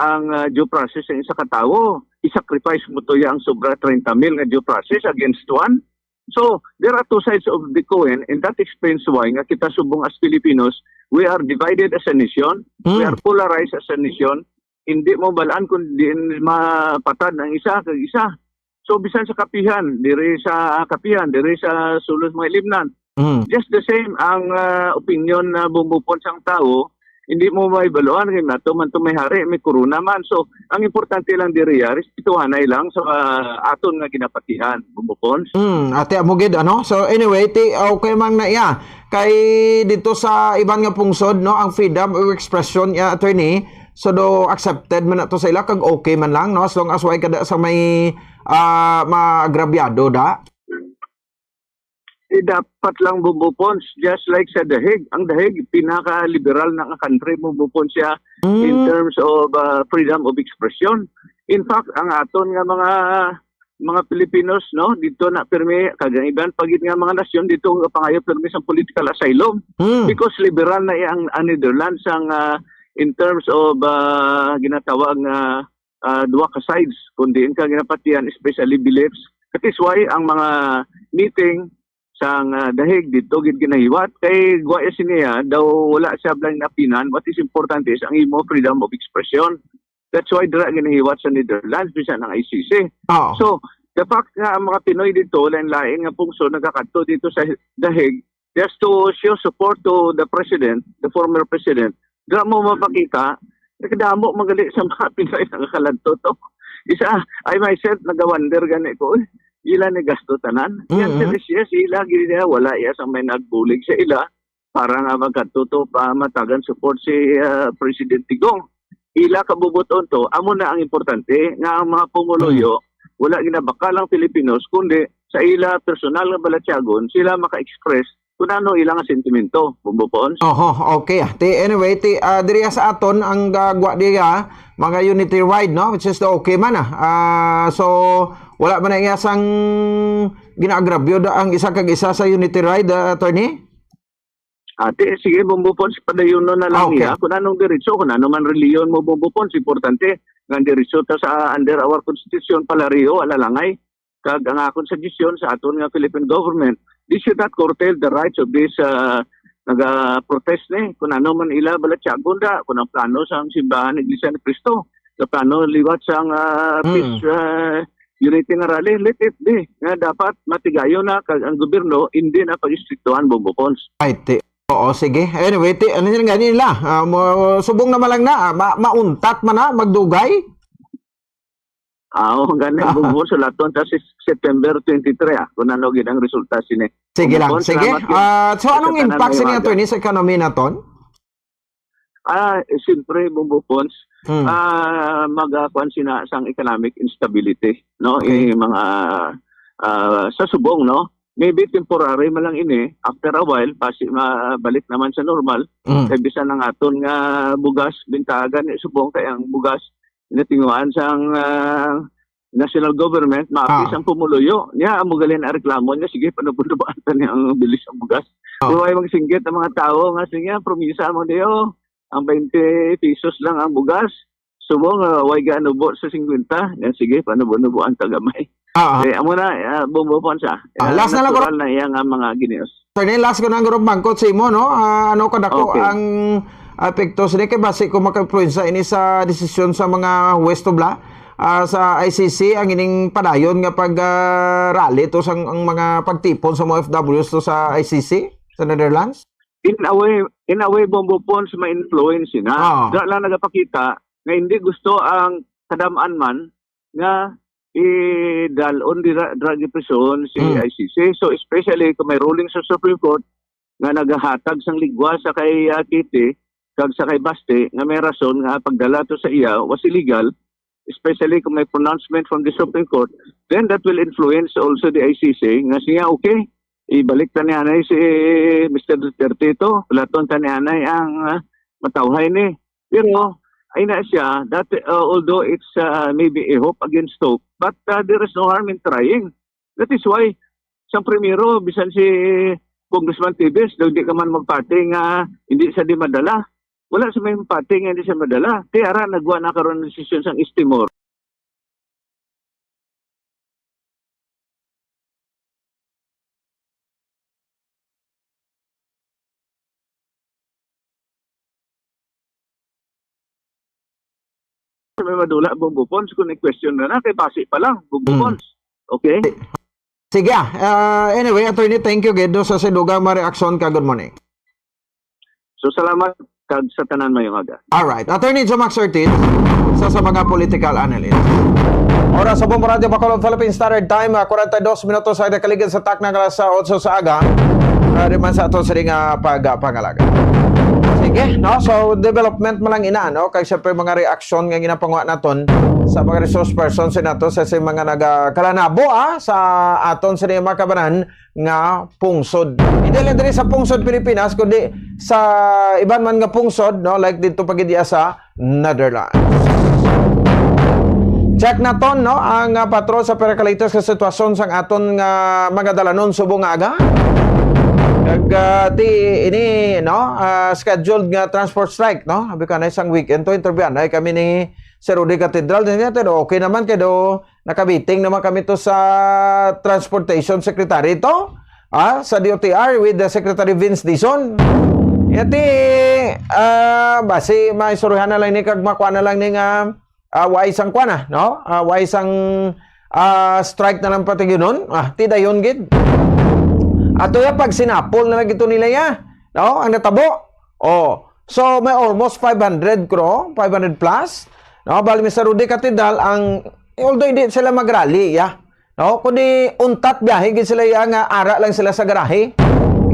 ang, ah, due process sa isa ka tawo, i-sacrifice mo to ya ang sobra treinta mil nga due process against one. So, there are two sides of the coin, and that explains why nga kita subong as Filipinos, we are divided as a nation, we Mm. are polarized as a nation. Hindi mo balaan kung diin mapatad ang isa kag isa. So, bisan sa kapihan, diri sa kapihan, diri sa sulod mga ilimnan, Mm. just the same ang, ah, opinion na bumupon sang tawo, hindi mo maibaluan kay nato man to may hari, may corona man. So, ang importante lang diri, ah, respetuhanay lang sa, ah, aton nga ginapatihan, bumupon. Mm, ate, amo gid, ano? So, anyway, ti, okay man na iya. Kay dito sa iban nga pungsod, no, ang freedom of expression, ya, attorney, so do accepted man na to sa ila, kag okay man lang, no, as long as way kada sa may, ah, maagrabyado, da. Eh, dapat lang, Bumbo Pons, just like sa The Hague. Ang The Hague, pinaka-liberal na nga country, Bumbo Pons, siya in Mm. terms of, ah, freedom of expression. In fact, ang aton nga mga mga Filipinos, no, dito na pirmi, kag ang iban pa gid nga mga nasyon dito nga pangayo pirmi sa political asylum. Mm. Because liberal na iya ang, ang Netherlands ang, ah, in terms of, ah, ginatawag nga, ah, duha ka sides, kung diin ka ginapatihan, especially beliefs. That is why ang mga meeting sang, ah, The Hague dito gid ginahiwat kay guwa siniya daw wala siya blang napinan. What is important is ang imo freedom of expression. That's why dira ginahiwat sa Netherlands, bisan ang I C C. Oo. So, the fact nga ang mga Pinoy dito, lain-lain nga pungsod, nagakadto dito sa The Hague just to show support to the president, the former president, dira mo mapakita, nakadamo magali sa mga Pinoy nga nagakaladto to. Isa, I myself, nagawander gani ko, "Uy, ila ni gasto tanan?" Yan, Mm-mm. yes, yes, ila, gid niya, wala iya sa may nagbulig sa ila para nga magkatuto pa matagan support si, ah, President Digong. Ila kabubuton to, amo na ang importante nga ang mga pumuluyo, wala ginabakal ang Filipinos, kundi sa ila personal nga balatyagon, sila maka-express kung ano ilang sentimento, Bumbo Pons. Oho, okay. Ah, ti, anyway, ti, ah, diri sa aton ang gagwa diya, mga unity ride, no? Which is the okay man, ah. Ah, so, wala man na iya sang ginaagrabyo da ang isa kag isa sa unity ride, ah, attorney? Ate, sige, Bumbo Pons, padayunon na lang Okay. niya. Kung anong diretso, kung ano man reliyon mo, Bumbo Pons, importante nga ang diretso ta sa under our constitution, palareho, alalangay. Kag ang akon suggestion sa aton nga Philippine government, they should not curtail the rights of this, ah, naga-protest ni. Kung ano man ila balatyagon da, kung ang plano sa simbahan, Iglesia ni Cristo, sa plano liwat sang, ah, Mm. peace, ah, unity nga rally, let it be. Nga dapat matigayon na kag ang gobyerno hindi na pag-istriktuhan, Bumbo Pons. Ay, ti. Oo, sige. Anyway, ti, ano yun nga nila? Ah, mo, subong naman lang na, ah, ma- mauntat man na, magdugay. Ah, oh, gani, Bumbo, sulaton ta si September twenty-three, ah, kung ano gid ang resulta sini. Sige lang, Bumbo, sige. salamat gid. Ah, so, anong Sa tanan impact may sa niya, umaga. Attorney, sa ekonomiya naton? Ah, eh, siyempre, Bumbo Pons, Hmm. ah, magakuan sina sang economic instability, no? Okay. Eh, mga, ah, sa subong, no? Maybe temporary man lang ini, after a while, pasi mabalik naman sa normal. Mm. Kay bisan ang aton nga bugas, bintagan ni subong kay ang bugas natinguhan sang, ah, national government, maapis Ah. ang pumuluyo. Niya, amo gali na reklamo niya, sige, panubo-nuboan ta niya ang bilis ang bugas. Ah. Kung may magsinggit ang mga tao nga, sige, promisa mo diyo, ang twenty pesos lang ang bugas. Subong, ah, way ganubo sa fifty. Yan, sige, panubo-nuboan ta gamay. Ah, ah. Eh, amo na, ah, Bumbo Pons. Ah, last na lang, natural na iya nga mga ginios. Attorney, last ko nang gurong bangkot sa imo, no? Ah, ano kadako Okay. ang epekto sini kay basi kung maka-influensya ini sa desisyon sa mga huwes to bla, ah, sa I C C ang ining padayon nga pag, ah, rally to sang ang mga pagtipon sa mga O F Ws to sa I C C sa Netherlands? In a way, in a way, Bumbo Pons, ma-influence na. Ah. Dira lang nagapakita nga hindi gusto ang kadam-an man nga idalon dira drug prison si Mm. I C C. So, especially kung may ruling sa Supreme Court nga nagahatag sang ligwa sa kay, ah, Kitty kag sa kay Basti nga may rason nga pagdala to sa iya was illegal, especially kung may pronouncement from the Supreme Court, then that will influence also the I C C nga siya, okay, ibalik ta ni anay si Mister Duterte to, palaton ta ni anay ang, ah, matawhay ni. Pero Ay na siya, that, uh, although it's, uh, maybe a hope against hope, but, uh, there is no harm in trying. That is why, sang primero, bisan si Congressman Tibes, daw di ka man magpati nga hindi siya di madala. Wala sa may pati nga hindi siya madala. Ti ara, nagwa na karon ng desisyon sang East Timor. May madula, Bombo Pons, kung i-question na na, kay basi pa lang, Bombo Mm. Pons. Okay? Sige, ah. Ah, anyway, attorney, thank you gid, no, sa sinugang mga reaksyon ka. Good morning. So, salamat kag sa tanan, mayong aga. Alright. Attorney Jomax Ortiz, isa sa mga political analyst. Oras sa Bombo Radyo Bacolod, Philippine Standard Time, ah, kwarenta y dos minutos ang nakaligid sa takna nga alas otso sa aga. Ah, di man sa ato sini nga pagpangalaga. Sige, no? So, development man lang ina, no? Kay syempre, mga reaksyon nga ginapangwa naton sa mga resource person sa nato, sa, sa mga nagakalanabo, ah, sa aton sini mga kabanan nga pungsod. Hindi lang diri sa pungsod Pilipinas, kundi sa iban man nga pungsod, no, like dito pa gid iya sa Netherlands. Check naton, no, ang, ah, patrol sa percolator sa sitwasyon sang aton nga mga dalanon subong nga aga. Kag, ah, ti ini, no, ah, scheduled nga transport strike, no? Abi ka na isang weekend to, interview na kami ni Sir Rudy Cathedral din natin. Okay naman kay do nakabiting naman kami to sa transportation secretary to, ah, sa D O T R with the Secretary Vince Dizon. Yati, ah, basi maistoryahan na lang ni kag makuha na lang ni nga, ah, why sang kuha na, no? Ah, why sang, ah, strike na lang pati yun? Ah, ti dayon gid. Ato ya pag sinapol na lang ito nila ya, no? Ang natabo. Oh, so may almost five hundred crore, five hundred plus. No, bali, Mister Rudy Catedral, ang, although hindi sila magrally, ya. No, kundi untat biyahe gid sila, ya, nga ara lang sila sa garahe.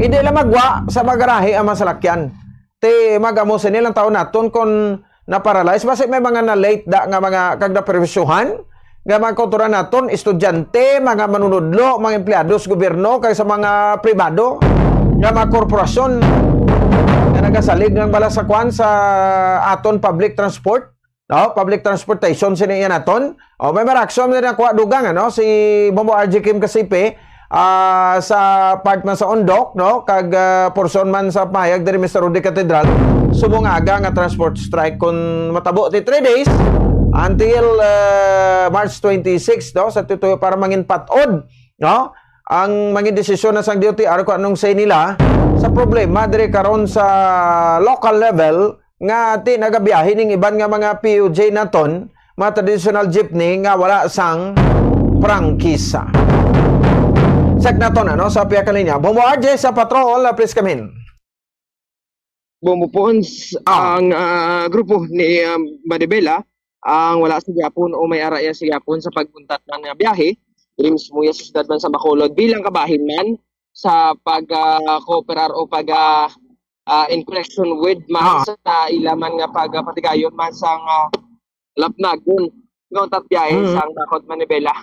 Hindi lang magwa sa mga garahe ang mga salakyan. Ti, magamo sini lang taon naton kung na-paralyze. Basi may mga na-late da nga mga kag naperwisyohan nga mga kautoran naton, estudyante, mga manunudlo, mga empleyado sa gobyerno, kag sa mga pribado nga mga korporasyon nga nagasalig ng bala sa kwan sa aton public transport, no? Public transportation sini iya naton. O, may maraksyon din ako dugang, ano, si Bombo R J Kim Kasipe, ah, sa part man sa Ondoc, no? Kag, ah, portion man sa pahayag diri, Mister Rudy Catedral, subong nga aga nga transport strike kun matabo ti three days until, ah, March twenty-six, no? Sa tutuyo para mangin patod, no? Ang mangin desisyon na sang D O T R kung anong say nila sa problema diri karon sa local level nga ti nagabiyahe ning iban nga mga P U J naton, mga traditional jeepney nga wala sang prangkisa. Check naton, ano, sa pihak ka linya. Bombo R J sa patrol, ah, please come in. Bombo Pons, Ah. ang, ah, grupo ni, ah, Manibela, ang wala sa gihapon o may ara iya sa gihapon sa pag-untat man nga biyahe, diri mismo iya sa siyudad man sa Bacolod, bilang kabahin man sa pag, ah, kooperar o pag, ah, ah, in connection with man Ah. sa ila man nga pag, ah, patigayon man sa nga lapnagon nga untat biyahe Mm. sa Bacolod, Manibela.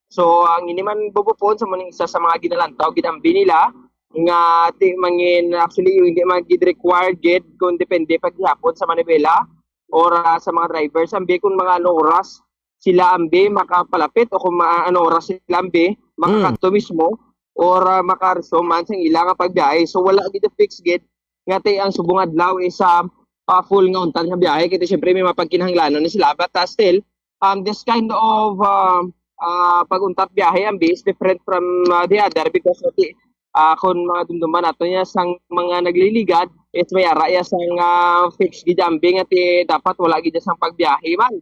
So, ang ini man, Bombo Pons, amo ning isa sa mga ginalantaw, ginambi nila nga ti mangin, actually, hindi man gid required gid kung depende pa gihapon sa Manibela or, ah, sa mga drivers. Ambi kung mga ano oras sila ambi makapalapit o kung ma-, ano oras sila ambi Mm. makakadto mismo or, ah, makaresume man sa ila nga pagbiyahe. So, wala gid fix gid nga ti ang subong adlaw is, ah, ah, full nga untat nga biyahe. Kay ti, syempre, may mga pagkinahanglanon ni sila. But, ah, still, um, this kind of, ah, ah, pag-untat biyahe, ambi, is different from, ah, the other because, ah, ti, ah, kung mga dumduman nato niya, sang mga nagliligad, is may ara iya sang, ah, fixed gid ambi nga ti dapat wala gid sang pagbiyahe man.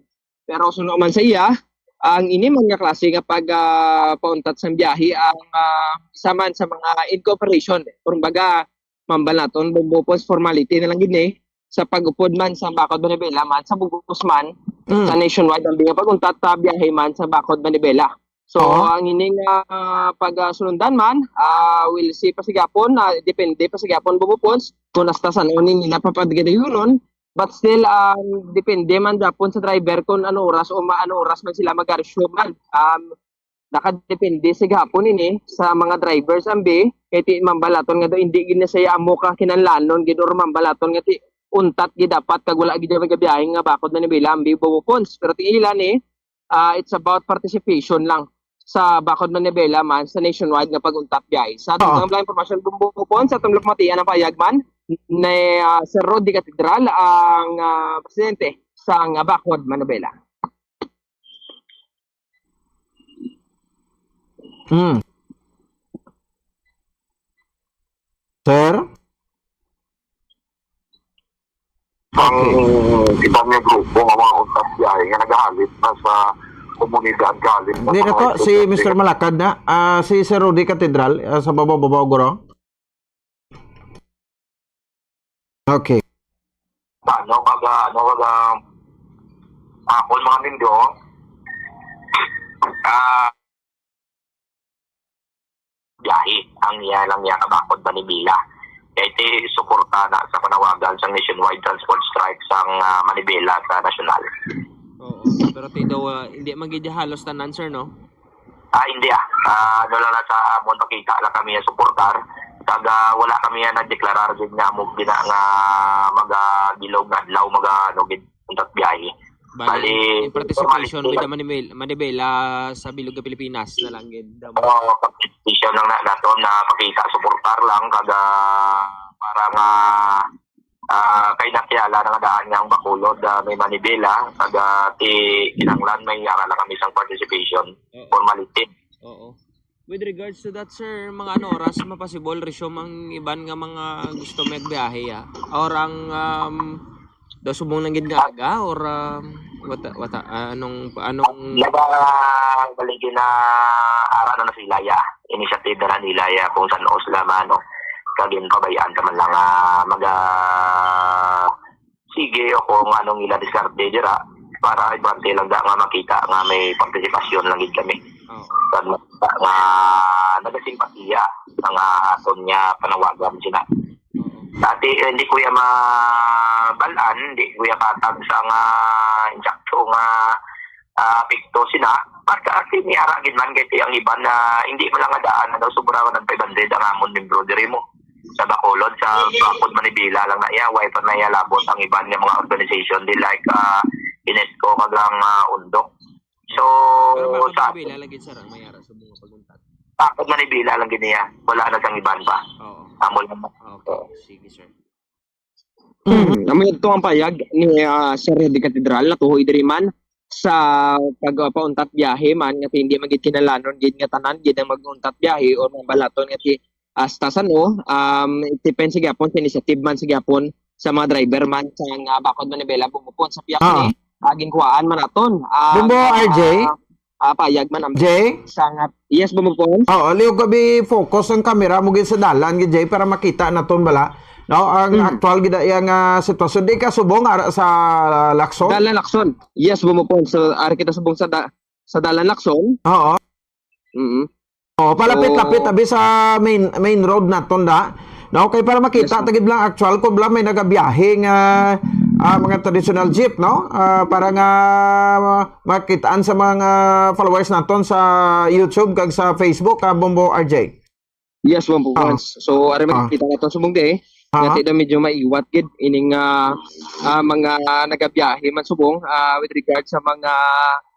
Pero suno man sa iya, ang ini man nga klase nga pag, ah, pauntat sang biyahe ang, ah, isa man sa mga in cooperation. Kumbaga, mambal naton, Bombo Pons, formality na lang gid ni sa pag-upod man sa Bacolod, Manibela man sa bug-os man Mm. sa nationwide ambi nga pag-untat ta biyahe man sa Bacolod, Manibela. So, Oo. ang ini nga, ah, pag, ah, sulundan man, ah, we'll see pa sa gihapon, ah, depende pa sa gihapon, Bombo Pons, kung hasta san-o ni nila papatigayunon. But still, um, depende man gihapon sa driver kung ano oras o ma-, ano oras man sila mag-resume man. Um, nakadepende sa gihapon ini sa mga drivers ambi, kay ti mambal naton nga daw hindi gid na siya amo ka kinahanglanon gid or mambal naton nga ti untat gid dapat kag wala gid may gabiyahe nga bakod Manibela ambi Boboponds. Pero tingala ni, ah, it's about participation lang sa bakod Manibela man sa nationwide nga pag-untat biyahe. Sa aton Ah. lang impormasyon, Boboponds, sa aton lang pamatian ang payag man ni, ah, Sir Rody Catedral, ang, ah, presidente sa, ah, bakod Manibela. Hmm. Sir? Ang Okay. iban nga grupo nga mga untat biyahe nga nagahalin na sa komunidad, gahalin na Hindi sa na mga to, si estudyante. Mister Malakad na, ah, si Sir Rudy Catedral, ah, sa Babaw-Babaw, guro? Okay. Ano, pag, ah, ano, pag, ah, akon mga nindo, ah, biyahe ang iya lang niya kabakod Manibela. Kay ti suporta na sa panawagan sang nationwide transport strike sang, ah, Manibela sa nasyonal. Oo, pero ti daw, ah, hindi man gid halos tanan, sir, no? Ah, hindi, ah. Ah, ano lang na sa amon, pakita lang kami ang suportar. Kag, ah, wala kami ang nagdeklarar gid nga mo gina nga maga bilog adlaw, maga ano gid, untat biyahe. Bali, Bali, in participation with the formality. Manibel-, Manibela sa bilog nga Pilipinas na lang gid. Oo, participation lang na, naton na pakita, suportar lang, kag, ah, para nga, ah, kay nakiala na nga daan nga ang Bacolod, ah, may Manibela, kag, ah, ti kinahanglan may ara lang kami sang participation, Oo. formality. Oo. With regards to that, sir, mga ano oras maposibol resume ang iban nga mga gusto magbiyahe, ah? Or ang, um, daw subong lang gid nga aga, or, um, wata, wata, ah, anong, anong Naga, bali gid na ara na na sila, ya. Initiative na nila, ya, kung san-o sila man, no. Kag ginpabay-an ta man lang, ah, maga, sige, o kung anong ila diskarte dira, para importante lang da nga makita nga may partisipasyon lang gid kami. Oo. Kag makita nga nagasimpatiya sa nga aton nga panawagan sila. Oo. Dati, eh, hindi ko ya mabal-an, hindi ko ya katag sa nga insakto nga, ah, apekto sina. Pagka kini ara gid man, kay ang iban na hindi man lang nga daan, ano, sobra man ang five hundred ang amon membro diri mo. Sa Bacolod, sa Bacolod, Manibela lang na iya, way pa na iya labot ang iban nga mga organization, di like, ah, UNESCO, kag ang, ah, UNDOC. So, Pero bakod sa Manibela lagi, sir, ang may ara sa mga pag-untat? Bakod Manibela lang gid niya. Wala na sang iban pa. Oo. Amo lang. Okay, Oo. sige, sir. Mm. Amo ito ang payag ni, ah, Sir Rudy Catedral, natuhoy diri man sa pagpauntat biyahe man, nga hindi man gid kinahanglanon gid nga tanan gid ang mag-untat biyahe or mabalaton nga ti hasta san-o, um, it depends sa gyapon sa initiative man sa gyapon sa mga driver man sa nga bakod Manibela, Boboponds, sa pihak Ah. ni, ah, ginkuhaan man naton. Ah, Bumbo, ah, R J? ah, payag man ang Jay? sa nga, yes, Boboponds. Oo, liog gabi focus ang kamera mo gid sa dalan gid, Jay, para makita naton bala, no, ang Hmm. aktual gid iya nga sitwasyon. Di ka subong ara sa Lacson? Dalan Lacson. Yes, Boboponds. So, ari kita subong sa da-, sa dalan Lacson. Oo. Mm. Oh, palapit-lapit So abi sa main, main road naton da. No, kay para makita Yes, sir. ta gid lang actual kung bala may nagabiyahe nga, ah, mga traditional jeep, no? Ah, para nga makitaan sa mga followers naton sa YouTube kag sa Facebook, ah, Bombo R J. Yes, Bombo Ah. Once. So, ari Ah. makita naton subong di eh. Aha. Nga ti daw medyo maiwat gid ining, ah, ah, mga nagabiyahe man subong, ah, with regard sa mga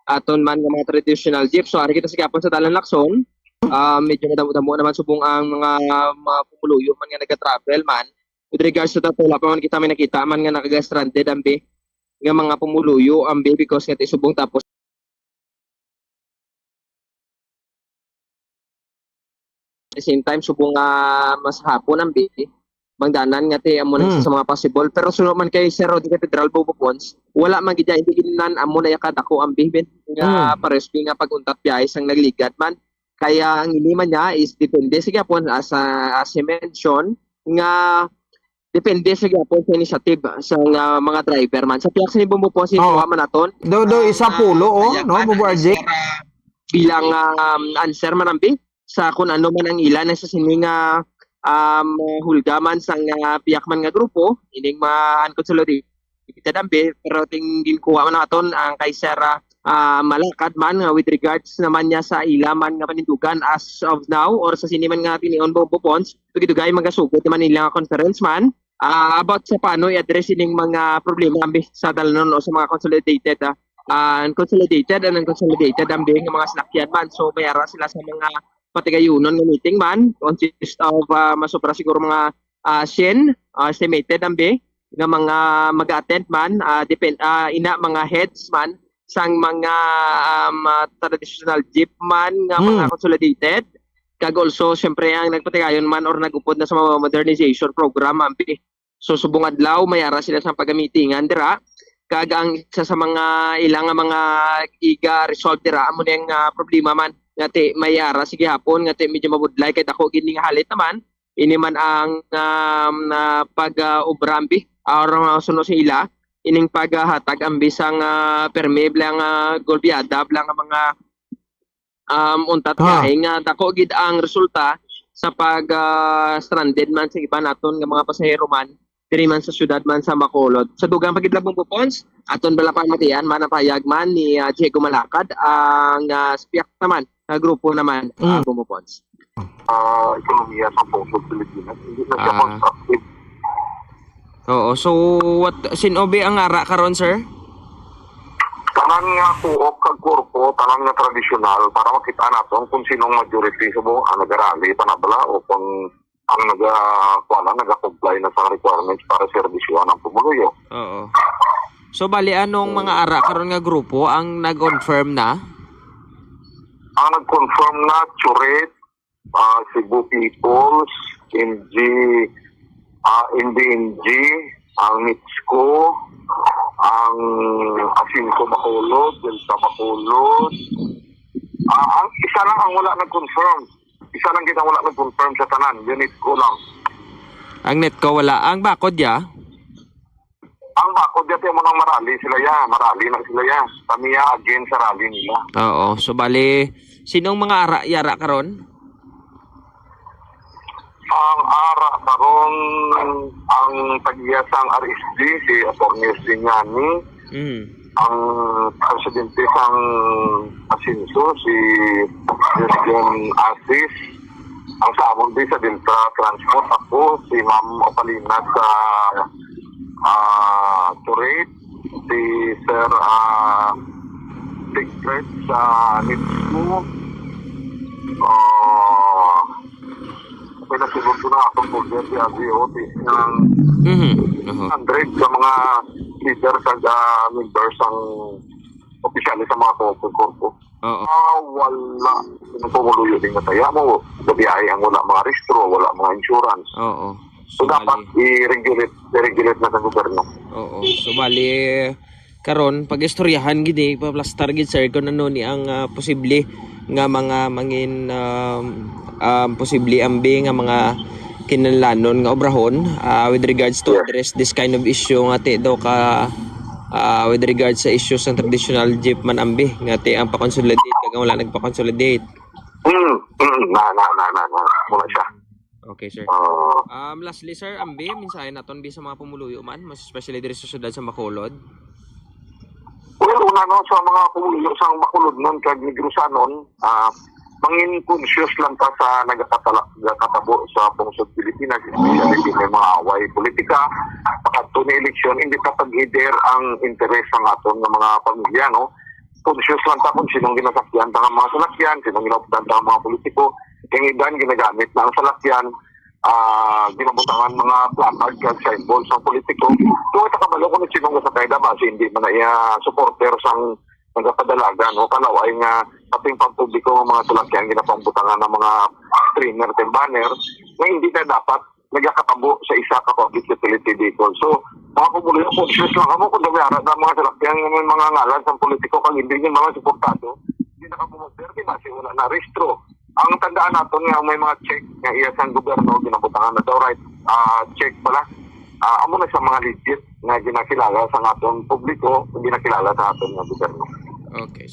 aton man nga mga traditional jeep. So, ari kita sa gihapon sa Dalan Lacson. Ah, medyo madamo-damo naman subong ang mga, mga pumuluyo man nga nagatravel man. With regards to that, wala pa man kita may nakita man nga nakaga-stranded, ambi, nga mga pumuluyo, ambi, because nga ti subong tapos at the same time, subong nga mas hapon, ambi, bangdanan nga ti amo na isa Hmm. sa mga possible. Pero suno man kay Sir Rod Cathedral, Bobo Pons, wala man gid, hindi gid nan amo na iya kadako, ambi, ben, nga Hmm. pares bi nga pag-untat biyahe sang nagligad man. Kaya ang ini man niya is depende sa gyapon, as, ah, as he mentioned, nga depende sa gyapon sa initiative sa nga mga driver man. Sa pihak sa Bombo Pons, Oo. ikuha man naton. Do, do, Ah, isa pulo, oh, kaya no, ka Bombo na, R J? Sir, ah, bilang, um, answer man, ambi, sa kung ano man ang ila na sa sini nga, um, hulga man sa nga pihak man nga grupo, ining ma-, ang consolidated, ambi, pero ting ginkuha man naton ang kay Sir, ah, ah, Malakad man nga with regards naman niya sa ila man nga panindugan as of now or sa sini man nga tinion, Bombo Pons, dugay-dugay magasugod naman nila nga conference man. Ah, about sa paano i-address ining mga problema, ambi, sa dalanon o sa mga consolidated, ah, ah, consolidated and unconsolidated, ambi, nga mga salakyan man. So, may ara sila sa mga patigayunon nga meeting man, consist of, ah, masobra siguro mga, ah, siyam, ah, estimated, ambi, nga mga mag-attend man, ah, depend, ah, ina, mga heads man sang mga, um, ah, traditional jeep man nga mga Hmm. consolidated, kag also, siyempre, ang nagpatigayon man or nag-upod na sa mga modernization program, ambi. So, subong adlaw, may ara sila sa pagamitingan dira. Kag ang isa sa mga ila nga mga iga resolve dira, amo ning, ah, problema man nga ti may ara sa gihapon, nga ti medyo mabudlay kay dako gid ning halit naman. Ini man ang, um, ah, pag, ah, obra, ambi, or ang suno sa ila, ining paghatag, ambi, sang, ah, permi, bala nga, ah, golbyada, bala nga mga, um, untat Ah. Kay nga dako gid ang resulta sa pag, ah, stranded man sa iba naton nga mga pasahero man diri man sa syudad man sa Bacolod. Sa dugang pa gid lang, Bombo Pons, aton bala pamatian man ang pahayag man ni, ah, Diego Malacad, ang, ah, S P I A C naman nga grupo naman, ah, Mm. Bombo Pons. Ah, ekonomiya sa pungsod Pilipinas, hindi na siya Ah. constructive. Oo, so what, sin-o bi ang ara karon, sir? Tanan nga kuop kag korpo, tanan nga tradisyonal, para makita naton kung sinong majority sa buo ang nagarali pa na bala o kung ang naga-, kuwan na, naga-comply na sa requirements para serbisyuhan ang pumuluyo. Oo. So, bali, anong mga ara karon nga grupo ang nag-confirm na? Ang nag-confirm na, Churit, ah, Cebu Peoples, M G, ah, M D M G, ang NETSCO, ang Asinco Bacolod, Delta Bacolod. Ah, ang isa lang ang wala nag-confirm. Isa lang kita wala nag-confirm sa tanan. Yung NETCO lang. Ang NETCO wala. Ang BACOD ya? Ang BACOD ya, tiyan mo nang marali sila ya. Marali na sila ya. Kami ya, against sa rally nila. Oo. So, bali, sinong mga ara, yara karon? Ang ara karon, ang tag-iya sang R S D, si Attorney Justiniani. Mm. Ang presidente sang Asinco, si Justin Asis. Ang sa amon din sa Delta Transport, ako, si Ma'am Opalina sa, ah, Turate, si Sir, ah, Secret sa NETSCO. Ah, okay, nasunod ko na atong folder, si R D O, si, ng Mhm. Oho. Hundred sa mga leader sa, ah, members ang opisyales sa mga korpo-korpo. Oo. Ah, wala. Yung pumuluyo din nga taya mo, gabiyahe ang wala mga rehistro, wala mga insurance. Oo. So, So, dapat bali i-regulate, i-regulate na sa gobyerno. Oo. So, bali, karon, pag-istoryahan gid, eh, paplastar gid, sir, kung ano ni ang, ah, posible nga mga mangin, um, um, posible ambi nga mga kinahanglanon nga obrahon, ah, with regards to Yeah. address this kind of issue nga ti daw ka, ah, with regards sa issues ng traditional jeep man ambi nga ti ang pa-consolidate kag ang wala nagpa-consolidate. Mm, mm, na, na, na, na, na. Muna siya. Okay, sir. Ah. Um, lastly, sir, ambi, mensahe naton bi sa mga pumuluyo man, mas especially diri sa siyudad sa Bacolod. Well, una, no, sa mga pumuluyo sa Bacolodnon kag Negrosanon, ah, mangin conscious lang ta sa nagakatala-, nagakatabo sa pungsod Pilipinas, especially kung may mga away politika, pakadto ni eleksyon, hindi ta pag-ider ang interes sang aton nga mga pamilya, no? Conscious lang ta kung sinong ginasakyan ta nga mga salakyan, sinong ginaupdan ta nga mga politiko. Kay ang iban ginagamit na ang salakyan, ah, ginabutangan mga placard kag signboard sang politiko. Kung ita kabalo kung sinong gasakay da, basi hindi man na iya supporter sang nagapadalagan o kalaway nga kaping pampubliko nga mga salakyan ginapangbutangan ng mga streamer kag banner nga hindi na dapat nagakatabo sa isa ka public utility vehicle. So, mga pumuluyo, conscious lang kamo kung dami ara na mga salakyan nga may mga ngalan sa politiko kag hindi niyo mga suportado, hindi na kamo mag-, pero di ba, si wala na rehistro. Ang tandaan naton nga may mga check nga iya sang gobyerno, ginabutangan na daw, right? Ah, check pala. Ah, amo na sa mga legit nga ginakilala sa aton publiko, ginakilala sa aton nga gobyerno. Okay.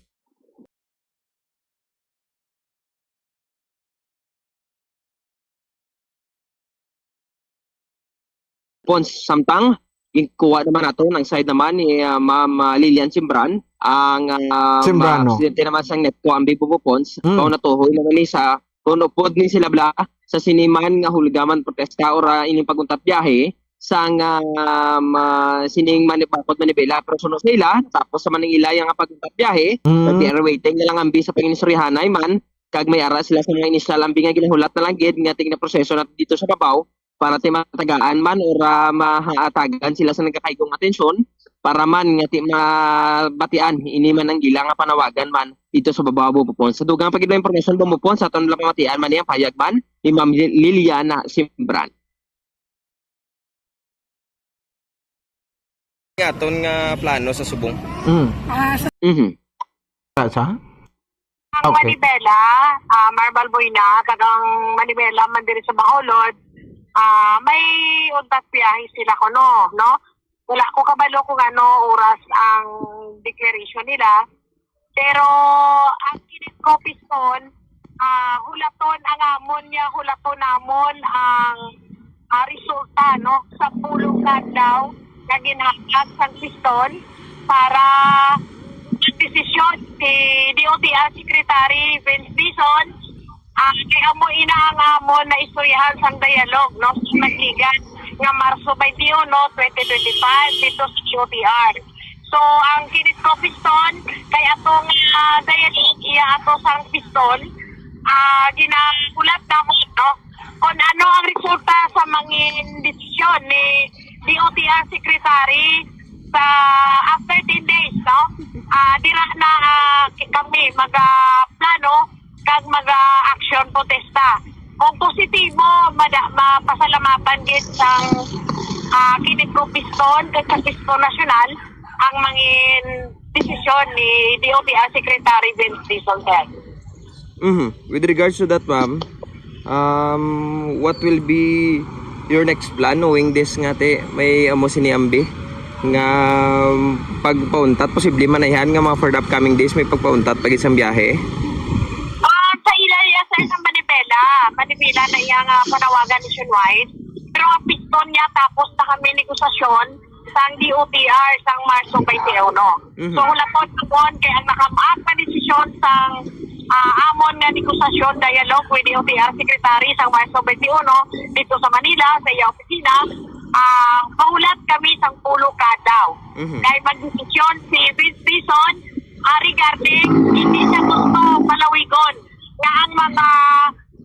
Pons, samtang ginkuha naman nato ang side naman ni, ah, Ma'am, ah, Lilian Simbran, ang, ah, Simbrano. Presidente naman sang NETCO, ang Bibo Pons, Mm. mao natuhoy naman ni sa kung upod ni sila bala sa sini man nga hulga man protesta or, ah, ining pag-untat biyahe, sang, ah, ma-, sining mani-, bakod manibela, pero suno sa ila, tapos sa manang ila yang pagbiyahe, Mm. nag-air waiting na lang ambi sa panginistoryahanay man, kag may ara sila sa mga inisyal ambi nga ginahulat na lang gid nga tingin proseso na dito sa babaw, para ti matagaan man or, ah, mahaatagan sila sa nagakaigong atensyon, para man nga ti mabatian ini man ang ila nga panawagan man dito sa babaw, Bumupon. Sa dugang pa gid nga impormasyon, Bumupon, sa aton lang pamatian man yang pahayag man ni Ma'am Lil-, Liliana Simbran. Nga aton nga plano sa subong. Mm. Ah, sa Mhm. Sa, sa? Ang Okay. Manibela, ah, Mar Balbuena, kag ang Manibela man diri sa Bacolod, ah, may untat biyahe sila kuno, no? Wala ko kabalo kung ano oras ang declaration nila. Pero ang Kinid Coffee Stone, ah, hulaton ang amon niya, hulaton namon ang, ah, resulta, no, sa pulong kadlaw nga ginhatag sang piston para desisyon si D O T R Secretary Vince Dizon. Ah, kay amo ina ang amon na istoryahan sang dialogue, no, sa nagligad nga Marso twenty-one, twenty twenty-five, dito sa D O T R. So, ang Kinid Coffee Stone, kay ato nga dialogue, iya ato sang piston, ah, ginahulat namon, no, kung ano ang resulta sa mangin desisyon ni D O T R Secretary sa after ten days, no? Ah, dira na, ah, kami mag, ah, plano kag mag, ah, action protesta. Kung positibo, mada-, mapasalamatan gid sang, ah, Kinid Coffee Stone kag sa Piston National ang mangin desisyon ni D O T R Secretary Vince Dizon, sir. Mhm. With regards to that, ma'am, um, what will be your next plan, knowing this nga ti may amo sini ambi nga, um, pagpauntat, posible man na yan nga mga for the upcoming days may pagpauntat pa gid sang biyahe? Ah, sa ila, yes, sir, sa Manibela. Manibela na iya nga panawagan nationwide. Pero ang piston niya, tapos na kami negosasyon sang D O T R sang Marso twenty-one. Mhm. So, hulaton namon kay ang nakam-at nga desisyon sang, ah, amon nga negosasyon, dialogue with D O T R Secretary sang Marso twenty-one dito sa Manila, sa iya opisina, ah, mahulat kami sang pulo ka adlaw. Mhm. Kay magdesisyon si Vince Dizon, ah, regarding hindi siya gusto palawigon nga ang mga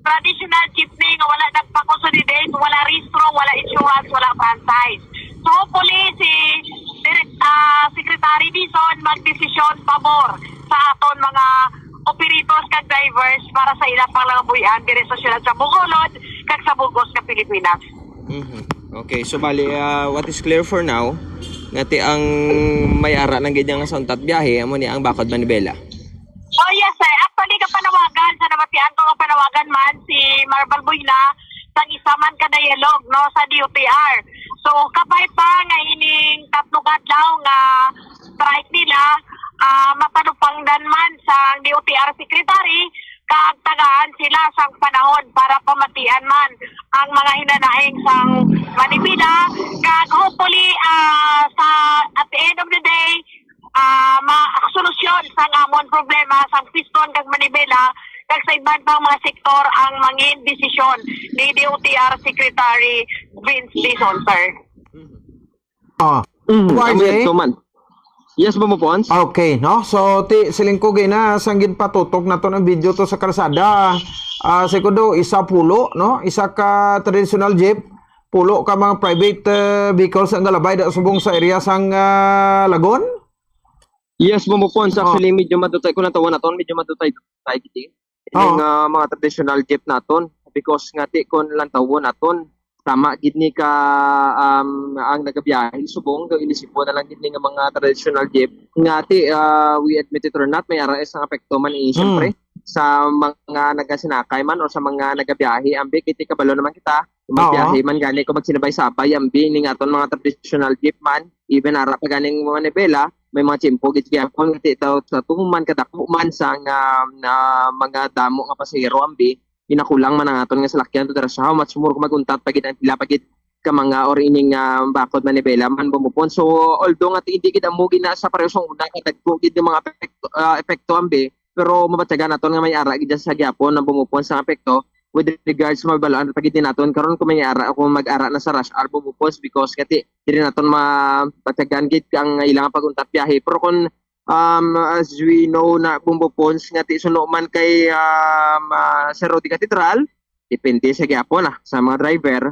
traditional jeepney nga wala nagpa-consolidate, wala rehistro, wala insurance, wala franchise. So, hopefully, si Direk-, ah, Secretary Dizon magdesisyon pabor sa aton mga operators kag drivers para sa ilang pangabuhian diri sa siyudad sa Bacolod kag sa bug-os nga Pilipinas. Mhm. Okay, so bali, ah, what is clear for now, nga ti ang may ara na gid nga sa untat biyahe, amo ni ang Bakod Manibela. Oh, yes, sir. Actually, kapanawagan, sa nabatian ko, kapanawagan man si Mar Balbuena sang isa man ka dialogue, no, sa D O T R. So, kabay pa nga ining tatlo ka adlaw nga strike nila, ah, mapanupangdan man sang D O T R secretary, kag tagaan sila sang panahon para pamatian man ang mga hinanaing sang Manibela, kag hopefully, ah, sa, at the end of the day, ah, ma-, solusyon sang amon problema sang Piston kag Manibela kag sa iban pang mga sektor ang mangin desisyon ni D O T R Secretary Vince Dizon, sir. Ah, Mm, Why, amo Jay? Yadto man. Yes, Bumupons? Okay, no? So, ti, siling ko gina, sang ginpatutok naton ang video to sa kalsada, ah, sa kudo, isa pulo, no? Isa ka traditional jeep, pulo ka mga private, eh, vehicles ang galabay da subong sa area sang, ah, Lagon? Yes, Bumupons. Oh. Actually, medyo madutay ko lang tawa naton, medyo madutay tayo gid. Ining, Oo. ah, mga traditional jeep naton, because nga ti kon lantawon naton, tama gid ni ka, um, ang nagabiyahe subong do inisipon na lang gid ni nga mga traditional jeep. Nga ti, ah, we admit it or not, may arais ang apekto man, eh, Hmm. siyempre, sa mga nagasinakay man o sa mga nagabiyahe. Ambi, kay ti kabalo naman kita, kung Oo. magbiyahe man gani, kung magsinabay-sabay, ambi, ning aton mga traditional jeep man, even ara pa ganing mga nibela, may mga tiyempo gid gyapon nga ti daw sa tuman kadako man sang, ah, ah, mga damo nga pasahero, ambi, inakulang man ang aton nga salakyan to dira sa how much more kung mag-untat pa gid ang pila pa gid ka mga or ining, ah, Bakod Manibela man, Bumupon. So, although nga ti hindi gid amo gid na sa pareho sang una, kadagko gid yung mga epekto, ah, epekto, ambi, pero mabatyagan naton nga may ara gid sa gyapon ang, Bumupon, sa epekto. with regards sa mga balaan pagiti naton karon kung may ara kung mag-ara na sa rush hour, Bombo Pons, because nga ti diri naton mapatagan gid ang ilang pag-untat biyahe. Pero kung, um, as we know na, Bombo Pons, nga ti suno man kay, um, ah, Cerro de Catedral, depende sa gyapon, ah, sa mga driver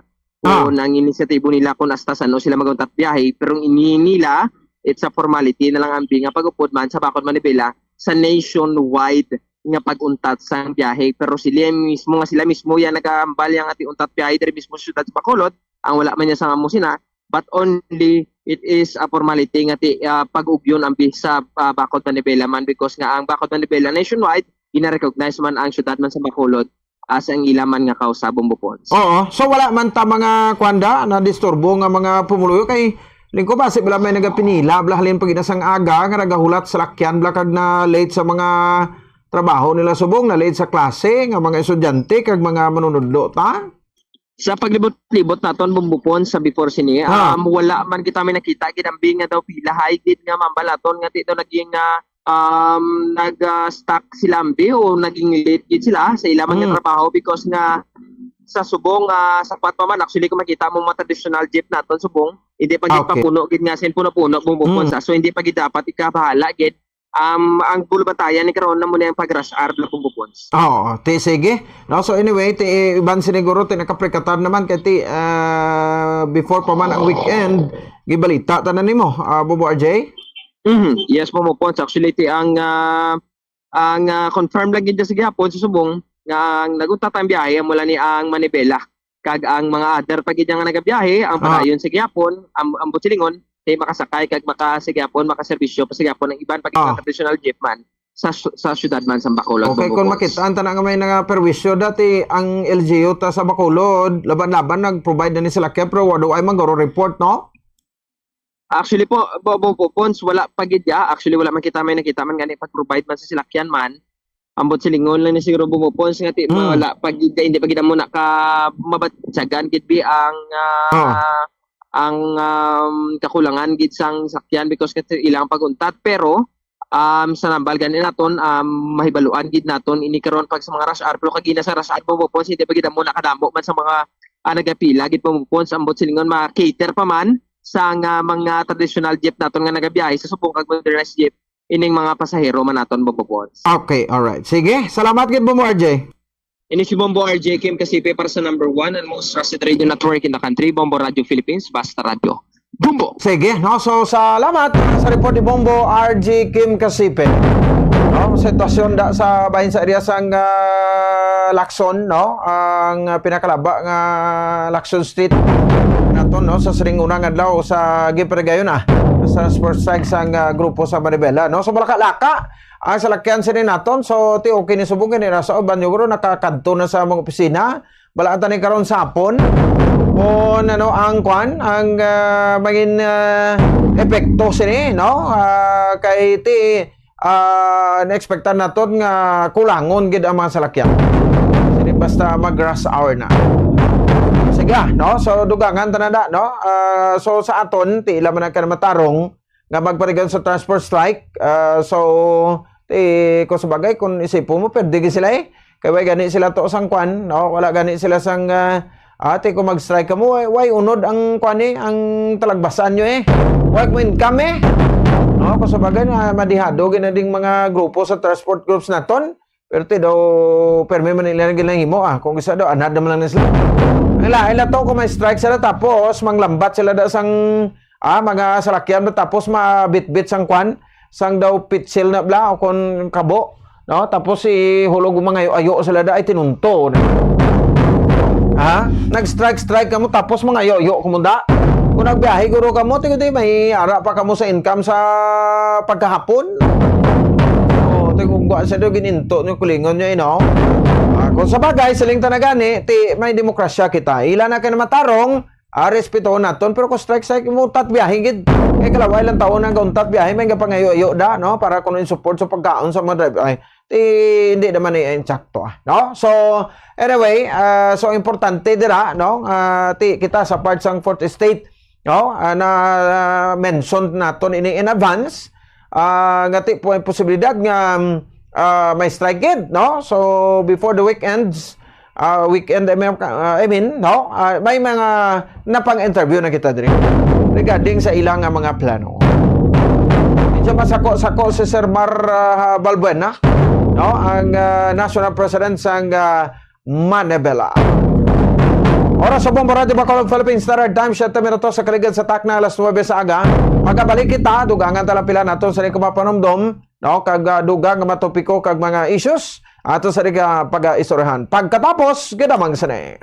Ah. kung ang inisyatibo nila kung hasta sano sila mag-untat biyahe. Pero ang ini nila, it's a formality na lang ang bi nga pag-upod man sa Bacol Manibela sa nationwide nga pag-untat sang biyahe. Pero sila mismo nga sila mismo yan nagahambal yang ati untat biyahe diri mismo sa siyudad sa Bacolod, ang wala man niya sa amo sina, but only it is a formality nga ti, ah, pag-ugyon ang bi sa, ah, Bacol Manibela man, because nga ang Bacol Manibela nationwide, gina-recognize man ang siyudad man sa Bacolod as ang ila man nga kausa, Bombo Pons. Oo. So, wala man ta mga, kwan da, na disturbo nga mga pumuluyo kay lingko ba, si bala may nagapinila, bala halin pag inasang aga, nga nagahulat sa lakyan, bala kag na late sa mga trabaho nila subong, na late sa klase, nga mga estudyante, kag mga manunudlo ta? Sa paglibot-libot naton, Bombo Pons, sa before sini, Ah. um, wala man kita may nakita gid ang bi nga daw pila high gid nga mambalaton nga ti daw naging, ah, um, nag, ah, stuck sila ang bi o naging late gid sila sa ila man nga Mm. trabaho, because nga sa subong, ah, sapat pa man. Actually, kung makita mo mga traditional jeep naton subong, hindi pa gid Okay. papuno gid nga sin puno-puno, Bombo Mm. Pons, ah. So, hindi pa gid dapat ikabahala gid. Um, ang bulubatayan ni karon na mo na yung pag-rush hour na, Bombo Pons. Oo, ti, sige. No, so anyway, ti, iban siniguro, ti, nakaprekatan naman kay ti, ah, before pa man ang weekend, gibalita ta na nimo, ah, Bombo R J? Mhm. Yes, Bombo Pons. Actually, ti, ang, ah, ang, ah, confirm lang gid sa gihapon sa subong nga ang nag-untat ang biyahe mula ni ang Manibela. Kag ang mga other pa gid nga nagabiyahe, ang Ah. padayon sa gihapon, am-, ambot silingon, kay makasakay kag maka-, sa gihapon, makaserbisyo pa sa gihapon ang iban pa gid Ah. nga traditional jeep man sa su-, sa syudad man sa Bacolod, Okay, Bombo kung Pons. Makita ang tanan nga may nga perwisyo dati, ang L G U ta sa Bacolod, laban-laban nag-provide na ni sila kaya, pero wala ay man garo report, no? Actually po, Bo-, Bo-, Bo-, Pons, wala pa gid ya. Actually, wala man kita may nakita man gani pag-provide man sa silakyan man. Ambot silingon lang ni siguro, Bombo Pons, nga ti-, Ah. wala pa gid, hindi pa gid mo naka mabatyagan gid bi ang, ah, Ah. ang, um, kakulangan gid sang sakyan because kasi ilang pag-untat. Pero, um, sa nambal gani naton, um, mahibaluan gid naton ini karon pag sa mga rush hour. Pero kagina sa rush hour, Bombo Pons, hindi pa gid mo nakadamo man sa mga, ah, nagapila gid, Bombo Pons, ambot silingon ma-cater pa man sang, ah, mga traditional jeep naton nga nagabiyahe sa subong kag modernized jeep ining mga pasahero man naton, Bombo Pons. Okay, alright. Sige, salamat gid, Bombo R J. Ini si Bombo R J Kim Kasipe para sa number one and most trusted radio network in the country, Bombo Radio Philippines, Basta Radio. Bombo! Sige, no? So, salamat sa report ni Bombo R J Kim Kasipe. No? Sitwasyon da sa bahin sa area sang, ah, Lacson, no? Ang, ah, pinakalaba nga Lacson Street naton, no? Sa sining unang adlaw sa gipregayon, ah, sa sports side sang, ah, grupo sa Manibela, no? So, malaka-laka ang salakyan sini naton. So, ti okay ni subong gani ra sa uban, siguro nakakadto na sa mga opisina. Balaan ta ni karon sa hapon kung ano ang kwan, ang, ah, maging, ah, epekto sini, no? Ah, kay ti, ah, na-expectan naton nga kulangon gid ang mga salakyan. Sini basta mag-rush hour na. Sige, no? So, dugangan ta na da, no? Ah, so, sa aton, ti ila man ang kanamatarong, nga magparigan sa transport strike. Ah, so, ti, kung sa bagay, kung isipon mo, pwede gid sila eh. Kay way gani sila to sang kwan, no? Wala gani sila sang, ah, ate, kung mag-strike kamo, way, way unod ang kwan eh, ang talagbasan nyo eh. Way mo income eh. No? Kung sa bagay, na madihado gid na ding mga grupo sa transport groups naton. Pero ti daw, permi man nila ginahimo, ah. Kung isa daw, anad naman lang na sila. Ang lain na to, kung may strike sila, tapos manglambat sila da sang, ah, mga salakyan, tapos mabitbit sang kwan, sang daw pitsil na bla, o kung kabo, no? Tapos si hulog mangayo-ayo sila da, ay tinunto. Ha? Nag-strike-strike kamo, tapos mangayo-ayo kamo da. Kung nagbiyahe guro kamo, tingko di may ara pa kamo sa income sa pagkahapon. Oh, tingko gwa sa do gininto nyo, kulingon nyo, eh, no? Ah, kung sa bagay, siling ta na gani, ti, may demokrasya kita. Ila na kay matarong, ah, respeto naton, pero kung strike, strike mo, untat biyahe gid. Kay kalaway lang taon ang untat biyahe, may gapangayo-ayo da, no? Para kuno in support sa pagkaon sa mga driver. Ay, ti, hindi naman eh, insakto, ah, no? So, anyway, ah, so importante dira, no? Ah, ti, kita sa part sang fourth estate, no? Ah, na, ah, mention naton ini in advance, ah, nga ti, po, posibilidad nga, ah, may strike gid, no? So, before the weekends, ah, weekend, I mean, ah, I mean, no? Ah, may mga napang-interview na kita diri regarding sa ilang nga mga plano. Medyo masako-sako si Sir Mar, ah, Balbuena, no? Ang, ah, National President sang, ah, Manibela. Oras sa Bombo Radyo Bacolod, Philippine Standard Time, siyete minutos sa kaligad sa takna, alas nuebe sa aga. Pagkabalik kita, dugangan ta lang pila nato sa ikapanumdom, no? Kag, ah, dugang nga mga topiko kag mga issues ato sa ika pag-istoryahan. Pagkatapos, gadamang sini.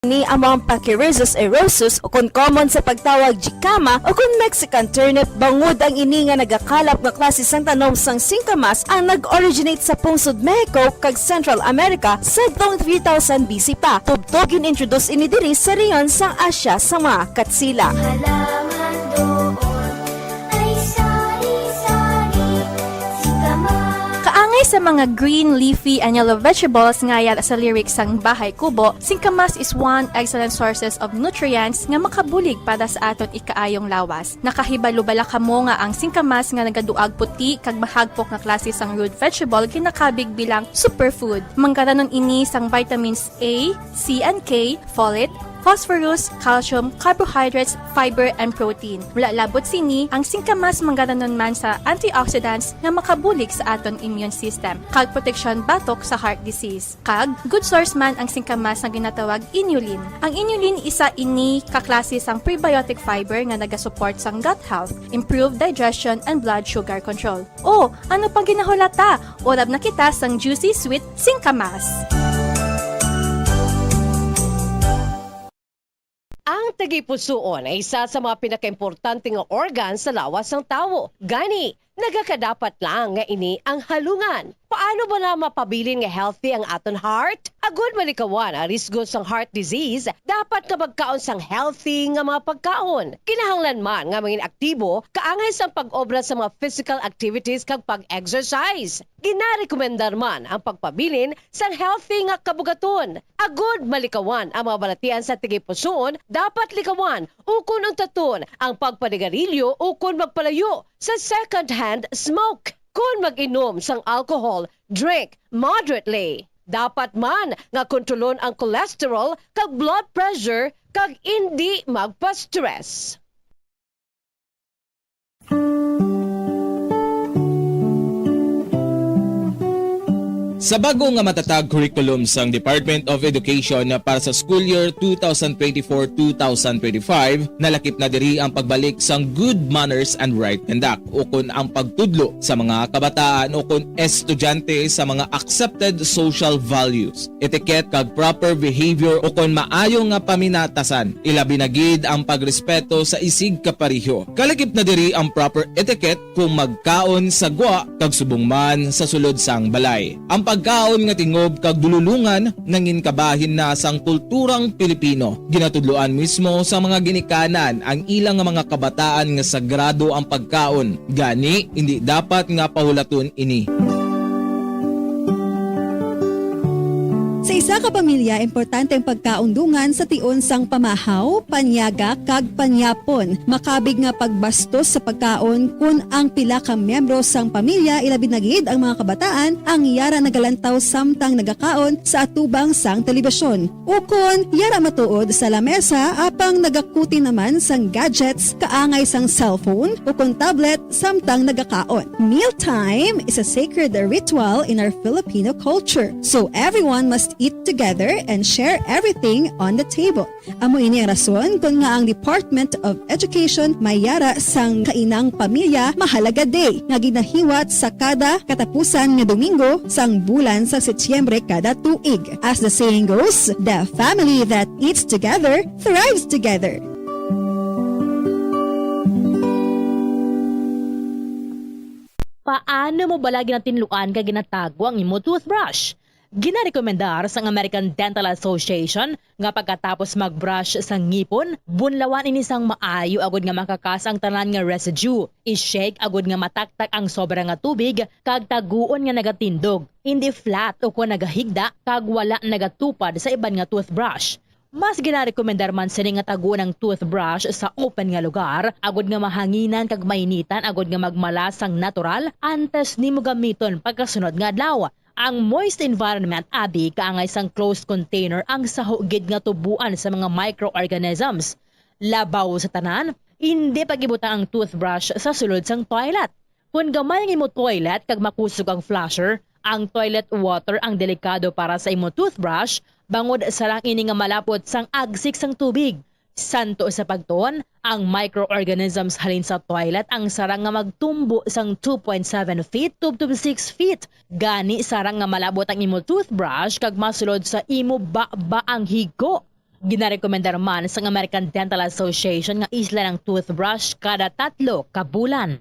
Ni among Pachyrhizos eriosus, o kon common sa pagtawag jicama, o kon Mexican turnip, bangod ang ini nga nagakalap nga klase sang tanom sang singkamas ang nag-originate sa pungsod Mexico kag Central America sadtong three thousand B C pa. Tubtob gin-introduce ini diri sa rehiyon sang Asia sa mga Katsila. Halaman doon ay sari-sari, singkamas. Kaangay sa mga green, leafy, and yellow vegetables nga yara sa lyrics sang Bahay Kubo, singkamas is one excellent sources of nutrients nga makabulig para sa aton ikaayong lawas. Nakahibalo bala kamo nga ang singkamas nga nagaduag puti kag mahagpok nga klase sang root vegetable ginakabig bilang superfood? Manggaranon ini sang vitamins A, C and K, folate, phosphorus, calcium, carbohydrates, fiber, and protein. Wala labot sini, ang singkamas manggaranon man sa antioxidants nga makabulig sa aton immune system kag proteksyon batok sa heart disease. Kag good source man ang singkamas nga ginatawag inulin. Ang inulin isa ini ka klase sang prebiotic fiber nga nagasupport sang gut health, improve digestion, and blood sugar control. O, ano pang ginahulata? Urab na kita sang juicy sweet singkamas. Ang tagipusoon ay isa sa mga pinakaimportante nga organ sa lawas sang tawo. Gani, nagakadapat lang nga ini ang halungan. Paano ba na mapabilin nga healthy ang aton heart? Agud malikawan ang risgo sang heart disease, dapat nga magkaon sang healthy nga mga pagkaon. Kinahanglan man nga mangin aktibo, kaangay sang pag-obra sa mga physical activities kag pag-exercise. Ginarekomendar man ang pagpabilin sang healthy nga kabugaton. Agud malikawan ang mga balatian sa tagipusoon, dapat likawan ukon untaton ang pagpanigarilyo ukon magpalayo sa second-hand smoke. Kon mag-inom sang alcohol, drink moderately. Dapat man nga kontrolon ang cholesterol kag blood pressure kag indi magpa-stress. Sa bag-o nga matatag curriculum sang Department of Education para sa school year two thousand twenty-four two thousand twenty-five, nalakip na diri ang pagbalik sang good manners and right conduct, ukon ang pagtudlo sa mga kabataan ukon estudyante sa mga accepted social values, etiquette kag proper behavior ukon maayo nga paminatasan, ilabi na gid ang pagrespeto sa isigkapareho. Kalakip na diri ang proper etiquette kung magkaon sa gwa kag subong man sa sulod sang balay. Ang pagkaon nga tingob kag dululongan nangin kabahin na sang kulturang Pilipino. Ginatudloan mismo sa mga ginikanan ang ilang nga mga kabataan nga sagrado ang pagkaon. Gani, indi dapat nga pahulaton ini. Sa isa ka pamilya, importante ang pagkaon dungan sa tion sang pamahaw, panyaga, kag panyapon. Makabig nga pagbastos sa pagkaon kon ang pila ka miyembro sang pamilya, ilabi na gid ang mga kabataan, ang yara nagalantaw samtang nagakaon sa atubang sang telebisyon. Ukon yara matuod sa lamesa apang nagakuti naman sang gadgets kaangay sang cellphone ukon tablet samtang nagakaon. Mealtime is a sacred ritual in our Filipino culture, so everyone must eat together and share everything on the table. Amo ini ang rason kon ngaa ang Department of Education may yara sang Kainang Pamilya Mahalaga Day nga ginahiwat sa kada katapusan nga Domingo sang bulan sa Setyembre kada tuig. As the saying goes, the family that eats together thrives together. Paano mo bala ginatinluan kag ginatago ang imo toothbrush? Ginarekomendar sang American Dental Association nga pagkatapos mag-brush sa ngipon, bunlawan ini sang maayo agud nga makakas ang tanan nga residue. I-shake agud nga mataktak ang sobra nga tubig kag taguon nga nagatindog, indi flat ukon nagahigda kag wala nagatupad sa iban nga toothbrush. Mas ginarekomendar man sini nga taguon ang toothbrush sa open nga lugar, agud nga mahanginan kag mainitan agud nga magmala sang natural antes nimo gamiton pagkasunod nga adlaw. Ang moist environment abi kaangay sang closed container ang saho gid nga tubuan sa mga microorganisms. Labaw sa tanan, indi pag-ibutang ang toothbrush sa sulod sang toilet. Kon gamay ang imo toilet kag makusog ang flusher, ang toilet water ang delikado para sa imo toothbrush, bangod sarang ini nga malapot sang agsik sang tubig. Santo sa pagtuon, ang microorganisms halin sa toilet ang sarang nga magtumbo sang two point seven feet tubtob six feet. Gani, sarang nga malabot ang imo toothbrush kag masulod sa imo baba ang higko. Ginarekomendar man sang American Dental Association nga islan ang toothbrush kada tatlo ka bulan.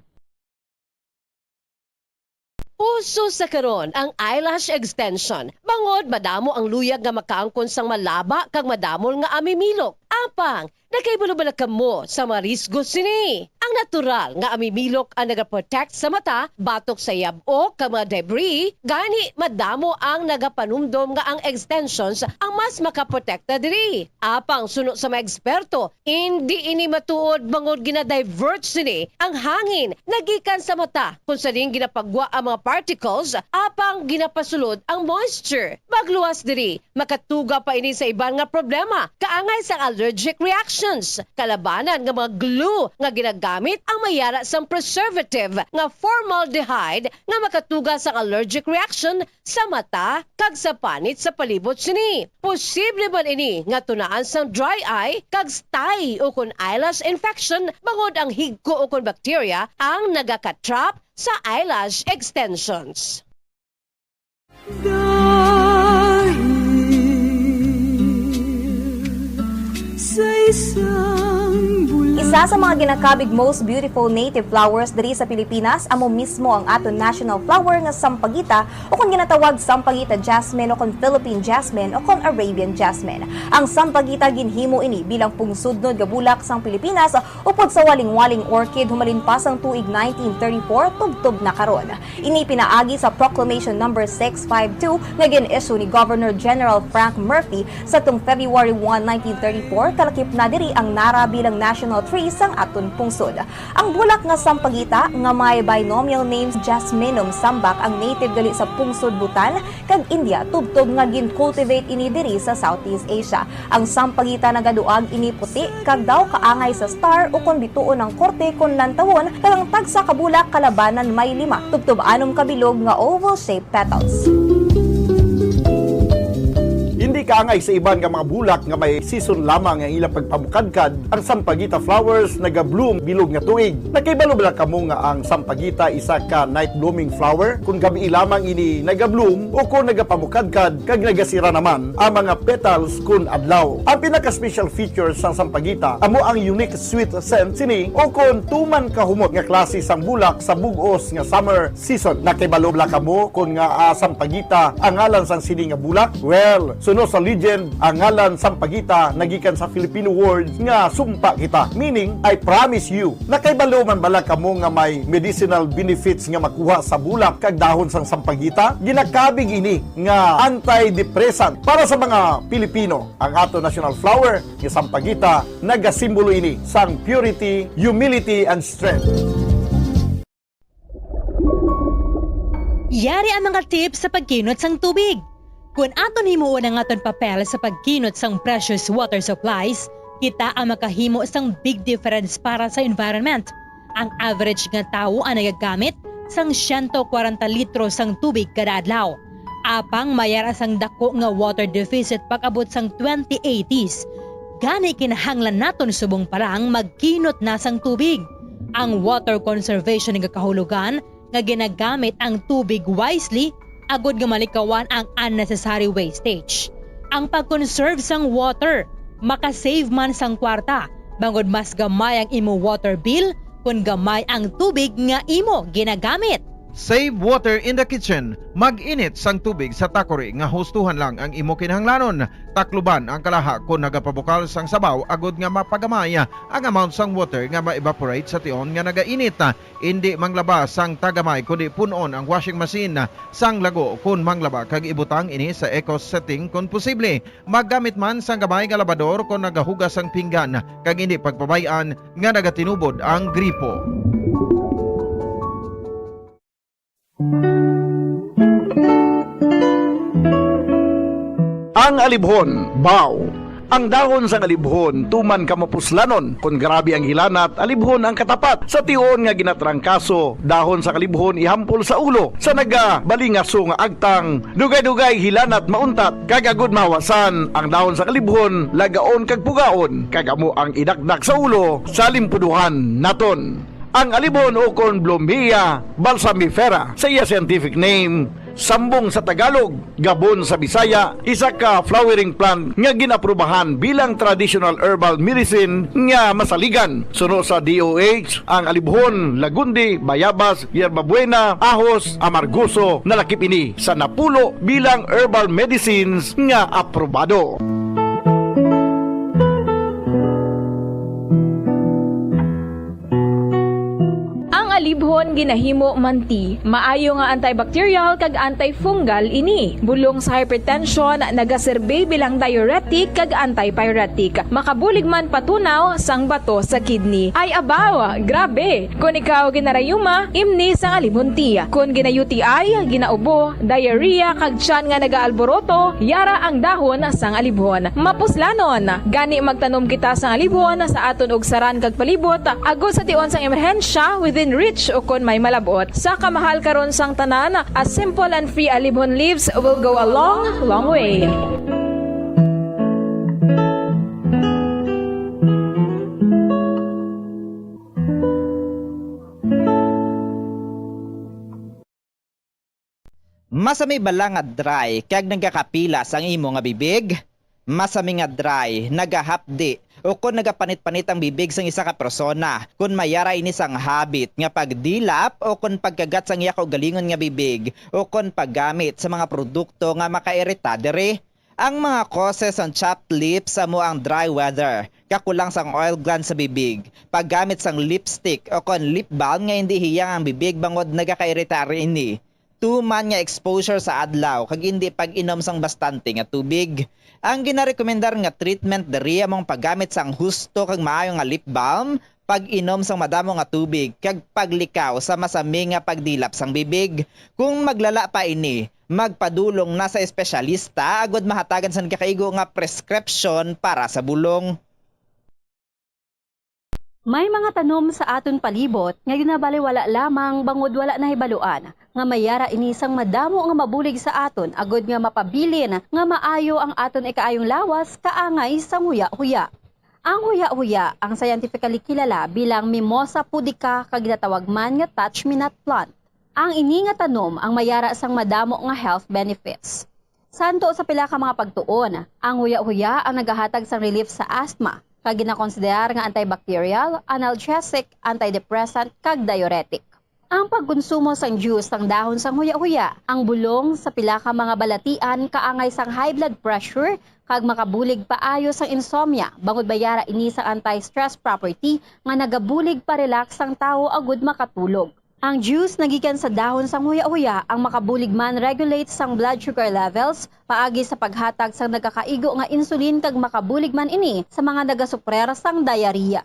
Uso sa karon ang eyelash extension, bangod madamo ang luyag nga makaangkon sang malaba kag madamol nga amimilok. Apang, nakahibalo bala kamo sa mga risgo sini? Ang natural nga amimilok ang nagaprotect sa mata batok sa yab-ok kag mga debris, gani madamo ang nagapanumdom nga ang extensions ang mas makaprotekta diri. Apang suno sa mga eksperto, indi ini matuod bangod gina-divert sini ang hangin nagikan sa mata, kung sa diin ginapagwa ang mga particles apang ginapasulod ang moisture. Magluwas diri, makatuga pa ini sa iban nga problema, kaangay sang allergic reactions. Kalabanan nga mga glue nga ginagamit ang may ara sang preservative nga formaldehyde nga makatuga sang allergic reaction sa mata kag sa panit sa palibot sini. Posible man ini nga tunaan sang dry eye kag stye ukon eyelash infection, bangod ang higko ukon bacteria ang nagaka-trap sa eyelash extensions. Dahil sa isang bula- Isa sa mga ginakabig most beautiful native flowers diri sa Pilipinas amo mismo ang aton national flower nga sampagita, ukon ginatawag sampagita jasmine, ukon Philippine jasmine, ukon Arabian jasmine. Ang sampagita, ginhimo ini bilang pungsudnod nga bulak sang Pilipinas, upod sa walingwaling orchid humalin pa sang tuig nineteen thirty-four tubtob na karon. Ini pinaagi sa Proclamation Number six five two nga gin-issue ni Governor General Frank Murphy sadtong February one, nineteen thirty-four, kalakip na diri ang nara bilang national tree sang aton pungsod. Ang bulak nga sampagita nga may binomial names Jasminum sambac ang native gali sa pungsod Bhutan kag India, tubtob nga gin-cultivate ini diri sa Southeast Asia. Ang sampagita nagaduag ini puti kag daw kaangay sa star ukon bituon ang korte kon lantawon, kag ang tagsa ka bulak kalabanan may lima tubtob anom ka bilog nga oval-shaped petals. Hindi kaangay sa iban nga mga bulak nga may season lamang ang ilang pagpamukadkad, ang sampagita flowers naga-bloom bilog nga tuig. Nakahibalo bala kamo nga ang sampagita isa ka night blooming flower? Kon gabii lamang ini naga-bloom, ukon nagapamukadkad kag nagasira naman ang mga petals kon adlaw. Ang pinaka-special feature sang sampagita amo ang unique sweet scent sini, ukon tuman kahumot nga klase sang bulak sa bug-os nga summer season. Nakahibalo bala kamo kon ngaa sampagita ang ngalan sang sini nga bulak? Well, suno sa legend, ang ngalan sampagita nagikan sa Filipino word nga sumpa kita, meaning I promise you. Nakahibalo man bala kamo nga may medicinal benefits nga makuha sa bulak kag dahon sang sampagita? Ginakabig ini nga antidepressant. Para sa mga Pilipino, ang ato national flower nga sampagita nagasimbolo ini sang purity, humility, and strength. Yari ang mga tips sa pagkinot sang tubig. Kon aton himuon ang aton papel sa pagkinot sang precious water supplies, kita ang makahimo sang big difference para sa environment. Ang average nga tawo ang nagagamit sang siyento kwarenta litro sang tubig kada adlaw. Apang may ara sang dako nga water deficit pag-abot sang twenty eighties. Gani, kinahanglan naton subong pa lang magkinot na sang tubig. Ang water conservation nagakahulugan nga ginagamit ang tubig wisely agod nga malikawan ang unnecessary wastage. Ang pag-conserve sang water maka-save man sang kwarta, bangod mas gamay ang imo water bill kon gamay ang tubig nga imo ginagamit. Save water in the kitchen. Mag-init sang tubig sa takori nga hustuhan lang ang imo kinahanglanon. Takluban ang kalaha kon nagapabukal sang sabaw agod nga mapagamay ang amount sang water nga ma-evaporate sa tion nga nagainit. Indi manglaba sang tagamay, kundi pun-on ang washing machine sang lago kon manglaba kag ibutang ini sa eco setting kon posible. Maggamit man sang gamay nga labador kon nagahugas sang pinggan, kag indi pagpabay-an nga nagatinubod ang gripo. Ang alibhon, baw. Ang dahon sang alibhon tuman ka mapuslanon. Kon grabe ang hilanat, alibhon ang katapat. Sa tion nga ginatrangkaso, dahon sang alibhon ihampol sa ulo. Sa nagabalingaso nga agtang, dugay-dugay hilanat mauntat, kag agud mahawasan ang dahon sang alibhon, lagaon kag pugaon, kag amo ang idakdak sa ulo sa limpuduhan naton. Ang alibhon ukon Blumea balsamifera sa iya scientific name, sambong sa Tagalog, gabon sa Bisaya, isa ka flowering plant nga gin-aprubahan bilang traditional herbal medicine nga masaligan. Suno sa D O H, ang alibhon, lagundi, bayabas, yerba buena, ahos, amargoso, nalakip ini sa napulo bilang herbal medicines nga aprobado. Ang alibhon ginahimo man tea. Maayo nga antibacterial kag antifungal ini. Bulong sa hypertension, nagaserbi bilang diuretic kag antipyretic. Makabulig man patunaw sang bato sa kidney. Ay abaw, grabe! Kon ikaw ginarayuma, imni sang alibhon tea. Kon gina-U T I, ginaubo, diarrhea, kag tiyan nga nagaalboroto, yara ang dahon sang alibhon. Mapuslanon, gani magtanom kita sang alibhon sa aton ugsaran kag palibot, agod sa tion sang emerhensya, within reach ukon may malab-ot. Sa kamahal karon sang tanan, a simple and free alibhon leaves will go a long, long way. Masami bala nga dry kag nagakapilas ang imo nga bibig? Masami nga dry, nagahapdi, ukon nagapanit-panit ang bibig sang isa ka persona, kon may ara ini sang habit nga pagdilap ukon pagkagat sang iya kaugalingon nga bibig, ukon paggamit sa mga produkto nga makairita diri. Ang mga causes sang chapped lips amo ang dry weather, kakulang sang oil glands sa bibig, paggamit sang lipstick ukon lip balm nga indi hiyang ang bibig bangod nagakairita ini, tuman nga exposure sa adlaw kag indi pag-inom sang bastante nga tubig. Ang ginarekomendar nga treatment diri amo ang paggamit sang husto kag maayo nga lip balm, pag-inom sang madamo nga tubig, kag paglikaw sa masami nga pagdilap sang bibig. Kung maglala pa ini, magpadulong na sa espesyalista agud mahatagan sang nagakaigo nga prescription para sa bulong. May mga tanom sa aton palibot nga ginabaliwala lamang bangod wala nahibaluan nga may ara ini sang madamo nga mabulig sa aton agud nga mapabilin nga maayo ang aton ikaayong lawas kaangay sang huya-huya. Ang huya-huya, ang scientifically kilala bilang Mimosa pudica kag ginatawag man nga touch-me-not plant. Ang ini nga tanom ang may ara sang madamo nga health benefits. Santo sa pila ka mga pagtuon, ang huya-huya ang nagahatag sang relief sa asthma, kag ginakonsiderar nga antibacterial, analgesic, antidepressant, kag diuretic. Ang pagkonsumo sang juice sang dahon sang huya-huya, ang bulong sa pila ka mga balatian kaangay sang high blood pressure kag makabulig paayo sang insomnia, bangod may ara ini sang anti-stress property nga nagabulig pa-relax sang tawo agud makatulog. Ang juice nga gikan sa dahon sang huya-huya ang makabulig man regulate sang blood sugar levels paagi sa paghatag sang nagakaigo nga insulin kag makabulig man ini sa mga nagasuprer sang diarrhea.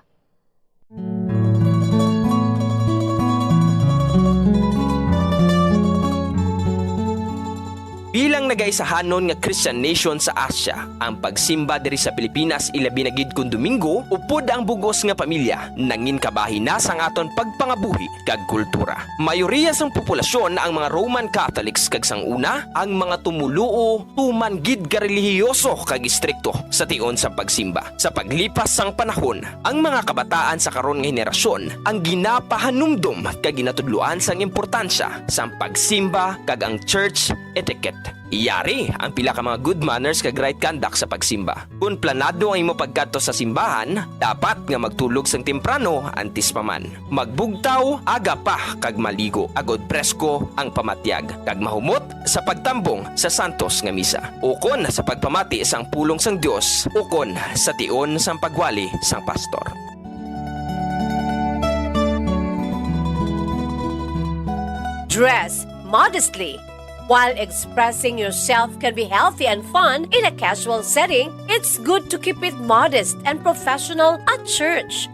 Bilang nagaisahanon nga Christian nation sa Asia, ang pagsimba diri sa Pilipinas, ilabi na gid kon Domingo, upod ang bug-os nga pamilya, nangin kabahin na sang aton pagpangabuhi kag kultura. Mayoriya sang populasyon ang mga Roman Catholics, kag sang una, ang mga tumoluo tuman gid ka relihiyoso kag istrikto sa tion sang pagsimba. Sa paglipas sang panahon, ang mga kabataan sa karon nga henerasyon ang ginapahanumdom kag ginatudloan sang importansya sang pagsimba kag ang church etiquette. Yari ang pila ka mga good manners kag right conduct sa pagsimba. Kon planado ang imo pagkadto sa simbahan, dapat nga magtulog sang temprano antes pa man. Magbugtaw aga pa kag maligo, agod presko ang pamatyag, kag mahumot sa pagtambong sa santos nga misa, ukon sa pagpamati sang pulong sang Dios, ukon sa tion sang pagwali sang pastor. Dress modestly. While expressing yourself can be healthy and fun in a casual setting, it's good to keep it modest and professional at church.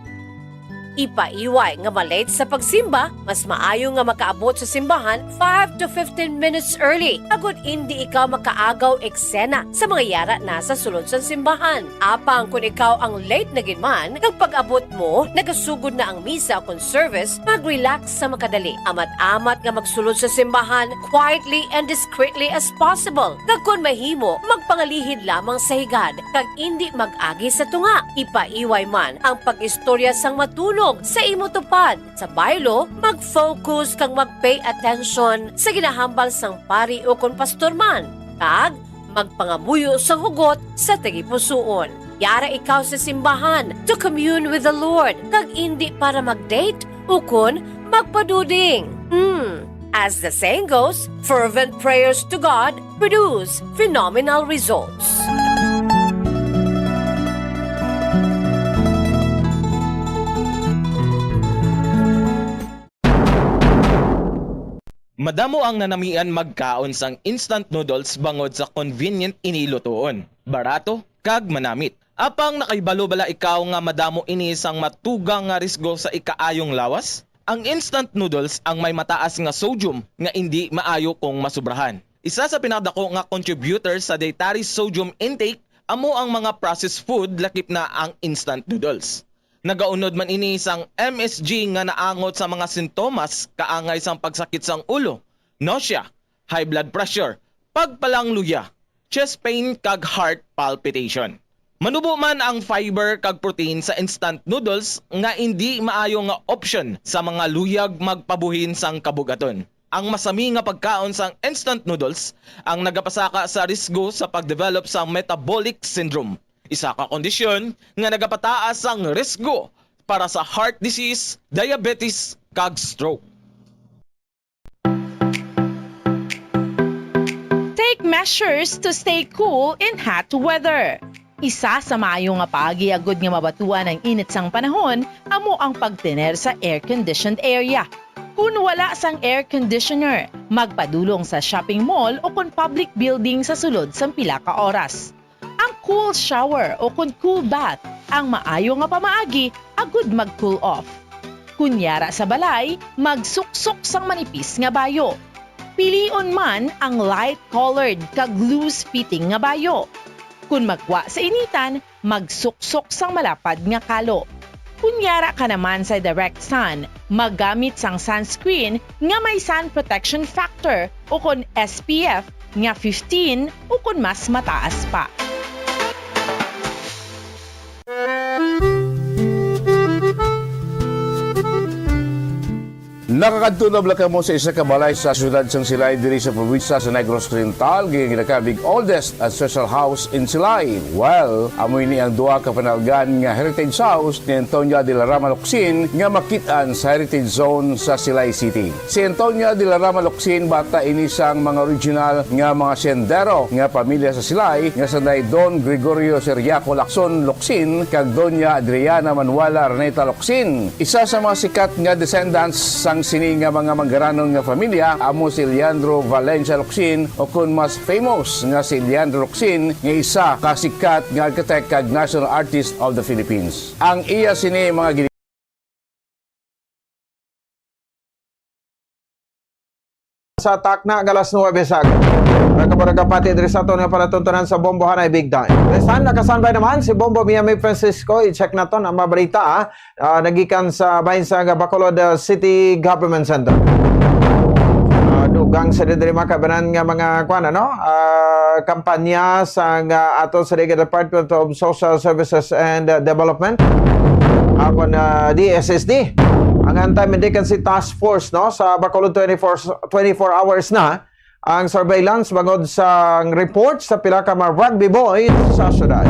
Ipaiway nga ma-late sa pagsimba, mas maayo nga makaabot sa simbahan five to fifteen minutes early, agod indi ikaw makaagaw eksena sa mga yara na sa sulod sang simbahan. Apang kon ikaw ang late na gid man, kag pag-abot mo, nagasugod na ang misa kon service, mag-relax sa makadali. Amat-amat nga magsulod sa simbahan quietly and discreetly as possible. Kag kon mahimo, magpangalihid lamang sa higad, kag indi mag-agi sa tunga. Ipaiway man ang pag-istorya sang matunog sa imo tupad. Sa baylo, mag-focus kag mag-pay attention sa ginahambal sang pari ukon pastor man, kag magpangamuyo sang hugot sa tagipusoon. Yara ikaw sa simbahan to commune with the Lord, kag indi para mag-date ukon magpaduding. Hmm. As the saying goes, fervent prayers to God produce phenomenal results. Madamo ang nanamian magkaon sang instant noodles bangod sa convenient ini lutuon, barato, kag manamit. Apang nakahibalo bala ikaw nga madamo ini sang matugang nga risgo sa ikaayong lawas? Ang instant noodles ang may mataas nga sodium nga indi maayo kung masubrahan. Isa sa pinakadako nga contributor sa dietary sodium intake amo ang mga processed food, lakip na ang instant noodles. Nagaunod man ini sang M S G nga naangot sa mga sintomas kaangay sang pagsakit sang ulo, nausea, high blood pressure, pagpalangluya, chest pain, kag heart palpitation. Manubo man ang fiber kag protein sa instant noodles nga indi maayo nga option sa mga luyag magpabuhin sang kabug-aton. Ang masami nga pagkaon sang instant noodles ang nagapasaka sa risgo sa pag-develop sang metabolic syndrome, isa ka kondisyon nga nagapataas sang risgo para sa heart disease, diabetes, kag stroke. Take measures to stay cool in hot weather. Isa sa maayo nga paagi agud nga mabatuan ang init sang panahon amo ang pagtener sa air-conditioned area. Kun wala sang air conditioner, magpadulong sa shopping mall o kon public building sa sulod sang pila ka oras. Ang cool shower o kon cool bath ang maayo nga pamaagi agud mag-cool off. Kun yara sa balay, magsuksok sang manipis nga bayo. Pilion man ang light-colored kag loose-fitting nga bayo. Kun magwa sa initan, magsuksok sang malapad nga kalo. Kun yara ka naman sa direct sun, maggamit sang sunscreen nga may sun protection factor o kon S P F nga fifteen o kon mas mataas pa. Nakakadto na bala kamo sa isa ka balay sa siyudad sang Silay diri sa probinsya sa Negros Occidental, nga ginakabig oldest ancestral house in Silay? Well, amo ini ang duha ka panalgan nga heritage house ni Antonia de la Rama Locsin nga makit-an sa Heritage Zone sa Silay City. Si Antonia de la Rama Locsin, bata ini sang mga original nga mga siyendero nga pamilya sa Silay nga sanday Don Gregorio Ciriaco Lacson Locsin kag Doña Adriana Manuela Araneta Locsin. Isa sa mga sikat nga descendants sang sini nga mga manggaranon nga pamilya amo si Leandro Valencia Locsin, o kon mas famous nga si Leandro Locsin, nga isa ka sikat nga architect kag national artist of the Philippines. Ang iya sini mga gini- Sa takna nga alas nuwebe sa aga. Mga kabarangay, pati diri sa aton nga palatuntunan sa Bombo Hanay Big Time. Resan, nakasanbay naman si Bombo Miami Francisco. I-check naton ang mga balita, ah. Ah, nagikan sa bahin sa nga Bacolod, ah, City Government Center. Ah, dugang sa diri makabanan nga mga, kuwan, ano? Ah, kampanya sa nga ato sa Department of Social Services and, ah, Development. Ako na D S S D. Ang Anti-Mendicancy Task Force, no, sa Bacolod, twenty-four, twenty-four hours na ang surveillance bangod sa report sa pila ka mga rugby boys sa syudad.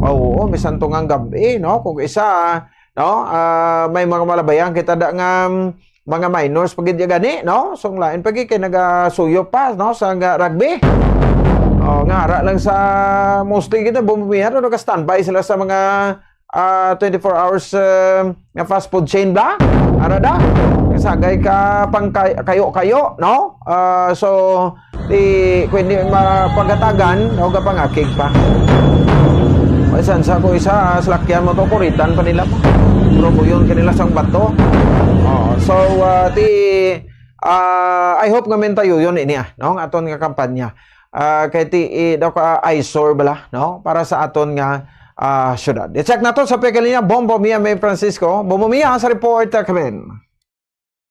Oo, misan to nga gab-i, no? Kung isa, no, ah, may mga malabayan kita da nga, mm, mga minors pa gid gani, no? So, ang lain pa gid kay nagasuyo pa, no, sa nga rugby. Oh, nga ara lang sa mostly kita bumihan, no, naka-standby sila sa mga ah, twenty-four hours, ah, nga fast food chain ba? Ara da? Kasagay ka pang kay-, kayo-kayo, no? Ah, so, di, kung hindi mapagatagan, o kapangakig pa. Ay, san sa ko isa, ah, salakyan mo to, kuritan pa nila mo. Buyon kanila sang bato. Oh, so, ah, ti, ah, I hope nga mentayo yun ini, ah, no? Ang aton nga kampanya. Ah, kay ti, eh, daw ka eyesore bala, no? Para sa aton nga, ah, syudad. I-check nato sa pagkalinya, Bombo Mia May Francisco. Bombo Mia, sa report, ah, kamen.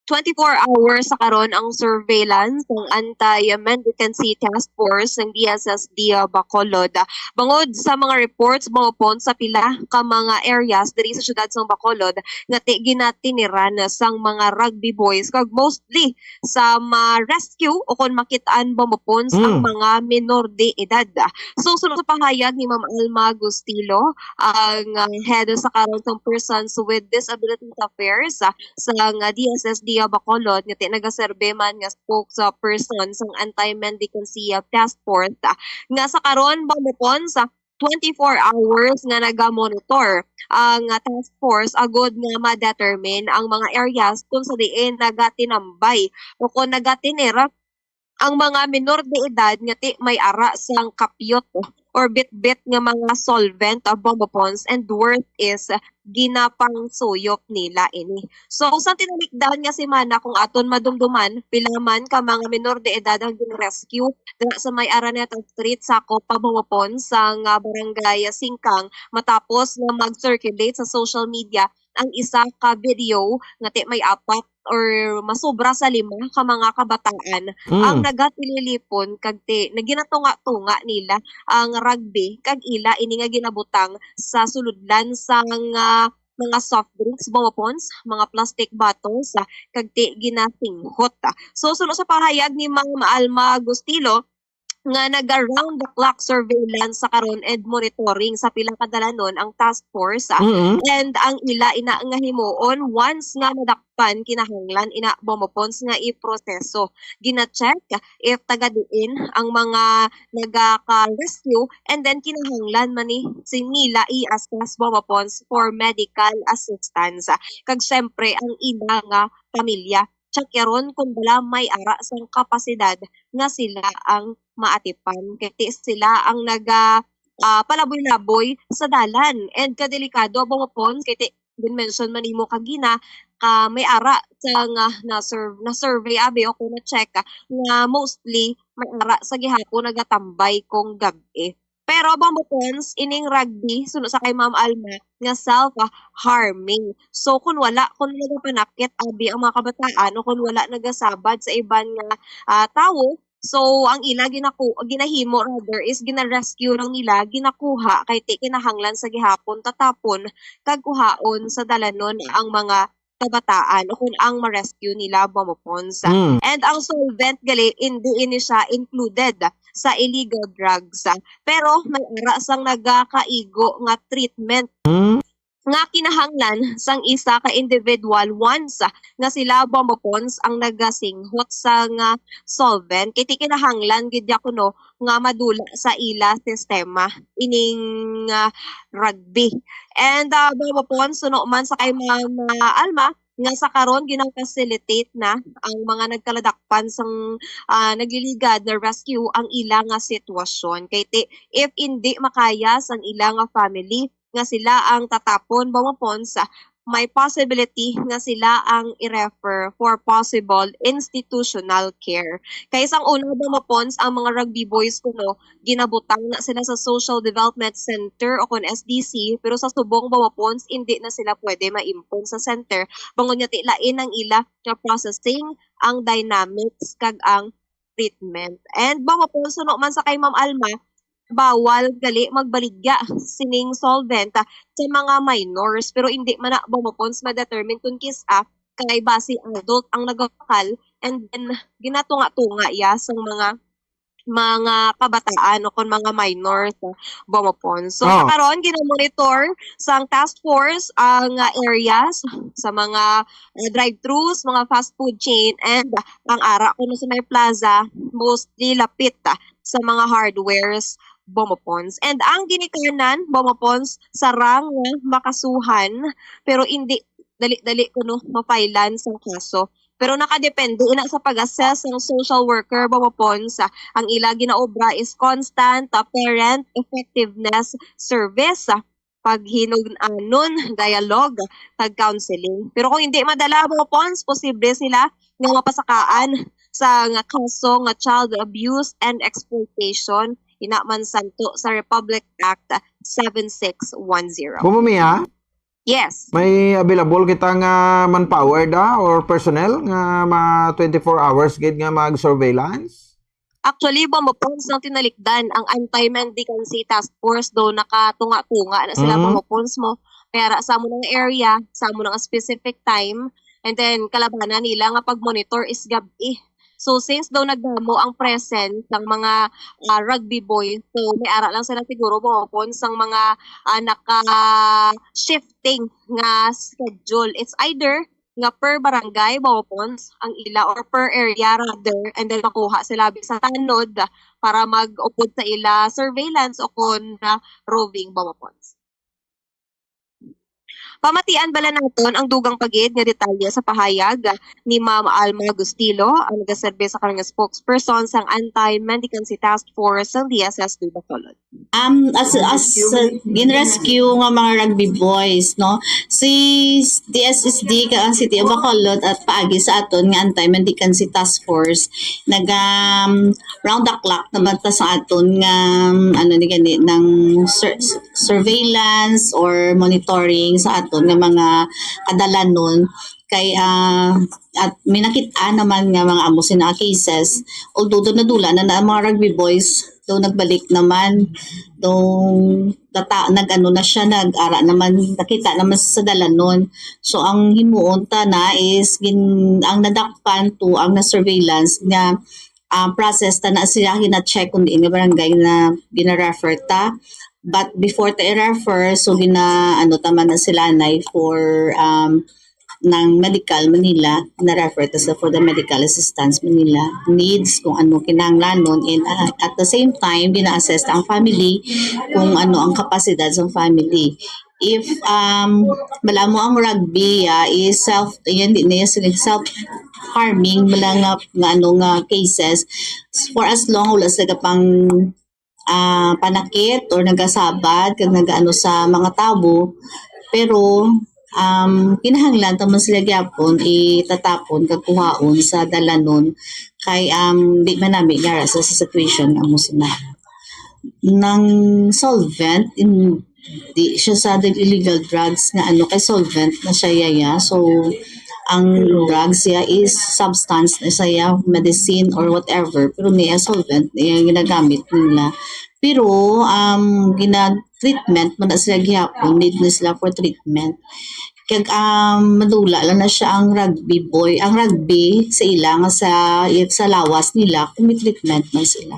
Twenty-four hours sa karon ang surveillance ng Anti-Mendicancy Task Force ng D S S D Bacolod. Bangod sa mga reports, Bombo Pons, sa pila ka mga areas diri sa siyudad sang Bacolod nga ti ginatiniran sang mga rugby boys, kag mostly sa ma-rescue o kon makit-an, Bombo Pons, ang Mm. mga minor de edad. So, suno sa pahayag ni Ma'am Alma Gustilo, ang, ah, head sa karon sang Persons with Disabilities Affairs, ah, sang, ah, D S S D Bacolod, nga ti nagaserbe man nga spokesperson sang Anti-Mendicancy Task Force, ah, nga sa karon, Bombo Pons, sa twenty-four hours nga naga-monitor ang, ah, task force agud nga ma-determine ang mga areas kung sa diin nagatinambay o kung nagatinira ang mga minor de edad nga ti may ara sang kapyot or bitbit nga mga solvent, ah, Bombo Pons, and worse is ginapangsuyop nila ini. So, sa tinulikdan nga semana, kung aton madumduman, pila man ka mga minor de edad ang gin-rescue dira sa may Araneta Street, sakop pa, Bombo Pons, sang, ah, Barangay Singkang, matapos nga mag-circulate sa social media ang isa ka video nga ti may apat or masobra sa lima ka mga kabataan ang Mm. nagatililipon kag ti naginatunga-tunga nila ang rugby kag ila ini nga ginabutang sa sulodlan sang, ah, mga soft drinks, Bombo Pons, mga plastic bottles, ah, kag ti ginasinghot. So, suno sa pahayag ni Ma'am Alma Gustilo, nga naga-round the clock surveillance sa karon and monitoring sa pila ka dalanon ang task force, ah, Mm. and ang ila ina nga himuon once nga madakpan kinahanglan ina, Bombo Pons, nga iproseso. Gina-check if taga diin ang mga nagaka-rescue, and then kinahanglan man ni si nila i-assess, Bombo Pons, for medical assistance. Kag syempre ang ila nga pamilya, check yaron kung bala may ara sang kapasidad nga sila ang maatipan. Kay ti sila ang naga, ah, palaboy-laboy sa dalan. And kadelikado, Bombo Pons, kay ti gin-mention man nimo kagina, ka may ara sa nga na-serve, na-survey abi o kung na-check, ah, nga mostly may ara sa gihapon nagatambay kung gab-i. Pero, Bombo Pons, ining rugby, suno sa kay Ma'am Alma, nga self, ah, harming. So, kung wala, kung nagapanakit abi ang mga kabataan o kung wala nagasabad sa iban nga, ah, tawo, so ang ila ginaku-, ginahimo rather is gina-rescue lang nila, ginakuha kay ti kinahanglan sa gihapon tatapon kag kuhaon sa dalanon ang mga kabataan o kung ang ma-rescue nila, Bombo Pons. Mm. And ang solvent gali, hindi ini siya included sa illegal drugs. Pero may ara sang nagakaigo nga treatment Mm. nga kinahanglan sang isa ka individual once nga sila, Bombo Pons, ang nagasinghot sang, ah, solvent. Kay ti kinahanglan gid ya kuno nga madula sa ila sistema ining, ah, rugby. And, ah, Bombo Pons, suno man sa kay Ma'am, ah, Alma, nga sa karon gina-facilitate na ang mga nagkaladakpan sang, ah, nagliligad na rescue ang ila nga sitwasyon. Kay ti, if indi makaya sang ila nga family nga sila ang tatapon, Bombo Pons, may possibility nga sila ang i-refer for possible institutional care. Kay sang una, Bombo Pons, ang mga rugby boys kuno ginabutang na sila sa Social Development Center o kon S D C, pero sa subong, Bombo Pons, indi na sila pwede maimpon sa center. Bangod nga ti lain ang ila nga processing, ang dynamics, kag ang treatment. And, Bombo Pons, suno man sa kay Ma'am Alma, bawal gali magbaligya sining solvent, ah, sa mga minors, pero indi man na, Bombo Pons, ma-determine kung kis-a kay basi adult ang nagabakal, and then ginatunga-tunga ya sang mga, mga kabataan o kon mga minors, ah, Bombo Pons. So, sa Oh. karon, ginamonitor sang task force ang, ah, areas sa mga, ah, drive-thrus, mga fast food chain, and ang ara kuno sa may plaza, mostly lapit, ah, sa mga hardwares, Bombo Pons. And ang ginikanan, Bombo Pons, sarang nga makasuhan, pero indi dali-dali kuno mapailan sang kaso. Pero nakadepende ina sa pag-assess sang social worker, Bombo Pons. Ang ila ginaobra is constant, ah, parent effectiveness service, ah, paghinug-anon, dialogue, kag counseling. Pero kung hindi madala, mga pons, posible sila nga mapasakaan sa nga kaso nga child abuse and exploitation, ina man santo sa Republic Act seven six one zero. Ma'am Mia, Yes. May available kita nga manpower da or personnel nga ma twenty-four hours gid nga mag-surveillance? Actually, Bombo Pons, ang tinalikdan, ang Anti-Mendicancy Task Force, do nakatunga-tunga na sila, Mm. Bombo Pons, mo. Kaya ra sa amo nga area, sa amo nga specific time, and then kalabanan nila nga pag-monitor is gab-i. So, since daw nagdamo ang presence ng mga, ah, rugby boys, so may ara lang sila siguro, Bombo Pons, sang mga, ah, naka-shifting nga schedule. It's either nga per barangay, Bombo Pons, ang ila, or per area rather, and then makuha sila sa tanod para mag-upod sa ila surveillance o kon, ah, roving, Bombo Pons. Pamatian bala naton ang dugang pa gid nga detalye sa pahayag ni Ma'am Alma Gustilo, ang nagaserbi sa karon nga spokesperson sang Anti-Mendicancy Task Force sang D S S D Bacolod. Um, as, as, uh, gin-rescue nga mga rugby boys, no? Si D S S D kag ang City of Bacolod at paagi sa aton nga Anti-Mendicancy Task Force, nag, um, round the clock naman ta sa aton nga, um, ano ni gani, ng sur-, surveillance or monitoring sa aton nga mga kadalanon kay, ah, at may nakit-an naman nga mga amo sina cases, although do nadula na, na ang mga rugby boys, do nagbalik naman, do nata-, nag-ano na siya, nag-ara naman, nakita naman sa dalanon. So, ang himuon ta na is gin-, ang nadakpan to, ang na-surveillance nga, ah, process ta na sila gina-check kung diin nga barangay na gina-refer ta. But before ta i-refer, so gina-, ano ta man na sila, nay, for, um, ng medical Manila, na-refer ta sa for the medical assistance Manila needs, kung ano kinahanglanon, and, ah, at the same time, gina-assess ang family kung ano ang kapasidad sa family. If, um, bala mo ang rugby, ah, is self, yan, di na yung self-harming, bala nga, nga, ano, nga cases, for as long wala sila pang, ah, panakit or nagasabad kag nagaano sa mga tawo, pero, um, kinahanglan ta man sila gyapon itatapon kag kuhaon sa dalanon kay, um, di man nami nga sa, sa situation nga amo sila. Nang solvent, in, di siya sa the illegal drugs nga ano, kay solvent na siya, yaya. So, ang drugs siya is substance na siya, medicine or whatever, pero niya solvent niya ginagamit nila. Pero, um, gina-treatment man na sila gihapon, need na sila for treatment. Kag, um, madula lang na siya ang rugby boy, ang rugby sa ila nga sa, sa lawas nila, kung may treatment man sila.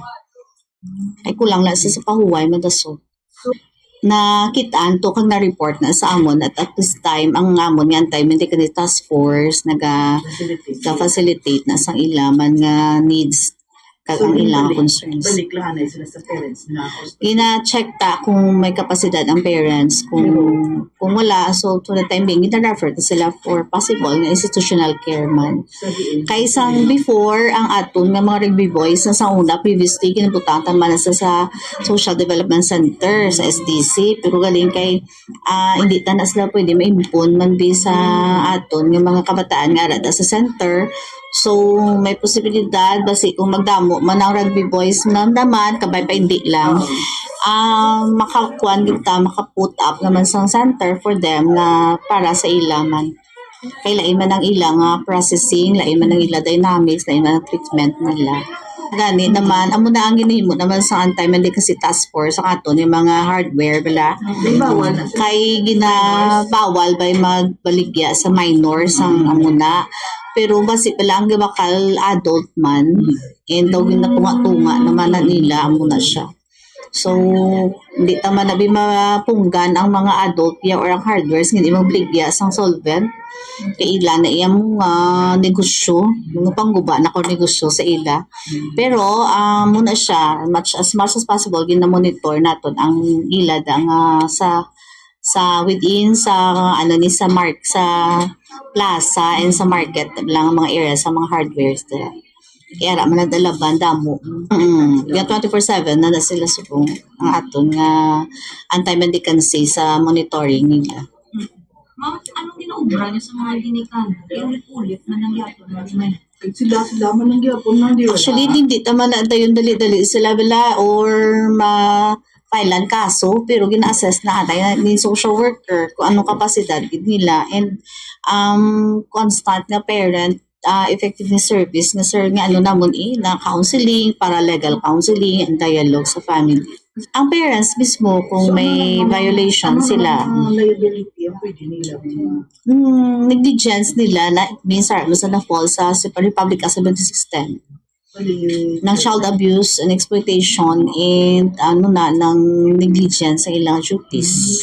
Ay, kulang na sa, sa pahuway, madasog. Nakit-an to kag na-report na sa amon at at this time, ang amon nga Anti-Mendicancy Task Force naga-, Facilitate. Ga-facilitate na sang ila man nga needs kag ang ilang concerns. Balik lang anay sila sa parents na hospital. Gina-check ta kung may kapasidad ang parents. Kung, kung wala, so to the time being, gina-refer ta sila for possible nga institutional care man. Kay sang before, ang aton nga mga rugby boys na sa una, previously, ginabutang ta man sa, sa Social Development Center, sa S D C. Pero galing kay, ah, hindi ta na sila pwede maimpon man bi sa aton nga mga kabataan nga ara ta sa center. So, may posibilidad, basi kung magdamo man ang rugby boys, ma'am, naman, kabay pa hindi lang. Ah, makakuan gid ta, maka-put up naman sa center for them na para sa ila man. Kay lain man ang ila nga processing, lain man ang ila dynamics, lain man ang treatment nila. Gani naman, amo na ang ginahimo naman sa Anti-Mendicancy Task Force, ang aton yung mga hardware, bala. Kay ginabawal ba yung magbaligya sa minor, sang amo na. Pero basi pala ang gabakal adult man, and daw ginatunga-tunga naman na nila, amo na siya. So, hindi ta man nabi mapunggan ang mga adult ya or ang hardwares nga hindi magbaligya sang solvent. Kay ila na iya mga negosyo, mga pangguba na ko negosyo sa ila. Pero, ah, muna siya, much, as much as possible, gina-monitor naton ang ila da nga sa, sa within, sa, ano ni, sa mark, sa plaza and sa market lang ang mga area sa mga hardwares dira. Kaya ra man ang dalaban, damo. Mm. Yung twenty-four seven na na sila subong ang aton nga anti-mendicancy sa monitoring nila. Ma'am, anong ginaobra niyo sa mga ginikanan? Kaya ulit-ulit man ang yapon na ginikanan. Sila, sila man ang yapon na, di ba? Actually, hindi naman na dayon dali-dali sila bala or ma filean kaso, pero gina-assess na atay na ni social worker kung anong kapasidad gid nila and um, constant nga parent uh, effectiveness service nga sir nga ano namon eh, na counseling, para legal counseling, and dialogue sa family. Ang parents mismo kung may violation sila. Liability ang pwede nila. Mm, negligence nila na minsan mo sa na-fall sa Republic Asylum System ng child abuse and exploitation and ano na ng negligence sa ilang duties.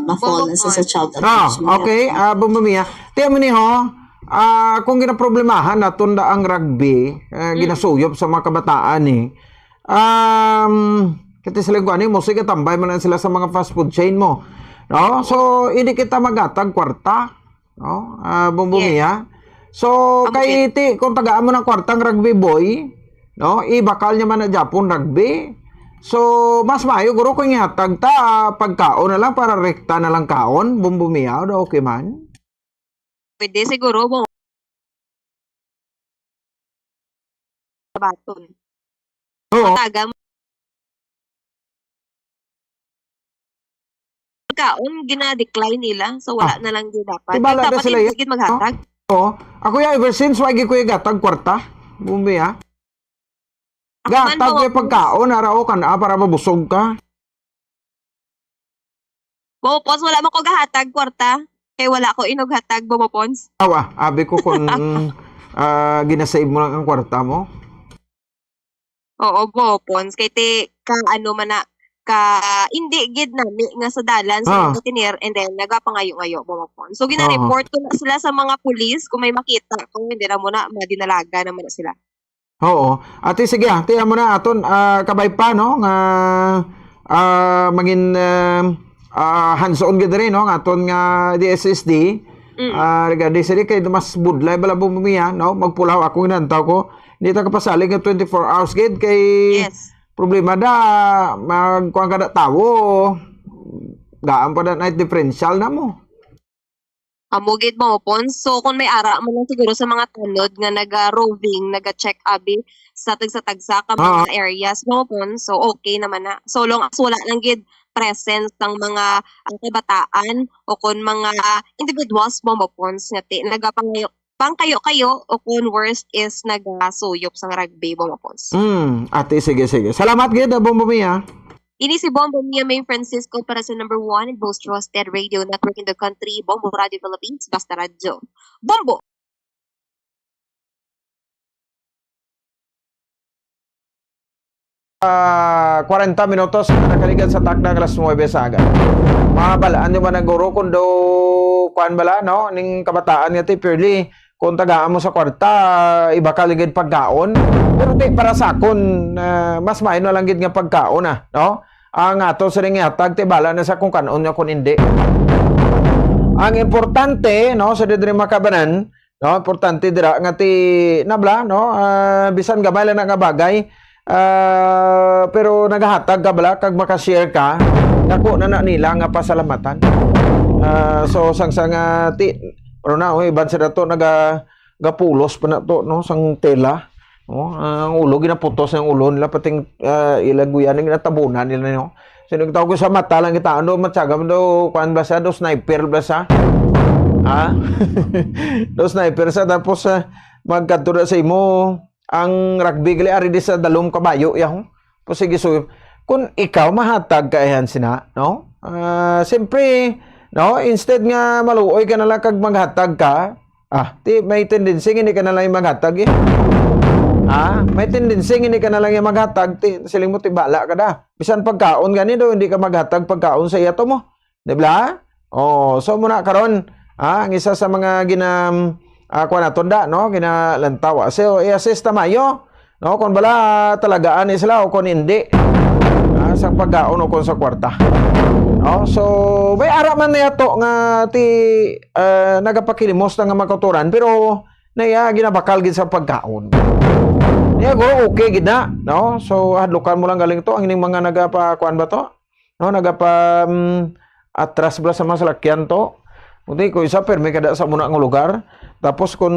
Ma-fall na sa, sa child abuse. Ah, okay. Ah, Bombo Mia. Tiyan mo ni ho, ah, kung ginaproblemahan naton da ang rugby, eh, ginasuyop sa mga kabataan ni. Um, kati sila kuan ni mo sige tambay man lang sila sa mga fast food chain mo. No? So, hindi kita magatag kwarta. No? Ah, Bombo Mia. So, kay ti, kung tagaan mo ng kwartang rugby boy, no? Ibakal niya man na Japon rugby. So, mas maayo guro kung ihatag ta pagkaon na lang para rekta na lang kaon, Bombo Mia, o okay man. Pwede siguro mo baton. Oo. Taga mo. Pagkaon, gina-decline nila. So, wala na lang gyud dapat. Tibala na sila yan. Dapat hindi gyud maghatag. Oo. Ako ya, ever since, wag ko yung gatag kwarta. Bumbi, ha? Gatag yung pagkaon, ara o kan, ah, para mabusog ka. Bopos, wala man ko gahatag kwarta. Kay wala ko inughatag, Bopos. Awa, abi ko kung ah, ginasave mo lang ang kwarta mo. Oo, Bopons. Kay ti, ka ano man na, ka, hindi gid nami nga sa dalan sa Ah. Engineer, and then nagapangayo-ngayo, Bopons. So, Oo. Gina-report ko na sila sa mga pulis kung may makita ko, hindi na mo na, madinalaga naman na sila. Oo. Ate, sige, ate, amo na aton, ah, kabay pa, no, nga, ah, mangin, ah, ah, hands-on gid diri, no, nga aton nga D S S D. Mm. Ah, regarding sa di kay mas budlay bala mo miya, no, magpulaw ako ginantaw ko. Hindi ta kapasalig nga twenty-four hours gid kay Yes. problema da, magkuan ka na tawo, gaan pa na night differential na mo. Amo gid, Bopons. So, kung may ara man lang siguro sa mga tanod nga naga-roving, naga-check abi sa tagsa-tagsa ka Ah. mga areas, Bopons, so okay naman na. So long as wala lang gid presence ng mga, ah, kabataan o kon mga individuals, Bopons, nga ti-, nagapangayo-, pangkayo-kayo o kon worst is nagasuyop sang rugby, Bopons. Hmm, ate, sige, sige. Salamat gid, Bombo Mia. Ini si Bombo Mia Main Francisco para sa number one and most trusted radio network in the country, Bombo Radio Philippines, Basta Radyo. Bombo! Ah, kwarenta minutos na nakaligan sa takna nga alas nuwebe sa aga. Mabalaan nyo man ang guro kung do, kuan bala, no? Ning kabataan nga ti, purely, kung tagaan mo sa kwarta, iba ka ligid pagkaon. Pero ti, para sa akon, ah, mas maayo na lang gid nga pagkaon, ah, no? Ang ato sa ning ihatag, ti, bala na sa kung kanon nga kung hindi. Ang importante, no, sa didri makabanan, no, importante dira nga ti, nabla, no, ah, bisan gamay lang na nga bagay, ah, pero nagahatag ka bala kag makashare ka, dako na na nila nga pasalamatan. Ah, so, sang, sang, ah, ti, ano na, oh, iban sa dato, naga, gapulos pa na to, no, sang tela. No, ang ulo, ginaputos ang ulo nila, pating, ah, ilang guyan, ginatabunan nila, no. Sino tawag ko sa mata lang kita, ano, matyaga mo daw, kuan ba siya, daw sniper ba siya? Ha? Daw sniper siya, tapos, ah, magkadto na sa imo, ang rugby gali, ari di sa dalom kabayo, yaho. Po, sige, so, kung ikaw mahatag ka, ayan, sina, no? Ah, siyempre, no, instead nga maluoy ka na lang kag maghatag ka, ah, ti, may tendency nga hindi ka na lang maghatag, eh. Ah, may tendency nga hindi ka na lang maghatag, ti, siling mo, ti, bala ka da. Bisan pagkaon gani do, hindi ka maghatag pagkaon sa iya to mo. Di ba? Oh, so muna karon, ah, ang isa sa mga gina, ah, kuwan naton da, no? Ginalantaw. So, i-assist ta mayo, no? Kung bala talagaan ni sila o kung hindi. Ah, sa pagkaon o kung sa kwarta. No? So, may ara man niya to nga ti, ah, nagapakilimos na nga makauturan, pero na iya ginabakal gid sa pagkaon. Niya, guro, okay gid na, no? So, hadlukan mo lang galing to, ang ining mga nagapa-, kuan ba to? No, nagapa, mm, atras ba sa mga salakyan to? Kundi ko isa, permi kada sa muna nga lugar. Tapos kung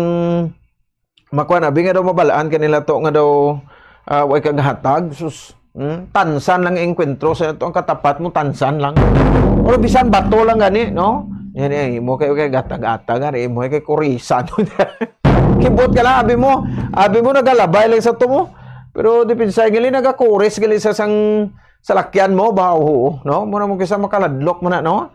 makuan, abi nga daw mabalaan kanila to nga daw, ah, way kagahatag, sus, hmm? Tansan lang enkwentro sa to, ang katapat mo, tansan lang. Pero bisan bato lang gani, no? Yan, eh, imo kay, kay gatag-atag, gani, imo kay kurisan. Kibot ka lang, abi mo, abi mo nagalabay lang sa to mo. Pero depensa, gali nagakuris, gali sa sang salakyan mo, ba, oo, no? Muna mo kisa makaladlok mo na, no?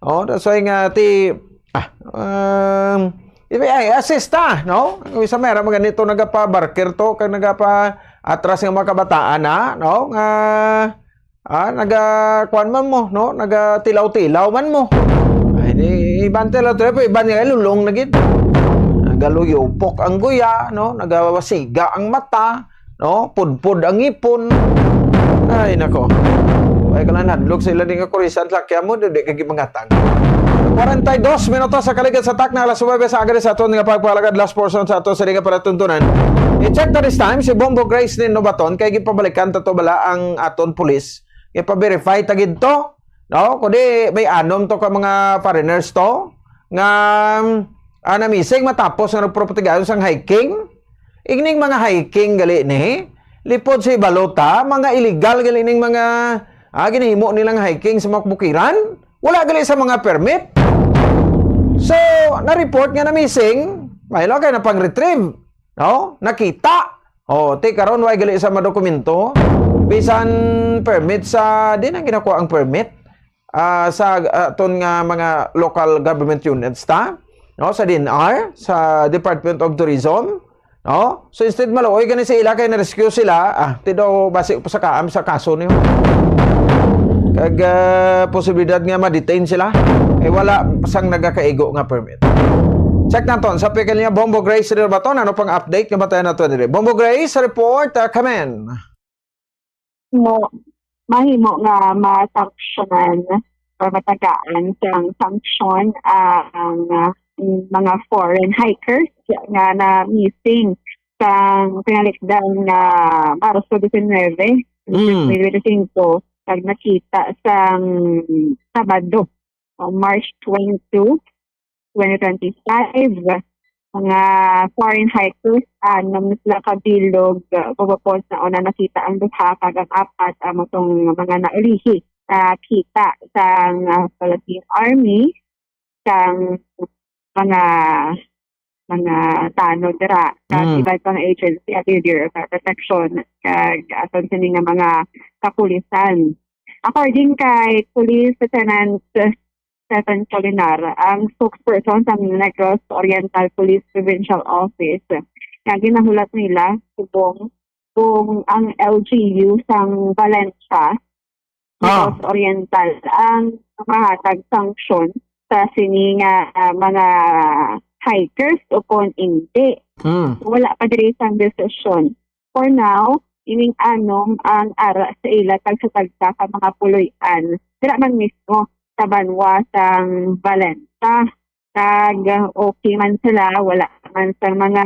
Oh, that's why nga, ti, ah, um, ibi-, ay, assist ta, no? Ang isa may raman ganito, nagapa-barker to, kag nagapa-atras nga mga kabataan, ha? No? Nga, ah, naga-, kuwan man mo, no? Nagatilaw-tilaw man mo. Ay, di, iban tilaw-tilaw, iban nga lulong na gid. Nagaluyupok ang guya, no? Nagawasiga ang mata, no? Pudpod ang ngipon. Ay, nako. Ay, kalan hadlok sila di nga kurisan, lakya mo, di, di ka gimangatag. Kwarenta y dos minutos sa kaligid sa takna, alas nuebe sa agri sa aton nga pagpalagad, last portion sa aton sa nga palatuntunan. I-check ta this time, si Bombo Grace ni Nobaton, kay gipabalikan ta to bala ang aton pulis. Ipa-verify ta gid to, no? Kundi may anom to ka mga foreigners to, nga, ah, namising matapos nga nagpropaganda sang hiking. Igning mga hiking gali ni, lipod sa ibalota, mga illegal gali ning mga, ah, ginahimo nilang hiking sa mga bukiran. Wala gali sa mga permit. So, na-report nga na-missing, may lang kay na pang-retrieve. No? Nakita. Oh, ti karon, way gali sa mga dokumento. Bisan permit sa, di na ginakuha ang permit. Ah, sa, ah, aton nga mga local government units ta, no, sa D N R, sa Department of Tourism, no? So, instead maluoy gani sa ila kay na-rescue sila, ah, ti daw basi pa sa kaam sa kaso niyo. Kag, ah, posibilidad nga ma-detain sila, eh, wala sang nagakaigo nga permit. Check naton sa pickle niya, Bombo Grace Rilbaton, ano pang update nga batayan nato diri? Bombo Grace, report, ah, come in. Mo, mahimo nga masanksyonan or matagaan sang sanksyon ang, ah, mga foreign hikers nga na-missing sang pinalikdan nga Marso diecinueve, Mm. twenty twenty-five, kag nakita sang Sabado, o March twenty-two, twenty twenty-five. Mga foreign hikers, anom na sila ka bilog, uh, pagwapos na una nakita ang duha, kag ang apat amo tong mga naulihi. Nakita sang, uh, Philippine Army, sang mga, mga tanod dira, sa Mm. iban pang agency at yung Bureau of Protection, kag aton sini nga mga kapulisan. According kay Police Lieutenant Stephen Colinar, ang spokesperson sang Negros Oriental Police Provincial Office, nga ginahulat nila subong kung ang L G U sang Valencia, Ah. Negros Oriental, ang mahatag sanksyon sa sini nga, ah, mga hikers o kon indi. Hmm. Wala pa diri sang desisyon. For now, ining anom ang ara sa ila tagsa-tagsa ka mga puloy-an. Dira man mismo sa banwa sang Valenta. Kag okay man sila, wala man sa mga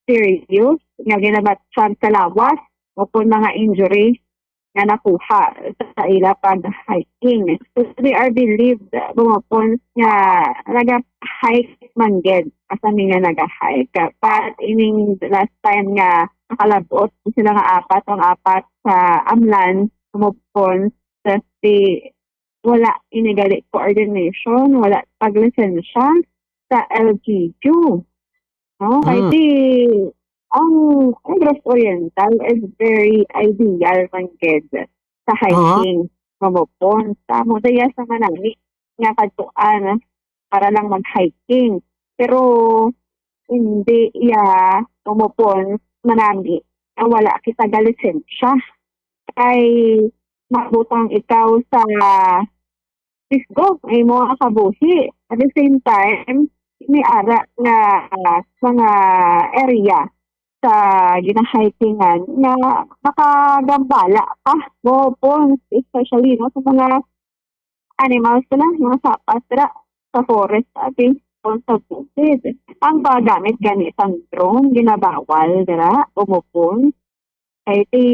serious nga ginabatyan sa lawas o kon mga injury nga nakuha sa ila pag-hiking. So, they are believed, bumapon nga naga-hike man gid. Asa mi nga naga-hike. But ining last time nga nakalabot sila nga apat, ang apat sa Amlan, bumapon sa si, wala ini gali coordination, wala paglisensya sa L G U. No? Kay Mm. di, ang Negros Oriental is very ideal man gid sa Ah. hiking. Mamupon. Sa mo, daya sa manami nga kadtuan para lang mag-hiking. Pero hindi iya mamupon manami nga wala kita galisensya. Kay mabutang ikaw sa risgo ang imo nga kabuhi. At the same time, may ara nga, ah, mga area sa ginahikingan nga makagambala pa, mo po, especially, no, sa mga animals sila, mga sapas sila sa forest, ati. Kung sa bukid, ang paggamit gani sang drone ginabawal dira, umupon. Kay ti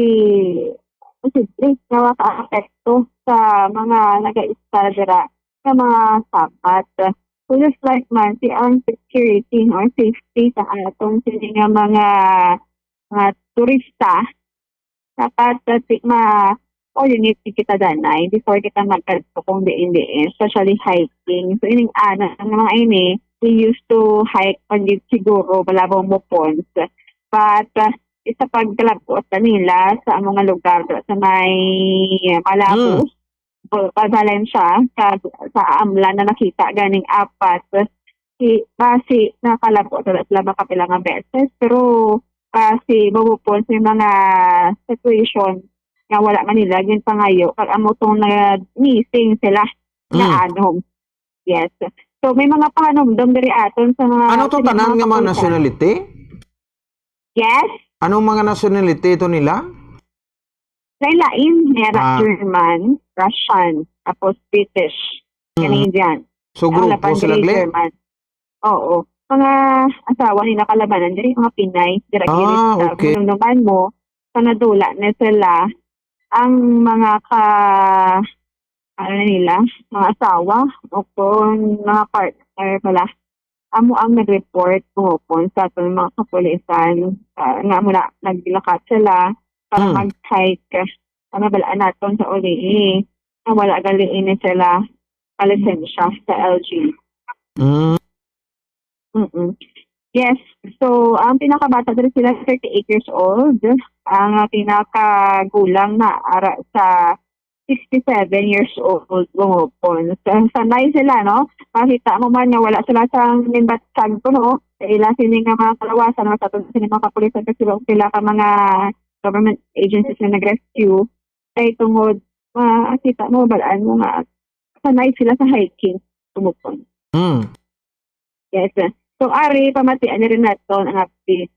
posible nga makaapekto sa mga nagaistar dira nga mga sapat. So, just like man, si ang security or safety sa aton sini nga mga, mga turista, dapat, uh, ti-, ma-, coordinate kita danay before kita magkadto kung diin-diin, especially hiking. So, ining ana, ang mga ini, we used to hike pag siguro, Malabong Mopons. But, uh, isa pagkalabot na nila sa among nga lugar, sa may Malabos, Mm. o pa Valencia, sa, sa Amlan na nakita ganing apat. Si, basi nakalabot na sila makapila nga beses, pero basi mabupon sa mga situation nga wala man nila ginpangayo, kag amo tong na-missing sila na Mm. anom. Yes. So, may mga pahanumdom diri aton sa mga Ano to, sini-, tanan mga nga mga kapulisan. Nationality? Yes. Anong mga nationality ito nila? Lain-lain, may ara Ah. German, Russian, tapos British, Mm. Canadian. So, Ang grupo laban sila, diri Glenn? German. Oo. Mga asawa ni nakalabanan diri, mga Pinay, dira Ah, sa okay. Manumduman mo, sa nadula na sila, ang mga ka-, ano na nila, mga asawa, o kung mga partner pala, amo ang nag-report, gihapon, sa aton mga kapulisan, ah, nga amo na, naglakat sila para Hmm. mag-hike. Ang nabalaan naton sa uli, nga wala gali ini sila kalisensya sa L G. Hmm. Mm-mm. Yes. So, ang pinakabata diri sila, thirty-eight years old. Ang pinakagulang na ara sa sixty-seven years old, gumupon. So, sanay sila, no? Makita mo man nga wala sila sang limbat sagto, no? Sa ila sini nga mga kalawasan, no? Sa aton sini mga kapulisan, kasi wala sila ka mga government agencies nga nag-rescue. Kay tungod, makita mo, balaan mo nga sanay sila sa hiking, gumupon. Hmm. Yes. So, ari, pamatian na rin nato ang update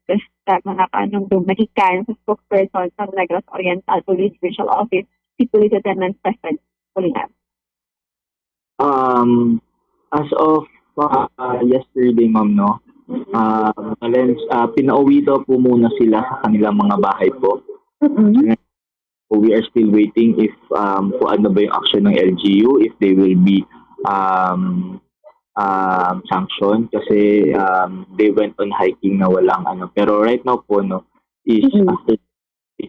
sa mga kanong dumagikan sa spokesperson sa Negros Oriental Police Regional Office, si Police Lieutenant Stefan Pulingan. Um, as of, uh, yesterday, ma'am, no? Mm-mm. Uh, Valen-, uh, pinauwi daw po muna sila sa kanilang mga bahay po. Mm-mm. So, we are still waiting if, um, kung ano ba yung action ng L G U, if they will be, um, um, sanctioned kasi, um, they went on hiking na walang ano. Pero right now po, no, is Mm-mm. after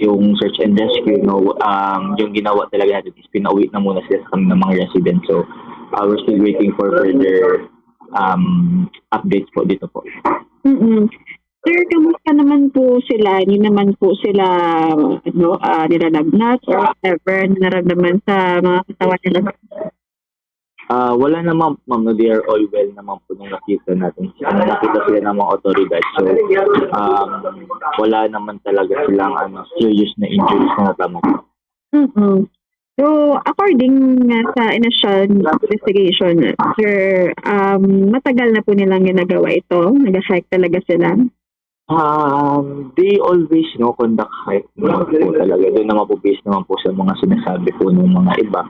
yung search and rescue, no, um, yung ginawa talaga natin is pinauwi na muna sila sa kanilang mga residence. So, uh, we're still waiting for further, um, updates po dito po. Mm-mm. Sir, kamusta naman po sila? Hindi naman po sila, ano, ah, nilalagnat or whatever na naramdaman sa mga katawan nila? Ah, wala naman, ma'am, no, they are all well naman po nung nakita natin. Nung nakita sila ng mga otoridad. So, um, wala naman talaga silang, ano, serious na injuries na natamo. Mm-mm. So, according nga sa initial investigation, sir, um, matagal na po nilang ginagawa ito? Nag-hike talaga sila? Um, they always, no, conduct hike naman po talaga. Doon naman po based naman po sa mga sinasabi po ng mga iba.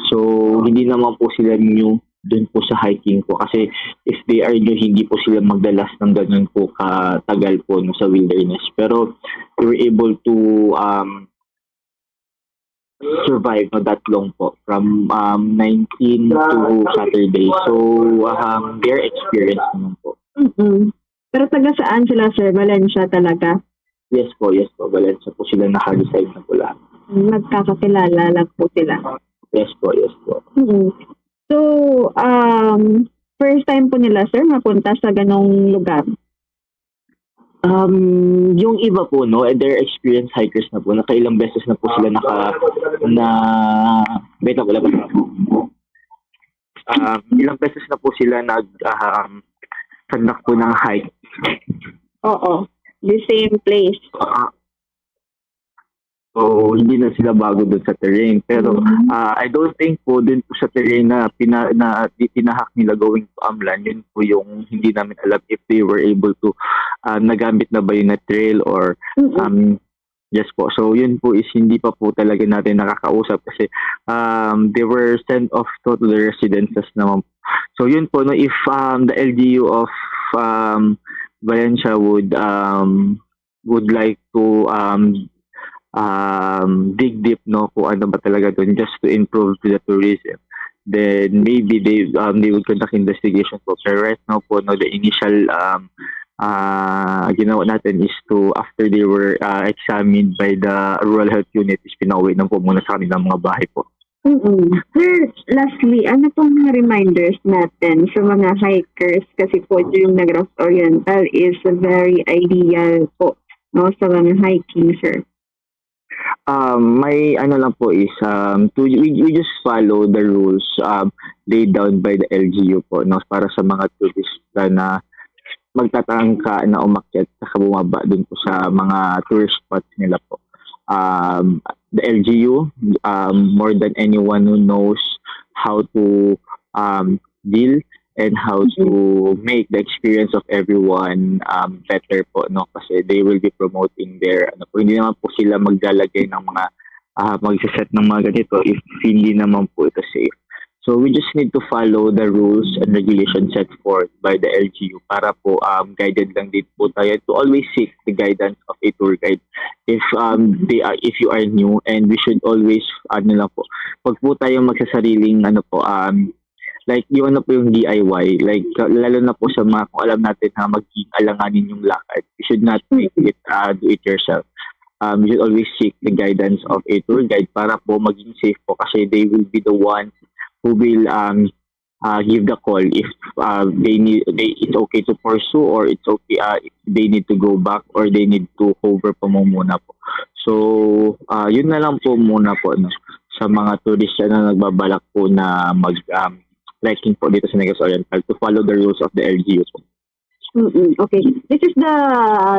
So, hindi naman po sila new doon po sa hiking po. Kasi if they are new, hindi po sila magdalas ng ganun po katagal po, no, sa wilderness. Pero they were able to, um, survive, no, that long po, from, um, nineteen to Saturday. So, um, they're experienced naman po. Mm-mm. Pero taga saan sila, sir? Valencia talaga? Yes po, yes po. Valencia po sila, naka-reside na po lahat. Nagkakakilala lang po sila. Yes po, yes po. Mm. So, um, first time po nila, sir, mapunta sa ganong lugar? Um, yung iba po, no, eh, they're experienced hikers na po. Nakailang beses na po sila naka-, na, wait lang, wala pa. Um, ilang beses na po sila nag, um, conduct po ng hike. Oo. The same place. Ah, so, hindi na sila bago dun sa terrain. Pero, Mm. ah, I don't think po dun po sa terrain na pina-, na di-, tinahak nila going to Amlan, yun po yung hindi namin alam if they were able to, ah, nagamit na ba yun na trail or, Mm. um, Yes po. So yun po is hindi pa po talaga natin nakakausap kasi um, they were sent off to, to the residences naman. So yun po, no, if um, the L G U of um, Valencia would um, would like to um, um, dig deep, no, kung ano ba talaga doon, just to improve to the tourism, then maybe they um, they would conduct investigation po. Pero right now po, no, the initial um, uh, ginawa natin is to, after they were uh, examined by the rural health unit, is pinauwi na po muna sa kanilang mga bahay po. Mm. Sir, lastly, ano pong mga reminders natin sa mga hikers? Kasi po yung Negros Oriental is very ideal po, no, sa mga hiking, sir. Um, my ano lang po is um, to, we, we just follow the rules um, laid down by the L G U po, no, para sa mga turista na magtatangka na umakyat sa bumaba dun po sa mga tourist spots nila po. Um, the L G U, um, more than anyone who knows how to um, deal and how to make the experience of everyone um, better po, no, kasi they will be promoting their ano po, hindi naman po sila maglalagay ng mga uh, magsaset ng mga ganito if hindi naman po ito safe. So we just need to follow the rules and regulations set forth by the L G U para po um, guided lang din po tayo to always seek the guidance of a tour guide. If um, they are, if you are new, and we should always ano lang po, pag po tayo magsasariling ano po um, like yung ano po yung D I Y, like lalo na po sa mga kung alam natin ha magiging alanganin yung lakad, you should not take it uh, do it yourself. Um, you should always seek the guidance of a tour guide para po maging safe po kasi they will be the one who will um, uh, give the call if uh, they need they it's okay to pursue or it's okay uh, they need to go back or they need to hover pa mo muna po. So, uh, yun na lang po muna po no, sa mga turista na nagbabalak po na mag um, trekking po dito sa Negros Oriental to follow the rules of the L G U po. Mm-mm. Okay. This is the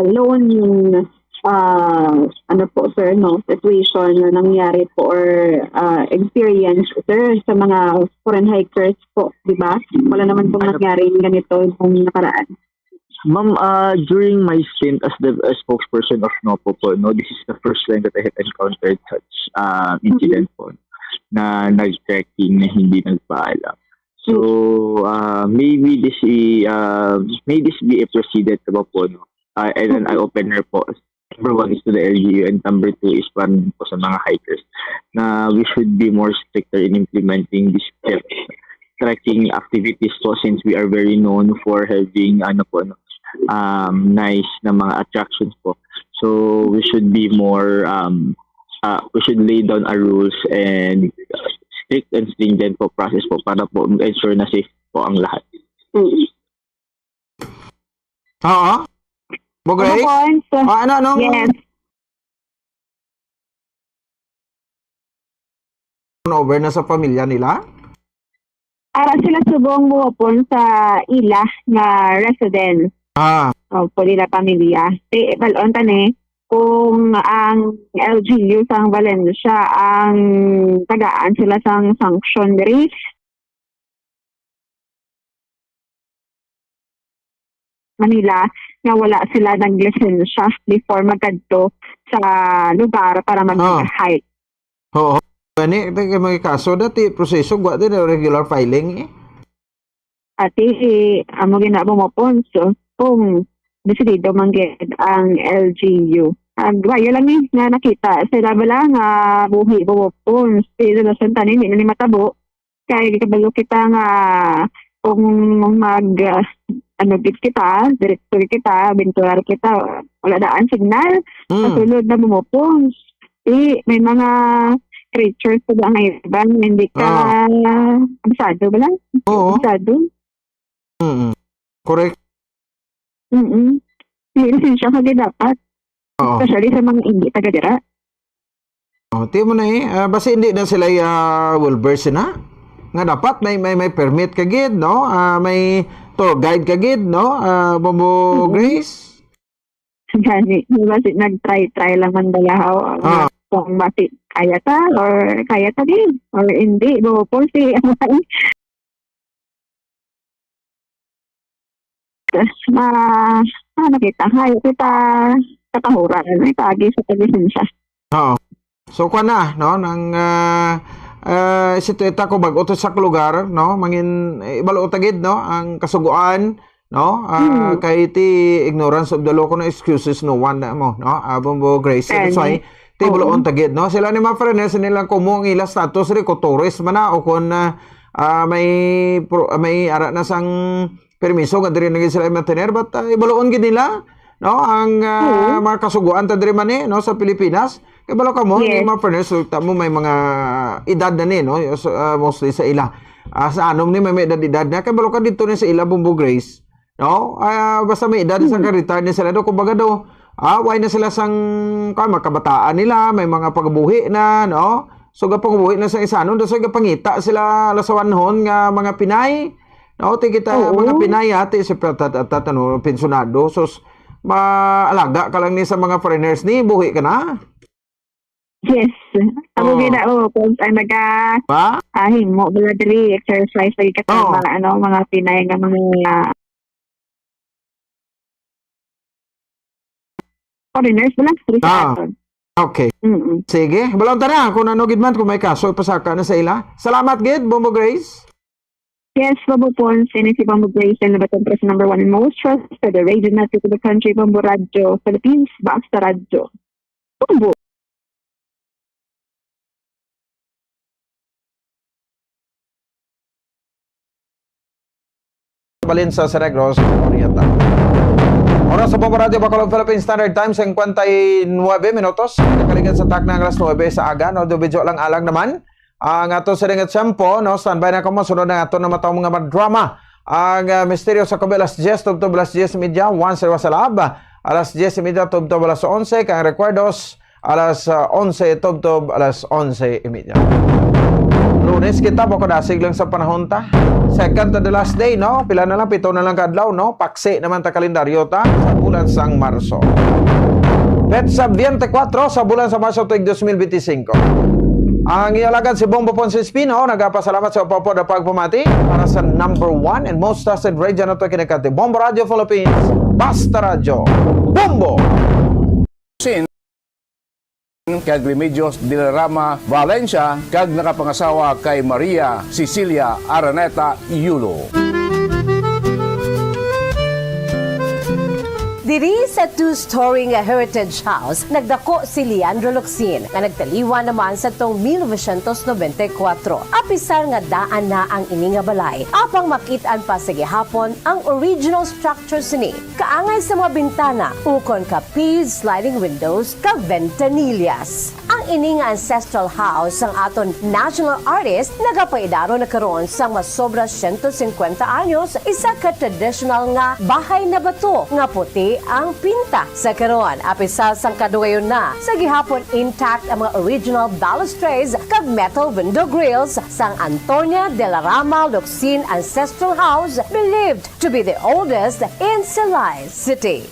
lone uh, ano po sir no situation na nangyari po or uh, experience sir sa mga foreign hikers po, di ba? Wala naman pong Ano- nangyari ganito nung nakaraan. Ma'am, uh, during my stint as the uh, spokesperson of NOPO po, no, this is the first time that I have encountered such uh, incident po na nag-trekking na hindi nagpaalam. So, uh, maybe this i uh, may this be a precedent ba po, no? Uh, and an eye-opener po. Number one is to the L G U and number two is para po sa mga hikers na we should be more stricter in implementing these tre- trekking activities po since we are very known for having ano po no, um, nice na mga attractions po. So we should be more um, uh, we should lay down our rules and uh, strict and stringent po process po para po ensure na safe po ang lahat. Mm. Oo. Ano Bugay? po, sir? Ah, ano, anong Yes. turnover na sa pamilya nila? Ara sila subong mo po sa ila nga residence. Ah, O, po nila pamilya. Di, balon ta ni, kung ang L G U sang Valencia ang tagaan sila sang sanction diri, Manila nga wala sila naglisensya before magkadto sa lugar para mag-hike. Oo. Gani, may kaso dati, proseso, gwa din regular filing eh. Ati, amo ginabo mo po, so, kung desidido man gid ang L G U. Ang bayo lang ni nga nakita sila bala nga buhi mo po, si Jonathan Tanin, hindi na ni matabo. Kay kabalo kita nga kung mag uh, ano gid kita, direktor kita, bintular kita, wala daan signal, Mm. Pasulod na mo po. Di, may mga creatures pa ba ang iban, hindi ka Ah. Absado ba lang? Oo. Absado? Mm. Correct. Mm-mm. May lisensya ka gid dapat. Oo. Especially sa mga hindi taga dira. Oh, ti mo na eh. Ah, basi hindi na sila uh, well versed na. Nga dapat may may may permit ka gid, no? Ah, may tour guide ka gid, no? Ah, Bombo Mm-mm. Grace. Gani, di ba si nag-try-try lang man balahaw Ah. Kung basi kaya ta or kaya ta gid or hindi, bo po si ma ano kita, hayo kita katahuran, ay paagi sa paglisensya. Oo. So, kuwan na, no, nang, ah, ah, si Tita ko bag-o to sa lugar, no, mangin-, eh, ibalo ta gid, no, ang kasugoan, no, ah, Mm. kay ti ignorance of the law, kuno excuses no one na mo, no, ah, Bombo Grace. So, that's why, Tani. ti Oo. ibaloon ta gid, no, sila ni mga foreigners, nilang kumo ang ila status, ri, kung tourist man na, o kung, ah, ah, may pro-, may ara na sang permiso nga diri na gid sila i-mantener, but, ah, ibaloon gid nila, no, ang, ah, Oo. mga kasugoan ta diri man ni, no, sa Pilipinas. Kay balo ka mo, Yes. ni mga foreigners, ta mo may mga edad na ni, no, so, ah, mostly sa ila. Ah, sa anom ni may, may edad-edad na, kay balo ka dito ni sa ila, Bombo Grace, no? Ah, basta may edad sa Hmm. ka-retire ni sila, no? Kumbaga daw, ah, why na sila sang, ka, mga kabataan nila, may mga pagbuhi na, no? So, gapangubuhi na sa isa, no? So, gapangita sila lasawanhon nga mga Pinay, no? Ti kita Oo. mga Pinay, ati, si tat-, tat-, tat-, ano, pensionado. So, s-, maalaga ka lang ni sa mga foreigners ni, buhi ka na. Yes. Amo Oo. gid na, oh, kung, ah, naga-, Pa? ah, himo, wala diri, exercise lagi ka sa Oo. mga, ano, mga Pinay nga mga foreigners, wala, diri sa Ah. aton. Okay. Mm-mm. Sige, balon ta na kung ano gid man, kung may kaso, ipasaka na sa ila. Salamat gid, Bombo Grace. Yes, Bombo Pons, ini si Bombo Grace, and the number one and most trusted radio network in the country, Bombo Radio Philippines, Basta Radio. Bombo. Balinsa sa Negros Oriental. Oras sa Bombo Radio Bacolod, Philippine Standard Time, singkwenta y nuebe minutos. Nakaligad sa takna ang alas nuebe sa aga, no? Dubidyo lang alang naman ang ato sa ring tiyempo, no? Standby na kamo, sunod ang ato na matawag nga drama. Ang, ah, Misteryo sa Kabe, alas diyes, tubtob alas diyes y media, Once There Was a Love. Alas diyes y media, tubtob alas onse, kang Recuerdos, alas, ah, onse, tubtob alas onse y media. Lunes kita, bako dasig lang sa panahon ta. Second to the last day, no? Pila na lang, pito na lang ka adlaw, no? Paksi naman ta kalendaryo ta sa bulan sang Marso. Petsa twenty-four sa bulan sa Marso tuig dos mil benti singko. Ang iyalagad si Bombo Ponce Espino, nagapasalamat sa upapod na pagpamati para sa number one and most trusted radio na to, kinikati Bombo Radio Philippines, Basta Radio, Bombo! Sin kag Remedios Dilarama Valencia, kag nakapangasawa kay Maria Cecilia Araneta Yulo. Diri sa two-story nga heritage house, nagdako si Leandro Locsin, nga nagtaliwan naman sa tong mil novecientos nobenta y kuwatro. Apisar nga daan na ang ini nga balay, apang makit-an pa sa gihapon ang original structure sini, kaangay sa mga bintana, ukon ka paved sliding windows kag ventanillas. Ang ini nga ancestral house sang aton national artist nagapaidaro na karon sang masobra siyento singkwenta anyos, isa ka traditional nga bahay na bato nga puti ang pinta. Sa karon, apisar sang kadugayon na, sa gihapon intact ang mga original balustrades kag metal window grills sang Antonia de la Rama Locsin Ancestral House, believed to be the oldest in Silay City.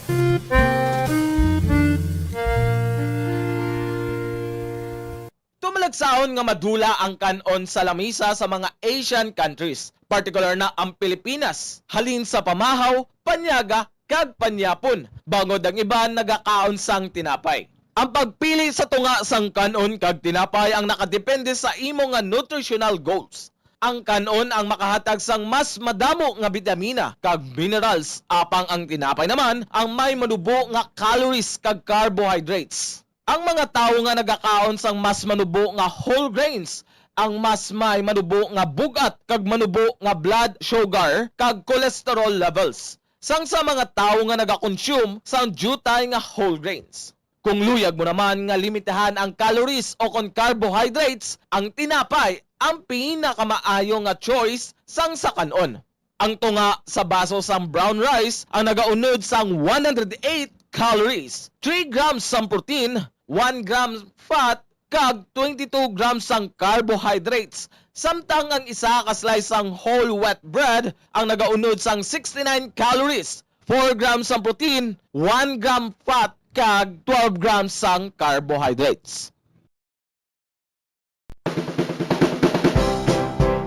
Tumalagsaon nga madula ang kan-on sa lamisa sa mga Asian countries, partikular na ang Pilipinas, halin sa pamahaw, panyaga, kag panyapon, bangod ang iban nagakaon sang tinapay. Ang pagpili sa tunga sang kan-on kag tinapay ang nakadepende sa imo nga nutritional goals. Ang kan-on ang makahatag sang mas madamo nga bitamina kag minerals, apang ang tinapay naman ang may manubo nga calories kag carbohydrates. Ang mga tawo nga nagakaon sang mas manubo nga whole grains ang mas may manubo nga bug-at kag manubo nga blood sugar kag cholesterol levels, sang sa mga tawo nga nagakonsume sang diutay nga whole grains. Kung luyag mo naman nga limitahan ang calories o kon carbohydrates, ang tinapay ang pinakamaayo nga choice sang sa kan-on. Ang tunga sa baso sang brown rice ang nagaunod sang one hundred eight calories, three grams sang protein, one gram fat, kag twenty-two grams sang carbohydrates, samtang ang isa ka slice sang whole wheat bread ang nagaunod sang sixty-nine calories, four grams sang protein, one gram fat, kag twelve grams sang carbohydrates.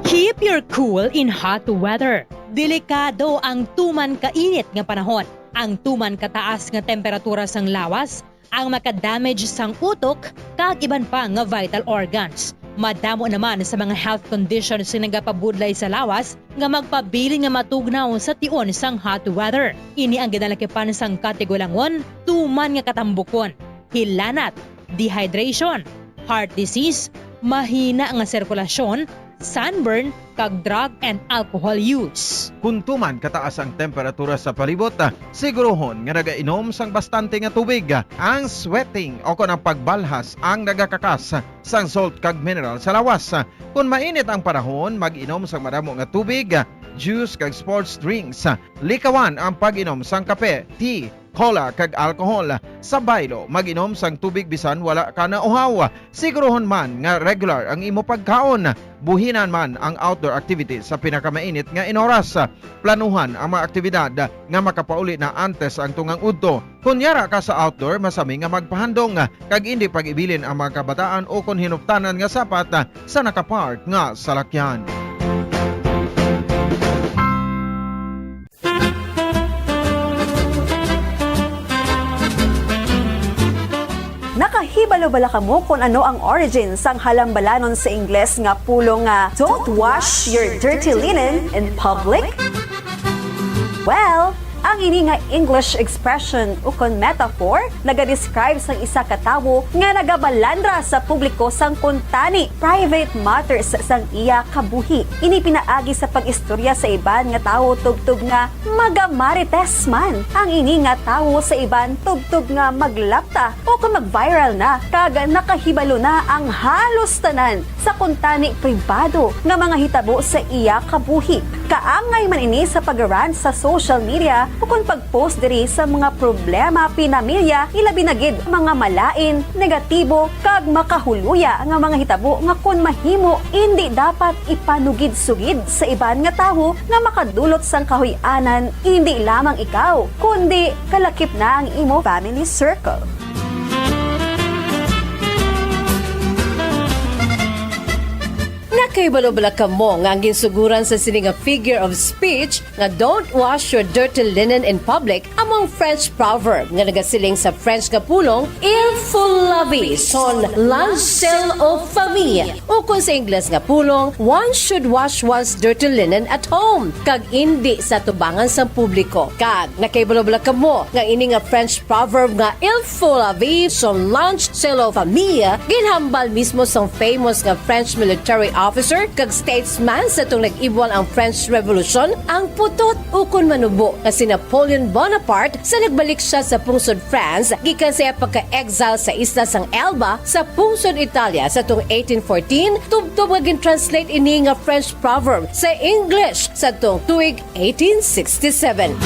Keep your cool in hot weather. Delikado ang tuman kainit nga panahon. Ang tuman kataas nga temperatura sang lawas ang maka-damage sang utok kag iban pa nga vital organs. Madamo naman sa mga health conditions nga nagapabudlay sa lawas nga magpabilin nga matugnaw sa tion sang hot weather. Ini ang ginalakipan sang katigulangon, tuman nga katambukon, hilanat, dehydration, heart disease, mahina nga sirkulasyon, sunburn, kag drug and alcohol use. Kon tuman kataas ang temperatura sa palibot, ah, siguruhon nga nagainom sang bastante nga tubig. Ang sweating o kon ang pagbalhas ang nagakakas sang salt kag mineral sa lawas. Kon mainit ang panahon, mag-inom sang madamo nga tubig, juice kag sports drinks. Likawan ang pag-inom sang kape, tea, cola, kag alcohol. Sa baylo, mag-inom sang tubig bisan wala ka nauhaw. Siguruhon man nga regular ang imo pagkaon. Buhinan man ang outdoor activities sa pinakamainit nga inoras. Planuhan ang mga aktibidad nga makapauli na antes ang tungang udto. Kon yara ka sa outdoor, masami nga magpahandong kag indi pag-ibilin ang mga kabataan o kon hinuptanan nga sapat sa nakapark nga salakyan. Nakahibalo bala kamo kon ano ang origin sang halambalanon sa Ingles nga pulong nga "Don't wash your dirty linen in public"? Well, ang ini nga English expression ukon metaphor nagadescribe sang isa ka tawo nga nagabalandra sa publiko sang kuntani private matters sang iya kabuhi. Ini pinaagi sa pag-istorya sa iban nga tawo tubtob nga magamarites man ang ini nga tawo sa iban tubtob nga maglapta o kon mag-viral na kag nakahibalo na ang halos tanan sa kuntani pribado nga mga hitabo sa iya kabuhi. Kaangay man ini sa pag-rant sa social media ukon pag-post diri sa mga problema pinamilya, ilabi na gid mga malain, negatibo, kag makahuluya nga mga hitabo nga kon mahimo indi dapat ipanugid-sugid sa iban nga tawo nga makadulot sang kahuy-anan, indi lamang ikaw, kundi kalakip na ang imo family circle. Nakahibalo bala kamo nga ang ginsuguran sa sini nga figure of speech nga "Don't wash your dirty linen in public" amo ang French proverb nga nagasiling sa French nga pulong "Il faut laver son linge sale aux femmes", ukon sa Ingles nga pulong "One should wash one's dirty linen at home", kag indi sa atubangan sang publiko. Kag nakahibalo bala kamo nga ini nga French proverb nga "Il faut laver son linge sale aux femmes" ginhambal mismo sang famous nga French military officer kag statesman sa atong nag-ibwal ang French Revolution, ang putot ukon manubo nga si Napoleon Bonaparte sa nagbalik siya sa pungsod France gikan sa iya pagka-exile sa isla sang Elba sa pungsod Italia sa atong eighteen fourteen, tubtob nga gin-translate ini nga French proverb sa English sa atong tuig eighteen sixty-seven.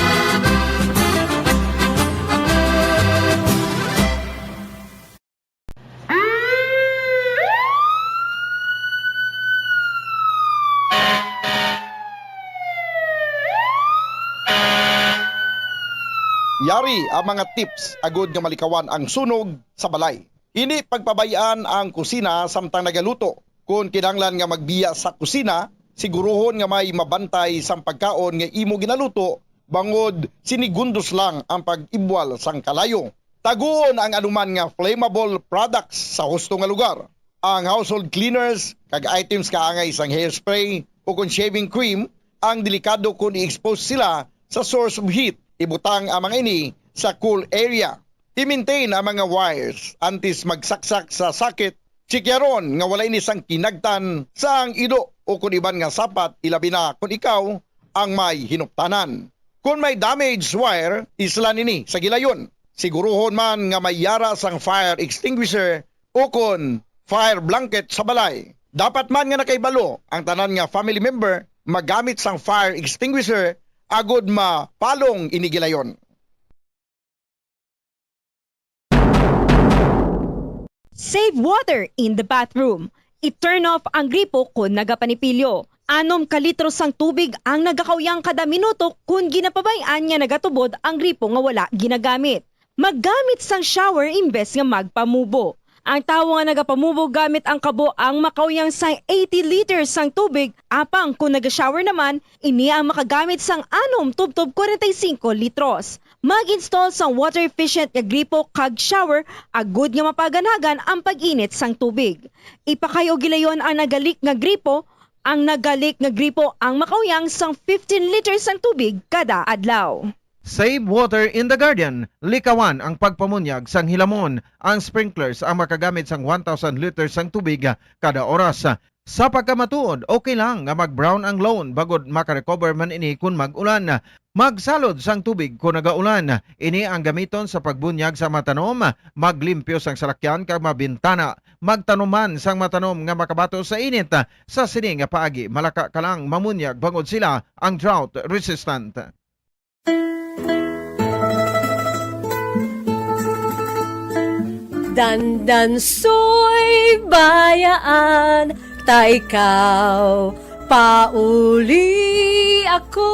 Yari ang mga tips agud nga malikawan ang sunog sa balay. Indi pagpabay-an ang kusina samtang nagaluto. Kon kinahanglan nga magbiya sa kusina, siguruhon nga may mabantay sang pagkaon nga imo ginaluto bangod sinigundos lang ang pag-ibwal sang kalayo. Taguon ang anuman nga flammable products sa husto nga lugar. Ang household cleaners kag items kaangay sang hairspray ukon shaving cream ang delikado kon i-expose sila sa source of heat. Ibutang ang mga ini sa cool area. I-maintain ang mga wires antes magsaksak sa socket. Tsikyaron nga wala ini sang kinagtan sang ilo ukon iban nga sapat, ilabi na kon ikaw ang may hinuptanan. Kon may damaged wire, islan ini sa gilayon. Siguruhon man nga may yara sang fire extinguisher ukon fire blanket sa balay. Dapat man nga nakahibalo ang tanan nga family member magamit sang fire extinguisher agud mapalong ini gilayon. Save water in the bathroom. I-turn off ang gripo kon nagapanipilyo. Anom ka litro sang tubig ang nagakauyang kada minuto kon ginapabay-an nga nagatubod ang gripo nga wala ginagamit. Maggamit sang shower imbes nga magpamubo. Ang tawo nga nagapamubo gamit ang kabo ang makauyang sang eighty liters sang tubig, apang kon naga-shower naman, ini ang makagamit sang anom tubtob kwarenta y singko litros. Mag-install sang water efficient nga gripo kag shower agud nga mapaganagan ang pag-init sang tubig. Ipakayo gilayon ang nagalik nga gripo. Ang nagalik nga gripo ang makauyang sang fifteen liters sang tubig kada adlaw. Save water in the garden. Likawan ang pagpamunyag sang hilamon. Ang sprinklers ang makagamit sang one thousand liters sang tubig kada oras. Sa pagkamatuod, okay lang nga mag-brown ang lawn bangod makarecover man ini kon mag-ulan. Magsalod sang tubig kon nagaulan. Ini ang gamiton sa pagbunyag sa matanom, maglimpyo sang salakyan kag mabintana. Magtanom man sang matanom nga makabato sa init. Sa sini nga paagi, malaka ka lang mamunyag bangod sila ang drought resistant. Dandansoy bayaan, ta ikaw, pauli ako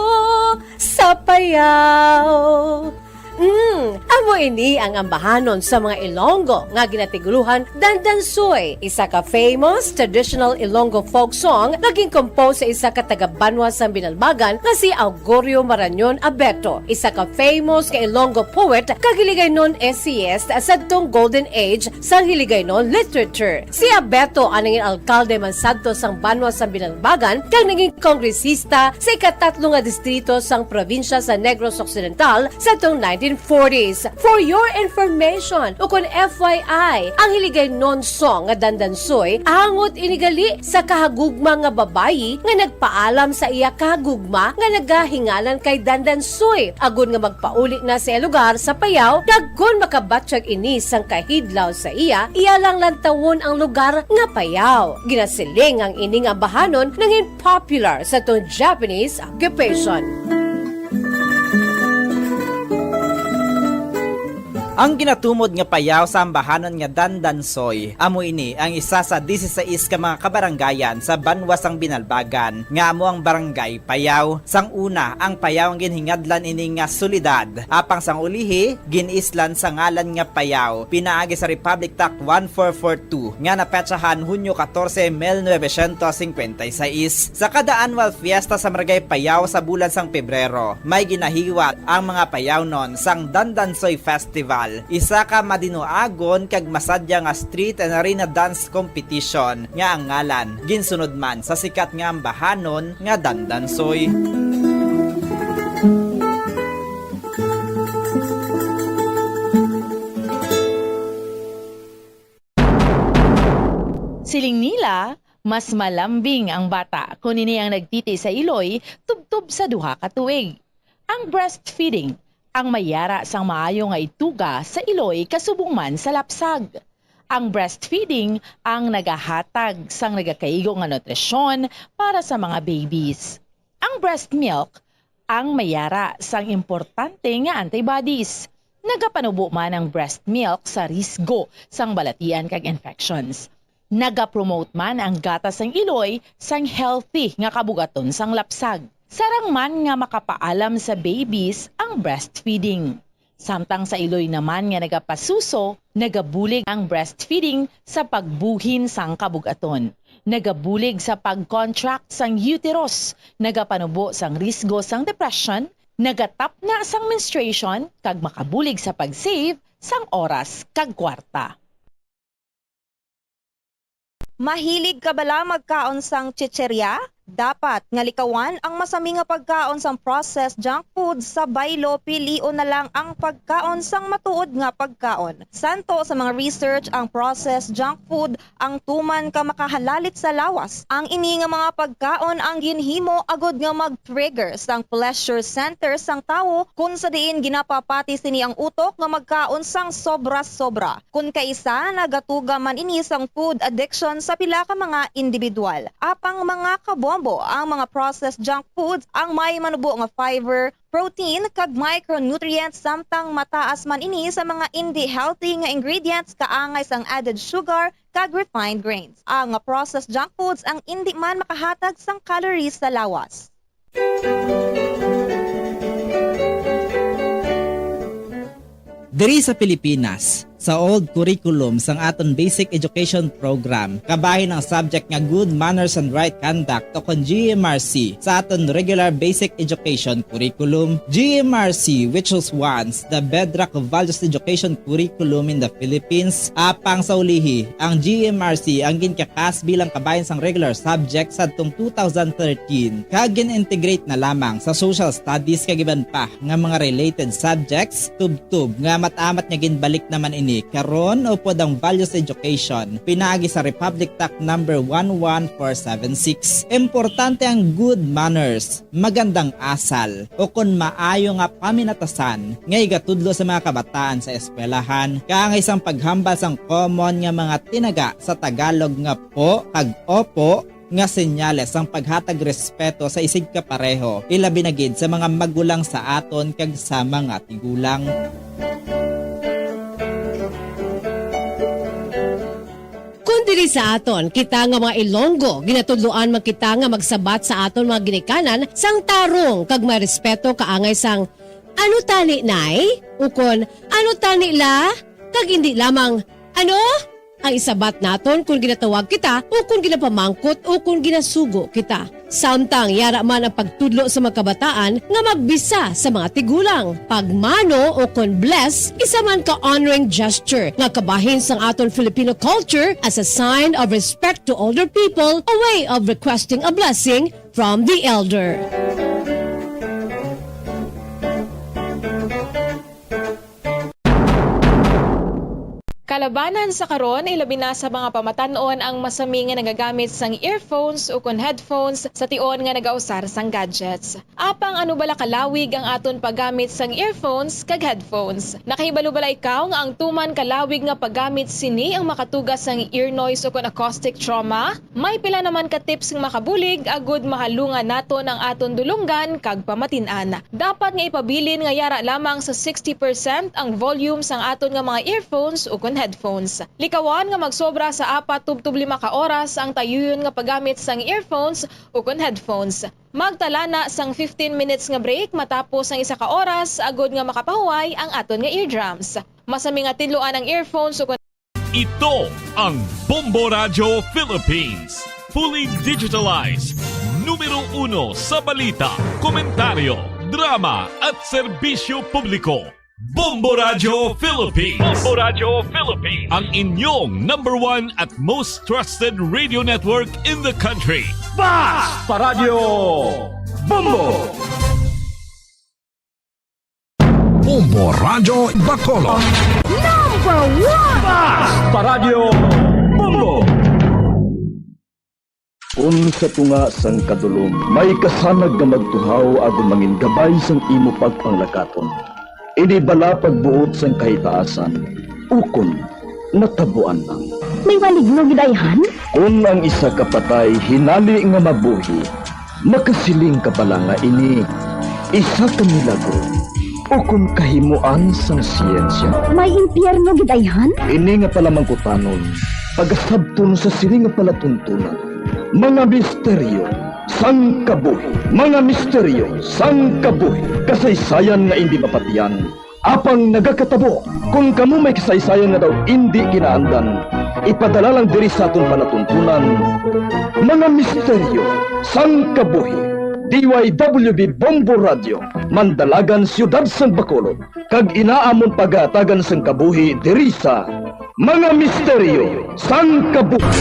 sa payaw. Mm, amo ini ang ambahanon sa mga Ilonggo nga ginatigulohan Dandansoy, isa ka famous traditional Ilonggo folk song nga gin-compose sa isa ka taga-banwa sang Binalbagan nga si Augurio Marañon Abeto, isa ka famous nga Ilonggo poet kag Hiligaynon essayist sadtong Golden Age sang Hiligaynon literature. Si Abeto ang nangin alkalde man sadto sang banwa sang Binalbagan kag naging kongresista sa ikatatlo nga distrito sang probinsya sa Negros Occidental sadtong nineteen forties. For your information, ukon F Y I, ang Hiligaynon song nga Dandansoy, angot ini gali sa kahagugma nga babayi nga nagpaalam sa iya kahagugma nga nagahinganan kay Dandansoy, agod nga magpauli na sa iya lugar sa Payao, kag kon makabatyag ini sang kahidlaw sa iya, iya lang lantawon ang lugar nga Payao. Ginasiling ang ini nga ambahanon nangin popular sa tong Japanese occupation. Ang ginatumod nga payaw sa ambahanon nga Dandansoy, amo ini ang isa sa disisais ka mga kabaranggayan sa banwa sang Binalbagan, nga amo ang Barangay Payaw. Sang una, ang Payaw ang ginhingadlan ini nga syudad, apang sang ulihi, gin-islan sa ngalan nga Payaw, pinaagi sa Republic Act one four four two nga napetsahan Hunyo katorse, mil novecientos singkwenta y seis. Sa kada annual fiesta sa Barangay Payaw sa bulan sang Pebrero, may ginahiwat ang mga Payawnon sang Dandansoy Festival, isa ka madinuagon kag masadya nga street and arena dance competition nga ang ngalan ginsunod man sa sikat nga ambahanon nga Dandansoy. Siling nila, mas malambing ang bata kon ini ang nagtiti sa iloy tubtob sa duha ka tuig. Ang breastfeeding, ang mayara sang maayo nga ituga sa iloy kasubong man sa lapsag. Ang breastfeeding ang nagahatag sang nagakaigo nga nutrisyon para sa mga babies. Ang breast milk ang mayara sang importante nga antibodies. Nagapanubo man ang breast milk sa risgo sang balatian kag infections. Nagapromote man ang gatas sang iloy sang healthy nga kabugaton sang lapsag. Sarang man nga makapaalam sa babies ang breastfeeding. Samtang sa iloy naman nga nagapasuso, nagabulig ang breastfeeding sa pagbuhin sang kabugaton. Nagabulig sa pag-contract sang uterus, nagapanubo sang risgo sang depression, nagatapna sang menstruation, kag makabulig sa pag-save sang oras kag kwarta. Mahilig ka bala magkaon sang chichirya? Dapat nga likawan ang masami nga pagkaon sang processed junk food sa baylo, pilion na lang ang pagkaon sang matuod nga pagkaon. Santo sa mga research, ang processed junk food ang tuman ka makahalalit sa lawas. Ang ini nga mga pagkaon ang ginhimo agud nga mag-trigger sang pleasure center sang tawo, kun sa diin ginapapati sini ang utok nga magkaon sang sobra-sobra. Kun kaisa, nagatuga man ini sang food addiction sa pila ka mga individual. Apang mga kabombo, ang mga processed junk foods ang may manubo nga fiber, protein, kag micronutrients, samtang mataas man ini sa mga indi healthy nga ingredients kaangay sang added sugar kag refined grains. Ang processed junk foods ang indi man makahatag sang calories sa lawas. Diri sa Pilipinas, sa old curriculum sang aton basic education program, kabahin ang subject nga good manners and right conduct o kon G M R C sa aton regular basic education curriculum. G M R C, which was once the bedrock of values education curriculum in the Philippines, apang sa ulihi, ang G M R C ang ginkakas bilang kabahin sang regular subject sadtong two thousand thirteen, kag gin-integrate na lamang sa social studies kag iban pa nga mga related subjects, tubtob nga amat-amat nga ginbalik naman ini karon upod ang values education pinaagi sa Republic Act number one one four seven six. Importante ang good manners, magandang asal, o kon maayo nga paminatasan nga igatudlo sa mga kabataan sa eskwelahan, kaangay sang paghambal sang common nga mga tinaga sa Tagalog nga po kag opo, nga senyales sang paghatag respeto sa isigkapareho, ilabi na gid sa mga magulang sa aton kag sa mga tigulang. Kon diri sa aton, kita nga mga Ilonggo, ginatudloan man kita nga magsabat sa aton mga ginikanan sang tarong kag may respeto kaangay sang, "Ano tani, Nay?" ukon, "Ano tani, La?" kag indi lamang, "Ano?" ang isabat naton kon ginatawag kita o kon ginapamangkot o kon ginasugo kita. Samtang yara man ang pagtudlo sa mga kabataan nga magbisa sa mga tigulang. Pagmano o kon bless, isa man ka honoring gesture nga kabahin sang aton Filipino culture as a sign of respect to older people, a way of requesting a blessing from the elder. Kalabanan sa karon, ilabi na sa mga pamatan-on ang masami nga nagagamit sang earphones ukon headphones sa tion nga nagausar sang gadgets. Apang ano bala kalawig ang aton paggamit sang earphones kag headphones? Nakahibalo bala ikaw nga ang tuman kalawig nga paggamit sini ang makatuga sang ear noise ukon acoustic trauma? May pila naman ka tips nga makabulig agud mahalungan naton ang aton dulonggan kag pamatin-an. Dapat nga ipabilin nga yara lamang sa sixty percent ang volume sang aton nga mga earphones ukon headphones. Likawan nga magsobra sa apat tubtob lima ka oras ang tayuyon nga paggamit sang earphones ukon headphones. Magtala na sang fifteen minutes nga break matapos ang isa ka oras agud nga makapahuway ang aton nga eardrums. Masami nga tidloan ang earphones ukon Ito ang Bombo Radyo Philippines. Fully digitalized. Numero uno sa balita, komentaryo, drama, at serbisyo publiko. Bombo Radyo Philippines. Bombo Radyo Philippines. Ang inyong number one at most trusted radio network in the country. Basta Radyo Bombo! Bombo Radyo Bacolod. Number one! Basta Radyo Bombo! Kun sa tunga sang kadulom, may kasanag nga magtuhaw agud mangingabay sang imo pagpanglakaton. Ini bala pagbuot sang kahitaasan, ukon natabuan lang. May maligno gid ayhan? Kun ang isa ka patay hinali nga mabuhi, makasiling ka bala nga ini isa ka milagro ukon kahimoan sang siyensya? May impyerno gid ayhan? Ini nga palamangkutanon, pagasabton sa sini nga palatuntunan, mga misteryo sang kabuhi. Mga misteryo sang kabuhi, kasaysayan nga indi mapatiyan. Apang nagakatabo, kon kamo may kasaysayan nga daw indi kinaandan, ipadala lang diri sa aton palatuntunan, Mga Misteryo sang Kabuhi. D Y W B Bombo Radio, Mandalagan, Siyudad sang Bacolod, kag inaamon pagahatagan sang kabuhi diri sa Mga Misteryo sang Kabuhi.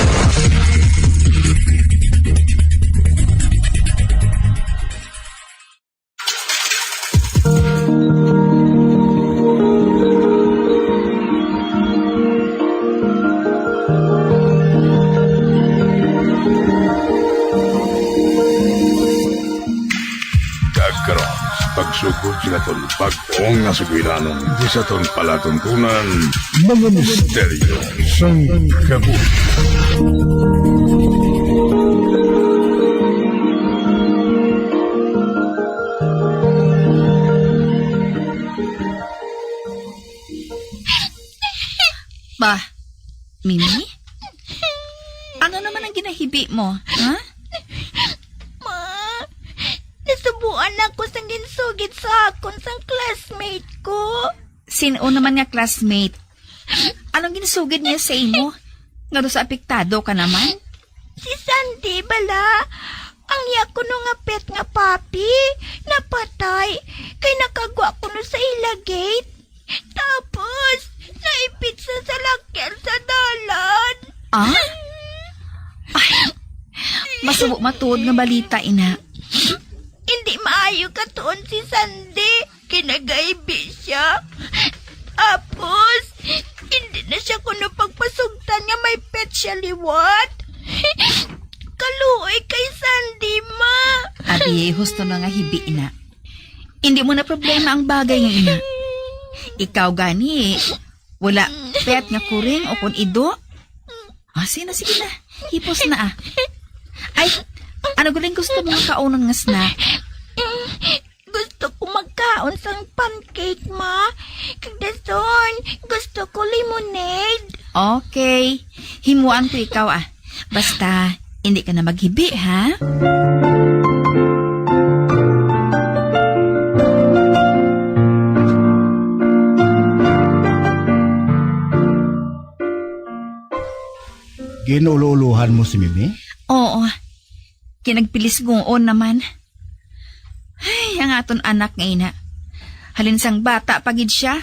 Kag karon, pagsugod sa aton bag-o nga sugilanon, di sa aton palatuntunan, Mga Misteryo sang Kabuhi. Ba, Mimi? Ano naman ang ginahibi mo, ha? Ma, nasubuan ako sang ginsugid sa akon sang classmate ko. Sin-o naman nga classmate? Anong ginsugid niya sa imo? Nga daw sa apektado ka naman? Si Sandy bala, ang iya kuno nga pet nga papi, napatay kay nakagwa kuno sa ila gate. Tapos, naipit sa salakyan sa dalan. Ah? Ay, masubo matuod nga balita, ina. Hindi maayo katuon si Sandy. Kinagaibi siya. Tapos, hindi na siya kuno pagpasugtan nga may pet siya liwat. Kaluoy kay Sandy, ma. Abi, husto na nga hibi na. Hindi mo na problema ang bagay nga ina. Ikaw gani, wala pet nga kuring o kon ido? Ah, sige na, sige na. Hipos na, ah. Ay, ano galing gusto mo nga kaunon nga snack? Gusto ko magkaon sang pancake, ma. Kag dason, gusto ko lemonade. Okay. Himuan ko ikaw, ah. Basta, hindi ka na maghibi, ha? Ginulo-ulohan mo si Mimi? Oo. Kinagpilisguon naman. Ay, ang aton anak nga ina. Halin sang bata pa gid siya,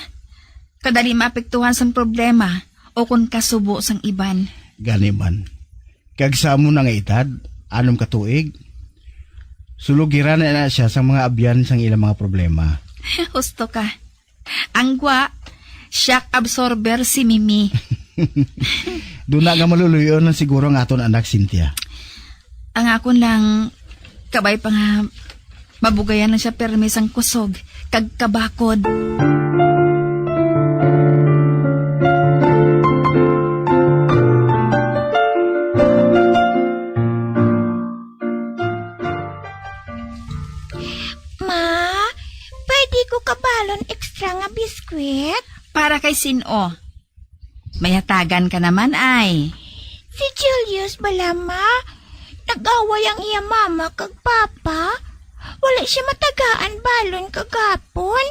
kadali maapektuhan sang problema o kon kasubo sang iban. Gani man. Kag sa amo na nga edad, anom ka tuig, sulugiran na, na siya sang mga abyan sang ilang mga problema. Husto ka. Ang gwa, shock absorber si Mimi. Duna nga maluluy-on lang siguro ang aton anak, Cynthia. Ang akon lang, kabay pa nga mabugayan lang siya permi sang kusog kag kabakod. Ma, pwede ko kabalon extra nga biskwit? Para kay sin-o? May hatagan ka naman, ay. Si Julius bala, ma. Nag-away ang iya mama kag papa. Wala siya matagaan balon kagapon.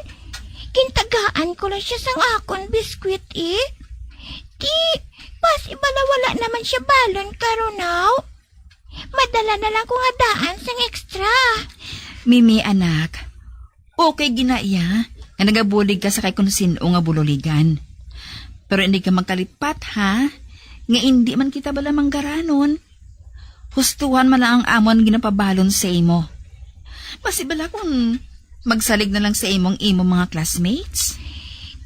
Gintagaan ko lang siya sang akon biskwit, eh. Di, basi bala wala naman siya balon karon, aw. Madala na lang ko nga daan sang extra. Mimi, anak, okay gina iya nga nagabulig ka sa kay kun sin-o nga bululigan. Pero hindi ka magkalipat, ha? Nga indi man kita bala manggaranon. Hustuhan man lang ang amon ginapabalon sa imo. Basi bala kun magsalig na lang sa imo ang imo mga classmates?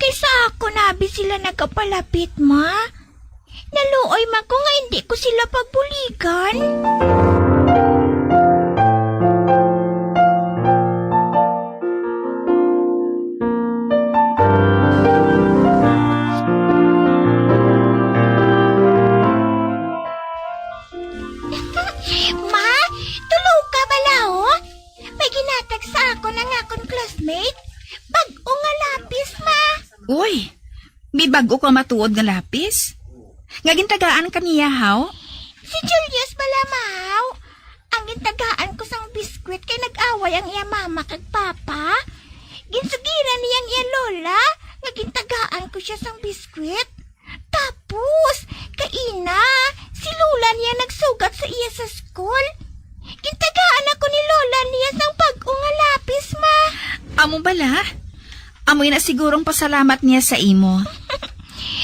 Kay sa akon abi sila nagapalapit, ma. Naluoy man ko nga indi ko sila pagbuligan. Ma, tulo ka bala, oh. May ginatag sa akon ang akon classmate. Bag-o nga lapis, ma. Uy, may bag-o ka matuod nga lapis? Nga gintagaan ka niya, haw? Si Julius bala, ma, haw. Ang gintagaan ko sang biskwit kay nag-away ang iya mama kag papa. Ginsugiran niya ang iya lola nga gintagaan ko siya sang biskwit. Tapos, kaina, si lola niya nagsugat sa iya sa school. Gintagaan ako ni lola niya sang bag-o nga lapis, ma. Amo bala? Amo ina siguro ang pasalamat niya sa imo.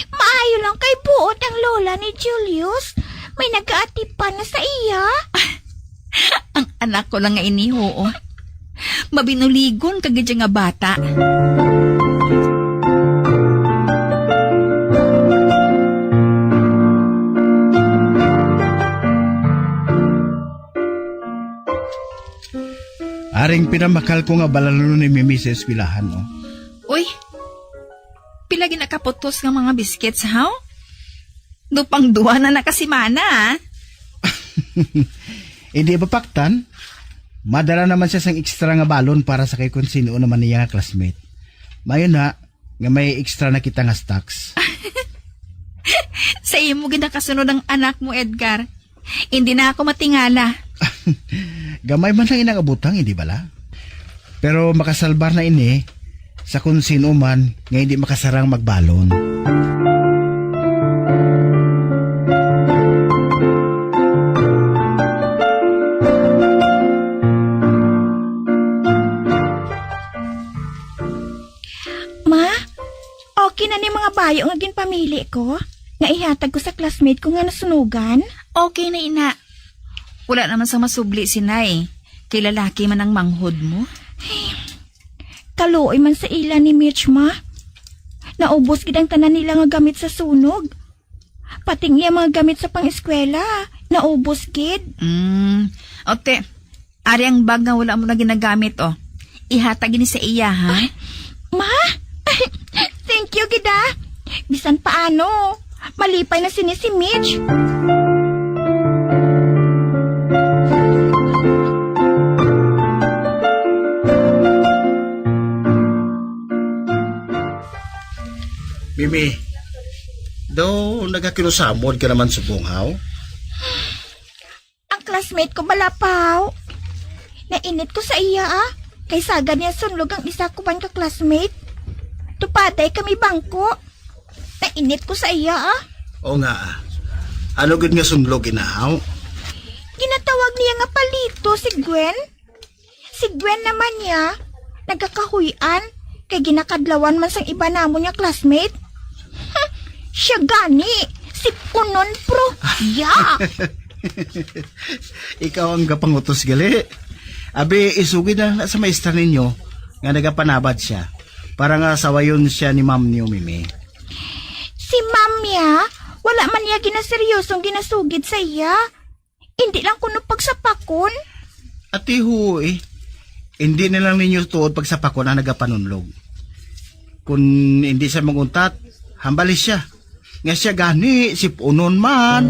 Maayo lang kay buot ang lola ni Julius. May nagaatipan na sa iya. Ang anak ko lang nga ini, oo. Mabinuligon ka gid nga bata. Aring pinamakal ko nga balalon ni Mimi sa eskwelahan, oh. Uy, pila ginakaputos nga mga biscuits, haw? Dupang duwa na nakasimana, ah. Hindi ba paktan? Madala naman siya sang extra nga balon para sa kay kun sino naman niya nga classmate. Mayo na nga may extra na kita nga stocks. Sa imo ginakasunod ang anak mo, Edgar. Hindi na ako matingala. Gamay man lang inang abutang, hindi bala? Pero makasalbar na ini sa kung sino man nga hindi makasarang magbalon. Pili ko nga ihatag ko sa classmate ko nga nasunugan? Okay na, ina. Wala naman sang masubli si Nay. Kay lalaki man ang manghod mo. Kaluoy man sa ila ni Mitch, ma. Naubos gid ang tanan nila nga gamit sa sunog. Pati ang iya mga gamit sa pang-eskwela, naubos gid. Mm. Ote, ari ang bag nga wala mo na ginagamit, oh. Ihatag ini sa iya, ha? Ay, ma? Thank you gid, ah. Bisan paano, malipay na sini si Mitch. Mimi, daw nagakinusamod ka naman subong, haw? Ang classmate ko bala, Paw. Nainit ko sa iya, ah. Kay sagad niya sunlog ang isa ko man ka classmate. Tupaday kami bangko. Nainit ko sa iya, ah. O nga, ah. Ano gid nga sunlog, ina, haw? Ginatawag niya nga palito si Gwen. Si Gwen naman niya, nagakahuy-an, kay ginakadlawan man sang iba namon nga classmate. Siya gani, si Punon Pro. Yeah! Ikaw ang gapangutos gali. Abi, isugid na na sa maestra ninyo nga nagapanabad siya para nga sawayon siya ni ma'am niyo, Mimi. Si ma'am niya, wala man niya ginaseryosong ginasugid sa iya. Hindi lang kuno pagsapakon. Ati, huo, eh. Hindi na lang ninyo tuod pagsapakon ang nagapanunlog. Kung hindi siya maguntat, hambali siya. Nga siya gani, sipunon man.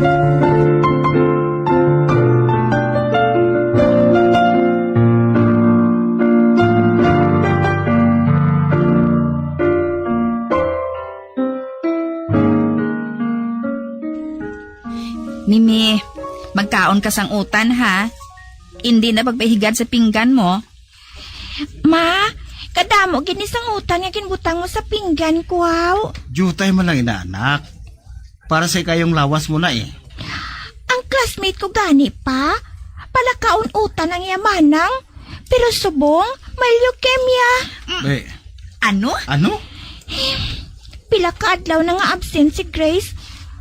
Mimi, magkaon ka sang utan, ha? Indi na pagpahigad sa pinggan mo. Ma, kadamo gid ni sang utan nga ginbutang mo sa pinggan ko, haw. Diutay man lang, ina, anak. Para sa ikayong lawas mo na, eh. Ang classmate ko gani pa, palakaon utan ang iya manang. Pero subong, may leukemia. Mm. Eh. Ano? Ano? Pila ka adlaw na nga absent si Grace.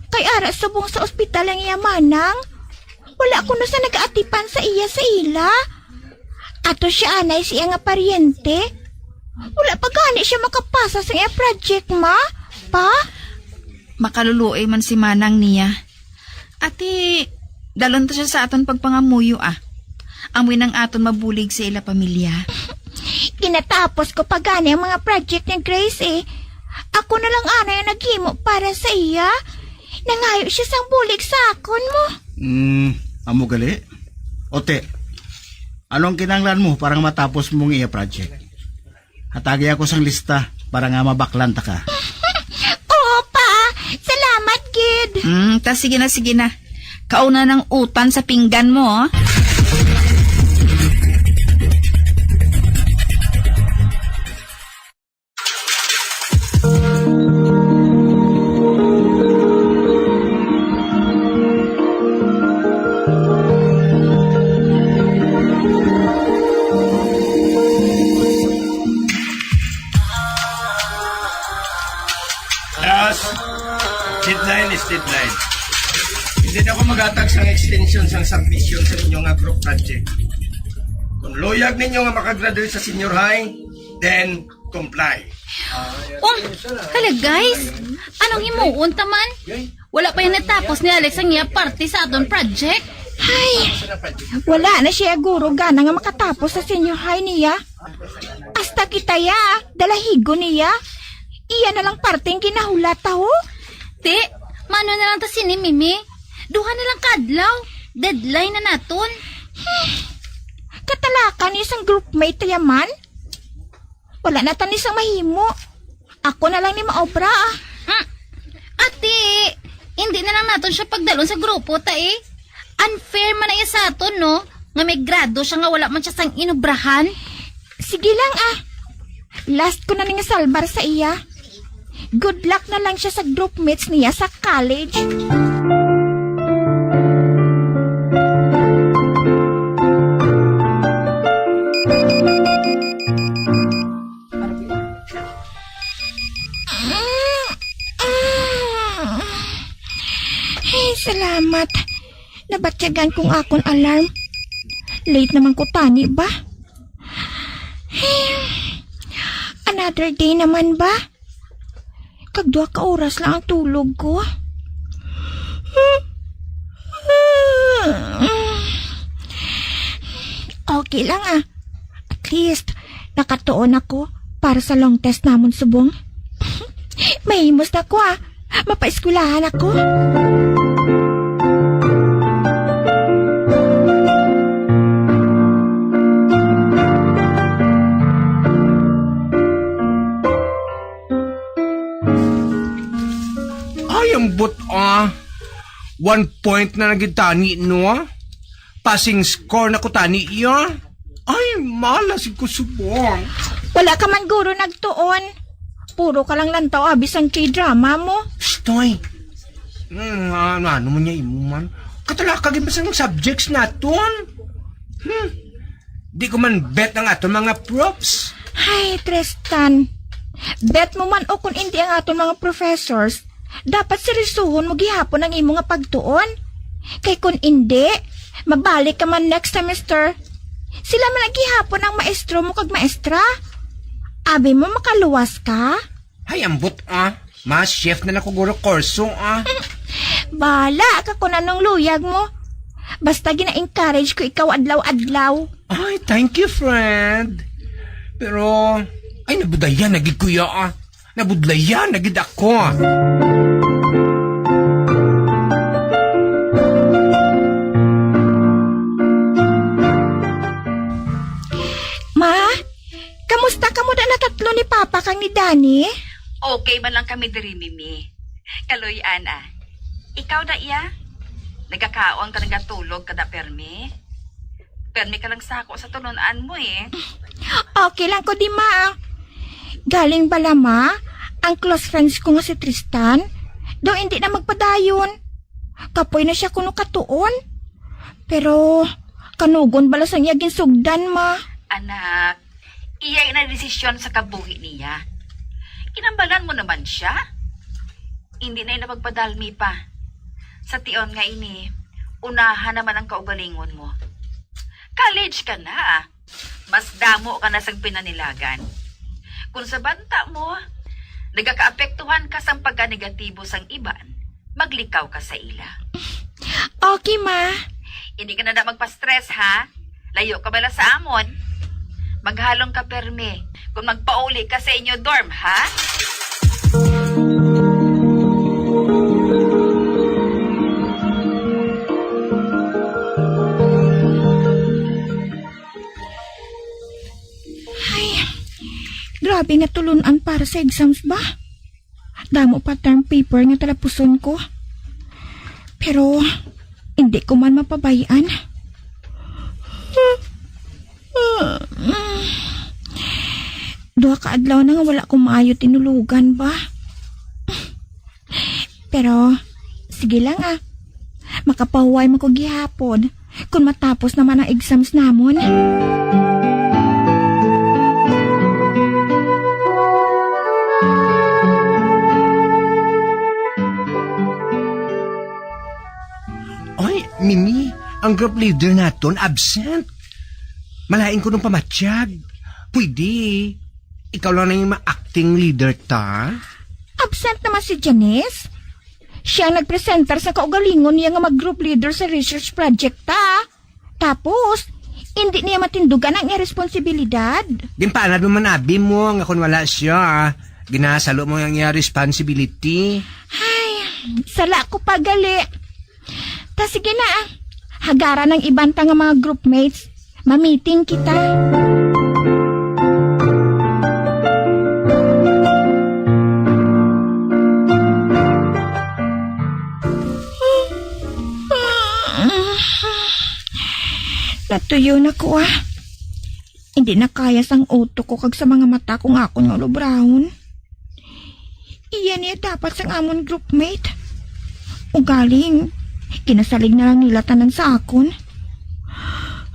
Kay ara subong sa ospital ang iya manang. Wala kuno sa nagaatipan sa iya sa ila. Ato siya anay sa iya nga paryente. Wala pa gani siya makapasa sa iya project, ma? Pa? Makaluluoy man si manang niya. Ati, dalon ta siya sa aton pagpangamuyo, ah. Amoy nang aton mabulig sa ila pamilya. Ginatapos ko pa gani ang mga project ni Grace, eh. Ako na lang anay ang naghimo para sa iya. Nangayo siya sang bulig sa akon mo. Hmm, amo gali? Ote, ano ang kinahanglan mo para nga matapos mo ang iya project? Hatagi ako sang lista para nga mabaklan ta ka. Oo, pa. Salamat gid. Mm, ta, sige na, sige na. Kauna nang utan sa pinggan mo, oh. Last, deadline is deadline. Hindi na ako maghatag sang extension sang submission sa inyo nga group project. Kung luyag ninyo nga makagraduate sa senior high, then comply. Oh, hala guys, anong himuon ta man? Wala pa yan natapos ni Alex ang iya parte sa aton project. Ay, wala na siya guro gana nga makatapos sa senior high niya. Hasta kita ya, dalahigon niya. Iya na lang parte ang ginahulat, ho. Ti, mano na lang ta sini, Mimi? Duha na lang ka adlaw. Deadline na naton. Katalakan ni sang groupmate ta ya man. Wala na ta ni sang mahimo. Ako na lang ni maobra, ah. Mm. Ati, hindi na lang naton siya pagdalon sa grupo ta, eh. Unfair man na iya sa aton, no? Nga may grado siya nga wala man siya sang inobrahan. Sige lang, ah. Last ko na ni nga salbar sa iya. Good luck na lang siya sa groupmates niya sa college. Nabatyagan kong akon alarm. Late naman ko tani ba? Another day naman ba? Kag duha ka oras lang ang tulog ko. Okay lang, ah. At least, nakatuon ako para sa long test namon subong. Mahimos na ko, ah. Mapaeskwelahan ako. Ay, ambot, ah. One point na lang gid tani, no? Passing score na ko tani, iya. Ay, mala si ko subong. Wala ka man guro nagtuon. Puro ka lang lantaw abi sang K-drama mo. Stoy. Hmm, ano, ano man niya imo man? Katalaka gid ba sang subjects naton? Hmm. Di ko man bet ang aton mga props. Ay, Tristan. Bet mo man o kung hindi ang aton mga professors, dapat seryosohon mo gihapon ang imo nga pagtuon. Kay kung hindi, mabalik ka man next semester. Sila man ang gihapon ang maestro mo kag maestra. Abi mo makaluwas ka? Ay, ambot, ah. Mas shift na lang ko guro kurso, ah. Bahala ka kung anong luyag mo. Basta gina-encourage ko ikaw adlaw-adlaw. Ay, thank you, friend. Pero, ay, nabudlayan na gid ko iya, ah. Nabudlayan na gid ako, ah. Ma, kamusta kamo na natatlo ni Papa kag ni Danny? Okay man lang kami diri, Mimi. Kaloy-an, ah. Ikaw na, iya? Nagakaon ka, nagatulog ka na, permi? Permi ka lang sako sa tulon-an mo, eh. Okay lang ko, di, ma. Galing bala, ma, ang close friends ko nga si Tristan, daw hindi na magpadayon. Kapoy na siya kuno katuon. Pero, kanugon bala sang iya ginsugdan, ma. Anak, iya na desisyon sa kabuhi niya. Kinambalan mo naman siya. Hindi na ina pagpadalmi pa. Sa tion nga ini, unahan naman ang kaugalingon mo. College ka na, ah. Mas damo ka na sang pinanilagan. Kung sa banta mo, nagakaapektuhan ka sang pagkanegatibo sang iban, maglikaw ka sa ila. Okay, ma. Hindi ka na na magpa-stress, ha? Layo ka bala sa amon. Maghalong ka permi kung magpauli ka sa inyo dorm, ha? Ay, grabe nga tulun-an para sa exams ba? Damo pa term paper nga talapuson ko. Pero, hindi ko man mapabay-an. Duha ka adlaw na nga wala ko maayo tinulogan ba. Pero, sige lang ah. Makapahuway man ko gihapon kung matapos naman ang exams namon. Oy, Mimi, ang group leader naton absent. Malain ko nung pamatyag. Pwede, ikaw lang na yung ma-acting leader ta? Absent naman si Janice. Siya ang nagpresentar sa kaugalingon niya nga mag-group leader sa research project ta. Tapos, hindi niya matindugan ang iya responsibilidad. Ginpaanad mo man abi mo nga kung wala siya, ginasalo mo ang iya responsibility. Ay, sala ko pa gali. Ta sige na, ah. Hagara ng iban ta nga mga groupmates. Mamiting kita. Natuyo na ko, ah. Hindi na kaya sang utok ko kag sa mga mata kung akon nga ulubrahon. Iya niya dapat sang amon groupmate. Ugaling, kinasalig na lang nila tanan sa akon.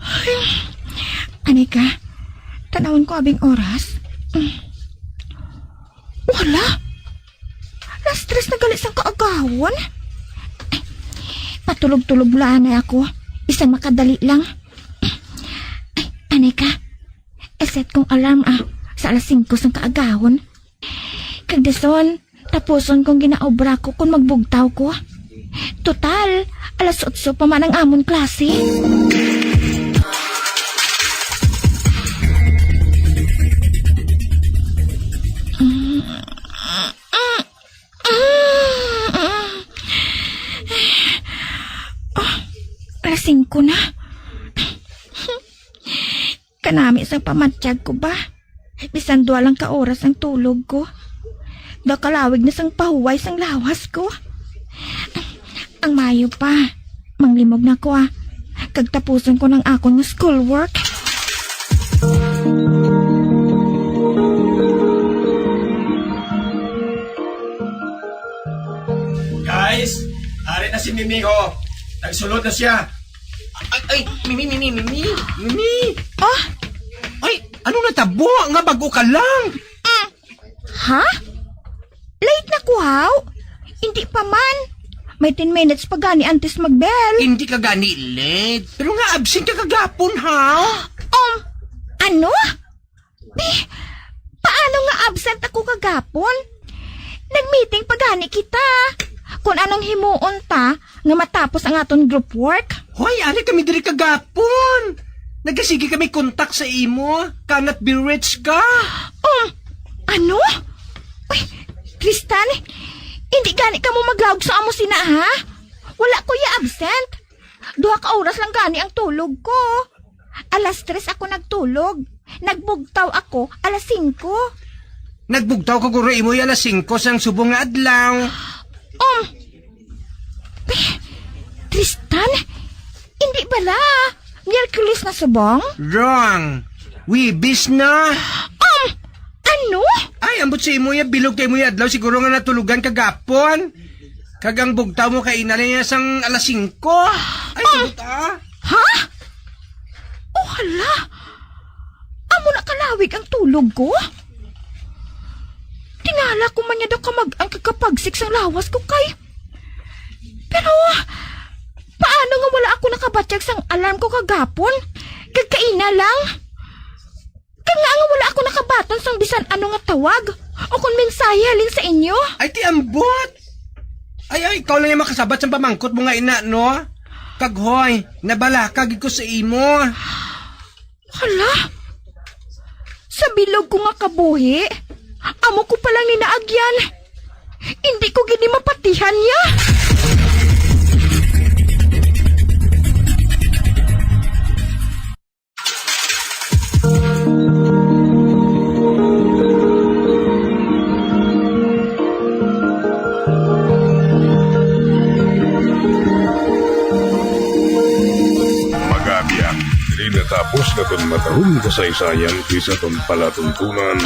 Ay, anay ka, tanawon ko abing oras. Wala. Las tres na gali sang kaagahon. Ay, Patulog-tulog lang ako. Bisan makadali lang. Ay, anay ka. I-set kong alarm, ah, sa alas singko sang kaagahon. Kag dason, tapuson kong ginaobra ko kung magbugtaw ko. Total, alas otso pa man ang amon klase. Ah, alas singko na. Kanami sang pamatyag ko ba? Bisan dua lang ka oras ang tulog ko. Daw kalawig na sang pahuway sang lawas ko. Ang maayo pa, manglimog na ko, ah. Kag tapuson ko ng akon nga schoolwork. Guys, ari na si Mimi, ho. Nagsulod na siya. Ay, ay, Mimi, Mimi, Mimi, Mimi. Ah? Ay, ano natabo nga bago ka lang? Mm. Ha? Late na ko, haw? Hindi pa man. May ten minutes pa gani antes mag-bell. Hindi ka gani late. Pero nga absent ka kagapon, haw? Um, ano? Bi, paano nga absent ako kagapon? Nag-meeting pa gani kita. Kung anong himuon ta nga matapos ang aton group work. Hoy, ari kami diri kagapon. Nagasige kami kontak sa imo. Cannot be reached ka. Um, ano? Uy, Tristan, hindi gani kamo maglaog sa amo sina, ha? Wala ko ya absent. Duha ka oras lang gani ang tulog ko. Alas tres ako nagtulog. Nagbugtaw ako alas singko. Nagbugtaw ka guro imo alas singko sang subong nga adlaw. Um, Tristan, hindi bala. Miyerkules na subong? Wrong. Wibis na. Um, ano? Ay, ambot sa imo ya, bilog kay mo ya adlaw, siguro nga natulugan kagapon. Kag ang bugtaw mo kay ina niya sang alas singko. Ay, Ah. Sabot, ah. Ha? Oh, hala. Amo na kalawig ang tulog ko? Tingala ko man niya daw kamag-ang kag kapagsik sang lawas ko kay. Pero, paano nga wala ako nakabatyag sang alarm ko kagapon? Kag kaina lang? Kag nga nga wala ako nakabaton sang bisan ano nga tawag o kon mensahe halin sa inyo? Ay, ti ambot! Ay, ay, ikaw lang yung makasabat sa pamangkot mo nga ina, no? Kag hoy, nabalaka gid ko sa imo. Hala? Sa bilog ko nga kabuhi, amo ko palang ni naagyan. Hindi ko gid ni mapatihan niya. Magabiak, diri natapos naton matahong kasaysayan kis aton palatuntunan,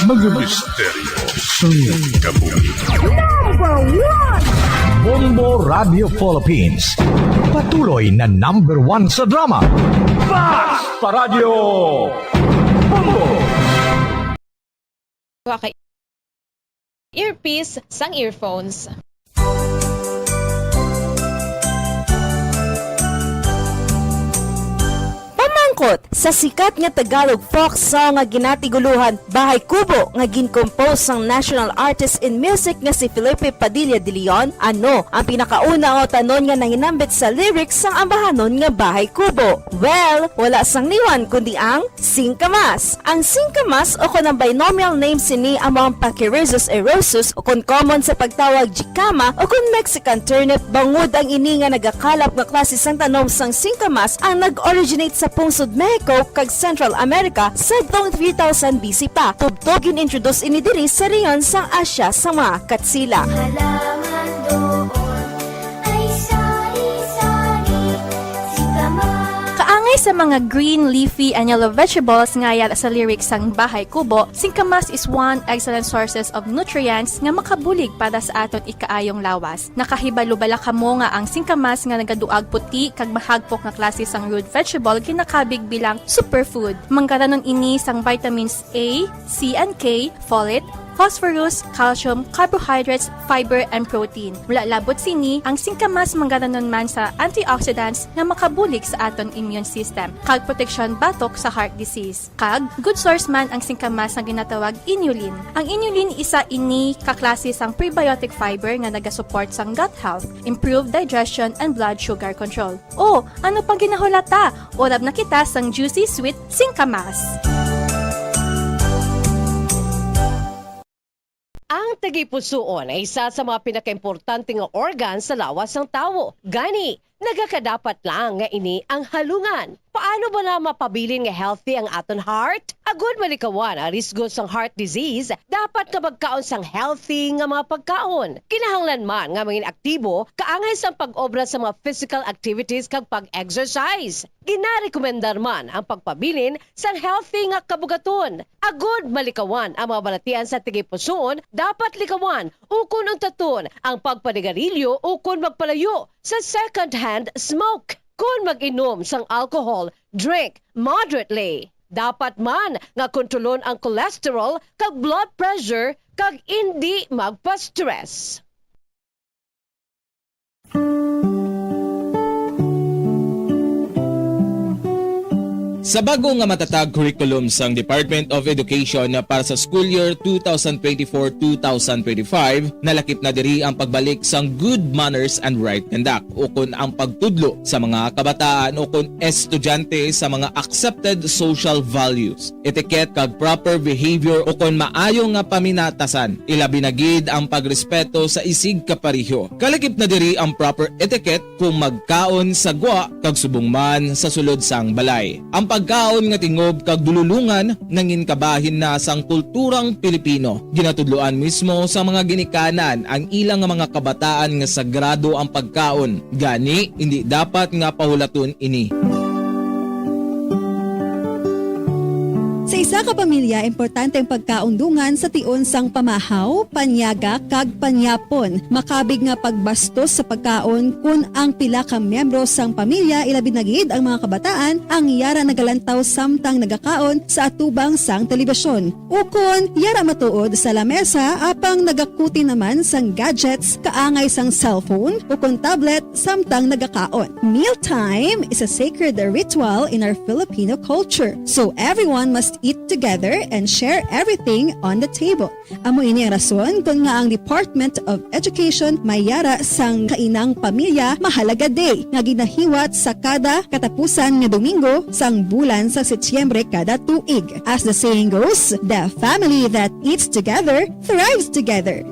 mga misteryo sang kabuhi. Number one! Bombo Radio Philippines, patuloy na number one sa drama. Basta Radio Bombo! Wa ka earpiece sang earphones. Pamangkot, sa sikat nga Tagalog folk song nga ginatiguluhan Bahay Kubo nga gin-compose sang national artist in music nga si Felipe Padilla de Leon, ano ang pinakauna nga utanon nga nahinambit sa lyrics sang ambahanon nga Bahay Kubo? Well, wala sang liwan kundi ang singkamas. Ang singkamas o kon ang binomial name sini amo ang Pachyrhizos erosus o kon common sa pagtawag jicama o kon Mexican turnip, bangod ang ini nga nagakalap nga klase sang tanom sang singkamas ang nag-originate sa pungsod Mexico kag Central America sadtong three thousand B C pa. Tubtob gin-introduce ini diri sa rehiyon sang Asia sa mga Katsila. Halaman doon ay sari-sari, singkamas. Kaangay sa mga green, leafy, and yellow vegetables nga yara sa lyrics sang Bahay Kubo, singkamas is one excellent sources of nutrients nga makabulig para sa aton ikaayong lawas. Nakahibalo bala kamo nga ang singkamas nga nagaduag puti kag mahagpok nga klase sang root vegetable ginakabig bilang superfood? Manggaranon ini sang vitamins A, C, and K, folate, phosphorus, calcium, carbohydrates, fiber, and protein. Wala labot sini, ang singkamas manggaranon man sa antioxidants nga makabulig sa aton immune system kag proteksyon batok sa heart disease. Kag good source man ang singkamas nga ginatawag inulin. Ang inulin isa ini ka klase sang prebiotic fiber nga nagasupport sang gut health, improve digestion, and blood sugar control. O, ano pang ginahulata? Urab na kita sang juicy sweet singkamas. Ang tagipusoon ay isa sa mga pinakaimportante nga organ sa lawas sang tawo. Gani, nagakadapat lang nga ini ang halungan. Paano bala mapabilin nga healthy ang aton heart? Agud malikawan ang risgo sang heart disease, dapat nga magkaon sang healthy nga mga pagkaon. Kinahanglan man nga mangin aktibo, kaangay sang pag-obra sa mga physical activities kag pag-exercise. Ginarekomendar man ang pagpabilin sang healthy nga kabugaton. Agud malikawan ang mga balatian sa tagipusoon, dapat likawan ukon untaton ang pagpanigarilyo ukon magpalayo sa second-hand smoke. Kon mag-inom sang alcohol, drink moderately. Dapat man nga kontrolon ang cholesterol kag blood pressure kag indi magpa-stress. Sa bag-o nga matatag curriculum sang Department of Education para sa school year two thousand twenty-four, two thousand twenty-five, nalakip na diri ang pagbalik sang good manners and right conduct, ukon ang pagtudlo sa mga kabataan ukon estudyante sa mga accepted social values, etiquette kag proper behavior ukon maayo nga paminatasan, ilabi na gid ang pagrespeto sa isigkapareho. Kalakip na diri ang proper etiquette kung magkaon sa gwa kag subong man sa sulod sang balay. Ang pagkaon nga tingob kag dululongan nangin kabahin na sang kulturang Pilipino. Ginatudloan mismo sa mga ginikanan ang ilang mga kabataan nga sagrado ang pagkaon, gani indi dapat nga pahulaton ini. Sa isa ka pamilya, importante ang pagkaon dungan sa tion sang pamahaw, panyaga, kag panyapon. Makabig nga pagbastos sa pagkaon kon ang pila ka miyembro sang pamilya, ilabi na gid ang mga kabataan, ang yara nagalantaw samtang nagakaon sa atubang sang telebisyon. Ukon, yara matuod sa lamesa apang nagakuti naman sang gadgets kaangay sang cellphone ukon tablet samtang nagakaon. Mealtime is a sacred ritual in our Filipino culture, so everyone must eat together and share everything on the table. Amo ini ang rason kon ngaa ang Department of Education may yara sang Kainang Pamilya Mahalaga Day nga ginahiwat sa kada katapusan nga Domingo sang bulan sa Setyembre kada tuig. As the saying goes, the family that eats together thrives together.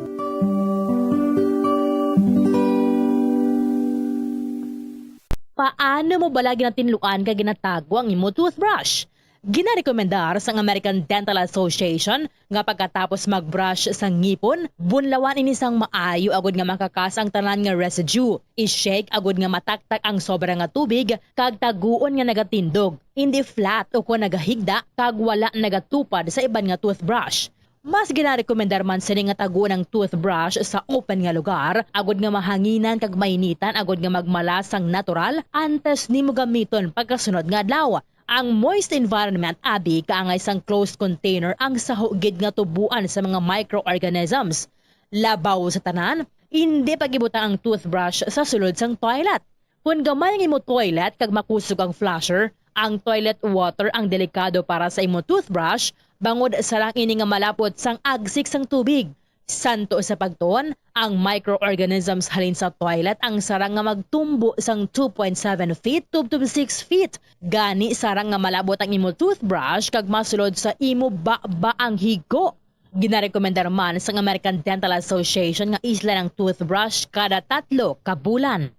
Paano mo bala ginatinluan kag ginatago ang imo toothbrush? Ginarekomendar sang American Dental Association nga pagkatapos mag-brush sa ngipon, bunlawan ini sang maayo agud nga makakas ang tanan nga residue. I-shake agud nga mataktak ang sobra nga tubig kag taguon nga nagatindog, indi flat ukon nagahigda kag wala nagatupad sa iban nga toothbrush. Mas ginarekomendar man sini nga taguon ang toothbrush sa open nga lugar, agud nga mahanginan kag mainitan agud nga magmala sang natural antes nimo gamiton pagkasunod nga adlaw. Ang moist environment abi kaangay sang closed container ang saho gid nga tuboan sa mga microorganisms. Labaw sa tanan, indi pag-ibutang ang toothbrush sa sulod sang toilet. Kon gamay ang imo toilet kag makusog ang flusher, ang toilet water ang delikado para sa imo toothbrush, bangod sarang ini nga malapot sang agsik sang tubig. Santo sa pagtuon, ang microorganisms halin sa toilet ang sarang nga magtumbo sang two point seven feet tubtob six feet. Gani, sarang nga malabot ang imo toothbrush kag masulod sa imo baba ang higko. Ginarekomendar man sang American Dental Association nga islan ang toothbrush kada tatlo ka bulan.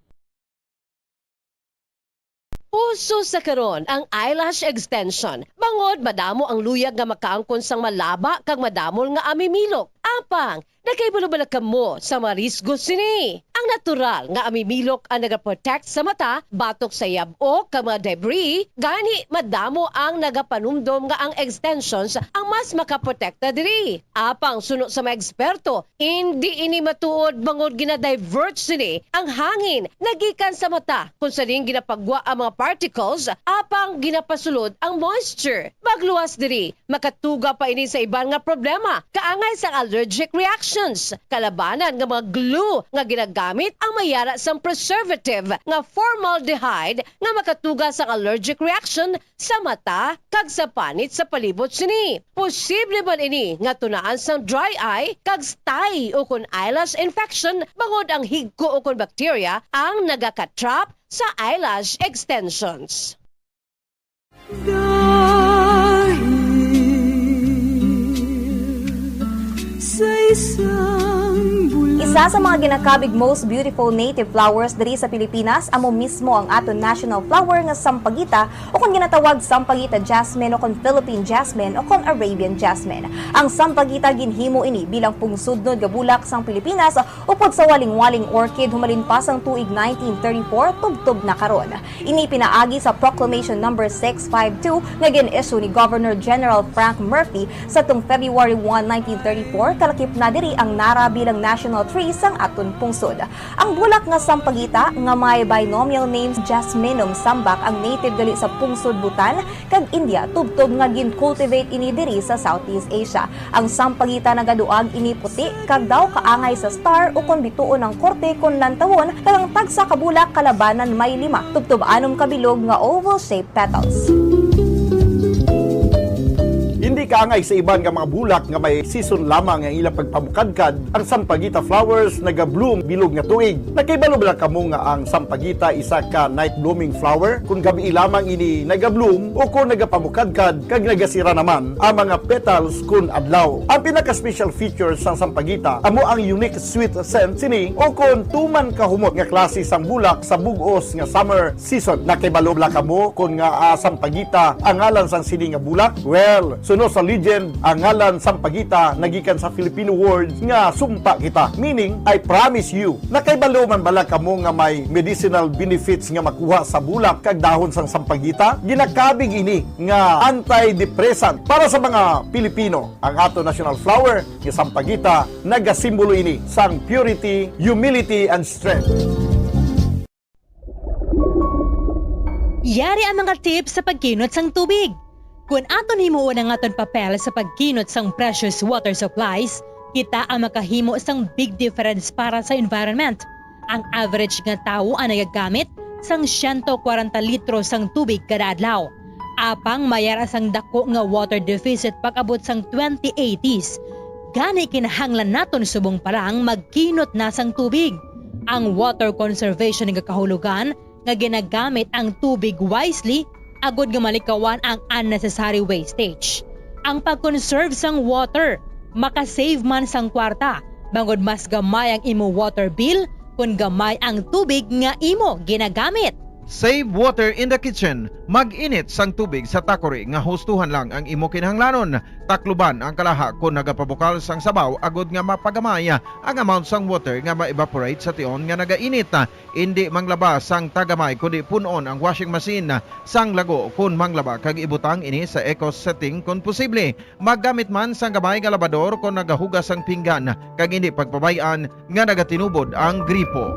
Uso sa karon ang eyelash extension, bangod madamo ang luyag nga makaangkon sang malaba kag madamol nga amimilok. Apang, nakahibalo bala kamo sa mga risgo sini? Ang natural nga amimilok ang nagaprotect sa mata batok sa yab-o kag mga debris, gani madamo ang nagapanumdom nga ang extensions ang mas makaprotekta diri. Apang suno sa mga eksperto, indi ini matuod bangod gina-divert sini ang hangin nga gikan sa mata, kung sa diin ginapagwa ang mga parte chemicals, apang ginapasulod ang moisture. Pagluwas diri, makatuga pa ini sa iban nga problema, kaangay sang allergic reactions, kalabanan nga mga glue nga ginagamit ang may yara sang preservative nga formaldehyde nga makatuga sang allergic reaction sa mata kag sa panit sa palibot sini. Posible man ini nga tunaan sang dry eye kag stye ukon eyelash infection bangod ang higko ukon bakterya ang nagaka-trap sa eyelash extensions. Dahil sa isang bula- Isa sa mga ginakabig most beautiful native flowers diri sa Pilipinas amo mismo ang aton national flower nga sampagita, o kon ginatawag sampagita jasmine, o kon Philippine jasmine, o kon Arabian jasmine. Ang sampagita ginhimo ini bilang pungsudnod nga bulak sang Pilipinas upod sa walingwaling orchid humalin pa sang tuig nineteen thirty-four tubtob na karon. Ini pinaagi sa Proclamation Number six five two nga gin-issue ni Governor General Frank Murphy sa tung February one, nineteen thirty-four, kalakip na diri ang nara bilang national tree sang aton pungsod. Ang bulak nga sampagita nga may binomial name Jasminum sambac ang native gali sa pungsod Bhutan kag India, tubtob nga gin-cultivate ini diri sa Southeast Asia. Ang sampagita nagaduag ini puti kag daw kaangay sa star ukon bituon ang korte kon lantawon, kag ang tagsa ka bulak kalabanan may lima, tubtob anom ka bilog nga oval-shaped petals. Hindi kaangay sa iban nga mga bulak nga may season lamang ang ilang pagpamukadkad, ang sampagita flowers naga-bloom bilog nga tuig. Nakahibalo bala kamo nga ang sampagita isa ka night blooming flower? Kung gabii lamang ini naga-bloom o kung nagapamukadkad kag nagasira naman ang mga petals kun adlaw. Ang pinaka-special feature sang sampagita amo ang unique sweet scent sini o kon tuman kahumot nga klase sang bulak sa bug-os nga summer season. Nakahibalo bala kamo kon ngaa sampagita ang ngalan sang sini nga bulak? Well, suno sa legend, ang ngalan sampagita nagikan sa Filipino word nga sumpa kita, meaning I promise you. Nakahibalo man bala kamo nga may medicinal benefits nga makuha sa bulak kag dahon sang sampagita? Ginakabig ini nga antidepressant para sa mga Pilipino. Ang ato national flower nga sampagita, nagasimbolo ini sang purity, humility, and strength. Yari ang mga tips sa pagkinot sang tubig. Kon aton himuon ang aton papel sa pagkinot sang precious water supplies, kita ang makahimo sang big difference para sa environment. Ang average nga tawo ang nagagamit sang siyento kwarenta litro sang tubig kada adlaw. Apang may ara sang dako nga water deficit pag-abot sang twenty eighties. Gani, kinahanglan naton subong pa lang magkinot na sang tubig. Ang water conservation nagakahulugan nga ginagamit ang tubig wisely agod nga malikawan ang unnecessary wastage. Ang pag-conserve sang water maka-save man sang kwarta, bangod mas gamay ang imo water bill kon gamay ang tubig nga imo ginagamit. Save water in the kitchen. Mag-init sang tubig sa takori nga hustuhan lang ang imo kinahanglanon. Takluban ang kalaha kon nagapabukal sang sabaw agod nga mapagamay ang amount sang water nga ma-evaporate sa tion nga nagainit. Indi manglaba sang tagamay, kundi pun-on ang washing machine sang lago kon manglaba kag ibutang ini sa eco setting kon posible. Maggamit man sang gamay nga labador kon nagahugas sang pinggan, kag indi pagpabay-an nga nagatinubod ang gripo.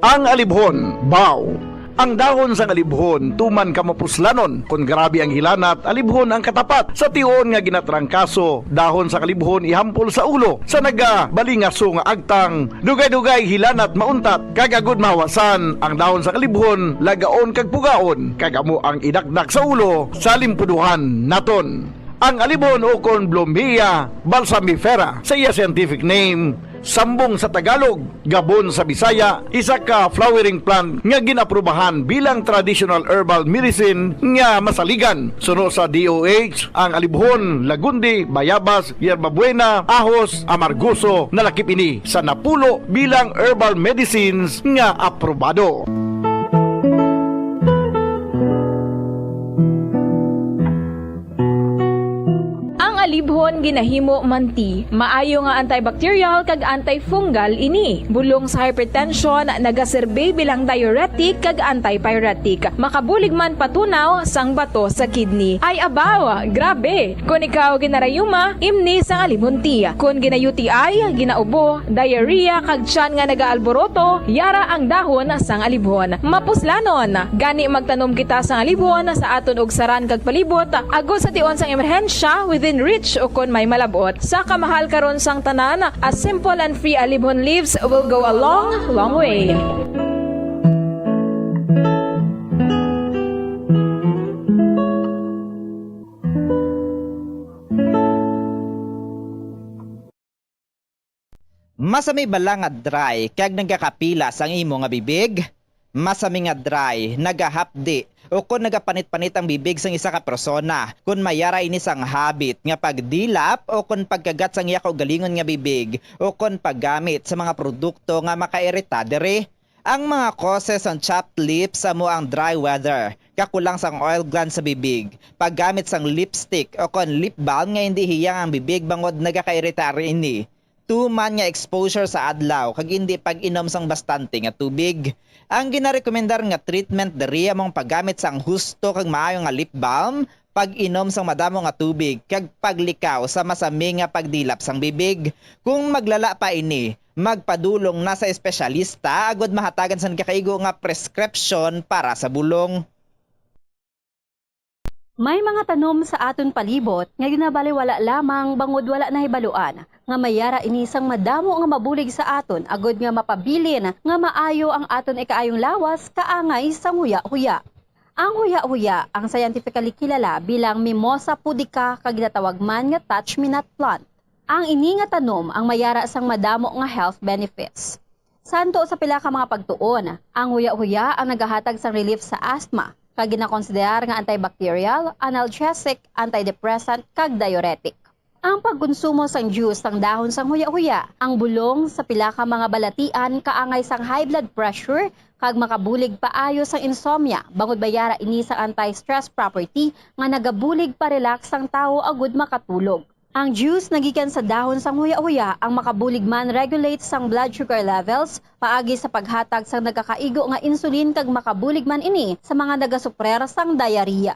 Ang alibhon, baw. Ang dahon sang alibhon tuman ka mapuslanon. Kon grabe ang hilanat, alibhon ang katapat. Sa tion nga ginatrangkaso, dahon sang alibhon ihampol sa ulo. Sa nagabalingaso nga agtang, dugay-dugay hilanat mauntat, kag agud mahawasan, ang dahon sang alibhon lagaon kag pugaon, kag amo ang idakdak sa ulo sa limpuduhan naton. Ang alibhon ukon Blumea balsamifera sa iya scientific name, sambong sa Tagalog, gabon sa Bisaya, isa ka flowering plant nga ginaprubahan bilang traditional herbal medicine nga masaligan. Suno sa D O H, ang alibhon, lagundi, bayabas, yerbabuena, ahos, amargoso, nalakip ini sa napulo bilang herbal medicines nga aprobado. Ang Ibhon ginahimo man ti. Maayo nga antibacterial kag antifungal ini. Bulong sa hypertension, nagaserbi bilang diuretic kag antipyretic. Makabulig man patunaw sang bato sa kidney. Ay abaw, grabe! Kon ikaw ginarayuma, imni sang alibhon ti. Kon gina-U T I, ginaubo, diarrhea, kag tiyan nga nagaalboroto, yara ang dahon sang alibhon. Mapuslanon! Gani magtanom kita sang alibhon sa aton ugsaran kag palibot, agod sa tion sang emerhensya, within reach o kon may malab-ot. Sa kamahal karon sang tanan, a simple and free alibhon leaves will go a long, long way. Masami bala nga dry kag nagakapilas ang imo nga bibig? Masami nga dry, nagahapdi, o kon nagapanit-panit ang bibig sang isa ka persona, kon may ara ini sang habit nga pagdilap o kon pagkagat sang iya kaugalingon nga bibig, o kon paggamit sa mga produkto nga makairita diri. Ang mga causes sang chapped lips amo ang dry weather, kakulang sang oil gland sa bibig, paggamit sang lipstick o kon lip balm nga indi hiyang ang bibig bangod nagakairita ini, tuman nga exposure sa adlaw, kag indi pag-inom sang bastante nga tubig. Ang ginarekomendar nga treatment diri amo ang paggamit sang husto kag maayo nga lip balm, pag-inom sang madamo nga tubig, kag paglikaw sa masami nga pagdilap sang bibig. Kung maglala pa ini, magpadulong na sa espesyalista agud mahatagan sang nagakaigo nga prescription para sa bulong. May mga tanom sa aton palibot nga ginabaliwala lamang bangod wala nahibaluan nga may ara ini sang madamo nga mabulig sa aton agud nga mapabilin nga maayo ang aton ikaayong lawas kaangay sang huya-huya. Ang huya-huya, ang scientifically kilala bilang Mimosa pudica kag ginatawag man nga touch-me-not plant. Ang ini nga tanom ang may ara sang madamo nga health benefits. Santo sa pila ka mga pagtuon, ang huya-huya ang nagahatag sang relief sa asthma, kag ginakonsiderar nga antibacterial, analgesic, antidepressant, kag diuretic. Ang pagkonsumo sang juice sang dahon sang huya-huya, ang bulong sa pila ka mga balatian kaangay sang high blood pressure kag makabulig paayo sang insomnia, bangod may ara ini sang anti-stress property nga nagabulig pa-relax sang tawo agud makatulog. Ang juice nga gikan sa dahon sang huya-huya ang makabulig man regulate sang blood sugar levels paagi sa paghatag sang nagakaigo nga insulin kag makabulig man ini sa mga nagasuprer sang diarrhea.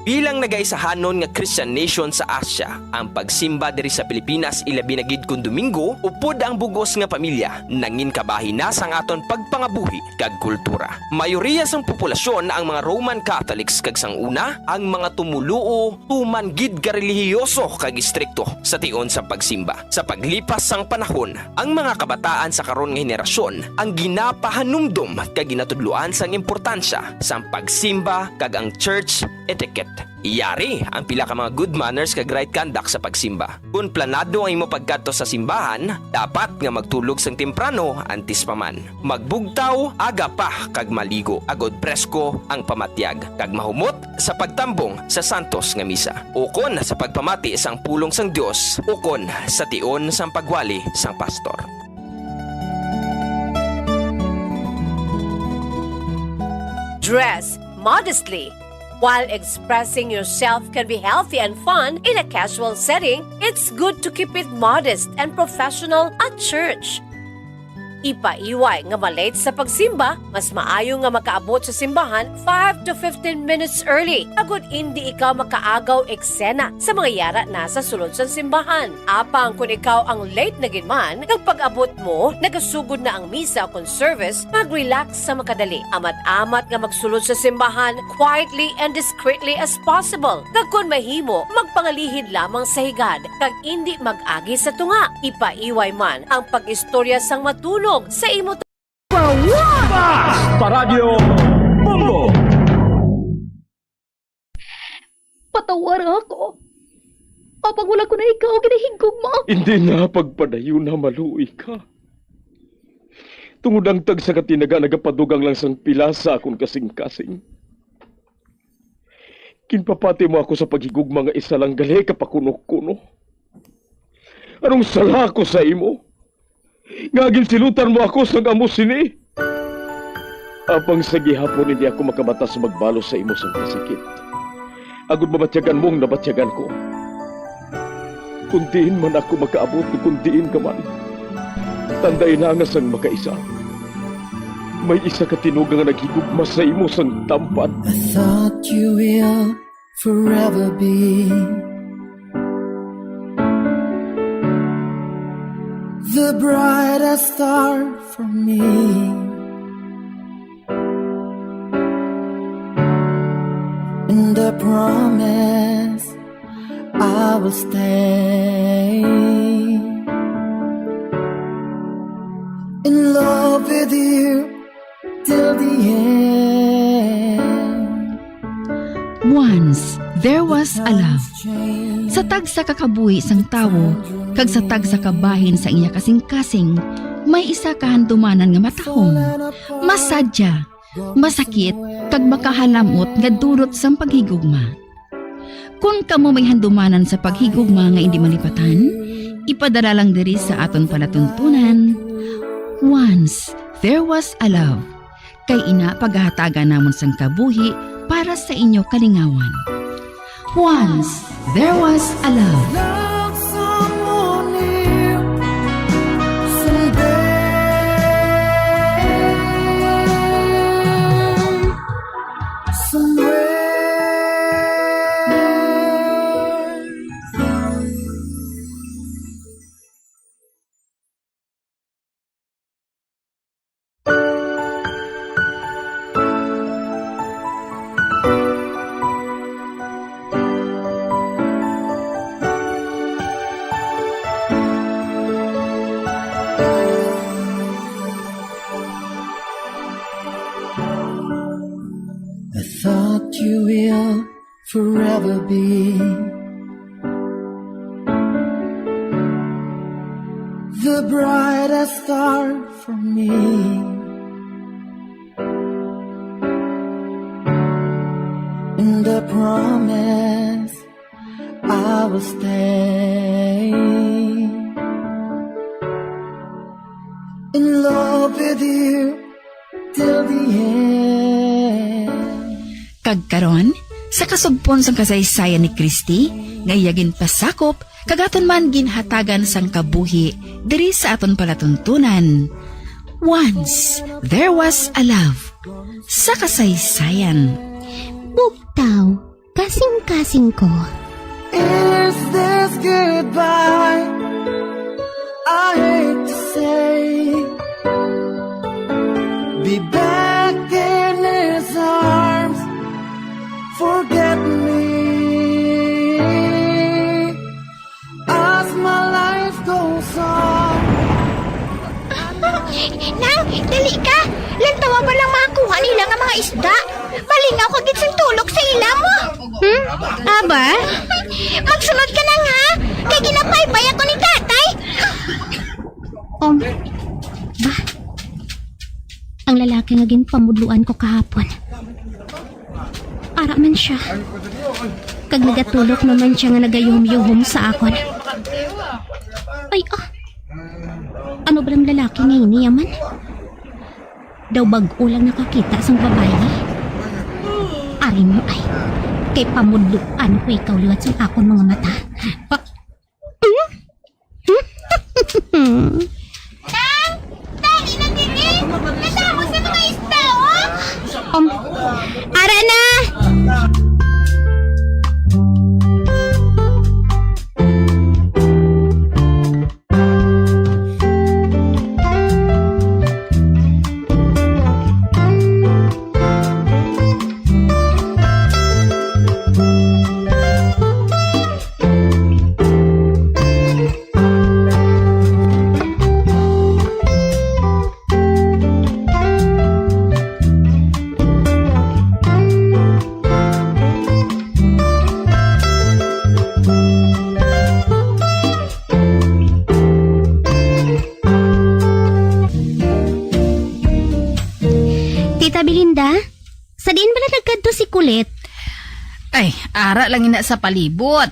Bilang nagaisahanon nga Christian nation sa Asia, ang pagsimba diri sa Pilipinas, ilabi na gid kon Domingo, upod ang bug-os nga pamilya, nangin kabahin na sang aton pagpangabuhi kag kultura. Mayoriya sang populasyon ang mga Roman Catholics, kag sang una, ang mga tumoluo tuman gid ka relihiyoso kag istrikto sa tion sang pagsimba. Sa paglipas sang panahon, ang mga kabataan sa karon nga henerasyon ang ginapahanumdom kag ginatudloan sang importansya sang pagsimba kag ang church etiquette. Yari ang pila ka mga good manners kag right conduct sa pagsimba. Kon planado ang imo pagkadto sa simbahan, dapat nga magtulog sang temprano antes pa man. Magbugtaw aga pa kag maligo, agod presko ang pamatyag, kag mahumot sa pagtambong sa santos nga misa, ukon sa pagpamati sang pulong sang Dios, ukon sa tion sang pagwali sang pastor. Dress modestly. While expressing yourself can be healthy and fun in a casual setting, it's good to keep it modest and professional at church. Ipaiway nga ma-late sa pagsimba, mas maayo nga makaabot sa simbahan five to fifteen minutes early, agud indi ikaw makaagaw eksena sa mga yara na sa sulod sang simbahan. Apang kon ikaw ang late na gid man, kag pag-abot mo, nagasugod na ang misa kon service, mag-relax sa makadali. Amat-amat nga magsulod sa simbahan quietly and discreetly as possible. Kag kon mahimo, magpangalihid lamang sa higad, kag indi mag-agi sa tunga. Ipaiway man ang pag-istorya sang matunog sa imo. Basta Radyo Bombo! Patawara ako. Apang wala ko na ikaw ginahigugma. Hindi na pagpadayon na maluoy ka. Tungod ang tagsa ka tinaga nagapadugang lang sang pila sa akon kasing-kasing. Ginpapati mo ako sa paghigugma nga isa lang gali ka pakuno-kuno. Anong sala ako sa imo? Nga ginsilutan mo ako sang amo sini? Apang sa gihapon hindi ako makabatas magbalos sa imo sang kasakit, agod mabatyagan mo ang nabatyagan ko. Kon diin man ako makaabot, kon diin ka man, tandai na nga sang makaisa, may isa ka tinuga nga naghigugma sa imo sang tampan. I thought you will forever be the brightest star for me. And I promise I will stay in love with you till the end. Once there was a love. Sa tagsa ka kabuhi sang tawo kag sa tagsa ka bahin sang iya kasingkasing, may isa ka handumanan nga matahom, masadya, masakit, kag makahalamot nga dulot sang paghigugma. Kon kamo may handumanan sa paghigugma nga indi malipatan, ipadala lang diri sa aton palatuntunan, Once There Was a Love, kay ina pagahatagan namon sang kabuhi para sa inyo kalingawan. Once There Was a Love. Love someone new someday. Somewhere. I thought you will forever be the brightest star for me. And I promise I will stay in love with you till the end. Kag karon, sa kasugpon sang kasaysayan ni Christy, nga iya ginpasakop kag aton man ginhatagan sang kabuhi diri sa aton palatuntunan. Once There Was a Love sa kasaysayan. Bugtaw, kasing-kasing ko. Is this goodbye? I hate to say, be back in his arms, forget me as my life goes on. Nang, dali ka! Lantawa ba lang makakuha nila nga mga isda? Malingaw ka gid sang tulok sa ila mo. Hmm? Aba? Magsunod ka na nga, kay ginapaybay ako ni tatay. Um, ba? Ang lalaki nga ginpamudloan ko kahapon. Ara man sia. Kag nagatulok naman sia nga nagayuhom-yuhom sa akon. Ay, ah. Ano ba lang lalaki nga ini, yaman? Daw bag-o lang nakakita sang babayi. Ari mo ay, kay pamudloan ko ikaw liwat sang akon mga mata. Ah. Hmm? Tang! Tang, ina diri! Natamo sa mga isda, oh! Um, ara na! Tita Belinda, sa diin bala nagkadto si Kulit? Ay, ara lang ina sa palibot.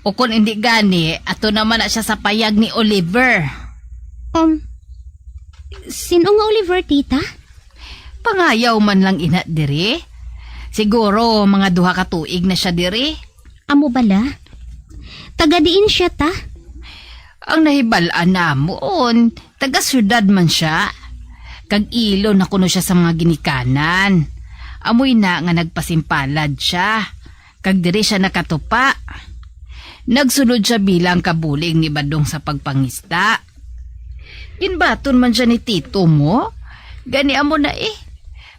O kon indi gani, ato naman na siya sa payag ni Oliver. Um, sino nga Oliver, tita? Pangayaw man lang ina diri. Siguro mga duha ka tuig na siya diri. Amo bala? Taga diin siya ta? Ang nahibal-an namon, taga syudad man siya. Kag ilo na kuno siya sa mga ginikanan. Amoy na nga nagpasimpalad siya. Kag diri siya nakatupa. Nagsulod siya bilang kabulig ni Badong sa pagpangista. Ginbaton man siya ni tito mo. Gani amo na eh.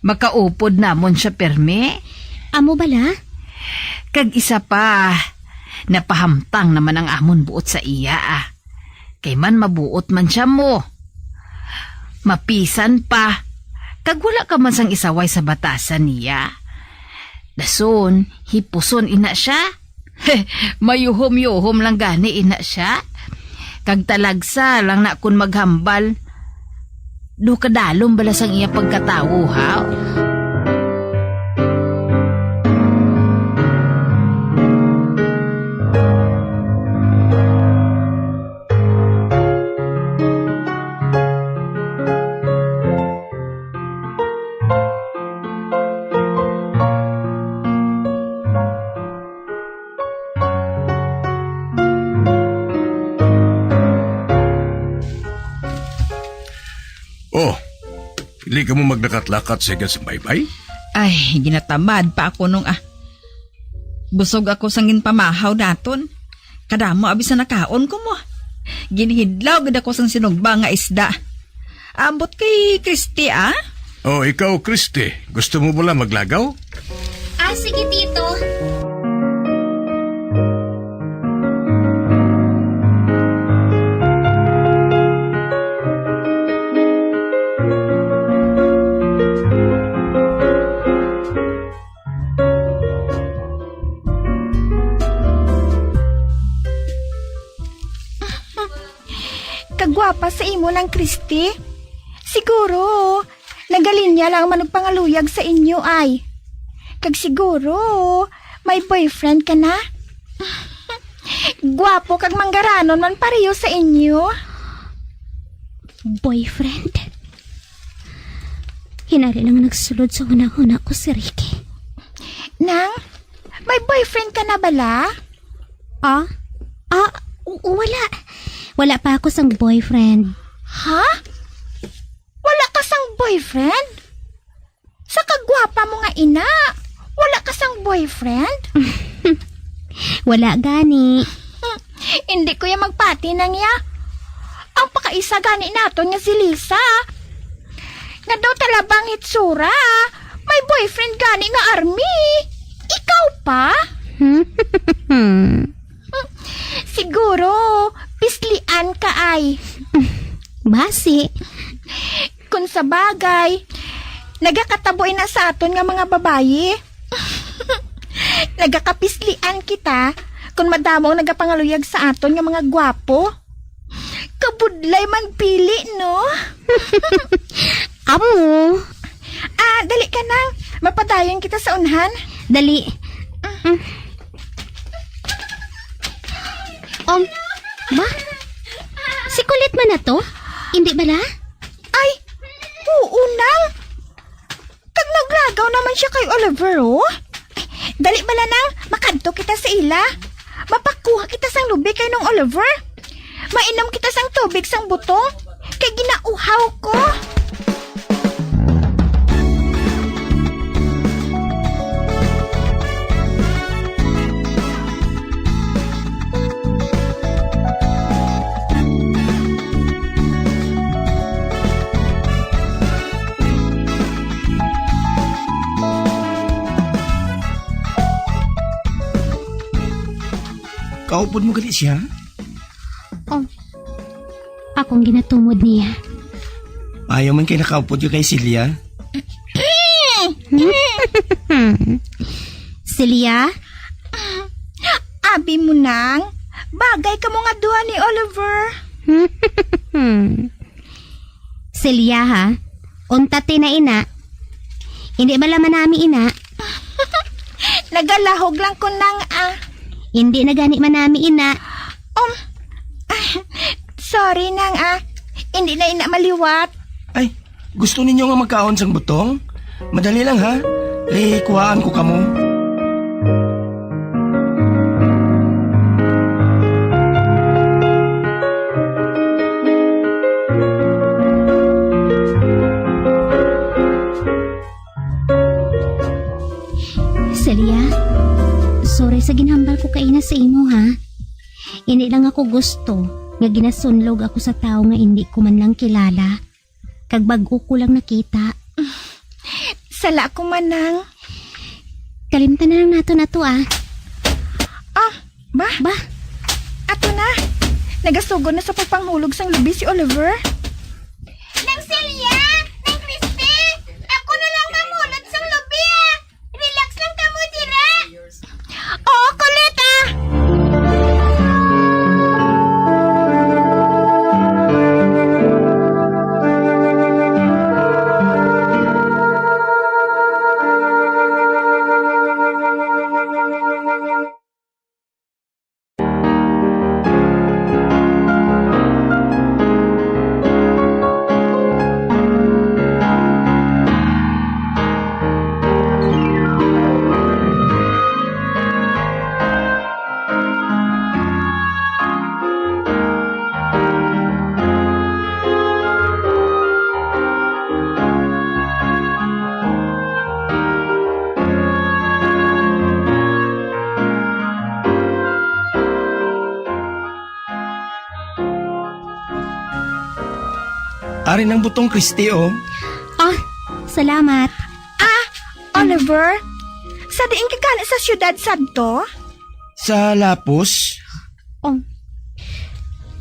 Makaupod namon siya permi. Amo bala? Kag isa pa, napahamtang naman ang amon buot sa iya, ah. Kay man mabuot man siya mo. Mapisan pa, kag wala ka man sang isaway sa batasan niya. Dason, hipuson ina siya. Mayuhom-yuhom lang gani ina siya. Kag talagsa lang na kun maghambal. Do kadalom bala sang iya pagkatawo, ha? Oh, hindi ka mo maglakat-lakat sa igas baybay? Ay, ginatamad pa ako nung, ah, busog ako sang ginpamahaw naton. Kadamo abi sa nakaon ko mo. Ginhidlaw gid ako sang sinugba nga isda. Ambot kay Christy, ah? Oh, ikaw, Christy, gusto mo bala maglagaw? Ah, sige, Tito. Kagwapa sa imo nang Christy. Siguro, nagalinya lang ang manugpangaluyag sa inyo ay. Kag siguro, may boyfriend ka na? Gwapo kag manggaranon man pareho sa inyo. Boyfriend? Hinari lang nagsulod sa hunahuna ko si Ricky. Nang, may boyfriend ka na bala? Ah? Ah, w- wala. Wala pa ako sang boyfriend. Ha? Wala ka sang boyfriend? Sa kagwapa mo nga ina, wala ka sang boyfriend? Wala gani. Hmm, hindi ko ya magpati nang ya. Ang pakaisa gani naton nga si Lisa. Nga daw talabang hitsura. May boyfriend gani nga army. Ikaw pa? Hmm, siguro, pislian ka ay. Basi. Kung sa bagay, nagakatabo ina sa aton nga mga babayi. Nagakapislian kita kung madamo ang nagapangaluyag sa aton nga mga gwapo. Kabudlay man pili, no? Amo. Ah, dali ka nang. Mapadayon kita sa unhan. Dali. Mm. Um, ba? Si Kulit man na to? Hindi bala? Ay, oo, nang. Kag naglagaw naman siya kay Oliver, oh. Dali bala, nang, makadto kita sa ila. Mapakuha kita sang lubi kay Nong Oliver. Mainom kita sang tubig sang butong, kay ginauhaw ko. Kaupod mo gali siya? Oh, akong ginatumod niya. Ayaw man kay nakaupod ka kay Celia. Celia? Abi mo nang, bagay kamo nga duha ni Oliver. Celia, ha? Unta ti na ina. Hindi bala manami ina? Nagalahog lang ko nang, ah. Hindi na gani manami ina. Um, sorry nang, ah. Hindi na ina maliwat. Ay, gusto ninyo nga magkaon sang butong? Madali lang, ha? Ikuhaan ko kamo. Celia, sorry sa ginhambal ko kaina sa imo, ha? Hindi lang ako gusto nga ginasunlog ako sa tawo nga hindi ko man lang kilala, kag bag-o ko lang nakita. Sala ko, manang. Kalimtan na lang nato na to, ah. Ah, ba? Ba? Ato na. Nagasugod na sa pagpanghulog sang lubi si Oliver. Nang Celia! Nang Christy! Ako na lang mamulot sang lubi, ah! Relax lang kamo dira! Oo, kulit, ah! Ari nang butong, Christy, oh. Ah, salamat. Ah, Oliver, sa diin ka gani sa siyudad sadto? Sa lapos? Oh,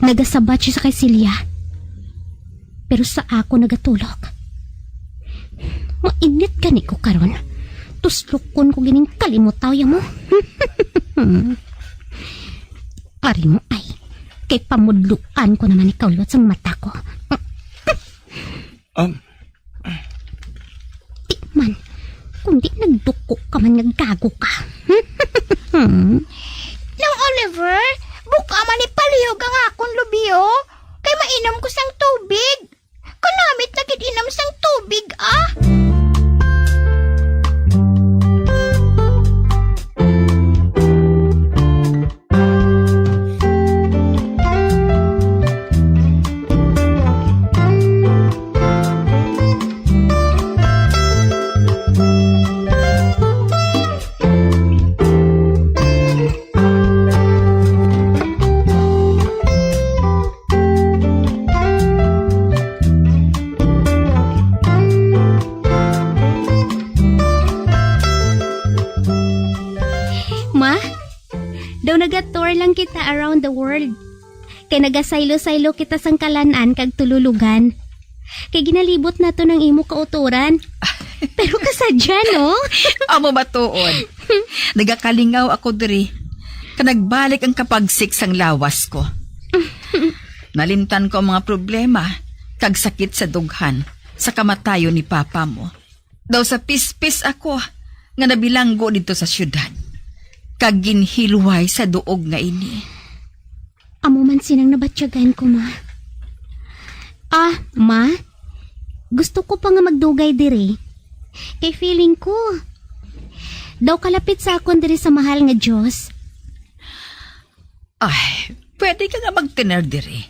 nagasabat siya sa kay Celia. Pero sa ako nagatulog. Mainit gani ko karon. Tuslukon ko gining kalimutaw ya mo. Ari mo ay, kay pamudluan ko naman ikaw liwat sang mata ko. Um, Di man, kundi nagduko ka man nga gago ka. Nang Oliver, buka man ipalihog ang akon lubi, oh. Kay mainom ko sang tubig. Kanamit na gid inom sang tubig, ah. Ma, daw naga-tour lang kita around the world. Kay nagasaylo-saylo kita sang kalan-an kag tululugan. Kay ginalibot naton ang imo kautoran. Pero kasadya, no? Amo ba tuod? Nagakalingaw ako diri. Kag nagbalik ang kapagsik sang lawas ko. Nalimtan ko ang mga problema kag sakit sa dughan sa kamatayon ni papa mo. Daw sa pispis ako nga nabilanggo didto sa siyudad, kag ginhilway sa duog nga ini. Amo man sinang nabatyagan ko, ma. Ah, ma? Gusto ko pa nga magdugay diri. Kay feeling ko, daw kalapit sa akon diri sa mahal nga Dios. Ay, pwede ka nga magtener diri.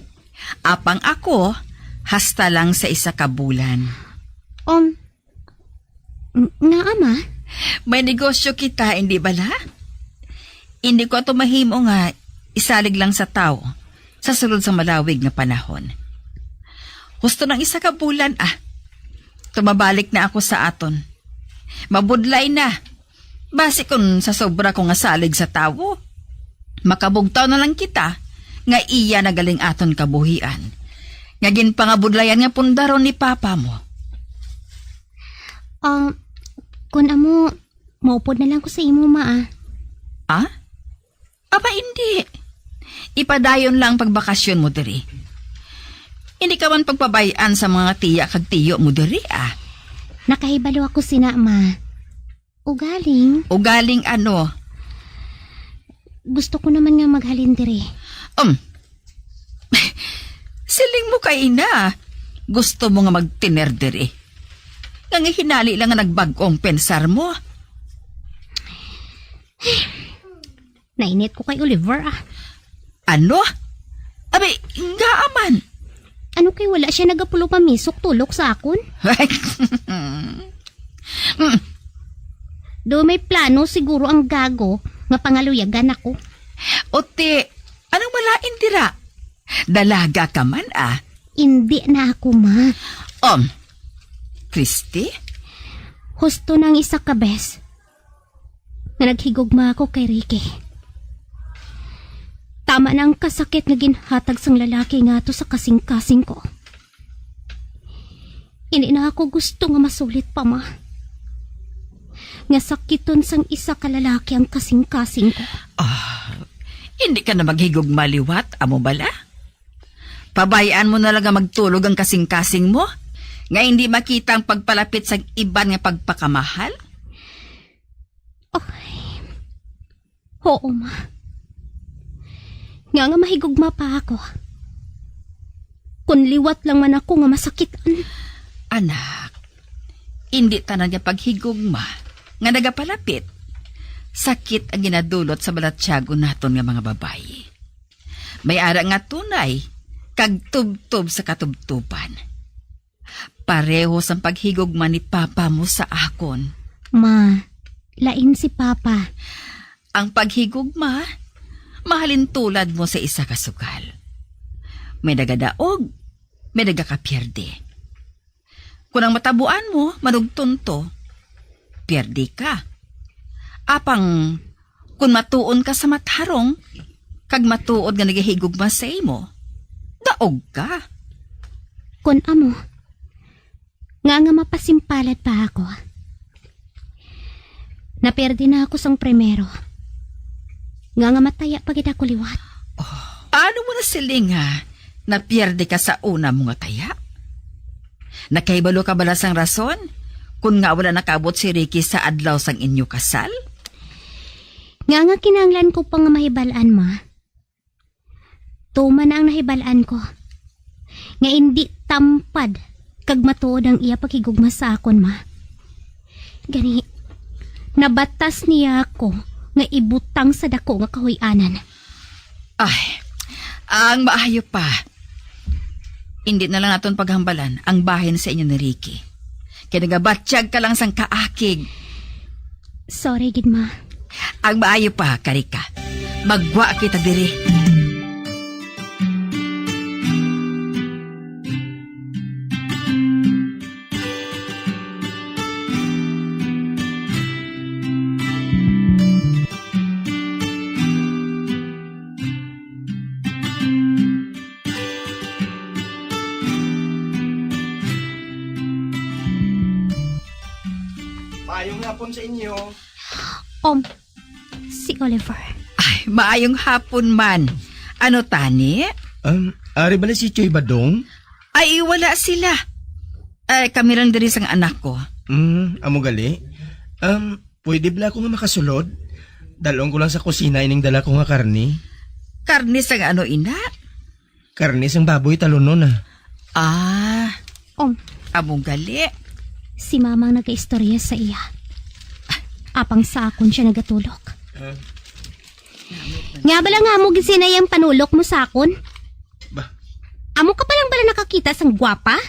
Apang ako, hasta lang sa isa ka bulan. Um, N-, ngaa, ma? May negosyo kita, hindi bala? Hindi ko ato mahimo nga isalig lang sa tawo sa sulod sa malawig nga panahon. Husto nang isa ka bulan, ah. Tumabalik na ako sa aton. Mabudlay na. Basi kun sa sobra ko nga salig sa tawo, makabugtaw na lang kita nga iya na galing aton kabuhian, nga ginpangabudlayan nga pundaron ni papa mo. Ah, kun amo, maupod na lang ko sa imo, ma, ah. Ah? Aba, hindi. Ipadayon lang ang pagbakasyon mo diri. Hindi ka man pagpabay-an sa mga tiya kag tiyo mo diri, ah. Nakahibalo ako sina, ma. Ugaling? Ugaling ano? Gusto ko naman nga maghalin diri. Um. Siling mo kay ina, gusto mo nga magtener diri. Ang hinali lang nga nagbag-o ang pensar mo. Nainit ko kay Oliver, ah. Ano? Abi, ngaa man? Ano kay wala siya nagapulo pa misok tulok sa akon? Mm. Do may plano siguro ang gago nga pangaluyagan ako. Ote, anong malain dira? Dalaga ka man, ah. Indi na ako, ma. Um, Christy? Husto nang isa ka bes nga naghigugma ako kay Ricky. Tama na ang kasakit nga ginhatag sang lalaki nga ato sa kasing-kasing ko. Indi na ako gusto nga masulit pa, ma. Nga sakiton sang isa ka lalaki ang kasing-kasing ko. Ah, hindi ka na maghigugma liwat, amo bala? Pabayaan mo na lang nga magtulog ang kasing-kasing mo, nga hindi makita ang pagpalapit sang iban nga pagpakamahal? Ay. Oo, ma. Nga nga mahigugma pa ako. Kun liwat lang man ako nga masakitan. Anak, indi tanan nga paghigugma nga nagapalapit, sakit ang ginadulot sa balatyagon naton nga mga babayi. May ara nga tunay kag tubtob sa katubtoban. Pareho sang paghigugma ni Papa mo sa akon. Ma, lain si Papa. Ang paghigugma, mahalin tulad mo sa isa ka sugal. May nagadaog, may nagakapierde. Kung ang matabuan mo manugtonto, pierde ka. Apang kung matuon ka sa matarong, kag matuod nga nagahigugma sa imo, daog ka. Kun amo, nga nga mapasimpalad pa ako. Naperde na ako sang primero. Nga nga mataya pa gid ako liwat. Oh, paano mo nasiling nga napierde ka sa una mo nga taya? Nakahibalo ka bala sang rason kun nga wala nakaabot si Ricky sa adlaw sang inyo kasal? Nga nga kinahanglan ko pa nga mahibal-an, ma. Tuman na ang nahibal-an ko nga indi tampad kag matuod ang iya paghigugma sa akon, ma. Gani, nabatas niya ako nga ibutang sa dako nga kahuy-anan. Ay, ang maayo pa. Indi na lang naton paghambalan ang bahin sa inyo ni Ricky. Kay nagabatyag ka lang sang kaakig. Sorry gid, ma. Ang maayo pa, kari ka. Maggwa kita diri. Maayong hapon sa inyo. Um, si Oliver. Ay, maayong hapon man. Ano tani? Um, ari bala si Choy Badong? Ay, wala sila. Ay, kami lang diri sang anak ko. Mm, amo gali. Um, pwede bala ako nga makasulod? Dalon ko lang sa kusina ining dala ko nga karne. Karne sang ano, ina? Karne sang baboy talunon, ah. Ah. Oh. Amo gali. Si Mamang nagaistorya sa iya. Apang sa akon siya nagatulok. Ah. Nga bala nga amo gid sinay ang panulok mo sa akon? Ba? Amo ka pa lang bala nakakita sang gwapa?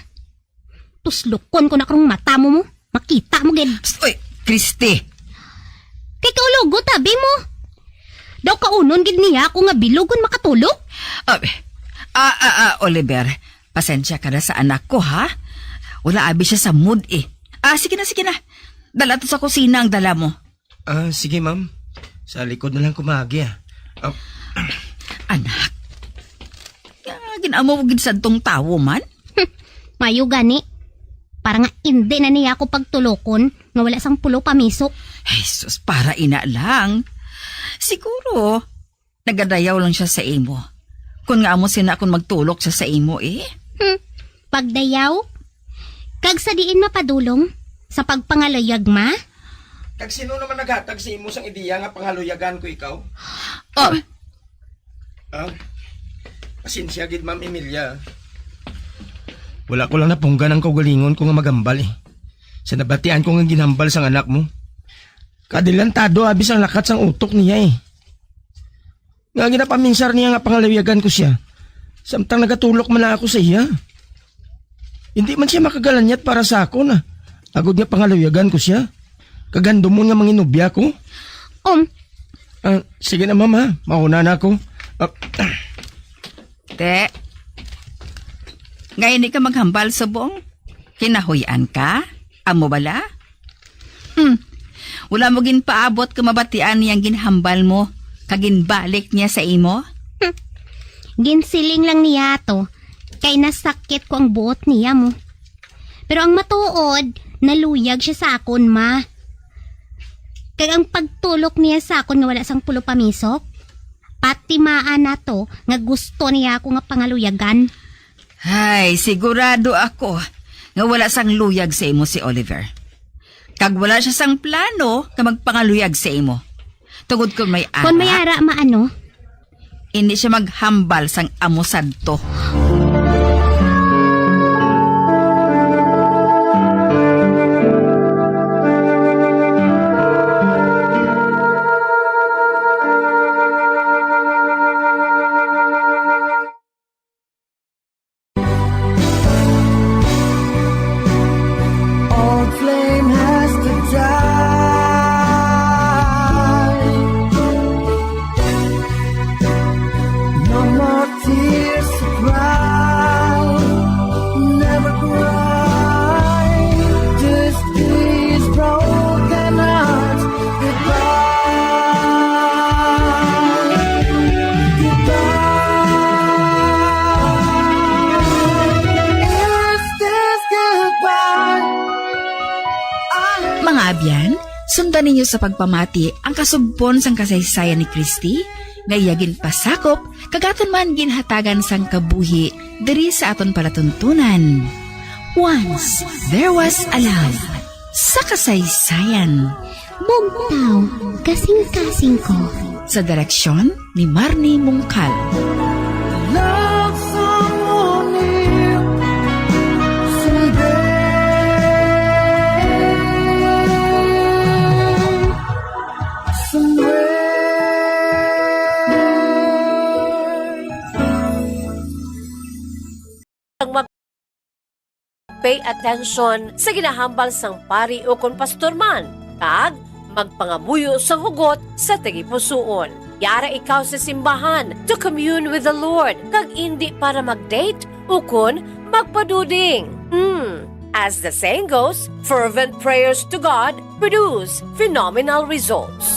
Tuslukon ko na karong mata mo, mo. Makita mo gid. Psst, oy, Christy. Kay kaulogot, abi mo. Daw kaunon gid niya ako nga bilugon makatulog. Ah, ah, ah, ah, Oliver, pasensya ka na sa anak ko, ha? Wala abi siya sa mood, eh. Ah, sige na, sige na. Dala to sa kusina ang dala mo. Ah, sige, ma'am. Sa likod na lang ko maagi, ah. Ah. Anak, nga gin-amo mo gid sadtong tawo man? Hmm, mayo gani. Para nga indi na niya ako pagtulokon nga wala sang pulo pamisok. Jesus, para ina lang. Siguro, nagadayaw lang siya sa imo. Kun nga amo sina kun magtulok siya sa imo, eh. Hmm, pagdayaw? Kag sa diin mapadulong? Sa pagpangaluyag, ma? Kag sino naman naghatag sa imo sang ideya nga pangaluyagan ko ikaw? Oh. Ah, pasensya gid, Ma'am Emilia. Wala ko lang napunggan ang kaugalingon ko nga magambal, eh. sa nabatian ko nga ginhambal sang anak mo. Kadilantado abi sang lakat sang utok niya, eh. Nga ginapaminsar niya nga pangaluyagan ko sia, samtang nagatulok man lang ako sa iya. Hindi man sia makagalanyat para sa akon, ah. Agod nga pangaluyagan ko sia, kag handumon nga manginubya ko. Um. Ah, sige na, ma'am, ha. Mauna na ako. Ah, Te, nga hindi ka maghambal subong? Kinahuy-an ka? Amo bala? Hmm. Wala mo ginpaabot ka mabatian niyang ginhambal mo, kag ginbalik niya sa imo? Hmm. Ginsiling lang niya to, kay nasakit ko ang buot niya mo. Pero ang matuod, naluyag siya sa akon, ma. Kag ang pagtulok niya sa akon nga wala sang pulo pamisok, patimaan na to nga gusto niya ako nga pangaluyagan. Ay, sigurado ako nga wala sang luyag sa imo si Oliver. Kag wala siya sang plano nga magpangaluyag sa imo. Tungod kon may ara, Kon may ara, maano? Hindi siya maghambal sang amo sadto. Old flame has to die. No more tears to cry. Never cry. Just these broken hearts. Goodbye. Goodbye. Is this goodbye? Mga abyan, sundan ninyo sa pagpamati ang kasugpon sang kasaysayan ni Christy, nga iya ginpasakop kag aton man ginhatagan sang kabuhi diri sa aton palatuntunan. Once there was a love. Sa kasaysayan. Bugtaw, kasing-kasing ko. Sa direksyon ni Marnie Mungkal. Love someone new someday. Somewhere. Ang mag-, pay attention sa ginahambal sang pari ukon pastor man, kag magpangamuyo sang hugot sa tagipusoon. Yara ikaw sa simbahan to commune with the Lord, kag indi para mag-date ukon magpaduding. Hmm. As the saying goes, fervent prayers to God produce phenomenal results.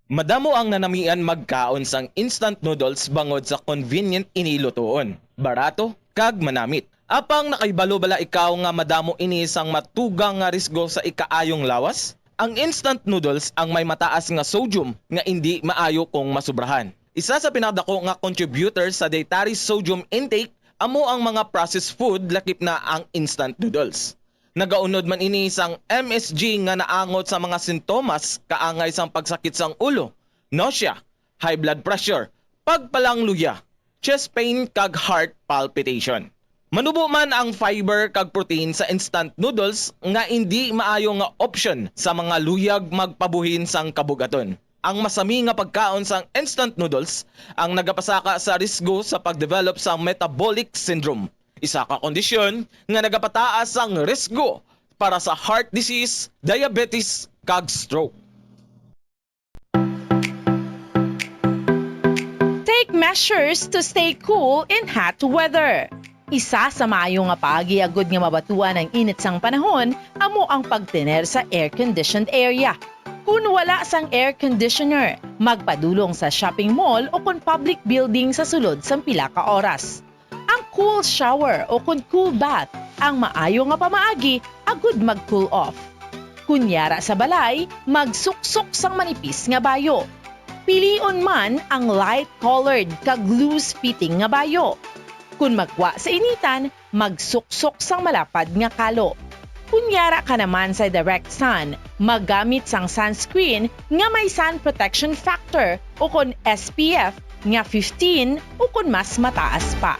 Madamo ang nanamian magkaon sang instant noodles bangod sa convenient ini lutuon, barato, kag manamit. Apang nakahibalo bala ikaw nga madamo ini sang matugang nga risgo sa ikaayong lawas? Ang instant noodles ang may mataas nga sodium nga indi maayo kung masubrahan. Isa sa pinakadako nga contributor sa dietary sodium intake amo ang mga processed food, lakip na ang instant noodles. Nagaunod man ini sang M S G nga naangot sa mga sintomas kaangay sang pagsakit sang ulo, nausea, high blood pressure, pagpalangluya, chest pain, kag heart palpitation. Manubo man ang fiber kag protein sa instant noodles nga indi maayo nga option sa mga luyag magpabuhin sang kabug-aton. Ang masami nga pagkaon sang instant noodles ang nagapasaka sa risgo sa pag-develop sang metabolic syndrome, isa ka kondisyon nga nagapataas sang risgo para sa heart disease, diabetes, kag stroke. Take measures to stay cool in hot weather. Isa sa maayo nga paagi agud nga mabatuan ang init sang panahon amo ang pagtener sa air-conditioned area. Kun wala sang air conditioner, magpadulong sa shopping mall o kon public building sa sulod sang pila ka oras. Ang cool shower o kon cool bath ang maayo nga pamaagi agud mag-cool off. Kun yara sa balay, magsuksok sang manipis nga bayo. Pilion man ang light-colored kag loose-fitting nga bayo. Kun magwa sa initan, magsuksok sang malapad nga kalo. Kon yara ka naman sa direct sun, maggamit sang sunscreen nga may sun protection factor o kon S P F nga fifteen o kon mas mataas pa.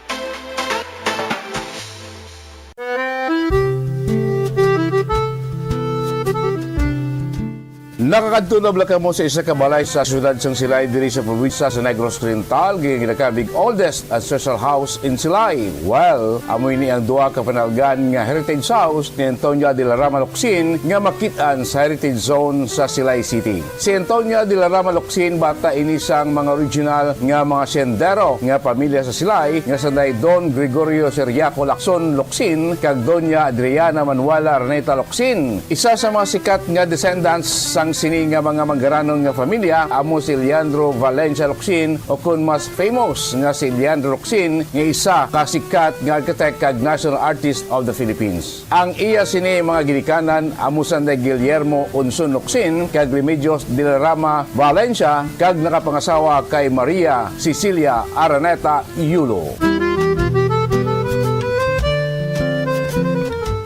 Nakakadto na bala kamo sa isa ka balay sa siyudad sang Silay diri sa probinsya sa Negros Oriental, nga ginakabig oldest ancestral house in Silay? Well, amo ini ang duha ka panalgan nga heritage house ni Antonia de la Rama Locsin nga makit-an sa Heritage Zone sa Silay City. Si Antonia de la Rama Locsin, bata ini sang mga original nga mga sendero nga pamilya sa Silay, nga sanday Don Gregorio Ciriaco Lacson Locsin kag Doña Adriana Manuela Araneta Locsin. Isa sa mga sikat nga descendants sang sini nga mga manggaranon nga familya amo si Leandro Valencia Locsin, o kon mas famous nga si Leandro Locsin, nga isa ka sikat nga architect kag national artist of the Philippines. Ang iya sini mga ginikanan amo sanday Guillermo Unson Locsin kag Remedios de la Rama Valencia, kag nakapangasawa kay Maria Cecilia Araneta Yulo.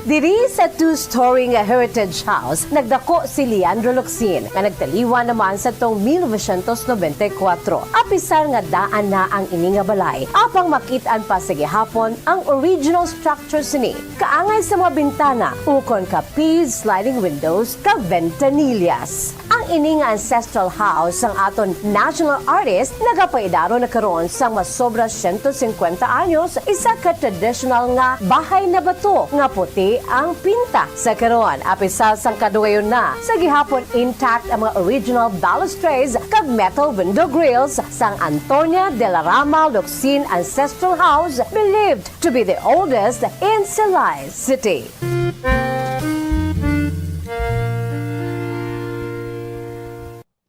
Diri sa two-story nga Heritage House, nagdako si Leandro Locsin, nga nagtaliwan naman sa tong mil novecientos nobenta y kuwatro. Apisar nga daan na ang ini nga balay, apang makit-an pa sa gihapon ang original structure sini, kaangay sa mga bintana ukon ka P sliding windows kag ventanillas. Ang ini nga ancestral house sang aton national artist nagapaidaro na karon sang masobra siyento singkwenta anyos, isa ka traditional nga bahay na bato nga puti ang pinta. Sa karon, apisar sang kadugayon na, sa gihapon intact ang mga original balustrades kag metal window grills sang Antonia de la Rama Locsin Ancestral House, believed to be the oldest in Silay City.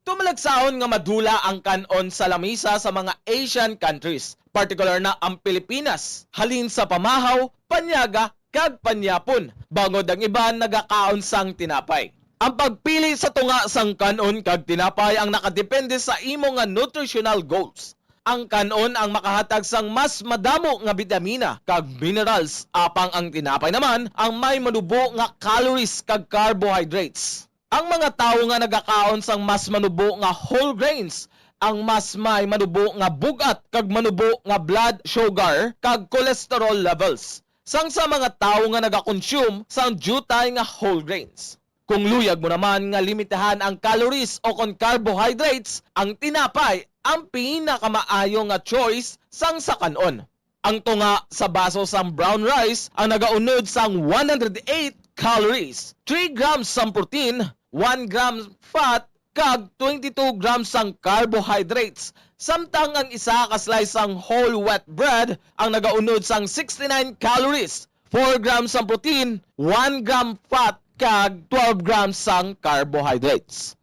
Tumalagsahon nga madula ang kan-on sa lamisa sa mga Asian countries, partikular na ang Pilipinas, halin sa pamahaw, panyaga, kag panyapon, bangod ang iban nagakaon sang tinapay. Ang pagpili sa tunga sang kan-on kag tinapay ang nakadepende sa imo nga nutritional goals. Ang kan-on ang makahatag sang mas madamo nga bitamina kag minerals, apang ang tinapay naman ang may manubo nga calories kag carbohydrates. Ang mga tawo nga nagakaon sang mas manubo nga whole grains ang mas may manubo nga bug-at kag manubo nga blood sugar kag cholesterol levels, sang sa mga tawo nga nagakonsume sang diutay nga whole grains. Kung luyag mo naman nga limitahan ang calories o kon carbohydrates, ang tinapay ang pinakamaayo nga choice sang sa kan-on. Ang tunga sa baso sang brown rice ang nagaunod sang one hundred eight calories, three grams sang protein, one gram fat, kag twenty-two grams sang carbohydrates, samtang ang isa ka slice sang whole wheat bread ang nagaunod sang sixty-nine calories, four grams sang protein, one gram fat, kag twelve grams sang carbohydrates.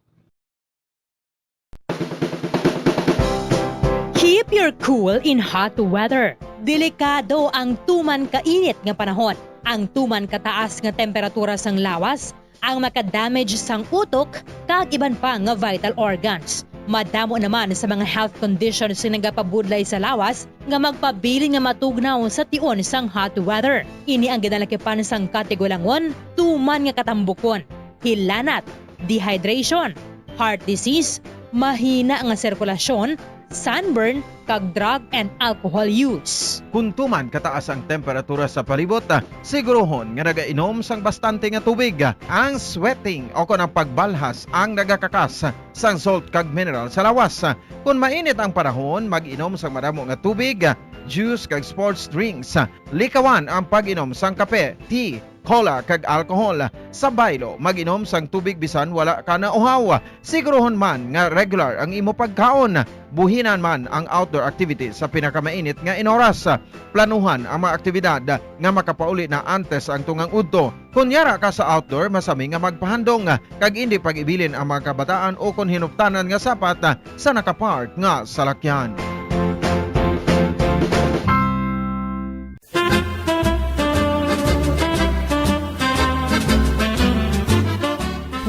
Keep your cool in hot weather. Delikado ang tuman ka init nga panahon. Ang tuman ka taas nga temperatura sang lawas ang maka-damage sang utok kag iban pa nga vital organs. Madamo naman sa mga health conditions nga nagapabudlay sa lawas nga magpabilin nga matugnaw sa tion sang hot weather. Ini ang ginalakipan sang katigulangon, tuman nga katambukon, hilanat, dehydration, heart disease, mahina nga sirkulasyon, sunburn, kag drug and alcohol use. Kon tuman kataas ang temperatura sa palibot, sigurohon nga nagainom sang bastante nga tubig. Ang sweating o kon ang pagbalhas ang nagakakas sang salt kag mineral sa lawas. Kon mainit ang panahon, mag-inom sang madamo nga tubig, juice kag sports drinks. Likawan ang pag-inom sang kape, tea, cola, kag alcohol. Sa baylo, mag-inom sang tubig bisan wala ka nauhaw. Sigurohon man nga regular ang imo pagkaon. Buhinan man ang outdoor activities sa pinakamainit nga inoras. Planuhan ang mga aktibidad nga makapauli na antes ang tungang udto. Kon yara ka sa outdoor, masami nga magpahandong kag indi pag-ibilin ang mga kabataan ukon hinuptanan nga sapat sa nakapark nga salakyan.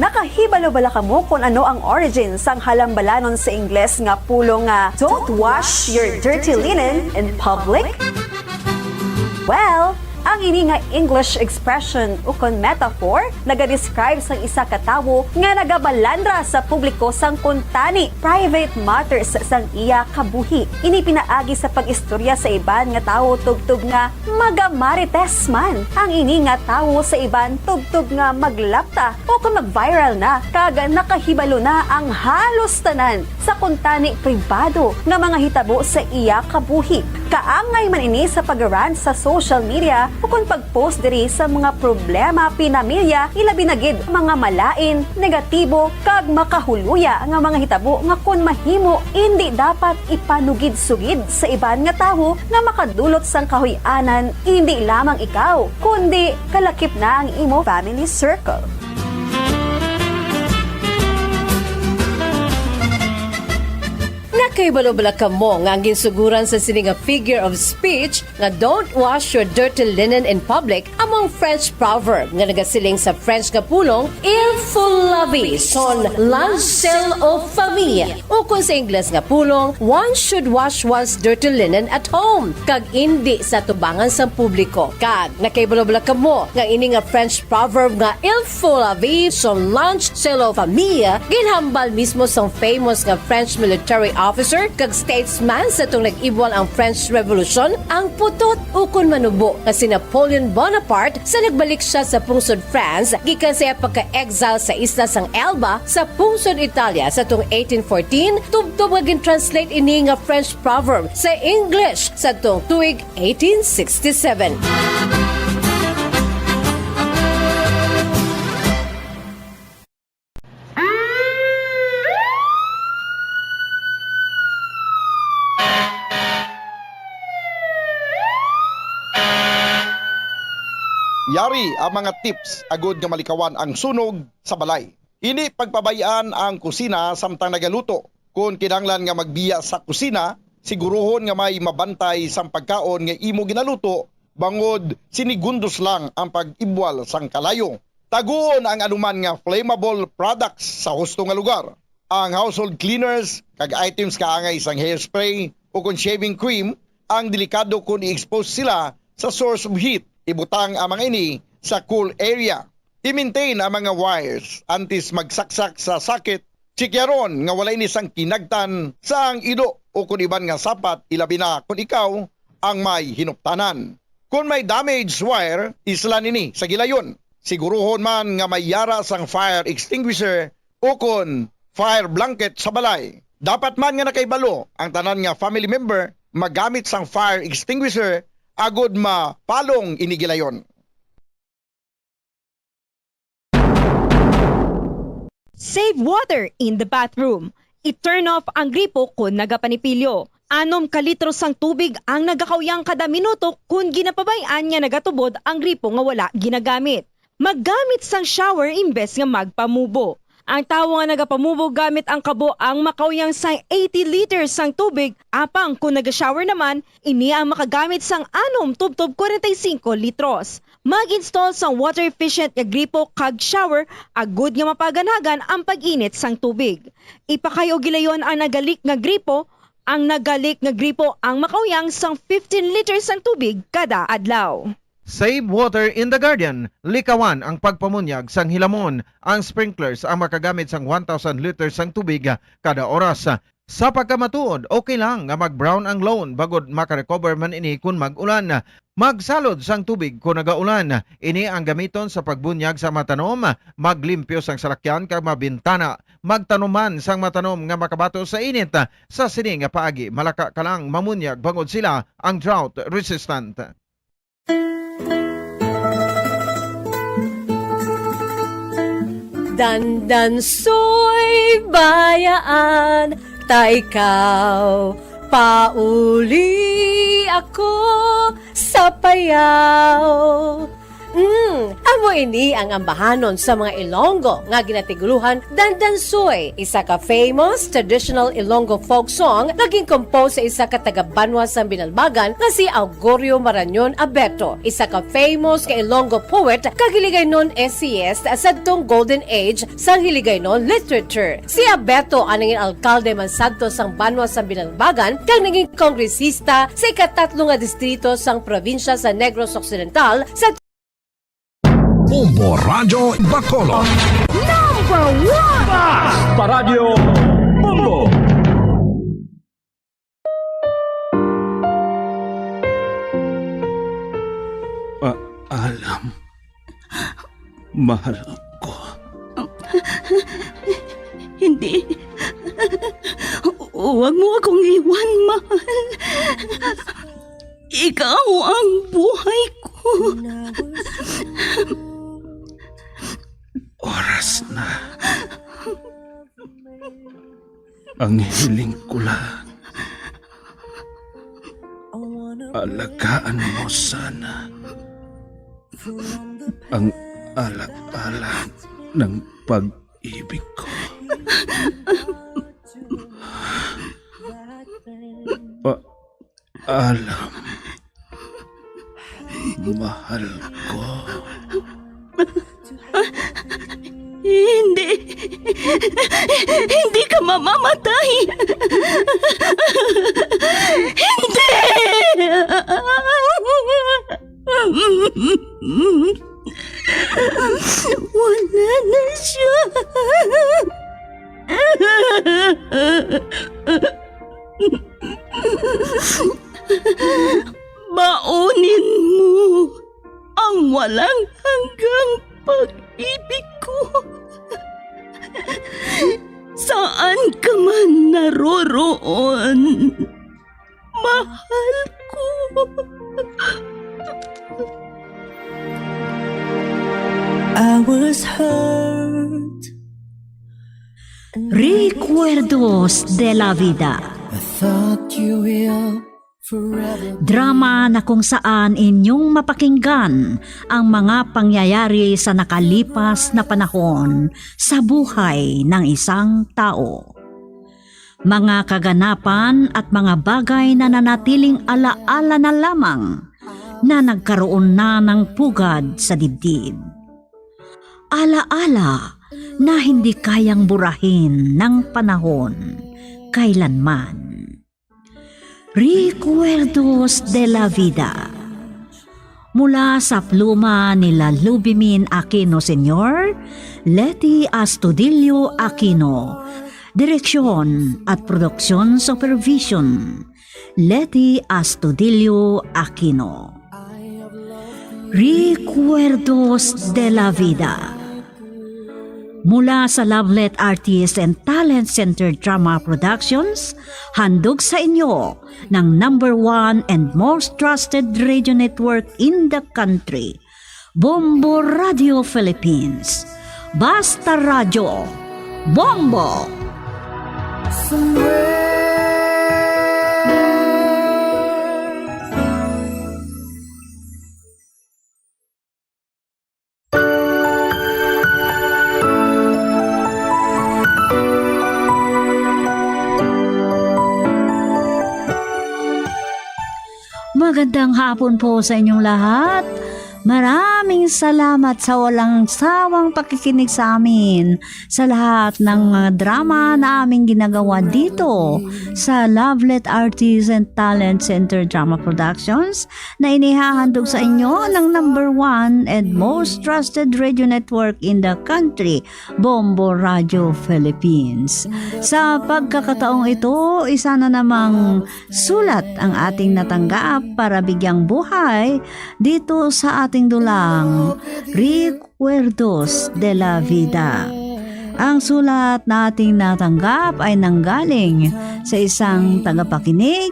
Nakahibalo bala kamo kon ano ang origin sang halambalanon sa Ingles nga pulong nga "Don't wash your dirty linen in public"? Well, Ang ini nga English expression ukon metaphor nagadescribe sang isa ka tawo nga nagabalandra sa publiko sang kuntani private matters sang iya kabuhi. Ini pinaagi sa pag-istorya sa iban nga tawo tubtob nga magamarites man ang ini nga tawo sa iban tubtob nga maglapta o kon mag-viral na kag nakahibalo na ang halos tanan sa kuntani pribado nga mga hitabo sa iya kabuhi. Kaangay man ini sa pag-rant sa social media ukon pag-post diri sa mga problema pinamilya, ilabi na gid mga malain, negatibo, kag makahuluya nga mga hitabo nga kon mahimo, indi dapat ipanugid-sugid sa iban nga tawo nga makadulot sang kahuy-anan, indi lamang ikaw, kundi kalakip na ang imo family circle. Nakahibalo bala kamo nga ang ginsuguran sa sini nga figure of speech nga "Don't wash your dirty linen in public" amo ang French proverb nga nagasiling sa French nga pulong "Il faut laver son linge sale aux femmes", ukon sa Ingles nga pulong "One should wash one's dirty linen at home", kag indi sa tubangan sang publiko. Kag nakahibalo bala kamo nga ini nga French proverb nga "Il faut laver son linge sale aux femmes" ginhambal mismo sang famous nga French military officer kag statesman sa tong nag-ibwal ang French Revolution, ang putot ukon manubo nga si Napoleon Bonaparte sa nagbalik siya sa pungsod France gikan sa iya pagka-exile sa isla sang Elba sa pungsod Italia sa tong eighteen fourteen, tubtob nga gin-translate ini nga French proverb sa English sa tong tuig eighteen sixty-seven. Yari ang mga tips agud nga malikawan ang sunog sa balay. Indi pagpabay-an ang kusina samtang nagaluto. Kon kinahanglan nga magbiya sa kusina, siguruhon nga may mabantay sang pagkaon nga imo ginaluto, bangod sinigundos lang ang pag-ibwal sang kalayo. Taguon ang anuman nga flammable products sa husto nga lugar. Ang household cleaners kag items kaangay sang hairspray ukon shaving cream ang delikado kon i-expose sila sa source of heat. Ibutang ang mga ini sa cool area. I-maintain ang mga wires antes magsaksak sa socket. Tsikyaron nga wala ini sang kinagtan sang ido ukon iban nga sapat, ilabi na kon ikaw ang may hinuptanan. Kon may damaged wire, islan ini sa gilayon. Siguruhon man nga may yara sang fire extinguisher ukon fire blanket sa balay. Dapat man nga nakahibalo ang tanan nga family member magamit sang fire extinguisher agud mapalong ini gilayon. Save water in the bathroom. I-turn off ang gripo kon nagapanipilyo. Anom ka litro sang tubig ang nagakauyang kada minuto kon ginapabay-an nga nagatubod ang gripo nga wala ginagamit. Maggamit sang shower imbes nga magpamubo. Ang tawo nga nagapamubo gamit ang kabo ang makauyang sang eighty liters sang tubig, apang kon naga-shower naman, ini ang makagamit sang anom tubtob kwarenta y singko litros. Mag-install sang water-efficient nga gripo kag shower agud nga mapaganagan ang pag-init sang tubig. Ipakay-o gilayon ang nagalik nga gripo. Ang nagalik nga gripo ang makauyang sang fifteen liters sang tubig kada adlaw. Save water in the garden. Likawan ang pagpamunyag sang hilamon. Ang sprinklers ang makagamit sang one thousand liters sang tubig kada oras. Sa pagkamatuod, okay lang nga mag-brown ang lawn bangod maka-recover man ini kon mag-ulan. Magsalod sang tubig kon nagaulan. Ini ang gamiton sa pagbunyag sa mga tanom, maglimpyo sang salakyan kag mga bintana. Magtanom man sang mga tanom nga makabato sa init. Sa sini nga paagi, malaka ka lang mamunyag bangod sila ang drought resistant. Dandansoy bayaan ta ikaw, pauli ako sa payaw. Mm, amo ini ang ambahanon sa mga Ilonggo nga ginatiguluhan Dandansoy, isa ka famous traditional Ilonggo folk song nga gin-compose sa isa ka taga-banwa sang Binalbagan nga si Augurio Marañon Abeto, isa ka famous ka Ilonggo poet kag Hiligaynon essayist sadtong golden age sang Hiligaynon literature. Si Abeto ang nangin alkalde man sadto sang banwa sang Binalbagan kag nangin kongresista sa ikatatlo nga distrito sang probinsya sa Negros Occidental sa Bombo Radyo Bacolod. Number one! Basta Radyo Bombo! Paalam, mahal ko. Hindi. Huwag mo akong iwan, mahal. Ikaw ang buhay ko. Oras na. Ang hiling ko lang, alagaan mo sana ang ala-ala ng pag-ibig ko. Pa-, Alam, mahal ko. Hindi. Hindi ka mamamatay. Hindi. Wala na siya. Baunin mo ang walang hanggang pag-ibig ko. Saan ka man naroroon, mahal ko. I was hurt. Recuerdos de la Vida. I thought you will forever. Drama na kung saan inyong mapakinggan ang mga pangyayari sa nakalipas na panahon sa buhay ng isang tao. Mga kaganapan at mga bagay na nanatiling alaala na lamang na nagkaroon na ng pugad sa dibdib. Alaala na hindi kayang burahin ng panahon kailanman. Recuerdos de la Vida. Mula sa pluma ni Lalubimin Aquino Senior, Leti Astudillo Aquino. Direksyon at production supervision, Leti Astudillo Aquino. Recuerdos de la Vida. Mula sa Lovelet Artist and Talent Center Drama Productions, handog sa inyo ng number one and most trusted radio network in the country, Bombo Radio Philippines. Basta Radyo, Bombo! Magandang hapon po sa inyong lahat. Maraming salamat sa walang sawang pakikinig sa amin, sa lahat ng mga drama na aming ginagawa dito sa Lovelet Artist and Talent Center Drama Productions, na inihahandog sa inyo ng number one and most trusted radio network in the country, Bombo Radio Philippines. Sa pagkakataong ito, isa na namang sulat ang ating natanggap para bigyang buhay dito sa ating dulang Recuerdos de la Vida. Ang sulat na ating natanggap ay nanggaling sa isang tagapakinig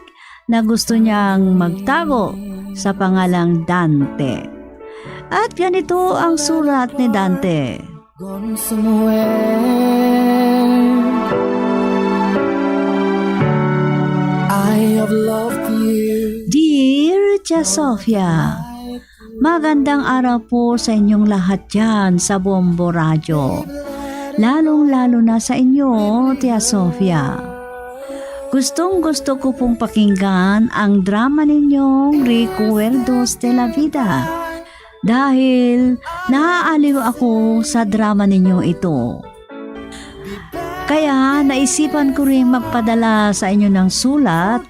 na gusto niyang magtago sa pangalang Dante. At ganito ang sulat ni Dante. Gone somewhere. I have loved you. Dear Tia Sofia, Magandang araw po sa inyong lahat dyan sa Bombo Radyo. Lalong-lalo na sa inyo, Tia Sofia. Gustong-gusto ko pong pakinggan ang drama ninyong Recuerdos de la Vida. Dahil naaaliw ako sa drama ninyong ito. Kaya naisipan ko rin magpadala sa inyo ng sulat,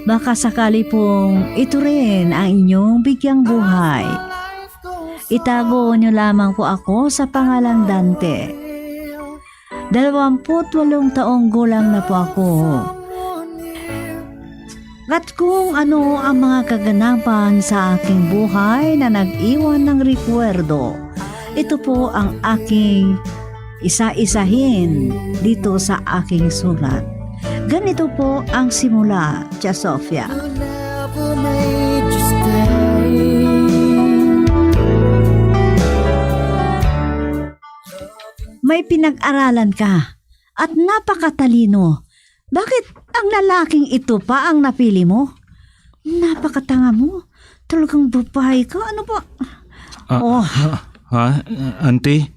baka sakali pong ito rin ang inyong bigyang buhay. Itago niyo lamang po ako sa pangalang Dante. Dalawampu't walong taong gulang na po ako. At kung ano ang mga kaganapan sa aking buhay na nag-iwan ng rekwerdo, ito po ang aking isa-isahin dito sa aking sulat. Ganito po ang simula, Tia Sofia. May pinag-aralan ka at napakatalino. Bakit ang lalaking ito pa ang napili mo? Napakatanga mo. Talagang babae ka. Ano ba? Ah, Oh. ha, ha, auntie?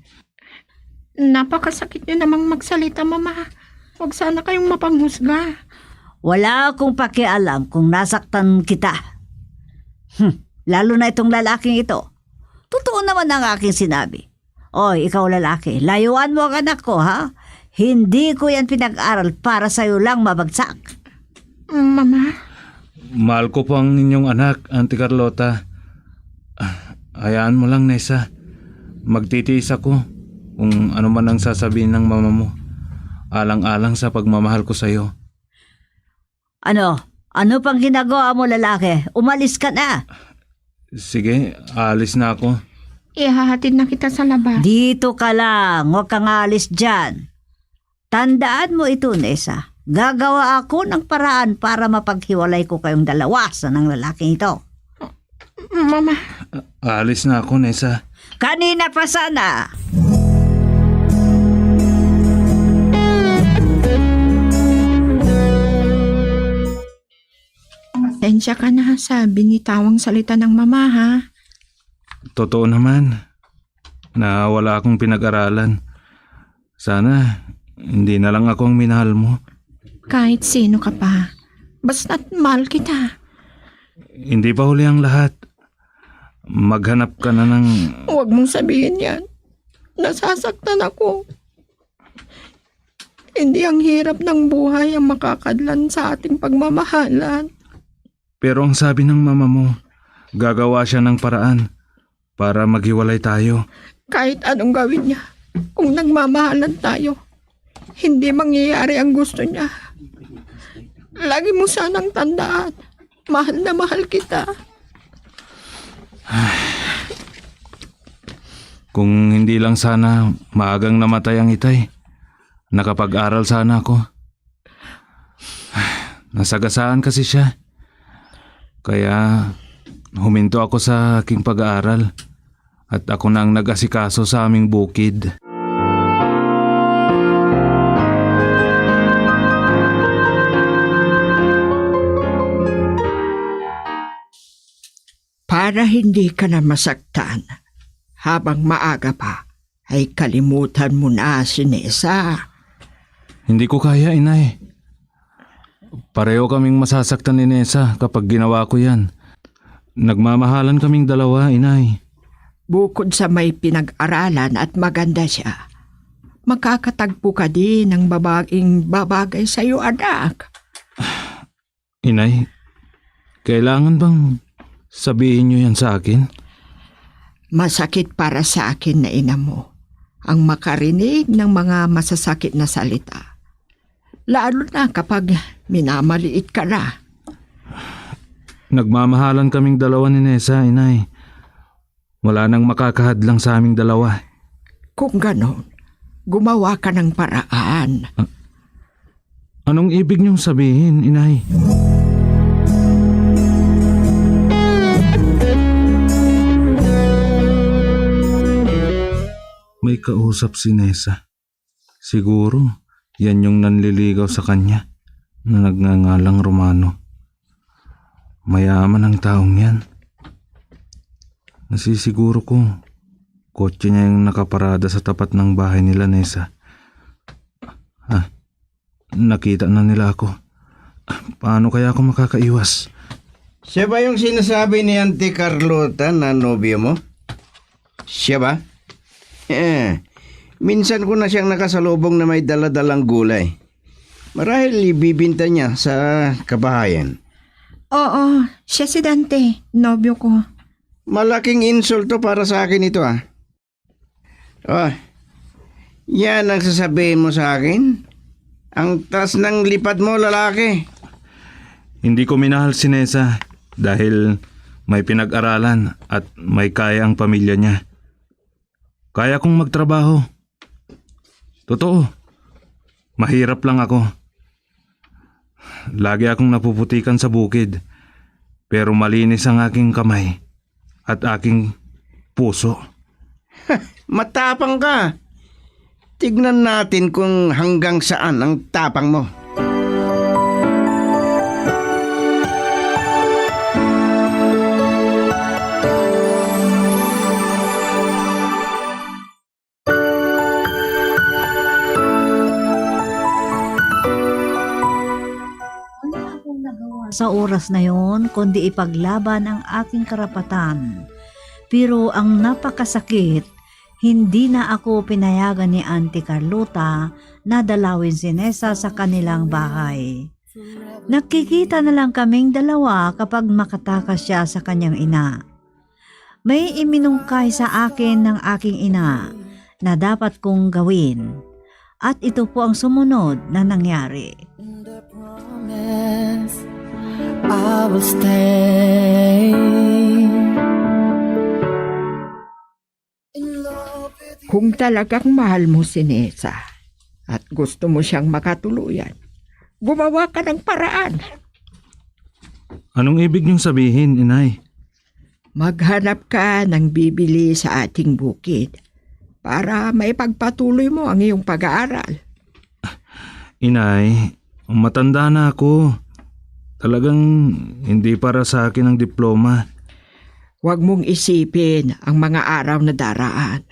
Napakasakit niyo namang magsalita, Mama. Huwag sana kayong mapanghusga. Wala akong pakialam kung nasaktan kita. Hmm, lalo na itong lalaking ito. Totoo naman ang aking sinabi. Oy, ikaw lalaki, layuan mo ang anak ko, ha? Hindi ko yan pinag-aral para sa'yo lang mabagsak. Mama? Mahal ko po ang inyong anak, Auntie Carlota. Ah, hayaan mo lang, Nessa. Magtitiis ako kung ano man ang sasabihin ng mama mo. Alang-alang sa pagmamahal ko sa'yo. Ano? Ano pang ginagawa mo, lalaki? Umalis ka na. Sige, alis na ako. Ihahatid na kita sa labas. Dito ka lang. Huwag kang aalis dyan. Tandaan mo ito, Nessa. Gagawa ako ng paraan para mapaghiwalay ko kayong dalawa sa nang lalaking ito. Mama. Alis na ako, Nessa. Kanina pa sana. Pasensya ka na sa binitawang salita ng mama, ha? Totoo naman na wala akong pinag-aralan. Sana, hindi na lang ako ang minahal mo. Kahit sino ka pa, basta't mahal kita. Hindi pa huli ang lahat. Maghanap ka na ng Huwag mong sabihin yan. Nasasaktan ako. Hindi ang hirap ng buhay ang makakadlan sa ating pagmamahalan. Pero ang sabi ng mama mo, gagawa siya ng paraan para maghiwalay tayo. Kahit anong gawin niya, kung nagmamahalan tayo, hindi mangyayari ang gusto niya. Lagi mo sanang tandaan, mahal na mahal kita. Kung hindi lang sana maagang namatay ang itay, nakapag-aral sana ako. Nasagasaan kasi siya. Kaya huminto ako sa aking pag-aaral at ako na ang nag-asikaso sa aming bukid. Para hindi ka na masaktan, habang maaga pa, ay kalimutan mo na si Nessa. Hindi ko kaya, Inay. Pareho kaming masasaktan ni Nessa kapag ginawa ko yan. Nagmamahalan kaming dalawa, Inay. Bukod sa may pinag-aralan at maganda siya, makakatagpo ka din ng babaeng babagay sa'yo, anak. Inay, kailangan bang sabihin niyo yan sa akin? Masakit para sa akin na ina mo ang makarinig ng mga masasakit na salita, lalo na kapag minamaliit ka na. Nagmamahalan kaming dalawa ni Nessa, Inay. Wala nang makakahadlang sa aming dalawa. Kung ganon, gumawa ka ng paraan. Ah, anong ibig niyong sabihin, Inay? May kausap si Nessa. Siguro, yan yung nanliligaw sa kanya na nagngangalang Romano. Mayaman ang taong yan. Nasisiguro ko, kotse niya yung nakaparada sa tapat ng bahay nila Nessa. Ah, nakita na nila ako. Paano kaya ako makakaiwas? Siya ba yung sinasabi ni Auntie Carlota na nobyo mo? Siya ba? Eh, minsan ko na siyang nakasalubong na may daladalang gulay. Marahil ibibinta niya sa kabahayan. Oo, siya si Dante, nobyo ko. Malaking insulto para sa akin ito, ah. Oh, yan ang sasabihin mo sa akin? Ang taas ng lipad mo, lalaki. Hindi ko minahal si Nessa dahil may pinag-aralan at may kaya ang pamilya niya. Kaya kong magtrabaho. Totoo, mahirap lang ako. Lagi akong napuputikan sa bukid, pero malinis ang aking kamay at aking puso. Matapang ka. Tignan natin kung hanggang saan ang tapang mo. Wala akong nagawa sa oras na yon kundi ipaglaban ang aking karapatan. Pero ang napakasakit, hindi na ako pinayagan ni Auntie Carlota na dalawin si Nessa sa kanilang bahay. Nagkikita na lang kaming dalawa kapag makatakas siya sa kanyang ina. May iminungkay sa akin ng aking ina na dapat kong gawin. At ito po ang sumunod na nangyari. I will stay. Kung talagang mahal mo si Nessa at gusto mo siyang makatuluyan, gumawa ka ng paraan. Anong ibig niyong sabihin, Inay? Maghanap ka ng bibili sa ating bukid para maipagpatuloy mo ang iyong pag-aaral. Inay, matanda na ako. Talagang hindi para sa akin ang diploma. Huwag mong isipin ang mga araw na daraan.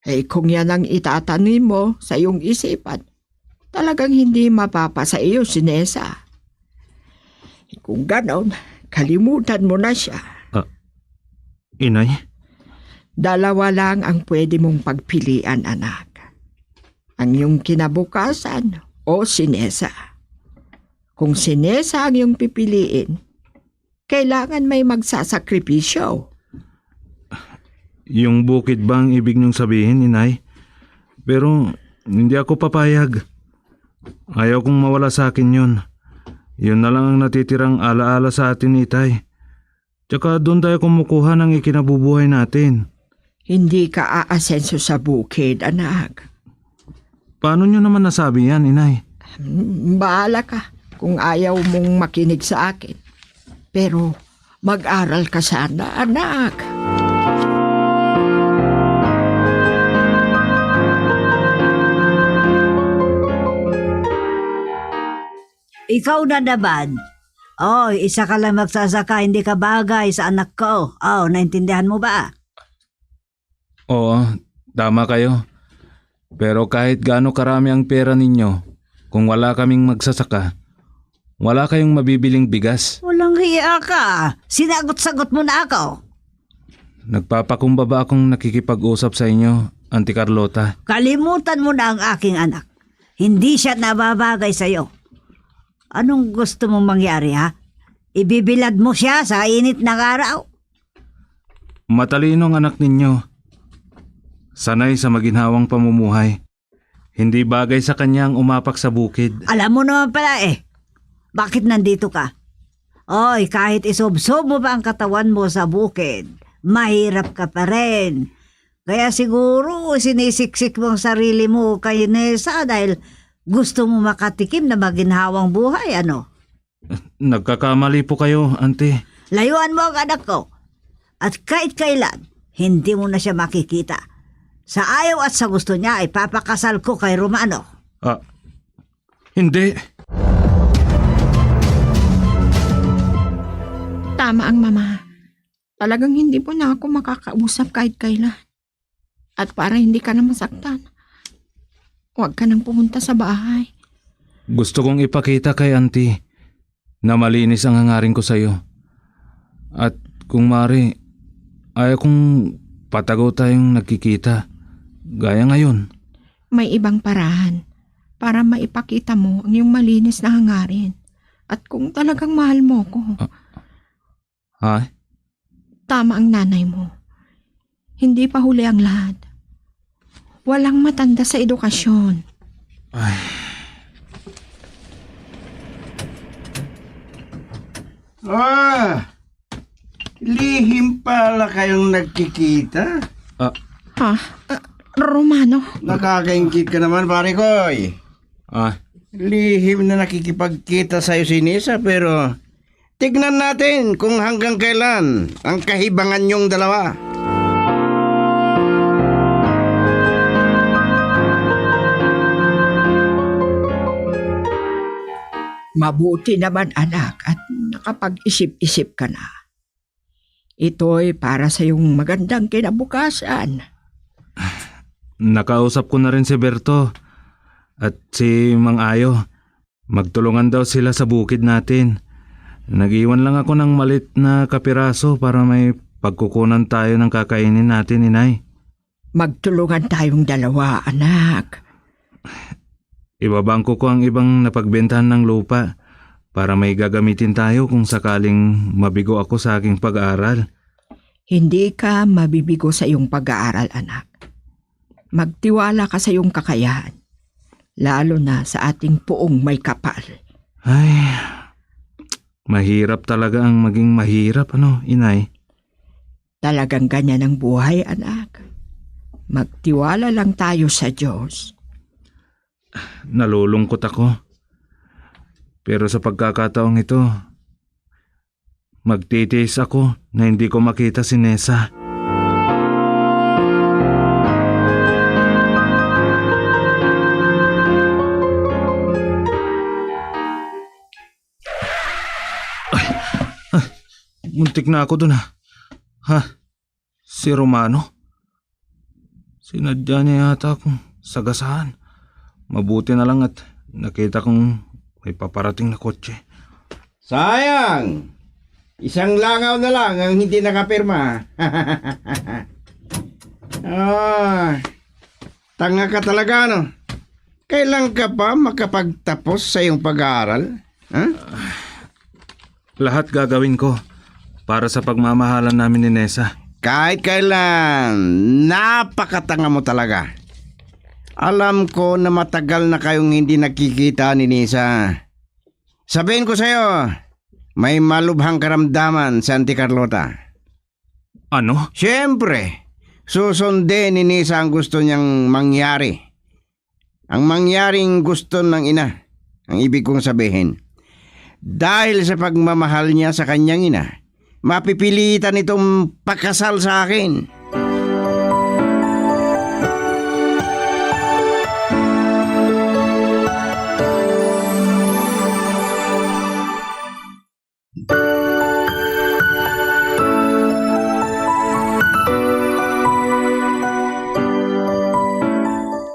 Eh, kung yan ang itatanim mo sa iyong isipan, talagang hindi mapapasa iyo si Nessa. Kung ganon, kalimutan mo na siya. Ah, Inay? Dalawa lang ang pwede mong pagpilian, anak. Ang iyong kinabukasan o si Nessa. Kung si Nessa ang iyong pipiliin, kailangan may magsasakripisyo. Yung bukid ba ang ibig niyong sabihin, Inay? Pero hindi ako papayag. Ayaw kong mawala sa akin yun. Yun na lang ang natitirang alaala sa atin, Itay. Tsaka doon tayo kumukuha ng ikinabubuhay natin. Hindi ka aasenso sa bukid, anak. Paano niyo naman nasabi yan, Inay? Hmm, bahala ka kung ayaw mong makinig sa akin. Pero mag-aral ka sana, anak. Ikaw na naman. Oh, isa ka lang magsasaka, hindi ka bagay sa anak ko. Oh, naintindihan mo ba? Oo, tama kayo. Pero kahit gaano karami ang pera ninyo, kung wala kaming magsasaka, wala kayong mabibiling bigas. Walang hiya ka. Sinagot-sagot mo na ako. Nagpapakumbaba akong nakikipag-usap sa inyo, Auntie Carlota. Kalimutan mo na ang aking anak. Hindi siya nababagay sa'yo. Anong gusto mong mangyari, ha? Ibibilad mo siya sa init ng araw? Matalino ang anak ninyo. Sanay sa maginhawang pamumuhay. Hindi bagay sa kanya ang umapak sa bukid. Alam mo naman pala eh. Bakit nandito ka? Oy, kahit isubsob mo pa ang katawan mo sa bukid, mahirap ka pa rin. Kaya siguro sinisiksik mo ang sarili mo kay Nessa dahil gusto mo makatikim na maginhawang buhay, ano? Nagkakamali po kayo, Auntie. Layuan mo ang anak ko. At kahit kailan, hindi mo na siya makikita. Sa ayaw at sa gusto niya, ipapakasal ko kay Romano. Ah, hindi. Tama ang mama. Talagang hindi mo na ako makakausap kahit kailan. At para hindi ka na masaktan, huwag ka nang pumunta sa bahay. Gusto kong ipakita kay Auntie na malinis ang hangarin ko sa'yo. At kung maaari, ayaw kong patago tayong nagkikita, gaya ngayon. May ibang paraan para maipakita mo ang iyong malinis na hangarin. At kung talagang mahal mo ko. Ah, ha? Tama ang nanay mo. Hindi pa huli ang lahat. Walang matanda sa edukasyon. Ay. Ah, lihim pala kayong nagkikita. Ah. Ha? Ah, Romano? Nakakaingkit ka naman, pare ko, eh. Ah. Lihim na nakikipagkita sa'yo si Nisa, pero tignan natin kung hanggang kailan ang kahibangan niyong dalawa. Mabuti naman, anak, at nakapag-isip-isip ka na. Ito'y para sa iyong magandang kinabukasan. Nakausap ko na rin si Berto at si Mang Ayo. Magtulungan daw sila sa bukid natin. Nag-iwan lang ako ng malit na kapiraso para may pagkukunan tayo ng kakainin natin, Inay. Magtulungan tayong dalawa, anak. Ibabangko ko ang ibang napagbentahan ng lupa para may gagamitin tayo kung sakaling mabigo ako sa aking pag-aaral. Hindi ka mabibigo sa iyong pag-aaral, anak. Magtiwala ka sa iyong kakayahan, lalo na sa ating Poong Maykapal. Ay, mahirap talaga ang maging mahirap, ano, Inay? Talagang ganyan ang buhay, anak. Magtiwala lang tayo sa Diyos. Nalulungkot ako. Pero sa pagkakataong ito, magtitiis ako na hindi ko makita si Nessa. Ay, ay, muntik na ako dun, ah. Ha? Si Romano? Sinadya niya yata akong sagasahan. Mabuti na lang at nakita kong may paparating na kotse. Sayang! Isang langaw na lang ang hindi nakapirma. Ah, tanga ka talaga, no? Kailan ka pa makapagtapos sa iyong pag-aaral? Ha? Lahat gagawin ko para sa pagmamahalan namin ni Nessa. Kahit kailan, napakatanga mo talaga. Alam ko na matagal na kayong hindi nagkikita ni Nessa. Sabihin ko sa'yo, may malubhang karamdaman si Auntie Carlota. Ano? Siyempre, susundin ni Nessa ang gusto niyang mangyari. Ang mangyaring gusto ng ina, ang ibig kong sabihin. Dahil sa pagmamahal niya sa kanyang ina, mapipilitan itong pakasal sa akin.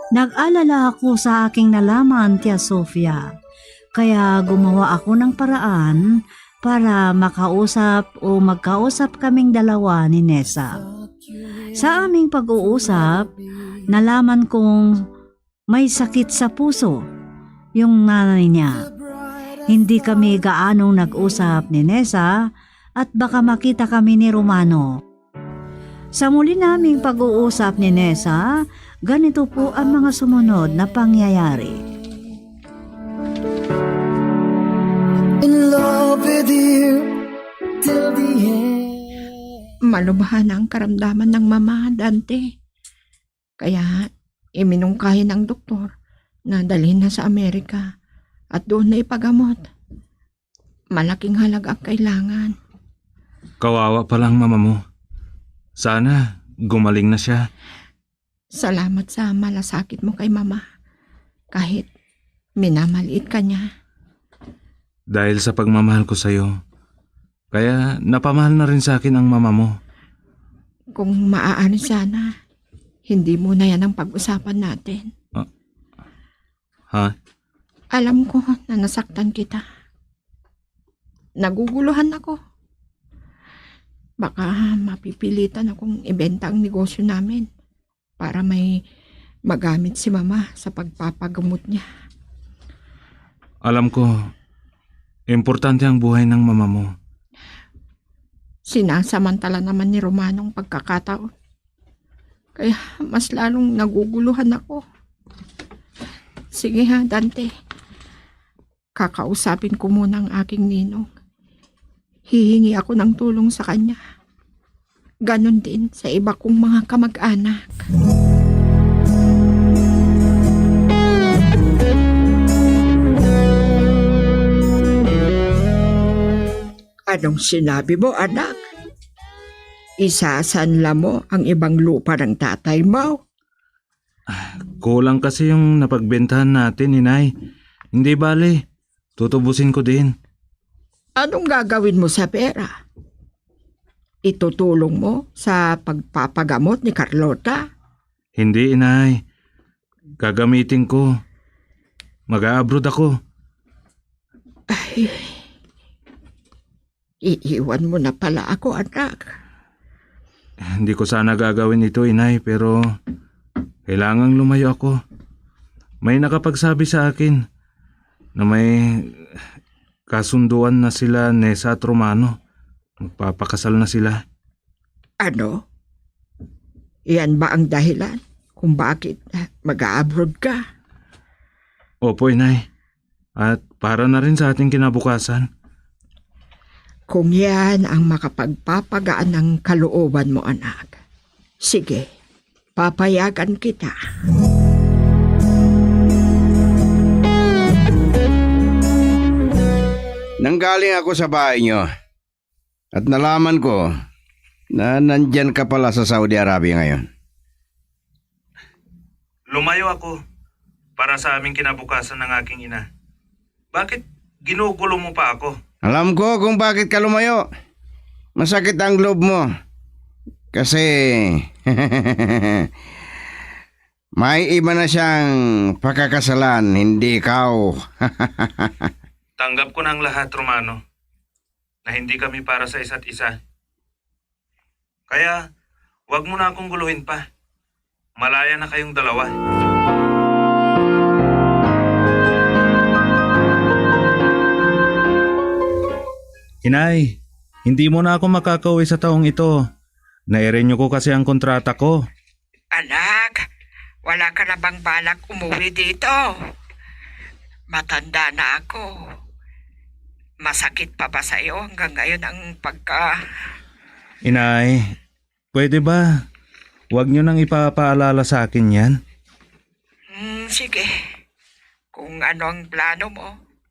Nag-alala ako sa aking nalaman, Tia Sofia. Kaya gumawa ako ng paraan para makausap o magkausap kaming dalawa ni Nessa. Sa aming pag-uusap, nalaman kong may sakit sa puso yung nanay niya. Hindi kami gaanong nag-usap ni Nessa at baka makita kami ni Romano. Sa muli naming pag-uusap ni Nessa, ganito po ang mga sumunod na pangyayari. In love with you till the end. Malubha na ang karamdaman ng mama, Dante. Kaya iminungkahi ng doktor na dalhin na sa Amerika at doon na ipagamot. Malaking halaga ang kailangan. Kawawa pala ang mama mo. Sana gumaling na siya. Salamat sa malasakit mo kay mama. Kahit minamaliit ka niya. Dahil sa pagmamahal ko sa'yo, Kaya napamahal na rin sa akin ang mama mo. Kung maaari sana, hindi mo na yan ang pag-usapan natin. Ah, ha? Alam ko na nasaktan kita. Naguguluhan ako. Baka mapipilitan akong ibenta ang negosyo namin para may magamit si Mama sa pagpapagamot niya. Alam ko, importante ang buhay ng mama mo. Sinasamantala naman ni Romano ang pagkakataon. Kaya mas lalong naguguluhan ako. Sige ha, Dante. Kakausapin ko muna ang aking ninong. Hihingi ako ng tulong sa kanya. Ganon din sa iba kong mga kamag-anak. Anong sinabi mo, anak? Isasanla mo ang ibang lupa ng tatay mo? Ah, kulang kasi yung napagbentahan natin, Inay. Hindi bale, tutubusin ko din. Anong gagawin mo sa pera? Itutulong mo sa pagpapagamot ni Carlota? Hindi, Inay. Gagamitin ko. Mag-a-abroad ako. Ay, iiwan mo na pala ako, anak. Hindi ko sana gagawin ito, Inay, pero kailangang lumayo ako. May nakapagsabi sa akin na may kasunduan na sila Nessa at Romano. Magpapakasal na sila. Ano? Iyan ba ang dahilan kung bakit mag-a-abroad ka? Opo, Inay. At para na rin sa ating kinabukasan. Kung yan ang makapagpapagaan ng kalooban mo, anak, sige, papayagan kita. Nanggaling ako sa bahay niyo at nalaman ko na nandyan ka pala sa Saudi Arabia ngayon. Lumayo ako para sa aming kinabukasan ng aking ina. Bakit ginugulo mo pa ako? Alam ko kung bakit ka lumayo. Masakit ang loob mo. Kasi may iba na siyang pakakasalan, hindi ikaw. Tanggap ko na ang lahat, Romano, na hindi kami para sa isa't isa. Kaya, wag mo na akong guluhin pa. Malaya na kayong dalawa. Inay, hindi mo na ako makakauwi sa taong ito. Nairenew ko kasi ang kontrata ko. Anak, wala ka na bang balak umuwi dito? Matanda na ako. Masakit pa ba sa'yo hanggang ngayon ang pagka- Inay, pwede ba? Huwag niyo nang ipapaalala sa akin yan. Hmm, sige. Kung ano ang plano mo,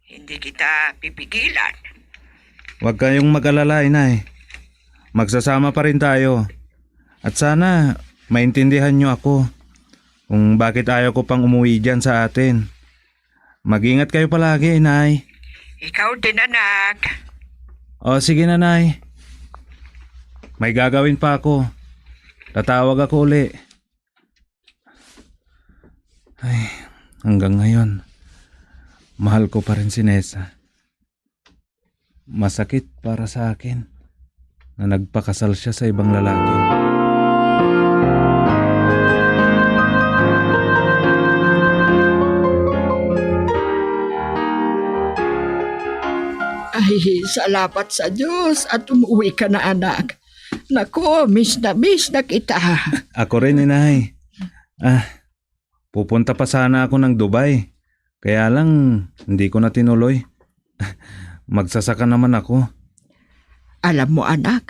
hindi kita pipigilan. Huwag kayong mag-alala, Inay. Magsasama pa rin tayo. At sana maintindihan niyo ako kung bakit ayaw ko pang umuwi dyan sa atin. Mag-ingat kayo palagi, Inay. Ikaw din, anak. O, sige na, Nay. May gagawin pa ako. Tatawag ako uli. Ay, hanggang ngayon, mahal ko pa rin si Nessa. Masakit para sa akin na nagpakasal siya sa ibang lalaki. Ay, salamat sa Diyos at umuwi ka na, anak. Naku, miss na miss na kita. Ako rin, Inay. Ah, pupunta pa sana ako ng Dubai. Kaya lang, hindi ko na tinuloy. Magsasaka naman ako. Alam mo, anak,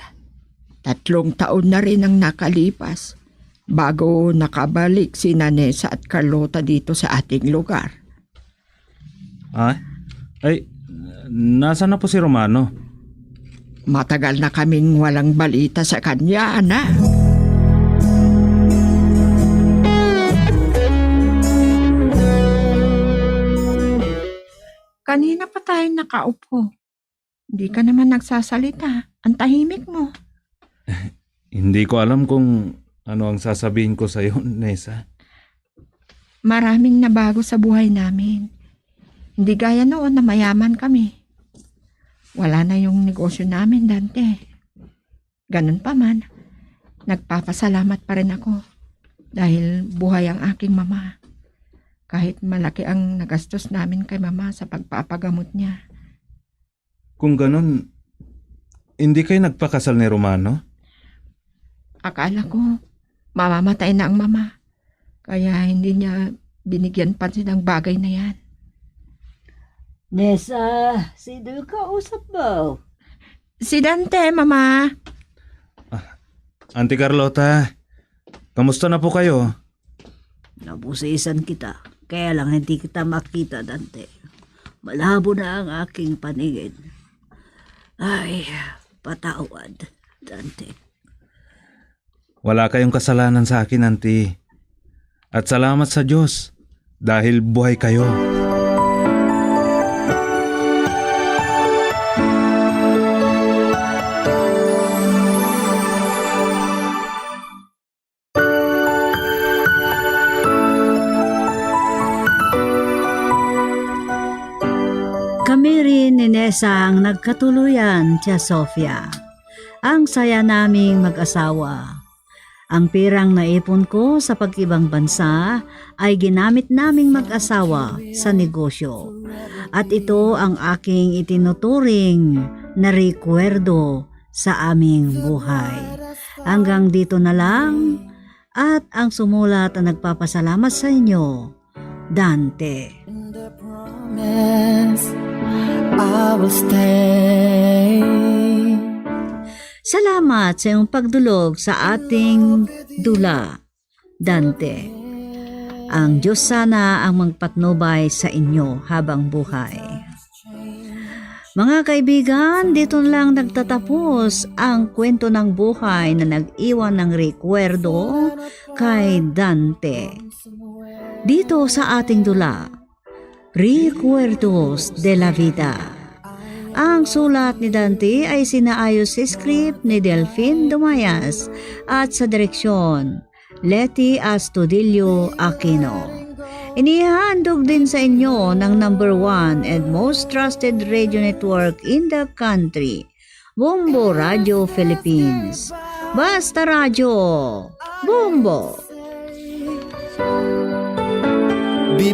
tatlong taon na rin ang nakalipas bago nakabalik si Nanesa at Carlota dito sa ating lugar. Ah? Ay, nasa na po si Romano? Matagal na kaming walang balita sa kanya, anak. Kanina pa tayo nakaupo. Di ka naman nagsasalita. Ang tahimik mo. Hindi ko alam kung ano ang sasabihin ko sa'yo, Nessa. Maraming nabago sa buhay namin. Hindi gaya noon na mayaman kami. Wala na yung negosyo namin, Dante. Ganun pa man, nagpapasalamat pa rin ako dahil buhay ang aking mama. Kahit malaki ang nagastos namin kay mama sa pagpapagamot niya. Kung ganun, hindi kayo nagpakasal ni Romano? Akala ko, mamamatay na ang mama. Kaya hindi niya binigyan pansin ang bagay na yan. Nessa, sino yung kausap mo? Si Dante, Mama. Ah, Auntie Carlota, kamusta na po kayo? Nabusisan kita. Kaya lang hindi kita makita, Dante. Malabo na ang aking paningin. Ay, patawad, Dante. Wala kayong kasalanan sa akin, Auntie. At salamat sa Diyos dahil buhay kayo. Kami rin ni Nessa ang nagkatuluyan, Tia Sofia. Ang saya naming mag-asawa. Ang pirang naipon ko sa pag-ibang bansa ay ginamit naming mag-asawa sa negosyo. At ito ang aking itinuturing na rekwerdo sa aming buhay. Hanggang dito na lang, at ang sumulat ang nagpapasalamat sa inyo, Dante. Promise, I will stay. Salamat sa iyong pagdulog sa ating dula, Dante. Ang Diyos sana ang magpatnubay sa inyo habang buhay. Mga kaibigan, dito lang nagtatapos ang kwento ng buhay na nag-iwan ng rekwerdo kay Dante. Dito sa ating dula, Recuerdos de la Vida. Ang sulat ni Dante ay sinaayos sa script ni Delfin Dumayas at sa direksyon, Leti Astudillo Aquino. Inihandog din sa inyo ng number one and most trusted radio network in the country, Bombo Radio Philippines. Basta Radyo, Bombo! Be